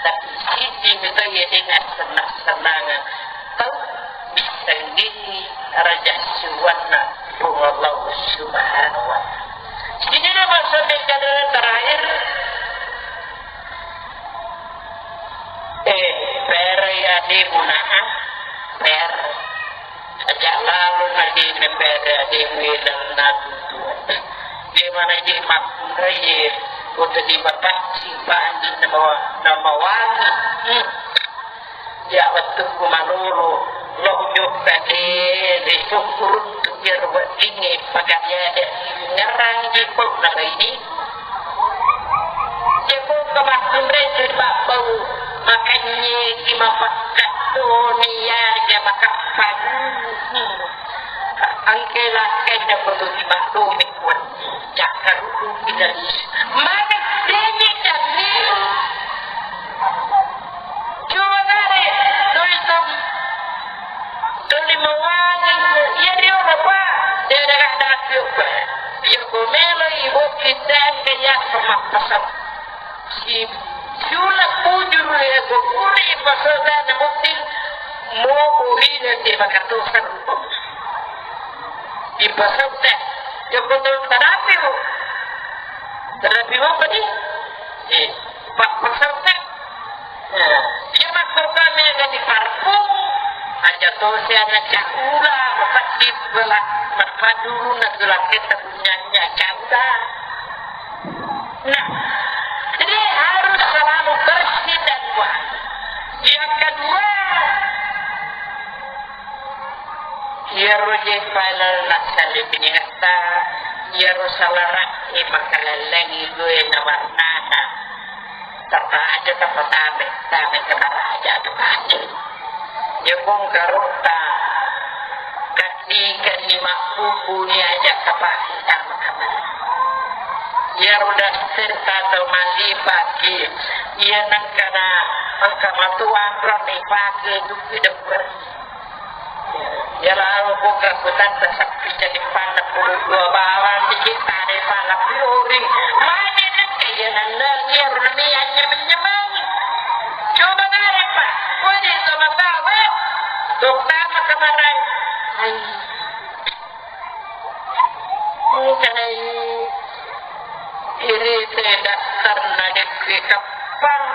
Tapi siji mito iya dengan senna-sennangeng tau bissenggengi raja siwanna Puang Allah Subhanahu wa Ta'ala. Sini nama sampai kata terakhir. Eh, pere ademu na, ah, pere. Aja lalu lagi ne pere ademu ilang na tutu. Dia mana je makkunrai ye, kota di bapak simpan di nama, nama wali. Hmm. Ya, wettukku malolo, lo jokka de, de syukur untuk biar weddingnge pakariade ngerang di pau na baini. Jeko kemakkunre tu babbau, makanye ki mapakkattoni ya, ya makappan. Angke lakkai da kudu di maklumi kuat. Cakka ruku kita di. Mana denye cakni. Coba nare, tulis tom. Tuli mawani, iya dio apa? Dia dah dah piuk. Piuk gomelo ibu kita ke ya sama pasang. Si, siuleng bujur ya, gokuri pasodana bukti, mo burina te makatosan. Ipasang teh, joko tau tarapi mo. Tarapi mo apa di? Eh, pak pasang teh. Nah, iya makko kami ada di parfum, aja to si anak cakula, maka di belah, maka dulu nak gelar kita punyanya cakula. Nah, jadi harus selalu bersih dan wangi. Yang kedua, iyaro je file nassale piningetta, iyaro salara'e makalellengi due na warnana. Tapa aja tapa tame, tame tapa aja tu kacil. Jepung karotta, kaddi-kaddi makkukuni aja kapake tama-tama. Iyaro daster tato mallipaki, iya nengkana engka matuang rame pake dupi debberi. Iyaro ko kerakutan tasappi jadi panna puluh dua bawang dikit tane pala piori. Mane nengka iya nenneng iyaro nami anyameng-nyameng. Coba nare pa, kode to matawa. Dokter makamarang. Hai. Engkanai irita daftarna dekke kappang.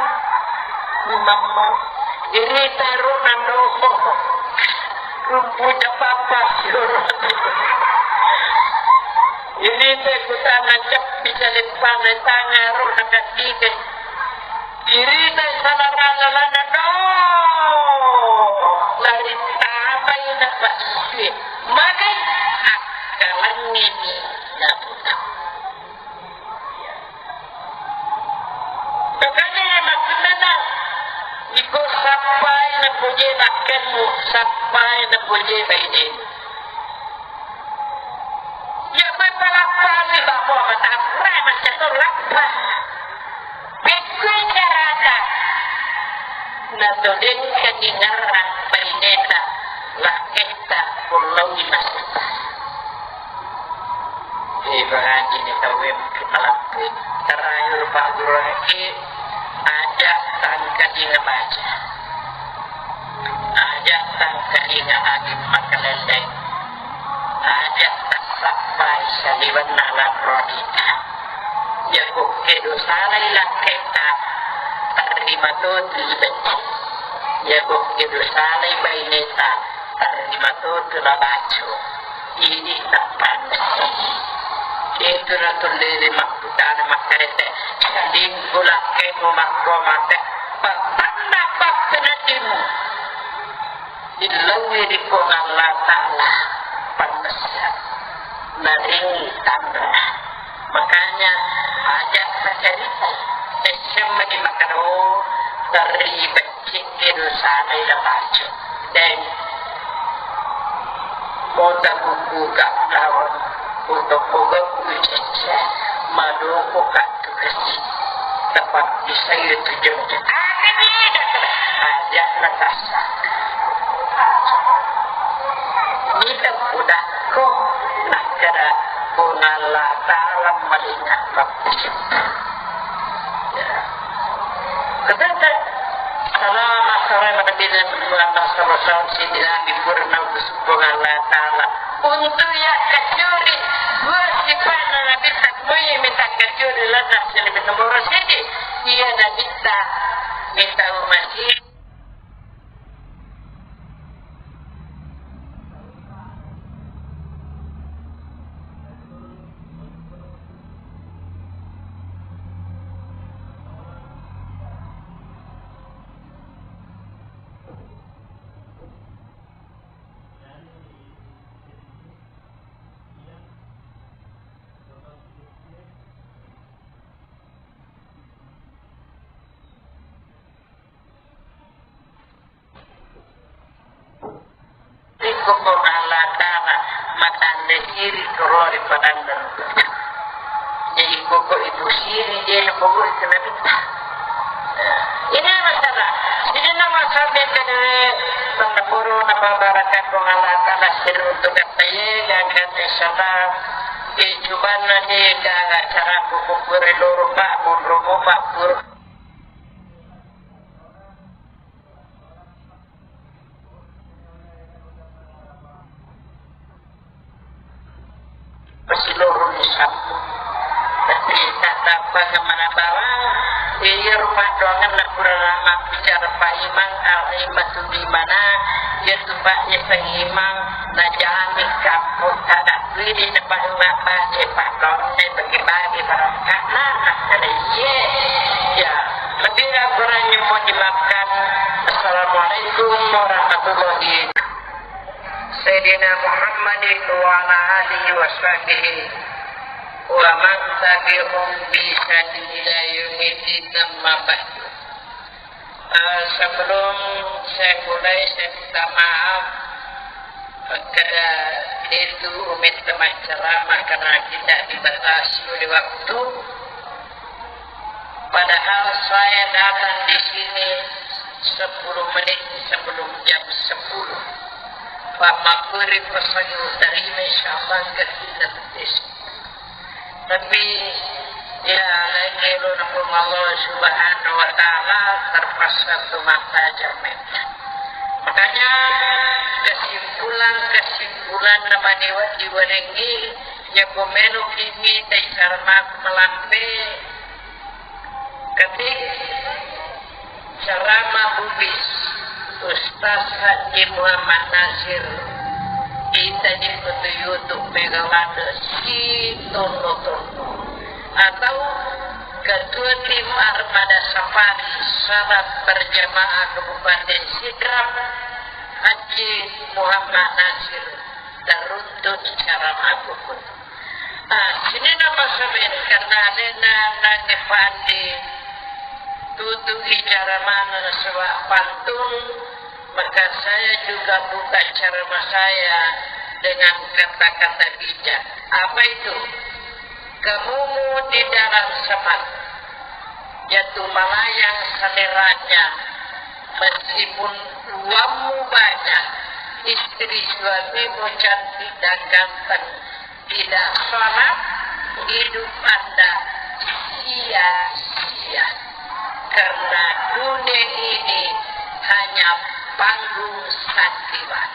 Mamma, irita ro nando. Rumpu japapa. Irita kutana cappi caleppana tanga ro nakandike. Irita salarana lana do. Lari tapai na pasue. Magai akkalangngeni naputa. Makanya maksudnya, iko sappai na puje bakkenmu, sappai na puje bainemu. Ya, gue palappani bahwa matapra macam tu lappa. Pekkui carata natodengkani ngarang baineta lakketta kullaui masetta. Ibaratini tauwe mungkin malappui terakhir pagguruangki aja Aja tangkalinga baca, aja tangkalinga agi makalelleng, aja tassappai saliwenna lanro adita. Jago kedo salai lakketta, tarima to tu ibecce. Jago kedo salai baineta, tarima to tu labaco. Idi tappanna. Itu natullele makkutana makkarete. Lingku lakkemu makko mate. Pattanna pattenadimu. Dillaui ri Puang Allah Ta'ala pannessa. Naring tanra. Makanya aja sacarita. Essem di makaro. Dari Cekkedo sanai labaco. Dan mota buku gak lawan untuk buku kucecce madoko katu kasi. Tepat bisa itu jengke. Ada ni, ada. Ada natasa. Kita udah kok nak kira bunga lata malingat. Ya. Salama, salama Nabi Muhammad sallallahu alaihi wasallam, Sayyidina Nabi purna utus Puang Allah Ta'ala. Untuk ya kacuri, dua sifat Nabi tak boleh minta kacuri, lantas lebih nomor siji. Iya Nabi tak minta umat Iko ko Allah Ta'ala matanre iri ko ro ri padang dan jadi iko ko ibu siri je ko ro ri kena minta. Ini masalah. Ini nama sampai ke mana puru nama barakat ko Allah Ta'ala sir untuk kata ye dan kata salam. Di cuman nanti ke acara buku puri loro pak, munrumu pak, puru. Pasiloroni sapu. Tapi tak dapat kemana barang. Iya rumah doangan nak kurang lama bicara Pak Imam, Al Imam tu di mana? Iya tu Pak, iya Sang Imam. Najami kampung kada kuini depan rumah Pak, Pak Doang, bagi-bagi barang. Karena ada iya. Ya, lebih dan kurangnya mohon dimaafkan. Assalamualaikum warahmatullahi. Sayyidina Muhammadin wa ala alihi wa sahbihi wa man tabi'ahum bi ihsanin ila yaumiddin, amma ba'du. Eh, sebelum saya mulai, saya minta maaf. Kada itu minta maaf ceramah karena tidak dibatasi oleh waktu. Padahal saya datang di sini sepuluh menit sebelum jam sepuluh. Pak Makuri pesangi terima, insya Allah, enggak kita tes. Tapi ya, lain elo na Puang Allah Subhanahu wa Ta'ala, terpaksa tu mata jamin. Makanya kesimpulan-kesimpulan namanya wajib warengi, ya, komeno kimi dari cara maku melampe, ketik Ceramah bubis Ustaz Haji Muhammad Nasir, ita di foto YouTube mega ladde si tono-tono. Atau Ketua Tim Armada Safari Salat Berjamaah Kabupaten Sidrap, Haji Muhammad Nasir, teruntuk ceramah bubis. Ah, sininna masamen karena alena nange pandi tutu bicara mana nasaba pantun, maka saya juga buka ceramah saya dengan kata-kata bijak. Apa itu? Kamumu di dalam semak, jatuh melayang seleranya, meskipun uangmu banyak, istri suamimu cantik dan ganteng, tidak sholat, hidup Anda sia-sia. Karena dunia ini hanya panggung sandiwara.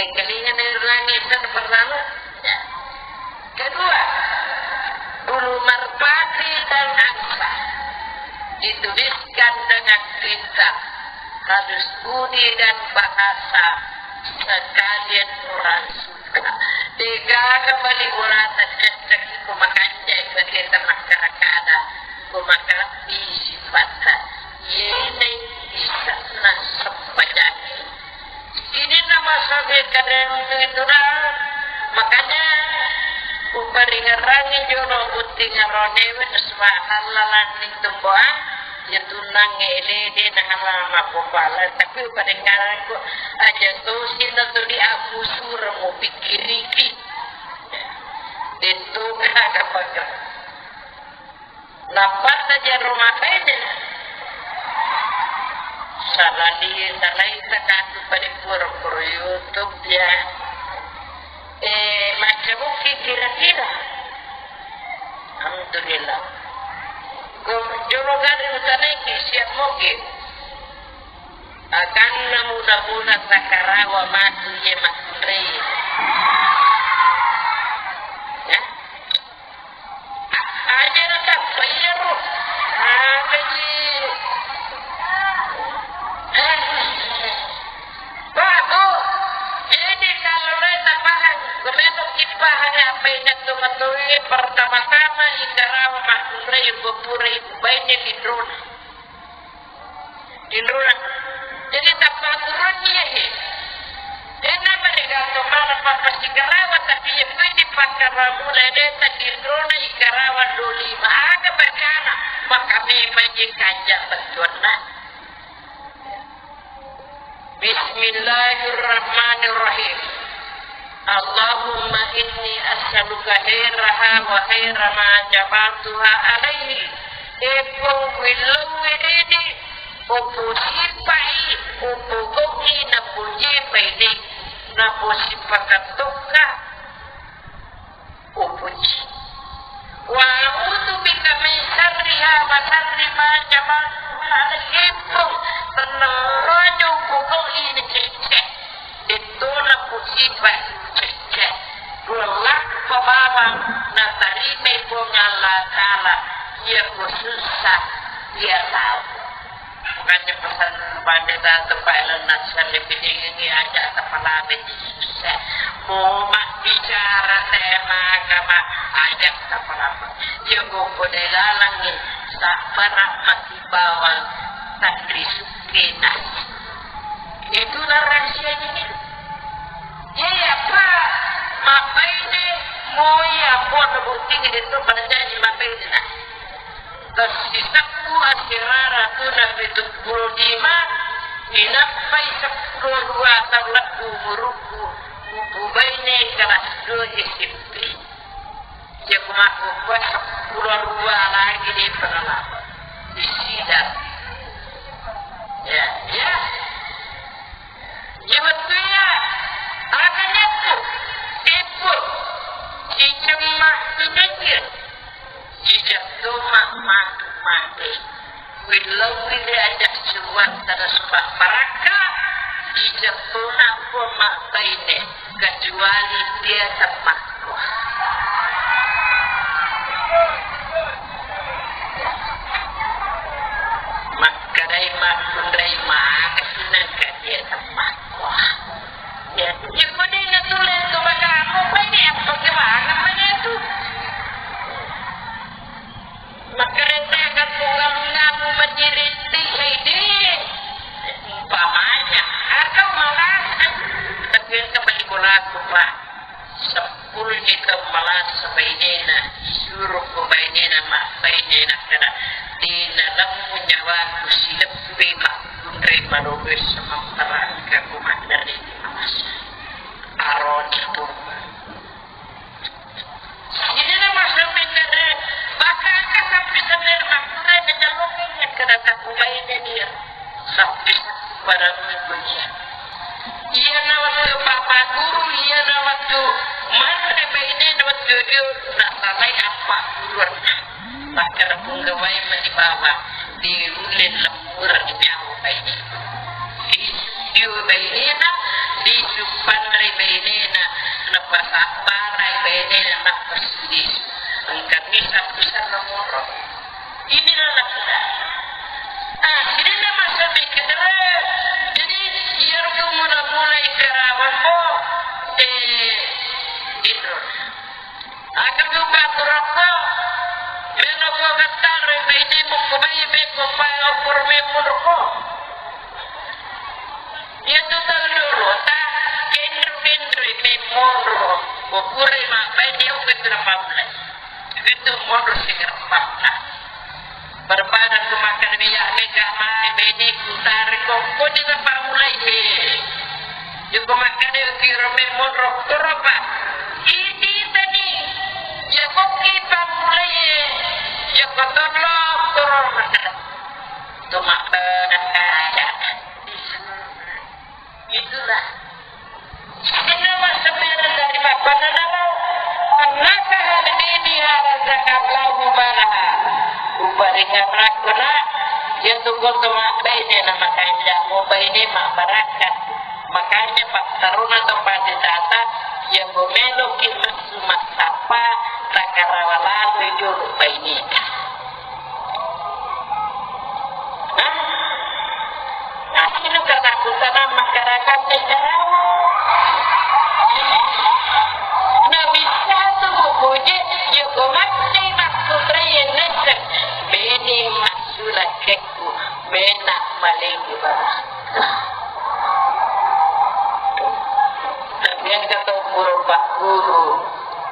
Tengkalinga nairangi sana pertama. Ya. Kedua, bulu merpati dan angsa dituliskan dengan tinta halus budi dan bahasa sekalian orang suka. Degaga bali bolata cecek iko makanja iko kita makkada-kada, iko makalebbi sifatta. Yene isanna sempajangi. Ini nama sabe kadang itu dah. Makanya uparingerangi jono utti ngaronewe subhanallah lanning tumboa. Ya tunang ele de na halama kopala, tapi uparingerangi aja tosi na tuli aku sura mau pikiriki. Itu kada pakai. Nappa taja rumah baine. Salali, salai takatu pada pura-pura YouTube ya. Eh, macam mungkin kira-kira. Alhamdulillah. Ko jolo gari utanaiki siap moge. Akan namu-namu sakarawa matu ye matrei. Ya. Aja na tappa iyaro. Apa ji? Pak, Bu, ini kalau lo tapahang, gue melok kipahang apa ingat tuh betul, pertama-tama ikarawa makkunrai gue pura ibu bayi di drone. Tinrona. Jadi tappa turunni ya, he. Dena mereka to mana papa sigarawa, tapi ya pasti pakaramu na deta tinrona ikarawa doli. Maga berkana, maka memang kanja betuanna. Bismillahirrahmanirrahim. Allahumma inni as'aluka khairaha wa khaira ma jabaltuha alaihi. Eppo willau wedede, opo sipai, opo goki napo jepai de, napo sipakatokka. Upuji. Wa a'udzu bika min syarriha wa syarri ma jabaltuha alaihi. Tennang rojo pokok ini cecce. Detona pusiba cecce. Dua lakko bawang natarima Puang Allah Ta'ala. Iya ku susah, iya tahu. Makanya pesan pada satu Pak Elon Musk lebih tinggi aja kepala Yesus. Mau mak bicara tema agama aja kepala. Ya kok kode galang nih, tak pernah mati bawang, tak disukai nasi. Itulah rahasianya nih. Iya, Pak. Mapaine moi apa buktinya itu pada janji mapaine nah. Tessiseppu asirara tuna pitu pulo lima, inappai seppulo dua taung lebbu umurukku, upubaine kelas dua S M P. Iya ku makkukue seppulo dua lagi di pengalaman. Di sidang. Ya, ya. Iya wettuya, aga nyakku, eppo, cicemma, cicengge, cicetto ma, matu, mate. Willauwi de aja suruatta nasaba barakka, ijattona ko mabbaine, kecuali dia temmakko. Makkedai makkunrai maka sinangka dia temmakko. Ya, ya ko de natuleng to makamu, pai de apa kewangeng mane tu. Makkareta kampung galungamu maciring tihai de. Umpamanya, atau malah, tapi yang kembali bolaku, Pak. Seppulo juta malas bainena, suruh ko bainena, mak bainena kada. Dina lemmu nyawaku silebbi makkunrai malobe sama perangka ko maddari malas. Aroni tu. Jadi, na masampe kare, bakaka sappi-sappi makkunrai, na calongi, kada takubaine dia. Sappi pada minggu dia. Iya na waktu Bapak Guru, iya na waktu manre baine na waktu dia, na salai apa bulan. Pakkarampung gawai mani bawang, diulle lembur nyawa baine. Lisu dio bainena, lisu panre bainena, napasabbarai bainena, napasilisu. Engka misa bisa nomoro. Inilah laki-laki. Ah, sidina masa pikir. Jadi, iya rupa mula-mula ikarawan ko, eh, Indro. Aga tu patturokko, melo ko gattaro bainemu ko bai beko pai okor memurko. Iya tu tau dulu ta, kendro-kendro memurko. Ko pura ma baine okko tu na pamulai. Itu monro sigarappanna. Barbada tu makan minyak mega mai bene ku tari ko, ko de na pamulai e. Joko makan e kiro me monro toro pa. Iti tani. Joko ki pamulai e. Joko tolo toro makan. Tu makan ada. Itulah. Sininna massembarang dari bapakna nalo, annaka hadini harazaka Allahu balaha. Uparingarakko na, iya tu koto mabbaine na makanja, mubaine mabbarakka. Makanya pattaruna to pade tata, iya ko meloki messu massappa, takarawa lalui jolo baineta. Hah? Asli katakutan masyarakat secara umum. Nabi satu buku je, joko mati makku reye nesek. Beni masula kekku, bena malegi bawah. Tapi yang kata guru pak guru,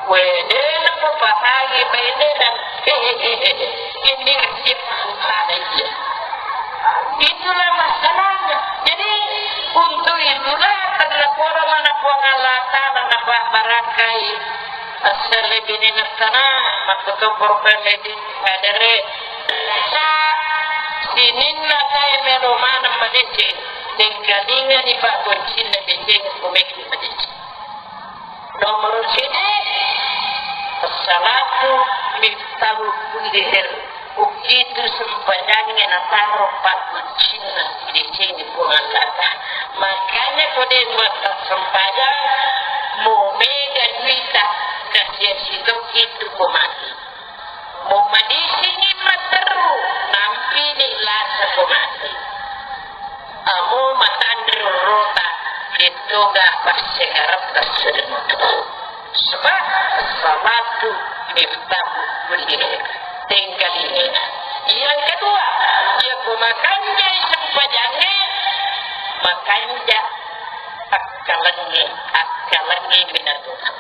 Wede, napapahangi bainena. Ini nasib anak iya. Itulah masalahnya. Jadi, untuk itulah karena poro mana Puang Allah Ta'ala napa barakai asale bini nasana, maksudnya problem ini hadere. Sa sininna saya melo maneng madeceng, tengkalinga ni pak boccinna deceng kumeki madeceng. Nomor sidi, as-salatu miftahu kulli khair. Ukitu sempajangnge nataro pakkuncinna sidecengnge Puang Allah Ta'ala. Makanya ko de muatta sempajang, mo mega duita, kasiasi tokki tu ko mati. Mo madisingi matteru, nampini lasa ko mati. Amo matanre rota, dettoga passegaretta sedeng. Sebab salatu miftahu kulli khair. Tengkalinga. Yang kedua, iya ko makanjai sempajangnge, makanja akkalengnge, akkalengnge minatuna.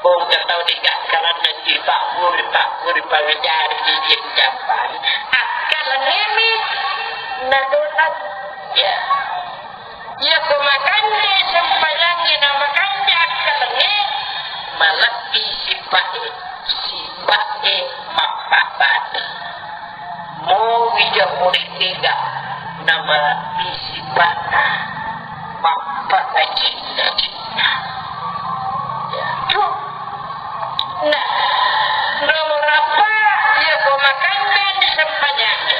Engka tau degakkalanna dipagguru-pagguru pangajari di jenjang pari. Akkalengngemi nadonang. Ya. Iya ko makanja sempajangnge na makanja akkalengnge, malebbi sipa'e, sipa'e mappabbati. Mo wija pole tega namalebbi sipa'na mappakajinna-jinna. Nah, nomor apa? Iya ko makanja di sempajangnge.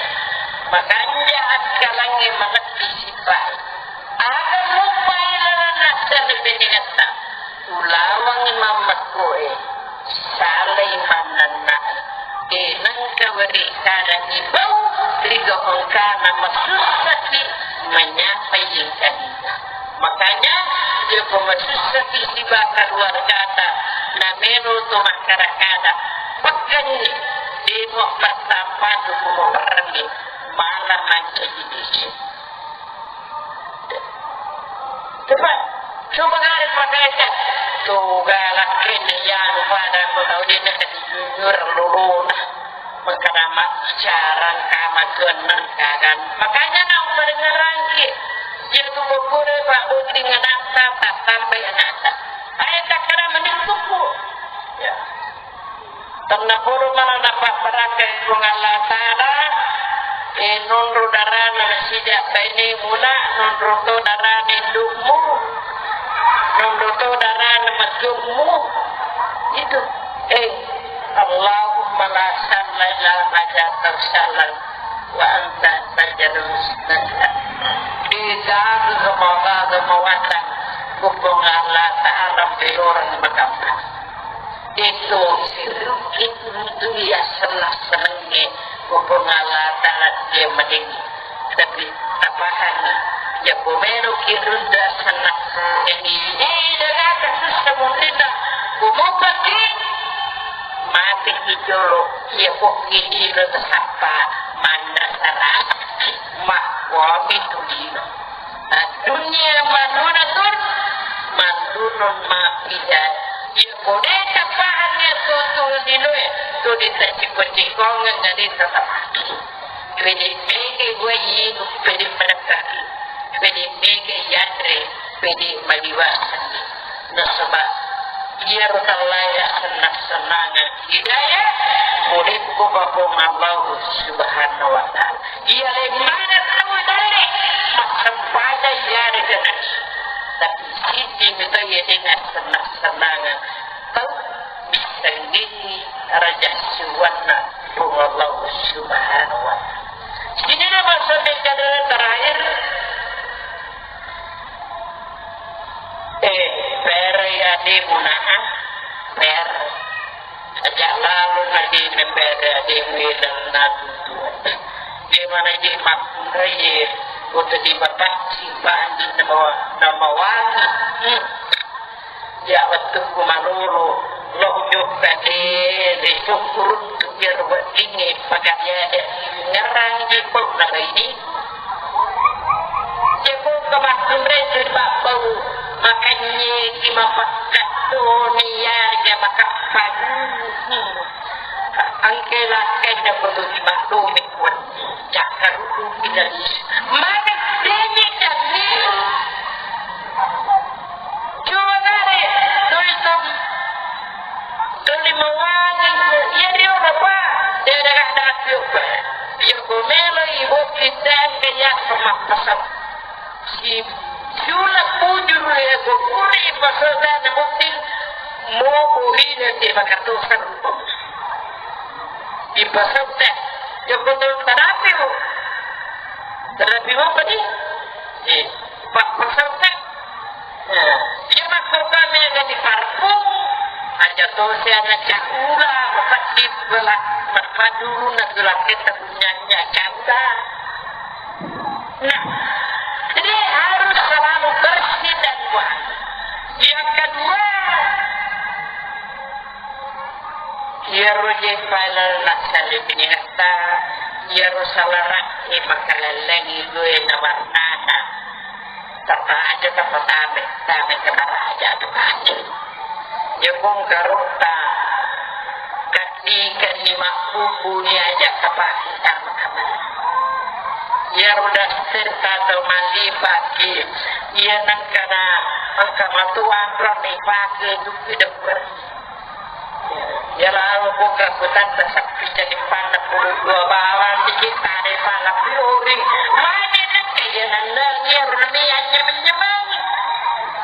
Makanja akkalengnge malebbi sipa'e. Aga muppai lalang nassare benengetta. Ulawangngi mammekkoe, salai mannannae, e, nengka weri kadangi bau, riga engkana masussaki menyapai engkalinga. Makanya, joko masussaki siba keluargata, namero to makkada-kada, pekkenni, demo pattapatu kumoperenni, mala mancaji dese. Coba, coba kalian pakai. Tuh galak ini ya, lupa ada aku tahu dia nak dijujur lulu nah. Mengkadama jarang kama tuan nang kagan. Makanya nang paling ngerangki. Dia tuh bubure pak buting anak tak sampai anak tak. Ayat tak kena mending tuku. Ya. Tennapodo mala napabbarakkai Puang Allah Ta'ala, e, nonro darana nasida bainemu na, nonro to darana indukmu, nonro to darana matummu. Itu. E, Allahumma Fala salli ala ma ja'alta sallan wa anta taj'alus salata. Degaga mawatang ku Puang Allah Ta'ala meloreng makamma. Itu siruk itu dia senang-senangnya ku Puang Allah Ta'ala dia madeng. Tapi tapahanni, iya ko meloki rudda senna, jadi, eh, dagata sussa munrinna, ko mopaki, mateki jolo, iya ko kiciro tasappa, manna saraki, makkuami tu lino. Dunia manunatun, manunun mapijai. Iya ko de tapahanni tu, tu linoe, tu ditaciko-cikongeng, de tatapaki. Pede mega wae, pede madekkaki, pede mega yanre, pede maliwasani. Nasaba iyaro tallaya senna-sennangeng hidayah, murekko Puang Allah Subhanahu wa Ta'ala. Iya lemmana tau dalle massempajang iyarega nabi. Tapi siji mito iya de nassenna-sennangeng tau missengngi raja siuwanna Puang Allah Subhanahu wa Ta'ala. Sininna bangsa Mekka terakhir, eh, perai ademu naa, perai. Aja lalu lagi nepere ademu ilang natu. Gimana je makkunrai, kota di bapak si Pak Andi nama, nama wali. Hmm. Iya, wettukku malolo, lo jokka de, de syukurun tu biar weddingnge, pakaliade ngerang je pau nagaini. Jeko kemakkunre tu bapak bau, makanye ki mapakkat tu ni ya, dia makapan. Engke lakkai dapetu tiba domi kuat. Cakkaruku kita di. Mana denye kami? Coba nare, tuli tom, tuli mawani, iya dio apa? Dia ada kata aku. Iya, ko melo ibu kita ke ya sama pasal. Si, siula bujur ya, ko kuri pasal dan bukti mau kuhina di makatusan. Ipasau te. Joko to tarapi mo. Tarapi mo apa ni? Eh, pa-, pasau te. Nah, iya makko kami ada di parfum. Aja to si anak cakura, apa di bela, apa dulu nak gelar kita punyanya cakura. Nah, jadi harus selalu bersih dan wangi. Yang kedua, iyaro je pala lassale piningetta, iyaro salara'e makalellengi due na warnana. Tapa aja tapa tame, tame ke maraja tu kaje. Jepung karotta, kaddi kenni mabbubuni aja tapake sama kamar. Iyaro daster tata mallipaki, iya nengkana engka matuang roni pake dupi deper. Iyaro buka kutanta sappi jadi panna puluh dua bawang dikit tare pala piring. Mane nengka iya nanda iyaro ni anyameng-nyameng.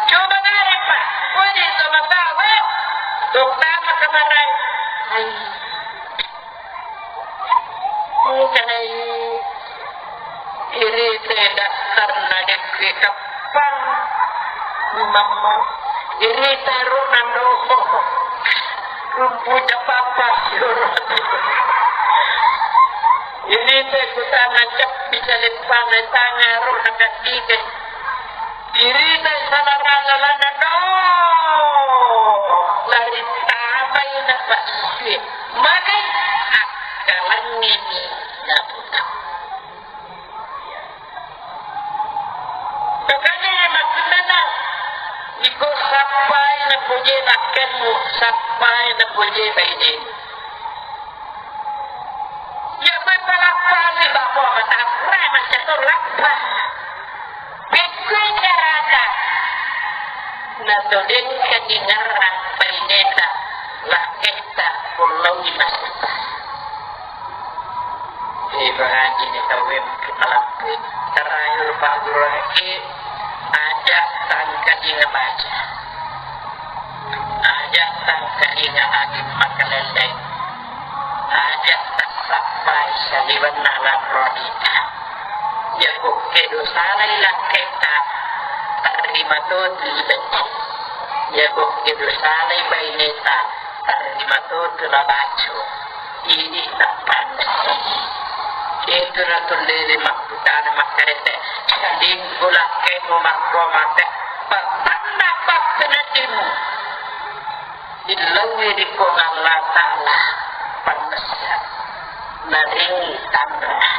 Coba nare pa. Woi, sama tawa. Terutama kemarin. Hai. Engkanai irita daftarna dekke kappang mamma. Irita rona noho rumpu japapa. Irita kutana cappi caleppana tanga rona kaddike. Irita salarana lana do. Lari tapai na pasue. Magai akkalangngeni naputa. Makanya makkunana iko sappai napoje bakkenmu, sappai napoje bainemu. Iya, koe palappani, babo, matappura, maccato lappa. Pekkui carata. Natodengkani ngarrang baineta, lakketta, kullaui masetta. Ibaratini tauwe mungkin malappu. Terakhir, Pak Guru Eki, aja tangkadinga baca. Aja tangkadinga agi makalelleng. liwenna lanronita. Jago kedo salai lakketta, tarima totu ibecce. Jago kedo salai baineta, tarima totu nabaco. Idi tappanna. Itu ratullele makkutana makkarete. Dingku lakkemu makko mate. Pattanna pakkeneddimu. Illauwi ri Puang Allah Ta'ala pannessa. Naring tanra.